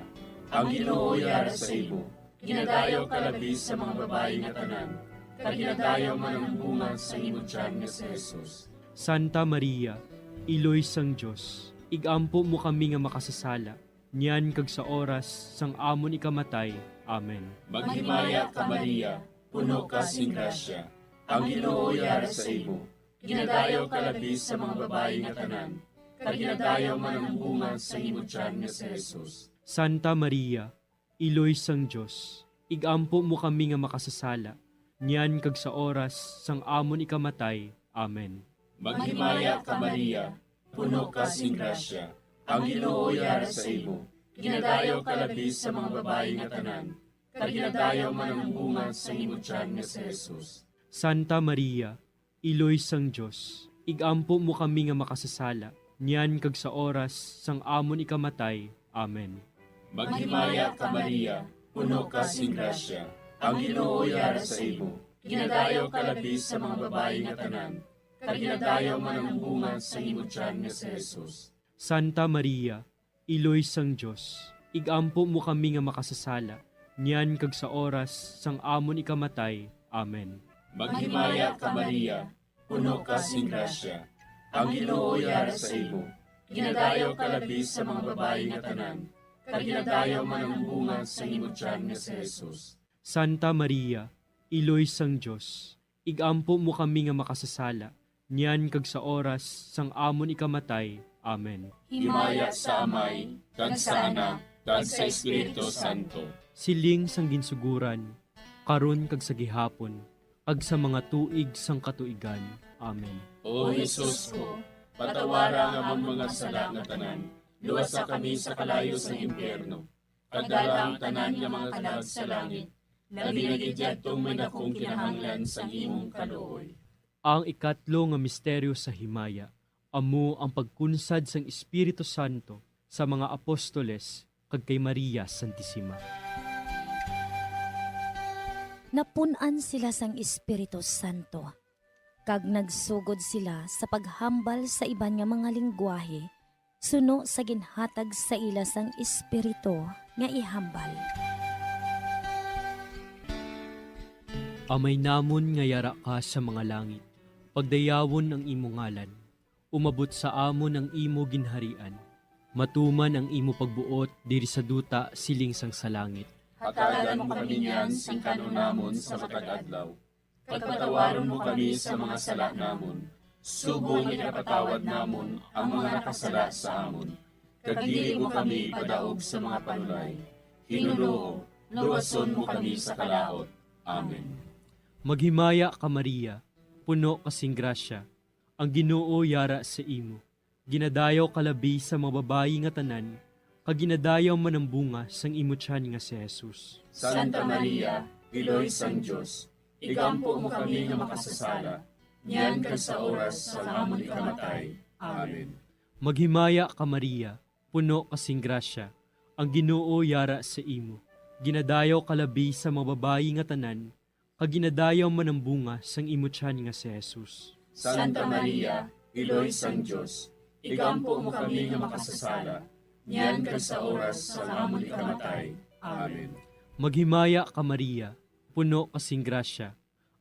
ang Ginoo yara sa imo. Ginadayaw ka labi sa mga babayi nga tanan, kag ginadayaw man ang bunga sa imo tiyan nga si Jesus. Santa Maria, Iloy sang Dios, ig-ampo mo kami nga makasasala, niyan kag sa oras sang amon ikamatay. Amen. Maghimaya ka, Maria, puno ka sing grasya, ang Ginoo yara sa imo. Ginadayaw ka labi sa mga babayi nga tanan, kag ginadayaw man ang bunga sa imo tiyan nga si Jesus. Santa Maria, Iloy sang Dios, ig-ampo mo kami nga makasasala, niyan kag sa oras sang amon ikamatay. Amen. Maghimaya ka, Maria, puno ka sing grasya, ang Ginoo yara sa imo. Ginadayaw ka labi sa mga babayi nga tanan, kag ginadayaw man ang bunga sa imo tiyan nga si Jesus. Santa Maria, Iloy sang Dios, ig-ampo mo kami nga makasasala, niyan kag sa oras sang amon ikamatay. Amen. Maghimaya ka, Maria, puno ka sing grasya, ang Ginoo yara sa imo. Ginadayaw ka labi sa mga babayi nga tanan, kag ginadayaw man ang bunga sa imo tiyan nga si Jesus. Santa Maria, Iloy sang Dios, ig-ampo mo kami nga makasasala, niyan kag sa oras sang amon ikamatay. Amen. Maghimaya ka, Maria, puno ka sing grasya, ang Ginoo yara sa imo. Ginadayaw ka labi sa mga babayi nga tanan, kag ginadayaw man ang bunga sa imo tiyan nga si Jesus. Santa Maria, Iloy sang Dios, ig-ampo mo kami nga makasasala, niyan kag sa oras sang amon ikamatay. Amen. Himaya sa Amay, kag sa Anak, kag sa Espiritu Santo. Siling sang ginsuguran, karon kag sa gihapon, kag sa mga tuig sang katuigan. Amen. O Jesus ko, patawara ang amon mga sala nga tanan, luwasa kami sa kalayo sang impyerno, kag dala ang tanan nga mga kalag sa langit, labi na gid yadtong may dakong kinahanglan sang imong kaluoy. Ang ikatlo nga misteryo sa himaya amo ang pagkunsad sang Espiritu Santo sa mga apostoles kag kay Maria Santisima. Napun-an sila sang Espiritu Santo, kag nagsugod sila sa paghambal sa iban nga mga linggwahe suno sa ginhatag sa ila sang Espiritu nga ihambal. Amay namon nga yara ka sa mga langit, pagdayawon ang imo ngalan. Umabot sa amon ang imo ginharian. Matuman ang imo pagbuot diri sa duta siling sang sa langit. Hatagan mo kami niyan sing kan-on namon sa matag adlaw. Kag patawaron mo kami sa mga sala namon, subong nga ginapatawad namon ang mga nakasala sa amon. Kag dili mo kami ipadaog sa mga panulay. Hinunoo, luwason mo kami sa kalaut. Amen. Maghimaya ka, Maria, puno ka sing grasya, ang Ginoo yara sa imo. Ginadayaw ka labi sa mga babayi nga tanan, kag ginadayaw man ang bunga sang imo tiyan nga si Jesus. Santa Maria, Iloy sang Dios, igampo mo kami nga makasasala, niyan kag sa oras sang amon ikamatay. Amen. Maghimaya ka, Maria, puno ka sing grasya, ang Ginoo yara sa imo. Ginadayaw ka labi sa mga babayi nga tanan, kag ginadayaw man ang bunga sang imo tiyan nga si Jesus. Santa Maria, Iloy sang Dios, igampo mo kami nga makasasala, niyan kag sa oras sang amon ikamatay. Amen. Maghimaya ka, Maria, puno ka sing grasya,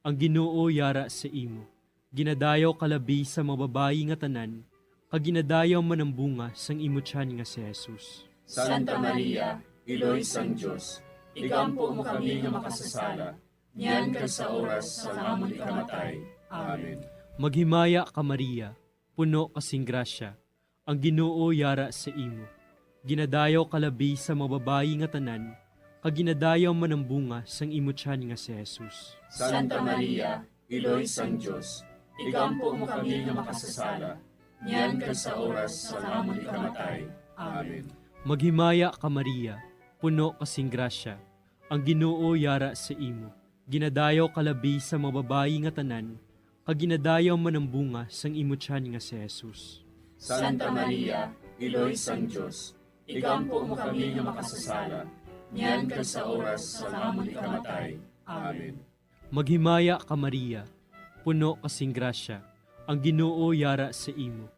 ang Ginoo yara sa imo. Ginadayaw ka labi sa mga babayi nga tanan, kag ginadayaw man ang bunga sang imo tiyan nga si Jesus. Santa Maria, Iloy sang Dios, igampo mo kami nga makasasala, niyan kag sa oras sang amon ikamatay. Amen. Maghimaya ka, Maria, puno ka sing grasya, ang Ginoo yara sa imo. Ginadayaw ka labi sa mga babayi nga tanan, kag ginadayaw man ang bunga sang imo tiyan nga si Jesus. Santa Maria, Iloy sang Dios, igampo mo kami nga makasasala, niyan kag sa oras sang amon ikamatay. Amen. Maghimaya ka, Maria, puno ka sing grasya, ang Ginoo yara sa imo. Ginadayaw ka labi sa mga babayi nga tanan, kag ginadayaw man ang bunga sang imo tiyan nga si Jesus. Santa Maria, Iloy sang Dios, igampo mo kami nga makasasala, niyan kag sa oras sang amon ikamatay. Amen. Maghimaya ka, Maria, puno ka sing grasya, ang Ginoo yara sa imo.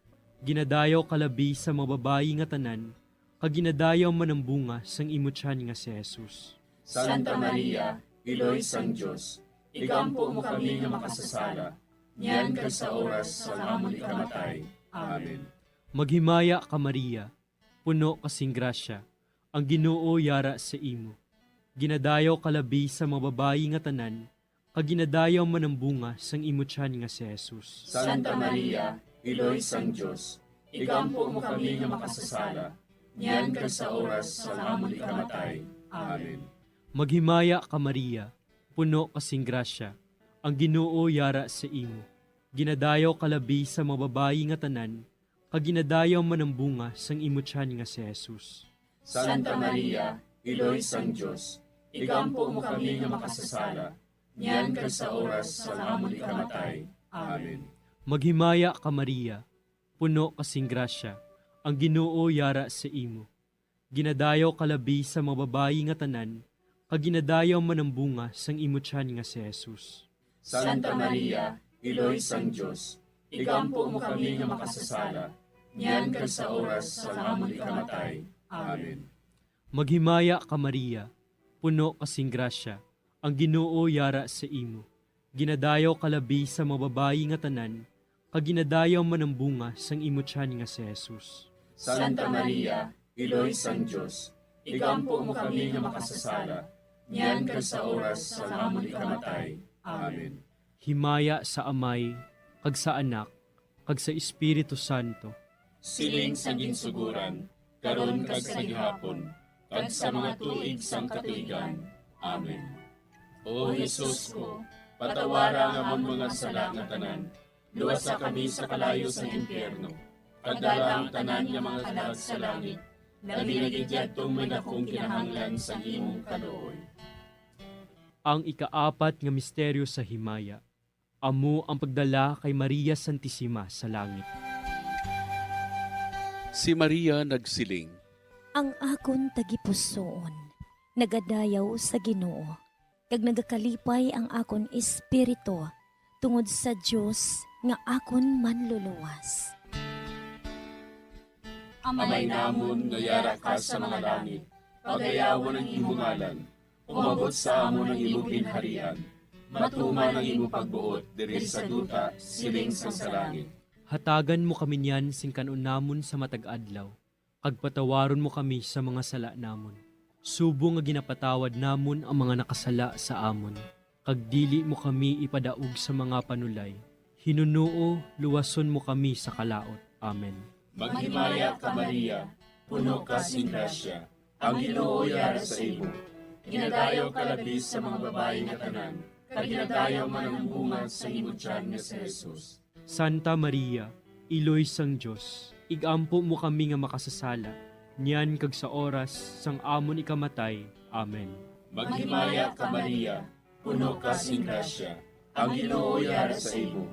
Ginadayaw ka labi sa mga babayi nga tanan, kag ginadayaw man ang bunga sang imo tiyan nga si Jesus. Santa Maria, Iloy sang Dios, igampo mo kami nga makasasala, niyan kag sa oras sang amon ikamatay. Amen. Maghimaya ka, Maria, puno ka sing grasya, ang Ginoo yara sa imo. Ginadayaw ka labi sa mga babayi nga tanan, kag ginadayaw man ang bunga sang imo tiyan nga si Jesus. Santa Maria, Iloy sang Dios, igampo mo kami nga makasasala, niyan kag sa oras sang amon ikamatay. Amen. Maghimaya ka, Maria, puno ka sing grasya, ang Ginoo yara sa imo. Ginadayaw ka labi sa mga babayi nga tanan, kag ginadayaw man ang bunga sang imo tiyan nga si Jesus. Santa Maria, Iloy sang Dios, igampo mo kami nga makasasala, niyan kag sa oras sang amon ikamatay. Amen. Maghimaya ka, Maria, puno ka sing grasya, ang Ginoo yara sa imo. Ginadayaw ka labi sa mga babayi nga tanan, kag ginadayaw man ang bunga sang imo tiyan nga si Jesus. Santa Maria, Iloy sang Dios, igampo mo kami nga makasasala, niyan kag sa oras sang amon ikamatay. Amen. Maghimaya ka, Maria, puno ka sing grasya, ang Ginoo yara sa imo. Ginadayaw ka labi sa mga babayi nga tanan, kag ginadayaw man ang bunga sang imo tiyan nga si Jesus. Santa Maria, Iloy sang Dios, igampo mo kami nga makasasala, niyan kag sa oras sang amon ikamatay. Amen. Himaya sa Amay, kag sa Anak, kag sa Espiritu Santo. Siling sa ginsuguran, karon kag sa gihapon, kag sa mga tuig sang katuigan. Amen. O Jesus ko, patawara ang amon mga sala nga tanan, luwasa kami sa kalayo sa impyerno, kag dala ang tanan nga mga kalag sa langit, labi na gid yadtong may dakong kinahanglan sa imong kaluoy. Ang ikaapat nga misteryo sa himaya, amo ang pagdala kay Maria Santisima sa langit. Si Maria nagsiling, Ang akon tagipusoon nagadayaw sa Ginoo, kag nagakalipay ang akon espiritu tungod sa Dios nga akon Manluluwas. Amay namon nga yara ka sa mga langit, pagayawon ang imo ngalan. Umabot sa amon ang imo ginharian. Matuman ang imo pagbuot diri sa duta, siling sang sa langit. Hatagan mo kami niyan sing kan-on namon sa matag adlaw, kag patawaron mo kami sa mga sala namon, subong nga ginapatawad namon ang mga nakasala sa amon, kag dili mo kami ipadaog sa mga panulay. Hinunoo, luwason mo kami sa kalaut. Amen. Maghimaya ka, Maria, puno ka sing grasya, ang Ginoo yara sa imo. Ginadayaw ka labi sa mga babayi nga tanan, kag ginadayaw man ang bunga sa imo tiyan nga si Jesus. Santa Maria, Iloy sang Dios, ig-ampo mo kami nga makasasala, niyan kag sa oras sang amon ikamatay. Amen. Maghimaya ka, Maria, puno ka sing grasya, ang Ginoo yara sa imo.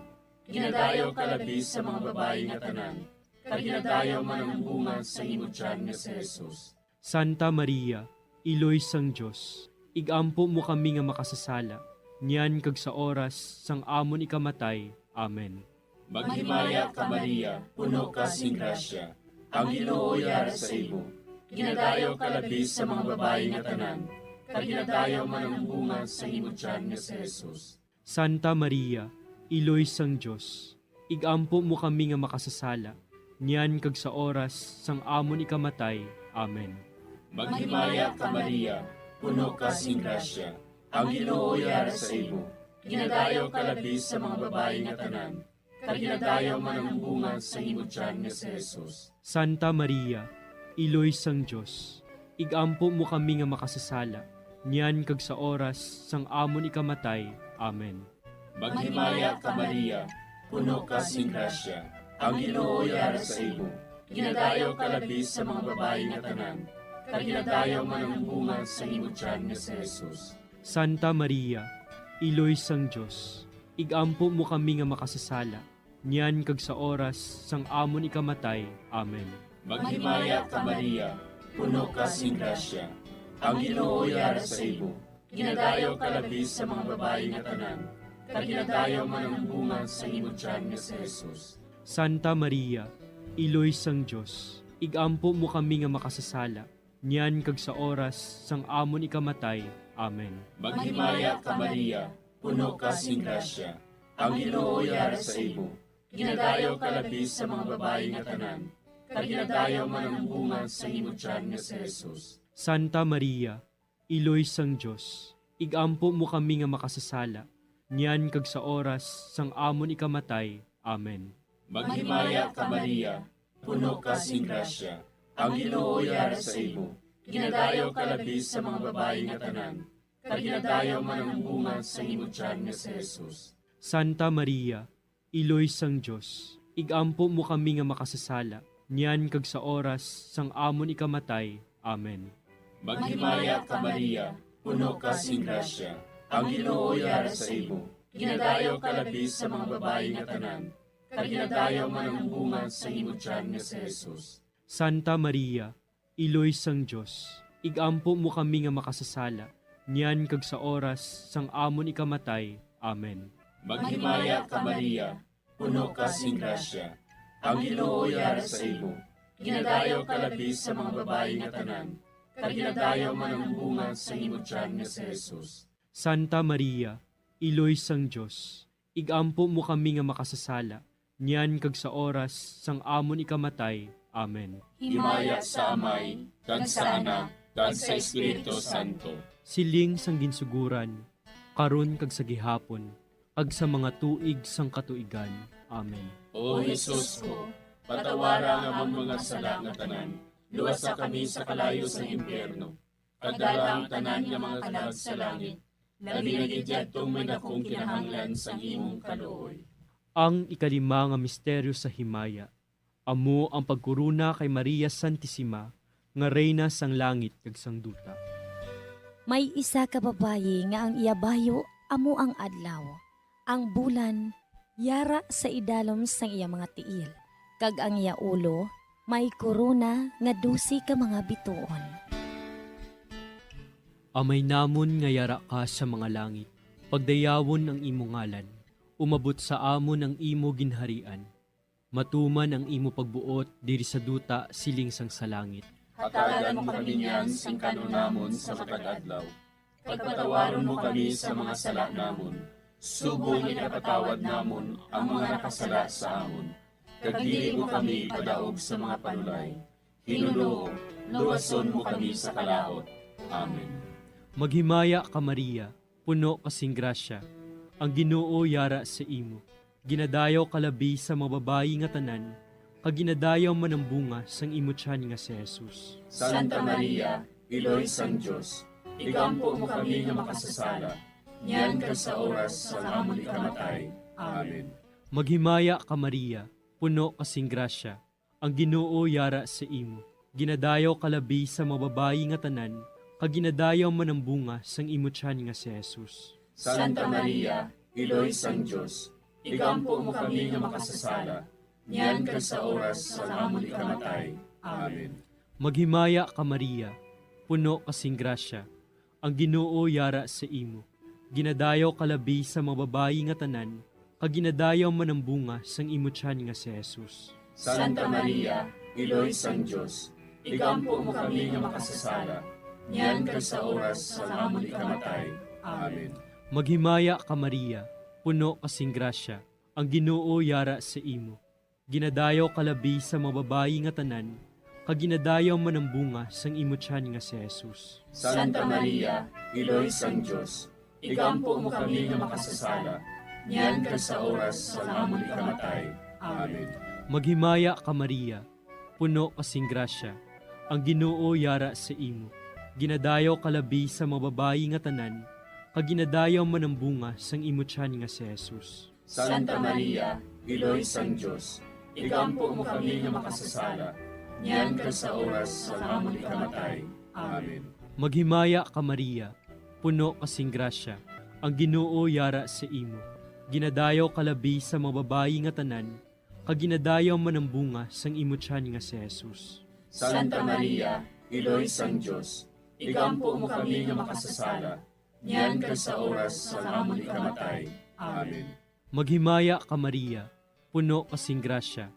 Ginadayaw ka labi sa mga babayi nga tanan, kag ginadayaw man ang bunga sa imo tiyan nga si Jesus. Santa Maria, Iloy sang Dios, ig-ampo mo kami nga makasasala, niyan kag sa oras sang amon ikamatay. Amen. Maghimaya ka, Maria, puno ka sing grasya, ang Ginoo yara sa imo. Ginadayaw ka labi sa mga babayi nga tanan, kag ginadayaw man ang bunga sa imo tiyan nga si Jesus. Santa Maria, Iloy sang Dios, ig-ampo mo kami nga makasasala, niyan kag sa oras sang amon ikamatay. Amen. Maghimaya ka, Maria, puno ka sing grasya, ang Ginoo yara sa imo. Ginadayaw ka labi sa mga babayi nga tanan, kag ginadayaw man ang bunga sa imo tiyan nga si Jesus. Santa Maria, Iloy sang Dios, ig-ampo mo kami nga makasasala, niyan kag sa oras sang amon ikamatay. Amen. Maghimaya ka, Maria, puno ka sing grasya, ang Ginoo yara sa imo. Ginadayaw ka labi sa mga babayi nga tanan, kag ginadayaw man ang bunga sa imo tiyan nga si Jesus. Santa Maria, Iloy sang Dios, ig-ampo mo kami nga makasasala, niyan kag sa oras sang amon ikamatay. Amen. Maghimaya ka, Maria, puno ka sing grasya, ang Ginoo yara sa imo. Ginadayaw ka labi sa mga babayi nga tanan, kag ginadayaw man ang bunga sa imo tiyan nga si Jesus. Santa Maria, Iloy sang Dios, ig-ampo mo kami nga makasasala, niyan kag sa oras sang amon ikamatay. Amen. Maghimaya ka, Maria, puno ka sing grasya, ang Ginoo yara sa imo. Ginadayaw ka labi sa mga babayi nga tanan, kag ginadayaw man ang bunga sa imo tiyan nga si Jesus. Santa Maria, Iloy sang Dios, ig-ampo mo kami nga makasasala, niyan kag sa oras sang amon ikamatay. Amen. Maghimaya ka, Maria, puno ka sing grasya, ang Ginoo yara sa imo. Ginadayaw ka labi sa mga babayi nga tanan, kag ginadayaw man ang bunga sa imo tiyan nga si Jesus. Santa Maria, Iloy sang Dios, ig-ampo mo kami nga makasasala, niyan kag sa oras sang amon ikamatay. Amen. Maghimaya ka, Maria, puno ka sing grasya, ang Ginoo yara sa imo. Ginadayaw ka labi sa mga babayi nga tanan, kag ginadayaw man ang bunga sa imo tiyan nga si Jesus. Santa Maria, Iloy sang Dios, ig-ampo mo kami nga makasasala, niyan kag sa oras sang amon ikamatay. Amen. Maghimaya ka, Maria, puno ka sing grasya, ang Ginoo yara sa imo. Ginadayaw ka labi sa mga babayi nga tanan, kag ginadayaw man ang bunga sa imo tiyan nga si Jesus. Santa Maria, Iloy sang Dios, ig-ampo mo kami nga makasasala, niyan kag sa oras sang amon ikamatay. Amen. Himaya sa Amay, kag sa Anak, kag sa Espiritu Santo. Siling sang ginsuguran, karon kag sa gihapon, kag sa mga tuig sang katuigan. Amen. O Jesus ko, patawara ang amon mga sala nga tanan, luwasa kami sa kalayo sang impyerno, kag dala ang tanan nga mga kalag sa langit, labi na gid yadtong may dakong kinahanglan sang imong kaluoy. Ang ikalima nga misteryo sa himaya, amo ang pagkorona kay Maria Santisima nga Reyna sang langit kag sang duta. May isa ka babayi nga ang iya bayo amo ang adlaw, ang bulan yara sa idalom sang iya mga tiil, kag ang iya ulo may korona nga dose ka mga bituon. Amay namon nga yara ka sa mga langit, pagdayawon ang imo ngalan, umabot sa amon ang imo ginharian, matuman ang imo pagbuot diri sa duta siling sang sa langit. Hatagan mo kami niyan sing kan-on namon sa matag adlaw, kag patawaron mo kami sa mga sala namon, Subong nga ginapatawad namon ang mga nakasala sa amon, kag dili mo kami ipadaog sa mga panulay. Ginoo, luwason mo kami sa kalaut. Amen. Maghimaya ka, Maria, puno ka sing grasya. Ang Ginoo yara sa imo. Ginadayaw ka labi sa mga babayi nga tanan, kag ginadayaw man ang bunga sang imo tiyan nga si Jesus. Santa Maria, Iloy sang Dios, igampo mo kami nga makasasala, niyan kag sa oras sang amon ikamatay. Amen. Maghimaya ka, Maria, puno ka sing grasya. Ang Ginoo yara sa imo. Ginadayaw ka labi sa mga babayi nga tanan, kag ginadayaw man ang bunga sang imo tiyan nga si Jesus. Santa Maria, Iloy sang Dios, igampo mo kami nga makasasala, niyan kag sa oras sang amon ikamatay. Amen. Maghimaya ka, Maria, puno ka sing grasya. Ang Ginoo yara sa imo. Ginadayaw ka labi sa mga babayi nga tanan, kag ginadayaw man ang bunga sang imo tiyan nga si Jesus. Santa Maria, Iloy sang Dios, igampo mo kami nga makasasala, niyan kag sa oras sang amon ikamatay. Amen. Maghimaya ka, Maria, puno ka sing grasya. Ang Ginoo yara sa imo. Ginadayaw ka labi sa mga babayi nga tanan, kag ginadayaw man ang bunga sang imo tiyan nga si Jesus. Santa Maria, Iloy sang Dios, igampo mo kami nga makasasala, niyan kag sa oras sang amon ikamatay. Amen. Maghimaya ka, Maria, puno ka sing grasya. Ang Ginoo yara sa imo. Ginadayaw ka labi sa mga babayi nga tanan, kag ginadayaw man ang bunga sang imo tiyan nga si Jesus. Santa Maria, Iloy sang Dios, igampo mo kami nga makasasala, niyan kag sa oras sang amon ikamatay. Amen. Maghimaya ka, Maria, puno ka sing grasya. Ang Ginoo yara sa imo. Ginadayaw ka labi sa mga babayi nga tanan, kag ginadayaw man ang bunga sang imo tiyan nga si Jesus. Santa Maria, Iloy sang Dios, igampo mo kami nga makasasala, niyan kag sa oras sang amon ikamatay. Amen. Maghimaya ka, Maria, puno ka sing grasya.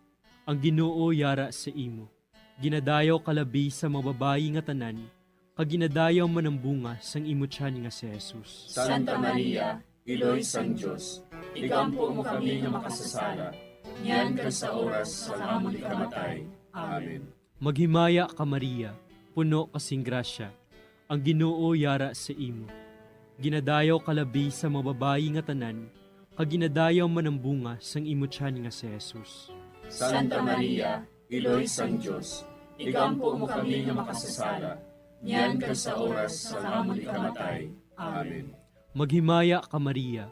Ang Ginoo yara sa imo. Ginadayaw ka labi sa mga babayi nga tanan, kag ginadayaw man ang bunga sang imo tiyan nga si Jesus. Santa Maria, Iloy sang Dios, igampo mo kami nga makasasala, niyan kag sa oras sang amon ikamatay. Amen. Maghimaya ka, Maria, puno ka sing grasya. Ang Ginoo yara sa imo. Ginadayaw ka labi sa mga babayi nga tanan, kag ginadayaw man ang bunga sang imo tiyan nga si Jesus. Santa Maria, Iloy sang Dios, igampo mo kami nga makasasala, niyan kag sa oras sang amon ikamatay. Amen. Maghimaya ka, Maria,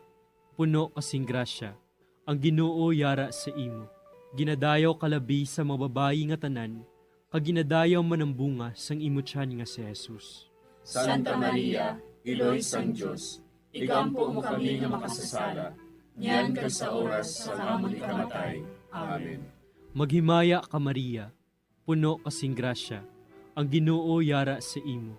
puno ka sing grasya. Ang Ginoo yara sa imo. Ginadayaw ka labi sa mga babayi nga tanan, kag ginadayaw man ang bunga sang imo tiyan nga si Jesus. Santa Maria, Iloy sang Dios, igampo mo kami nga makasasala, niyan kag sa oras sang amon ikamatay. Amen. Maghimaya ka, Maria, puno ka sing grasya, ang Ginoo yara sa imo.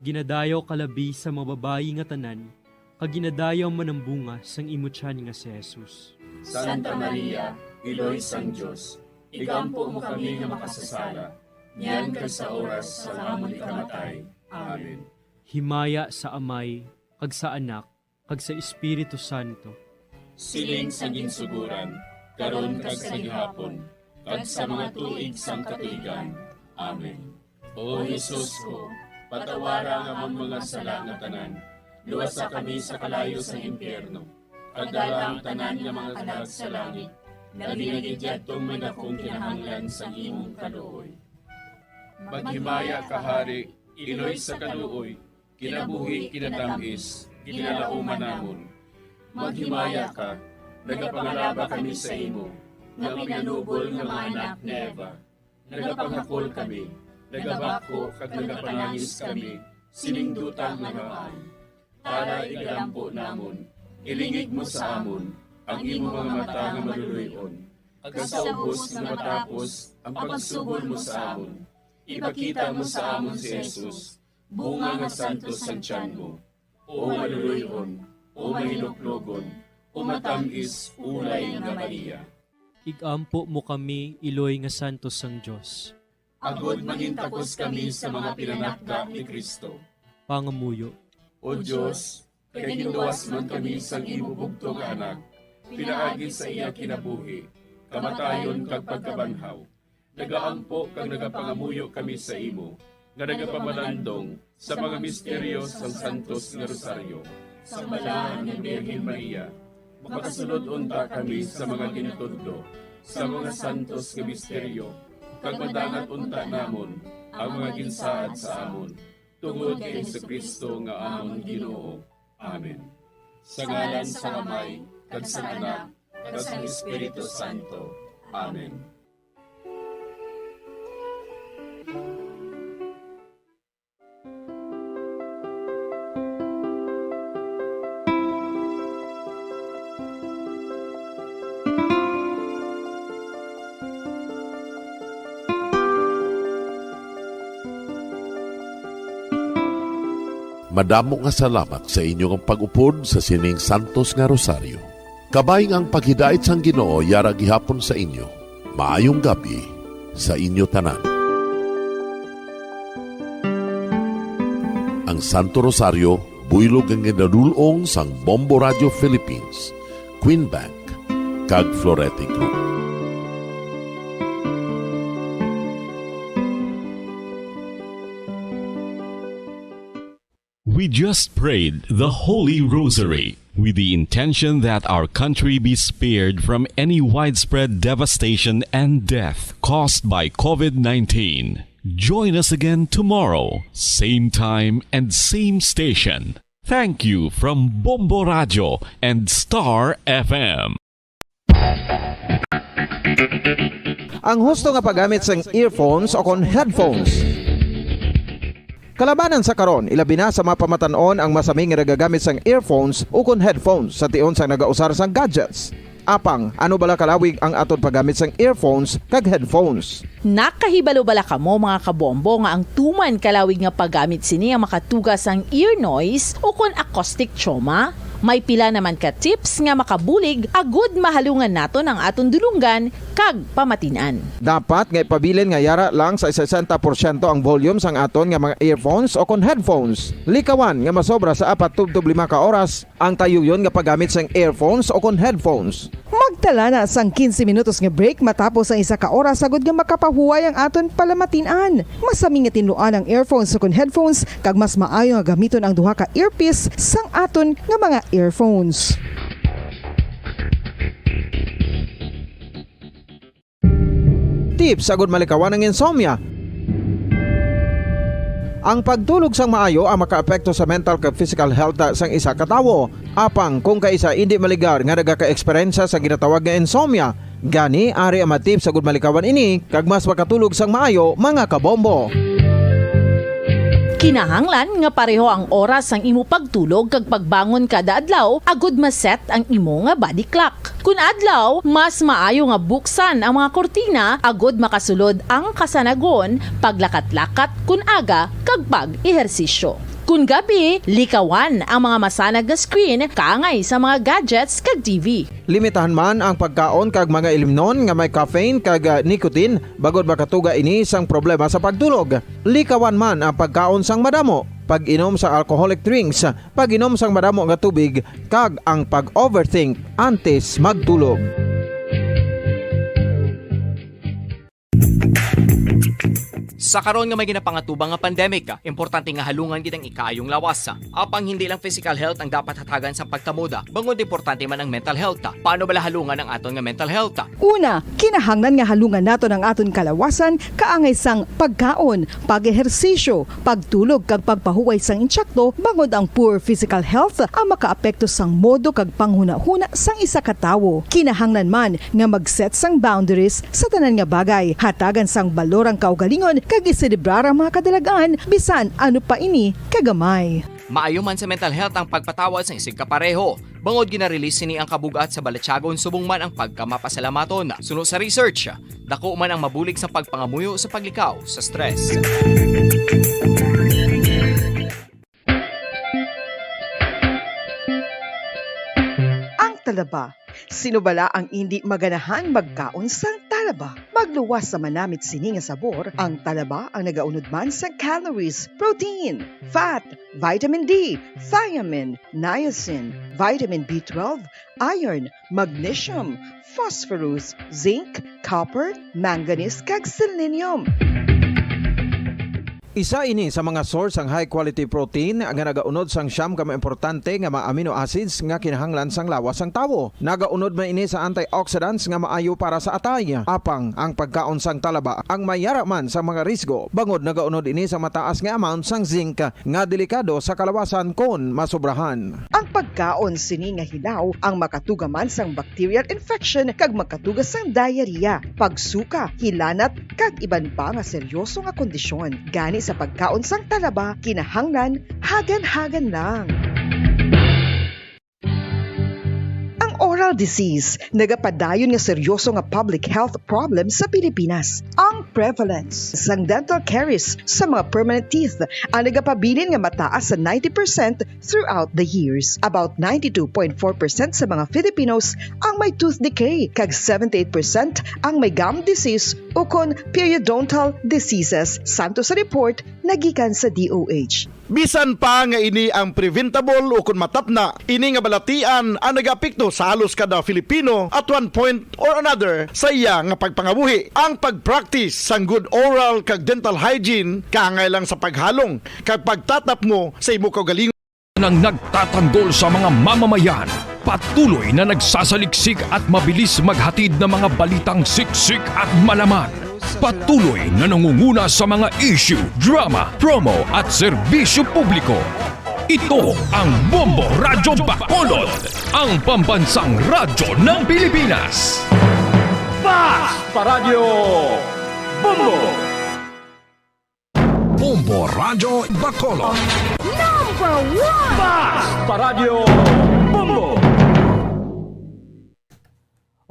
Ginadayaw ka labi sa mga babayi nga tanan, kag ginadayaw man ang bunga sang imo tiyan nga si Jesus. Santa Maria, Iloy sang Dios, igampo mo kami nga makasasala, niyan kag sa oras sang amon ikamatay. Amen. Himaya sa Amay, kag sa Anak, kag sa Espiritu Santo. Siling sa ginsugoran, karon kag sa gihapon, kag sa mga tuig sang katuigan. Amen. O Jesus ko, patawara ang amon mga sala nga tanan, luwasa kami sa kalayo sang impyerno, kag dala ang tanan nga mga kalag sa langit, labi na gid yadtong may dakong kinahanglan sang imong kaluoy. Maghimaya ka, Hari, Iloy sa kaluoy, kinabuhi, kinatam-is, ginalauman namon. Maghimaya ka, nagapangalaba kami sa imo, nga pinanubol nga mga anak ni Eva. Nagapanghakol kami, nagabakho kag nagapanangis kami sining duta nga namaan. Tara, igalampo namon, ilingig mo sa amon ang imo mga mata nga maluloy-on, kag sa ubos nga matapos ang pagsugod mo sa amon, ipakita mo sa amon si Jesus, bunga nga santos sang tiyan mo. O maluloy-on, o mahinuklogon, o matam-is ulay nga Maria. Igampo mo kami, Iloy nga santos sang Dios. Agod mangintakos kami sa mga pinanakda ni Cristo. Pangamuyo. O Dios, Kay ginluwas man kami sang imo bugtong nga Anak, pinaagi sa iya kinabuhi, kamatayon, kag pagkabanhaw. Nagaampo kag nagapangamuyo kami sa imo, nga nagapamalandong sa mga misteryo sang Santos nga Rosaryo, sang Balaan nga Birhen Maria. Makasulod unta kami sa mga ginatudlo sa mga santos nga misteryo, kag madangat unta namon ang mga ginsaad sa amon, tungod kay Jesu-Cristo nga amon Ginoo. Amen. Sa ngalan sang Amay, kag sang Anak, kag sang Espiritu Santo. Amen. Madamo nga salamat sa inyo nga pag-upod sa sining santos nga rosaryo. Kabay nga ang paghidait sang Ginoo yara gihapon sa inyo. Maayong gab-i sa inyo tanan. Ang Santo Rosario buylog nga ginadul-ong sang Bombo Radio Philippines, Queen Bank, kag Florete Group. We just prayed the Holy Rosary with the intention that our country be spared from any widespread devastation and death caused by COVID nineteen. Join us again tomorrow, same time and same station. Thank you from Bombo Radio and Star F M. Ang husto nga paggamit sang earphones o kon headphones. Kalabanan sa karon, ilabi na sa mga pamatan-on ang masami nga nagagamit sang earphones o kon headphones sa tion sang nagausar sang gadgets. Apang, ano bala kalawig ang aton paggamit sang earphones kag headphones? Nakahibalo bala kamo, mga kabombo, nga ang tuman kalawig nga paggamit sini ang makatuga sang ear noise o kon acoustic trauma? May pila naman ka tips nga makabulig agud mahalungan naton ang aton dulonggan kag pamatin-an. Dapat nga ipabilin nga yara lang sa sesenta porsyento ang volume sang aton nga mga earphones o kon headphones. Likawan nga masobra sa apat tubtob lima ka oras ang tayuyon nga paggamit sang earphones o kon headphones. Magtala na sang quince minutos nga break matapos ang isa ka oras agud nga makapahuway ang aton palamatin-an. Masami nga tinluan ang earphones ukon headphones, kag mas maayo nga gamiton ang duha ka earpiece sang aton nga mga earphones. Tips agud malikawan ang insomnia. Ang pagtulog sang maayo ang makaapekto sa mental kag physical health sang isa ka tawo. Apang kung kaisa indi maligar nga nagaka-eksperyensya sa ginatawag nga insomnia, gani ari ang mga tips agud malikawan ini kag mas makatulog sang maayo, mga kabombo. Kinahanglan nga pareho ang oras sang imo pagtulog kag pagbangon kada adlaw agud ma-set ang imo nga body clock. Kun adlaw, mas maayo nga buksan ang mga kurtina agud makasulod ang kasanagon, paglakat-lakat kun aga, kag pag-ehersisyo. Kun gabi, likawan ang mga masanag nga screen kaangay sa mga gadgets kag T V. Limitahan man ang pagkaon kag mga ilimnon nga may caffeine kag, ah, nicotine, bangod makatuga ini sang problema sa pagtulog. Likawan man ang pagkaon sang madamo, pag-inom sa alcoholic drinks, pag-inom sang madamo nga tubig, kag ang pag-overthink antes magtulog. Sa karon nga may ginapangatubang nga pandemic, importante nga halungan gid ang ikaayong lawas. Apang hindi lang physical health ang dapat hatagan sa pagkamoda, bangod importante man ang mental health. Paano bala halungan ang aton nga mental health? Una, kinahanglan nga halungan naton ang aton kalawasan kaangay sang pagkaon, pag-ehersisyo, pagtulog kag pagpahuway sang insakto, bangod ang poor physical health ang makaapekto sang modo kag panghunahuna sang isa ka tawo. Kinahanglan man nga mag-set sang boundaries sa tanan nga bagay, hatagan sang balor ang kaugalingon kag iselebrar ang mga kadalag-an bisan ano pa ini kagamay. Maayo man sa mental health ang pagpatawad sang isigkapareho. Bangod gina-release sini ang kabug-at sa balatyagon subong man ang pagkamapasalamaton. Suno sa research, dako man ang mabulig sa pagpangamuyo sa paglikaw sa stress. Ang talaba, sino bala ang indi maganahan magkaon sang Talaba, magluwas sa manamit sini nga sabor, ang talaba ang nagaunod man sa calories, protein, fat, vitamin D, thiamine, niacin, vitamin B twelve, iron, magnesium, phosphorus, zinc, copper, manganese, kag selenium. Isa ini sa mga source sang high quality protein nga nagaunod sang siyam ka mga importante nga mga amino acids nga kinahanglan sang lawas sang tawo. Nagaunod man ini sa antioxidants nga maayo para sa atay. Apang ang pagkaon sang talaba ang may yara man sa mga risgo, bangod nagaunod ini sa mataas nga amount sang zinc nga delikado sa kalawasan kon masobrahan. Ang pagkaon sini nga hilaw ang makatuga man sang bacterial infection kag makatuga sang diarrhea, pagsuka, hilanat, kag iban pa nga seryoso nga kondisyon. Gani sa pagkaon sang talaba, kinahanglan hagan-hagan lang. Ang oral disease nagapadayon nga seryoso nga public health problem sa Pilipinas. Ang prevalence sang dental caries sa mga permanent teeth ang nagapabilin nga mataas sa ninety percent throughout the years. About ninety-two point four percent sa mga Filipinos ang may tooth decay, kag seventy-eight percent ang may gum disease ukon periodontal diseases, santo sa report nagikan sa D O H. Bisan pa nga ini ang preventable ukon matapna, ini nga balatian ang nagaapekto sa halos kada Filipino at one point or another sa iya nga pagpangabuhi. Ang pag-practice sang good oral kag dental hygiene kaangay lang sa paghalong kag pagtatapmo sa imo kaugalingon. Nang nagtatanggol sa mga mamamayan, patuloy na nagsasaliksik at mabilis maghatid ng mga balitang siksik at malaman. Patuloy na nangunguna sa mga issue, drama, promo at serbisyo publiko. Ito ang Bombo Radyo Bacolod, ang pambansang radyo ng Pilipinas. Fast Paradyo Bombo! Bombo Radyo Bacolod. Number one! Fast Paradyo Bombo!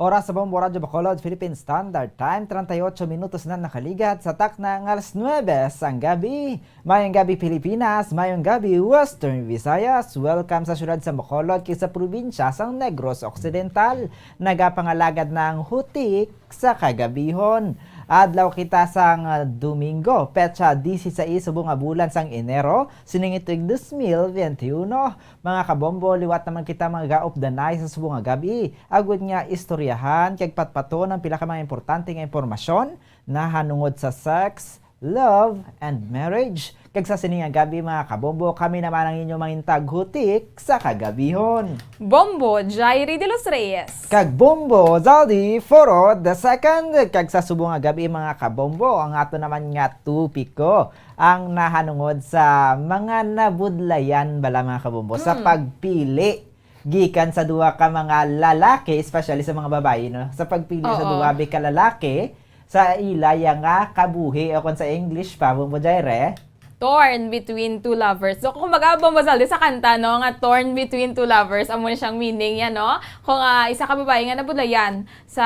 Oras sa Bombo Radyo Bacolod, Philippine Standard Time, treinta y ocho minutos na nakaligat sa takna nga alas nuebe sang gabi. Mayong gabi, Pilipinas. Mayong gabi, Western Visayas. Welcome sa siyudad sa Bacolod kag sa probinsya sang Negros Occidental. Nagapangalagad na ang hutik sa kagabihon. Adlaw kita sang, ah, Domingo, petsa dieciséis subong nga bulan sang Enero, sining tuig dos mil veintiuno. Mga kabombo, liwat naman kita magaupdanay sa subong nga gabi, agud nga istoryahan kag patpaton ang pila ka mga importante nga impormasyon nahanungod sa sex, love, and marriage. Kag sa sini nga gabi, mga kabombo, kami naman ang inyong mangintag hutik sa kagabihon. Bombo Jairi de los Reyes. Kag Bombo Zaldi Foro the second. Kag sa subong nga gabi, mga kabombo, ang ato naman nga topiko ang nahanungod sa mga nabudlayan bala, mga kabombo, sa Hmm. pagpili gikan sa duha ka mga lalaki, especially sa mga babayi, no? Sa pagpili sa Oo. duha bi ka lalaki sa ila ya nga kabuhi, o kung sa English pa, Bombo Jaire, torn between two lovers. So, kumbaga, Bombo Zaldi, sa kanta, no, nga torn between two lovers, amo na siyang meaning niya, no? Kung, ah, isa ka babayi nga nabudlayan sa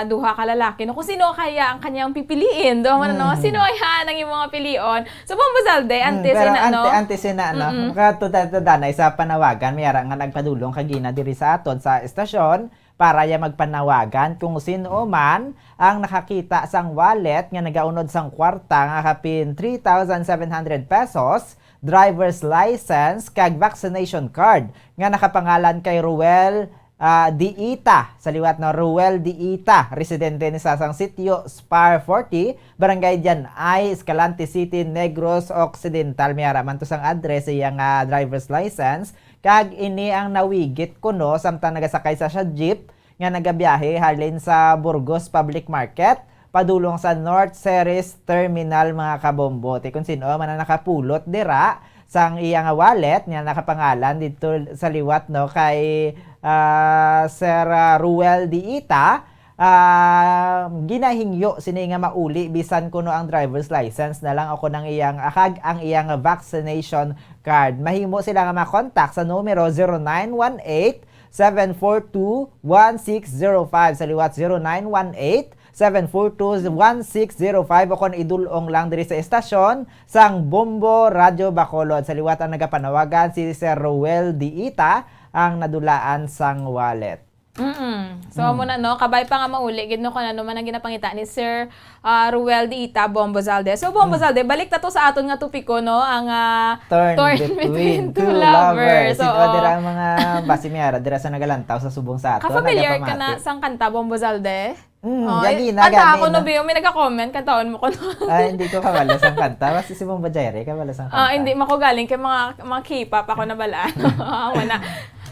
duha ka lalaki, no, kung sino kaya ang kanyang pipiliin, do, ano, no? Mm. Sino kaya ang imong pilion? So, Bombo Zaldi, Mm, antes pero na, no? ante-, antes na, no? Mm-mm. Katuda-tuda na, isa panawagan, may ara nga nagpadulong kagina diri sa aton sa estasyon para ya magpanawagan kung sino man ang nakakita sang wallet nga nagaunod sang kwarta nga kapin three thousand seven hundred pesos, driver's license, kag vaccination card nga nakapangalan kay Ruel, ah, Diita. Sa liwat, no, Ruel Diita, residente ni sa sang sitio Spar forty, Barangay Dianay, Escalante City, Negros Occidental. May ara man to sang address sa iya nga driver's license. Kag ini ang nawigit kuno samtang nagasakay sa siya jeep nga nagabiyahe halin sa Burgos Public Market padulong sa North Ceres Terminal, mga kabombo. Ti kung sino man ang nakapulot dira sang iya nga wallet nga nakapangalan dito sa liwat, no, kay, ah, Sir, ah, Ruel Diita, ah, ginahingyo sini nga mauli bisan kuno ang driver's license na lang o kun ang iyang, ah, kag ang iyang vaccination card. Mahimo sila nga makontak sa numero zero nine one eight, seven four two, one six zero five. Sa liwat, zero nine one eight, seven four two, one six zero five, o kon idul-ong lang diri sa estasyon sang Bombo Radyo Bacolod. Sa liwat ang nagapanawagan si Sir Roel Diita, ang nadulaan sang wallet. Mm-mm. So, amo na, no? Kabay pa nga mauli gid, no, kung ano man ang ginapangita ni Sir, ah, Ruel Diita, Bombo Zalde. So, Bombo Zalde, balik ta to sa aton nga topiko, no? Ang, ah, Torn Torn Between Between Two Two Lovers. Lovers. Sino Oo. dira ang mga basi may ara dira sa nagalantaw sa subong sa aton, Ka-familiar ka na nagapamati? sang kanta, Bombo Zalde? Mm, Oh, gagi na, kanta gani ako, no, na. Biyo? May nagka-comment, kantaon mo ko, no? Ah, hindi ko kabalo sang kanta. Basta si Bombo Jerry, kabalo sang Ah, kanta. hindi, mako galing kay mga, mga K-pop ako nabalaan. Ah, wala.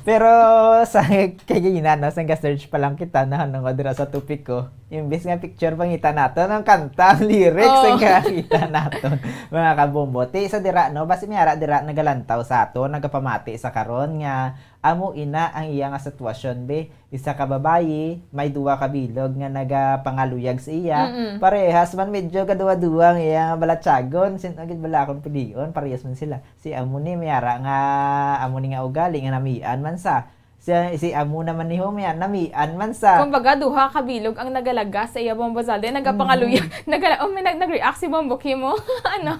Pero sa kay gina, no, sa search pa lang kita na ano nga dira sa topic ko. Imbis nga picture pangita nato, ang kanta, ang lyrics Oh. ang kakita nato. Mga kabombo. Ti sa dira, no, basi may ara dira nagalantaw sa ato, nagapamati sa karon nga amo ina ang iya nga sitwasyon, be. Isa ka babayi, may duha ka bilog nga nagapangaluyag sa iya. Mm-mm. Parehas man medyo kaduwa-duwa ang iya nga balatyagon. Sin-o gid bala akong pilion, parehas man sila. Si amo ni may ara nga, amo ni nga ugali nga namian man sa. Si, si amo naman ni Homer, namian man sa. Kumbaga, duha ka bilog ang nagalaga sa iya, Bombo Zalde. Nagapangaluyag. Mm-hmm. Nagala-, oh, may nag-, nag-react si Bombo Kim, oh. Ano?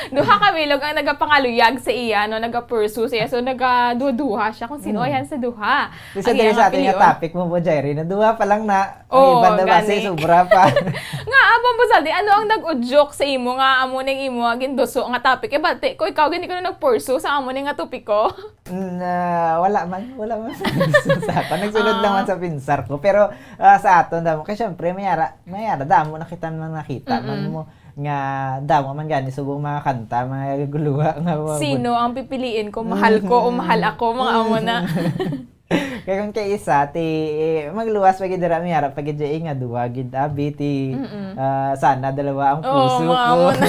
Duha ka bilog ang nagapangaluyag sa iya, no? Nagapursue sa iya. So, nagaduduha siya kung sino Mm. yan sa duha. Isa Ang diri iyang sa ating nga pilion. topic mo po, Jerry, na duha pa lang na, ang Oh, iban na ba gani. si sobra pa? Nga, ah, Bombo Zalde, ano ang nag-udyok sa imo nga amo ning imo nga ginduso nga topic? Eh, bati ko, ikaw gani ko na nagpursue sa amo ni nga topiko. Mm, ah, wala man, wala man. Sa ako, nagsunod Ah. lang man sa pinsar ko. Pero, ah, sa aton, damo, kay syempre, may ara, may ara, damo na kita man nakita, man Mm-mm. mo, nga damo man gani subong mga kanta, mga guluha nga mga Sino ang pipiliin ko? Mahal ko o Mm-hmm. mahal ako? Mga amo na. Mm-hmm. Kaya kung kay isa, ti, eh, magluwas pa gid dira, may ara pa gid dyan, eh, nga duwa gid, abi, ti, Mm-mm. ah, sana dalawa ang Oo, puso mga ko. amo na.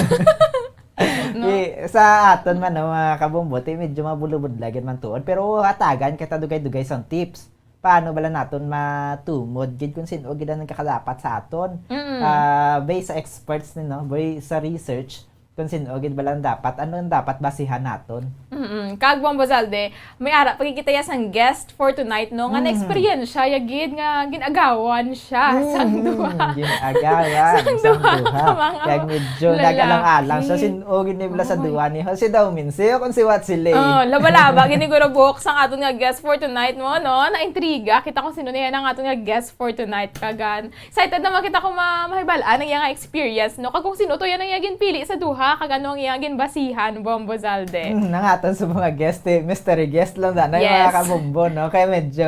No? Eh, sa aton man, no, mga kabombo, ti, medyo mabulubod lagi man tuod. Pero hatagan kita dugay-dugay sang tips. Paano bala naton matumod gid kung sino gid ang nagkakadapat sa aton? Mm-mm. Ah, based sa experts ni, no, based sa research, kung sino gid bala ang dapat, ano ang dapat basihan naton? Mm-mm. Kag, Bombo Zalde, may ara pa gid kita ya sang guest for tonight, no, nga Mm. na-eksperyensya ya gid nga gin-agawan siya sang Mm, duha. gin-agawan Sang sang duha duha. ka mga Kag medyo lalaki. nag-alang-alang siya, sin-, o, gid ni bala sa Oy. duha ni, si Daw Min Seo kung si What Si Lay. Oh, laba-laba, gid ni guro buhok sang aton nga guest for tonight mo, no? Naintriga kita kung sino na yan ang aton nga guest for tonight. Kagan, excited naman kita kung ma-, mahibal-an ang iyang experience, no? Kag kung sino to yan ang iyang ginpili sa duha, kag ano ang iyang ginbasihan, Bombo Zalde. Hmm, ang aton sa mga guest, eh, mystery guest lang na, na yung mga Yes. kabombo, no? Kaya medyo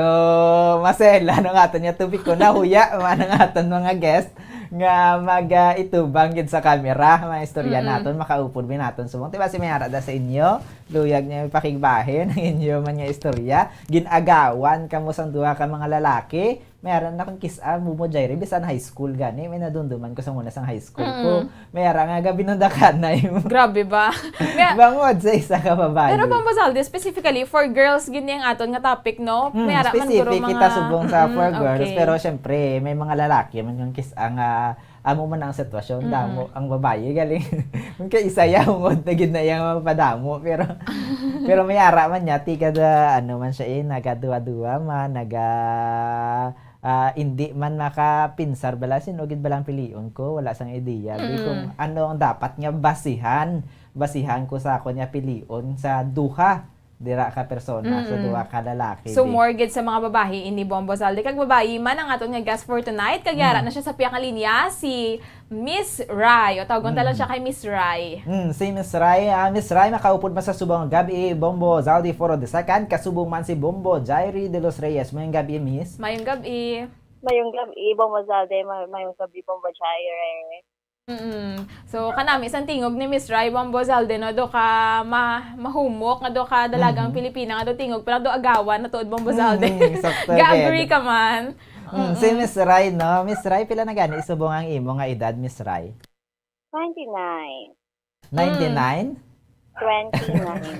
masela, no, ang aton nga topic ko. Nahuya, man ang aton mga guest nga mag, ah, itubang gid sa camera, mga istorya Mm-mm. naton, makaupod mi naton. Subong, diba, si may ara da sa inyo, luyag niya ipakigbahin ang inyo man nga istorya. Gin-agawan kamo sang duha ka mga lalaki. May ara na akong kis-a, Bombo Jerry, bisan high school gani, may nadumduman ko sa una sang high school ko. Mm-mm. May ara nga gabi nung dakanay mo. Grabe ba? May Bangod sa isa ka babae. Pero, Bombo Zalde, specifically for girls, gid ni ang aton nga topic, no? Hmm, May ara man guro specific kita mga subong sa Mm, for girls, okay. pero syempre, may mga lalaki man yung kis-a nga amo man ang sitwasyon, Mm-mm. damo ang babayi, galing. Kung kay isa ya, ungod na gid na yang mapadamo, pero, pero may ara man niya, ti kada, ano man siya, eh, nagaduwa-duwa man, naga, ah, hindi man makapinsar bala, sin-o gid balang pilion ko, wala sang ideya. Di Mm. kung ano ang dapat nga basihan, basihan ko sa ako niya pilion sa duha dira ka persona, sa Mm. duha ka lalaki, So, di. more gid sa mga babayi ini, Bombo Zalde. Kag babayi man ang aton nga guest for tonight. Kag yara Mm. na siya sa pihak nga linya, si Miss Rai. O, tawgon ta lang Mm. siya kay Miss Rai. Mm, si Miss Rai. Ah, Miss Rai, makaupod man sa subong nga gab-i, Bombo Zalde Foro the second. Kasubong man si Bombo Jairi de los Reyes. Mayong gab-i, Miss. Mayong gab-i. Mayong gab-i, Bombo Zalde. May-, mayong gab-i, Bombo Jairi. Mm-mm. So, kanami sang tingog ni Miss Rai, Bombo Zalde, no, do ka ma-, mahumok, nga do ka dalagang Mm-hmm. Pilipina, nga do tingog, pero do agawan na tuod, Bombo Zalde. Mm, sakto, Ga-agree Bed. ka man. Mm, si Mm-mm. Miss Rai, no? Miss Rai, pila na gani subong ang imo nga edad, Miss Rai? Twenty-nine. Ninety-nine? Mm. Twenty-nine.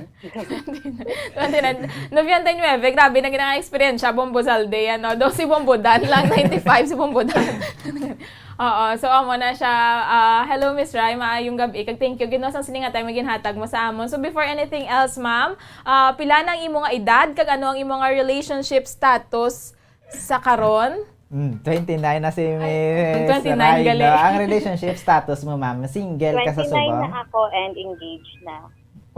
Twenty-nine. Noventa y nueve, grabe na gina nga eksperyensya, Bombo Zalde, ano? Do si Bombo Dan lang, ninety-five si Bombo Dan. Oo, so amo na siya. Ah, hello, Miss Rai, maayong gab-i. Kag thank you gid, no, sa sini nga time nga ginhatag mo sa amon. So before anything else, ma'am, ah, pila na ang imo nga edad, kag ano ang imo nga relationship status sa karon? Mm, twenty-nine na si Ay, Miss ang twenty-nine Rai, gali. no? Ang relationship status mo, ma'am, single ka sa Twenty-nine subong? na ako and engaged na.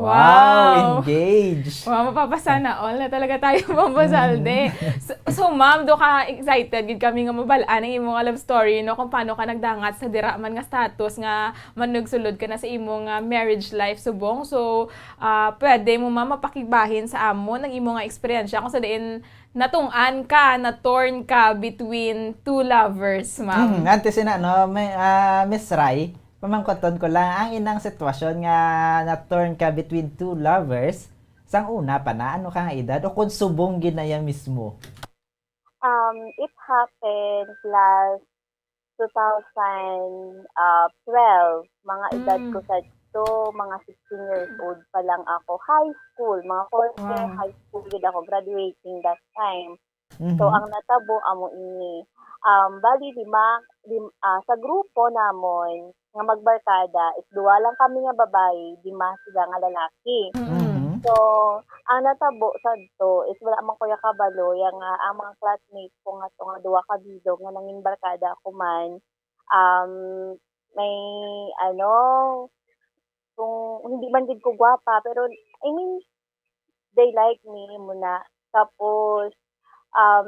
Wow, engaged. Wow, mapapasana all na talaga tayo, Ma'am Bozalde. So, so, ma'am, do ka excited gid kami nga mabal-an ang imo nga love story, no, kung paano ka nagdangat sa dira man nga status nga manugsulod ka na sa imo nga marriage life subong. So, ah, pwede mo, ma'am, mapakigbahin sa amon ang imo nga eksperyensya kung sa diin natung'an ka, na-torn ka between two lovers, ma'am. Mhm, antes ina, no, may, ah, Miss Rai, pamangkuton ko lang, ang inang sitwasyon nga na-torn ka between two lovers, sang una pa na, ano ka nga edad, o kung subong gid na iya mismo? Um, it happened last two thousand twelve. Mga edad ko Mm. sadto, mga sixteen years old pa lang ako. High school, mga fourth year Wow. high school gid ako, graduating that time. So, Mhm. ang natabo amo ini. Um, bali, lima, lim-, ah, sa grupo namon nga magbarkada, is duha lang kami nga babayi, lima sila nga lalaki. Mm. Mhm. So, ang natabo sadto is wala man ko ya kabalo, ya nga ang mga classmates ko nga to nga duha ka bilog nga nangin barkada ko man, um, may, ano, kung hindi man gid ko gwapa, pero, I mean, they like me muna. Tapos, um,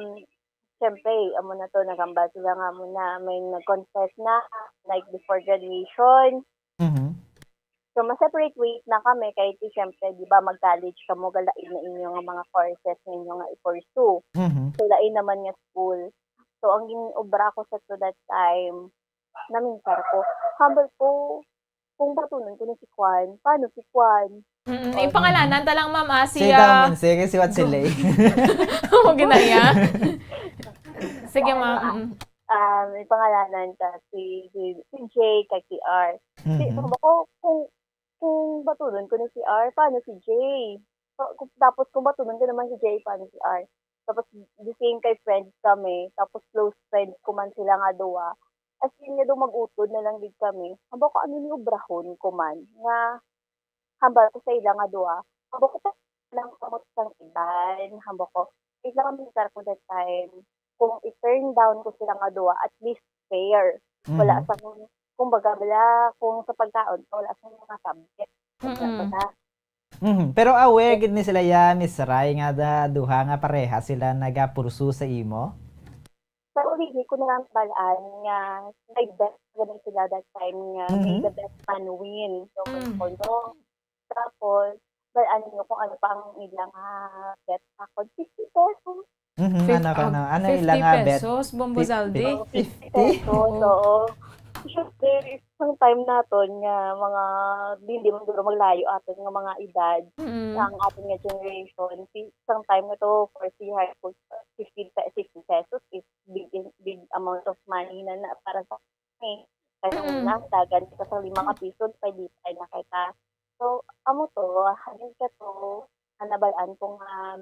syempre, amo na to, naghambal sila nga muna, may nag-confess na, like, before graduation. Mhm. So, ma-separate ways na kami, kay ti, syempre, di ba, mag-college ka mo, galain na inyo nga mga courses ninyo nga i-pursue. Mhm. So, lain naman nga school. So, ang gin-obra ko sa to that time, naminsar ko. Hambal ko, kung batunon ko ni si Kwan, paano si Kwan? Mm, Oh, ipangalanan ta lang, ma'am, ah, si, Sige, ah, ma'am, sige, si Watsilay. Oo, ginaya. Sige, ma'am. Mm. Um, ipangalanan ta si, si, si Jay kag si R. Si, Mhm. Sabi ko, kung, kung batunon ko ni si R, paano si Jay? Pa-, kung, tapos kung batunon ko naman si Jay, paano si R? Tapos, the same kay friends kami. Tapos, close friends ko man sila nga duwa. As in, nga daw mag-utod na lang gid kami. Hambal ko, ano ni obrahon ko man? Nga, hambal ko sa ila nga duwa. Hambal ko, pa lang kamot sang iban. Hambal ko, wait lang, kami sa ko that time. Kung i-turn down ko sila nga duwa, at least fair. Wala Mhm. sang, kumbaga, wala, kung sa pagkaon, wala sang mga subject. Mm-mm. Wala. Mhm. Pero aware gid ni sila ya, Miss Rai, nga da-, duha nga pareha sila nagapursu sa imo? Sa uli, di ko na lang bal-an nga may bet gani sila that time nga may Mhm. the best man win. So, Mm. ko, no? Tapos, bal-an niyo kung ano pa ang ilang, ah, bet sa akon. Fifty pesos. Mhm, Fif-, ano ka ah, na? Ano fifty ilang, ah, bet? Pesos, Bombo Fif-, Zaldi? Fif-, Oo, fifty fifty? pesos, Oo. oo. Siyempre, isang time naton nga mga, di, di man siguro maglayo aton nga mga edad, Mm. ang aton nga generation. Si, isang time nga to, for si high school, fifteen pe-, fifty pesos is big, big amount of money na, na para sa kami. Kaya Mm. una, dagan kita sa lima ka piso, pwede tayo na kita. So, amo to, halin ka to, ang nabal-an ko nga,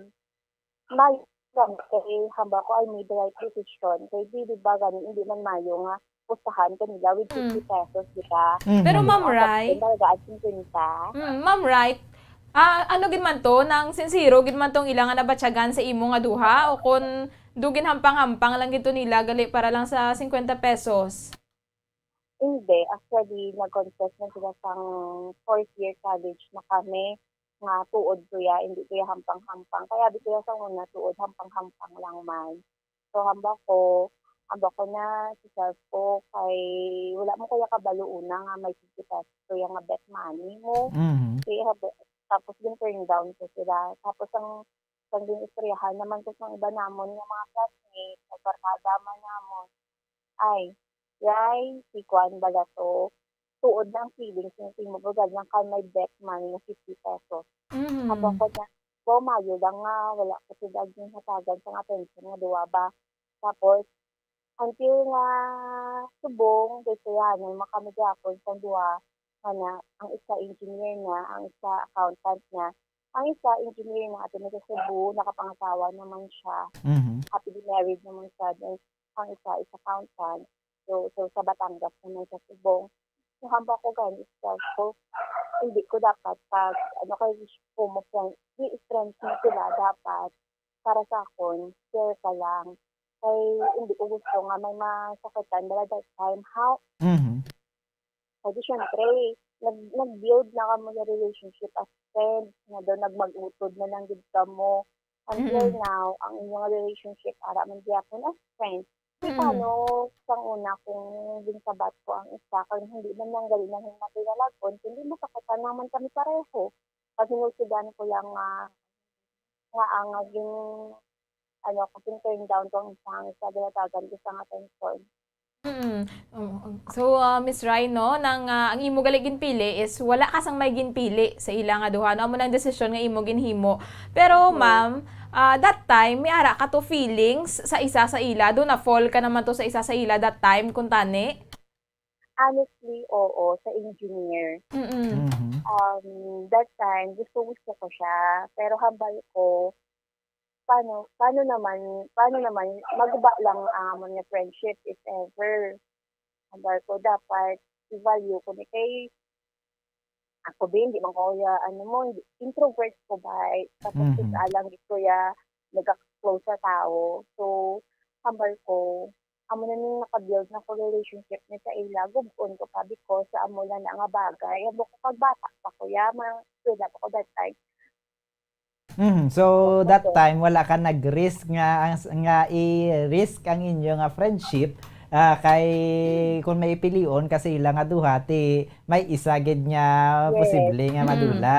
may, kay hamba ko, I made the right decision. Kay di, di ba, gani, hindi man mayo nga pustahan ka nila with Mm. fifty pesos, di ba? Mhm. Pero, Ma'am Ang Rai, kapatid, talaga, at fifty. Mm, Ma'am Rai, ah, ano gid man to, nang sinsero gid man tong ila nga nabatyagan sa imo nga duha, o kon do ginhampang-hampang lang gid to nila, gali para lang sa cincuenta pesos? Hindi. Actually, nag-confess na sila sang fourth year college na kami nga tuod ko ya, hindi ko ya hampang-hampang. Kaya di ko ya sa una tuod, hampang-hampang lang man. So, hamba ko, hamba ko na si self ko kay wala mo ko ya kabalo una nga may fifty pesos ko ya nga bet money mo. Mhm. Kaya hab-, tapos din turn down ko sila. Tapos ang, ang din istoryahan naman ko sa iba namon nga mga classmates, nagbarkada man namon. Ay, yay, si Kwan bala to. Tuod na ang feelings nga si Mabugad lang kan may bet money nga fifty pesos. Mhm. Haba ko na, "Wow, mayo lang nga wala ko sila ginhatagan sang attention nga duwa ba." Tapos, until nga subong, kay sayanan man kami gyapon sang duha, nga na, ang isa engineer na, ang isa accountant na. Ang isa engineer na, ato na sa Cebu, nakapangasawa naman siya. Mhm. Happily married naman siya. Then, ang isa is accountant. So, so sa Batangas naman sa Cebu. So, hamba ko gani, stress ko. Hindi ko dapat pag, ano, kay wish ko mo friend, di friends mo sila dapat. Para sa akon, share ka lang. Kay hindi ko gusto nga may masakitan bala that time. How Mhm. Kay di syempre, nag-, nag-build na kamo nga relationship as friends, nga daw nagmag-utod na lang gid kamo. Until Mm. now, ang inyong relationship ara man gyapon as friends. Di Mm. paano sang una kung ginsabat ko ang isa, kag hindi man lang gali na himatay na lag-on, kundi masakitan naman kami pareho. Pag hinusugan ko lang nga, nga ang naging, ano, kung turn down ko ang isa, ang isa ginatagan ko sa nga attention. Mm. Oo. So, ah, Miss Rai, no, nang, ah, ang imo gali ginpili is wala ka sang may ginpili sa ila nga duha, no? Amo nang desisyon nga imo ginhimo. Pero, Yes. ma'am, ah, that time, may ara ka to feelings sa isa sa ila? Do na-fall ka naman to sa isa sa ila that time, kung tani? Honestly, oo, sa engineer. Mm-mm. Mhm. Um, that time, gusto-gusto ko siya. Pero hambal ko, paano, paano naman, paano naman maguba lang ang amon nga friendship if ever? Hambal ko, dapat i-value ko ni kay ako, Bin, di man ko ya, ano mo, introvert ko ba, eh. Tapos, Mhm. isa lang gid ko ya nagka-close sa tao. So, hambal ko, amo na ning naka-build na ko relationship ni sa ila, gub-on ko pa because sa amo lang na nga bagay. Amo ko, pagbata pa ko ya, mga eskwela pa ko that time. Mhm. So, that Opo. time, wala ka nag-risk nga, ang, nga i-risk ang inyo nga friendship, ah, kay kung may pilion ka sa ila nga duha, ti may isa gid nga Yes. posible nga Mm. madula.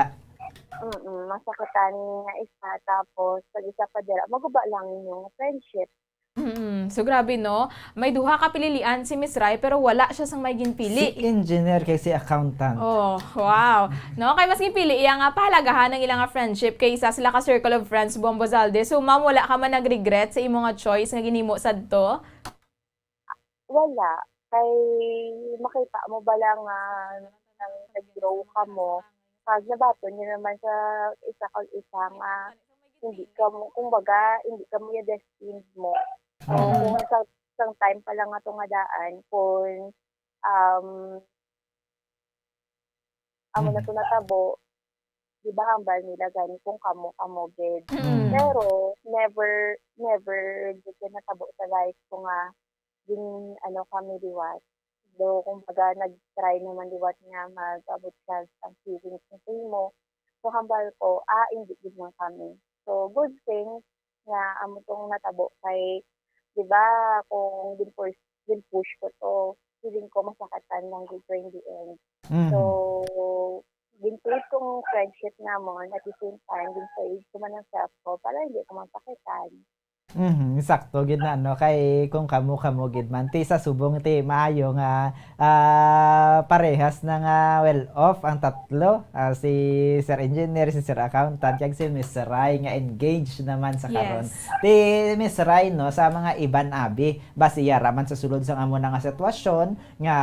Mm-mm, masakitan nga isa, tapos pag isa pa dira, maguba lang inyong friendship. Mm. So, grabe, no? May duha ka pililian si Miss Rai, pero wala siya sang may ginpili. Si engineer kay si accountant. Oh, wow. No? Kay mas ginpili iya nga pahalagahan ang ila nga friendship kay isa sila ka circle of friends, Buang Bozalde. So, ma'am, wala ka man nag-regret sa imo nga choice nga ginhimo sadto? Wala. Kay makita mo bala nga nang nag-grow kamo, kag nabaton niyo naman sa isa kag isa nga hindi kamo, kumbaga, hindi kamo ya destined mo. So, Mm. kung sa, sa time pa lang nga to nga daan, kung, um, amo na Mm. to natabo, di ba, hambal nila gani kung kamo, kamo gid. Mm. Pero never, never gid siya natabo sa life ko nga gin-, ano kami liwat. Though, kumbaga, nag-try naman liwat nga mag-abot siya sang feelings niya sa imo. So, hambal ko, ah, hindi gid man kami. So, good thing nga amo tong natabo kay, di ba, kung gin-force, gin-push ko to, feeling ko masakatan lang gid ko in the end. Mhm. So, gin-build kong friendship namon, at the same time, gin-save ko man ang self ko para hindi ko masakitan. Mhm, sakto gid na, no? Kay kung kamo-kamo gid man, ti sa subong, ti maayo nga, ah, parehas na nga well off ang tatlo. Ah, si Sir Engineer, si Sir Accountant, kag si Miss Rai nga engaged naman sa karon. Yes. Ti Miss Rai, no, sa mga iban abi, basiya ra man sa sulod sang amo na nga sitwasyon nga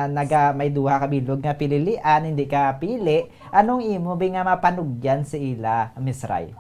naga, may duha ka bilog nga pililian, hindi ka pili, anong imo bi nga mapanugyan sa ila, Miss Rai?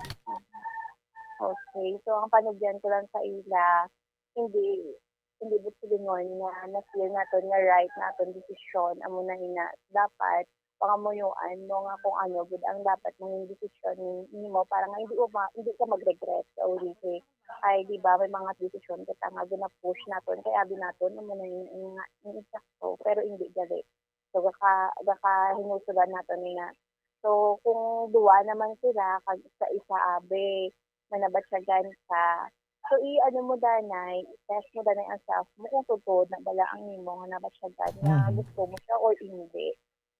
Okay, so ang panugyan ko lang sa ila, hindi, hindi buot silingon nga na-feel naton nga right naton desisyon, amo na ina. Dapat pangamuyoan mo nga kung ano gid ang dapat mong desisyon ni-, nimo para nga hindi mo ma-, hindi ka mag-regret sa uli kay, ay, di ba, may mga desisyon kita nga gina-push naton kay abi naton amo na ina nga, nga insakto, pero hindi gali. So, gaka-, gakahinusugan nato ni nga. So, kung duwa naman sila, kag sa isa abi, may nabatyagan ka, so, i-ano mo danay, i-test mo danay ang self mo kung tuod na bala ang nimo nga nabatyagan nga Mhm. gusto mo siya or hindi.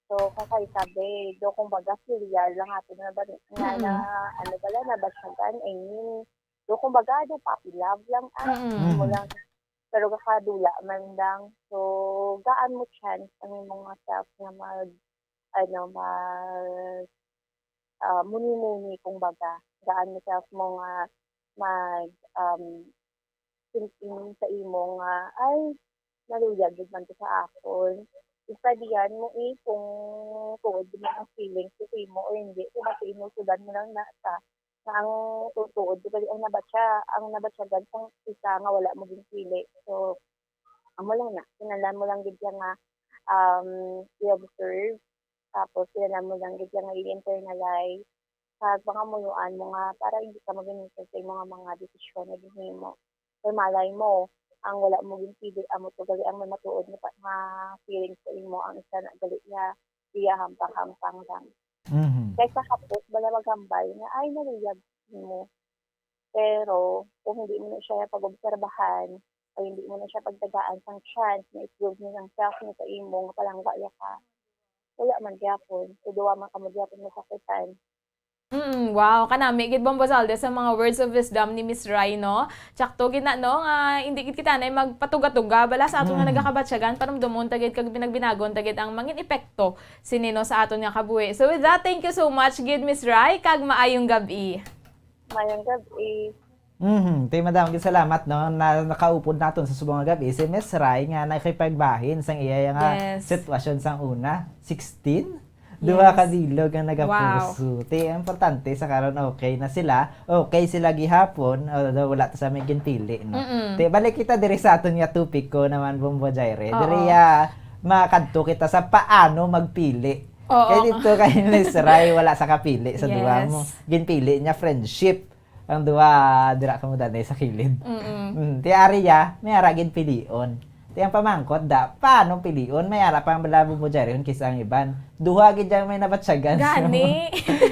So, kung kay sabi, do, kumbaga, filial lang ato na ba, nga na, Mm. ano bala, nabatyagan, I mean, do, kumbaga, do, puppy love lang, ah, Mm. mo lang. Pero gakadula man lang. So, gaan mo chance ang imong mga self nga mag, ano, mag, ah, muni-muni, kumbaga. Gaan mo self mo nga mag, um, thinking sa imo nga, "Ay, naluyag gid man to sa akon." Istadihan mo, eh, kung tuod gid ang feelings ko sa imo o hindi. Kung mas imo, sudan mo lang na sa nga ang tutuod, di ba, ang nabatya, ang nabatyagan sang isa nga wala mo ginpili. So, amo lang na, kinahanglan mo lang gid siya nga, um, i-observe, tapos kinahanglan mo lang gid siya nga i-internalize, kag pangamuyoan mo nga para hindi ka maginipis sa imong mga desisyon nga ginhimo. Kay malay mo, ang wala mo ginpili, amo to gali ang may matuod nga pa-, nga feelings sa imo, ang isa na gali iya, iya hampang-hampang lang. Mhm. Kaysa hapos, bala maghambal nga, "Ay, naluyag mo." Pero, kung hindi mo na siya pag-obserbahan, o hindi mo na siya pagtagaan sang chance na i-prove niya ang self niya sa imo, nga palangga iya ka, wala man gyapon. So, duwa man kamo gyapon masakitan. Mm, wow, kanami gid, Bombo Zalde, sa mga words of wisdom ni Miss Rai, no? Tsakto gid na, no, nga hindi gid kita na magpatuga-tuga bala sa aton nga Mm. nagakabatyagan, panumdomon ta gid kag binagbinagon ta gid ang mangin epekto sini, no, sa aton nga kabuhi. So with that, thank you so much gid, Miss Rai, kag maayong gab-i. Mayong gab-i. Mhm. Ti, madamo gid salamat, no, na nakaupod naton sa subong nga gab-i si Miss Rai nga nakipagbahin sang iya nga Yes. sitwasyon sang una, sixteen? Duha Yes. ka bilog ang nagapuso. Wow. Ti, ang importante sa karon, okay na sila. Okay sila gihapon, although wala ta sa may ginpili, no? Mm-mm. Ti, balik kita diri sa aton nga topic ko naman, Bombo Jaire. Oo. Diri, ah, makadto kita sa paano magpili. Oo. Kay dito kay Miss Rai, wala sa kapili sa duha Yes. mo. Ginpili niya friendship. Ang duha, dira kamo danay sa kilid. Mm-mm. Mm, ti ari ya, may ara gid pilion. Ti ang pamangkot da, paano pilion? May ara pa ang bala mo dyan kaysa ang iban. Duha gid yang may nabatyagan. Gani.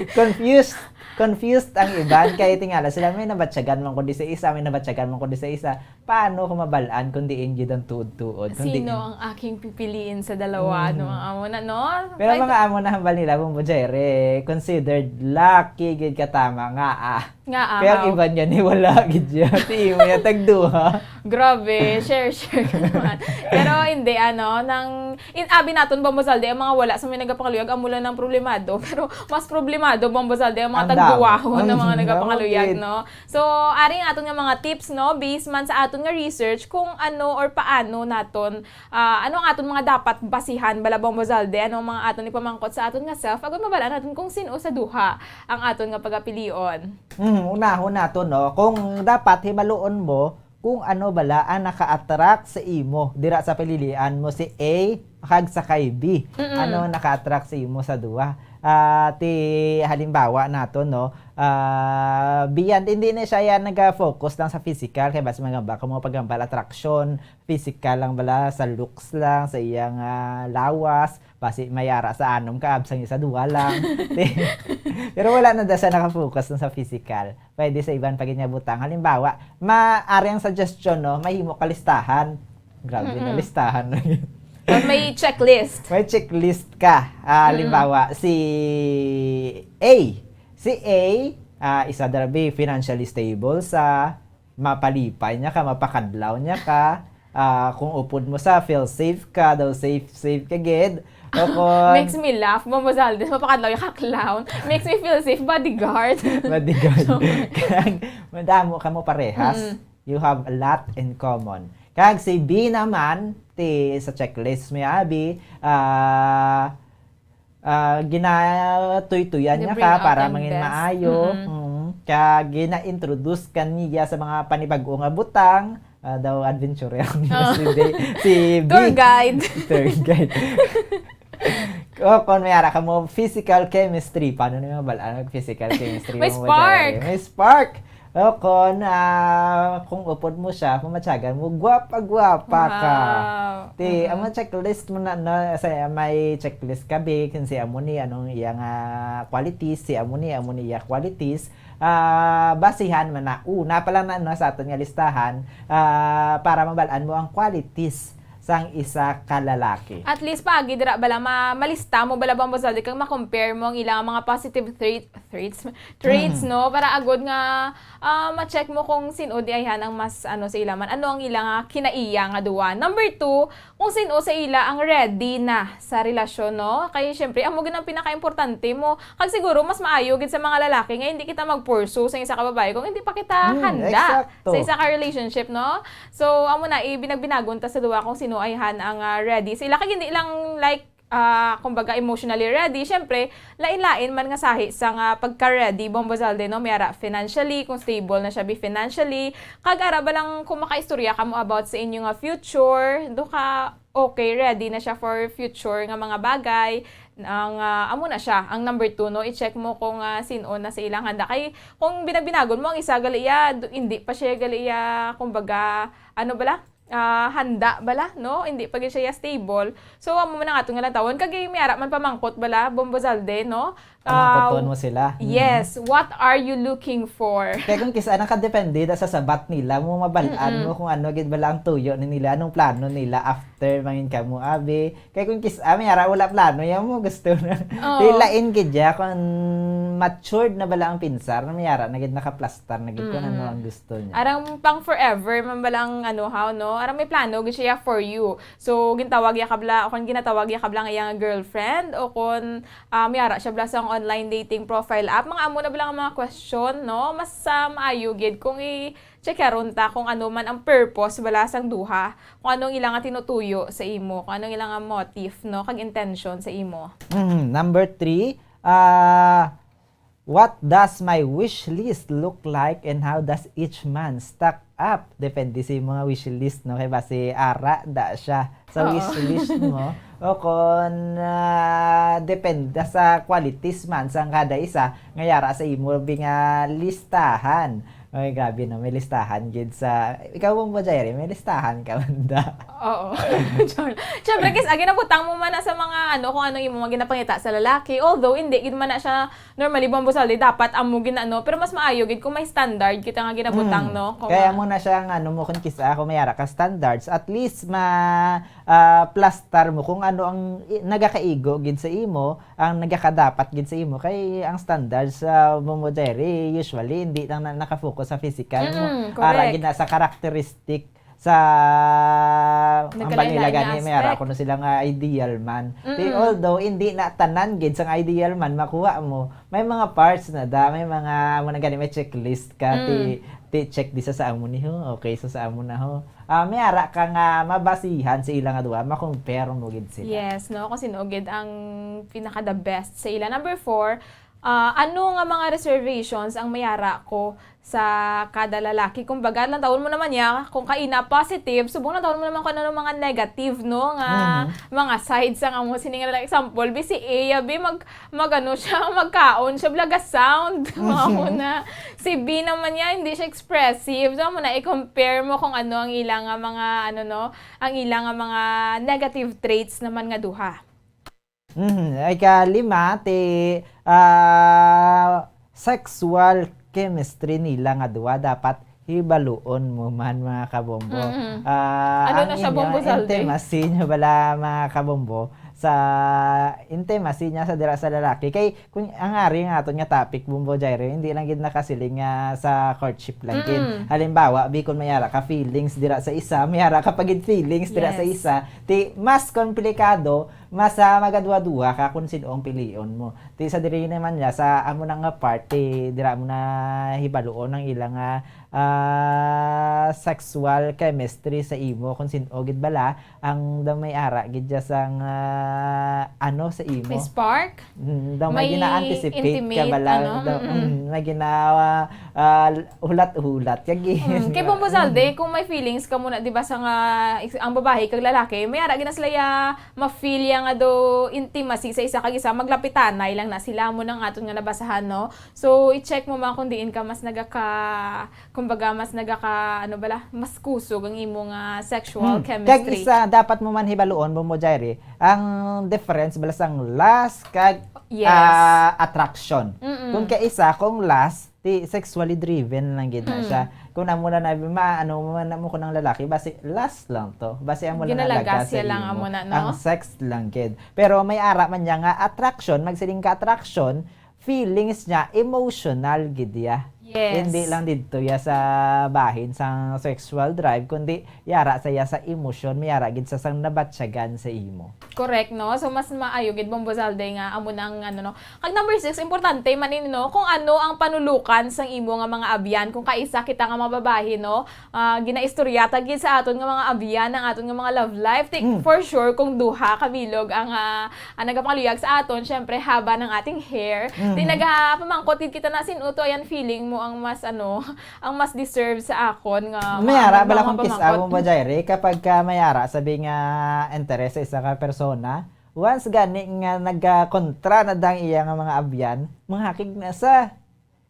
Confused. Confused ang iban. Kaya tingala sila, may nabatyagan man ko di sa isa, may nabatyagan man ko di sa isa. Paano ko mabal-an kung diin gid ang tuod-tuod? Kung Sino diin? ang aking pipiliin sa dalawa? Mm. Ano ang amo na, no? Pero Ay, mga amo na hambal nila, Bombo Jaire, considered lucky gid ka tama nga, ah. Nga, Kaya ang ahaw. iba niya ni wala gid niya. Ti imo niya tagduha. Grabe, share, share ka naman. Pero hindi, ano, nang, in, abi naton, Bombo Zalde, ang mga wala sa may nagapangaluyag, amo lang ang problemado. Pero mas problemado, Bombo Zalde, ang mga Ang damo. tagduwahon ng Ang mga damo nagapangaluyag, gid. no? So, ari ang aton nga mga tips, no? Based man sa aton nga research kung ano or paano naton, ah, ano ang aton mga dapat basihan, bala, Bombo Zalde, ano ang mga aton ipamangkot sa aton nga self, agud mabal-an naton kung sin-o sa duha ang aton nga pagapilion. Hmm, unahon naton, no? Kung dapat himaluon mo kung ano bala ang naka-attract sa imo dira sa pililian mo, si A kag sa kay B. Mm-mm. Ano ang naka-attract sa imo sa duha? Ah, ti halimbawa nato, no? Ah, beyond, hindi na siya yan naga-focus lang sa physical, kay basi magamba ka mo paghambal attraction, physical lang bala, sa looks lang, sa iyang, ah, lawas, basi may ara sa anom ka abs ang isa, duha lang. Pero wala na da siya naka-focus na sa physical. Pwede sa iban pa gid nga butang. Halimbawa, ma-, ari ang suggestion, no? Mahimo ka listahan. Grabe na Mm-mm. listahan. Or may checklist. May checklist ka. Ah, Mm-mm. halimbawa, si A. Si A, ah, isa darabi, financially stable sa, mapalipay niya ka, mapakadlaw niya ka. Ah, kung upod mo sa, feel safe ka, daw safe, safe ka gid. O kung Makes me laugh, Bombo Zalde, mapakadlaw niya ka, clown. Makes me feel safe, bodyguard. Bodyguard. So, Kag madamo ka mo parehas. Mm-mm. You have a lot in common. Kag si B naman, ti sa checklist mo, abi, ah, ah, ginatuytuyan niya Gi-bring ka out para ang mangin best. maayo. Mm-mm. Mm. Kag gina-introduce ka niya sa mga panibag-o nga butang. Ah, daw adventurer ang Oh. si B-, si B. Tour guide. Tour guide. O, kung may ara ka mo, physical chemistry. Paano na yung mabal-an ang physical chemistry May mo, spark. Jare? May spark. O, kung, ah, kung upod mo siya, mamatyagan mo, gwapa-gwapa ka. Wow. Ti, Mhm. ang mga checklist mo na, na, sa, may checklist ka, bi, kung si amo ni, anong iyang, ah, qualities, si amo ni, amo ni iya qualities, ah, basihan man na, una pa lang na, no, sa aton nga listahan, ah, para mabal-an mo ang qualities sang isa ka lalaki. At least, paagi dira bala, ma-, malista mo bala, Bombo Zalde, kag ma-compare mo ang ilang mga positive trait-, traits, traits, Mm. no? Para agod nga, ah, ma-check mo kung sin-o di ayhan ang mas, ano, sa ila man. Ano ang ila nga kinaiya nga duwa. Number two, kung sin-o sa ila ang ready na sa relasyon, no? Kay, syempre, amo gid ang pinakaimportante mo. Kag siguro, mas maayo gid sa mga lalaki nga hindi kita mag-pursue sa isa ka babae kung hindi pa kita Mm, handa eksakto. sa isa ka relationship, no? So, amo na, ibinagbinagon ta sa duwa kung sin-o ayhan ang, ah, ready sa ila. Kag hindi lang, like, ah, kumbaga, emotionally ready. Siyempre, lain-lain man nga sahi sa nga pagka-ready, Bombo Zalde, no? May ara financially, kung stable na siya bi financially. Kag ara ba lang kung makaistorya ka mo about sa inyo nga future, do ka, okay, ready na siya for future nga mga bagay. Ang, ah, amo na siya, ang number two, no? I-check mo kung, ah, sin-o na sa ilang handa. Kay, kung binabinagon mo, ang isa, gali iya, do-, hindi pa siya, gali iya, kumbaga, ano bala? ah, handa bala, no? Hindi pa gid siya stable. So, amo man ang aton nga lantawon. Kag may ara man pamangkot bala, Bombo Zalde, no? Pamangkoton Ah, mo sila. Mm. Yes, what are you looking for? Kaya kung kisa nakadepende na sa sabat nila, mo mabalaan Mm-mm. mo kung ano gid bala ang tuyo ni nila, anong plano nila after mangin ka mo, abi. Kaya kung kisa, may ara wala plano, yan mo gusto na. Oo. Di lain gid ya, kung matured na bala ang pinsar, may ara na gid nakaplastar na gid kung ano Mm-mm. ang gusto niya. Arang pang forever man bala ang ano, how, no? Arang may plano gid siya for you. So, gintawag ya kabla, o kung ginatawag ya kabla nga iyang girlfriend, o kung ah, may ara siya bala sa online dating profile app. Mga amo na bala nga mga question, no? Mas ah, maayo gid kung i-checkaron ta kung ano man ang purpose bala sang duha, kung ano ang ila nga tinutuyo sa imo, kung ano ang ila nga motive, no, kag intention sa imo. Mhm. Number three, ah, what does my wish list look like and how does each month stack up? Depende sa imo nga wish list, no? Kay basi ara da siya sa Oo. Wish list mo. O kon ah, depende sa qualities man sang kada isa nga yara sa imo bi nga listahan. Ay, grabe, no? May listahan gid sa, ikaw, Bombo Jairi, may listahan ka man da. Oo. Siyempre, kis, agi nabutang mo man na sa mga, ano, kung ano imo mga ginapangita sa lalaki. Although, hindi gid man na siya normally, Bombo Zalde, dapat amo gina, no? Pero mas maayo gid kung may standard kita nga ginabutang, Mm. no? Kung Kaya ma- mo na siya nga, ano mo, kung kisa, kung may ara ka standards, at least ma ah, plastar mo kung ano ang i- nagakaigo gid sa imo, ang nagakadapat gid sa imo. Kay ang standards sa Bombo Jairi, usually, hindi lang na nakafocus sa physical mo. Mm, Ara correct. gid na sa characteristic sa ang Nagkalain-lain banila nga gani, may ara aspect. kuno sila nga ideal man. Di, Mm-mm. Although hindi na tanan gid sang ideal man makuha mo, may mga parts na da, may mga, mo na gani, may checklist ka, Mm. ti, ti check di sa sa amo ni ho, okay, sa sa amo na ho. Ah, may ara ka nga mabasihan sa ila nga duha, ma-compare mo gid sila. Yes, no? Kung sino gid ang pinaka the best sa ila. Number four, ah, ano nga mga reservations ang may ara ko sa kada lalaki? Kumbaga, lantawon mo naman niya, kung kaina positive, subong lantawon mo naman kung ano ang mga negative, no? Nga Mhm. mga sides ang amo sini nga lalaki. Example, B C A, abi, mag, mag ano siya, magkaon siya, blaga sound. Mga amo na. Si B naman niya, hindi siya expressive. So, amo na, i-compare mo kung ano ang ila nga mga, ano, no, ang ila nga mga negative traits naman nga duha. Mhm. Ay, kalima, ti, ah, sexual chemistry nila nga duha dapat hibaluon mo man, mga kabombo. Mhm. Ah, Ano ang na siya, inyo Bombo Zalde? Intimacy nyo bala, mga kabombo, sa intimacy niya sa dira sa lalaki. Kay kung ang ari nga aton nga topic, Bombo Jairo, hindi lang gid nakasiling nga sa courtship lang gid. Mm. Halimbawa, bikon may ara ka feelings dira sa isa, may ara ka pa gid feelings dira sa Yes. isa, ti mas komplikado, mas ah, magadwa-dwa ka kung sino ang pilion mo. Ti sa diri naman niya, sa amo na nga part, ti dira mo na hibaluon ang ilang ah, ah, sexual chemistry sa imo, kung sino gid bala ang daw may ara gid dya sang ah, ano sa imo. May spark? Mm, daw may May gina-anticipate ka intimate, bala, ano? Daw, Mm-mm. mm, may gina ah, ah, hulat-hulat kag Mm, kay Bombo Zalde, kung may feelings ka muna, di ba, sa nga, ang babae kag lalaki, may ara gina sila ya ma-feel ya nga do intimacy sa isa kag isa, maglapitanay lang na sila, mo nang aton nga nabasahan, no? So, i-check mo man kung diin ka mas nagaka, kumbaga, mas nagaka, ano bala, mas kusog ang imo nga sexual Mm. Kag chemistry. Isa, dapat mo man hibaluon, Bombo Jairi, ang difference bala sang lust kag Yes. ah, attraction. Mm-mm. Kung kaisa, kung lust, ti sexually driven lang gid na Mm. siya. Kung amo na na, ma, ano mo man mo kung ang lalaki, basi lust lang to. Basi amo lang Ginalagas nalagas sa siya lang imo. amo na, no? Ang sex lang gid. Pero may ara man niya nga attraction, magsiling ka attraction, feelings niya, emotional gid ya. Yes. Hindi lang didto ya sa bahin sang sexual drive, kundi yara sa ya sa emosyon, may ara gid sa sang nabatyagan sa imo. Correct, no? So, mas maayo gid, Bombo Zalde, nga amo na ang, ano, no? Kag number six, importante man ini, no? Kung ano ang panulukan sang imo nga mga abyan. Kung kaisa kita nga mga babae, no? Ah, ginaistorya ta gid sa aton nga mga abyan ang aton nga mga love life. Ti, Mm. for sure, kung duha ka bilog ang, ah, ang nagapangaluyag sa aton, syempre, haba ng ating hair. Ti, Mhm. nagapamangkot gid kita na, sin-o to, ayan, feeling mo ang mas, ano, ang mas deserve sa akon nga May ma-, ara ma-, bala ma-, kung kiss pamangkot. Amo ba, Jairi? Kapag ka may ara, sabi nga, interes sa isa ka persona, once gani nga nagkakontra na dang iya nga mga abyan, manghakig na sa.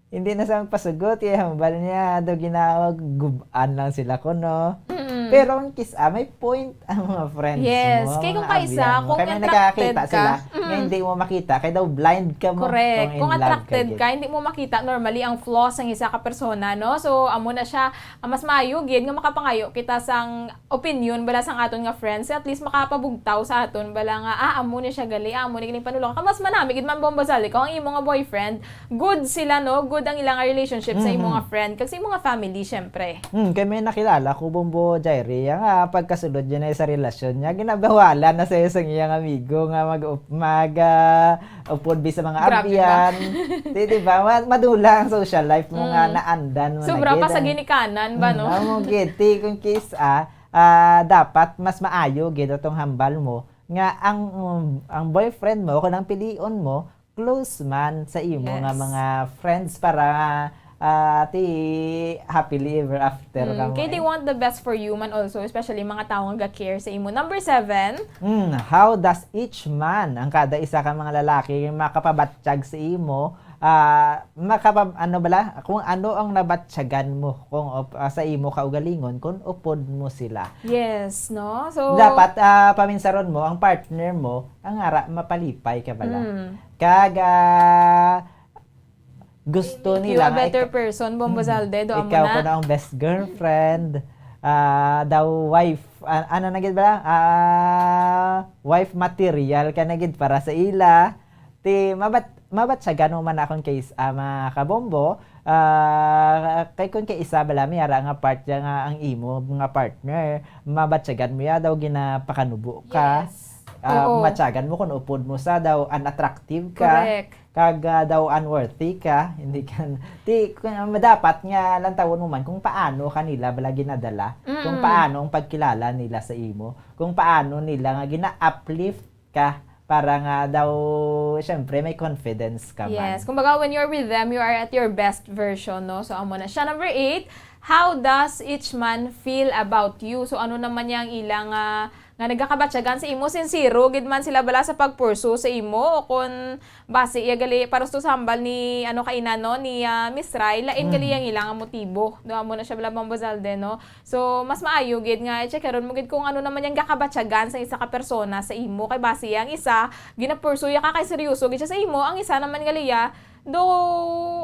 Hindi na sa magpasugot, kaya hambal niya, daw ginawag, gub-an lang sila kuno. Mm-mm. Pero ang kis-, ah, may point ang mga friends Yes. mo, Kay kung mga kaisa, abyan mo. kung Kaya may attracted nakakita ka, sila, nga mm. hindi mo makita, kay daw blind ka mo Correct. kung in Kung love ka attracted gid. ka, hindi mo makita normally ang flaws sang isa ka persona, no? So, amo na siya, ah, mas maayo gid nga makapangayo kita sang opinion bala sang aton nga friends, at least makapabugtaw sa aton bala nga, ah, amo ni siya gali, ah, amo ni galing panulong. Kag mas manami gid man, Bombo Zalde, kung ang imo nga boyfriend, good sila, no? Good ang ilang relationship sa imo Mhm. nga friend, kag sa imo nga family, syempre. Hmm, kay may nakilala ko, Bombo Jairi, nga pagkasulod niya na sa relasyon niya, ginabawalan na sa isang iyang amigo nga mag-, mag, ah, upod bi sa mga Grabe ba? abyan. Di, di ba? Ma-, madula ang social life mo nga Mm. naandan mo na Sobra gid pa sa ang ginikanan ba, Mm, no? amo gid. Ti, kung kis-, ah, ah, dapat mas maayo gid atong hambal mo nga ang, um, ang boyfriend mo o kung ang pilion mo, close man sa imo nga Yes. mga friends para, ah, ti happily ever after Mm, ka mo, kay they eh. want the best for you man also, especially mga tawo nga ga-care sa imo. Number seven. Mm, how does each man, ang kada isa ka mga lalaki, makapabatsyag sa imo, ah, makapab-, ano bala, kung ano ang nabatyagan mo kung op-, ah, sa imo kaugalingon, kung upod mo sila? Yes, no? So Dapat, ah, paminsaron mo ang partner mo, ang ara mapalipay ka bala. Mm. Kag, ah, gusto Make you nila a nga better ik-, person, Bombo Mm. Zalde, do amo Ikaw na. ko na ang best girlfriend, ah, daw wife, ah, ano na gid ba? Ah, wife material ka na gid para sa ila. Ti, mabat-, mabatyagan mo man akon case, ah, mga kabombo. Ah, kay kung kay isa bala, may ara nga part dyan nga ang imo nga partner, mabatyagan mo ya daw ginapakanubo ka. Yes. Ah, Oo. Matyagan mo kung upod mo sa daw unattractive ka. Correct. Kag, ah, daw unworthy ka, hindi ka, ti, kung, ah, dapat nga lantawon mo man kung paano kanila bala ginadala, kung Mm-mm. paano ang pagkilala nila sa imo, kung paano nila nga gina-uplift ka para nga daw, syempre, may confidence ka man. Yes. Kumbaga, when you're with them, you are at your best version, no? So, amo na siya. Number eight, how does each man feel about you? So, ano naman yang ilang, ah, nga nagakabatyagan sa imo? Sincero gid man sila bala sa pagpursu sa imo? O kung basi, iya gali, parusto sa hambal ni, ano, kaina, no? Ni, ah, Miss Rai, lain gali Mm. yang ilang motibo. Do, amo na siya bala, Bombo Zalde, no? So, mas maayo gid nga i-check karon mo gid kung ano naman yang gakabatyagan sa isa ka persona sa imo. Kay basi ang isa, ginapursuya ka kay seryoso gid siya sa imo, ang isa naman nga liya, do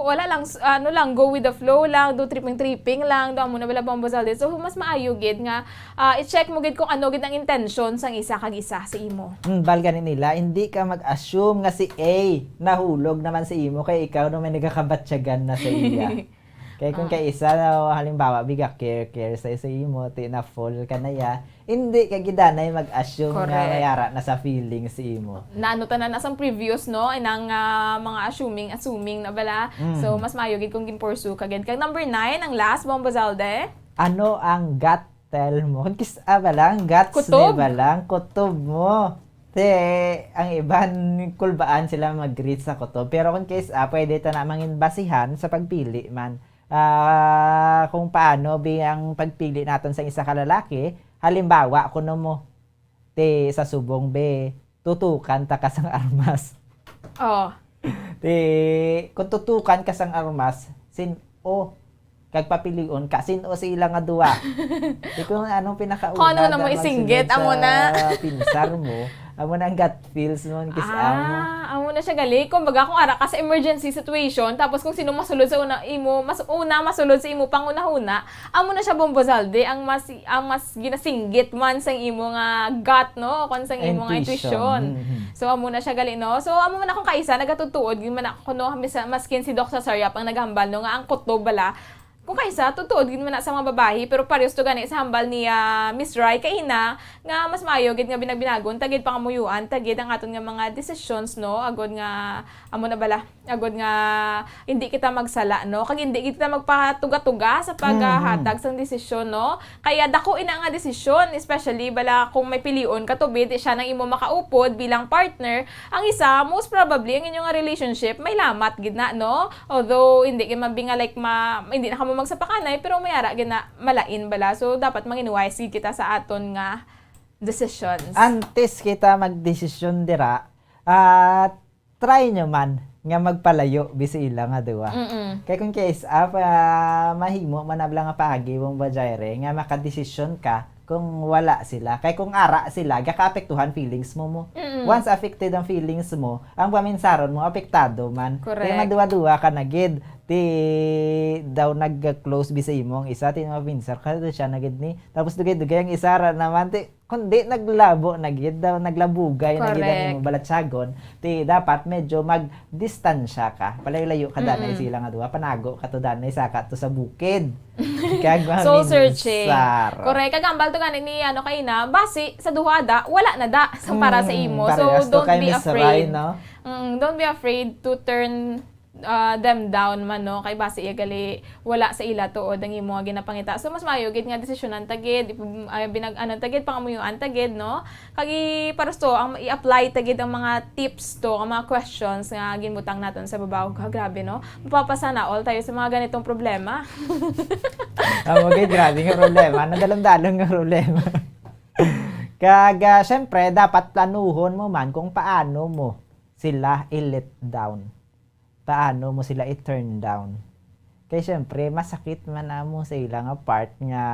wala lang, s-, ano lang, go with the flow lang, do tripping-tripping lang, do amo na bala, Bombo Zalde. So, mas maayo gid nga, ah, i-check mo gid kung ano gid ang intention sang isa kag isa sa imo. Hmm, bal gani nila, hindi ka mag-assume nga si A nahulog naman sa imo kay ikaw naman nagakabatyagan na sa iya. Kay kung Ah. kay isa, halimbawa, biga care, care sa, sa imo, ti na-fall ka na ya, hindi ka gidanay mag-assume nga Correct. may ara na sa feelings sa imo. Naano tanan na sang previous, no? Inang, ah, mga assuming, assuming na bala. Mm. So, mas maayo gid kung gin-pursue ka gid. Kag number nine, ang last, Bombo Zalde. Ano ang gut tell mo? Kung kis-, ah, bala, ang guts Kutob. ni bala, ang kutob mo. Ti, ang iban, kulbaan sila mag-reach sa kutob. Pero kung case, ah, pwede ta na mangin basihan sa pagpili man. Ah, kung paano bi ang pagpili naton sa isa ka lalaki, halimbawa, kuno mo, ti, sa subong, be, tutukan ta ka sang armas. Oh. Ti, kung tutukan ka sang armas, sin-o, kag papilion ka, sin-o sa ila nga duwa? Di ko, anong pinakauna Kung ano na mo daw isinggit, magsunod amo sa na. pinsar mo? Amo na ang gut feels mo, ang kis-, amo. Ah, amo na siya gali. Kumbaga, kung ara ka sa emergency situation, tapos kung sino masulod sa una, imo, mas una masulod sa imo panghunahuna, amo na siya, Bombo Zalde, ang mas, ang mas ginasinggit man sang imo nga gut, no? O kung sang imo nga Intuition. intuition. Mhm. So, amo na siya gali, no? So, amo man akong kaisa, nagatutuod, yun man ako, no? Mis-, maskin si Doc Sasariap ang naghambal, no? Nga ang kutob bala, kung kaisa, tutuod gid man na sa mga babayi, pero parehas to gani sa hambal ni, ah, Miss Rai kaina, nga mas maayo gid nga binag-binagon ta gid, pangamuyuan ta gid ang aton nga mga decisions, no? Agod nga, amo na bala, agod nga hindi kita magsala, no? Kag hindi gid kita magpatuga-tuga sa paghatag Mhm. sang desisyon, no? Kaya dako ina nga desisyon, especially bala kung may pilion ka to, be, di siya nang imo makaupod bilang partner, ang isa, most probably, ang inyo nga relationship, may lamat gid na, no? Although, hindi gid man bi nga, like, ma-, hindi na kamo magsapakanay, pero may ara gid na malain bala. So, dapat mangin wise gid kita sa aton nga decisions. Antes kita magdesisyon dira, ah, try nyo man nga magpalayo bi sa ila nga duwa. Mm-mm. Kay kung case, ah, pa, mahimo man na bala nga paagi mong bajaire nga makadesisyon ka kung wala sila. Kay kung ara sila, gakaapektuhan feelings mo mo. Mm-mm. Once affected ang feelings mo, ang paminsaron mo, apektado man. Correct. Kaya maduwa-duwa ka na gid. Ti daw nag-close bi sa imo ang isa, ti mapinsar ka, ti siya na gid ni. Tapos dugay-dugay ang isa ra naman, ti kundi naglabo na gid, daw naglabugay na gid ang Correct. Imong balatyagon. Ti dapat medyo magdistansya ka. Palayo-layo ka danay Mm-mm. sila nga duha, panago ka to danay, saka to sa bukid. Kag Soul searching. Maminsar. Correct. Kag ambal to gani ni, ano, kaina, basi sa duha da, wala na da sa para sa Mm, imo. So, parehas to don't kay be Miss Ray, afraid. No? Mm, don't be afraid to turn, uh, them down man, no? Kay basi iya gali wala sa ila tuod ang imo nga ginapangita. So, mas maayo gid nga desisyonan ta gid, ip-, ah, binag-, ano ta gid, pangamuyuan ta gid, no? Kag i-, pares to, ang i-apply ta gid ang mga tips to, ang mga questions nga ginbutang naton sa babaw. Ha, grabe, no? Mapapasana all tayo sa mga ganitong problema. Amo gid, grabe nga problema. Nadalon-dalon nga problema. Kag, ah, syempre, dapat planuhon mo man kung paano mo sila i-let down. Paano mo sila i-turn down. Kay syempre, masakit man amo sa ila nga part nga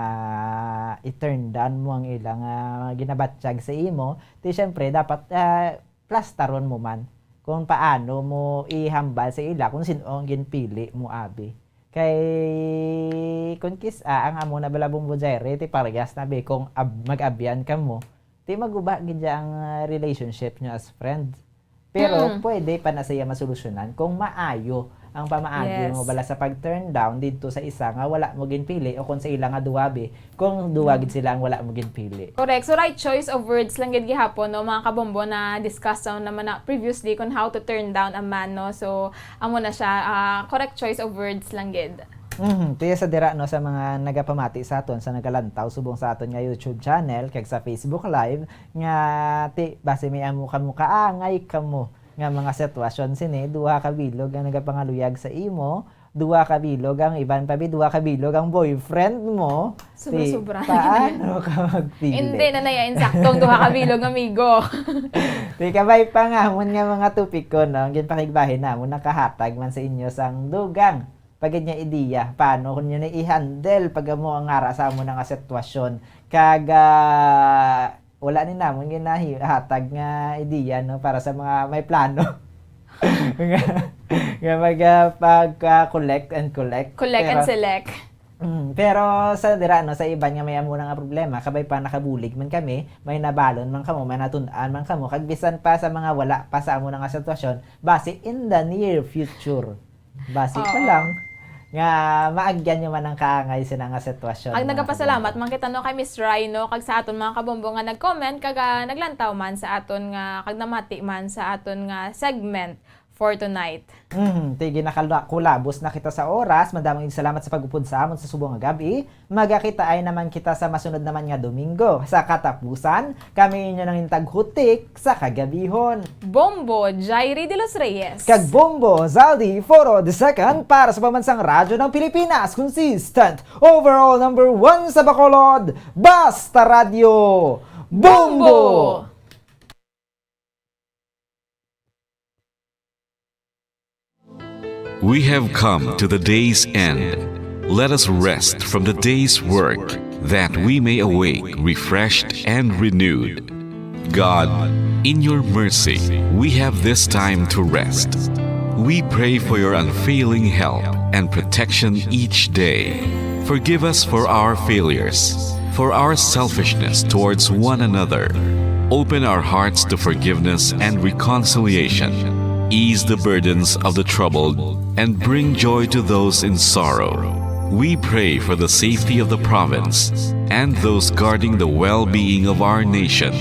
i-turn down mo ang ila nga ginabatyag sa imo. Ti syempre, dapat, ah, plastaron mo man kung paano mo ihambal sa ila kung sin-o ang ginpili mo, abi. Kay kung kis-a ang amo na bala, Bombo Jaire, ti parehas na bi kung ab-, mag-abyan kamo, ti maguba gid ang, ah, relationship nyo as friend. Pero Mm. pwede pa na siya masolusyonan kung maayo ang pamaagi Yes. mo bala sa pag-turn down didto sa isa nga wala mo ginpili o kung sa ila nga duwa bi, kung duwa Mm. gid sila ang wala mo ginpili. Correct. So, right choice of words lang gid gihapon, no, mga kabombo, na discuss sa naman na previously kung how to turn down a man, no? So, amo na siya, ah, correct choice of words lang gid. Mhm. Tiya sa dira, no, sa mga nagapamati sa aton, sa nagalantaw subong sa aton nga YouTube channel, kag sa Facebook Live, nga ti, basi may amo kamo kaangay kamo nga mga sitwasyon sini, duha ka bilog ang nagapangaluyag sa imo, duha ka bilog ang iban pa bi, duha ka bilog ang boyfriend mo. Sobra-sobra. Ti, paano ka magpili? Hindi na naya insaktong duha ka bilog, amigo. Ti, kabay pa nga, amon nga mga topiko, no, ang ginpakigbahin namon nakahatag man sa inyo sang dugang pagid nga ideya, paano ko ninyo na i-handle pag amo ang ara sa amo na nga sitwasyon. Kag, ah, wala ni namon ginahi-, hatag nga ideya, no, para sa mga may plano nga, nga mag, ah, pag, ah, collect and collect. Collect and Pero, select. Mm, pero sa dira, no, sa iban nga may amo na nga problema, kabay pa nakabulig man kami, may nabalon man kamo, may natun-an man kamo, kag bisan pa sa mga wala pa sa amo na nga sitwasyon, basi in the near future. Basi pa Oo. lang nga maagyan nyo man ang kaangay sina nga sitwasyon, Ang mga nagapasalamat kabombo. man kita, no, kay Miss Rai, no, kag sa aton mga kabombo nga nag-comment, kag, ah, naglantaw man sa aton nga, kag namati man sa aton nga segment for tonight. Mhm, ti ginakalabos na kita sa oras. Madamong salamat sa pag-upod sa amon sa subong nga gab-i. Magakitaay naman kita sa masunod naman nga Domingo. Sa katapusan, kami inyo nang intag hutik sa kagabihon. Bombo Jairi de los Reyes. Kag Bombo Zaldi Foro the second para sa Pambansang Radyo ng Pilipinas. Consistent, overall number one sa Bacolod. Basta Radyo. Bombo! Bombo! We have come to the day's end. Let us rest from the day's work, that we may awake refreshed and renewed. God, in your mercy, we have this time to rest. We pray for your unfailing help and protection each day. Forgive us for our failures, for our selfishness towards one another. Open our hearts to forgiveness and reconciliation. Ease the burdens of the troubled and bring joy to those in sorrow. We pray for the safety of the province and those guarding the well-being of our nation,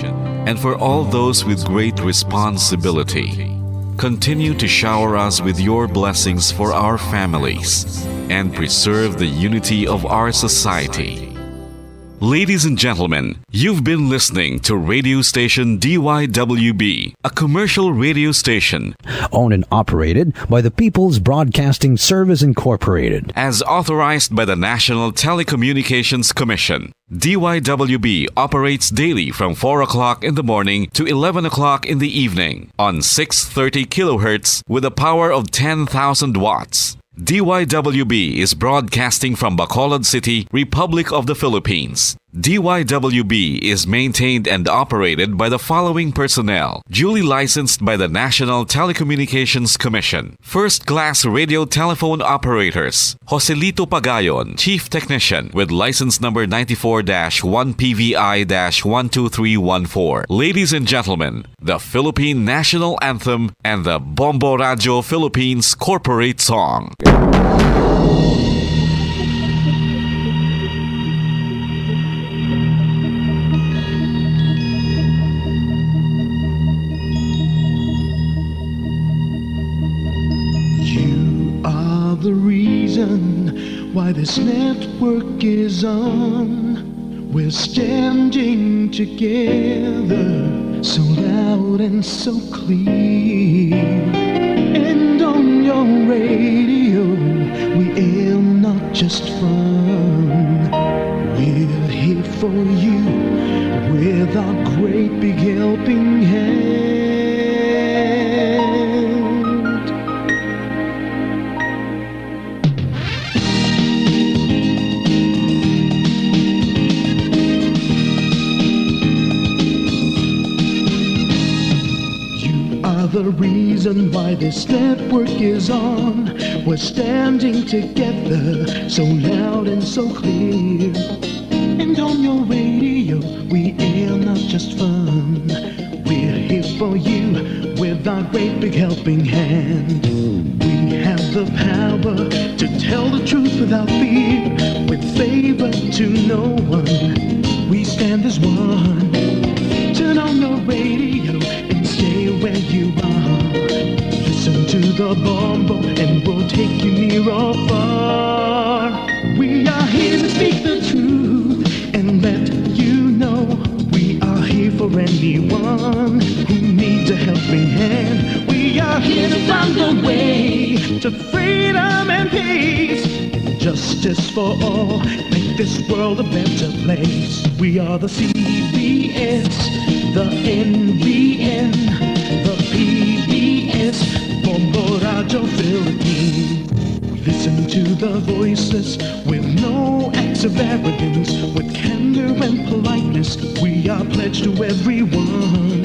and for all those with great responsibility. Continue to shower us with your blessings for our families and preserve the unity of our society. Ladies and gentlemen, you've been listening to radio station D Y W B, a commercial radio station owned and operated by the People's Broadcasting Service Incorporated. As authorized by the National Telecommunications Commission. D Y W B operates daily from four o'clock in the morning to eleven o'clock in the evening on six thirty kilohertz with a power of ten thousand watts. D Y W B is broadcasting from Bacolod City, Republic of the Philippines. D Y W B is maintained and operated by the following personnel, duly licensed by the National Telecommunications Commission. First class radio telephone operators, Joselito Pagayon, Chief Technician, with license number ninety-four dash one P V I dash one two three one four. Ladies and gentlemen, the Philippine National Anthem and the Bombo Radio Philippines Corporate Song. You are the reason why this network is on. We're standing together, so loud and so clear. And on your radio, we air not just fun. We're here for you with our great big helping hand. You are the reason why this network is on. We're standing together, so loud and so clear. And on your radio, we air not just fun. We're here for you with our great big helping hand. We have the power to tell the truth without fear, with favor to no one. We stand as one. Turn on your radio and stay where you are. Listen to the Bombo and we'll take you near or far. We are here to speak the truth and let you know we are here for anyone who needs a helping hand. We are here to find a way to freedom and peace and justice for all. Make this world a better place. We are the C B S, the N B N, the P B S, Bombo Radio Philippines. We listen to the voiceless with no acts of arrogance, with candor and politeness. We are pledged to everyone.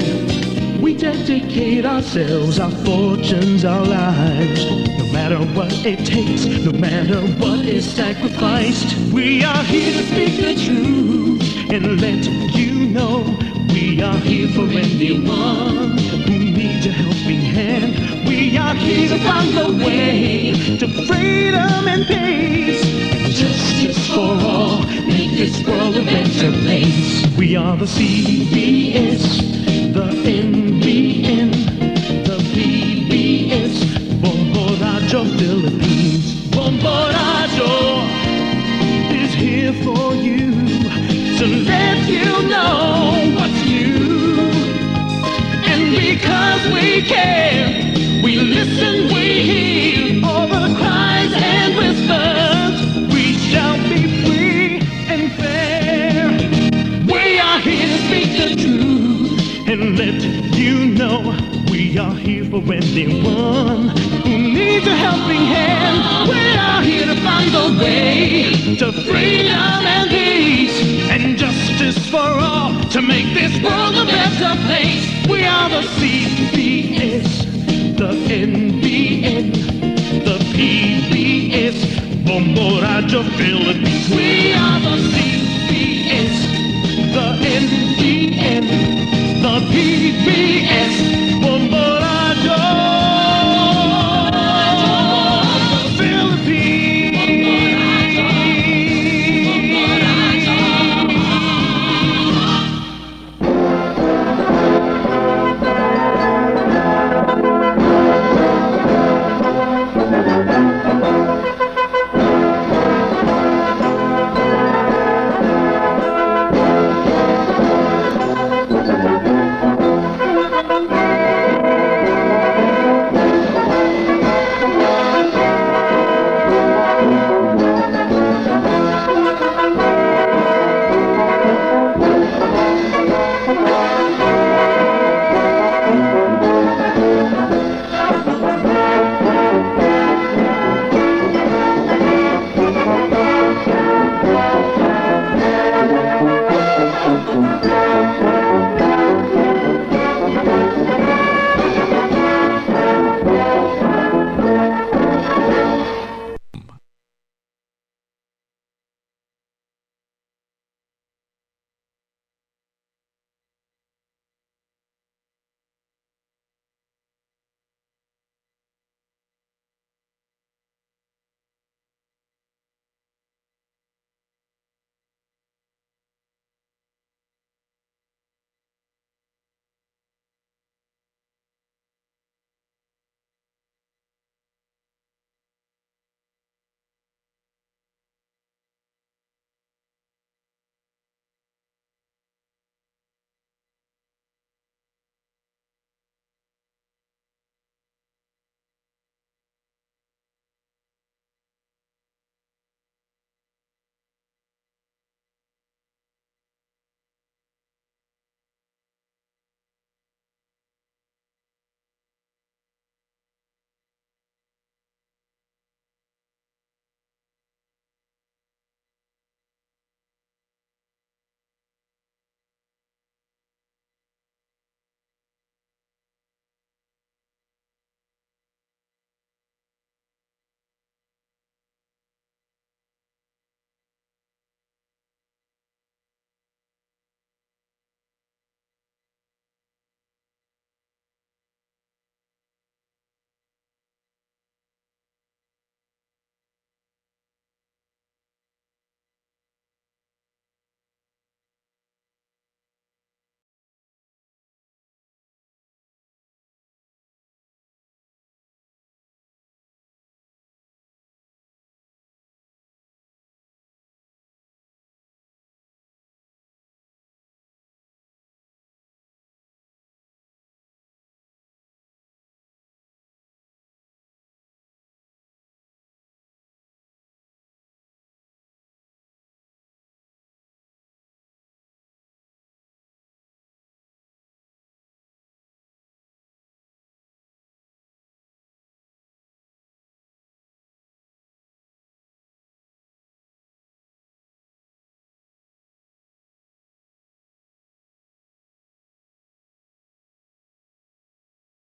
We dedicate ourselves, our fortunes, our lives. No matter what it takes, no matter what is sacrificed, we are here to speak the truth and let you know we are here for anyone who needs a helping hand. We are here to find the way to freedom and peace and justice for all. Make this world a better place. We are the C B S, the N B N, the P B S, Bombo Radio Philippines. Bombo Radio is here for you to let you know what's new. And because we care, we listen, we hear all the cries and whispers. We shall be free and fair. We are here to speak the truth and let you know we are here for anyone who needs a helping hand. We are here to find the way to freedom and peace and justice for all to make this world a better place. We are the C B S, the N B N, the P B S, Bombo Radio Philippines. We are the C